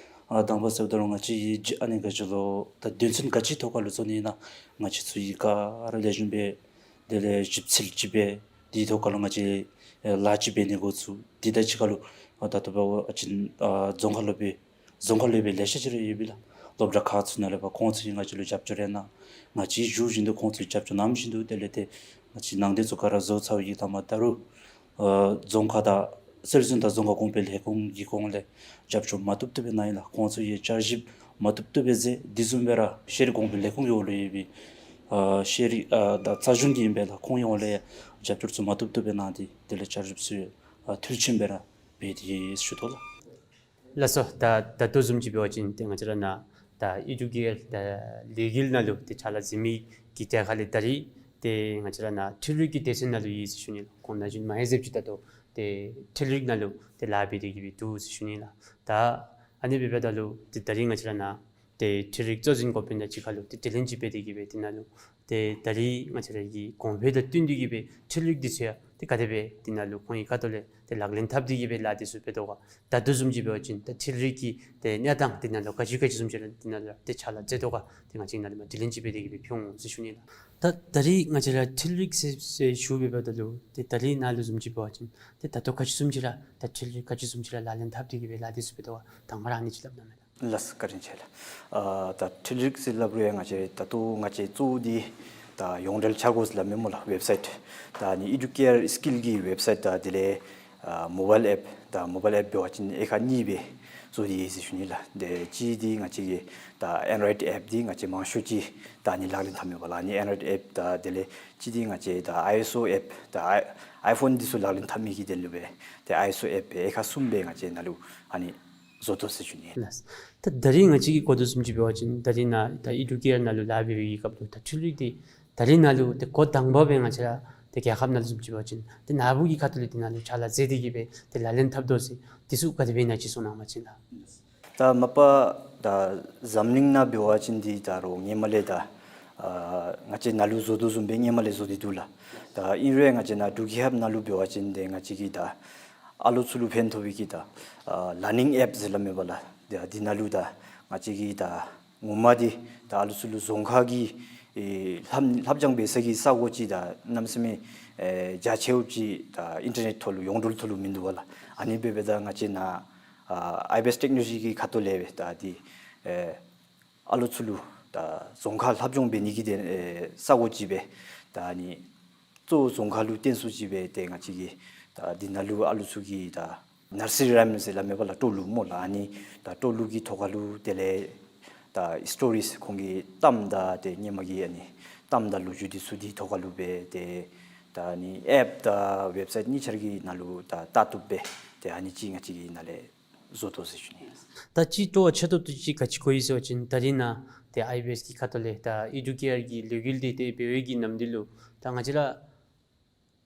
ཨ་དང་པ་ཟེརཝ་ད་ལུ་ང་བཅས་ཀྱིས་ཨ་ནི་ག་ཅི་ལོ་ད་དོན་ཚན་ག་ཅི་ཐོག་ཁར་ལུ་བཟོ་ནི་ཨིན་ན་ང་བཅས་ཚུ་གིས་ག་ར་ལེགས་ཤོམ་སྦེ་དེ་ལས་ཞིབ་འཚོལ་ཅིག་འབད། དེའི་ཐོག་ཁར་ལུ་ང་བཅས་ཨེ་ལཱ་ཅིག་འབད་ནི་འགོ་བཙུགས། དེ་དང་གཅིག་ཁར་ལུ་ཨ་ད་ལྟོ་འབད་བ་ཅིན་ཨ་རྫོང་ཁག་སློབ་དཔོན་རྫོང་ཁག་སློབ་དཔོན་ལེ་ཤ་ཅིག་ར་ཡོད་པས་ལགས། སློབ་གྲྭ་ཁག་ཚུ་ནང་ལས་ཕར་ཁོང་ཚུ་གིས་ང་བཅས་ལུ་རྒྱབ་སྐྱོར་རེ་གནང་། ང་བཅས་བཞུགས་བཞིན་དུ་ཁོང་ཚུ་རྒྱབ་སྐྱོར་གནང་བཞིན་དུ་དེ་ལས་ཏེ་ང་བཅས་ནང་རྟེན་ཚུ་ག་ར་བཟོ་ཚར་བའི་གི་མཐའ་མ་ད་རུང་ཨ་རྫོང་ཁག་དང་སྲོལ་འཛིན་དང་རྫོང་ཁ་གོང་འཕེལ་ལས་ཁུངས་ཀྱི་ཁོང་ལས་རྒྱབ་སྐྱོར་མ་བཏུབ་བཏུབ་སྦེ་གནང་ཡི་ལགས། ཁོང་ཚུ་གིས་བསྐྱར་ཞིབ་མ་བཏུབ་བཏུབ་སྦེ་མཛད། དེ་བཟུམ་སྦེ་ར་ཤེས་རིག་གོང་འཕེལ་ལས་ཁུངས་ཀྱི་འོག་ལུ་ཡོད་པའི་ཨ་ཤེས་རིག་ཨ་དང་རྩ་གཞུང་གི་ཨིན་པས་ལགས། ཁོང་གི་འོག་ལས་རྒྱབ་སྐྱོར་ཚུ་མ་བཏུབ་བཏུབ་སྦེ་གནང་སྟེ་དེ་ལས་བསྐྱར་ཞིབ་ཚུ་ ཕར་མཐིལ་ཕྱིན་སྦེ་ར་འབད་དེ་ཡོད་ཟེར་ཞུ་དོ་ལགས། ལགས་སོ། ད་ད་ལྟོ་བཟུམ་ཅིག་འབད་བ་ཅིན་ཏེ་ང་བཅས་ར་ནཱ་ད་ཨི་ཌུ་ཀེ་ཡར་ད་ལས་འགུལ་ནང་ལུ་ཏེ་ཕྱག་ལཱ་མཛད་མི་གི་གྲས་ཁ་ལས་ད་རིས་ཏེ་ང་བཅས་ར་ནཱ་འཕྲུལ་རིག་གི་སྡེ་ཚན་ནང་ལུ་ཡོད་ཟེར་ཞུ་ནི་ལགས། ཁོང་ནང་བཞིན་མ་ཧེ་ཟེར་ཅིག་ད་ལྟོ་ཏེ་འཕྲུལ་རིག་ནང་ལུ་ཏེ་ལཱ་འབད་དེ་གི་སྦེ་འདུག་ཟེར་ཞུ་ནི་ལགས། ད་ཨ་ནི་འབདཝ་ད་ལུ་ཏེ་ད་རིས་ང་བཅས་ར་ནཱ་ཏེ་འཕྲུལ་རིག་གཙོ་འཛིན་འགོ་དཔོན་དང་གཅིག་ཁར་ལུ་ཏེ་དྲི་ལན་ཅིག་འབད་དེ་གི་སྦེ་དེ་ནང་ལུ་ཏེ་ད་རིས་ང་བཅས་ར་གི་གོང་འཕེལ་དང་བསྟུན་ཏེ་གི་སྦེ་འཕྲུལ་རིག་འདི་ཚུ་ཡང་ཏེ་ག་དེ་སྦེ་དེ་ནང་ལུ་ཁོང་གི་ཁ་ཐུག་ལས་ཏེ་ལག་ལེན་འཐབ་སྟེ་གི་སྦེ་ལཱ་འདི་ཚུ་འབད་དོ་ག། ད་ལྟོ་བཟུམ་ཅིག་འབད་བ་ཅིན་ད་འཕྲུལ་རིག་གི་ཏེ་གནས་སྟངས་དེ་ནང་ལུ་ག་ཅི་ག་ཅི་བཟུམ་ཅིག་ར་དེ་ནང་ལུ་ཏེ་ཕྱག་ལཱ་མཛད་དོ་ག། ཏེ་ང་བཅས་ནཱ་ལས་མར་དྲི་ལན་ཅིག་འབད་དེ་གི་སྦེ་ཕུལ་འོང་ཟེར་ཞུ་ནི་ལགས། ད་ད་རིས་ང་བཅས་ར་འཕྲུལ་རིག་ཟེར་ཟེར་ཞུ་འབདཝ་ད་ལུ་ཏེ་ད་རིས་ནཱ་ལུ་བཟུམ་ཅིག་འབད་བ་ཅིན་ཏེ་ད་ལྟོ་ག་ཅི་བཟུམ་ཅིག་ར་ད་འཕྲུལ་རིག་ག་ཅི་བཟུམ་ཅིག་ར་ལག་ལེན་འཐབ་སྟེ་གི་སྦེ་ལཱ་འདི་ཚུ་འབད་དོ་ག། དང་པ་ར་ཨ་ནི་ཅིག་སླབ་གནང་མས་ལགས། ལགས་སོ། བཀའ་དྲིན་ཆེ་ལགས། ཨ་ད་འཕྲུལ་རིག་ཟེར་སླབ་རུང་ཡང་ང་བཅས་ད་ལྟོ་ང་བཅས་གཙོ་བོ་འདི་ད་ཡོངས་འབྲེལ་འཆར་སྒོ་ཟེར་སླབ་མས་སྨོ་ལགས། ཝེབ་སའིཊ་ད་ཨ་ནི་ཨི་ཌུ་ཀེ་ཡར་སི་ཀིལ་གྱི་ཝེབ་སའིཊ་དང་དེ་ལས་ཨ་མོ་བཱའིལ་ཨེཔ་ད་མོ་བཱའིལ་ཨེཔ་འབད་བ་ཅིན་དབྱེ་ཁག་གཉིས་སྦེ་བཟོ་སྟེ་ཡོད་ཟེར་ཞུ་ནི་ལགས། ཏེ་གཅིག་འདི་ང་བཅས་ཀྱི་ད་ཨེན་ཌོ་རོའིཌ་ཨེཔ་འདི་ང་བཅས་མང་ཤོས་ཅིག་ད་ཨ་ནི་ལག་ལེན་འཐབ་མས་པ་ལགས། ཨ་ནི་ཨེན་ཌོ་རོའིཌ་ཨེཔ་དང་དེ་ལས་གཅིག་འདི་ང་བཅས་ད་ཨའི་ཨེས་ཨོ་ཨེཔ་ད་ཨའི་ཨའི་ཕོན་འདི་ཚུ་ལག་ལེན་འཐབ་མི་གི་དོན་ལུ་སྦེ་ཏེ་ཨའི་ཨེས་ཨོ་ཨེཔ་སྦེ་དབྱེ་ཁག་གསུམ་སྦེ་ང་བཅས་ནཱ་ལུ་ཨ་ནི་བཟོ་དོ་ཟེར་ཞུ་ནི། ལགས། ད་ད་རིས་ང་བཅས་ཀྱིས་གོ་དོ་བཟུམ་ཅིག་འབད་བ་ཅིན་ད་རིས་ནཱ་ད་ཨི་ཌུ་ཀེ་ཡར་ནང་ལུ་ལཱ་འབད་བའི་གི་སྐབས་ལུ་ད་འཕྲུལ་རིག་འདི་ད་རིས་ནཱ་ལུ་ཏེ་འགོ་དང་པ་སྦེ་ང་བཅས་ར་ཏེ་རྒྱལ་ཁབ་ནང་ལུ་བཟུམ་ཅིག་འབད་བ་ཅིན་ཏེ་ནཱ་བུ་གི་ཁ་ཐུག་ལས་དེ་ནང་ལུ་ཕྱག་ལཱ་མཛད་དེ་གི་སྦེ་ཏེ་ལག་ལེན་འཐབ་དོ་ཟེར་འདི་ཚུ་ག་དེ་སྦེ་ཨིན་ན་ཅིག་གསུང་གནང་བ་ཅིན་ལགས། ད་མ་པ་ད་འཛམ་གླིང་ནང་འབད་བ་ཅིན་འདི་ད་རུང་སྔོན་མ་ལས་ད་ཨ་ང་བཅས་ནཱ་ལུ་བཟོ་དོ་བཟུམ་སྦེ་སྔོན་མ་ལས་བཟོ་སྟེ་འདུག་ལགས། ད་ཨིན་རུང་ང་བཅས་ནཱ་འབྲུག་རྒྱལ་ཁབ་ནང་ལུ་འབད་བ་ཅིན་ཏེ་ང་བཅས་ཀྱི་ད་ཨ་ལུ་ཚུ་ལུ་ཕན་ཐོགས་པའི་གི་ད་ཨ་ལར་ནིང་ཨེཔ་ཟེར་སླབ་མས་པ་ལགས། ཏེ་འདི་ནང་ལུ་ད་ང་བཅས་ཀྱི་ད་ངོ་མ་འདི་ད་ཨ་ལུ་ཚུ་ལུ་རྫོང་ཁ་གི་ཨེ་ལྷབ་ལྷབ་སྦྱང་འབད་ས་གི་ས་གོ་ཅིག་ད་གནམ་མེད་ས་མེད་ཨེ་རྒྱ་ཆེཝ་ཅིག་ད་ཨིན་ཊར་ནེཊ་ཐོག་ལུ་ཡོངས་འབྲེལ་ཐོག་ལུ་མིན་འདུག་པ་ལགས། ཨ་ནི་འབདཝ་ད་ང་བཅས་ནཱ་ཨ་ཨའི་བི་ཨེསི་ཊེཀ་ནོ་ལོ་ཇི་གི་ཁ་ཐུག་ལས་སྦེ་ད་འདི་ཨེ་ཨ་ལུ་ཚུ་ལུ་ད་རྫོང་ཁ་ལྷབ་སྦྱང་འབད་ནི་གི་དེ་ཨེ་ས་གོ་ཅིག་སྦེ་ད་ཨ་ནི་གཙོ་བོ་རྫོང་ཁ་ལུ་བརྟེན་སུ་ཅིག་སྦེ་ཏེ་ང་བཅས་ཀྱི་ད་འདི་ནང་ལུ་ཨ་ལུ་ཚུ་གི་ད་ནར་སི་རི་རའིམ་ཟེར་སླབ་མས་པ་ལགས། སྤྲོ་ལུགས་སྨོ་ལགས། ཨ་ནི་ད་སྤྲོ་ལུགས་ཀྱི་ཐོག་ཁ་ལུ་དེ་ལས་ད་སི་ཊོ་རིསི་ཁོང་གི་གཏམ་དང་ཏེ་སྔོན་མ་གི་ཨ་ནི་གཏམ་དང་ལོ་རྒྱུས་འདི་ཚུ་འདི་ཐོག་ཁ་ལུ་སྦེ་ཏེ་ད་ཨ་ནི་ཨེཔ་དང་ཝེབ་སའིཊ་གཉིས་ཆ་ར་གི་ནང་ལུ་ད་ལྟ་བཏུབ་སྦེ་ཏེ་ཨ་ནི་ཅིག་ང་བཅས་ཀྱིས་ནཱ་ལས་བཟོ་དོ་ཟེར་ཞུ་ནི། ད་ཅིག་སྤྲོ་བ་ཆེ་ཏོག་ཏོ་ཅིག་ག་ཅི་གོ་ཡི་ཟེར་བ་ཅིན་ད་རིས་ནཱ་ཏེ་ཨའི་བི་ཨེསི་གི་ཁ་ཐུག་ལས་ད་ཨི་ཌུ་ཀེ་ཡར་གྱི་ལས་འགུལ་འདི་ཏེ་འབད་བའི་གི་ནམ་དུས་ལུ་ད་ང་བཅས་ར་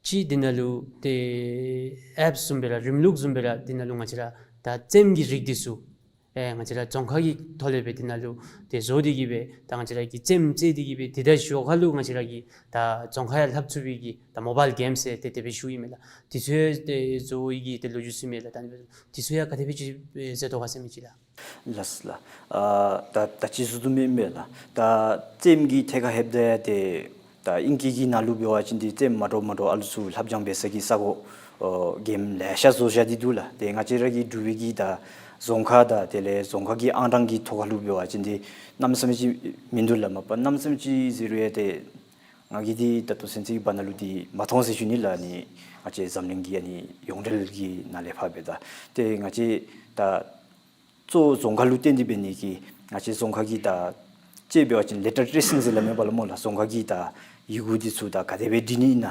ཅིག་འདི་ནང་ལུ་ཏེ་ཨེཔ་བཟུམ་སྦེ་ར་རིམ་ལུགས་བཟུམ་སྦེ་ར་འདི་ནང་ལུ་ང་བཅས་ར་ད་རྩེདམོ་གི་རིགས་འདི་ཚུ་ཨེ་ང་བཅས་ར་རྫོང་ཁ་གི་ཐོག་ལས་སྦེ་འདི་ནང་ལུ་ཏེ་བཟོ་སྟེ་གི་སྦེ་ད་ང་བཅས་ར་གིས་རྩེདམོ་རྩེ་སྟེ་གི་སྦེ་ཏེ་ད་ཞོར་ཁ་ལུ་ང་བཅས་ར་གིས་ད་རྫོང་ཁ་ཡང་ལྷབ་ཚུགས་པའི་གི་ད་མོ་བཱའིལ་གེམ་ཟེར་ཏེ་དེ་སྦེ་ཞུཝ་ཨིན་མས་ལགས། འདི་ཚུ་ཡང་ཏེ་བཟོ་བའི་གི་ཏེ་ལོ་རྒྱུས་ཚུ་མས་ལགས། ད་འདི་ཚུ་ཡང་ག་དེ་སྦེ་ཅིག་ཨེ་མཛད་དོ་ག་ཟེར་མི་ཅིག་ལགས། ལགས་ལགས། ཨ་ད་ད་ཅི་ཞུ་དོ་མེན་མས་ལགས། ད་རྩེདམོ་གི་ཐད་ཁར་ལྷོདཔ་ད་ཡང་ཏེ་ད་ཨིང་སྐད་ཀྱི་ནང་ལུ་འབད་བ་ཅིན་འདི་རྩེདམོ་མ་འདྲཝ་མ་འདྲཝ་ཨ་ལུ་ཚུ་ལྷབ་སྦྱང་འབད་ས་གི་ས་གོ་ཨོ་གེམ་ལེ་ཤ་བཟོ་བཞག་སྟེ་འདུག་ལགས། ཏེ་ང་བཅས་ར་གི་འབྲུག་པའི་གི་ད་རྫོང་ཁ་དང་དེ་ལས་རྫོང་ཁ་གི་ཨང་གྲངས་ཀྱི་ཐོག་ཁ་ལུ་འབད་བ་ཅིན་འདི་གནམ་མེད་ས་མེད་ཅིག་མིན་འདུག་ལགས། མ་པ་གནམ་མེད་ས་མེད་ཅིག་ཟེར་རུང་ཡང་ཏེ་ང་གིས་འདི་ད་ལྟོ་ཚུན་ཚོད་ཀྱི་བར་ན་ལུ་འདི་མ་མཐོང་ཟེར་ཞུ་ནི་ལགས། ཨ་ནི་ང་བཅས་འཛམ་གླིང་གི་ཨ་ནི་ཡོངས་འབྲེལ་གྱི་ནང་ལས་ཕར་འབདཝ་ད་ཏེ་ང་བཅས་ད་གཙོ་བོ་རྫོང་ཁ་ལུ་བརྟེན་ཏེ་འབད་ནི་གིས་ང་བཅས་རྫོང་ཁ་གི་ད་ཅིག་འབད་བ་ཅིན་ལེ་ཊར་ཊེ་སིང་ཟེར་སླབ་མས་པ་ལགས་སྨོ་ལགས། རྫོང་ཁ་གི་ད་ཡི་གུ་འདི་ཚུ་ད་ག་དེ་སྦེ་འབྲི་ནི་ཨིན་ན།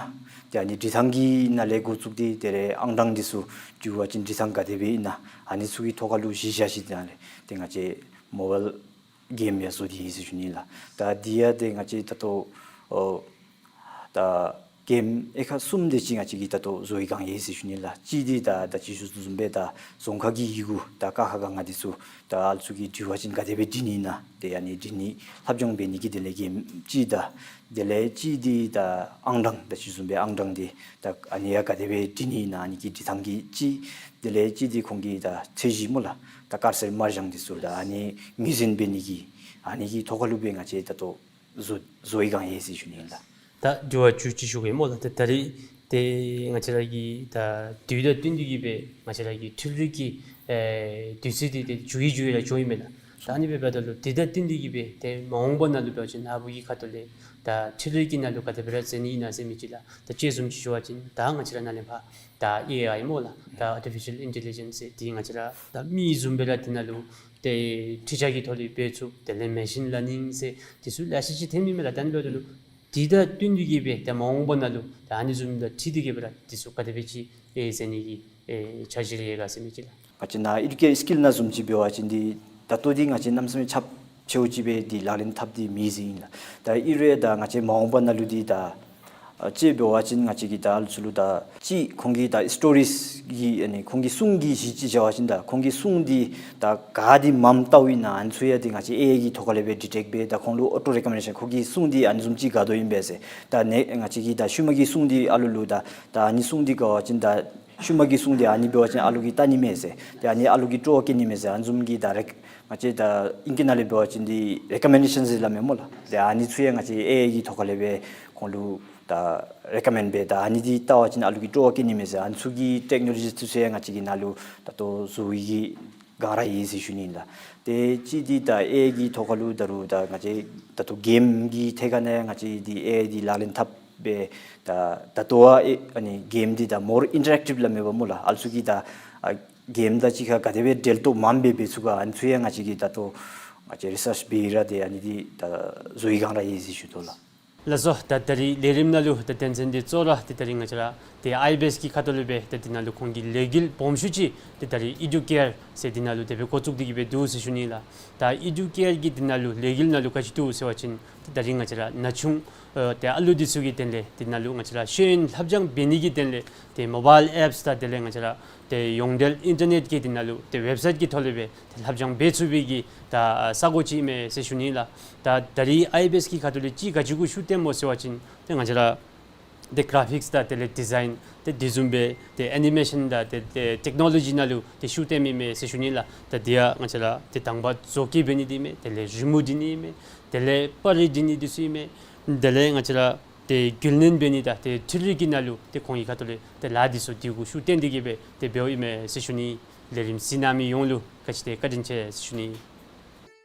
ཏེ་ཨ་ནི་འབྲི་ཐངས་ཀྱི་ནང་ལས་འགོ་བཙུགས་ཏེ་དེ་ལས་ཨང་གྲངས་འདི་ཚུ་འབྲི་བ་ཅིན་འབྲི་ཐངས་ག་དེ་སྦེ་ཨིན་ན། ཨ་ནི་ཚུ་གི་ཐོག་ཁ་ལུ་གཞི་བཞག་ཞིནམ་ལས་ཏེ་ང་བཅས་མོ་བཱའིལ་གེམ་ཡང་བཟོ་སྟེ་ཡོད་ཟེར་ཞུ་ནི་ལགས། ད་འདི་ཡང་ཏེ་ང་བཅས་ད་ལྟོ་ཨོ་ད་གེམ་དབྱེ་ཁག་གསུམ་དེ་ཅིག་ང་བཅས་ཀྱིས་ད་ལྟོ་བཟོ་བའི་སྒང་ཡོད་ཟེར་ཞུ་ནི་ལགས། གཅིག་འདི་ད་ད་ཅི་ཞུ་དོ་བཟུམ་སྦེ་ད་རྫོང་ཁ་གི་ཡི་གུ་ད་ཀ་ཁ་ག་ང་འདི་ཚུ་ད་ཨ་ལུ་ཚུ་གིས་འབྲི་བ་ཅིན་ག་དེ་སྦེ་འབྲི་ནི་ཨིན་ན། ཏེ་ཨ་ནི་འབྲི་ནི་ལྷབ་སྦྱང་འབད་ནི་གི་དེ་ལས་གེམ་གཅིག་དང་དེ་ལས་གཅིག་འདི་ད་ཨང་གྲངས་ད་ཅི་བཟུམ་སྦེ་ཨང་གྲངས་འདི་ད་ཨ་ནི་ཡང་ག་དེ་སྦེ་འབྲི་ནི་ཨིན་ན་ཨ་ནི་གི་འབྲི་ཐངས་ཀྱི་གཅིག། དེ་ལས་གཅིག་འདི་ཁོང་གི་ད་ཚད་གཞི་སྨོ་ལགས། ད་དཀར་སེར་དམར་ལྗང་འདི་ཚུ་ད་ཨ་ནི་ངོས་འཛིན་འབད་ནི་གི་ཨ་ནི་གི་ཐོག་ཁ་ལུ་སྦེ་ང་བཅས་ད་ལྟོ་བཟོ་བཟོ་བའི་སྒང་ཡོད་ཟེར་ཞུ་ནི་ཨིན་ལགས། ད་དྲི་བ་བཅུ་གཅིག་ཞུ་གེ་སྨོ་ལགས། ད་ད་རིས་ཏེ་ང་བཅས་ར་གི་ད་དུས་དང་བསྟུན་ཏེ་གི་སྦེ་ང་བཅས་ར་གི་འཕྲུལ་རིག་གི་ཨེ་དུས་ཚོད་འདི་ཏེ་འགྱུར་གྱི་འགྱུར་གྱི་ར་འགྱོཝ་ཨིན་མས་ལགས། ད་ཨ་ནི་འབདཝ་ད་ལུ་དེ་དང་བསྟུན་ཏེ་གི་སྦེ་ཏེ་མ་འོངས་པ་ནང་ལུ་འབད་བ་ཅིན་ནཱ་བུ་གི་ཁ་ཐུག་ལས་ད་འཕྲུལ་རིག་གི་ནང་ལུ་ག་དེ་སྦེ་ར་འཛུལ་ནི་ཨིན་ན་ཟེར་མི་ཅིག་ལགས། ད་དཔྱེ་བཟུམ་ཅིག་ཞུ་བ་ཅིན་ད་ང་བཅས་ར་ནཱ་ལས་ཕར་ད་ཨེ་ཨའི་སྨོ་ལགས། ད་ཨར་ཊི་ཕི་ཤཱལ་ཨིན་ཊེ་ལི་ཇེནསི་ཟེར་འདི་ང་བཅས་ར་ད་མི་བཟུམ་སྦེ་ར་འདི་ནང་ལུ་ཏེ་འཕྲུལ་ཆས་ཀྱི་ཐོག་ལས་འབད་ཚུགས། དེ་ལས་མེ་ཤིན་ལར་ནིང་ཟེར་འདི་ཚུ་ལེ་ཤ་ཅིག་ཐོན་ནི་མས་ལགས། ད་ཨ་ནི་འབདཝ་ད་ལུ་དེ་དང་བསྟུན་ཏེ་གི་སྦེ་ད་མ་འོངས་པ་ནང་ལུ་ད་ཨ་ནི་བཟུམ་དང་འཁྲིལ་ཏེ་གི་སྦེ་ར་འདི་ཚུ་ག་དེ་སྦེ་ཅིག་ཨེ་འཛུལ་ནི་གི་ ཨེ་འཆར་གཞི་རེ་ཡོད་ག་ཟེར་མི་ཅིག་ལགས། ང་བཅས་ནཱ་ཨེ་ཌུ་ཀེར་སི་ཀིལ་ནང་བཟུམ་ཅིག་འབད་བ་ཅིན་འདི་ད་ལྟོ་འདི་ང་བཅས་གནམ་མེད་ས་མེད་ཁྱབ་ཆེཝ་ཅིག་སྦེ་འདི་ལག་ལེན་འཐབ་སྟེ་མེད་ཟེར་ཨིན་ལགས། ད་ཨིན་རུང་ད་ང་བཅས་མ་འོངས་པ་ནང་ལུ་འདི་ད་ཨ་ཅིག་འབད་བ་ཅིན་ང་བཅས་ཀྱིས་ད་ཨ་ལུ་ཚུ་ལུ་ད་ཅིག་ཁོང་གི་ད་སི་ཊོ་རིས་ཀྱི་ཨ་ནི་ཁོང་གི་སྲུང་འདི་གཞི་ཅིག་བཞག་པ་ཅིན་ད་ཁོང་གི་སྲུང་འདི་ད་ག་འདི་མངམ་བལྟཝ་ཨིན་ན་ཨ་ནི་ཚུ་ཡང་འདི་ང་བཅས་ཨེ་ཨའི་གི་ཐོག་ཁ་ལས་སྦེ་ཌི་ཊེཀཊ་འབད་ད་ཁོང་ལུ་ཨོ་ཊོ་རེ་ཀོ་མེན་ཌེ་ཤཱན་ཁོང་གི་སྲུང་འདི་ཨ་ནི་བཟུམ་ཅིག་དགའ་དོ་ཨིན་པས་ཟེར། ད་ནི་ང་བཅས་ཀྱིས་ད་ཤུལ་མ་གི་སྲུང་འདི་ཨ་ལུ་ལུ་ད་ད་ཨ་ནི་སྲུང་འདི་དགའ་བ་ཅིན་ད་ཤུལ་མ་གི་སྲུང་འདི་ཨ་ནི་འབད་བ་ཅིན་ཨ་ལུ་གིས་བལྟ་ནི་མས་ཟེར། ཏེ་ཨ་ནི་ཨ་ལུ་གིས་སྤྲོ་བ་སྐྱེ་ནི་མས་ཟེར། ཨ་ནི་བཟུམ་གྱི་ད་རེཀ་ང་བཅས་ད་ཨིང་སྐད་ནང་ལས་འབད་བ་ཅིན་འདི་རེ་ཀོ་མེན་ཌེ་ཤཱན་ཟེར་སླབ་མས་སྨོ་ལགས། ཏེ་ཨ་ནི་ཚུ་ཡང་ང་བཅས་ཨེ་ཨའི་གི་ཐོག་ཁ་ལས་སྦེ་ཁོང་ལུ་ད་རེ་ཀོ་མེནཌ་འབད་ད་ཨ་ནི་འདི་བལྟ་བ་ཅིན་ཨ་ལུ་གིས་སྤྲོ་བ་སྐྱེ་ནི་མས་ཟེར། ཨ་ནི་ཚུ་གི་ཊེཀ་ནོ་ལོ་ཇི་ཚུ་ཡང་ང་བཅས་ཀྱིས་ནཱ་ལུ་ད་ལྟོ་བཟོ་བའི་གི་སྒང་ར་ཡོད་ཟེར་ཞུ་ནི་ཨིན་ལགས། ཏེ་ཅིག་འདི་ད་ཨེ་ཨའི་གི་ཐོག་ཁ་ལུ་ད་རུང་ད་ང་བཅས་ད་ལྟོ་གེམ་གྱི་ཐད་ཁ་ནང་ང་བཅས་འདི་ཨེ་ཨའི་འདི་ལག་ལེན་འཐབ་སྦེ་ད་ད་ལྟོ་ཨ་ཨེ་ཨ་ནི་གེམ་འདི་ད་མོར་ཨིན་ཊ་རེཀ་ཊིབ་སླབ་མས་པ་སྨོ་ལགས། ཨ་ལུ་ཚུ་གིས་ད་ཨ་གེམ་དང་གཅིག་ཁར་ག་དེ་སྦེ་འབྲེལ་གཏོགས་མངམ་སྦེ་འབད་ཚུགས་ག་ཨ་ནི་ཚུ་ཡང་ང་བཅས་ཀྱིས་ད་ལྟོ་ང་བཅས་རི་སརཆ་འབད་ར་ཏེ་ཨ་ནི་འདི་ད་བཟོ་བའི་སྒང་ར་ཡོད་ཟེར་ཞུ་དོ་ལགས། ལགས་སོ། ད་ད་རིས་ལས་རིམ་ནང་ལུ་ད་དོན་ཚན་འདི་གཙོ་བོ་ར་ཏེ་ད་རིས་ང་བཅས་ར་ཏེ་ཨའི་བི་ཨེསི་གི་ཁ་ཐུག་ལས་སྦེ་ད་འདི་ནང་ལུ་ཁོང་གི་ལས་འགུལ་སྦོམ་ཤོས་ཅིག་ཏེ་ད་རིས་ཨེ་ཌུ་ཀེར་ཟེར་འདི་ནང་ལུ་དེ་སྦེ་འགོ་བཙུགས་ཏེ་གི་སྦེ་འདུག་ཟེར་ཞུ་ནི་ལགས། ད་ཨེ་ཌུ་ཀེར་གྱི་འདི་ནང་ལུ་ལས་འགུལ་ནང་ལུ་ག་ཅི་འདུག་ཟེར་བ་ཅིན་ཏེ་ད་རིས་ང་བཅས་ར་ན་ཆུང་ཨ་ཏེ་ཨ་ལུ་འདི་ཚུ་གི་དོན་ལས་འདི་ནང་ལུ་ང་བཅས་ར་ཤེས་ཡོན་ལྷབ་སྦྱང་འབད་ནི་གི་དོན་ལས་ཏེ་མོ་བཱའིལ་ཨེཔསི་དང་དེ་ལས་ང་བཅས་ར་ཏེ་ཡོངས་འབྲེལ་ཨིན་ཊར་ནེཊ་ཀྱི་འདི་ནང་ལུ་ཏེ་ཝེབ་སའིཊ་ཀྱི་ཐོག་ལས་སྦེ་ཏེ་ལྷབ་སྦྱང་འབད་ཚུགས་པའི་གི་ད་ས་གོ་ཅིག་ཨིན་མས་ཟེར་ཞུ་ནི་ལགས། ད་ད་རིས་ཨའི་བི་ཨེསི་གི་ཁ་ཐུག་ལས་ཅིག་ག་ཅི་གུ་ཤུགས་བཏོནམ་སྨོ་ཟེར་བ་ཅིན་ཏེ་ང་བཅས་ར་ཏེ་གར་ཕིཀསི་དང་དེ་ལས་ཌི་ཛའིན་ཏེ་དེ་བཟུམ་སྦེ་ཏེ་ཨེ་ནི་མེ་ཤཱན་དང་ཏེ་ཏེ་ཊེཀ་ནོ་ལོ་ཇི་ནང་ལུ་ཏེ་ཤུགས་བཏོནམ་ཨིན་མས་ཟེར་ཞུ་ནི་ལགས། ད་འདི་ཡང་ང་བཅས་ར་ཏེ་དང་པ་བཟོ་བཀོད་འབད་ནི་འདི་ཨིན་མས། དེ་ལས་རི་མོ་འབྲི་ནི་ཨིན་མས། དེ་ལས་པར་རིས་འབྲི་ནི་འདི་ཚུ་ཨིན་མས། དེ་ལས་ང་བཅས་ར་ཏེ་རྒྱུན་ལས་འབད་ནི་དང་ཏེ་འཕྲུལ་རིག་གི་ནང་ལུ་ཏེ་ཁོང་གི་ཁ་ཐུག་ལས་ཏེ་ལཱ་འདི་ཚུ་འདི་གུ་ཤུགས་བཏོན་ཏེ་གི་སྦེ་ཏེ་འབདཝ་ཨིན་མས་ཟེར་ཞུ་ནི། ལས་རིམ་གཟིགས་གནང་མི་ཡོངས་ལུ་ག་ཅི་ཏེ་བཀའ་དྲིན་ཆེ་ཟེར་ཞུ་ནི།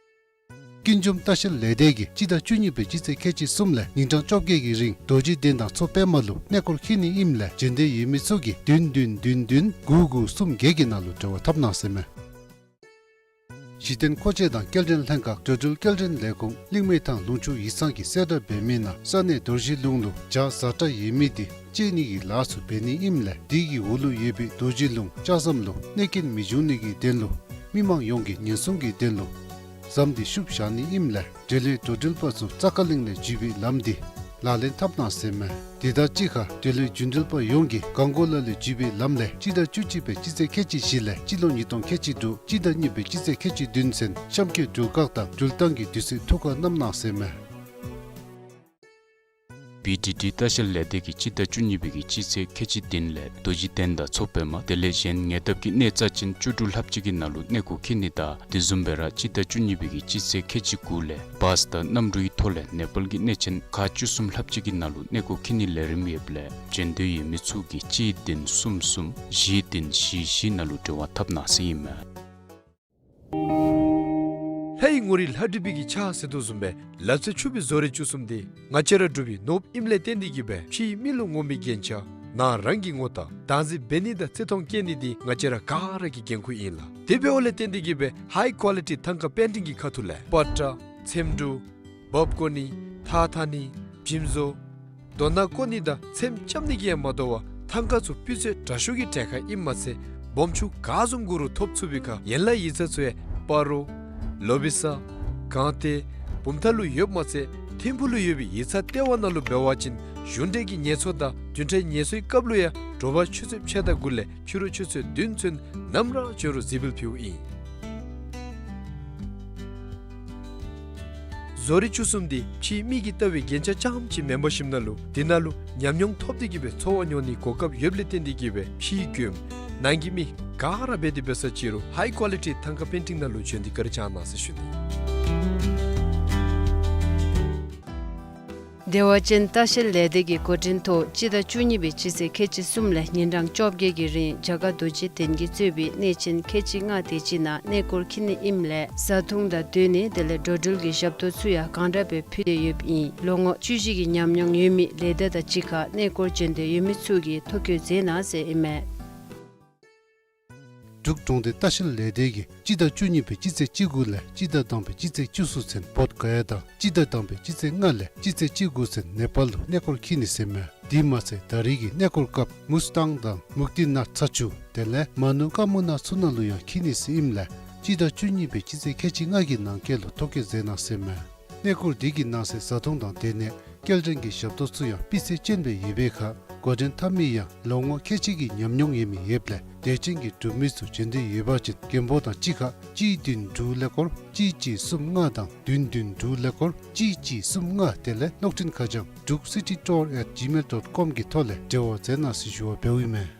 ཀུན་འཇོམས་ལྟ་བཤལ་ལས་སྡེ་གིས་སྤྱི་ཟླ་བཅུ་གཉིས་པའི་སྤྱི་ཚེས་ཁལ་གཅིག་གསུམ་ལས་ཉིན་གྲངས་བཅོ་བརྒྱད་ཀྱི་རིང་རྡོ་རྗེ་གདན་དང་མཚོ་པདྨ་ལུ་གནས་སྐོར་འཁྱིད་ནི་ཨིནམ་ལས་འབྱོན་འདོད་ཡོད་མི་ཚུ་གིས་བདུན་བདུན་བདུན་བདུན་དགུ་དགུ་གསུམ་བརྒྱད་ཀྱི་ནང་ལུ་འབྲེལ་བ་འཐབ་གནང་ཟེར་མས། གཞི་རྟེན་མཁོ་ཆས་དང་སྐྱེལ་འདྲེན་ལྷན་ཁག་འགྲོ་འགྲུལ་སྐྱེལ་འདྲེན་ལས་ཁུངས་གླིང་སྨད་ཐང་ལུང་ཕྱོགས་ཡིག་ཚང་གིས་གསལ་བསྒྲགས་འབད་མི་ནང་ས་གནས་རྡོ་རྗེ་ལུང་ལུ་བྱ་བཟའ་གྲྭ་ཡོད་མི་འདི་བཅད་ནི་གི་ལཱ་ཚུ་འབད་ནི་ཨིནམ་ལས་དེ་གི་འོག་ལུ་ཡོད་པའི་རྡོ་རྗེ་ལུང་ལྕགས་ཟམ་ལུ་གནོད་སྐྱོན་མི་འབྱུང་ནི་གི་དོན་ལུ་མི་མང་ཡོངས་ཀྱིས་ཉེན་སྲུང་གི་དོན་ལུ་ཟམ་འདི་བཤུབ་བཞག་ནི་ཨིནམ་ལས་འབྲེལ་ཡོད་འགྲོ་འགྲུལ་པ་ཚུ་རྩ་ཁ་གླིང་ལས་འཛུལ་བའི་ལམ་འདི་ལག་ལེན་འཐབ་གནང་ཟེར་མས། དེ་དང་གཅིག་ཁར་འབྲེལ་ཡོད་རྒྱུན་འགྲུལ་པ་ཡོངས་ཀྱིས་གངས་སྐོར་ལ་ལས་འཛུལ་བའི་ལམ་ལས་སྤྱི་ཟླ་བཅུ་གཅིག་པའི་སྤྱི་ཚེས་ཁལ་གཅིག་བཞི་ལས་སྤྱི་ལོ་ཉིས་སྟོང་ཁལ་གཅིག་དྲུག་སྤྱི་ཟླ་གཉིས་པའི་སྤྱི་ཚེས་ཁལ་གཅིག་བདུན་ཚུན་གཤམ་འཁོད་འགྲུལ་བཀག་དང་འགྲུལ་སེལ་འཐུས་ཀ་བསྣམས་གནང་ཟེར་མས། བི་ཌི་ཌི་ལྟ་བཤལ་ལས་སྡེ་གིས་སྤྱི་ཟླ་བཅུ་གཉིས་པའི་གི་སྤྱི་ཚེས་ཁལ་གཅིག་བདུན་ལས་རྡོ་རྗེ་གདན་དང་མཚོ་པདྨ་དེ་ལས་གཞན་ཉེ་འདབས་ཀྱི་གནས་རྩ་ཆེན་བཅུ་དྲུག་ལྷགཔ་ཅིག་གི་ནང་ལུ་གནས་སྐོར་འཁྱིད་ནི་དང་དེ་བཟུམ་སྦེ་ར་སྤྱི་ཟླ་བཅུ་གཉིས་པའི་གི་སྤྱི་ཚེས་ཁལ་གཅིག་དགུ་ལས་བཱསི་དང་གནམ་གྲུའི་ཐོག་ལས་ནེ་པཱལ་གྱི་གནས་ཆེན་ཁག་བཅུ་གསུམ་ལྷགཔ་ཅིག་གི་ནང་ལུ་གནས་སྐོར་འཁྱིད་ནིའི་ལས་རིམ་ཡོདཔ་ལས་འབྱོན་འདོད་ཡོད་མི་ཚུ་གིས་གཅིག་བདུན་གསུམ་གསུམ་བཞི་བདུན་བཞི་བཞི་ནང་ལུ་འབྲེལ་བ་འཐབ་གནང་ཟེར་ཨིན་མས། ལྷའི་ངོ་རིས་ལྷ་བྲིས་པའི་གི་ཕྱག་ཟེར་དོ་བཟུམ་སྦེ་ལག་རྩལ་ཕྱུག་པའི་བཟོ་རིག་བཅུ་གསུམ་འདི་ང་བཅས་ར་འབྲུག་པའི་ནོར་བུ་ཨིནམ་ལས་བརྟེན་ཏེ་གི་སྦེ་ཕྱིའི་མི་ལུ་ངོམ་པའི་རྒྱན་ཆ་ནང་རང་གིས་ངོ་བཏགས་བདག་འཛིན་འབད་ནི་དང་བརྩི་མཐོང་བསྐྱེད་ནི་འདི་ང་བཅས་ར་ག་ར་གི་འགན་ཁུར་ཨིན་ལགས། དེ་འབདཝ་ལས་བརྟེན་ཏེ་གི་སྦེ་ཧའི་ཀོ་ལི་ཊི་ཐང་ཀ་པེན་ཊིང་གི་ཁ་ཐུག་ལས་པ་ཏྲ་ཚེམ་དྲུབ་འབག་བཀོ་ནི་ཐགས་འཐག་ནི་འཇིམ་བཟོ་རྡོ་ནང་བརྐོ་ནི་དང་ཚེམ་རྐྱབ་ནི་གིས་ཡང་མ་དོ་བར་ཐང་ཀ་ཚུ་སྤུས་ཚད་དྲག་ཤོས་ཀྱི་གྲལ་ཁར་ཨིནམ་མ་ཚད་སྦོམ་ཆུང་ག་བཟུམ་དགོ་རུང་ཐོབ་ཚུགས་པའི་ཁར་ཡན་ལག་ཡིག་ཚང་ཚུ་ཡང་སྤ་རོ་ལོ་བི་ས་སྒང་སྟེང་བུམ་ཐང་ལུ་ཡོདཔ་མ་ཚད་ཐིམ་ཕུག་ལུ་ཡོད་པའི་ཡིག་ཚང་ལྟེ་བ་ནང་ལུ་འབད་བ་ཅིན་གཞུང་འབྲེལ་གྱི་ངལ་གསོ་དང་བདུན་ཕྲག་ངལ་གསོའི་སྐབས་ལུ་ཡང་དྲོ་པ་ཆུ་ཚོད་ཕྱེད་དང་དགུ་ལས་ཕྱི་རུ་ཆུ་ཚོད་བདུན་ཚུན་ནམ་ར་བྱོན་རུང་གཟིགས་འབུལ་ཕུལཝ་ཨིན། བཟོ་རིག་བཅུ་གསུམ་འདི་ཕྱིའི་མི་གིས་ལྟ་བའི་རྒྱན་ཆ་རྐྱངམ་ཅིག་མེན་པར་ཞིནམ་ལས་འདི་ནང་ལུ་ཉམས་མྱོང་ཐོབ་སྟེ་གི་སྦེ་འཚོ་བ་མྱོང་ནིའི་གོ་སྐབས་ཡོདཔ་ལས་བརྟེན་ཏེ་གི་སྦེ་ཕྱིའི་མགྱོནམ་ནང་གི་མི་ག་ར་འབད་དེ་འབད་ས་ཅིག་རུང་ཧའི་ཀོ་ལི་ཊི་ཐང་ཀ་པེན་ཊིང་ནང་ལུ་བྱོན་ཏེ་བཀའ་དྲིན་བསྐྱང་གནང་ཟེར་ཞུ་ནི། བདེ་བ་ཅན་ལྟ་བཤལ་ལས་སྡེ་གི་འགོ་འདྲེན་ཐོག་སྤྱི་ཟླ་བཅུ་གཉིས་པའི་སྤྱི་ཚེས་ཁལ་གཅིག་གསུམ་ལས་ཉིན་གྲངས་བཅོ་བརྒྱད་ཀྱི་རིང་རྒྱ་གར་རྡོ་རྗེ་གདན་གྱིས་གཙོས་པའི་གནས་ཆེན་ཁལ་གཅིག་ལྔ་དེ་ཅིག་ནང་གནས་སྐོར་འཁྱིད་ནི་ཨིནམ་ལས་བཟའ་འཐུང་དང་སྡོད་གནས་དེ་ལས་འགྲོ་འགྲུལ་གྱི་ཞབས་ཏོག་ཚུ་ཡང་གང་དྲག་སྦེ་ཕུལ་ཏེ་ཡོདཔ་ཨིན། ལོ་ངོ་བཅུ་བཞི་གི་ཉམས་མྱོང་ཡོད་མི་ལས་སྡེ་དང་གཅིག་ཁར་གནས་སྐོར་འབྱོན་འདོད་ཡོད་མི་ཚུ་གིས་ཐོ་བཀོད་མཛད་གནང་ཟེར་ཨིན་མས། འབྲུག་གྲོང་སྡེ་ལྟ་བཤལ་ལས་སྡེ་གིས་སྤྱི་ཟླ་བཅུ་གཉིས་པའི་སྤྱི་ཚེས་བཅུ་དགུ་ལས་སྤྱི་ཟླ་དང་པའི་སྤྱི་ཚེས་བཅུ་གསུམ་ཚུན་བོདྷ་ག་ཡ་དང་སྤྱི་ཟླ་དང་པའི་སྤྱི་ཚེས་ལྔ་ལས་སྤྱི་ཚེས་བཅུ་དགུ་ཚུན་ནེ་པཱལ་ལུ་གནས་སྐོར་འཁྱིད་ནི་ཟེར་མས། དེ་མ་ཚད་ད་རེས་ཀྱི་གནས་སྐོར་སྐབས་མུས་ཏང་དང་མུག་ཏི་ནཱཐ་ཚ་ཆུ་དེ་ལས་མ་ནུ་ཀ་མུ་ན་ཚུ་ནང་ལུ་ཡང་འཁྱིད་ནི་ཟེར་ཨིནམ་ལས་སྤྱི་ཟླ་བཅུ་གཉིས་པའི་སྤྱི་ཚེས་ཁལ་གཅིག་ལྔ་གི་ནང་འཁོད་ལུ་ཐོ་བཀོད་མཛད་གནང་ཟེར་མས། གནས་སྐོར་འདི་གི་ནང་གསེས་བཟའ་འཐུང་དང་སྡོད་གནས་སྐྱེལ་འདྲེན་གྱི་ཞབས་ཏོག་ཚུ་ཡང་སྤུས་ཚད་ཅན་སྦེ་ཡོད་པའི་ཁར་འགོ་འདྲེན་འཐབ་མི་ཡང་ལོ་ངོ་ཁལ་གཅིག་གི་ཉམས་མྱོང་ཡོད་མི་ཡོདཔ་ལས་དད་ཅན་གྱི་འབྲུག་མི་ཚུ་བྱོན་འདོད་ཡོད་པ་ཅིན་མགོན་པོ་དང་གཅིག་ཁར་གཅིག་བདུན་དྲུག་ཀླད་ཀོར་གཅིག་གཅིག་གསུམ་ལྔ་དང་བདུན་བདུན་དྲུག་ཀླད་ཀོར་གཅིག་གཅིག་གསུམ་ལྔ་དེ་ལས་གློག་འཕྲིན་ཁ་བྱང་druk city tour at gmail dot com གི་ཐོག་ལས་འབྲེལ་བ་མཛད་གནང་ཟེར་ཞུ་བ་འབདཝ་ཨིན་མས།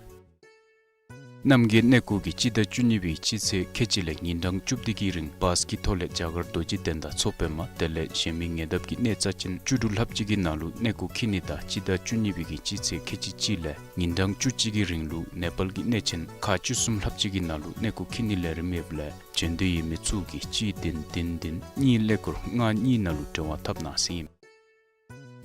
རྣམ་རྒྱལ་གནས་སྐོར་གྱིས་སྤྱི་ཟླ་བཅུ་གཉིས་པའི་སྤྱི་ཚེས་ཁལ་གཅིག་ལས་ཉིན་གྲངས་བཅུ་བདུན་གྱི་རིང་བཱས་ཀྱི་ཐོག་ལས་རྒྱ་གར་རྡོ་རྗེ་གདན་དང་མཚོ་པདྨ་དེ་ལས་གཞན་མི་ཉེ་འདབས་ཀྱི་གནས་རྩ་ཆེན་བཅུ་དྲུག་ལྷགཔ་ཅིག་གི་ནང་ལུ་གནས་སྐོར་འཁྱིད་ནི་དང་སྤྱི་ཟླ་བཅུ་གཉིས་པའི་གི་སྤྱི་ཚེས་ཁལ་གཅིག་གཅིག་ལས་ཉིན་གྲངས་བཅུ་གཅིག་གི་རིང་ལུ་ནེ་པཱལ་གྱི་གནས་ཆེན་ཁག་བཅུ་གསུམ་ལྷགཔ་ཅིག་གི་ནང་ལུ་གནས་སྐོར་འཁྱིད་ནི་ལས་རིམ་ཡོདཔ་ལས་བྱོན་འདོད་ཡོད་མི་ཚུ་གིས་གཅིག་བདུན་བདུན་བདུན་གཉིས་ཀླད་ཀོར་ལྔ་གཉིས་ནང་ལུ་འབྲེལ་བ་འཐབ་གནང་ཟེར་ཨིན།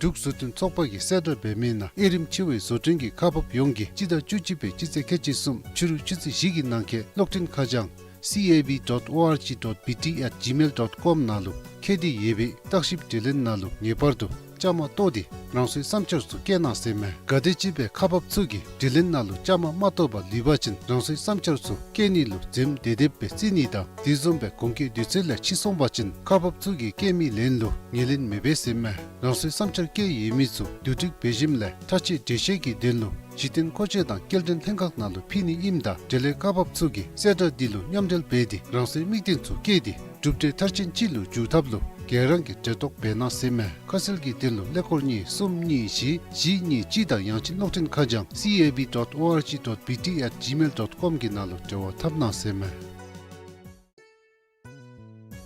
འབྲུག་བཟོ་སྐྲུན་ཚོགས་པ་གིས་གསལ་བསྒྲགས་འབད་མི་ནང་དབྱེ་རིམ་ཆེ་བའི་བཟོ་སྐྲུན་གྱི་ཁག་འབགཔ་ཡོངས་ཀྱིས་སྤྱི་ཟླ་བཅུ་གཅིག་པའི་སྤྱི་ཚེས་ཁལ་གཅིག་གསུམ་ཕྱི་རུ་ཆུ་ཚོད་བཞི་གི་ནང་འཁོད་གློག་འཕྲིན་ཁ་བྱང་C A B dot O R G dot B T at gmail dot com ནང་ལུ་འཁོད་དེ་ཡོད་པའི་བརྟག་ཞིབ་དྲི་ལན་ནང་ལུ་ངེས་པར་དུ་བཅའ་མར་གཏོགས་ཏེ་རང་སོའི་བསམ་འཆར་ཚུ་བཀོད་གནང་ཟེར་མས། གལ་ཏེ་ཅིག་སྦེ་ཁག་འབགཔ་ཚུ་གིས་དྲི་ལན་ནང་ལུ་བཅའ་མར་མ་གཏོགས་པར་ལུས་པ་ཅིན་རང་སོའི་བསམ་འཆར་ཚུ་བཀོད་ནི་ལུ་འཛེམ་དེ་དེ་སྦེ་བརྩི་ནི་དང་དེ་བཟུམ་སྦེ་གོང་འཁོད་དུས་ཚོད་ལས་ཕྱི་སོང་པ་ཅིན་ཁག་འབགཔ་ཚུ་གིས་བཀོད་མི་ལན་ལུ་ངོས་ལེན་མི་འབད་ཟེར་མས། རང་སོའི་བསམ་འཆར་བཀོད་ཡོད་མི་ཚུ་བསྡུ་སྒྲིག་འབད་ཞིནམ་ལས་ཐག་བཅད་འགྲེལ་བཤད་ཀྱི་དོན་ལུ་གཞི་རྟེན་མཁོ་ཆས་དང་སྐྱེལ་འདྲེན་ལྷན་ཁག་ནང་ལུ་ཕུལ་ནི་ཨིནམ་ད་འབྲེལ་ཡོད་ཁག་འབགཔ་ཚུ་གིས་གསལ་བསྒྲགས་འདི་ལུ་མཉམ་འབྲེལ་འབད་དེ་རང་སོའི་དམིགས་རྟེན་ཚུ་བཀོད་དེ་གྲུབ་འབྲས་མཐར་ཕྱིན་ཅིག་ལུ་འགྱུར་ཐབས་ལུ་ག་ར་གིས་འབྲེལ་གཏོགས་འབད་གནང་ཟེར་མས། ཁ་གསལ་གྱི་དོན་ལུ་ཀླད་ཀོར་གཉིས་གསུམ་གཉིས་བཞི་བཞི་གཉིས་གཅིག་དང་ཡང་ཅིན་གློག་འཕྲིན་ཁ་བྱང་C A B dot O R G dot B T at gmail dot com གི་ནང་ལུ་འབྲེལ་བ་འཐབ་གནང་ཟེར་མས།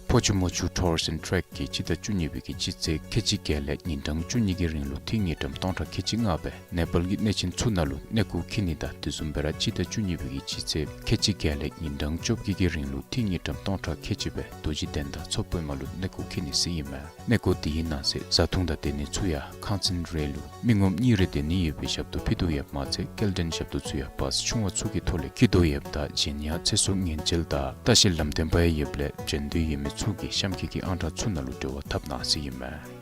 ཕོ་ཆུ་མོ་ཆུ་Tours and Trek གིས་སྤྱི་ཟླ་བཅུ་གཉིས་པའི་གི་སྤྱི་ཚེས་ཁལ་གཅིག་བརྒྱད་ལས་ཉིན་གྲངས་བཅུ་གཉིས་ཀྱི་རིང་ལུ་ཏི་རུ་དངུལ་ཀྲམ་སྟོང་ཕྲག་ཁལ་གཅིག་ལྔ་སྦེ་ནེ་པཱལ་གྱི་གནས་ཆེན་ཚུ་ནང་ལུ་གནས་སྐོར་འཁྱིད་ནི་དང་དེ་བཟུམ་སྦེ་ར་སྤྱི་ཟླ་བཅུ་གཉིས་པའི་གི་སྤྱི་ཚེས་ཁལ་གཅིག་བརྒྱད་ལས་ཉིན་གྲངས་བཅོ་བརྒྱད་ཀྱི་རིང་ལུ་ཏི་རུ་དངུལ་ཀྲམ་སྟོང་ཕྲག་ཁལ་གཅིག་སྦེ་རྡོ་རྗེ་གདན་དང་མཚོ་པདྨ་ལུ་གནས་སྐོར་འཁྱིད་ནི་ཟེར་ཨིན་མས། གནས་སྐོར་འདི་གི་ནང་གསེས་བཟའ་འཐུང་དང་སྡོད་གནས་ཚུ་ཡང་ཁང་ཚན་རེ་ལུ་མི་ངོམ་གཉིས་རེ་སྡོད་ནི་ཡོད་པའི་ཞབས་ཏོག་ཕུལ་དོ་ཡོདཔ་མ་ཚད་སྐྱེལ་འདྲེན་ཞབས་ཏོག་ཚུ་ཡང་བཱས་ཆུང་བ་ཚུ་གི་ཐོག་ལས་འཁྱིད་དོ་ཡོདཔ་ད་གཞན་ཡང་ཚེ་སྲོག་ཉེན་བཅོལ་དང་ལྟ་བཤལ་ལམ་སྟོན་པ་ཡང་ཡོདཔ་ལས་བྱོན་འདོད་ཡོད་མི་ཚུ་གིས་གཤམ་འཁོད་ཀྱི་ཨང་གྲངས་ཚུ་ནང་ལུ་འབྲེལ་བ་འཐབ་གནང་ཟེར་ཨིན་མས།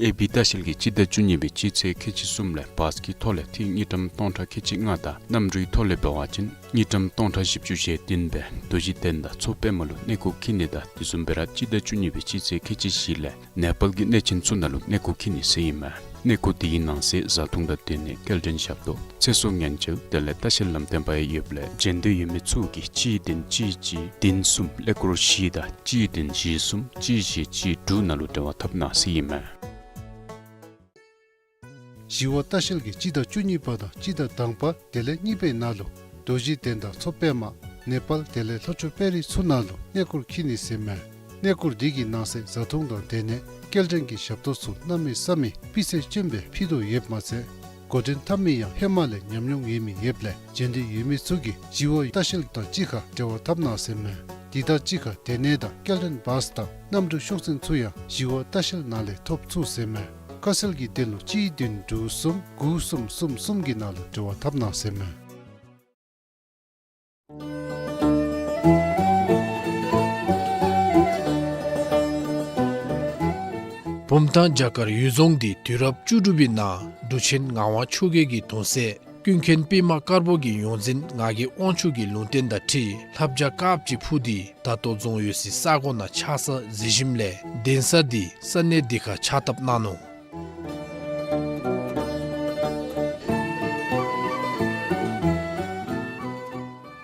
ཨེ་བི་ལྟ་བཤལ་གྱིས་སྤྱི་ཟླ་བཅུ་གཉིས་པའི་སྤྱི་ཚེས་ཁལ་གཅིག་གསུམ་ལས་བཱས་ཀྱི་ཐོག་ལས་ཏི་རུ་དངུལ་ཀྲམ་སྟོང་ཕྲག་ཁལ་གཅིག་ལྔ་དང་གནམ་གྲུའི་ཐོག་ལས་འབད་བ་ཅིན་དངུལ་ཀྲམ་སྟོང་ཕྲག་བཞི་བཅུ་ཞེ་བདུན་སྦེ་རྡོ་རྗེ་གདན་དང་མཚོ་པདྨ་ལུ་གནས་སྐོར་འཁྱིད་ནི་དང་དེ་བཟུམ་སྦེ་ར་སྤྱི་ཟླ་བཅུ་གཉིས་པའི་སྤྱི་ཚེས་ཁལ་གཅིག་བཞི་ལས་ནེ་པཱལ་གྱི་གནས་ཆེན་ཚུ་ནང་ལུ་གནས་སྐོར་འཁྱིད་ནི་ཟེར་ཨིན་མས། གནས་སྐོར་འདི་གི་ནང་གསེས་བཟའ་འཐུང་དང་སྡོད་གནས་སྐྱེལ་འདྲེན་ཞབས་ཏོག་ཚེ་སྲོག་ཉེན་བཅོལ་དེ་ལས་ལྟ་བཤལ་ལམ་སྟོན་པ་ཡང་ཡོདཔ་ལས་བྱོན་འདོད་ཡོད་མི་ཚུ་གིས་གཅིག་བདུན་གཅིག་གཅིག་བདུན་གསུམ་ཀླད་ཀོར་བཞི་དང་གཅིག་བདུན་བཞི་གསུམ་གཅིག་བཞི་གཅིག་དྲུག་ནང་ལུ་འབྲེལ་བ་འཐབ་གནང་ཟེར་ཨིན་མས། ཞི་བ་ལྟ་བཤལ་གྱིས་སྤྱི་ཟླ་བཅུ་གཉིས་པ་དང་སྤྱི་ཟླ་དང་པ་དེ་ལས་གཉིས་པའི་ནང་ལུ་རྡོ་རྗེ་གདན་དང་མཚོ་པདྨ་ནེ་པཱལ་དེ་ལས་ལྷོ་ཕྱོགས་དཔོན་རིགས་ཚུ་ནང་ལུ་གནས་སྐོར་འཁྱིད་ནི་ཟེར་མས། གནས་སྐོར་འདི་གི་ནང་གསེས་བཟའ་འཐུང་དང་སྡོད་གནས་སྐྱེལ་འདྲེན་གྱི་ཞབས་ཏོག་ཚུ་གནམ་མེད་ས་མེད་སྤུས་ཚད་ཅན་སྦེ་ཕུལ་དོ་ཡོདཔ་མ་ཚད་འགོ་འདྲེན་འཐབ་མི་ཡང་ཧེ་མ་ལས་ཉམས་མྱོང་ཡོད་མི་ཡོདཔ་ལས་བྱོན་འདོད་ཡོད་མི་ཚུ་གིས་ཞི་བ་ལྟ་བཤལ་དང་གཅིག་ཁར་འབྲེལ་བ་འཐབ་གནང་ཟེར་མས། དེ་དང་གཅིག་ཁར་སྡོད་གནས་དང་སྐྱེལ་འདྲེན་བཱས་དང་གནམ་གྲུ་ཤོག་མཚན་ཚུ་ཡང་ཞི་བ་ལྟ་བཤལ་ནང་ལས་ཐོབ་ཚུགས་ཟེར་མས། ཁ་གསལ་གྱི་དོན་ལུ་གཅིག་བདུན་དྲུག་གསུམ་དགུ་གསུམ་གསུམ་གསུམ་གྱི་ནང་ལུ་འབྲེལ་བ་འཐབ་གནང་ཟེར་མས། བུམ་ཐང་བྱ་དཀར་གཡུལ་རྫོང་འདི་དུས་རབས་བཅུ་དྲུག་པའི་ནང་འབྲུག་ཆེན་ངག་དབང་ཆོས་རྒྱལ་གྱི་གདུང་སྲས་ཀུན་མཁྱེན་པདྨ་དཀར་པོ་གི་ཡོངས་འཛིན་ངག་གི་དབང་ཕྱུག་གི་ལུང་བསྟན་དང་འཁྲིལ་ལྷ་བྱ་དཀརཔོ་ཅིག་འཕུར་ཏེ་ད་ལྟོ་རྫོང་ཡོད་སའི་ས་གོ་ནང་ཆགས་ས་གཟིགས་ཞིནམ་ལས་གདན་ས་འདི་ས་གནས་འདི་ཁར་ཕྱག་བཏབ་གནང་ནུག།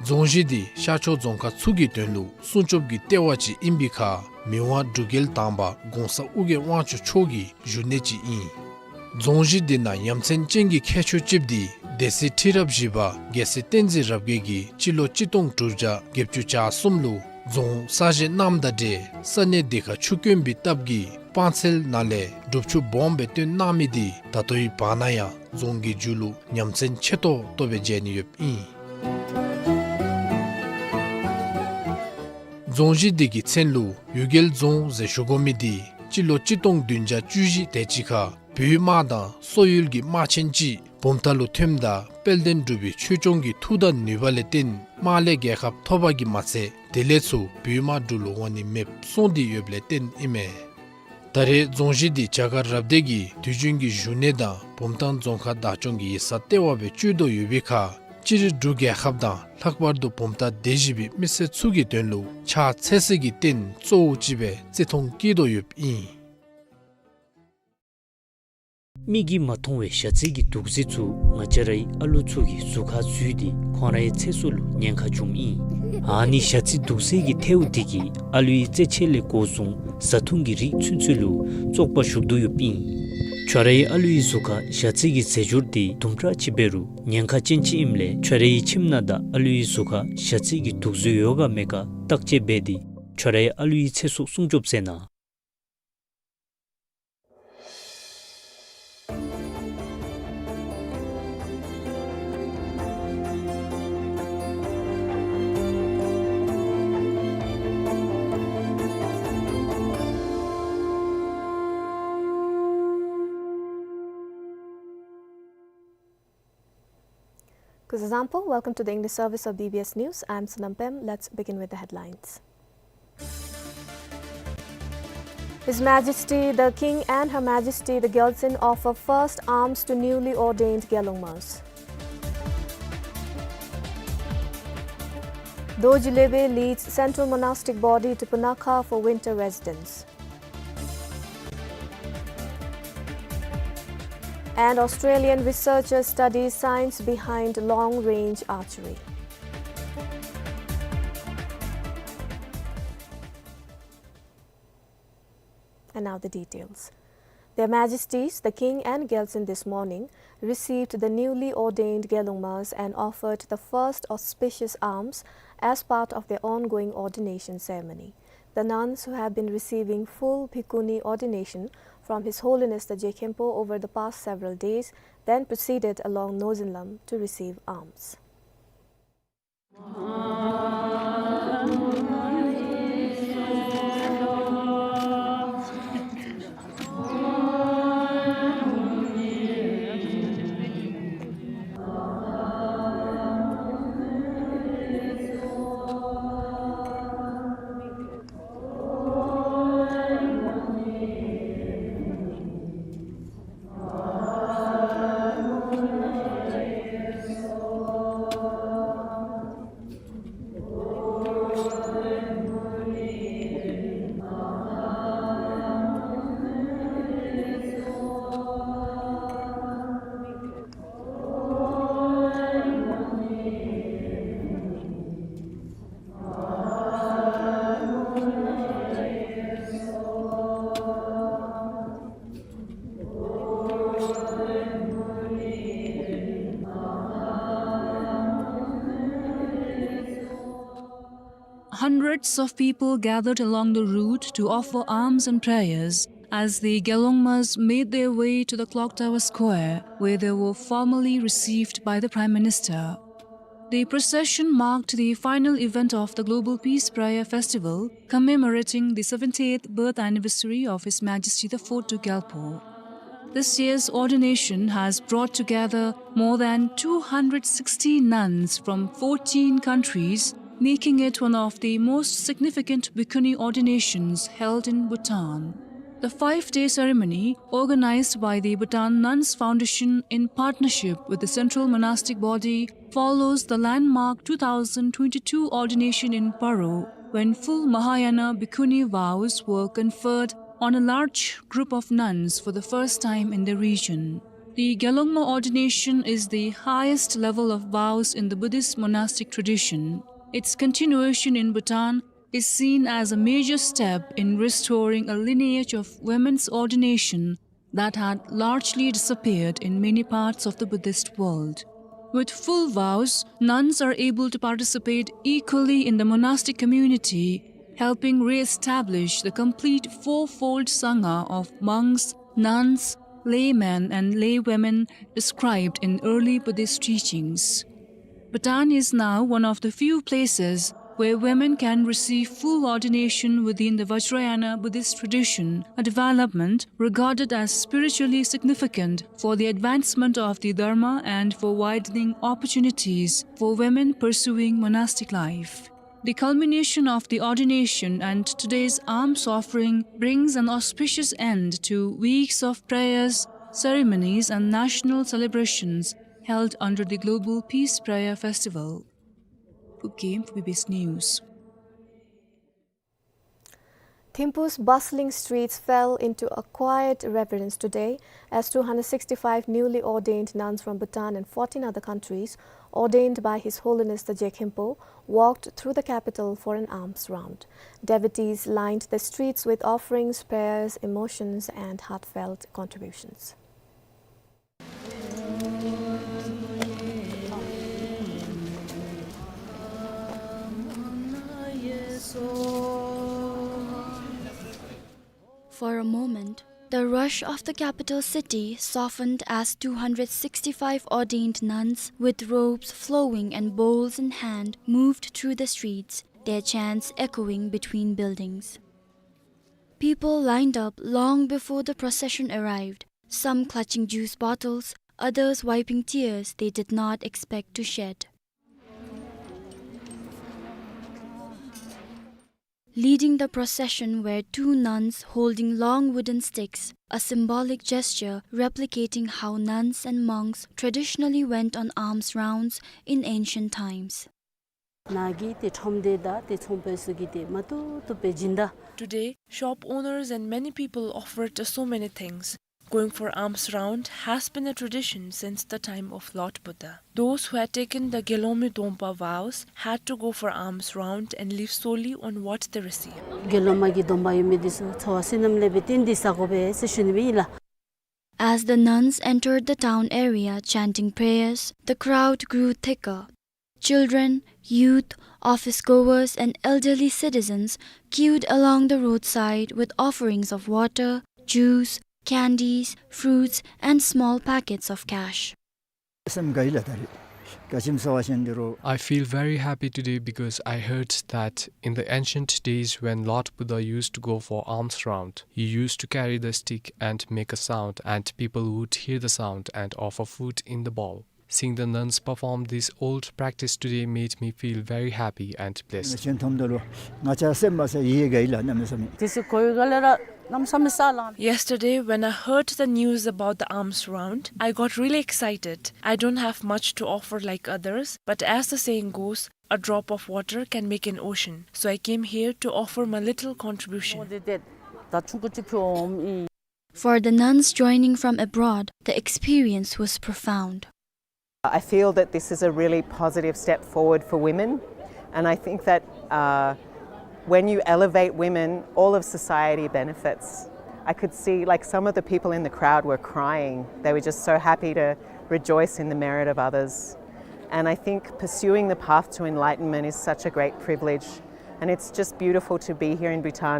རྫོང་གཞི་འདི་ཤར་ཕྱོགས་རྫོང་ཁག་ཚུ་གི་དོན་ལུ་སྲུང་སྐྱོབ་ཀྱི་ལྟེ་བ་ཅིག་ཨིན་པའི་ཁར་མི་དབང་འབྲུག་རྒྱལ་དང་པ་གོང་ས་ཨོ་རྒྱན་དབང་ཕྱུག་མཆོག་གི་བཞུགས་གནས་ཅིག་ཨིན། རྫོང་གཞི་འདི་ནང་ཡ་མཚན་ཅན་གྱི་ཁྱད་ཆོས་ཅིག་འདི་སྡེ་སྲིད་ཁྲི་རབས་བཞི་པ་རྒྱལ་སྲས་བསྟན་འཛིན་རབ་རྒྱས་ཀྱིས་སྤྱི་ལོ་གཅིག་སྟོང་དྲུག་བརྒྱ་བརྒྱད་ཅུ་གྱ་གསུམ་ལུ་རྫོང་གསར་བཞེངས་གནངམ་དང་འབྲེལ་ས་གནས་འདི་ཁར་ཆུ་དཀོན་པའི་སྟབས་ཀྱིས་སྤང་ཚལ་ནང་ལས་སྒྲུབ་ཆུ་སྦོམ་སྦེ་བཏོན་གནང་མི་འདི་ད་ལྟོའི་བར་ན་ཡང་རྫོང་གི་མཇུག་ལུ་ཡ་མཚན་ཆེ་ཏོག་ཏོ་སྦེ་མཇལ་ནི་ཡོདཔ་ཨིན། རྫོང་གཞི་འདི་གི་མཚན་ལུ་གཡུལ་རྒྱལ་རྫོང་ཟེར་ཞུ་དགོ་མི་འདི་སྤྱི་ལོ་གཅིག་སྟོང་བདུན་བརྒྱ་བཅུ་བཞི་དེ་ཅིག་ཁར་བོད་དམག་དང་སོག་ཡུལ་གྱི་དམག་ཆེན་ཅིག་ བུམ་ཐང་ལུ་ཐོནམ་ད་དཔལ་ལྡན་འབྲུག་པའི་ཆོས་སྐྱོང་གི་མཐུ་དང་ནུས་པ་ལས་བརྟེན་དམག་ལས་རྒྱལ་ཁ་ཐོབ་པ་གིས་མ་ཚད་དེ་ལས་ཚུར་བོད་དམག་འབྲུག་ལུ་འོང་ནི་མེདཔ་སོང་སྟེ་ཡོདཔ་ལས་བརྟེན་ཨིན་མས། ད་རེས་རྫོང་གཞི་འདི་བྱ་དཀར་རབ་སྡེ་གི་དུས་རྒྱུན་གྱི་བཞུགས་གནས་དང་བུམ་ཐང་རྫོང་ཁག་བདག་སྐྱོང་གི་ཡིག་ཚང་ལྟེ་བ་སྦེ་སྤྱོད་དོ་ཡོད་པའི་ཁར་སྤྱིར་འབྲུག་རྒྱལ་ཁབ་དང་ལྷག་པར་དུ་བུམ་ཐང་སྡེ་བཞི་པའི་མི་སེར་ཚུ་གི་དོན་ལུ་ཕྱག་འཚལ་སའི་རྟེན་གཙོ་བོ་ཅིག་སྦེ་བརྩི་མཐོང་བསྐྱེད་དོ་ཡོདཔ་ཨིན། མིག་གིས་མ་མཐོང་བའི་ཞ་རྩི་གི་དུག་རྫས་ཚུ་ང་བཅས་རའི་ཨ་ལུ་ཚུ་གི་གཟུགས་ཁར་འཛུལ་ཏེ་ཁོང་རའི་ཚེ་སྲོག་ལུ་ཉེན་ཁ་བྱུངམ་ཨིན། ཨ་ནི་ཞ་རྩི་དུག་རྫས་ཀྱི་ཐལཝ་དེ་གིས་ཨ་ལུའི་རྩེད་ཆས་ལས་འགོ་བཟུང་བཟའ་འཐུང་གི་རིགས་ཚུན་ཚོད་ལུ་བཙོག་པ་ཞུགས་དོ་ཡོདཔ་ཨིན། ཁྱོད་རའི་ཨ་ལུའི་གཟུགས་ཁར་ཞ་རྩི་གི་རྫས་སྦྱོར་དེ་དུམ་གྲ་ཅིག་འབད་རུང་ཉེན་ཁ་ཅན་ཅིག་ཨིནམ་ལས་ཁྱོད་རའི་ཁྱིམ་ནང་དང་ཨ་ལུའི་གཟུགས་ཁར་ཞ་རྩི་གི་དུག་རྫས་ཡོད་ག་མེད་ག་བརྟག་དཔྱད་འབད་དེ་ཁྱོད་རའི་ཨ་ལུའི་ཚེ་སྲོག་སྲུང་སྐྱོབ་མཛད་གནང་། Kuzuzangpo, welcome to the English service of B B S News. I'm Sonam Pem. Let's begin with the headlines. His Majesty the King and Her Majesty the Gyaltsuen offer first arms to newly ordained Gyalongmas. Dorji Lwebe leads Central Monastic Body to Punakha for winter residence. And Australian researchers study science behind long-range archery. And now the details. Their Majesties, the King and Gyaltsuen this morning received the newly ordained Gyalongmas and offered the first auspicious arms as part of their ongoing ordination ceremony. The nuns who have been receiving full bhikkhuni ordination from His Holiness the Je Khenpo over the past several days then proceeded along Nozen Lam to receive arms. Hundreds of people gathered along the route to offer alms and prayers as the Gyalongmas made their way to the Clock Tower Square, where they were formally received by the Prime Minister. The procession marked the final event of the Global Peace Prayer Festival, commemorating the seventieth birth anniversary of His Majesty the Fourth Dorji Gyalpo. This year's ordination has brought together more than two hundred sixty nuns from fourteen countries, making it one of the most significant bhikkhuni ordinations held in Bhutan. The five-day ceremony, organized by the Bhutan Nuns Foundation in partnership with the Central Monastic Body, follows the landmark two thousand twenty-two ordination in Paro, when full Mahayana bhikkhuni vows were conferred on a large group of nuns for the first time in the region. The Gyalongma ordination is the highest level of vows in the Buddhist monastic tradition. Its continuation in Bhutan is seen as a major step in restoring a lineage of women's ordination that had largely disappeared in many parts of the Buddhist world. With full vows, nuns are able to participate equally in the monastic community, helping re-establish the complete fourfold sangha of monks, nuns, laymen, and laywomen described in early Buddhist teachings. Bhutan is now one of the few places where women can receive full ordination within the Vajrayana Buddhist tradition, a development regarded as spiritually significant for the advancement of the Dharma and for widening opportunities for women pursuing monastic life. The culmination of the ordination and today's alms offering brings an auspicious end to weeks of prayers, ceremonies, and national celebrations held under the Global Peace Prayer Festival. Phub Game for B B S News. Thimphu's bustling streets fell into a quiet reverence today as two hundred sixty-five newly ordained nuns from Bhutan and fourteen other countries, ordained by His Holiness the Je Khenpo, walked through the capital for an alms round. Devotees lined the streets with offerings, prayers, emotions, and heartfelt contributions. For a moment, the rush of the capital city softened as two hundred sixty-five ordained nuns with robes flowing and bowls in hand moved through the streets, their chants echoing between buildings. People lined up long before the procession arrived, some clutching juice bottles, others wiping tears they did not expect to shed. Leading the procession were two nuns holding long wooden sticks, a symbolic gesture replicating how nuns and monks traditionally went on alms rounds in ancient times. ནཱ་གི་ཏེ་ཁྲོམ་སྡེ་དང་ཏེ་ཚོང་པ་ཚུ་གིས་ཏེ་མ་བཏུབ་བཏུབ་སྦེ་སྦྱིན་བདག Today, shop owners and many people offered so many things. Going for alms round has been a tradition since the time of Lord Buddha. Those who had taken the Gelongme Dongpa vows had to go for alms round and live solely on what they received. དགེ་སློང་མ་གི་སྡོམ་པ་ཡོད་མི་འདི་ཚུ་འཚོ་བ་བསོད་ནམས་ལས་སྦེ་བརྟེན་ཏེ་བཟའ་དགོ་པས་ཟེར་ཞུ་ནི་སྦེ་ཨིན་ལགས། As the nuns entered the town area chanting prayers, the crowd grew thicker. Children, youth, office goers, and elderly citizens queued along the roadside with offerings of water, juice, candies, fruits, and small packets of cash. སེམས་དགའ་ཡི་ལགས། ད་རིས་ག་ཅི་སྨོ་ཟེར་བ་ཅིན་འདི་རུ། I feel very happy today because I heard that in the ancient days when Lord Buddha used to go for alms round, he used to carry the stick and make a sound, and people would hear the sound and offer food in the bowl. Seeing the nuns perform this old practice today made me feel very happy and blessed. ཅན་མཐོངམ་ད་ལུ་ང་བཅས་སེམས་མ་ཟད་ཡིད་དགའ་ཡི་ལགས། གནམ་མེད་ས་མེད། དུས་ཚོད་འགོར་ཡི་ག་ལས་ར་གནམ་མེད་ས་མེད་དགའ་ལགས། Yesterday, when I heard the news about the alms round, I got really excited. I don't have much to offer like others, but as the saying goes, a drop of water can make an ocean. So I came here to offer my little contribution. ད་ཆུང་ཀུ་ཅིག་ཕུལཝ་ཨིན། For the nuns joining from abroad, the experience was profound. I feel that this is a really positive step forward for women, and I think that, uh, when you elevate women, all of society benefits. I could see, like, some of the people in the crowd were crying. They were just so happy to rejoice in the merit of others. And I think pursuing the path to enlightenment is such a great privilege, and it's just beautiful to be here in Bhutan.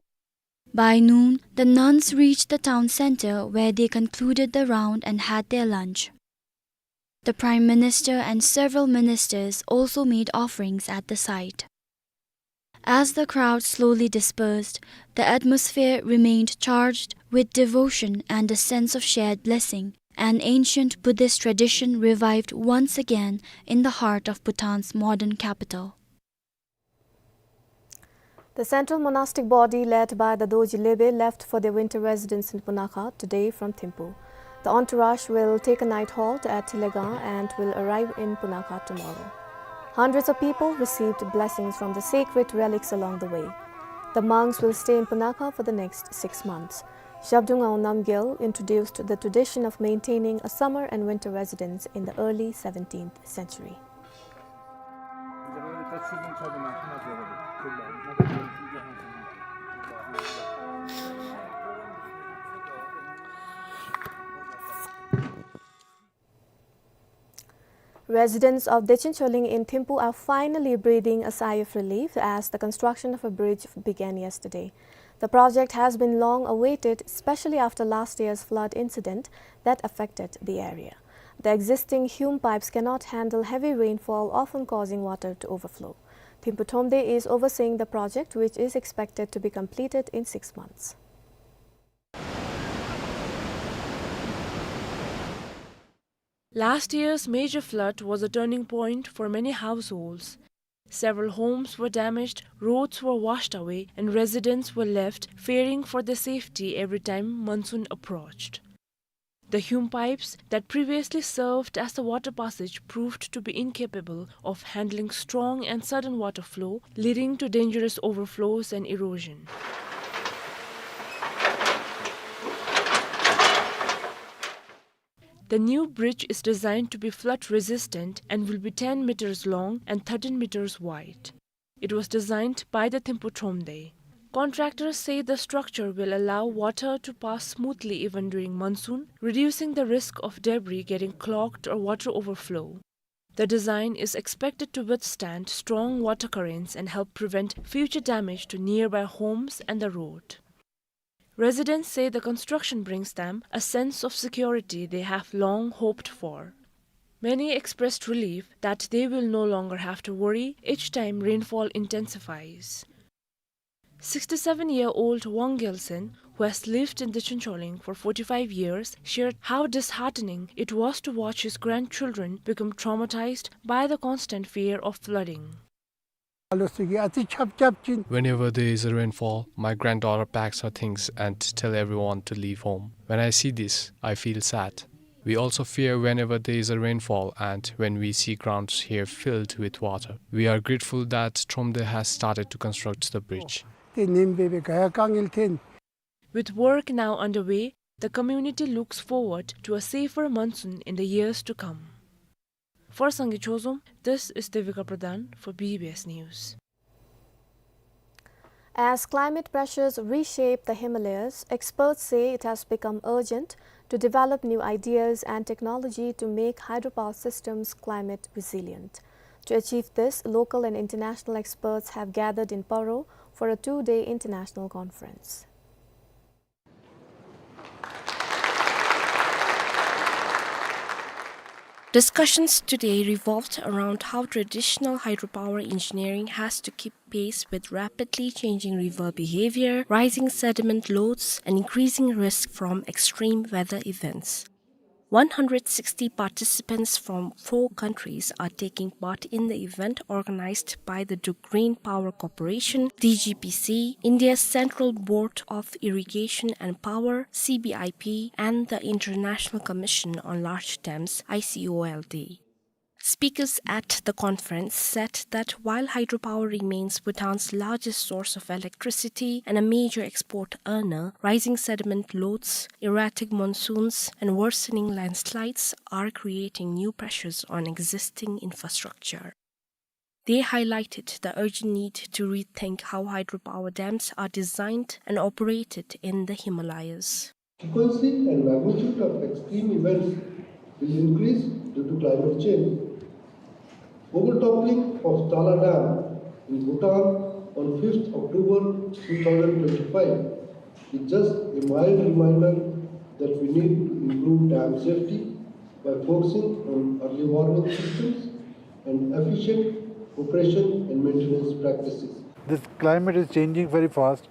By noon, the nuns reached the town center where they concluded the round and had their lunch. The Prime Minister and several ministers also made offerings at the site. As the crowd slowly dispersed, the atmosphere remained charged with devotion and a sense of shared blessing, an ancient Buddhist tradition revived once again in the heart of Bhutan's modern capital. The central monastic body led by the Dorji Lebe left for their winter residence in Punakha today from Thimphu. The entourage will take a night halt at Thilegang and will arrive in Punakha tomorrow. Hundreds of people received blessings from the sacred relics along the way. The monks will stay in Punakha for the next six months. Zhabdrung Ngawang Namgyel introduced the tradition of maintaining a summer and winter residence in the early seventeenth century. Residents of Dechen Choling in Thimphu are finally breathing a sigh of relief as the construction of a bridge began yesterday. The project has been long awaited, especially after last year's flood incident that affected the area. The existing hume pipes cannot handle heavy rainfall, often causing water to overflow. Thimphu Thromde is overseeing the project, which is expected to be completed in six months. Last year's major flood was a turning point for many households. Several homes were damaged, roads were washed away, and residents were left fearing for their safety every time monsoon approached. The hewn pipes that previously served as the water passage proved to be incapable of handling strong and sudden water flow, leading to dangerous overflows and erosion. The new bridge is designed to be flood resistant and will be ten meters long and thirteen meters wide. It was designed by the Thimphu Thromde. Contractors say the structure will allow water to pass smoothly even during monsoon, reducing the risk of debris getting clogged or water overflow. The design is expected to withstand strong water currents and help prevent future damage to nearby homes and the road. Residents say the construction brings them a sense of security they have long hoped for. Many expressed relief that they will no longer have to worry each time rainfall intensifies. Sixty-seven-year-old Wang Gelsen, who has lived in Dechin Choling for forty-five years, shared how disheartening it was to watch his grandchildren become traumatized by the constant fear of flooding. Whenever there is a rainfall, my granddaughter packs her things and tell everyone to leave home. When I see this, I feel sad. We also fear whenever there is a rainfall and when we see grounds here filled with water. We are grateful that Thromde has started to construct the bridge. With work now underway, the community looks forward to a safer monsoon in the years to come. For Sangay Chozom, this is Devika Pradhan for B B S News. As climate pressures reshape the Himalayas, experts say it has become urgent to develop new ideas and technology to make hydropower systems climate resilient. To achieve this, local and international experts have gathered in Paro for a two-day international conference. Discussions today revolved around how traditional hydropower engineering has to keep pace with rapidly changing river behavior, rising sediment loads, and increasing risk from extreme weather events. One hundred sixty participants from four countries are taking part in the event organized by the Druk Green Power Corporation, D G P C, India's Central Board of Irrigation and Power, C B I P, and the International Commission on Large Dams, I C O L D. Speakers at the conference said that while hydropower remains Bhutan's largest source of electricity and a major export earner, rising sediment loads, erratic monsoons, and worsening landslides are creating new pressures on existing infrastructure. They highlighted the urgent need to rethink how hydropower dams are designed and operated in the Himalayas. Frequency and magnitude of extreme events will increase due to climate change. Global toppling of Tala Dam in Bhutan on fifth October two thousand twenty-five is just a mild reminder that we need to improve dam safety by focusing on early warning systems and efficient operation and maintenance practices. This climate is changing very fast,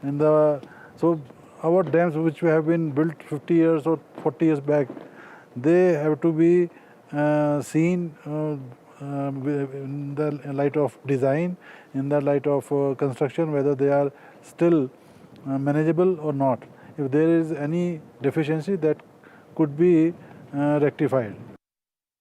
and the, so our dams which have been built fifty years or forty years back, they have to be, uh, seen, uh, uh, in the light of design, in the light of, uh, construction, whether they are still, uh, manageable or not. If there is any deficiency, that could be, uh, rectified.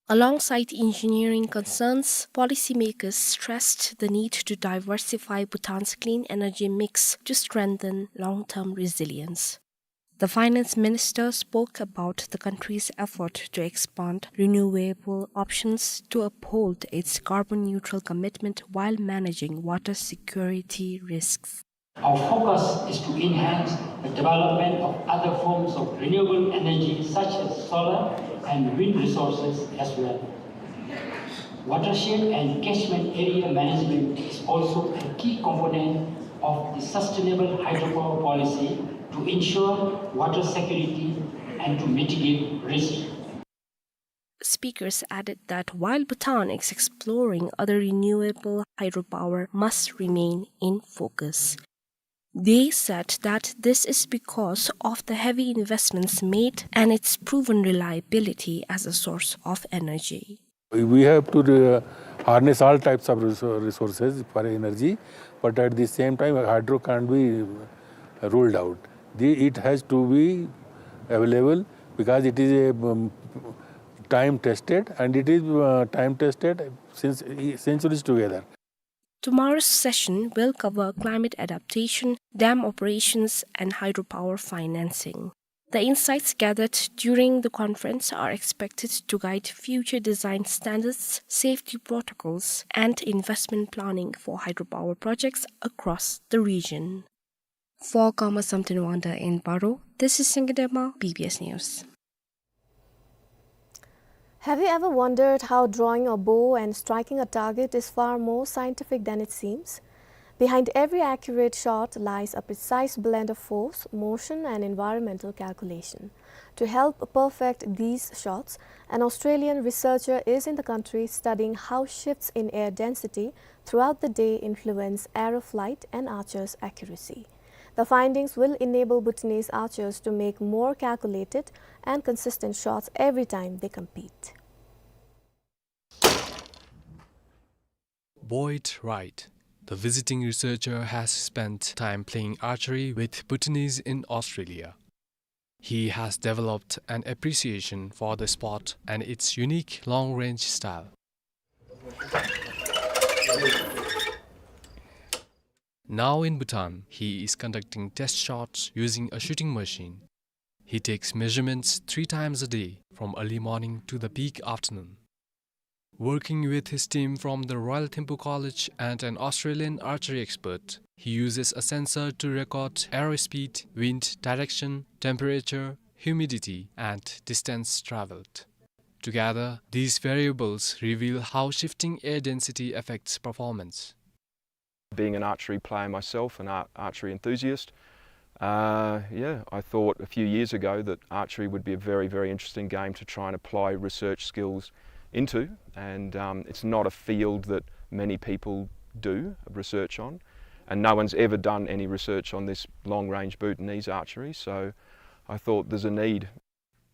Alongside engineering concerns, policymakers stressed the need to diversify Bhutan's clean energy mix to strengthen long-term resilience. The finance minister spoke about the country's effort to expand renewable options to uphold its carbon-neutral commitment while managing water security risks. Our focus is to enhance the development of other forms of renewable energy such as solar and wind resources as well. Watershed and catchment area management is also a key component of the sustainable hydropower policy to ensure water security and to mitigate risk. Speakers added that while Bhutan is exploring, other renewable hydropower must remain in focus. They said that this is because of the heavy investments made and its proven reliability as a source of energy. We have to, uh, harness all types of resou-, resources for energy, but at the same time, hydro can't be, uh, ruled out. The, it has to be available because it is a, um, time tested, and it is, uh, time tested since, uh, centuries together. Tomorrow's session will cover climate adaptation, dam operations, and hydropower financing. The insights gathered during the conference are expected to guide future design standards, safety protocols, and investment planning for hydropower projects across the region. For Karma Samten Wangda in Paro, this is Singidema, B B S News. Have you ever wondered how drawing a bow and striking a target is far more scientific than it seems? Behind every accurate shot lies a precise blend of force, motion, and environmental calculation. To help perfect these shots, an Australian researcher is in the country studying how shifts in air density throughout the day influence arrow flight and archers' accuracy. The findings will enable Bhutanese archers to make more calculated and consistent shots every time they compete. Boyd Wright, the visiting researcher, has spent time playing archery with Bhutanese in Australia. He has developed an appreciation for the sport and its unique long-range style. Now in Bhutan, he is conducting test shots using a shooting machine. He takes measurements three times a day, from early morning to the peak afternoon. Working with his team from the Royal Thimphu College and an Australian archery expert, he uses a sensor to record arrow speed, wind direction, temperature, humidity, and distance traveled. Together, these variables reveal how shifting air density affects performance. Being an archery player myself, an ar-, archery enthusiast, uh, yeah, I thought a few years ago that archery would be a very, very interesting game to try and apply research skills into. And, um, it's not a field that many people do research on, and no one's ever done any research on this long-range Bhutanese archery, so I thought there's a need.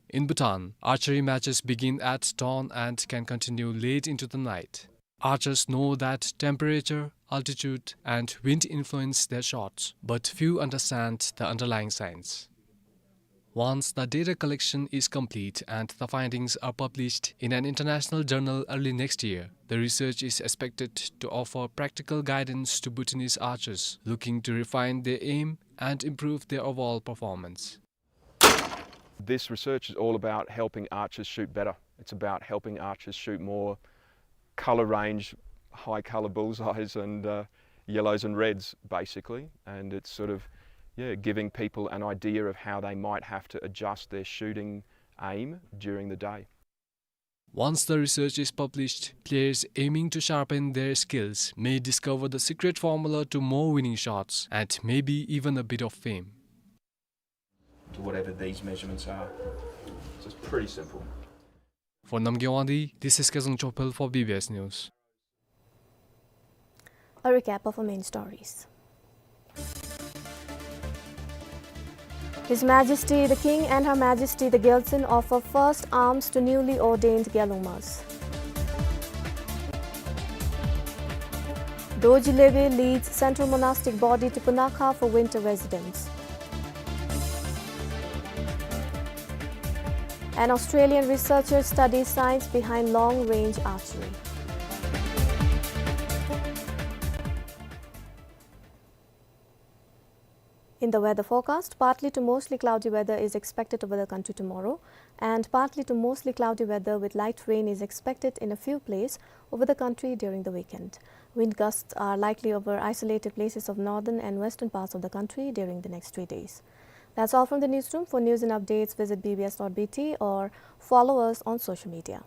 In Bhutan, archery matches begin at dawn and can continue late into the night. Archers know that temperature, altitude, and wind influence their shots, but few understand the underlying science. Once the data collection is complete and the findings are published in an international journal early next year, the research is expected to offer practical guidance to Bhutanese archers looking to refine their aim and improve their overall performance. This research is all about helping archers shoot better. It's about helping archers shoot more colour range, high colour bullseyes and, uh, yellows and reds, basically. And it's sort of, yeah, giving people an idea of how they might have to adjust their shooting aim during the day. Once the research is published, players aiming to sharpen their skills may discover the secret formula to more winning shots and maybe even a bit of fame. To whatever these measurements are. So it's pretty simple. For Namgay Wangdi, this is Kezang Chopel for B B S News. A recap of our main stories. His Majesty the King and Her Majesty the Gyaltsuen offer first arms to newly ordained Gyalungmas. Dorji Lhebe leads Central Monastic Body to Punakha for winter residence. An Australian researcher studies science behind long-range archery. In the weather forecast, partly to mostly cloudy weather is expected over the country tomorrow, and partly to mostly cloudy weather with light rain is expected in a few places over the country during the weekend. Wind gusts are likely over isolated places of northern and western parts of the country during the next three days. That's all from the newsroom. For news and updates, visit B B S dot B T or follow us on social media.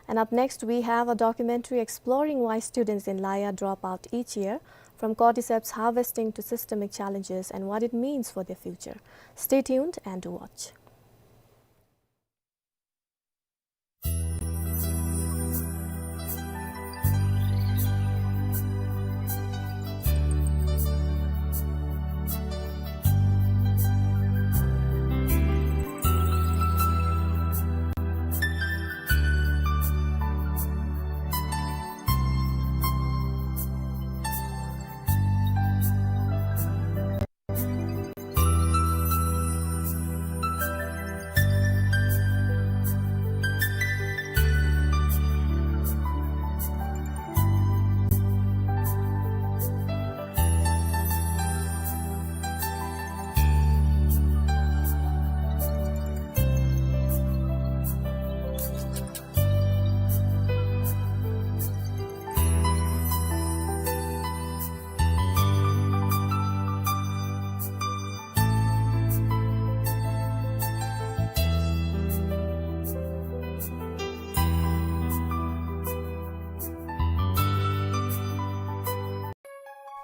And up next, we have a documentary exploring why students in Laya drop out each year, from cordyceps harvesting to systemic challenges and what it means for their future. Stay tuned and do watch.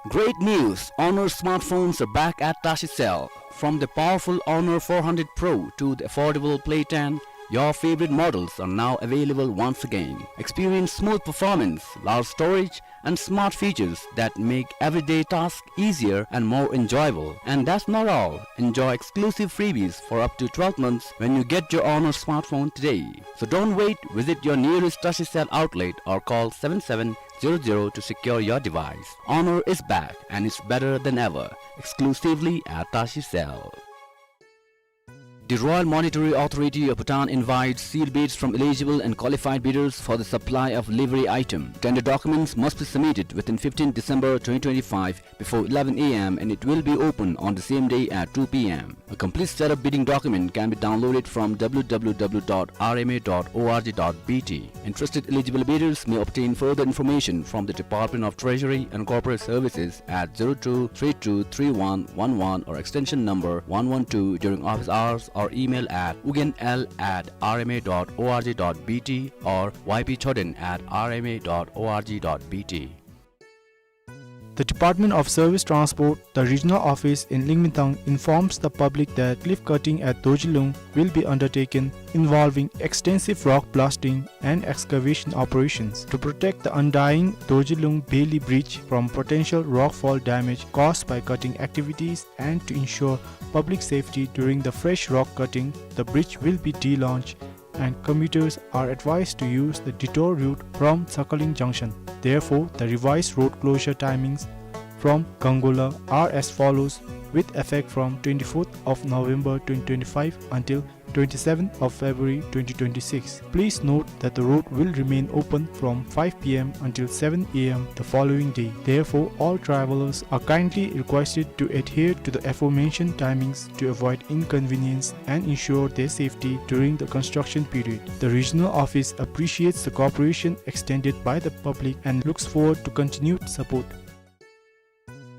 Great news! Honor smartphones are back at Tashi Cell. From the powerful Honor four hundred Pro to the affordable Play ten, your favorite models are now available once again. Experience smooth performance, large storage, and smart features that make everyday tasks easier and more enjoyable. And that's not all. Enjoy exclusive freebies for up to twelve months when you get your Honor smartphone today. So don't wait. Visit your nearest Tashi Cell outlet or call seven seven zero zero to secure your device. Honor is back and it's better than ever. Exclusively at Tashi Cell. The Royal Monetary Authority of Bhutan invites sealed bids from eligible and qualified bidders for the supply of livery item. Tender documents must be submitted within fifteenth December twenty twenty-five before eleven A M and it will be open on the same day at two P M. A complete set of bidding document can be downloaded from W W W dot R M A dot O R G dot B T. Interested eligible bidders may obtain further information from the Department of Treasury and Corporate Services at zero two three two three one one one or extension number one one two during office hours or email at ugyenl at R M A dot O R G dot B T or Y P Choden at R M A dot O R G dot B T. The Department of Service Transport, the regional office in Lingmintang, informs the public that cliff cutting at Dorjilung will be undertaken, involving extensive rock blasting and excavation operations. To protect the undying Dorjilung Bailey Bridge from potential rockfall damage caused by cutting activities and to ensure public safety during the fresh rock cutting, the bridge will be delaunched and commuters are advised to use the detour route from Sakhalin Junction. Therefore, the revised road closure timings from Gangola are as follows, with effect from twenty-fourth of November twenty twenty-five until twenty-seventh of February twenty twenty-six. Please note that the road will remain open from five P M until seven A M the following day. Therefore, all travelers are kindly requested to adhere to the aforementioned timings to avoid inconvenience and ensure their safety during the construction period. The regional office appreciates the cooperation extended by the public and looks forward to continued support.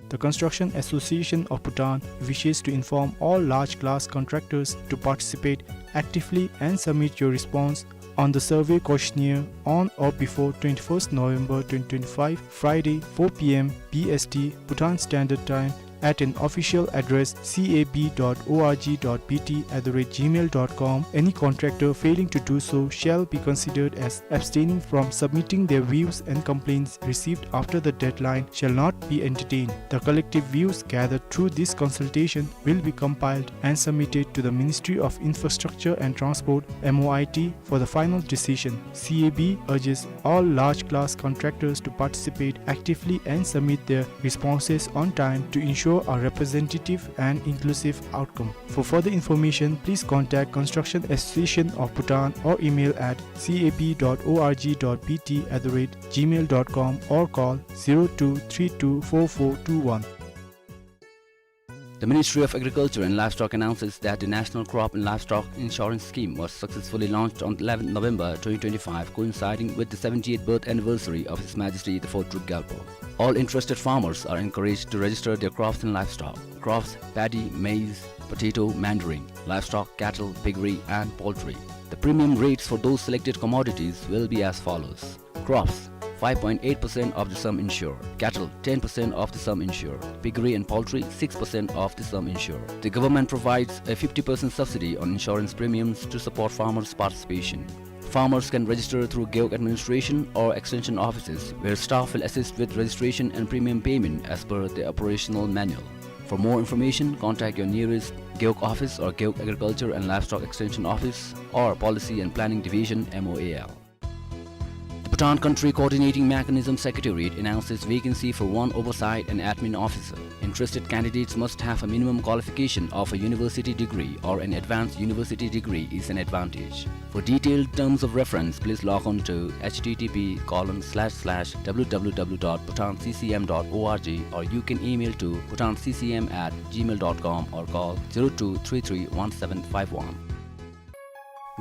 The Construction Association of Bhutan wishes to inform all large class contractors to participate actively and submit your response on the survey questionnaire on or before twenty-first November twenty twenty-five, Friday, four P M B S T, Bhutan Standard Time, at an official address C A B dot O R G dot B T at the rate gmail dot com. Any contractor failing to do so shall be considered as abstaining from submitting. Their views and complaints received after the deadline shall not be entertained. The collective views gathered through this consultation will be compiled and submitted to the Ministry of Infrastructure and Transport, M O I T, for the final decision. C A B urges all large class contractors to participate actively and submit their responses on time to ensure a representative and inclusive outcome. For further information, please contact Construction Association of Bhutan or email at C A B dot O R G dot B T at the rate gmail dot com or call zero two three two four four two one. The Ministry of Agriculture and Livestock announces that the National Crop and Livestock Insurance Scheme was successfully launched on eleventh November twenty twenty-five, coinciding with the seventieth birth anniversary of His Majesty the Fourth Druk Gyalpo. All interested farmers are encouraged to register their crops and livestock. Crops: paddy, maize, potato, mandarin. Livestock: cattle, piggery, and poultry. The premium rates for those selected commodities will be as follows. Crops: five point eight percent of the sum insured. Cattle: ten percent of the sum insured. Piggery and poultry: six percent of the sum insured. The government provides a fifty percent subsidy on insurance premiums to support farmers' participation. Farmers can register through Gewog administration or extension offices, where staff will assist with registration and premium payment as per the operational manual. For more information, contact your nearest Gewog office or Gewog Agriculture and Livestock Extension Office or Policy and Planning Division, M O A L. The Bhutan Country Coordinating Mechanism Secretariat announces vacancy for one oversight and admin officer. Interested candidates must have a minimum qualification of a university degree or an advanced university degree is an advantage. For detailed terms of reference, please log on to H T T P colon slash slash W W W dot bhutan C C M dot O R G, or you can email to bhutan C C M at gmail dot com or call zero two three three one seven five one.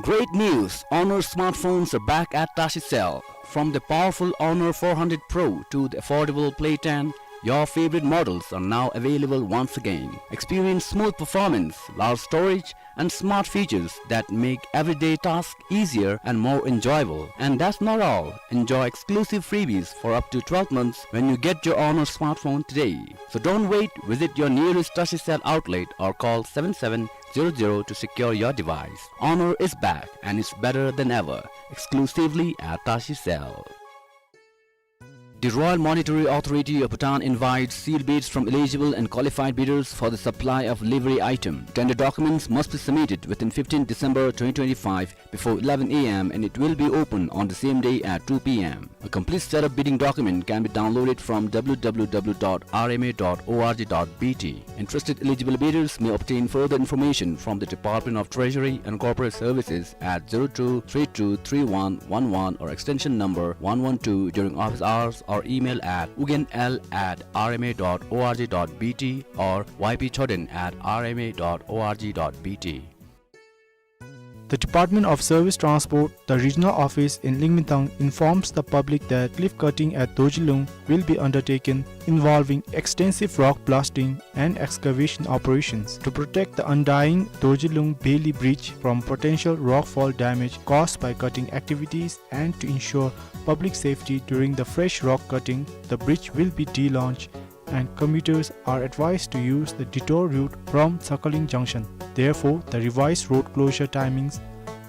Great news! Honor smartphones are back at Tashi Cell. From the powerful Honor four hundred Pro to the affordable Play ten, Your favorite models are now available once again. Experience smooth performance, large storage, and smart features that make everyday tasks easier and more enjoyable. And that's not all. Enjoy exclusive freebies for up to twelve months when you get your Honor smartphone today. So don't wait. Visit your nearest Tashicell outlet or call seven seven zero zero to secure your device. Honor is back and it's better than ever. Exclusively at Tashicell. The Royal Monetary Authority of Bhutan invites sealed bids from eligible and qualified bidders for the supply of livery item. Tender documents must be submitted within fifteenth December twenty twenty-five before eleven A M and it will be open on the same day at two P M. A complete set of bidding document can be downloaded from W W W dot R M A dot O R G dot B T. Interested eligible bidders may obtain further information from the Department of Treasury and Corporate Services at zero two three two three one one one or extension number one one two during office hours or email at ugynl at R M A dot O R G dot B T or Y P Choden at R M A dot O R G dot B T. The Department of Service Transport, the regional office in Lingmintang, informs the public that cliff cutting at Dorjilung will be undertaken, involving extensive rock blasting and excavation operations. To protect the undying Dorjilung Bailey Bridge from potential rockfall damage caused by cutting activities and to ensure public safety during the fresh rock cutting, the bridge will be delaunched and commuters are advised to use the detour route from Sakhalin Junction. Therefore, the revised road closure timings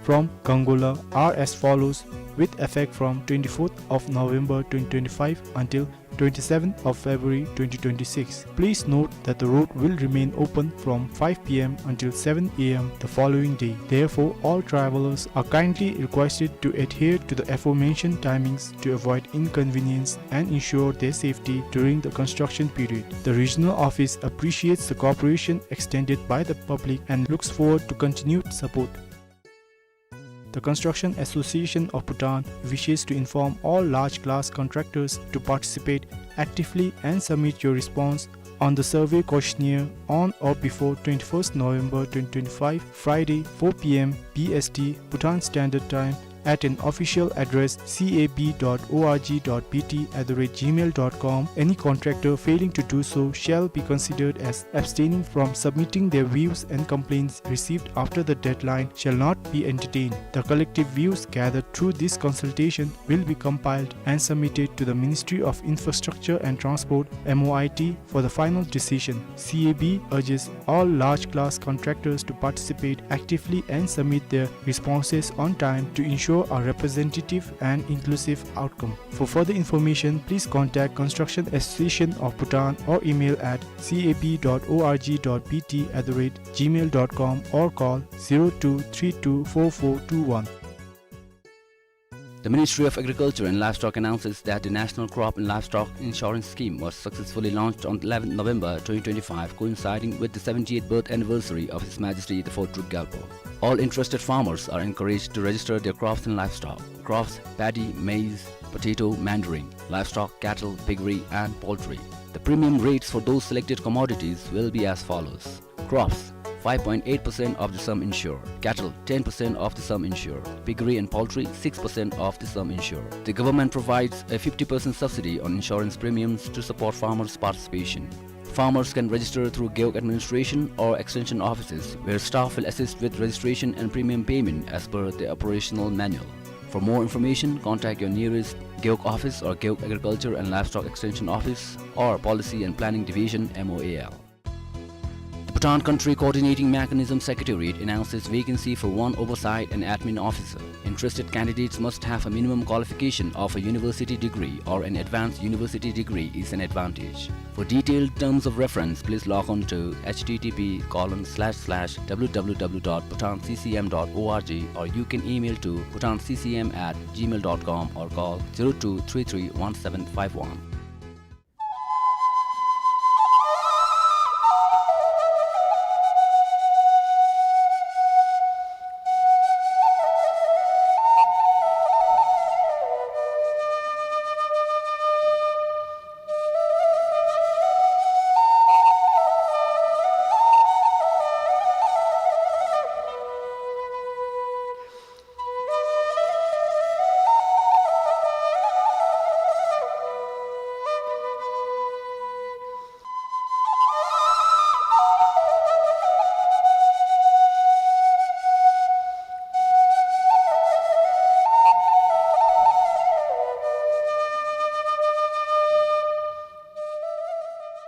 from Gangola are as follows, with effect from twenty-fourth of November twenty twenty-five until twenty-seventh of February twenty twenty-six. Please note that the road will remain open from five P M until seven A M the following day. Therefore, all travelers are kindly requested to adhere to the aforementioned timings to avoid inconvenience and ensure their safety during the construction period. The regional office appreciates the cooperation extended by the public and looks forward to continued support. The Construction Association of Bhutan wishes to inform all large class contractors to participate actively and submit your response on the survey questionnaire on or before twenty-first November twenty twenty-five, Friday, four P M B S T, Bhutan Standard Time, at an official address C A B dot O R G dot B T at the rate gmail dot com. Any contractor failing to do so shall be considered as abstaining from submitting their views, and complaints received after the deadline shall not be entertained. The collective views gathered through this consultation will be compiled and submitted to the Ministry of Infrastructure and Transport, M O I T, for the final decision. C A B urges all large class contractors to participate actively and submit their responses on time to ensure a representative and inclusive outcome. For further information, please contact Construction Association of Bhutan or email at C A B dot O R G dot B T at the rate gmail dot com or call zero two three two four four two one. The Ministry of Agriculture and Livestock announces that the National Crop and Livestock Insurance Scheme was successfully launched on eleventh November twenty twenty-five, coinciding with the seventieth birth anniversary of His Majesty the Fourth Druk Gyalpo. All interested farmers are encouraged to register their crops and livestock. Crops: paddy, maize, potato, mandarin. Livestock: cattle, piggery, and poultry. The premium rates for those selected commodities will be as follows. Crops: five point eight percent of the sum insured. Cattle: ten percent of the sum insured. Piggery and poultry: six percent of the sum insured. The government provides a fifty percent subsidy on insurance premiums to support farmers' participation. Farmers can register through Gewog administration or extension offices, where staff will assist with registration and premium payment as per the operational manual. For more information, contact your nearest Gewog office or Gewog Agriculture and Livestock Extension Office or Policy and Planning Division, M O A L. The Bhutan Country Coordinating Mechanism Secretariat announces vacancy for one oversight and admin officer. Interested candidates must have a minimum qualification of a university degree or an advanced university degree is an advantage. For detailed terms of reference, please log on to H T T P colon slash slash W W W dot bhutan C C M dot O R G, or you can email to bhutan C C M at gmail dot com or call zero two three three one seven five one.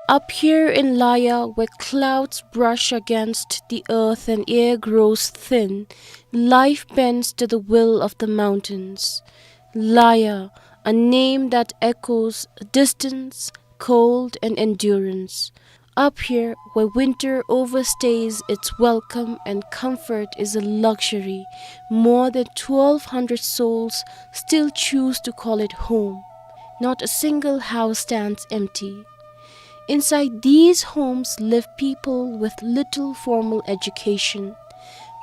Up here in Laya, where clouds brush against the earth and air grows thin, life bends to the will of the mountains. Laya, a name that echoes distance, cold, and endurance. Up here, where winter overstays its welcome and comfort is a luxury, more than twelve hundred souls still choose to call it home. Not a single house stands empty. Inside these homes live people with little formal education,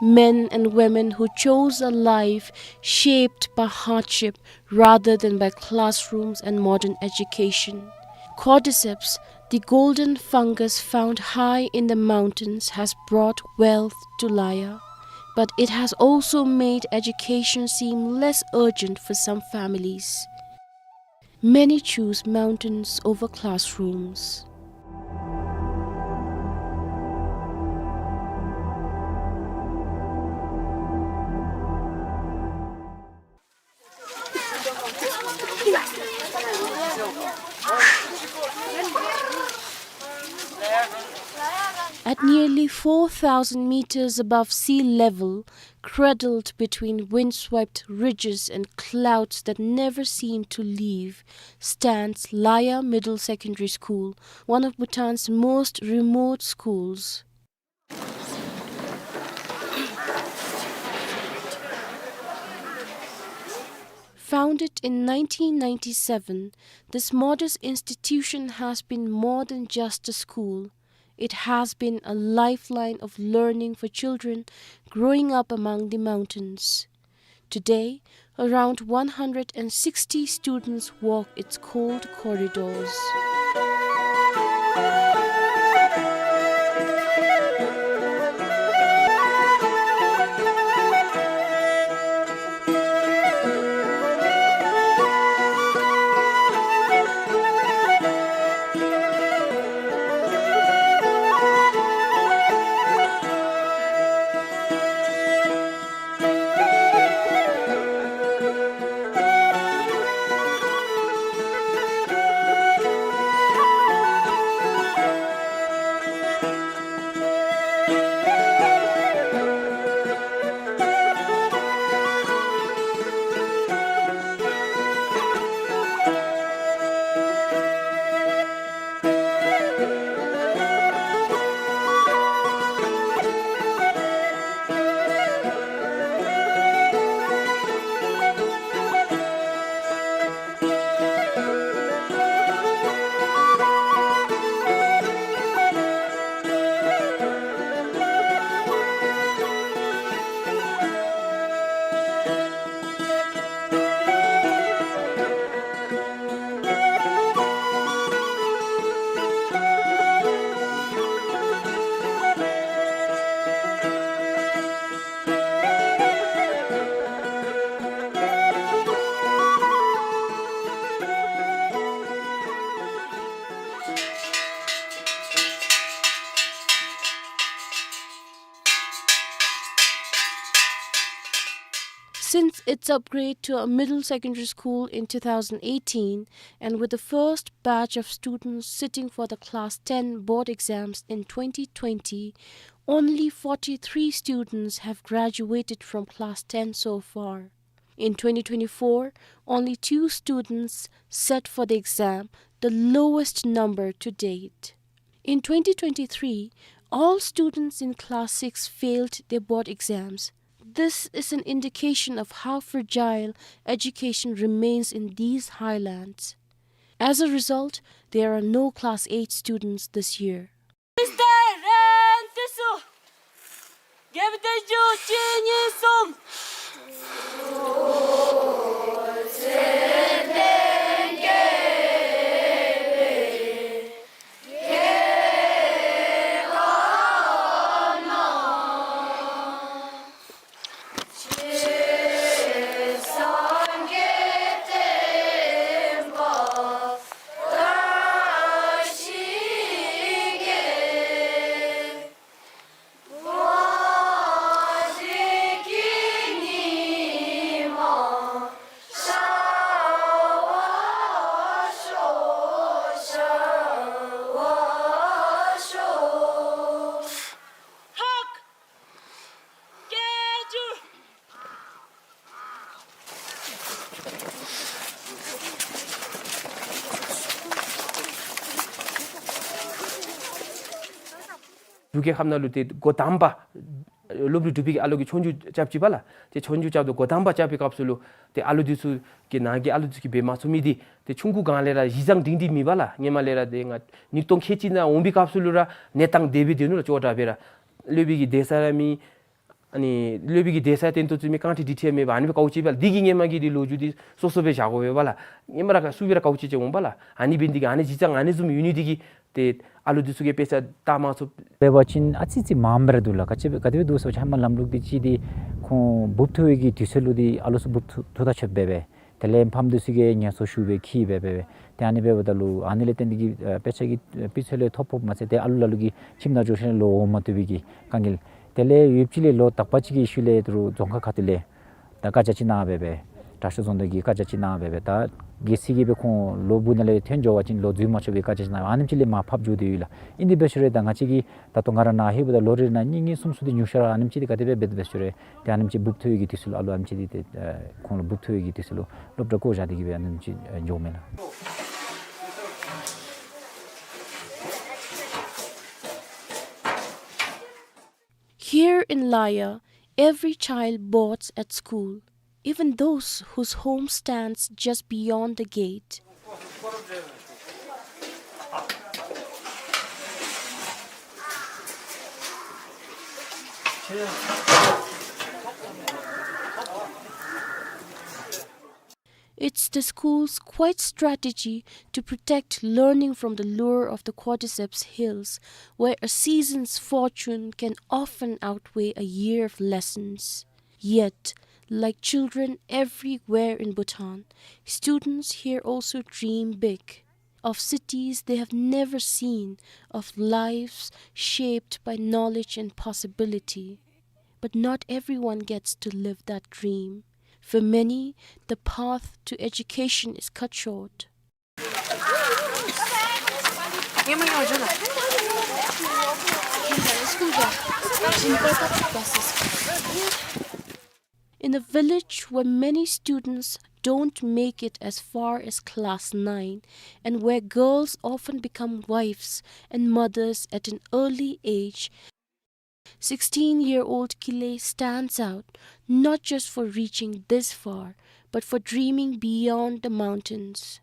men and women who chose a life shaped by hardship rather than by classrooms and modern education. Cordyceps, the golden fungus found high in the mountains, has brought wealth to Laya, but it has also made education seem less urgent for some families. Many choose mountains over classrooms. At nearly four thousand meters above sea level, cradled between windswept ridges and clouds that never seem to leave, stands Laya Middle Secondary School, one of Bhutan's most remote schools. Founded in nineteen ninety-seven, this modest institution has been more than just a school. It has been a lifeline of learning for children growing up among the mountains. Today, around one hundred and sixty students walk its cold corridors. Since its upgrade to a middle secondary school in two thousand eighteen, and with the first batch of students sitting for the Class ten board exams in twenty twenty, only forty-three students have graduated from Class ten so far. In twenty twenty-four, only two students sat for the exam, the lowest number to date. In twenty twenty-three, all students in Class six failed their board exams. This is an indication of how fragile education remains in these highlands. As a result, there are no Class eight students this year. འབྲུག་རྒྱལ་ཁབ་ནང་ལུ་ཏེ་འགོ་དང་པ་སློབ་རིམ་དྲུག་པའི་གི་ཨ་ལོ་གིས་ཆོས་རྒྱུགས་རྐྱབ་ཅི་པ་ལགས། ཏེ་ཆོས་རྒྱུགས་རྐྱབ་སྟེ་འགོ་དང་པ་རྐྱབ་པའི་སྐབས་སུ་ལུ་ཏེ་ཨ་ལོ་འདི་ཚུ་གི་ནང་གི་ཨ་ལོ་འདི་ཚུ་གིས་འབད་མ་ཚུགས་མི་འདི་ཏེ་ཆུང་ཀུ་སྒང་ལས་ར་གཞི་བཟང་སྒྲིང་སྒྲིང་མེད་པ་ལགས། ཧེ་མ་ལས་ར་ཏེ་ང་ཉིས་སྟོང་ཁལ་གཅིག་ནང་འོང་པའི་སྐབས་སུ་ལུ་ར་གནས་སྟངས་དེ་སྦེ་སྡོད་ནུག་ལགས། ཅོག་འཐདཔ་སྦེ་ར་སློབ་དཔོན་གྱི་གདན་ས་ར་མེད། ཨ་ནི་སློབ་དཔོན་གྱི་གདན་ས་ཏན་ཏོ་བཙུགས་མི་རྐང་ཁྲི་དྲི་ཁྲི་ཡང་མེད་པར་ཨ་ནི་སྦེ་དཀའཝ་སྤྱད་པ་ལགས། འདི་གིས་ཧེ་མ་གི་འདི་ལོ་རྒྱུས་འདི་སོ་སོ་སྦེ་བཞག་དགོ་པས་པ་ལགས། ཧེ་མ་ར་ག་སུ་སྦེ་ར་དཀའཝ་སྤྱད་སྤྱད་འོང་པ་ལགས། ཨ་ནི་འབད་ནི་འདི་གིས་ཨ་ནི་གཞི་བཟང་ཨ་ནི་བཟུམ་ཡོད་ནི་འདི་གིས་ཏེ་ཨ་ལོ་འདི་ཚུ་གིས་དཔེ་ཆ་བལྟ་མ་ཚུགས། འབད་བ་ཅིན་ཨ་ཙི་ཅིག་མངམ་སྦེ་ར་འདུག་ལགས། ག་ཅི་སྦེ་ག་དེ་སྦེ་འདུག་ཟེར་བ་ཅིན་ཧེ་མ་ལམ་ལུགས་འདི་ཅིག་འདི་ཁོང་འབུཔ་འཐུ་བའི་གི་དུས་ཚོད་ལུ་འདི་ཨ་ལོ་ཚུ་འབུཔ་འཐུ་འཐུ་ད་ཆོགཔ་སྦེ་སྦེ། དེ་ལས་ཕམ་འདི་ཚུ་གིས་ངལ་གསོ་ཞུ་སྦེ་འཁྱིད་སྦེ་སྦེ་སྦེ། ཏེ་ཨ་ནི་འབདཝ་ད་ལུ་ཨ་ནི་ལས་བརྟེན་ཏེ་གིས་ཨ་དཔེ་ཆ་གི་ཨ་སྤུས་ཚད་ལས་ཐོ་ཕོགཔ་མ་ཚད་ཏེ་ཨ་ལོ་ལ་ལུ་གིས་ཁྱིམ་ནང་འགྱོ་ཞིནམ་ལས་ལོག་འོང་མ་བཏུབ་པའི་གི་དཀའ་ངལ། དེ་ལས་ཡུདཔ་ཅིག་ལས་ལོ་དག་པ་ཅིག་གི་ཤུལ་ལས་ད་རུང་རྫོང་ཁག་ཁ་ཐུག་ལས་ད་བཀའ་རྒྱ་ཅིག་གནང་སྦེ་སྦེ་དྲག་ཤོས་རྫོང་བདག་གིས་བཀའ་རྒྱ་ཅིག་གནང་སྦེ་སྦེ་ད་གལ་སྲིད་ཀྱི་སྦེ་ཁོང་ལོག་སྦུག་ནང་ལས་ཐོན་འགྱོ་བ་ཅིན་ལོག་འཛུལ་མ་ཆོག་པའི་བཀའ་རྒྱ་ཅིག་གནང་སྦེ་ཨ་ནེམ་ཅིག་ལས་མར་ཕབ་འགྱོ་དེ་ཡོད་ལགས། ཨིན་དེ་འབད་ཞུ་རུང་ད་ང་བཅས་ཀྱིས་ད་ལྟོ་ང་ར་ནཱ་ལྷོདཔ་ད་ལོ་རེ་ནང་གཉིས་གཉིས་གསུམ་གསུམ་འདི་ཉུང་ཤོས་ར་ཨ་ནེམ་ཅིག་འདི་ག་དེ་སྦེ་འབད་དེ་འབད་ཞུ་རུང་ཏེ་ཨ་ནེམ་ཅིག་འབུཔ་འཐུ་བའི་གི་དུས་ཚོད་ལུ་ཨ་ལོ་ཨ་ནེམ་ཅིག་འདི་ཏེ་ཨ་ཁོང་ལུ་འབུཔ་འཐུ་བའི་གི་དུས་ཚོད་ལུ་སློབ་གྲྭ་བཀོ་བཞག་སྟེ་གིས་སྦེ་ཨ་ནེམ་ཅིག་ཨ་འགྱོཝ་མས་ལགས། Here in Laya, every child boards at school, even those whose home stands just beyond the gate. It's the school's quiet strategy to protect learning from the lure of the Cordyceps Hills, where a season's fortune can often outweigh a year of lessons. Yet, like children everywhere in Bhutan, students here also dream big, of cities they have never seen, of lives shaped by knowledge and possibility. But not everyone gets to live that dream. For many, the path to education is cut short. In a village where many students don't make it as far as class nine, and where girls often become wives and mothers at an early age, sixteen-year-old Kile stands out, not just for reaching this far, but for dreaming beyond the mountains.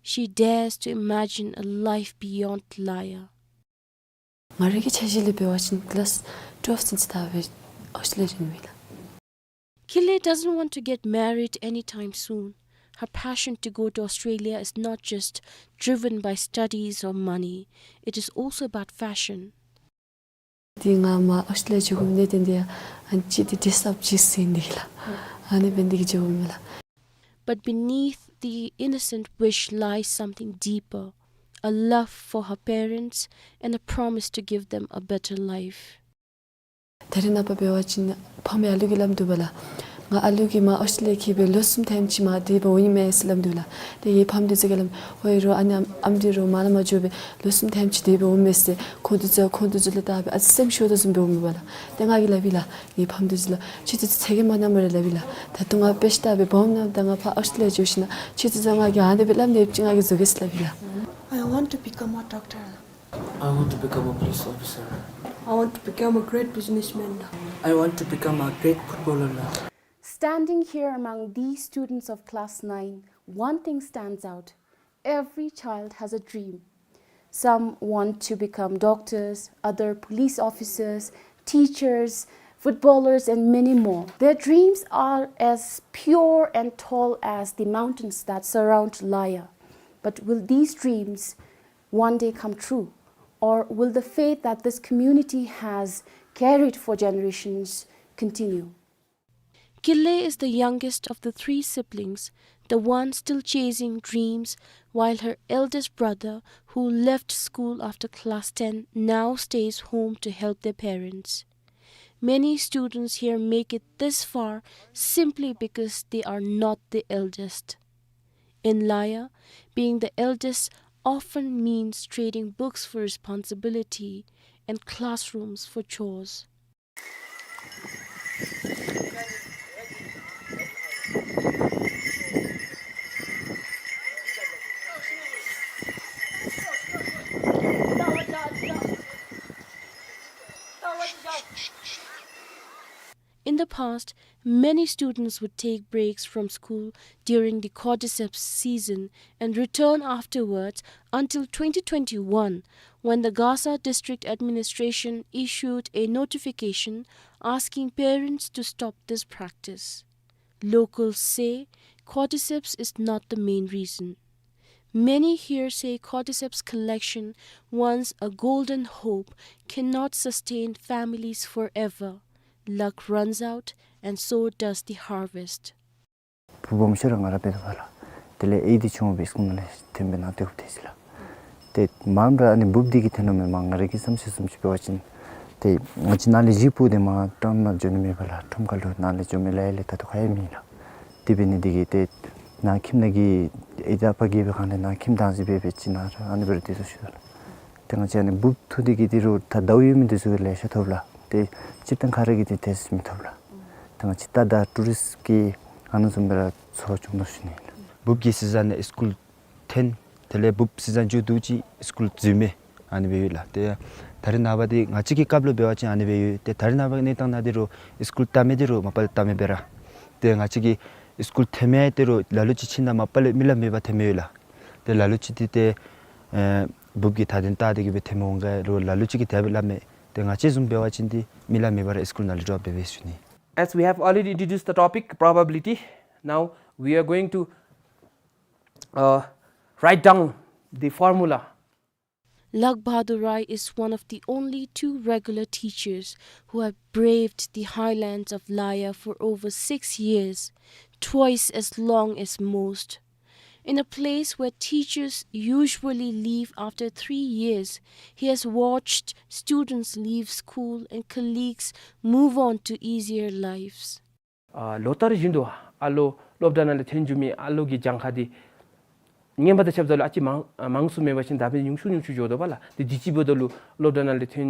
She dares to imagine a life beyond Laya. ང་རའི་གི་འཆར་གཞི་ལས་འབད་བ་ཅིན་ཀི་ལཱསི་ཊུ་ཝེལབ་ཚུན་ཚོད་ད་སྦེ་ཨོསི་ཊྲེ་ལི་ཡ་འགྱོ་ནི་ཨིན་ལགས། Kile doesn't want to get married anytime soon. Her passion to go to Australia is not just driven by studies or money. It is also about fashion. ཏེ་ང་མར་ཨོསི་ཊྲེ་ལི་ཡ་འགྱོ་དགོ་མི་འདི་ཏེ་ཨ་ནི་ཅིག་ཏེ་ཌི་རེསི་ཨཔ་ཅིག་ཟེར་ནི་ཨིན་ལགས། ཨ་ནི་འབད་ནི་འདི་གིས་འགྱོ་དགོ་མས་ལགས། But beneath the innocent wish lies something deeper, a love for her parents and a promise to give them a better life. ད་རེས་ནངས་པ་འབད་བ་ཅིན་ཕམ་ཡང་ཨ་ལུ་གིས་སླབ་དོ་བས་ལགས། ང་ཨ་ལུ་གིས་མར་ཨོསི་ཊྲེ་ལི་ཡ་འཁྱིད་སྦེ་ལོ་གསུམ་ཐེངས་ཅིག་མར་དེ་སྦེ་འོང་ནི་མས་ཟེར་སླབ་དོ་ལགས། ཏེ་ངེའི་ཕམ་འདི་ཚུ་གིས་སླབ་ཨོ་ཨིན་རུང་ཨ་ནི་ཨམ་འདི་རུང་མར་ལས་མར་འགྱོ་སྦེ་ལོ་གསུམ་ཐེངས་ཅིག་དེ་སྦེ་འོང་མས་ཟེར་ཁོང་འདི་ཚུ་ཁོང་འདི་ཚུ་ལུ་བལྟ་སྦེ་ཨ་ཙི་སེམས་ཤོར་དོ་བཟུམ་སྦེ་འོང་མས་པ་ལགས། ཏེ་ང་གིས་སླབ་ཡི་ལགས། ངེའི་ཕམ་འདི་ཚུ་ལུ་ཁྱེད་ཚུ་ཚ་གྱང་མ་མནངམ་སྨ་རེ་སླབ་ཡི་ལགས། ད་ལྟོ་ང་དཔེ་ཆ་ལྟ་སྦེ་སྦོམ་ནམ་ད་ང་ཕར་ཨོསི་ཊྲེ་ལི་ཡ་འགྱོ་ཞིན་ན་ཁྱེད་ཚུ་ཚུ་ང་གིས་ཨ་ནི་སྦེ་སླབ་ནི་ཡོདཔ་ཅིག་ང་གིས་བཟོ་གེ་ཟེར་སླབ་ཡི་ལགས། I want to become a doctor. I want to become a police officer. I want to become a great businessman. I want to become a great footballer. Standing here among these students of class nine, one thing stands out. Every child has a dream. Some want to become doctors, other police officers, teachers, footballers, and many more. Their dreams are as pure and tall as the mountains that surround Laya. But will these dreams one day come true? Or will the faith that this community has carried for generations continue? Kile is the youngest of the three siblings, the one still chasing dreams, while her eldest brother, who left school after class ten, now stays home to help their parents. Many students here make it this far simply because they are not the eldest. In Laya, being the eldest often means trading books for responsibility and classrooms for chores. In the past, many students would take breaks from school during the cordyceps season and return afterwards until twenty twenty-one, when the Gasa District Administration issued a notification asking parents to stop this practice. Locals say cordyceps is not the main reason. Many here say cordyceps collection, once a golden hope, cannot sustain families forever. Luck runs out, and so does the harvest. བུ་སྦོམ་ཤོས་ར་ང་ར་འབད་དོ་བ་ལགས། དེ་ལས་ཨའི་འདི་ཆུང་བའི་སྐུ་ན་ལས་ཐོན་པའི་ནང་དེ་འོབ་ཐེ་ཟེར་ལགས། ཏེ་མངམ་ར་ཨ་ནི་འབུཔ་འདི་གིས་ཐོན་ནུག་མེན་མ། ང་ར་གི་བསམ་ཤེས་བཟུམ་ཅིག་འབད་བ་ཅིན་ཏེ་ང་བཅས་ནཱ་ལས་གཞིས་སྤོ་སྟེ་མར་ཁྲོམ་ནང་འགྱོ་ནི་མེད་པ་ལགས། ཁྲོམ་ཁ་ལུ་ནཱ་ལས་འགྱོ་མི་ལ་ཡ་ལས་ད་ལྟོ་ག་ཡང་མེད་ལགས། དེ་འབད་ནི་འདི་གིས་ཏེ་ནཱ་ཁྱིམ་ནང་གི་ཨའི་དང་ཨ་པ་གིས་འབད་གང་ལས་ནཱ་ཁྱིམ་བདག་འཛིན་འབད་འབད་ཅིག་ནཱ་ར་ཨ་ནི་སྦེ་ར་སྡོད་དོ་ཞུ་དོ་ལགས། ཏེ་ང་བཅས་ཨ་ནི་འབུཔ་འཐུ་སྟེ་གི་འདི་རུ་ད་ཟླཝ་ཡོད་མི་འདི་ཚུ་གིས་ལེ་ཤ་ཐོབ་ལགས། ཏེ་སྤྱིར་བཏང་ཁ་ར་གིས་འདི་ཏེ་མི་ཐོབ་ལགས། ད་ང་བཅས་ད་ད་ཊུ་རིསཊ་ཀྱི་ཨ་ནི་བཟུམ་སྦེ་ར་འཚོ་བ་སྐྱོང་དོ་ཞུ་ནི་ལགས། འབུཔ་གི་སི་ཛན་ནང་སི་ཀུལ་འཐོན། དེ་ལས་འབུཔ་སི་ཛན་མཇུག་བསྡུ་ཅིག་སི་ཀུལ་འཛུལ་མི་ཨ་ནི་སྦེ་ཡོད་ལགས། ཏེ་ད་རེས་ནངས་པ་འདི་ང་བཅས་ཀྱི་སྐབས་ལུ་འབད་བ་ཅིན་ཨ་ནི་སྦེ་ཡོད། ཏེ་ད་རེས་ནངས་པ་གནས་སྟངས་ནང་འདི་རུ་སི་ཀུལ་བལྟ་མི་འདི་རུ་མ་པ་ལས་བལྟ་མི་འབད་ར། ཏེ་ང་བཅས་ཀྱི་སི་ཀུལ་འཐོན་མི་འདི་རུ་ལ་ལུ་ཅིག་ཕྱིན་ན་མ་པ་ལས་མི་ལ་མེད་པར་འཐོན་མི་ཡོད་ལགས། ཏེ་ལ་ལུ་ཅིག་འདི་ཏེ་ཨེ་འབུཔ་གི་ད་དོན་བལྟ་སྟེ་གི་སྦེ་འཐོན་མི་འོང་ག་རུང་ལ་ལུ་ཅིག་གིས་དེ་སྦེ་སླབ་མས། ཏེ་ང་བཅས་བཟུམ་འབད་བ་ཅིན་འདི་མི་ལ་མེད་པར་སི་ཀུལ་ནང་ལས་ཌོབ་འབད་འབད་ཞུ་ནི། As we have already introduced the topic probability, now we are going to, uh, write down the formula. Lakh Bahadur Rai is one of the only two regular teachers who have braved the highlands of Laya for over six years, twice as long as most. In a place where teachers usually leave after three years, he has watched students leave school and colleagues move on to easier lives. ཨ་ལོ་ལྟར་བཞིན་དུ་ཨ་ལོ་སློབ་གྲྭ་ནང་ལས་ཐོན་འགྱོ་མི་ཨ་ལོ་གི་གྱངས་ཁ་འདི་སྔོན་མ་དང་ཕྱདཔ་ད་ལུ་ཨ་ཙི་མང་ཨ་མང་སུ་མེད་པ་ཅིན་ད་འབདན་ཉུང་སུ་ཉུང་སུ་འགྱོ་དོ་བ་ལགས། ཏེ་དུས་ཅི་འབདཝ་ད་ལུ་སློབ་གྲྭ་ནང་ལས་ཐོན་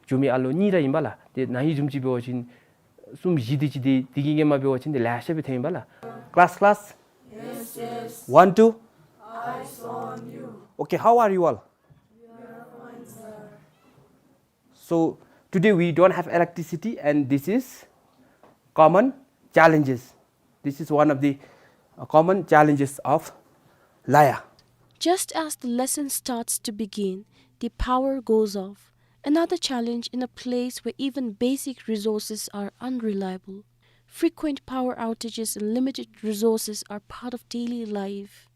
འགྱོ་མི་ཨ་ལོ་གཉིས་ར་ཨིན་པ་ལགས། ཏེ་ན་ཧིང་བཟུམ་ཅིག་འབད་བ་ཅིན་གསུམ་བཞི་དེ་ཅིག་འདི་འདི་གི་སྔོན་མ་འབད་བ་ཅིན་ཏེ་ལེ་ཤ་སྦེ་ཐོན་ཨིན་པ་ལགས། Class, class. Yes, yes. One, two. Eyes on you. Okay, how are you all? We are fine, sir. So today we don't have electricity, and this is common challenges. This is one of the, uh, common challenges of Laya. Just as the lesson starts to begin, the power goes off. Another challenge in a place where even basic resources are unreliable. Frequent power outages and limited resources are part of daily life.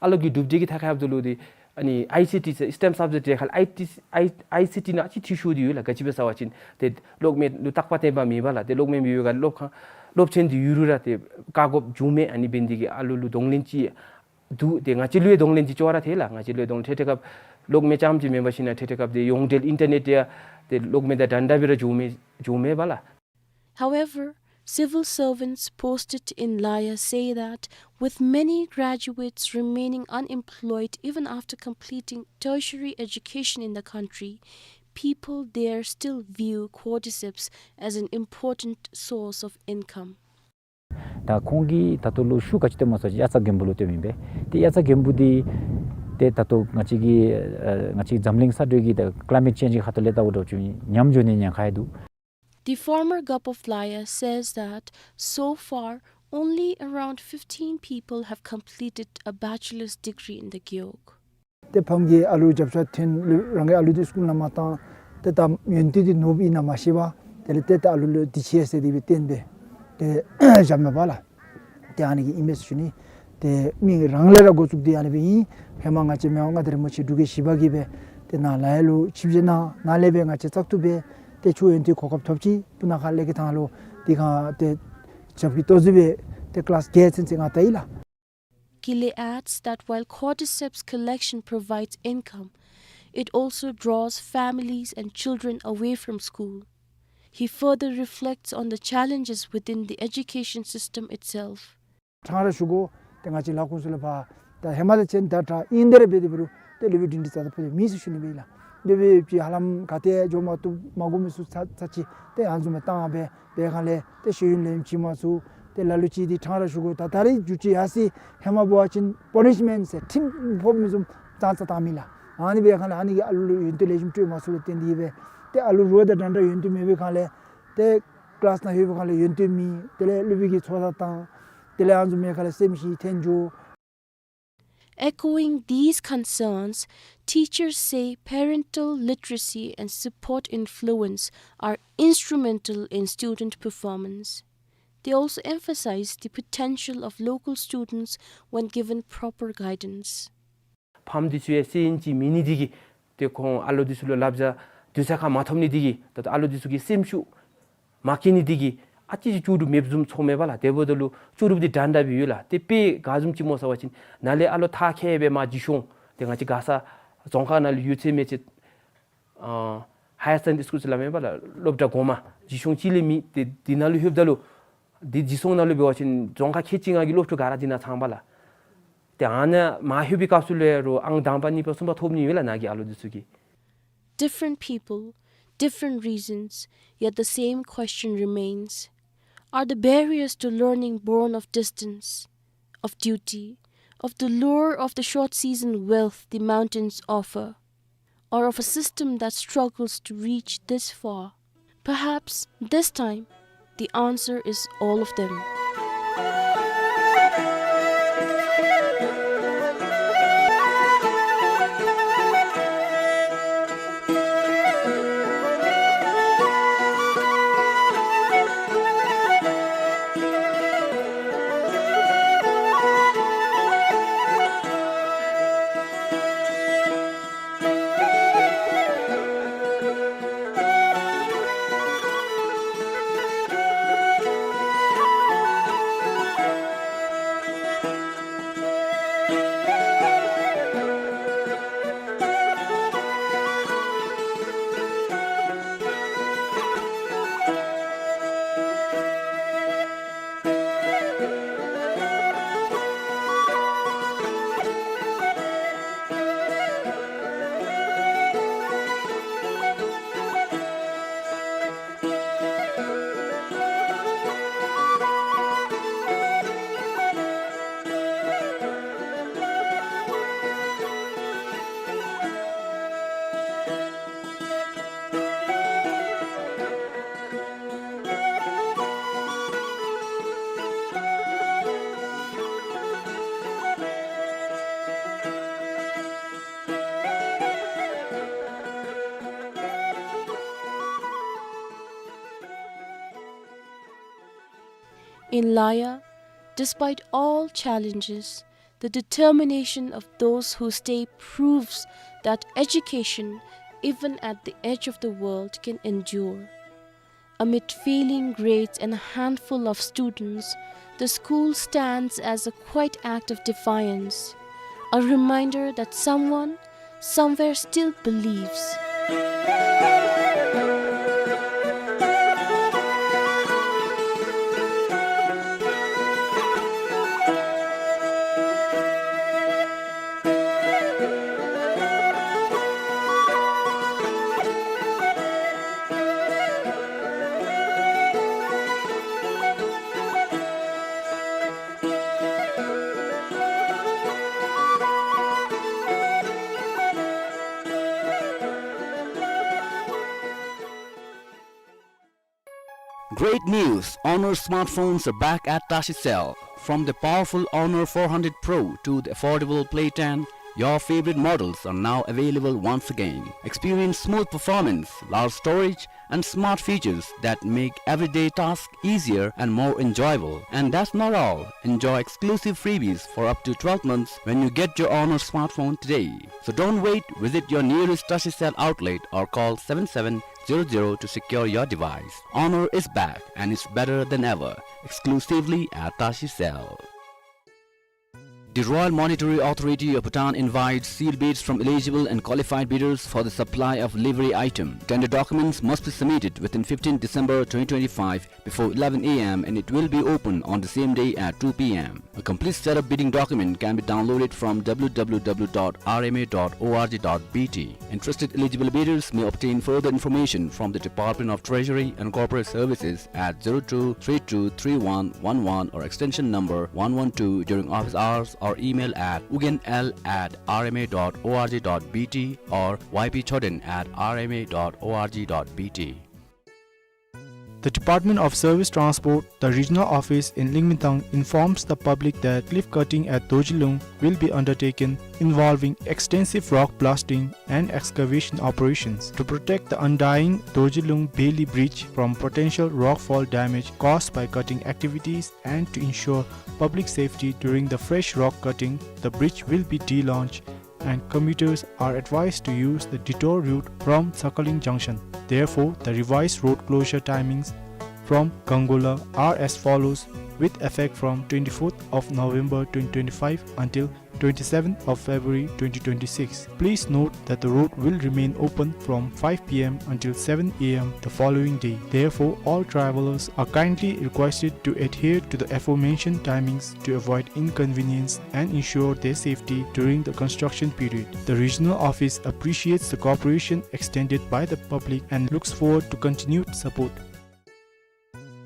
ཨ་ལོ་གི་གྲུབ་འབྲས་ཀྱི་ཐད་ཁར་འབདཝ་ད་ལུ་འདི་ཨ་ནི་ཨའི་སི་ཊི་ཟེར་སི་ཊེམ་སབ་ཇེཀཊ་དེ་ཁར་ལུ་ཨའི་སི་ཊི་ཨའི་ཨའི་སི་ཊི་ནང་ཨ་ཙི་འཐུས་ཤོར་ཏེ་ཡོད་ལགས། ག་ཅི་སྦེ་ཟེར་བ་ཅིན་ཏེ་གློག་མེ་ལུ་རྟག་པ་བརྟེན་པ་མེད་པ་ལགས། ཏེ་གློག་མེ་མེད་པའི་སྒང་སློབ་ཁང་སློབ་ཚན་འདི་ཡུན་རིང་ར་ཏེ་བཀག་དགོཔ་བྱུང་མས། ཨ་ནི་འབད་ནི་འདི་གིས་ཨ་ལོ་ལུ་གདོང་ལེན་ཅིག་འདུག། ཏེ་ང་བཅས་ལུ་ཡང་གདོང་ལེན་ཅིག་ཅོག་ར་ཐལ་ལགས། ང་བཅས་ལུ་ཡང་གདོང་ཐེངས་ཐེངས་སྐབས་གློག་མེ་རྐྱངམ་ཅིག་མེན་པར་ཞིན་ན་ཐེངས་ཐེངས་སྐབས་ཏེ་ཡོངས་འབྲེལ་ཨིན་ཊར་ནེཊ་ཡང་ཏེ་གློག་མེ་དང་འདྲན་འདྲ་སྦེ་ར་འགྱོ་མི་འགྱོ་མི་འབད་ལགས། However, civil servants posted in Laya say that with many graduates remaining unemployed even after completing tertiary education in the country, people there still view cordyceps as an important source of income. ད་ཁོང་གིས་ད་ལྟོ་ལུ་ཤུགས་ག་ཅི་བཏོནམ་མས་ཟེར་བ་ཅིན་དབྱར་རྩྭ་དགུན་འབུ་ལུ་བཏོནམ་ཨིན་པས། ཏེ་དབྱར་རྩྭ་དགུན་འབུ་འདི་ཏེ་ད་ལྟོ་ང་བཅས་ཀྱི་ཨ་ང་བཅས་འཛམ་གླིང་ས་འགྲོས་ཀྱི་ད་ཀླའི་མེཊ་ཅེནཇ་གི་ཁ་ཐུག་ལས་བལྟཝ་ད་ཅིག་ཉམས་འགྱོ་ནི་ཉེན་ཁ་ཡང་འདུག། The former gup of Laya says that so far only around fifteen people have completed a bachelor's degree in the Gewog. ཏེ་ཕམ་གྱིས་ཨ་ལུ་རྒྱབ་ཤ་ཐོན་ལུ་རང་གི་ཨ་ལུ་འདི་སི་ཀུལ་ནང་མ་བཏང་། ཏེ་ད་ཡོན་ཏན་འདི་ནོར་བའི་ནང་མ་ཤེས་པར་དེ་ལས་ཏེ་ད་ཨ་ལུ་ལུ་འདི་ཆེ་ཟེར་དེ་སྦེ་བསྟན་སྦེ་ཏེ་བཞགཔ་མས་པ་ལགས། ཏེ་ཨ་ནི་གི་ཨིན་མས་ཟེར་ཞུ་ནི། ཏེ་མི་རང་ལས་ར་འགོ་བཙུགས་ཏེ་ཨ་ནི་སྦེ་ཨིན། ཧེ་མ་ང་བཅས་མི་དབང་མངའ་བདག་རིན་པོ་ཆེ་འབྲུག་རྒྱལ་བཞི་པ་གིས་སྦེ་ཏེ་ནཱ་ལ་ཡ་ལུ་ཆིབས་བསྒྱུར་གནང་། ནཱ་ལས་སྦེ་ང་བཅས་བཙག་འཐུ་འབད་དེ་ཆུ་ཡོན་ཏན་གོ་སྐབས་ཐོབ་ཅི། སྤུ་ན་ཁ་ལས་ཀྱི་ཐང་ལུ་འདི་ཁར་ཏེ་ཞབས་ཀྱི་ལྟོ་གཟུགས་སྦེ་ཏེ་ཀླཱས་བརྒྱད་ཚུན་ཚོད་ང་བལྟ་ཡི་ལགས། Kile adds that while cordyceps collection provides income, it also draws families and children away from school. He further reflects on the challenges within the education system itself. ཕྲང་ར་ཞུ་དགོ། ཏེ་ང་བཅས་ལ་ཁུངས་སུ་ལས་ཕར་ད་ཧེ་མ་དང་གཅིག་ཁར་ད་ཨིན་དེ་ར་འབད་དེ་འབད་རུང་ཏེ་སློབ་དཔོན་སྒྲིང་སྒྲི་རྩ་དང་ཕུ་ལས་མེད་ཟེར་ཞུ་ནི་སྦེ་ལགས། སློབ་དཔོན་ཅིག་ཧ་ལམ་ག་ཏེ་འགྱོ་མ་བཏུབ་མ་དགོ་མི་ཚུ་ཚར་ཚར་ཅིག་ཏེ་ཨ་ནི་བཟུམ་སྦེ་བཏང་སྦེ་འབད་སྒང་ལས་ཏེ་ཤེས་ཡོན་ལེན་བྱིན་མ་ཚུགས། ཏེ་ལ་ལུ་ཅིག་འདི་ཕྲང་ར་ཞུ་དགོ། ད་ད་རེས་འགྱོ་ཅི་ཡར་སོང་ཧེ་མ་འབད་བ་ཅིན་པ་ནིཤ་མེནཊ་ཟེར་ཁྲིམས་ཕོག་མི་བཟུམ་ཙང་ཙ་བཏང་མི་ལགས། ཨ་ནི་འབད་སྒང་ལས་ཨ་ནི་གིས་ཨ་ལུ་ལུ་ཡོན་ཏན་ལེགས་ཤོམ་སྤྲོད་མ་ཚུགསཔ་ལས་བརྟེན་ཏེ་སྦེ་ཏེ་ཨ་ལུ་རོགས་དང་འདྲན་འདྲ་ཡོན་ཏན་མེད་པའི་སྒང་ལས་ཏེ་ ཀི་ལཱསི་ནང་ལྷོད་པའི་སྒང་ལས་ཡོན་ཏན་མེད། དེ་ལས་སློབ་དཔོན་གྱིས་ཚོར་ས་བཏང་། དེ་ལས་ཨ་ནི་བཟུམ་མའི་སྒང་ལས་སེམས་ཤི་ཐོན་འགྱོ། Echoing these concerns, teachers say parental literacy and support influence are instrumental in student performance. They also emphasize the potential of local students when given proper guidance. ཕམ་འདི་ཚུ་ཡང་སེམས་ཅན་མེད་ནི་འདི་གིས་ཏེ་ཁོང་ཨ་ལོ་འདི་ཚུ་ལུ་བསླབ་བྱ་དུས་ཚོད་ཁར་མ་ཐོབ་ནི་འདི་གིས་ད་ལྟོ་ཨ་ལོ་འདི་ཚུ་གི་སེམས་ཤུགས་མ་སྐྱེ་ནི་འདི་གིས་ཨ་ཙི་ཅིག་ལྕོགས་གྲུབ་མེདཔ་བཟུམ་ཚོརཝ་མས་པ་ལགས། དེ་འབདཝ་ད་ལུ་ལྕོགས་གྲུབ་འདི་འདྲན་འདྲ་སྦེ་ཡོད་ལགས། ཏེ་དཔེ་ག་བཟུམ་ཅིག་སྨོ་ཟེར་བ་ཅིན་ནཱ་ལས་ཨ་ལོ་མཐར་འཁྱོལ་སྦེ་མར་རྗེས་ཤུལ་ཏེ་ང་བཅས་མགར་ས་རྫོང་ཁག་ནང་ལུ་ཡོད་ཚད་མེད་ཚད་ཨ་ཧའི་ཡར་སེ་ཀེན་ཌ་རི་སི་ཀུལ་ཟེར་སླབ་མས་པ་ལགས། སློབ་གྲྭ་གོང་མ་རྗེས་ཤུལ་གཅིག་ལས་མེད། ཏེ་འདི་ནང་ལུ་ལྷོདཔ་ད་ལུ་འདི་རྗེས་ཤུལ་ནང་ལུ་འབད་བ་ཅིན་རྫོང་ཁག་ཁལ་གཅིག་ལྔ་གི་སློབ་ཕྲུག་ག་ར་འདི་ནང་ཚང་པ་ལགས། ཏེ་ཨ་ནཱ་མར་ལྷོད་པའི་སྐབས་སུ་ལུ་ཡང་རུང་ཨང་དང་པ་གཉིས་པ་གསུམ་པ་ཐོབ་ནི་ཡོད་ལགས་ནཱ་གི་ཨ་ལོ་འདི་ཚུ་གིས། Different people, different reasons, yet the same question remains. Are the barriers to learning born of distance, of duty, of the lure of the short season wealth the mountains offer, or of a system that struggles to reach this far? Perhaps this time, the answer is all of them. In Laya, despite all challenges, the determination of those who stay proves that education, even at the edge of the world, can endure. Amid failing grades and a handful of students, the school stands as a quiet act of defiance, a reminder that someone somewhere still believes. Great news! Honor smartphones are back at Tashi Cell. From the powerful Honor four hundred Pro to the affordable Play ten, your favorite models are now available once again. Experience smooth performance, large storage, and smart features that make everyday tasks easier and more enjoyable. And that's not all. Enjoy exclusive freebies for up to twelve months when you get your Honor smartphone today. So don't wait, visit your nearest Tashi Cell outlet or call seven seven zero zero to secure your device. Honor is back and it's better than ever. Exclusively at Tashi Cell. The Royal Monetary Authority of Bhutan invites sealed bids from eligible and qualified bidders for the supply of livery item. Tender documents must be submitted within fifteenth December twenty twenty-five before eleven A M and it will be open on the same day at two P M. A complete set of bidding document can be downloaded from W W W dot R M A dot O R G dot B T. Interested eligible bidders may obtain further information from the Department of Treasury and Corporate Services at zero two three two three one one one or extension number one one two during office hours or email at ugyen L at R M A dot O R G dot B T or Y P Choden at R M A dot O R G dot B T. The Department of Service Transport, the regional office in Lingmintang, informs the public that cliff cutting at Dorjilung will be undertaken, involving extensive rock blasting and excavation operations. To protect the undying Dorjilung Bailey Bridge from potential rockfall damage caused by cutting activities and to ensure public safety during the fresh rock cutting, the bridge will be delaunched and commuters are advised to use the detour route from Sakhalin Junction. Therefore, the revised road closure timings from Gangola are as follows, with effect from twenty-fourth of November twenty twenty-five until twenty-seventh of February twenty twenty-six. Please note that the road will remain open from five P M until seven A M the following day. Therefore, all travelers are kindly requested to adhere to the aforementioned timings to avoid inconvenience and ensure their safety during the construction period. The regional office appreciates the cooperation extended by the public and looks forward to continued support.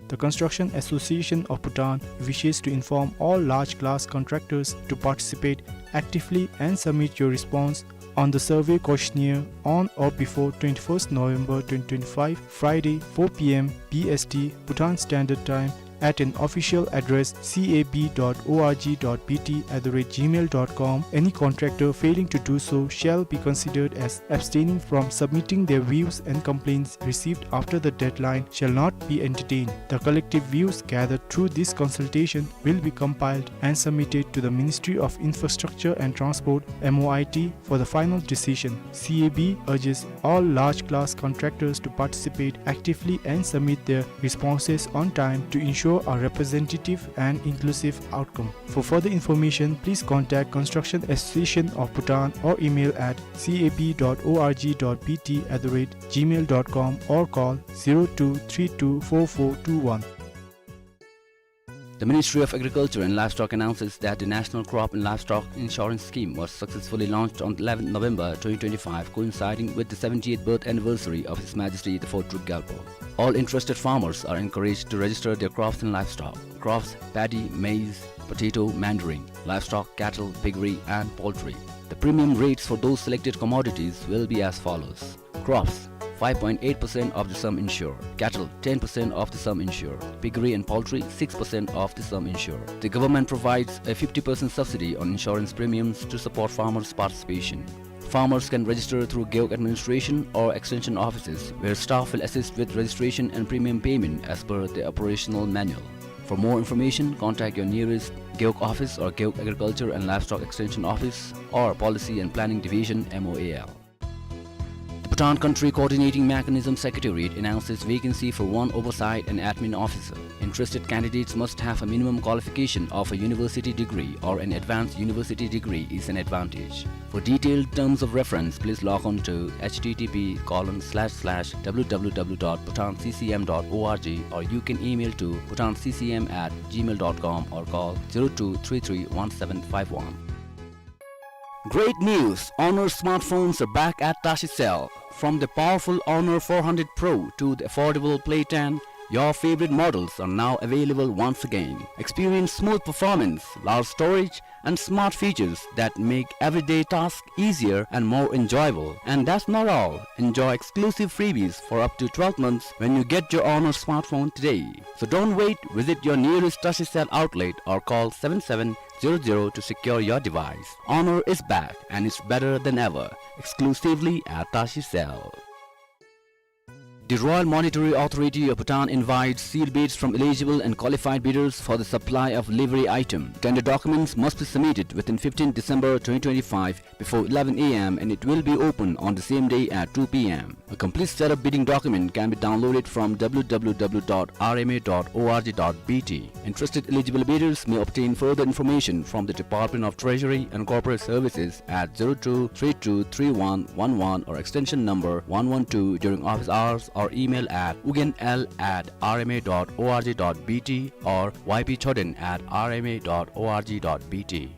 The Construction Association of Bhutan wishes to inform all large class contractors to participate actively and submit your response on the survey questionnaire on or before twenty-first November twenty twenty-five, Friday, four P M B S T, Bhutan Standard Time, at an official address C A B dot org dot B T at the rate gmail dot com. Any contractor failing to do so shall be considered as abstaining from submitting their views, and complaints received after the deadline shall not be entertained. The collective views gathered through this consultation will be compiled and submitted to the Ministry of Infrastructure and Transport, M O I T, for the final decision. C A B urges all large class contractors to participate actively and submit their responses on time to ensure a representative and inclusive outcome. For further information, please contact Construction Association of Bhutan or email at C A B dot org dot B T at the rate gmail dot com or call zero two three two four four two one. The Ministry of Agriculture and Livestock announces that the National Crop and Livestock Insurance Scheme was successfully launched on eleventh November twenty twenty-five, coinciding with the seventieth birth anniversary of His Majesty the Fourth Druk Gyalpo. All interested farmers are encouraged to register their crops and livestock. Crops: paddy, maize, potato, mandarin. Livestock: cattle, piggery, and poultry. The premium rates for those selected commodities will be as follows. Crops: five point eight percent of the sum insured. Cattle: ten percent of the sum insured. Piggery and poultry: six percent of the sum insured. The government provides a fifty percent subsidy on insurance premiums to support farmers' participation. Farmers can register through Gewog administration or extension offices, where staff will assist with registration and premium payment as per the operational manual. For more information, contact your nearest Gewog office or Gewog Agriculture and Livestock Extension Office or Policy and Planning Division, M O A L. The Bhutan Country Coordinating Mechanism Secretariat announces vacancy for one oversight and admin officer. Interested candidates must have a minimum qualification of a university degree or an advanced university degree is an advantage. For detailed terms of reference, please log on to H T T P colon slash slash W W W dot bhutan C C M dot org, or you can email to bhutan C C M at gmail dot com or call zero two three three one seven five one. Great news! Honor smartphones are back at Tashi Cell. From the powerful Honor four hundred Pro to the affordable Play ten, your favorite models are now available once again. Experience smooth performance, large storage, and smart features that make everyday tasks easier and more enjoyable. And that's not all. Enjoy exclusive freebies for up to twelve months when you get your Honor smartphone today. So don't wait, visit your nearest Tashi Cell outlet or call seven seven zero zero to secure your device. Honor is back and it's better than ever, exclusively at Tashi Cell. The Royal Monetary Authority of Bhutan invites sealed bids from eligible and qualified bidders for the supply of livery item. Tender documents must be submitted within fifteenth December twenty twenty-five before eleven A M and it will be open on the same day at two P M. A complete set of bidding document can be downloaded from W W W dot R M A dot org dot B T. Interested eligible bidders may obtain further information from the Department of Treasury and Corporate Services at zero two three two three one one one or extension number one one two during office hours or email at ugyen l at R M A dot org dot B T or Y P Choden at R M A dot org dot B T.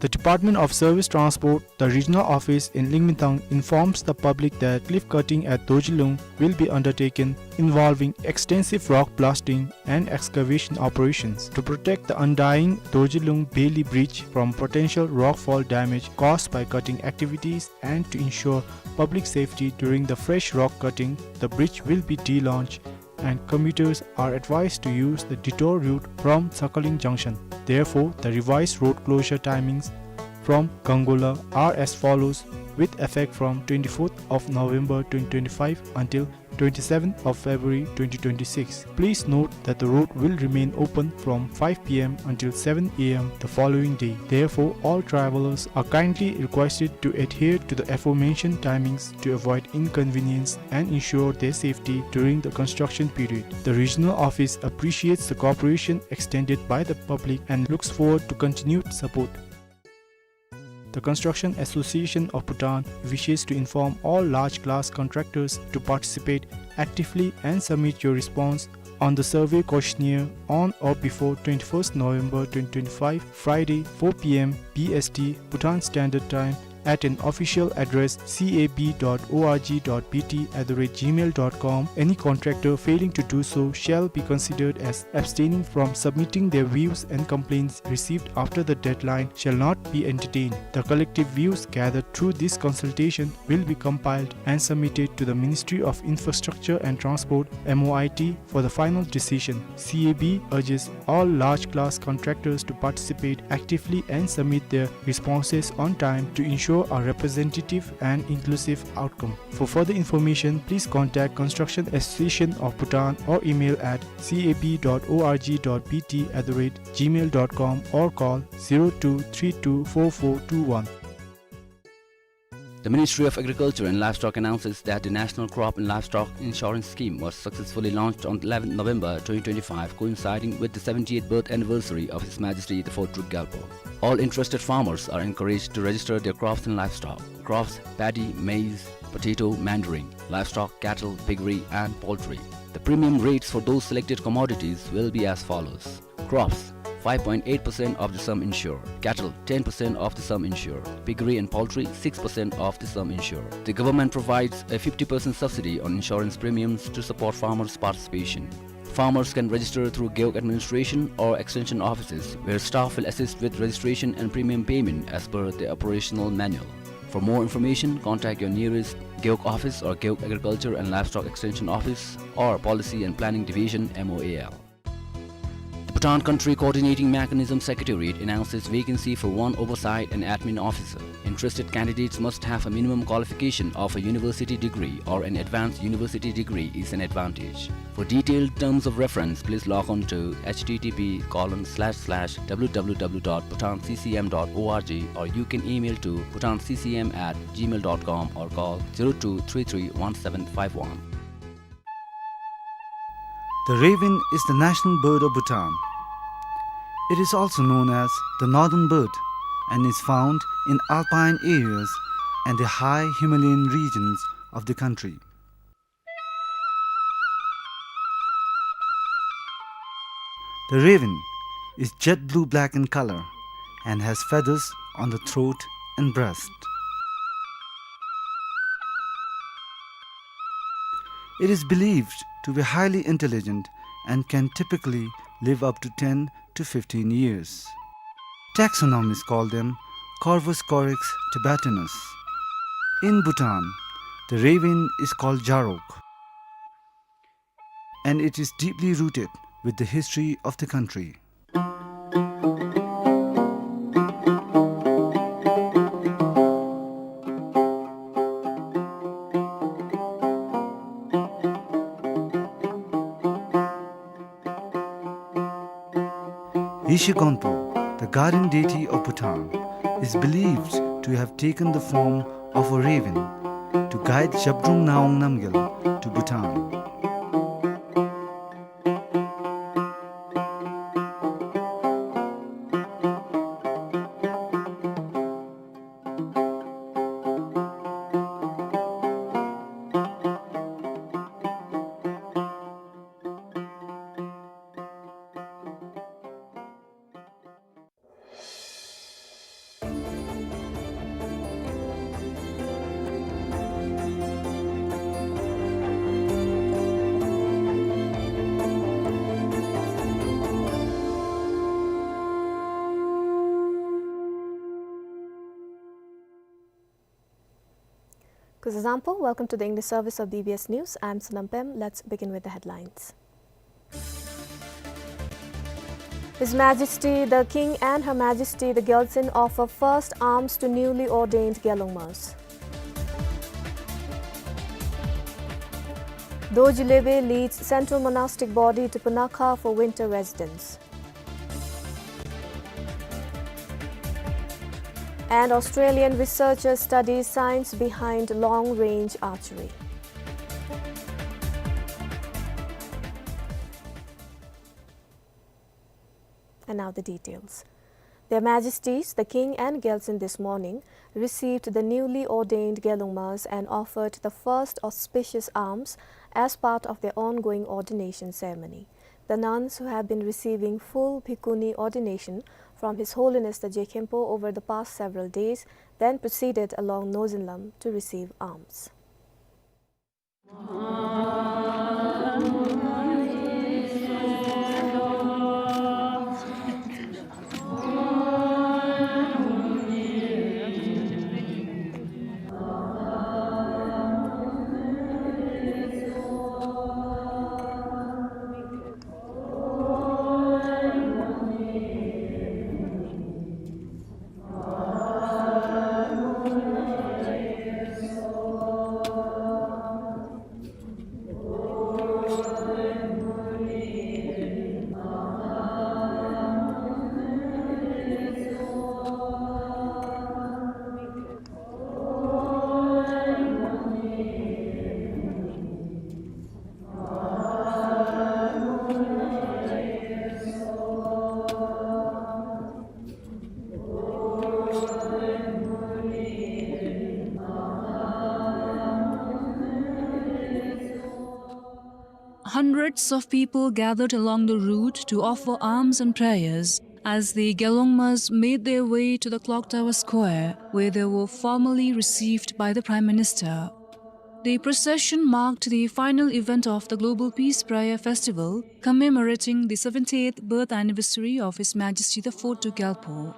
The Department of Service Transport, the regional office in Lingmintang, informs the public that cliff cutting at Dorjilung will be undertaken, involving extensive rock blasting and excavation operations. To protect the undying Dorjilung Bailey Bridge from potential rockfall damage caused by cutting activities and to ensure public safety during the fresh rock cutting, the bridge will be delaunched and commuters are advised to use the detour route from Sakhalin Junction. Therefore, the revised road closure timings from Gangola are as follows, with effect from twenty-fourth of November twenty twenty-five until twenty-seventh of February twenty twenty-six. Please note that the road will remain open from five P M until seven A M the following day. Therefore, all travelers are kindly requested to adhere to the aforementioned timings to avoid inconvenience and ensure their safety during the construction period. The regional office appreciates the cooperation extended by the public and looks forward to continued support. The Construction Association of Bhutan wishes to inform all large class contractors to participate actively and submit your response on the survey questionnaire on or before twenty-first November twenty twenty-five, Friday, four P M B S T, Bhutan Standard Time, at an official address C A B dot org dot B T at the rate gmail dot com. Any contractor failing to do so shall be considered as abstaining from submitting. Their views and complaints received after the deadline shall not be entertained. The collective views gathered through this consultation will be compiled and submitted to the Ministry of Infrastructure and Transport, M O I T, for the final decision. C A B urges all large class contractors to participate actively and submit their responses on time to ensure a representative and inclusive outcome. For further information, please contact Construction Association of Bhutan or email at C A B dot org dot B T at the rate gmail dot com or call zero two three two four four two one. The Ministry of Agriculture and Livestock announces that the National Crop and Livestock Insurance Scheme was successfully launched on eleventh November twenty twenty-five, coinciding with the seventieth birth anniversary of His Majesty the Fourth Druk Gyalpo. All interested farmers are encouraged to register their crops and livestock. Crops: paddy, maize, potato, mandarin. Livestock: cattle, piggery, and poultry. The premium rates for those selected commodities will be as follows. Crops: five point eight percent of the sum insured. Cattle: ten percent of the sum insured. Piggery and poultry: six percent of the sum insured. The government provides a fifty percent subsidy on insurance premiums to support farmers' participation. Farmers can register through Gewog administration or extension offices, where staff will assist with registration and premium payment as per the operational manual. For more information, contact your nearest Gewog office or Gewog Agriculture and Livestock Extension Office or Policy and Planning Division, M O A L. The Bhutan Country Coordinating Mechanism Secretariat announces vacancy for one oversight and admin officer. Interested candidates must have a minimum qualification of a university degree or an advanced university degree is an advantage. For detailed terms of reference, please log on to H T T P colon slash slash W W W dot bhutan C C M dot org, or you can email to bhutan C C M at gmail dot com or call zero two three three one seven five one. The raven is the national bird of Bhutan. It is also known as the northern bird and is found in alpine areas and the high Himalayan regions of the country. The raven is jet blue-black in color and has feathers on the throat and breast. It is believed to be highly intelligent and can typically live up to ten to fifteen years. Taxonomists call them Corvus corax tibetanus. In Bhutan, the raven is called jarok, and it is deeply rooted with the history of the country. Yeshe Gonpo, the guardian deity of Bhutan, is believed to have taken the form of a raven to guide Zhabdrung Ngawang Namgyal to Bhutan. Kuzuzangpo, welcome to the English service of B B S News. I'm Sonam Pem. Let's begin with the headlines. His Majesty the King and Her Majesty the Gyaltsuen offer first alms to newly ordained Gyalongmas. Dorji Lwebe leads Central Monastic Body to Punakha for winter residence. And Australian researchers study science behind long-range archery. And now the details. Their Majesties, the King and Gyaltsuen, this morning received the newly ordained Gyalongmas and offered the first auspicious alms as part of their ongoing ordination ceremony. The nuns, who have been receiving full bhikkhuni ordination from His Holiness the Je Khenpo over the past several days, then proceeded along Nozen Lam to receive alms. Hundreds of people gathered along the route to offer alms and prayers as the Gyalongmas made their way to the Clock Tower Square, where they were formally received by the Prime Minister. The procession marked the final event of the Global Peace Prayer Festival, commemorating the seventy-eighth birth anniversary of His Majesty the Fourth Duke Gyalpo.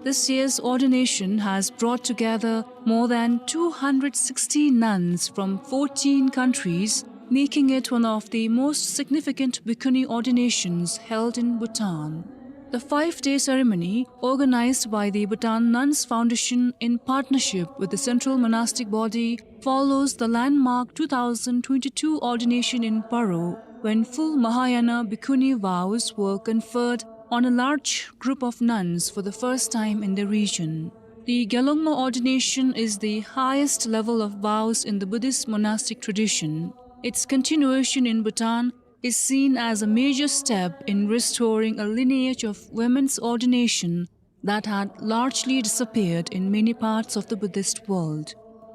This year's ordination has brought together more than two hundred sixty nuns from fourteen countries, making it one of the most significant bhikkhuni ordinations held in Bhutan. The five-day ceremony, organized by the Bhutan Nuns Foundation in partnership with the Central Monastic Body, follows the landmark two thousand twenty-two ordination in Paro, when full Mahayana bhikkhuni vows were conferred on a large group of nuns for the first time in the region. The Gyalongma ordination is the highest level of vows in the Buddhist monastic tradition. Its continuation in Bhutan is seen as a major step in restoring a lineage of women's ordination that had largely disappeared in many parts of the Buddhist world.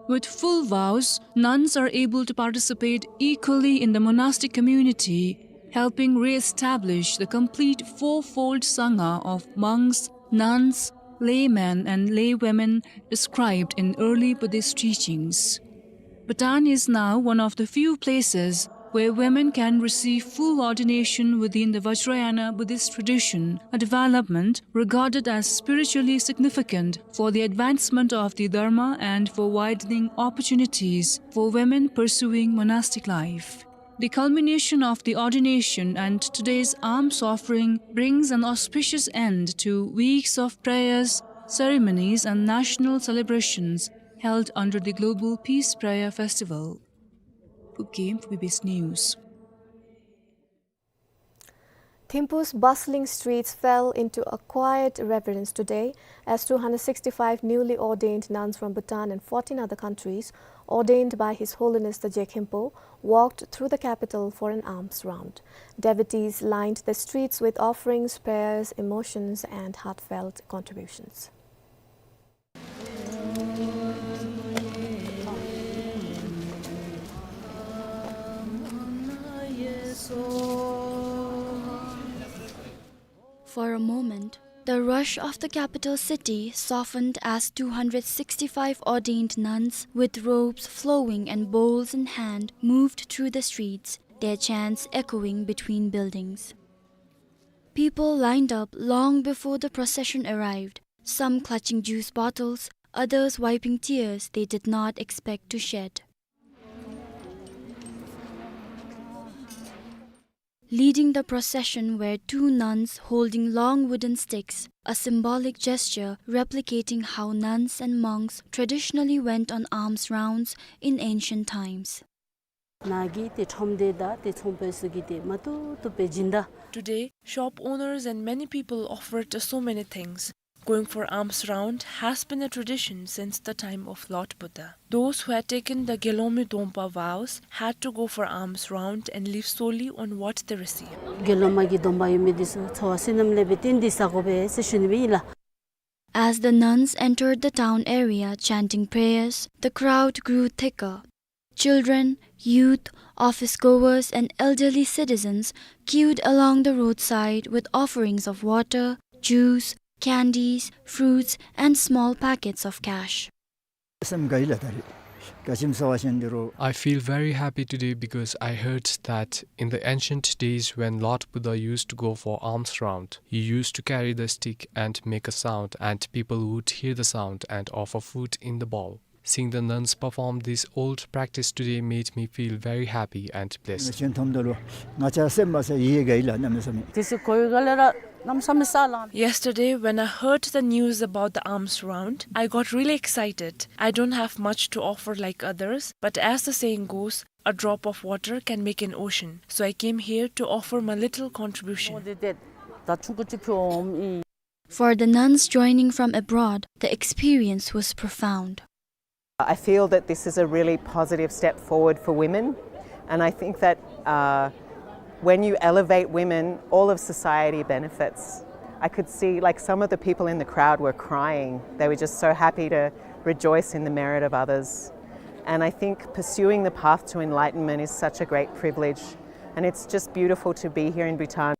With full vows, nuns are able to participate equally in the monastic community, helping re-establish the complete fourfold Sangha of monks, nuns, laymen, and laywomen described in early Buddhist teachings. Bhutan is now one of the few places where women can receive full ordination within the Vajrayana Buddhist tradition, a development regarded as spiritually significant for the advancement of the Dharma and for widening opportunities for women pursuing monastic life. The culmination of the ordination and today's alms offering brings an auspicious end to weeks of prayers, ceremonies, and national celebrations held under the Global Peace Prayer Festival. Pu Game for B B S News. Thimphu's bustling streets fell into a quiet reverence today as two hundred sixty-five newly ordained nuns from Bhutan and fourteen other countries, ordained by His Holiness the Je Khenpo, walked through the capital for an alms round. Devotees lined the streets with offerings, prayers, emotions, and heartfelt contributions. For a moment, the rush of the capital city softened as two hundred sixty-five ordained nuns, with robes flowing and bowls in hand, moved through the streets, their chants echoing between buildings. People lined up long before the procession arrived, some clutching juice bottles, others wiping tears they did not expect to shed. Leading the procession were two nuns holding long wooden sticks, a symbolic gesture replicating how nuns and monks traditionally went on alms rounds in ancient times. ནཱ་གི་ཏེ་ཁྲོམ་སྡེ་དང་ཏེ་ཚོང་པ་ཚུ་གིས་ཏེ་མ་ཏོག་ཏོ་སྦེ་སྦྱིན་བདག Today, shop owners and many people offered so many things. Going for alms round has been a tradition since the time of Lord Buddha. Those who had taken the Gelong Mi Dongpa vows had to go for alms round and live solely on what they received. དགེ་སློང་མ་གི་སྡོམ་པ་ཡོད་མི་འདི་ཚུ་འཚོ་བ་བསོད་ནམས་ལས་སྦེ་བརྟེན་ཏེ་བཟའ་དགོ་པས་ཟེར་ཞུ་ནི་སྦེ་ཨིན་ལགས། As the nuns entered the town area chanting prayers, the crowd grew thicker. Children, youth, office goers, and elderly citizens queued along the roadside with offerings of water, juice, candies, fruits, and small packets of cash. སེམས་དགའ་ཡི་ལགས། ད་རིས་དགའ་ཞིམ་ཟ་བ་ཅིན་འདི་རུ། I feel very happy today because I heard that in the ancient days when Lord Buddha used to go for alms round, he used to carry the stick and make a sound, and people would hear the sound and offer food in the bowl. Seeing the nuns perform this old practice today made me feel very happy and blessed. ཅན་ཐོམ་དོ་ལོ་ང་བཅས་སེམས་མ་ས་ཡི་དགའ་ཡི་ལགས། གནམ་མེད་ས་མེད། དེ་སི་གོ་ཡི་ག་ལས་ར་གནམ་མེད་ས་མེད་ས་ལང་། Yesterday, when I heard the news about the alms round, I got really excited. I don't have much to offer like others, but as the saying goes, a drop of water can make an ocean. So I came here to offer my little contribution. For the nuns joining from abroad, the experience was profound. I feel that this is a really positive step forward for women, and I think that, uh, when you elevate women, all of society benefits. I could see, like, some of the people in the crowd were crying. They were just so happy to rejoice in the merit of others. And I think pursuing the path to enlightenment is such a great privilege, and it's just beautiful to be here in Bhutan.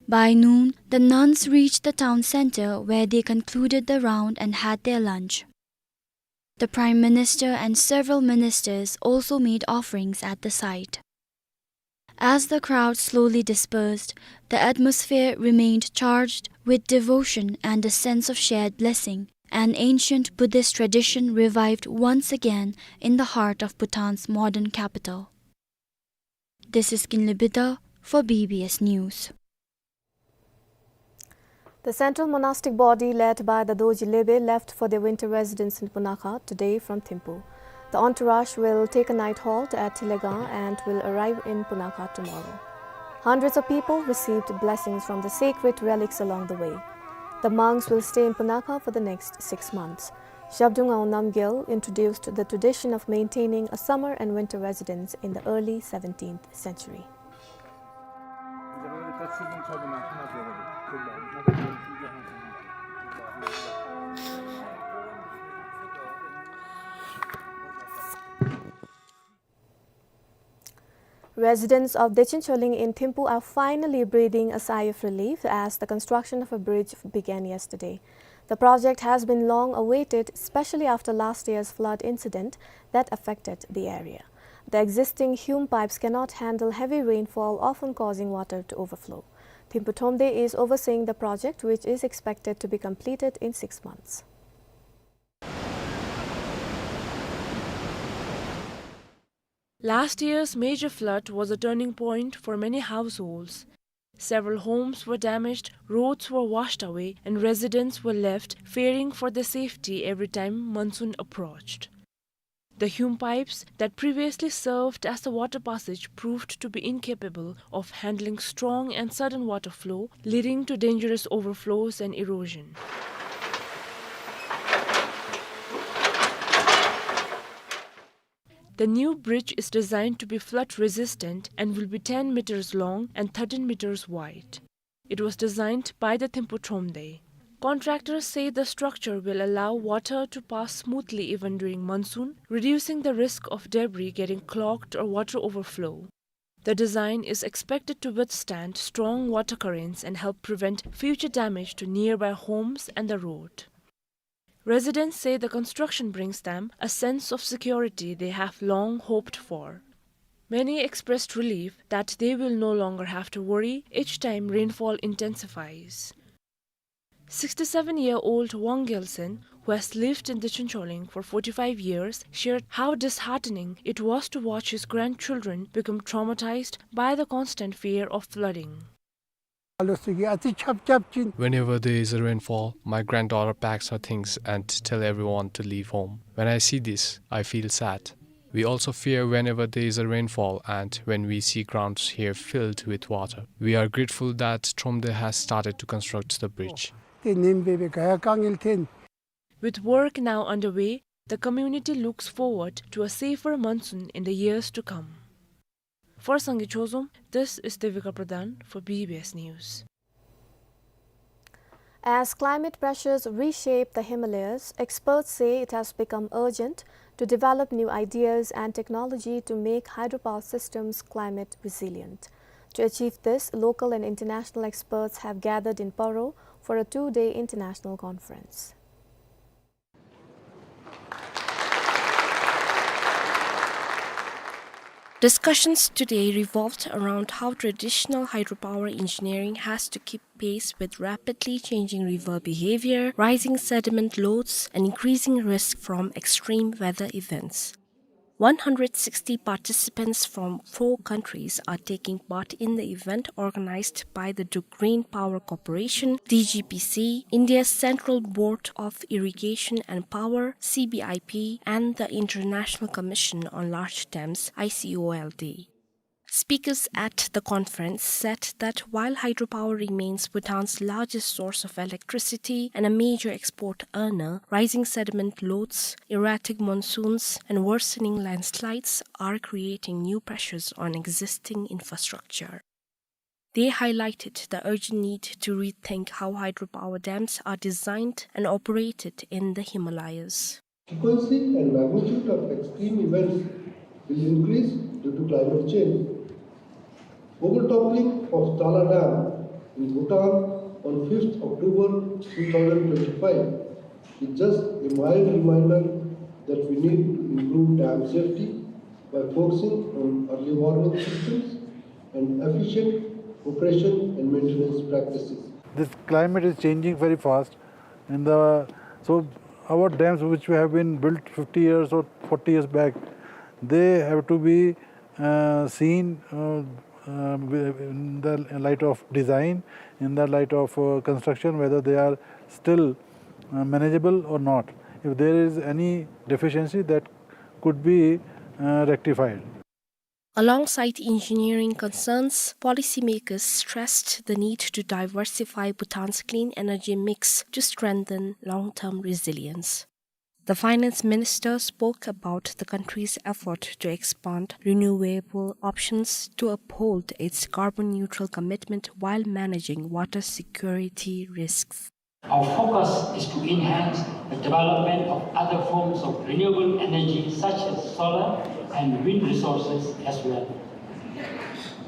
By noon, the nuns reached the town center where they concluded the round and had their lunch. The Prime Minister and several ministers also made offerings at the site. As the crowd slowly dispersed, the atmosphere remained charged with devotion and a sense of shared blessing. An ancient Buddhist tradition revived once again in the heart of Bhutan's modern capital. This is Kinley Bida for B B S News. The central monastic body led by the Dorji Lebe left for their winter residence in Punakha today from Thimphu. The entourage will take a night halt at Thilegang and will arrive in Punakha tomorrow. Hundreds of people received blessings from the sacred relics along the way. The monks will stay in Punakha for the next six months. Zhabdrung Ngawang Namgyel introduced the tradition of maintaining a summer and winter residence in the early seventeenth century. Residents of Dechen Choling in Thimphu are finally breathing a sigh of relief as the construction of a bridge began yesterday. The project has been long awaited, especially after last year's flood incident that affected the area. The existing Hume pipes cannot handle heavy rainfall, often causing water to overflow. Thimphu Thromde is overseeing the project, which is expected to be completed in six months. Last year's major flood was a turning point for many households. Several homes were damaged, roads were washed away, and residents were left fearing for their safety every time monsoon approached. The Hume pipes that previously served as the water passage proved to be incapable of handling strong and sudden water flow, leading to dangerous overflows and erosion. The new bridge is designed to be flood resistant and will be ten meters long and thirteen meters wide. It was designed by the Thimphu Thromde. Contractors say the structure will allow water to pass smoothly even during monsoon, reducing the risk of debris getting clogged or water overflow. The design is expected to withstand strong water currents and help prevent future damage to nearby homes and the road. Residents say the construction brings them a sense of security they have long hoped for. Many expressed relief that they will no longer have to worry each time rainfall intensifies. Sixty-seven-year-old Wang Gelsen, who has lived in Dichuncholing for forty-five years, shared how disheartening it was to watch his grandchildren become traumatized by the constant fear of flooding. Whenever there is a rainfall, my granddaughter packs her things and tell everyone to leave home. When I see this, I feel sad. We also fear whenever there is a rainfall and when we see grounds here filled with water. We are grateful that Thromde has started to construct the bridge. With work now underway, the community looks forward to a safer monsoon in the years to come. For Sangay Chozom, this is Devika Pradhan for B B S News. As climate pressures reshape the Himalayas, experts say it has become urgent to develop new ideas and technology to make hydropower systems climate resilient. To achieve this, local and international experts have gathered in Paro for a two-day international conference. Discussions today revolved around how traditional hydropower engineering has to keep pace with rapidly changing river behavior, rising sediment loads, and increasing risk from extreme weather events. One hundred sixty participants from four countries are taking part in the event organized by the Druk Green Power Corporation, D G P C, India's Central Board of Irrigation and Power, C B I P, and the International Commission on Large Dams, I C O L D. Speakers at the conference said that while hydropower remains Bhutan's largest source of electricity and a major export earner, rising sediment loads, erratic monsoons, and worsening landslides are creating new pressures on existing infrastructure. They highlighted the urgent need to rethink how hydropower dams are designed and operated in the Himalayas. Frequency and magnitude of extreme events will increase due to climate change. Bogol toppling of Tala Dam in Bhutan on fifth October two thousand twenty-five is just a mild reminder that we need to improve dam safety by focusing on early warning systems and efficient operation and maintenance practices. This climate is changing very fast. In the, so our dams which have been built fifty years or forty years back, they have to be, uh, seen, uh, uh, in the light of design, in the light of, uh, construction, whether they are still, uh, manageable or not. If there is any deficiency, that could be, uh, rectified. Alongside engineering concerns, policymakers stressed the need to diversify Bhutan's clean energy mix to strengthen long-term resilience. The finance minister spoke about the country's effort to expand renewable options to uphold its carbon-neutral commitment while managing water security risks. Our focus is to enhance the development of other forms of renewable energy such as solar and wind resources as well.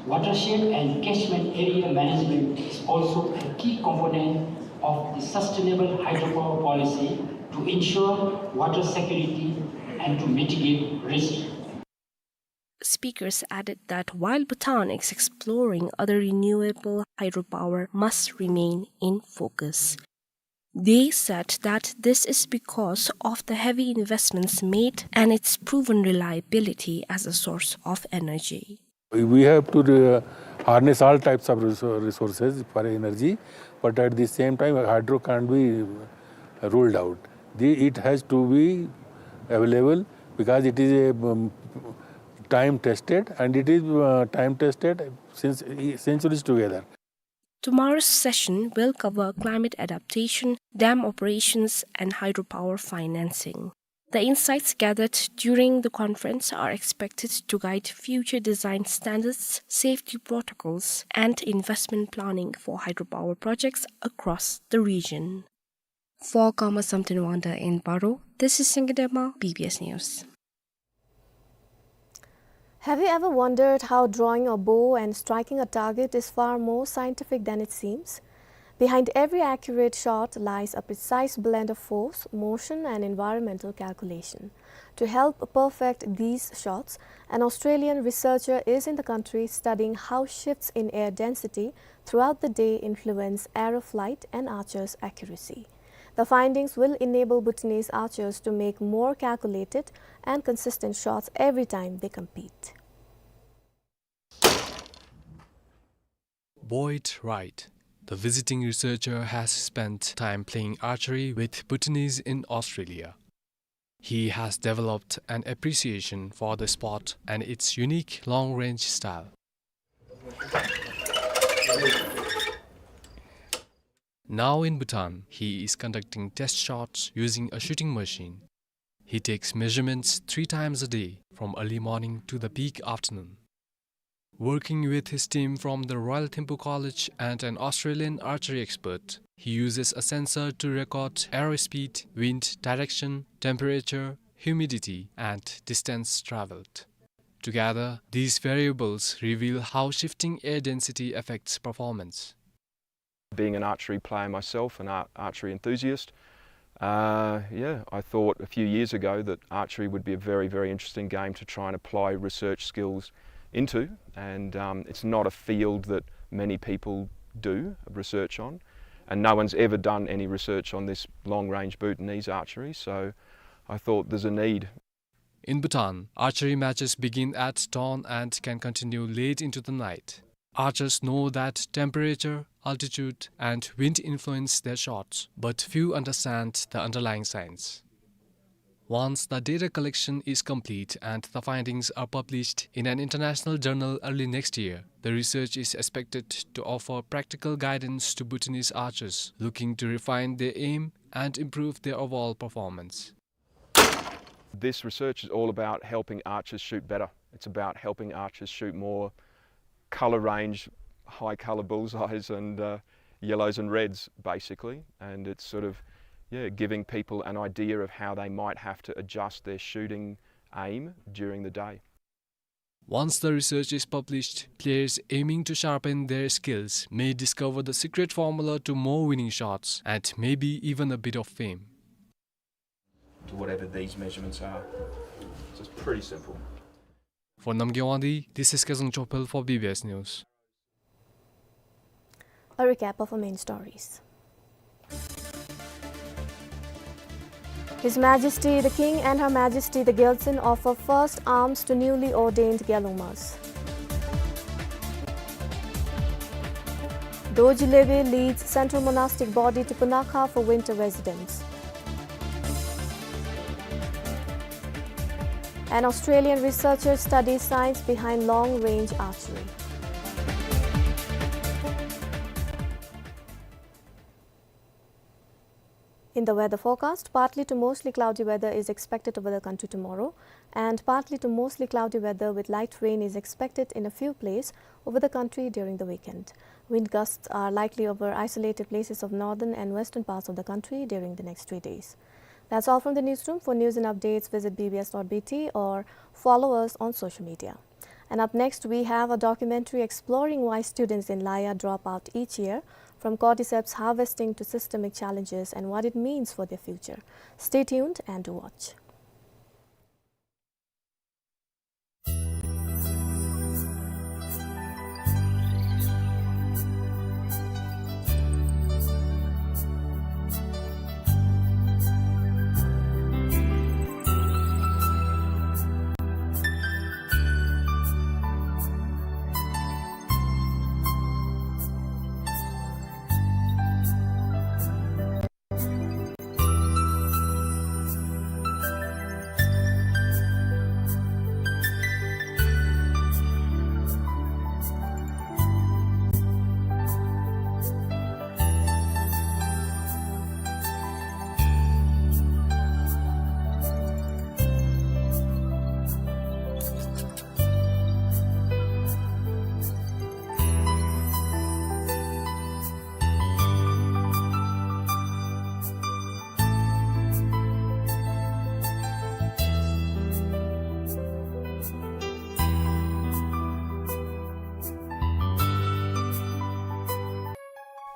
Watershed and catchment area management is also a key component of the sustainable hydropower policy to ensure water security and to mitigate risk. Speakers added that while Bhutan is exploring other renewable hydropower must remain in focus. They said that this is because of the heavy investments made and its proven reliability as a source of energy. We have to, uh, harness all types of resou-, resources for energy, but at the same time, hydro can't be, uh, ruled out. The, it has to be available because it is a, um, time tested, and it is, uh, time tested since, uh, centuries together. Tomorrow's session will cover climate adaptation, dam operations, and hydropower financing. The insights gathered during the conference are expected to guide future design standards, safety protocols, and investment planning for hydropower projects across the region. For Karma Samten Wangda in Paro, this is Singidema, B B S News. Have you ever wondered how drawing a bow and striking a target is far more scientific than it seems? Behind every accurate shot lies a precise blend of force, motion, and environmental calculation. To help perfect these shots, an Australian researcher is in the country studying how shifts in air density throughout the day influence arrow flight and archers' accuracy. The findings will enable Bhutanese archers to make more calculated and consistent shots every time they compete. Boyd Wright, the visiting researcher, has spent time playing archery with Bhutanese in Australia. He has developed an appreciation for the sport and its unique long-range style. Now in Bhutan, he is conducting test shots using a shooting machine. He takes measurements three times a day, from early morning to the peak afternoon. Working with his team from the Royal Thimphu College and an Australian archery expert, he uses a sensor to record arrow speed, wind direction, temperature, humidity, and distance traveled. Together, these variables reveal how shifting air density affects performance. Being an archery player myself, an ar-, archery enthusiast, uh, yeah, I thought a few years ago that archery would be a very, very interesting game to try and apply research skills into. And, um, it's not a field that many people do research on, and no one's ever done any research on this long-range Bhutanese archery, so I thought there's a need. In Bhutan, archery matches begin at dawn and can continue late into the night. Archers know that temperature, altitude, and wind influence their shots, but few understand the underlying science. Once the data collection is complete and the findings are published in an international journal early next year, the research is expected to offer practical guidance to Bhutanese archers looking to refine their aim and improve their overall performance. This research is all about helping archers shoot better. It's about helping archers shoot more colour range, high colour bullseyes and, uh, yellows and reds, basically. And it's sort of, yeah, giving people an idea of how they might have to adjust their shooting aim during the day. Once the research is published, players aiming to sharpen their skills may discover the secret formula to more winning shots and maybe even a bit of fame. To whatever these measurements are. So it's pretty simple. For Namgay Wangdi, this is Kezang Chopel for B B S News. A recap of our main stories. His Majesty the King and Her Majesty the Gyaltsuen offer first arms to newly ordained Gyalungmas. Dorji Lhebe leads Central Monastic Body to Punakha for winter residence. An Australian researcher studies science behind long-range archery. In the weather forecast, partly to mostly cloudy weather is expected over the country tomorrow, and partly to mostly cloudy weather with light rain is expected in a few places over the country during the weekend. Wind gusts are likely over isolated places of northern and western parts of the country during the next three days. That's all from the newsroom. For news and updates, visit B B S dot B T or follow us on social media. And up next, we have a documentary exploring why students in Laya drop out each year, from cordyceps harvesting to systemic challenges and what it means for their future. Stay tuned and do watch.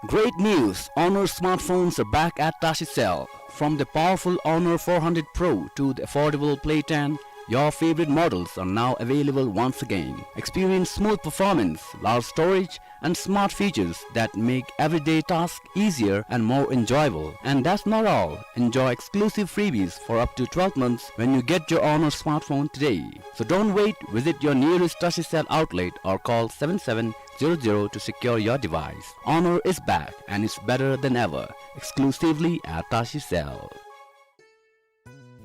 Great news! Honor smartphones are back at Tashicel. From the powerful Honor four hundred Pro to the affordable Play ten, Your favorite models are now available once again. Experience smooth performance, large storage, and smart features that make everyday tasks easier and more enjoyable. And that's not all. Enjoy exclusive freebies for up to twelve months when you get your Honor smartphone today. So don't wait, visit your nearest Tashicell outlet or call seven seven zero zero to secure your device. Honor is back and it's better than ever, exclusively at Tashicell.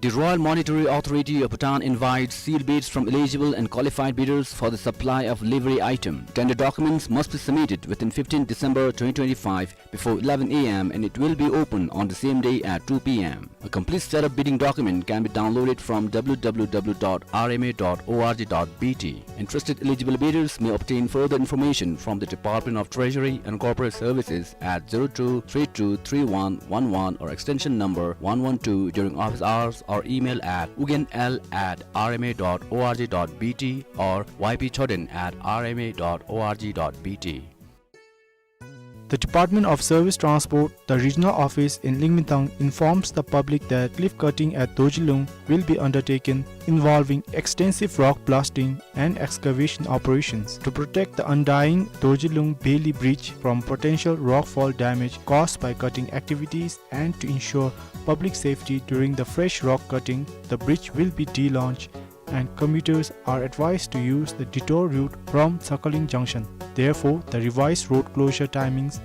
The Royal Monetary Authority of Bhutan invites sealed bids from eligible and qualified bidders for the supply of livery item. Tender documents must be submitted within fifteenth December twenty twenty-five before eleven A M and it will be open on the same day at two P M. A complete set of bidding document can be downloaded from W W W dot R M A dot O R G dot B T. Interested eligible bidders may obtain further information from the Department of Treasury and Corporate Services at zero two three two three one one one or extension number one one two during office hours or email at ugyen l at R M A dot O R G dot B T or Y P Choden at R M A dot O R G dot B T. The Department of Service Transport, the regional office in Lingmintang, informs the public that cliff cutting at Dorjilung will be undertaken, involving extensive rock blasting and excavation operations. To protect the undying Dorjilung Bailey Bridge from potential rockfall damage caused by cutting activities and to ensure public safety during the fresh rock cutting, the bridge will be delaunched and commuters are advised to use the detour route from Sakhalin Junction. Therefore, the revised road closure timings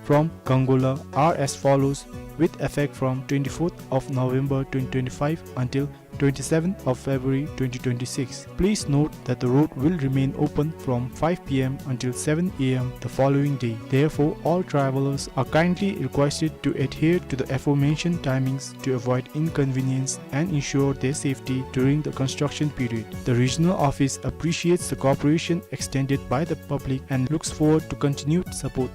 from Gangola are as follows, with effect from twenty-fourth of November twenty twenty-five until twenty-seventh of February twenty twenty-six. Please note that the road will remain open from five P M until seven A M the following day. Therefore, all travelers are kindly requested to adhere to the aforementioned timings to avoid inconvenience and ensure their safety during the construction period. The regional office appreciates the cooperation extended by the public and looks forward to continued support.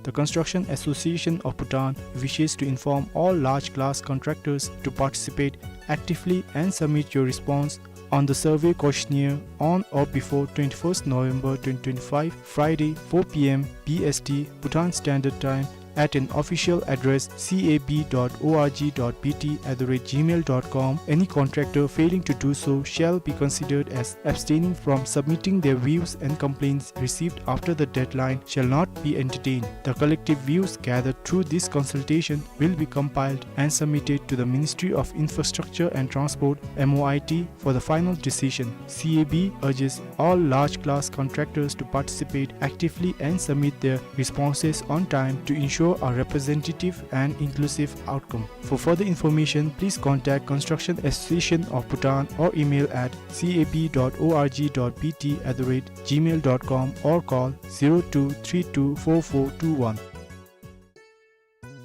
The Construction Association of Bhutan wishes to inform all large class contractors to participate actively and submit your response on the survey questionnaire on or before twenty-first November twenty twenty-five, Friday, four P M B S T, Bhutan Standard Time, at an official address C A B dot O R G dot B T at the rate gmail dot com. Any contractor failing to do so shall be considered as abstaining from submitting their views, and complaints received after the deadline shall not be entertained. The collective views gathered through this consultation will be compiled and submitted to the Ministry of Infrastructure and Transport, M O I T, for the final decision. C A B urges all large class contractors to participate actively and submit their responses on time to ensure a representative and inclusive outcome. For further information, please contact Construction Association of Bhutan or email at C A B dot O R G dot B T at the rate gmail dot com or call zero two three two four four two one.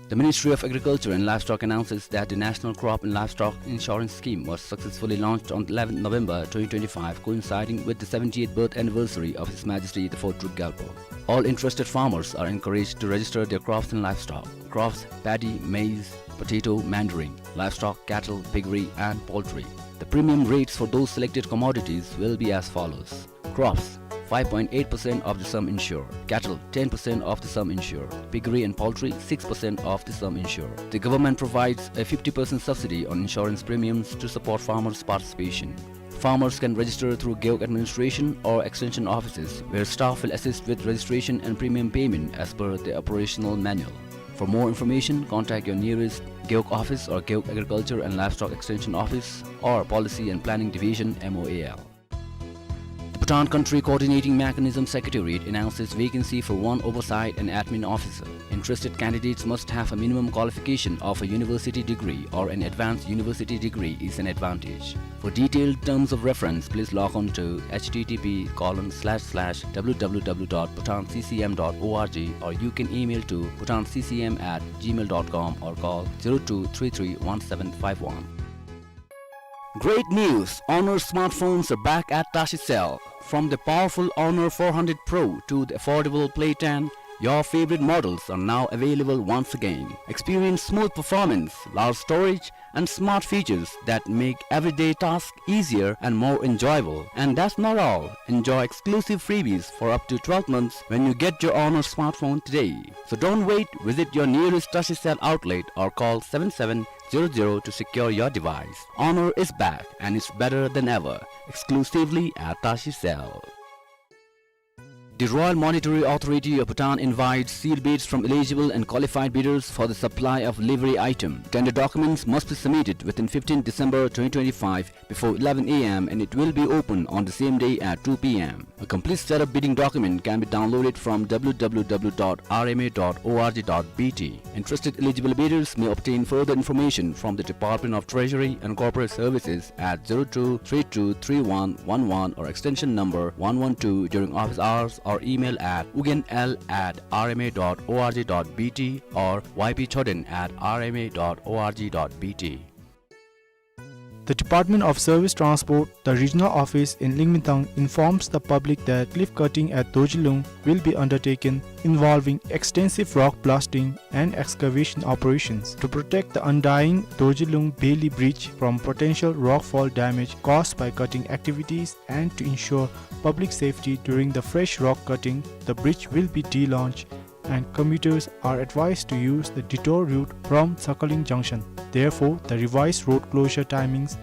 The Ministry of Agriculture and Livestock announces that the National Crop and Livestock Insurance Scheme was successfully launched on eleventh November twenty twenty-five, coinciding with the seventieth birth anniversary of His Majesty the Fourth Druk Gyalpo. All interested farmers are encouraged to register their crops and livestock. Crops: paddy, maize, potato, mandarin. Livestock: cattle, piggery, and poultry. The premium rates for those selected commodities will be as follows. Crops: five point eight percent of the sum insured. Cattle: ten percent of the sum insured. Piggery and poultry: six percent of the sum insured. The government provides a fifty percent subsidy on insurance premiums to support farmers' participation. Farmers can register through Gewog administration or extension offices, where staff will assist with registration and premium payment as per the operational manual. For more information, contact your nearest Gewog office or Gewog Agriculture and Livestock Extension Office or Policy and Planning Division, M O A L. The Bhutan Country Coordinating Mechanism Secretariat announces vacancy for one oversight and admin officer. Interested candidates must have a minimum qualification of a university degree or an advanced university degree is an advantage. For detailed terms of reference, please log on to H T T P colon slash slash W W W dot bhutan C C M dot O R G, or you can email to bhutan C C M at gmail dot com or call zero two three three one seven five one. Great news! Honor smartphones are back at Tashicell. From the powerful Honor four hundred Pro to the affordable Play ten, Your favorite models are now available once again. Experience smooth performance, large storage, and smart features that make everyday tasks easier and more enjoyable. And that's not all. Enjoy exclusive freebies for up to twelve months when you get your Honor smartphone today. So don't wait. Visit your nearest TashiCell outlet or call seven seven zero zero to secure your device. Honor is back and it's better than ever. Exclusively at TashiCell. The Royal Monetary Authority of Bhutan invites sealed bids from eligible and qualified bidders for the supply of livery item. Tender documents must be submitted within fifteenth December twenty twenty-five before eleven A M and it will be open on the same day at two P M. A complete set of bidding document can be downloaded from W W W dot R M A dot O R G dot B T. Interested eligible bidders may obtain further information from the Department of Treasury and Corporate Services at zero two three two three one one one or extension number one one two during office hours or email at ugyen l at R M A dot O R G dot B T or Y P Choden at R M A dot O R G dot B T. The Department of Service Transport, the regional office in Lingmintang, informs the public that cliff cutting at Dorjilung will be undertaken, involving extensive rock blasting and excavation operations. To protect the undying Dorjilung Bailey Bridge from potential rockfall damage caused by cutting activities and to ensure public safety during the fresh rock cutting, the bridge will be delaunched and commuters are advised to use the detour route from Sakhalin Junction. Therefore, the revised road closure timings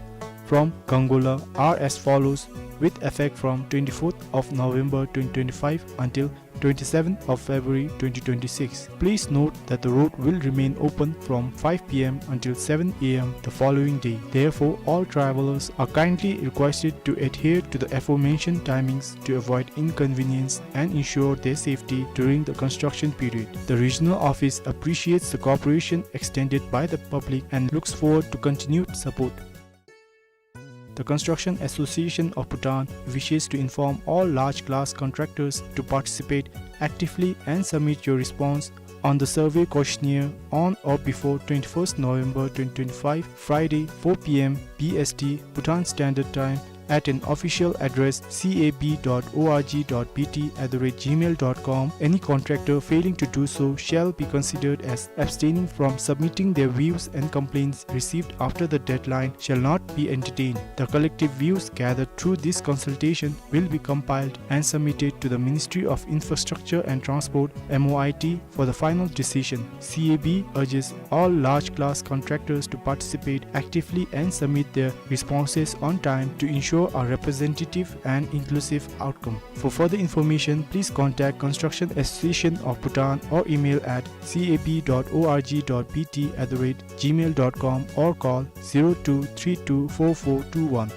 from Gangola are as follows, with effect from twenty-fourth of November twenty twenty-five until twenty-seventh of February twenty twenty-six. Please note that the road will remain open from five P M until seven A M the following day. Therefore, all travelers are kindly requested to adhere to the aforementioned timings to avoid inconvenience and ensure their safety during the construction period. The regional office appreciates the cooperation extended by the public and looks forward to continued support. The Construction Association of Bhutan wishes to inform all large class contractors to participate actively and submit your response on the survey questionnaire on or before twenty-first November twenty twenty-five, Friday, four P M B S T, Bhutan Standard Time, at an official address C A B dot O R G dot B T at the rate gmail dot com. Any contractor failing to do so shall be considered as abstaining from submitting their views, and complaints received after the deadline shall not be entertained. The collective views gathered through this consultation will be compiled and submitted to the Ministry of Infrastructure and Transport, M O I T, for the final decision. C A B urges all large class contractors to participate actively and submit their responses on time to ensure a representative and inclusive outcome. For further information, please contact Construction Association of Bhutan or email at C A B dot O R G dot B T at the rate gmail dot com or call zero two three two four four two one.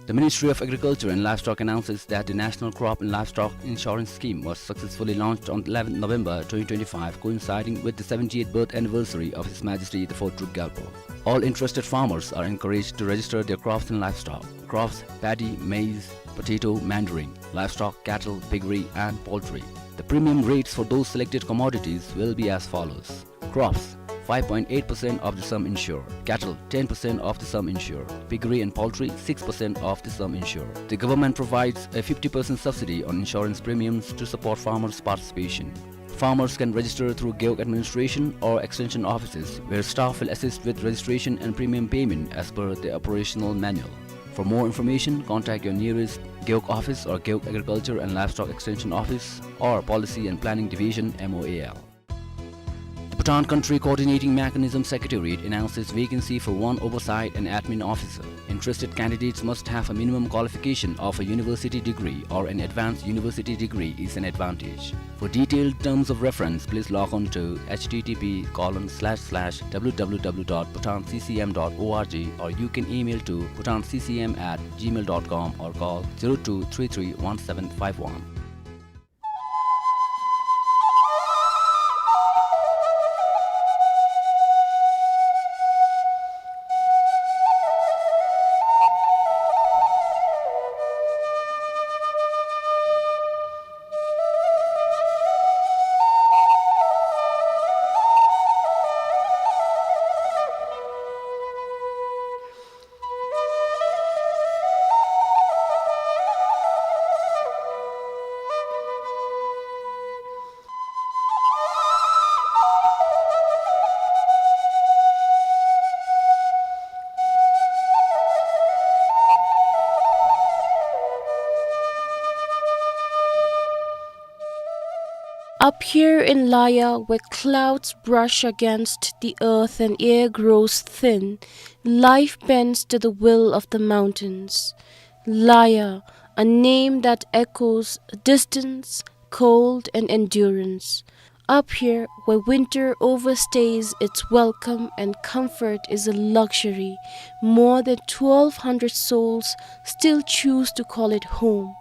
The Ministry of Agriculture and Livestock announces that the National Crop and Livestock Insurance Scheme was successfully launched on eleventh November twenty twenty-five, coinciding with the seventieth birth anniversary of His Majesty the Fourth Druk Gyalpo. All interested farmers are encouraged to register their crops and livestock. Crops: paddy, maize, potato, mandarin. Livestock: cattle, piggery, and poultry. The premium rates for those selected commodities will be as follows. Crops: five point eight percent of the sum insured. Cattle: ten percent of the sum insured. Piggery and poultry: six percent of the sum insured. The government provides a fifty percent subsidy on insurance premiums to support farmers' participation. Farmers can register through Gewog administration or extension offices, where staff will assist with registration and premium payment as per the operational manual. For more information, contact your nearest Gewog office or Gewog Agriculture and Livestock Extension Office or Policy and Planning Division, M O A L. The Bhutan Country Coordinating Mechanism Secretariat announces vacancy for one oversight and admin officer. Interested candidates must have a minimum qualification of a university degree or an advanced university degree is an advantage. For detailed terms of reference, please log on to H T T P colon slash slash W W W dot bhutan C C M dot O R G, or you can email to bhutan C C M at gmail dot com or call zero two three three one seven five one. Up here in Laya, where clouds brush against the earth and air grows thin, life bends to the will of the mountains. Laya, a name that echoes distance, cold, and endurance. Up here, where winter overstays its welcome and comfort is a luxury, more than twelve hundred souls still choose to call it home.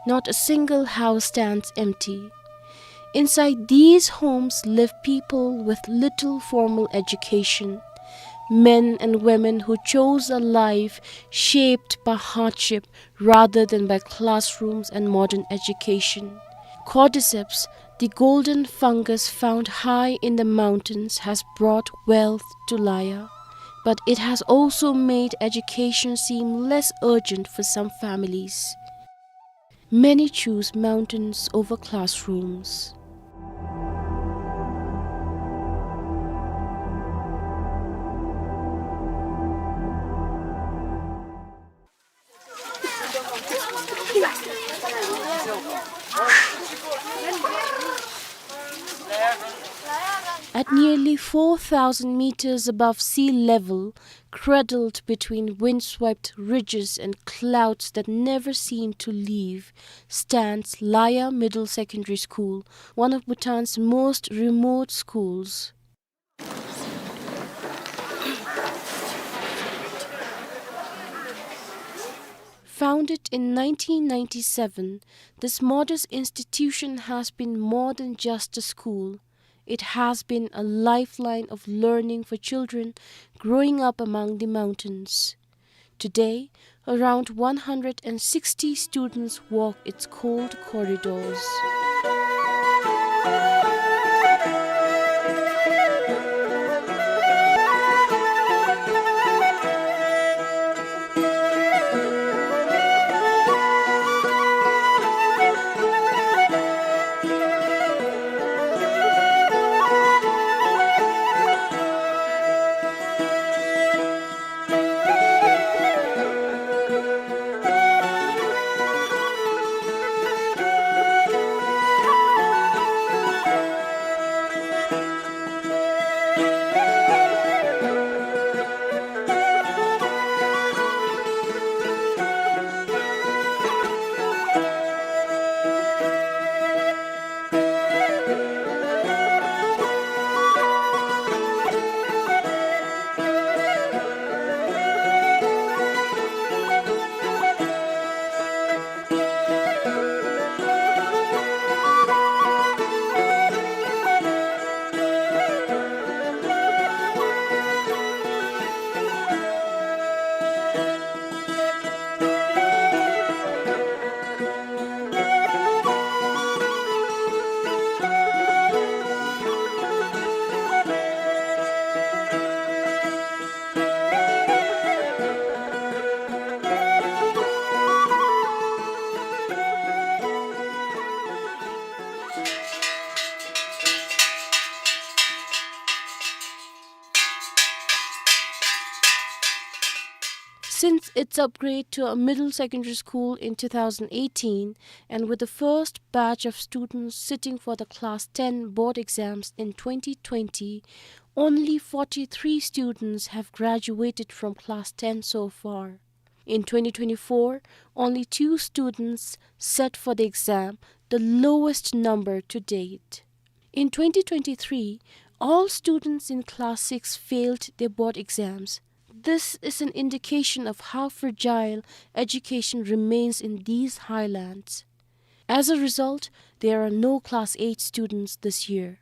Not a single house stands empty. Inside these homes live people with little formal education, men and women who chose a life shaped by hardship rather than by classrooms and modern education. Cordyceps, the golden fungus found high in the mountains, has brought wealth to Laya, but it has also made education seem less urgent for some families. Many choose mountains over classrooms. At nearly four thousand meters above sea level, cradled between windswept ridges and clouds that never seem to leave, stands Laya Middle Secondary School, one of Bhutan's most remote schools. Founded in nineteen ninety-seven, this modest institution has been more than just a school. It has been a lifeline of learning for children growing up among the mountains. Today, around one hundred and sixty students walk its cold corridors. Since its upgrade to a middle secondary school in two thousand eighteen, and with the first batch of students sitting for the Class ten board exams in twenty twenty, only forty-three students have graduated from Class ten so far. In twenty twenty-four, only two students sat for the exam, the lowest number to date. In twenty twenty-three, all students in Class six failed their board exams. This is an indication of how fragile education remains in these highlands. As a result, there are no Class eight students this year.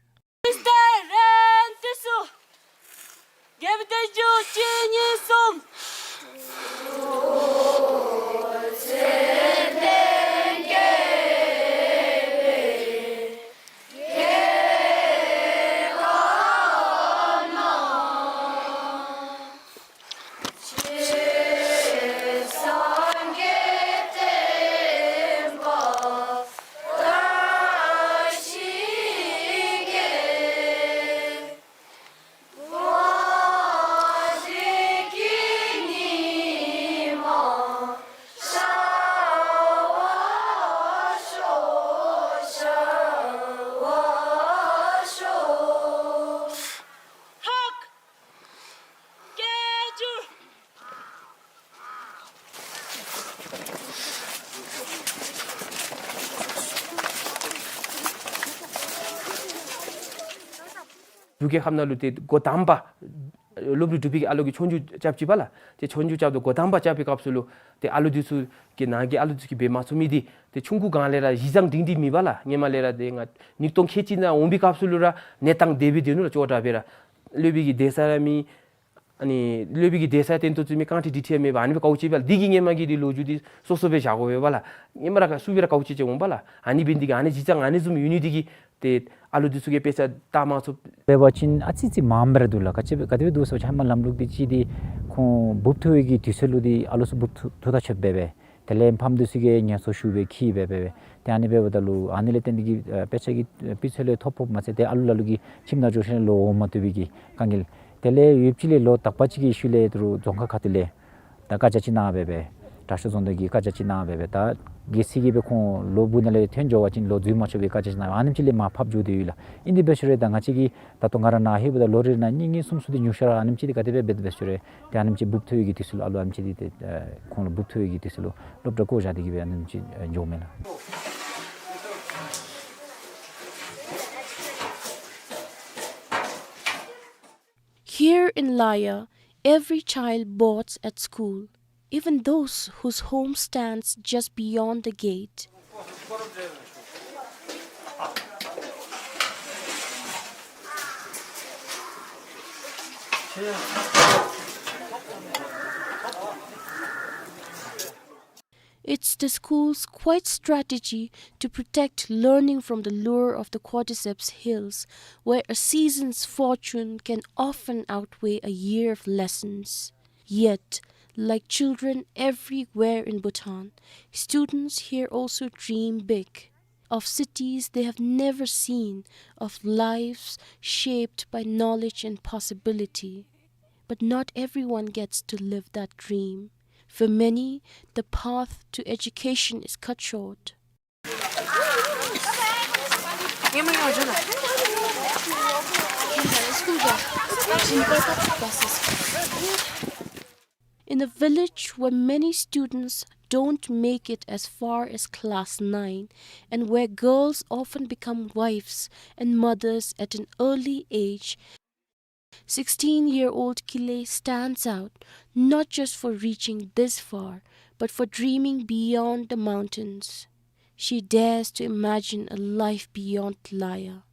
འབྲུག་རྒྱལ་ཁབ་ནང་ལུ་ཏེ་འགོ་དང་པ་སློབ་གྲྭ་གྲུབ་པའི་གི་ཨ་ལོ་གི་ཆོས་རྒྱུགས་རྐྱབ་ཅི་པ་ལགས། ཏེ་ཆོས་རྒྱུགས་རྐྱབ་སྟེ་འགོ་དང་པ་རྐྱབ་པའི་སྐབས་སུ་ལུ་ཏེ་ཨ་ལོ་འདི་ཚུ་གི་ནང་གི་ཨ་ལོ་འདི་ཚུ་གིས་འབད་མ་ཚུགས་མི་འདི་ཏེ་ཆུང་ཀུའི་སྒང་ལས་ར་གཞི་བཟང་སྒྲིང་སྒྲིང་མེད་པ་ལགས། ཧེ་མ་ལས་ར་ཏེ་ང་ཉིས་སྟོང་ཁལ་གཅིག་ནང་འོང་པའི་སྐབས་སུ་ལུ་ར་གནས་སྟངས་དེ་སྦེ་སྡོད་ནུག་ལགས། ཅོག་འཐདཔ་སྦེ་ར་སློབ་དཔོན་གྱི་སྡོད་ས་ར་མེད། ཨ་ནི་སློབ་དཔོན་གྱི་སྡོད་ས་ཏན་ཏན་ཚུ་མེད། རྐང་ཁྲི་དྲི་ཁྲི་ཡང་མེད་པར་ཨ་ནི་སྦེ་དཀའཝ་སྤྱད་པས་ལགས། འདི་གིས་ཧེ་མ་གི་འདི་ལོ་རྒྱུས་འདི་སོ་སོ་སྦེ་བཞག་དགོ་པས་པ་ལགས། ཧེ་མ་ར་ག་སུ་སྦེ་ར་དཀའཝ་སྤྱད་སྤྱད་འོང་པ་ལགས། ཨ་ནི་འབད་ནི་འདི་གིས་ཨ་ནི་གཞི་བཟང་ཨ་ནི་བཟུམ་ཡོད་ནི་འདི་གིས་ཏེ་ཨ་ལོ་འདི་ཚུ་གིས་དཔེ་ཆ་བལྟ་མ་ཚུགས། འབད་བ་ཅིན་ཨ་ཙི་ཅིག་མངམ་སྦེ་ར་འདུག་ལགས། ག་ཅི་སྦེ་ག་དེ་སྦེ་འདུག་ཟེར་བ་ཅིན་ཧེ་མ་ལམ་ལུགས་འདི་ཅིག་འདི་ཁོང་འབུཔ་འཐུ་བའི་གི་དུས་ཚོད་ལུ་འདི་ཨ་ལོ་ཚུ་འབུཔ་འཐུ་འཐུ་ད་ཆོགཔ་སྦེ་སྦེ། དེ་ལས་ཕམ་འདི་ཚུ་གིས་ངལ་གསོ་ཞུ་སྦེ་འཁྱིད་སྦེ་སྦེ་སྦེ། ཏེ་ཨ་ནི་འབདཝ་ད་ལུ་ཨ་ནི་ལས་བརྟེན་ཏེ་གིས་ཨ་དཔེ་ཆ་གི་ཨ་སྤུས་ཚད་ལུ་ཐོ་ཕོགཔ་མ་ཚད་ཏེ་ཨ་ལུ་ལ་ལུ་གིས་ཁྱིམ་ནང་འགྱོ་ཞིནམ་ལས་ལོག་འོང་མ་བཏུབ་པའི་གི་དཀའ་ངལ། དེ་ལས་ཡུདཔ་ཅིག་ལས་ལོ་དག་པ་ཅིག་གི་ཤུལ་ལས་ད་རུང་རྫོང་ཁག་ཁ་ཐུག་ལས་ད་བཀའ་རྒྱ་ཅིག་གནང་སྦེ་སྦེ་དྲག་ཤོས་རྫོང་བདག་གིས་བཀའ་རྒྱ་ཅིག་གནང་སྦེ་སྦེ་ད་གལ་སྲིད་ཀྱི་སྦེ་ཁོང་ལོག་སྦུག་ནང་ལས་ཐོན་འགྱོ་བ་ཅིན་ལོག་འཛུལ་མ་ཆོག་པའི་བཀའ་རྒྱ་ཅིག་གནང་སྦེ་ཨ་ནེམ་ཅིག་ལས་མར་ཕབ་འགྱོ་དེས་ཡོད་ལགས། ཨིན་དེ་འབད་ཞུ་རུང་ད་ང་བཅས་ཀྱིས་ད་ལྟོ་ང་ར་ནཱ་ལྷོདཔ་ད་ལོ་རེ་ནང་གཉིས་གཉིས་གསུམ་གསུམ་འདི་ཉུང་ཤོས་ར་ཨ་ནེམ་ཅིག་འདི་ག་དེ་སྦེ་འབད་དེ་འབད་ཞུ་རུང་ཏེ་ཨ་ནེམ་ཅིག་འབུཔ་འཐུ་བའི་གི་དུས་ཚོད་ལུ་ཨ་ལོ་ཨ་ནེམ་ཅིག་འདི་ཏེ་ཨེ་ཁོང་ལུ་འབུཔ་འཐུ་བའི་གི་དུས་ཚོད་ལུ་སློབ་གྲྭ་བཀོ་བཞག་སྟེ་གིས་སྦེ་ཨ་ནེམ་ཅིག་ཨེ་འགྱོཝ་མས་ལགས། Here in Laya, every child boards at school, even those whose home stands just beyond the gate. It's the school's quiet strategy to protect learning from the lure of the Cordyceps Hills, where a season's fortune can often outweigh a year of lessons. Yet, like children everywhere in Bhutan, students here also dream big, of cities they have never seen, of lives shaped by knowledge and possibility. But not everyone gets to live that dream. For many, the path to education is cut short. In a village where many students don't make it as far as class nine, and where girls often become wives and mothers at an early age, sixteen-year-old Kile stands out, not just for reaching this far, but for dreaming beyond the mountains. She dares to imagine a life beyond Laya.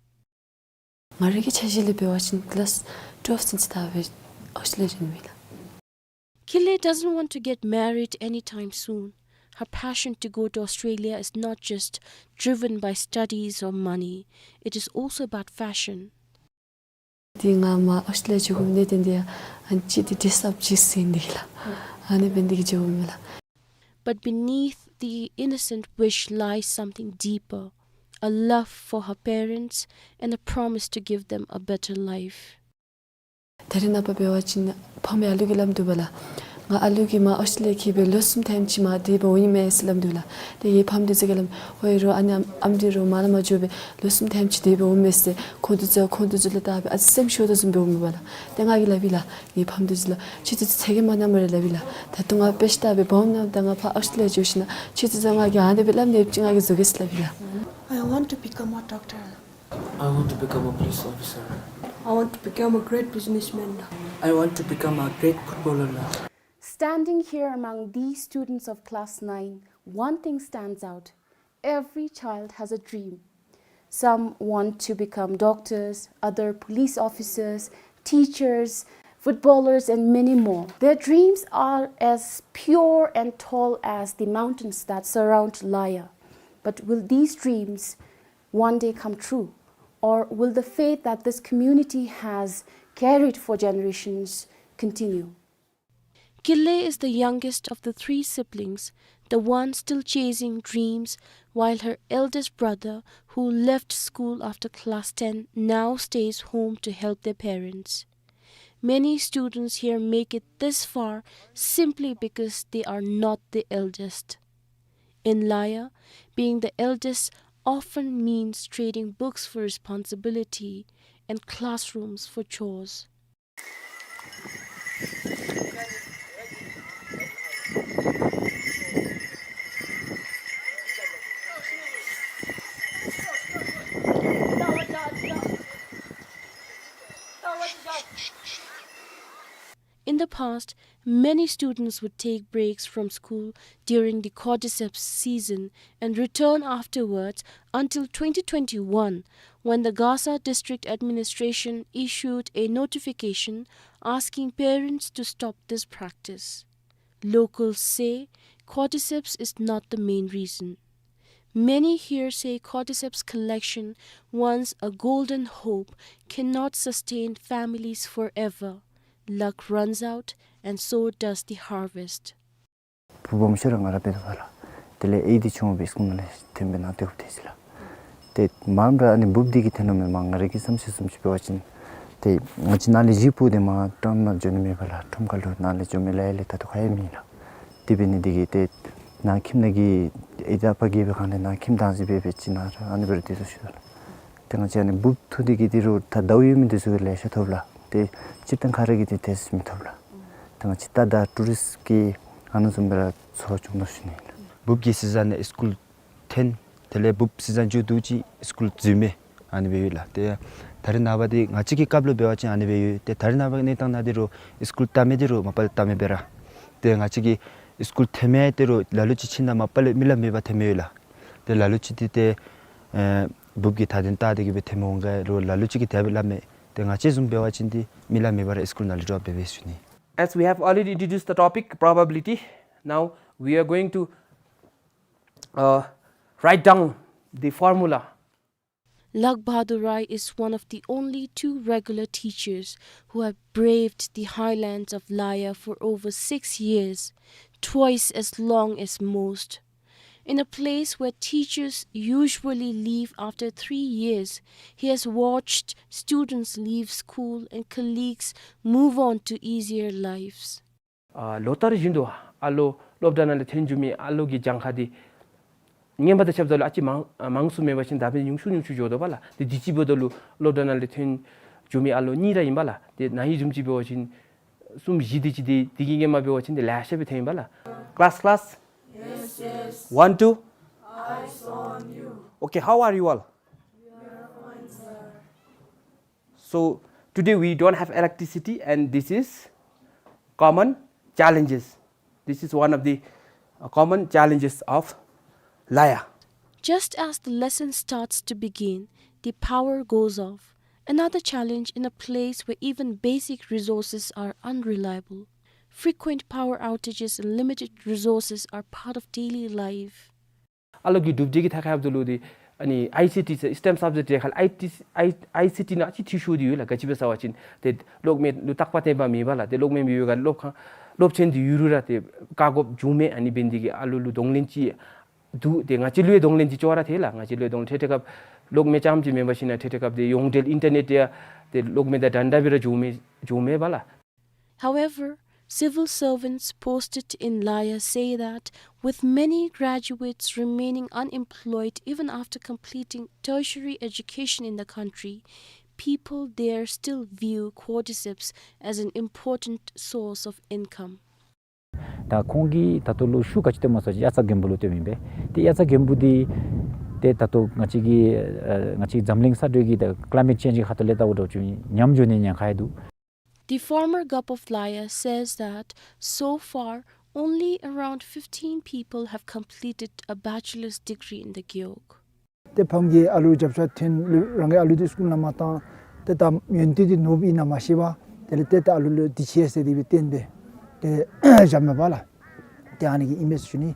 ང་རའི་གི་འཆར་གཞི་ལས་འབད་བ་ཅིན་ཀི་ལཱསི་ཊུ་ཝེལབ་ཚུན་ཚོད་ད་སྦེ་ཨོསི་ཊྲེ་ལི་ཡ་འགྱོ་ནི་ཨིན་ལགས། Kile doesn't want to get married anytime soon. Her passion to go to Australia is not just driven by studies or money. It is also about fashion. ཏེ་ང་མར་ཨོསི་ཊྲེ་ལི་ཡ་འགྱོ་དགོ་མི་འདི་ཏེ་ཨ་ནི་ཅིག་ཏེ་ཌེ་རེསི་ཨཔ་ཅིག་ཟེར་ནི་ཨིན་ལགས། ཨ་ནི་འབད་ནི་འདི་གིས་འགྱོ་དགོ་མས་ལགས། But beneath the innocent wish lies something deeper, a love for her parents and a promise to give them a better life. ད་རེས་ནངས་པ་འབད་བ་ཅིན་ཕམ་གྱི་ཨ་ལུ་གིས་སླབ་དོ་བས་ལགས། ང་ཨ་ལུ་གིས་མར་ཨོསི་ཊྲེ་ལི་ཡ་འཁྱིད་སྦེ་ལོ་གསུམ་ཐེངས་ཅིག་མར་དེ་སྦེ་འོང་ནི་མས་ཟེར་སླབ་དོ་ལགས། ཏེ་ངེའི་ཕམ་འདི་ཚུ་གིས་སླབ་ཨོ་ཡ་རོགས་ཨ་ནི་ཨམ་འདི་རོགས་མར་ལས་མར་འགྱོ་སྦེ་ལོ་གསུམ་ཐེངས་ཅིག་དེ་སྦེ་འོང་མས་ཟེར་ཁོང་འདི་ཚུ་ཁོང་འདི་ཚུ་ལུ་བལྟ་སྦེ་ཨ་ཙི་སེམས་ཤོར་དོ་བཟུམ་སྦེ་འོང་མས་པ་ལགས། ཏེ་ང་གིས་སླབ་ཡི་ལགས་ངེའི་ཕམ་འདི་ཚུ་ལུ་ཁྱེད་ཚུ་ཚེ་གི་མ་ནམ་རེ་སླབ་ཡི་ལགས། ད་ལྟོ་ང་དཔེ་ཆ་བལྟ་སྦེ་སྦོམ་ནམ་ད་ང་ཕར་ཨོསི་ཊྲེ་ལི་ཡ་འགྱོ་ཞིནམ་ཁྱེད་ཚུ་ཚུ་ང་གིས་ཨ་ནི་སྦེ་སླབ་ནི་ཡོད་ཅི་ང་གིས་བཟོ་གེ་ཟེར་སླབ་ཡི་ལགས། I want to become a doctor. I want to become a police officer. I want to become a great businessman. I want to become a great footballer. Standing here among these students of class nine, one thing stands out. Every child has a dream. Some want to become doctors, other police officers, teachers, footballers, and many more. Their dreams are as pure and tall as the mountains that surround Laya. But will these dreams one day come true? Or will the faith that this community has carried for generations continue? Kile is the youngest of the three siblings, the one still chasing dreams, while her eldest brother, who left school after class ten, now stays home to help their parents. Many students here make it this far simply because they are not the eldest. In Laya, being the eldest often means trading books for responsibility and classrooms for chores. In the past, many students would take breaks from school during the cordyceps season and return afterwards until twenty twenty-one, when the Gasa District Administration issued a notification asking parents to stop this practice. Locals say cordyceps is not the main reason. Many here say cordyceps collection, once a golden hope, cannot sustain families forever. Luck runs out, and so does the harvest. བུ་སྦོམ་ཤོས་ར་ང་ར་འབད་དོ་བ་ལགས། དེ་ལས་ཨའི་འདི་ཆུང་བའི་སྐུ་མ་ལས་ཐོན་པའི་ནང་དེ་འབུབ་ཐེབས་ཅི་ལགས། ཏེ་མངམ་ར་ཨ་ནི་འབུབ་འདི་གིས་ཐོན་ནུག་མེན་མ། ང་ར་གི་བསམ་ཤེས་བཟུམ་ཅིག་འབད་བ་ཅིན་ཏེ་ང་བཅས་ནཱ་ལས་གཞིས་སྤོ་སྟེ་མར་ཁྲོམ་ནང་འགྱོ་ནི་མེད་པ་ལགས། ཁྲོམ་ཁ་ལུ་ནཱ་ལས་འགྱོ་མི་ལ་ཡ་ལས་ད་ལྟོ་ག་ཡང་མེད་ལགས། དེ་འབད་ནི་འདི་གིས་ཏེ་ནཱ་ཁྱིམ་ནང་གི་ཨའི་དང་ཨ་པ་གིས་འབད་སྒང་ལས་ནཱ་ཁྱིམ་བདག་འཛིན་འབད་འབད་ཅི་ནཱ་ར་ཨ་ནི་སྦེ་ར་སྡོད་དོ་ཞུ་དོ་ལགས། ཏེ་ང་བཅས་ཨ་ནི་འབུབ་འཐུ་འདི་གིས་འདི་རུ་ད་ཟླཝ་ཡོད་མི་འདི་ཚུ་གིས་ལེ་ཤ་ཐོབ་ལགས། ཏེ་སྤྱིར་བཏང་ཁ་ར་གིས་འདི་ཏེ་མི་ཐོབ་ལགས། ཏེ་ང་བཅས་ད་ད་ཊུ་རིསཊ་ཀྱི་ཨ་ནི་བཟུམ་སྦེ་ར་འཚོ་བ་སྐྱོང་དོ་ཞུ་ནི་ལགས། འབུབ་ཀྱི་སི་ཛན་ནང་སི་ཀུལ་འཐོན། དེ་ལས་འབུབ་སི་ཛན་མཇུག་བསྡུ་ཅི་སི་ཀུལ་འཛུལ་མི་ཨ་ནི་སྦེ་ཡོད་ལགས། ཏེ་ད་རེས་ནངས་པ་འདི་ང་བཅས་ཀྱི་སྐབས་ལུ་འབད་བ་ཅིན་ཨ་ནི་སྦེ་ཡོད། ཏེ་ད་རེས་ནངས་པ་གནས་སྟངས་ནང་འདི་རུ་སི་ཀུལ་བལྟ་མི་འདི་རུ་མ་པ་ལས་བལྟ་མི་འབད་ར། ཏེ་ང་བཅས་ཀྱི་སི་ཀུལ་འཐོན་མི་འདི་རུ་ལ་ལུ་ཅིག་ཕྱིན་ད་མ་པ་ལས་མི་ལ་མེད་པར་འཐོན་མི་ཡོད་ལགས། ཏེ་ལ་ལུ་ཅིག་འདི་ཏེ་ཨེ་འབུབ་ཀྱི་ད་དོན་བལྟ་སྟེ་གི་སྦེ་འཐོན་མི་འོང་ག་རུང་ལ་ལུ་ཅིག་གིས་དེ་སྦེ་སླབ་མས། ཏེ་ང་བཅས་བཟུམ་འབད་བ་ཅིན་འདི་མི་ལ་མེད་པར་སི་ཀུལ་ནང་ལས་ཌོབ་འབད་འབད་ཞུ་ནི། As we have already introduced the topic probability, now we are going to, uh, write down the formula. Lakh Bahadur Rai is one of the only two regular teachers who have braved the highlands of Laya for over six years, twice as long as most. In a place where teachers usually leave after three years, he has watched students leave school and colleagues move on to easier lives. ཨ་ལོ་ལྟར་བཞིན་དུ་ཨ་ལོ་སློབ་གྲྭ་ནང་ལས་ཐོན་འགྱོ་མི་ཨ་ལོ་གི་གྱངས་ཁ་འདི་སྔོན་མ་དང་ཕྱདཔ་ད་ལུ་ཨ་ཙི་མང་ཨ་མང་སུ་མེད་པ་ཅིན་ད་འབདན་ཉུང་སུ་ཉུང་སུ་འགྱོ་དོ་བ་ལགས། ཏེ་དུས་ཅི་འབདཝ་ད་ལུ་སློབ་གྲྭ་ནང་ལས་ཐོན་འགྱོ་མི་ཨ་ལོ་གཉིས་ར་ཨིན་པ་ལགས། ཏེ་ན་ཧིང་བཟུམ་ཅིག་འབད་བ་ཅིན་གསུམ་བཞི་དེ་ཅིག་འདི་འདི་གི་སྔོན་མ་འབད་བ་ཅིན་ཏེ་ལེ་ཤ་སྦེ་ཐོན་ཨིན་པ་ལགས། Class, class. Yes, yes. One, two. Eyes on you. Okay, how are you all? We are fine, sir. So today we don't have electricity, and this is common challenges. This is one of the, uh, common challenges of Laya. Just as the lesson starts to begin, the power goes off. Another challenge in a place where even basic resources are unreliable. Frequent power outages and limited resources are part of daily life. ཨ་ལོ་གི་གྲུབ་འབྲས་ཀྱི་ཐད་ཁར་འབདཝ་ད་ལུ་འདི་ཨ་ནི་ཨའི་སི་ཊི་སི་ཊེམ་སབ་ཇེཀཊ་ཁར་ལུ་ཨའི་ཊི་སི་ཨའི་ཨའི་སི་ཊི་ནང་ཨ་ཙི་འཐུས་ཤོར་ཏེ་ཡོད་ལགས། ག་ཅི་སྦེ་ཟེར་བ་ཅིན་ཏེ་གློག་མེ་ལུ་རྟག་པ་བརྟེན་པ་མེད་པ་ལགས། ཏེ་གློག་མེ་མེད་པའི་སྒང་སློབ་ཁང་སློབ་ཚན་འདི་ཡུན་རིང་ར་ཏེ་བཀག་དགོཔ་བྱུང་མས། ཨ་ནི་འབད་ནི་འདི་གིས་ཨ་ལོ་ལུ་གདོང་ལེན་ཅིག་འདུག། ཏེ་ང་བཅས་ལུ་ཡང་གདོང་ལེན་ཅིག་ཅོག་ར་འཐད་ལགས། ང་བཅས་ལུ་ཡང་གདོང་ལེན་འཐད་འཐད་སྐབས་གློག་མེ་རྐྱངམ་ཅིག་མེན་པར་ཞིན་ན་འཐད་འཐད་སྐབས་ཏེ་ཡོངས་འབྲེལ་ཨིན་ཊར་ནེཊ་ཡང་ཏེ་གློག་མེ་དང་འདྲན་འདྲ་སྦེ་ར་འགྱོ་མི་འགྱོ་མི་འབད་ལགས། However, civil servants posted in Laya say that with many graduates remaining unemployed even after completing tertiary education in the country, people there still view cordyceps as an important source of income. ད་ཁོང་གིས་ད་ལྟོ་ལུ་ཤུགས་ག་ཅི་བཏོནམ་སྨོ་ཟེར་བ་ཅིན་དབྱར་རྩྭ་དགུན་འབུ་ལུ་བཏོནམ་ཨིན་པས། ཏེ་དབྱར་རྩྭ་དགུན་འབུ་འདི་ཏེ་ད་ལྟོ་ང་བཅས་ཀྱི་ཨ་ང་བཅས་འཛམ་གླིང་ས་འགྲོས་ཀྱི་ད་ཀ་ལའི་མེཊ་ཅེནཇ་གི་ཁ་ཐུག་ལས་བལྟཝ་ད་ཅིག་ཉམས་འགྱོ་ནི་ཉེན་ཁ་ཡང་འདུག། The former Gup of Laya says that so far only around fifteen people have completed a bachelor's degree in the Gewog. ཏེ་ཕམ་གྱིས་ཨ་ལུ་རྒྱབ་ཤ་ཐོན་ལུ་རང་གི་ཨ་ལུ་འདི་སི་ཀུལ་ནང་མ་བཏང་། ཏེ་ད་ཡོན་ཏན་འདི་ནོར་བུ་ཨིན་ན་མ་ཤེས་པར་དེ་ལས་ཏེ་ད་ཨ་ལུ་ལུ་འདི་ཆེ་ཟེར་དེ་སྦེ་བསྟན་སྦེ་ཏེ་བཞགཔ་མས་པ་ལགས། ཏེ་ཨ་ནི་གི་ཨིན་མས་ཟེར་ཞུ་ནི།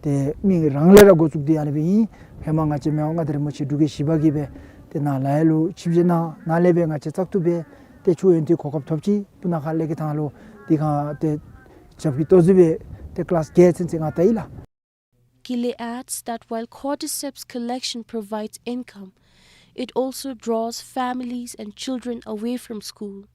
ཏེ་མི་རང་ལས་ར་འགོ་བཙུགས་ཏེ་ཨ་ནི་སྦེ་ཨིན། ཧེ་མ་ང་བཅས་མི་དབང་མངའ་བདག་རིན་པོ་ཆེ་འབྲུག་རྒྱལ་བཞི་པ་གིས་སྦེ་ཏེ་ནཱ་ལ་ཡ་ལུ་ཆིབས་བཞེས་གནང་། ནཱ་ལས་སྦེ་ང་བཅས་བཙག་འཐུ་འབད་དེ་ཆོས་ཡོན་ཏན་གོ་སྐབས་ཐོབ་ཅི། སྤུ་ན་ཁ་ལས་ཀྱི་ཐང་ལུ་དེ་ཁར་ཏེ་ཞབས་ཀྱི་ལྟོ་གཟུགས་སྦེ་ཏེ་ཀི་ལཱསི་བརྒྱད་ཚུན་ཚོད་ང་བལྟ་ཡི་ལགས། Kile adds that while cordyceps collection provides income, it also draws families and children away from school.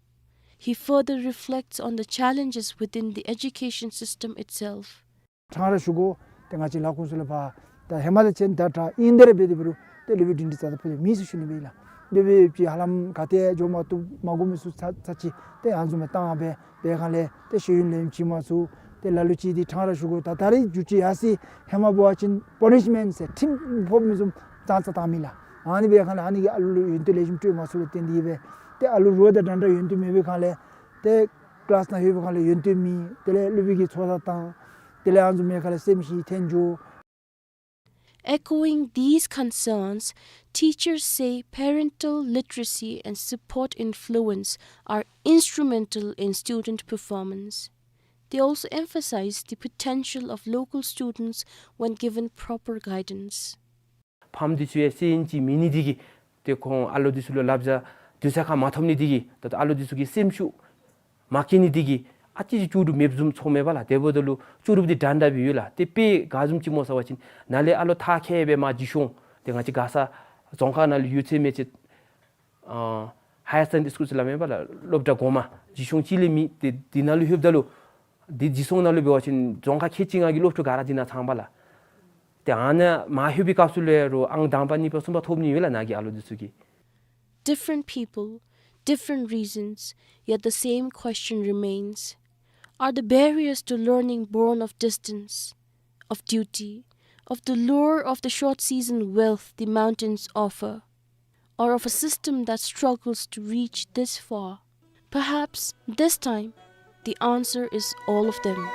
He further reflects on the challenges within the education system itself. ཕྲང་ར་ཞུ་དགོ། ཏེ་ང་བཅས་ལ་ཁུངས་སུ་ལས་ཕར་ད་ཧེ་མ་དང་གཅིག་ཁར་ད་ཨིན་དེ་ར་འབད་དེ་འབད་རུང་ཏེ་སློབ་དཔོན་སྒྲིང་སྒྲི་རྩ་དང་ཕུ་ལས་མེད་ཟེར་ཞུ་ནི་སྦེ་ལགས། སློབ་དཔོན་ཅིག་ཧ་ལམ་ག་ཏེ་འགྱོ་མ་བཏུབ་མ་གོ་མི་ཚུ་ཚར་ཚར་ཅིག་ཏེ་ཨ་ནི་བཟུམ་སྦེ་བཏང་སྦེ་འབད་སྒང་ལས་ཏེ་ཤེས་ཡོན་ལེན་བྱིན་མ་ཚུགས། ཏེ་ལ་ལུ་ཅིག་འདི་ཕྲང་ར་ཞུ་དགོ། ད་ད་རེས་འགྱོ་ཅི་ཡར་སོང་ཧེ་མ་འབད་བ་ཅིན་པ་ནིཤ་མེནཊ་ཟེར་ཁྲིམས་ཕོག་མི་བཟུམ་ཙང་ཙང་བཏང་མི་ལགས། ཨ་ནི་འབད་སྒང་ལས་ཨ་ནི་གིས་ཨ་ལུ་ལུ་ཡོན་ཏན་ལེགས་ཤོམ་སྤྲོད་མ་ཚུགསཔ་ལས་བརྟེན་ཏེ་སྦེ་ཏེ་ཨ་ལུ་རོགས་དང་འདྲན་འདྲ་ཡོན་ཏན་མེད་པའི་སྒང་ལས་ཏེ་ཀི་ ཀི་ལཱསི་ནང་ལྷོད་པའི་སྒང་ལས་ཡོན་ཏན་མེད། དེ་ལས་སློབ་དཔོན་གྱིས་ཚོར་བ་བཏང་། དེ་ལས་ཨ་ནི་བཟུམ་མའི་སྒང་ལས་སེམས་ཤི་ཐོན་འགྱོ། Echoing these concerns, teachers say parental literacy and support influence are instrumental in student performance. They also emphasize the potential of local students when given proper guidance. ཕམ་འདི་ཚུ་ཡང་སེམས་ཅན་མེད་ནི་འདི་གིས་ཏེ་ཁོང་ཨ་ལོ་འདི་ཚུ་ལུ་བསླབ་བྱ་དུས་ཚོད་ཁར་མ་ཐོབ་ནི་འདི་གིས་ད་ལྟོ་ཨ་ལོ་འདི་ཚུ་གི་སེམས་ཤུགས་མ་སྐྱེ་ནི་འདི་གིས་ཨ་ཙི་ཅིག་ལྕོགས་གྲུབ་མེདཔ་བཟུམ་ཚོརཝ་མས་པ་ལགས། དེ་འབདཝ་ད་ལུ་ལྕོགས་གྲུབ་འདི་འདྲན་འདྲ་སྦེ་ཡོད་ལགས། ཏེ་དཔེ་ག་བཟུམ་ཅིག་སྨོ་ཟེར་བ་ཅིན་ནཱ་ལས་ཨ་ལོ་མཐར་འཁྱོལ་སྦེ་མར་རྗེས་ཤུལ་ཏེ་ང་བཅས་མགར་ས་རྫོང་ཁག་ནང་ལུ་ཡོད་ཚད་མེད་ཚད་ཨ་ཧ་ཡར་སེ་ཀེན་ཌི་རི་སི་ཀུལ་ཟེར་སླབ་མས་པ་ལགས། སློབ་གྲྭ་གོང་མ་རྗེས་ཤུལ་གཅིག་ལས་མེད། ཏེ་འདི་ནང་ལུ་ལྷོདཔ་ད་ལུ་འདི་རྗེས་ཤུལ་ནང་ལུ་འབད་བ་ཅིན་རྫོང་ཁག་ཁལ་གཅིག་ལྔ་གི་སློབ་ཕྲུག་ག་ར་འདི་ནང་ཚང་པ་ལགས། ཏེ་ཨ་ནཱ་མར་ལྷོད་པའི་སྐབས་སུ་ལས་རུང་ཨང་དང་པ་གཉིས་པ་གསུམ་པ་ཐོབ་ནི་ཡོད་ལགས་ནཱ་གི་ཨ་ལོ་འདི་ཚུ་གིས། Different people, different reasons, yet the same question remains. Are the barriers to learning born of distance, of duty, of the lure of the short season wealth the mountains offer, or of a system that struggles to reach this far? Perhaps this time the answer is all of them.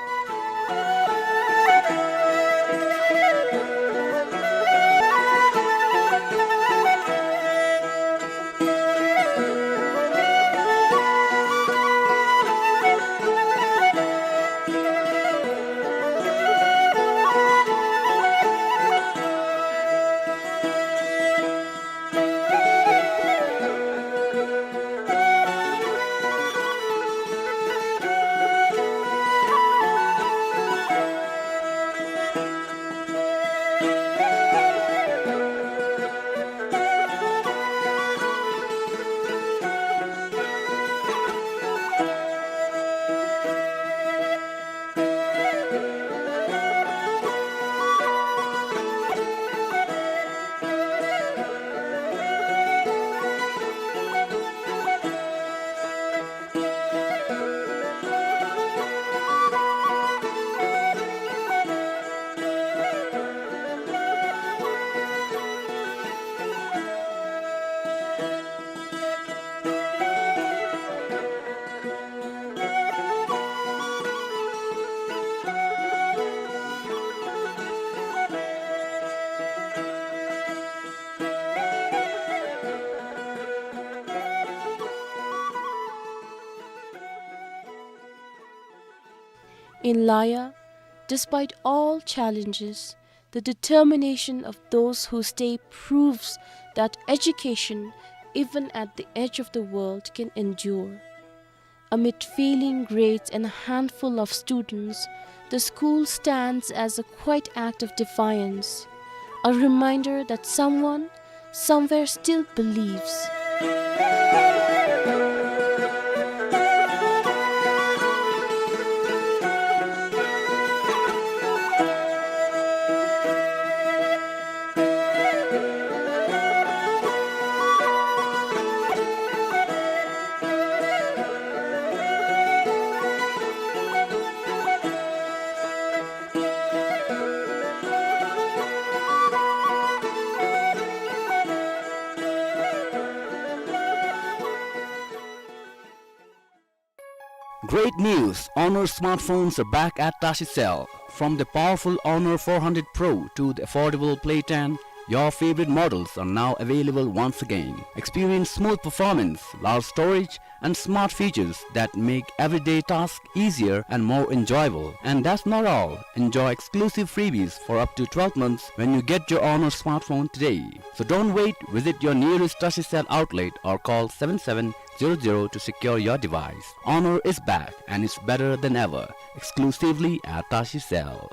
In Laya, despite all challenges, the determination of those who stay proves that education, even at the edge of the world, can endure. Amid failing grades and a handful of students, the school stands as a quiet act of defiance, a reminder that someone somewhere still believes. Great news! Honor smartphones are back at Tashi Cell. From the powerful Honor four hundred Pro to the affordable Play ten, your favorite models are now available once again. Experience smooth performance, large storage, and smart features that make everyday tasks easier and more enjoyable. And that's not all. Enjoy exclusive freebies for up to twelve months when you get your Honor smartphone today. So don't wait, visit your nearest Tashi Cell outlet or call seven seven zero zero to secure your device. Honor is back and it's better than ever. Exclusively at Tashi Cell.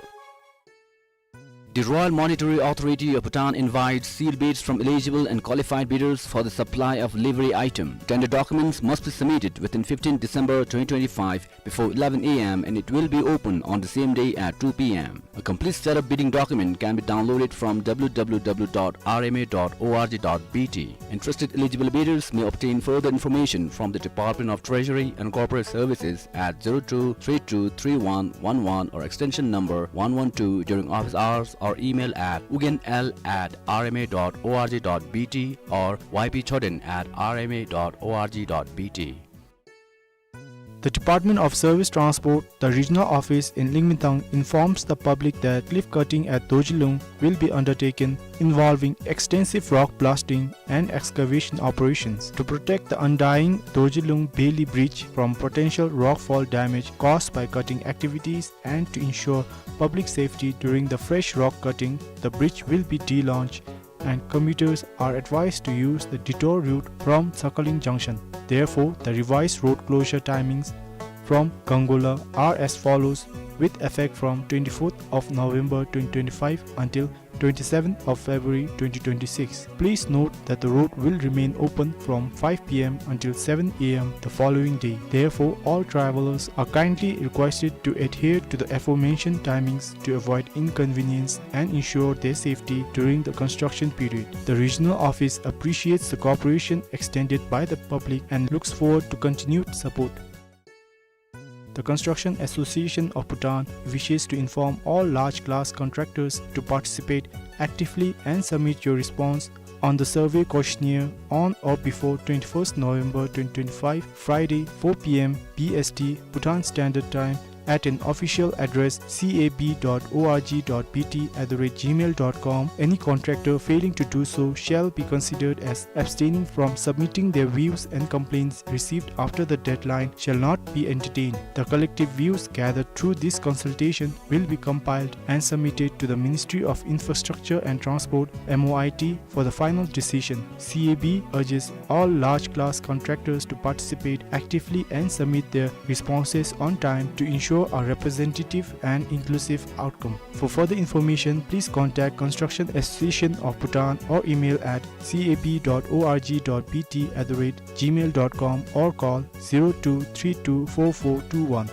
The Royal Monetary Authority of Bhutan invites sealed bids from eligible and qualified bidders for the supply of livery item. Tender documents must be submitted within fifteenth December twenty twenty-five before eleven A M and it will be open on the same day at two P M. A complete set of bidding document can be downloaded from W W W dot R M A dot O R G dot B T. Interested eligible bidders may obtain further information from the Department of Treasury and Corporate Services at zero two three two three one one one or extension number one one two during office hours or email at ugyen l at R M A dot O R G dot B T or Y P Choden at R M A dot O R G dot B T. The Department of Service Transport, the regional office in Lingmintang, informs the public that cliff cutting at Dorjilung will be undertaken, involving extensive rock blasting and excavation operations. To protect the undying Dorjilung Bailey Bridge from potential rockfall damage caused by cutting activities and to ensure public safety during the fresh rock cutting, the bridge will be delaunched and commuters are advised to use the detour route from Sakhalin Junction. Therefore, the revised road closure timings from Gangola are as follows, with effect from twenty-fourth of November twenty twenty-five until twenty-seventh of February twenty twenty-six. Please note that the road will remain open from five p m until seven a m the following day. Therefore, all travelers are kindly requested to adhere to the aforementioned timings to avoid inconvenience and ensure their safety during the construction period. The regional office appreciates the cooperation extended by the public and looks forward to continued support. The Construction Association of Bhutan wishes to inform all large class contractors to participate actively and submit your response on the survey questionnaire on or before twenty-first November twenty twenty-five, Friday, four p m B S T, Bhutan Standard Time, at an official address C A B dot org dot B T at the rate gmail dot com. Any contractor failing to do so shall be considered as abstaining from submitting their views, and complaints received after the deadline shall not be entertained. The collective views gathered through this consultation will be compiled and submitted to the Ministry of Infrastructure and Transport, M O I T, for the final decision. C A B urges all large class contractors to participate actively and submit their responses on time to ensure a representative and inclusive outcome. For further information, please contact Construction Association of Bhutan or email at C A B dot org dot B T at the rate gmail dot com or call zero two three two four four two one.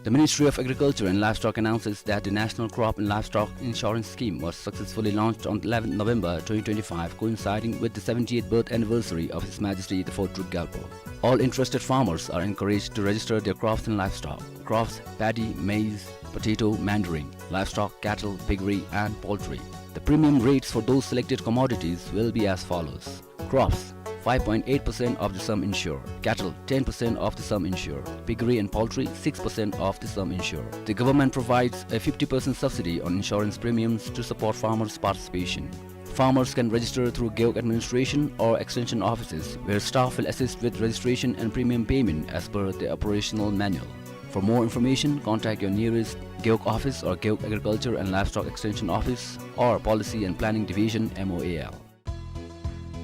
The Ministry of Agriculture and Livestock announces that the National Crop and Livestock Insurance Scheme was successfully launched on eleventh November twenty twenty-five, coinciding with the seventieth birth anniversary of His Majesty the Fourth Druk Gyalpo. All interested farmers are encouraged to register their crops and livestock. Crops: paddy, maize, potato, mandarin. Livestock: cattle, piggery, and poultry. The premium rates for those selected commodities will be as follows. Crops: five point eight percent of the sum insured. Cattle: ten percent of the sum insured. Piggery and poultry: six percent of the sum insured. The government provides a fifty percent subsidy on insurance premiums to support farmers' participation. Farmers can register through Gewog administration or extension offices, where staff will assist with registration and premium payment as per the operational manual. For more information, contact your nearest Gewog office or Gewog Agriculture and Livestock Extension Office or Policy and Planning Division, M O A L.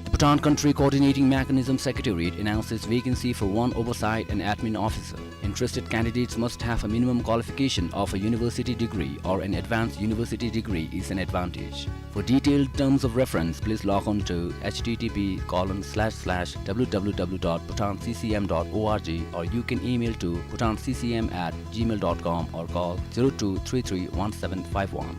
The Bhutan Country Coordinating Mechanism Secretariat announces vacancy for one oversight and admin officer. Interested candidates must have a minimum qualification of a university degree or an advanced university degree is an advantage. For detailed terms of reference, please log on to H T T P colon slash slash W W W dot bhutan C C M dot org, or you can email to bhutan C C M at gmail dot com or call zero two three three one seven five one.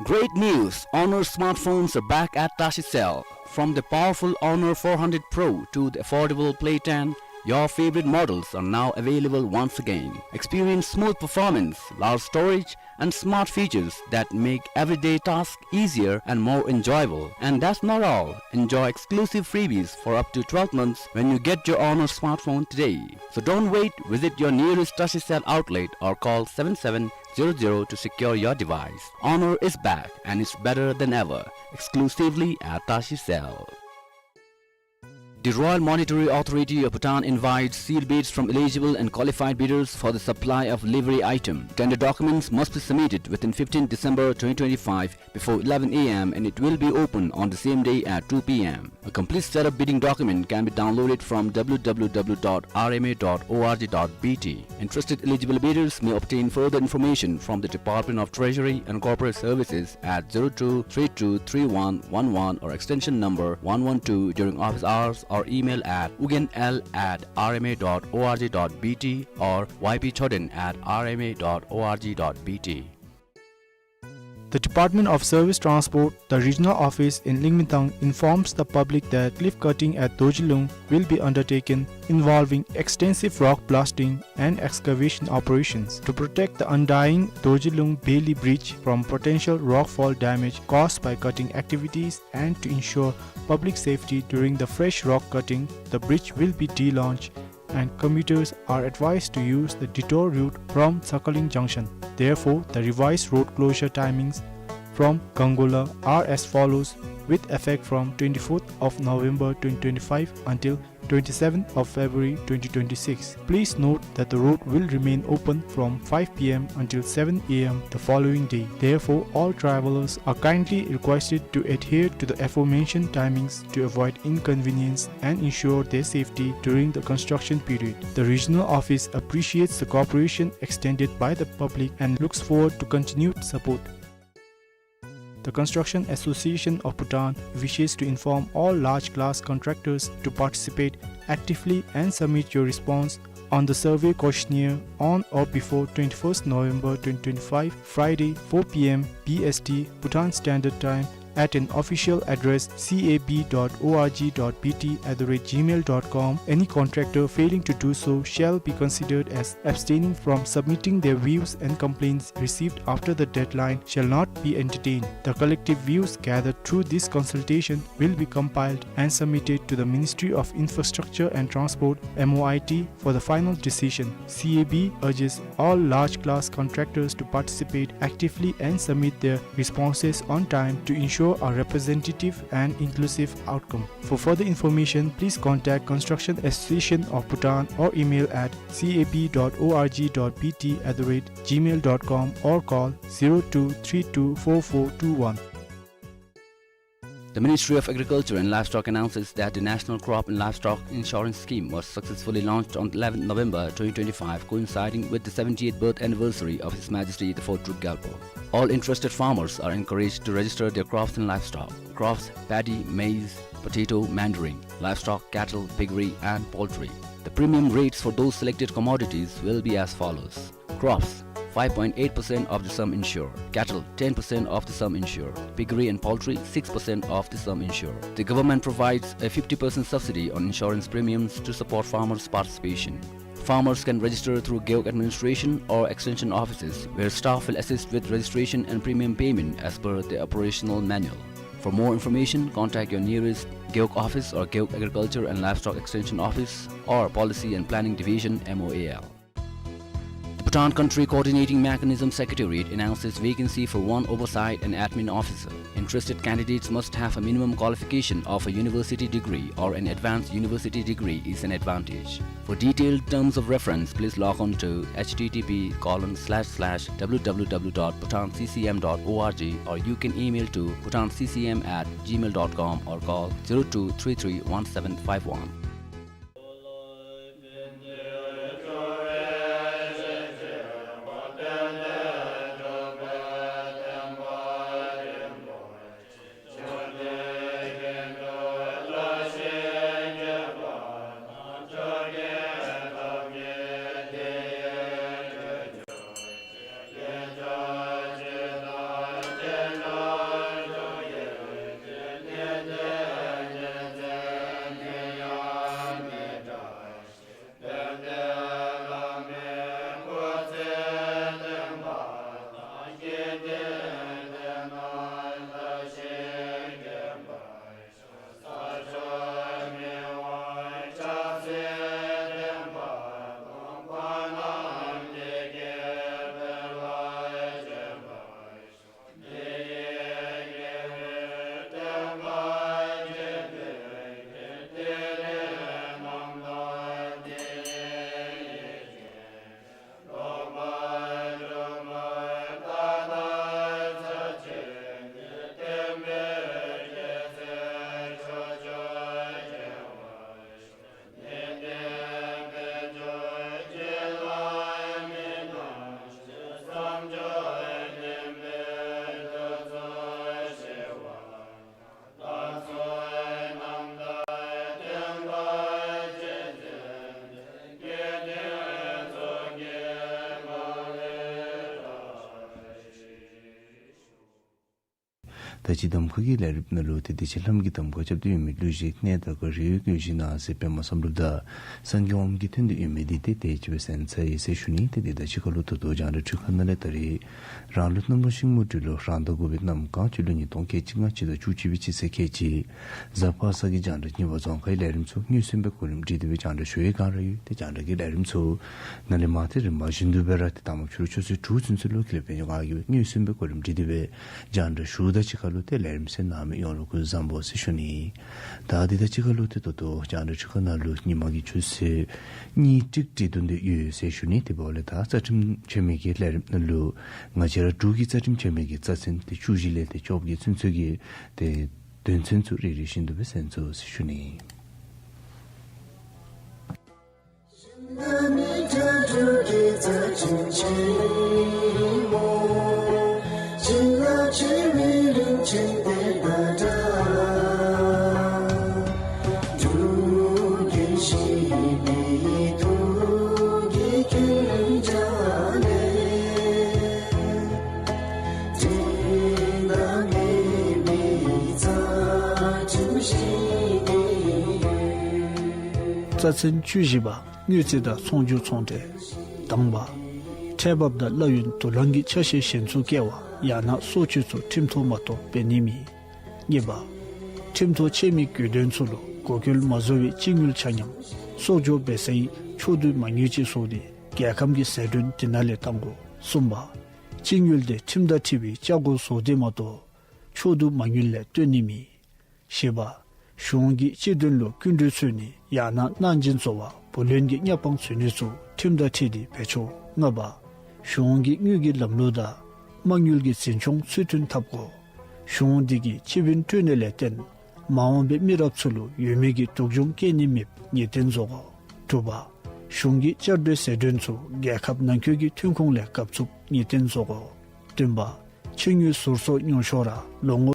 Great news! Honor smartphones are back at Tashi Cell. From the powerful Honor four hundred Pro to the affordable Play ten, your favorite models are now available once again. Experience smooth performance, large storage, and smart features that make everyday tasks easier and more enjoyable. And that's not all. Enjoy exclusive freebies for up to twelve months when you get your Honor smartphone today. So don't wait. Visit your nearest Tashi Cell outlet or call seven seven zero zero to secure your device. Honor is back and it's better than ever. Exclusively at Tashi Cell. The Royal Monetary Authority of Bhutan invites sealed bids from eligible and qualified bidders for the supply of livery item. Tender documents must be submitted within fifteenth December twenty twenty-five before eleven A M and it will be open on the same day at two P M. A complete set of bidding document can be downloaded from W W W dot R M A dot org dot B T. Interested eligible bidders may obtain further information from the Department of Treasury and Corporate Services at zero two three two three one one one or extension number one one two during office hours or email at ugynl at R M A dot org dot B T or Y P Choden at R M A dot org dot B T. The Department of Service Transport, the regional office in Lingmintang, informs the public that cliff cutting at Dorjilung will be undertaken, involving extensive rock blasting and excavation operations. To protect the undying Dorjilung Bailey Bridge from potential rockfall damage caused by cutting activities and to ensure public safety during the fresh rock cutting, the bridge will be delaunched and commuters are advised to use the detour route from Sakhalin Junction. Therefore, the revised road closure timings from Gangola are as follows, with effect from twenty-fourth of November twenty twenty-five until twenty-seventh of February twenty twenty-six. Please note that the road will remain open from five p m until seven a m the following day. Therefore, all travelers are kindly requested to adhere to the aforementioned timings to avoid inconvenience and ensure their safety during the construction period. The regional office appreciates the cooperation extended by the public and looks forward to continued support. The Construction Association of Bhutan wishes to inform all large class contractors to participate actively and submit your response on the survey questionnaire on or before twenty-first November twenty twenty-five, Friday, four p m B S T, Bhutan Standard Time, at an official address C A B dot org dot B T at the rate gmail dot com. Any contractor failing to do so shall be considered as abstaining from submitting their views, and complaints received after the deadline shall not be entertained. The collective views gathered through this consultation will be compiled and submitted to the Ministry of Infrastructure and Transport, M O I T, for the final decision. C A B urges all large class contractors to participate actively and submit their responses on time to ensure a representative and inclusive outcome. For further information, please contact Construction Association of Bhutan or email at C A B dot org dot B T at the rate gmail dot com or call zero two three two four four two one. The Ministry of Agriculture and Livestock announces that the National Crop and Livestock Insurance Scheme was successfully launched on eleventh November twenty twenty-five, coinciding with the seventieth birth anniversary of His Majesty the Fourth Druk Gyalpo. All interested farmers are encouraged to register their crops and livestock. Crops: paddy, maize, potato, mandarin. Livestock: cattle, piggery, and poultry. The premium rates for those selected commodities will be as follows. Crops: five point eight percent of the sum insured. Cattle: ten percent of the sum insured. Piggery and poultry: six percent of the sum insured. The government provides a fifty percent subsidy on insurance premiums to support farmers' participation. Farmers can register through Gewog administration or extension offices, where staff will assist with registration and premium payment as per the operational manual. For more information, contact your nearest Gewog office or Gewog Agriculture and Livestock Extension Office or Policy and Planning Division, M O A L. The Bhutan Country Coordinating Mechanism Secretariat announces vacancy for one oversight and admin officer. Interested candidates must have a minimum qualification of a university degree or an advanced university degree is an advantage. For detailed terms of reference, please log on to H T T P colon slash slash W W W dot bhutan C C M dot org, or you can email to bhutan C C M at gmail dot com or call zero two three three one seven five one. ད་ཅི་གདམ་ཁ་གི་ལས་རིམ་ནང་ལུ་ཏེ་དེ་ཅིག་ལྷམ་གྱི་གདམ་ཁ་རྐྱབ་སྟེ་ཡོད་མི་གླུ་གཞས་གནས་དར་དཀར་རི་བོའི་གོས་གཞི་ནང་ཟེར་པདྨ་བསམ་གྲུབ་དང་གསང་སྔགས་ཨོམ་གྱི་དོན་དུ་ཡོད་མི་འདི་ཏེ་དེ་ཅིག་སྦེ་གསན་ཚར་ཡི་ཟེར་ཞུ་ནི། ཏེ་དེ་དང་གཅིག་ཁར་ལུ་ད་ལྟོ་རྒྱང་བསྒྲགས་འཕྲུལ་ཁང་ནང་ལས་ད་རིས་རང་ལུགས་གནམ་ལོ་ཤིང་མོ་སྦྲུལ་ལོ་རང་ཟླ་དགུ་པའི་གནམ་གང་སྤྱི་ལོ་ཉིས་སྟོང་ཁལ་གཅིག་ལྔ་སྤྱི་ཟླ་བཅུ་གཅིག་པའི་སྤྱི་ཚེས་ཁལ་གཅིག་གཟའ་པ་སངས་ཀྱི་རྒྱང་བསྒྲགས་གཉིས་པ་རྫོང་ཁའི་ལས་རིམ་ཚུ་སྔོན་སོང་སྦེ་གོ་རིམ་སྒྲིག་སྟེ་སྦེ་རྒྱང་བསྒྲགས་ཞུ་ཡི་ག་ར་ཡོད། ཏེ་རྒྱང་བསྒྲགས་ཀྱི་ལས་རིམ་ཚུ་ནཱ་ལས་མར་ཏེ་རིམ་པ་བཞིན་དུ་སྦེ་ར་ཏེ་དང་པ་ཕྱི་རུ་ཆུ་ཚོད་དྲུག་ཚུན་ཚོད་ལུ་ཀི་ལེ་པེ་ཉོ་ག་ཡོད། སྔོན་སོང་སྦེ་གོ་རིམ་སྒྲིག་སྟེ་སྦེ་རྒྱང་བསྒྲགས་ཞུཝ་ད་གཅིག་ཁར་ལུ་ཏེ་ལས་རིམ་གསན་གནང་མི་ཡོངས་ལུ་སྐུ་གཟུགས་བཟང་པོ་ཟེར་ཞུ་ནི། ད་དེ་དང་གཅིག་ཁར་ལུ་ཏེ་ད་ལྟོ་རྒྱང་བསྒྲགས་འཕྲུལ་ཁང་ནང་ལུ་ཉིན་མ་གི་ཆུ་ཚོད་གཉིས་ཀྲིག་ཀྲི་དོན་དེ་ཡོད་ཟེར་ཞུ་ནི། དེ་འབདཝ་ལས་ད་རྩ་ཁྲིམས་ཆེན་མོའི་གི་ལས་རིམ་ནང་ལུ་ང་བཅས་ར་འབྲུག་གི་རྩ་ཁྲིམས་ཆེན་མོའི་གི་རྩ་ཚན་ཏེ་བཅུ་བཞི་ལས་ཏེ་བཅོ་བརྒྱད་ཚུན་ཚོད་ཀྱི་ཏེ་དོན་ཚན་ཚུ་རེ་རེ་བཞིན་དུ་སྦེ་གསན་ཚུགས་ཟེར་ཞུ་ནི། རྩ་ཚན་བཅུ་བཞི་པ། དངུལ་རྩིས་དང་ཚོང་སྒྱུར་ཚོང་འབྲེལ། དང་པ། ཁྲལ་འབབ་དང་གླ་ཡོན་དུག་རླངས་ཀྱི་ཆ་ཤས་གཞན་ཚུ་བཀལ་བ་ཡང་ན་སྲོག་གཅོད་ཚུ་ཁྲིམས་ཐོག་མ་གཏོགས་འབད་ནི་མེད། གཉིས་པ། ཁྲིམས་ཐོག་ཆད་མི་གྱོད་དོན་ཚུ་ལུ་འགོག་རྐྱེན་མ་བཟོ་བའི་སྤྱི་དངུལ་ཆ་མཉམ་གསོག་འཇོག་འབད་སའི་ཕྱོགས་བསྡུས་མ་དངུལ་ཅིག་བཟོ་སྟེ་རྒྱལ་ཁམས་ཀྱི་ཟད་གྲོན་དེ་ནང་ལས་བཏང་དགོ། གསུམ་པ། སྤྱི་དངུལ་དེ་ཁྲིམས་དང་འཁྲིལ་བའི་ཅ་གོ་བཟོ་སྟེ་མ་གཏོགས་ཕྱོགས་བསྡུས་མ་དངུལ་ལས་བཏོན་ནི་མེད། བཞི་པ། གཞུང་གིས་སྤྱི་དོན་ལུ་སྐྱིན་འགྲུལ་འཚོལ་ནི་ཡང་ན་གནང་སྦྱིན་བཟོ་བ་བུ་ལོན་གྱི་གཉའ་སྤང་འཚོལ་ནི་ཚུ་ཁྲིམས་དང་འཁྲིལ་ཏེ་འབད་ཆོག། ལྔ་པ། གཞུང་གིས་དངུལ་གྱི་ལམ་ལུགས་དང་མ་དངུལ་གྱི་འཛིན་སྐྱོང་ཚུལ་མཐུན་འཐབ་དགོ། གཞུང་འདི་གིས་སྤྱི་དཔོན་སྤྲོད་ནི་ལས་བརྟེན་མ་འོངས་པའི་མི་རབས་ཚུ་ལུ་ཡོད་མེད་ཀྱི་སྡུག་སྦྱོང་བཀལ་ནི་མེདཔ་ངེས་གཏན་བཟོ་དགོ། དྲུག་པ། གཞུང་གི་བསྐྱར་ཟློས་ཟད་གྲོན་ཚུ་རྒྱལ་ཁབ་ནང་འཁོད་ཀྱི་ཐོན་ཁུངས་ལས་བཀབ་ཚུགསཔ་ངེས་གཏན་བཟོ་དགོ། བདུན་པ། ཕྱི་དངུལ་ཟུར་གསོག་ཉོ་ཤོག་ར་ལོ་ངོ་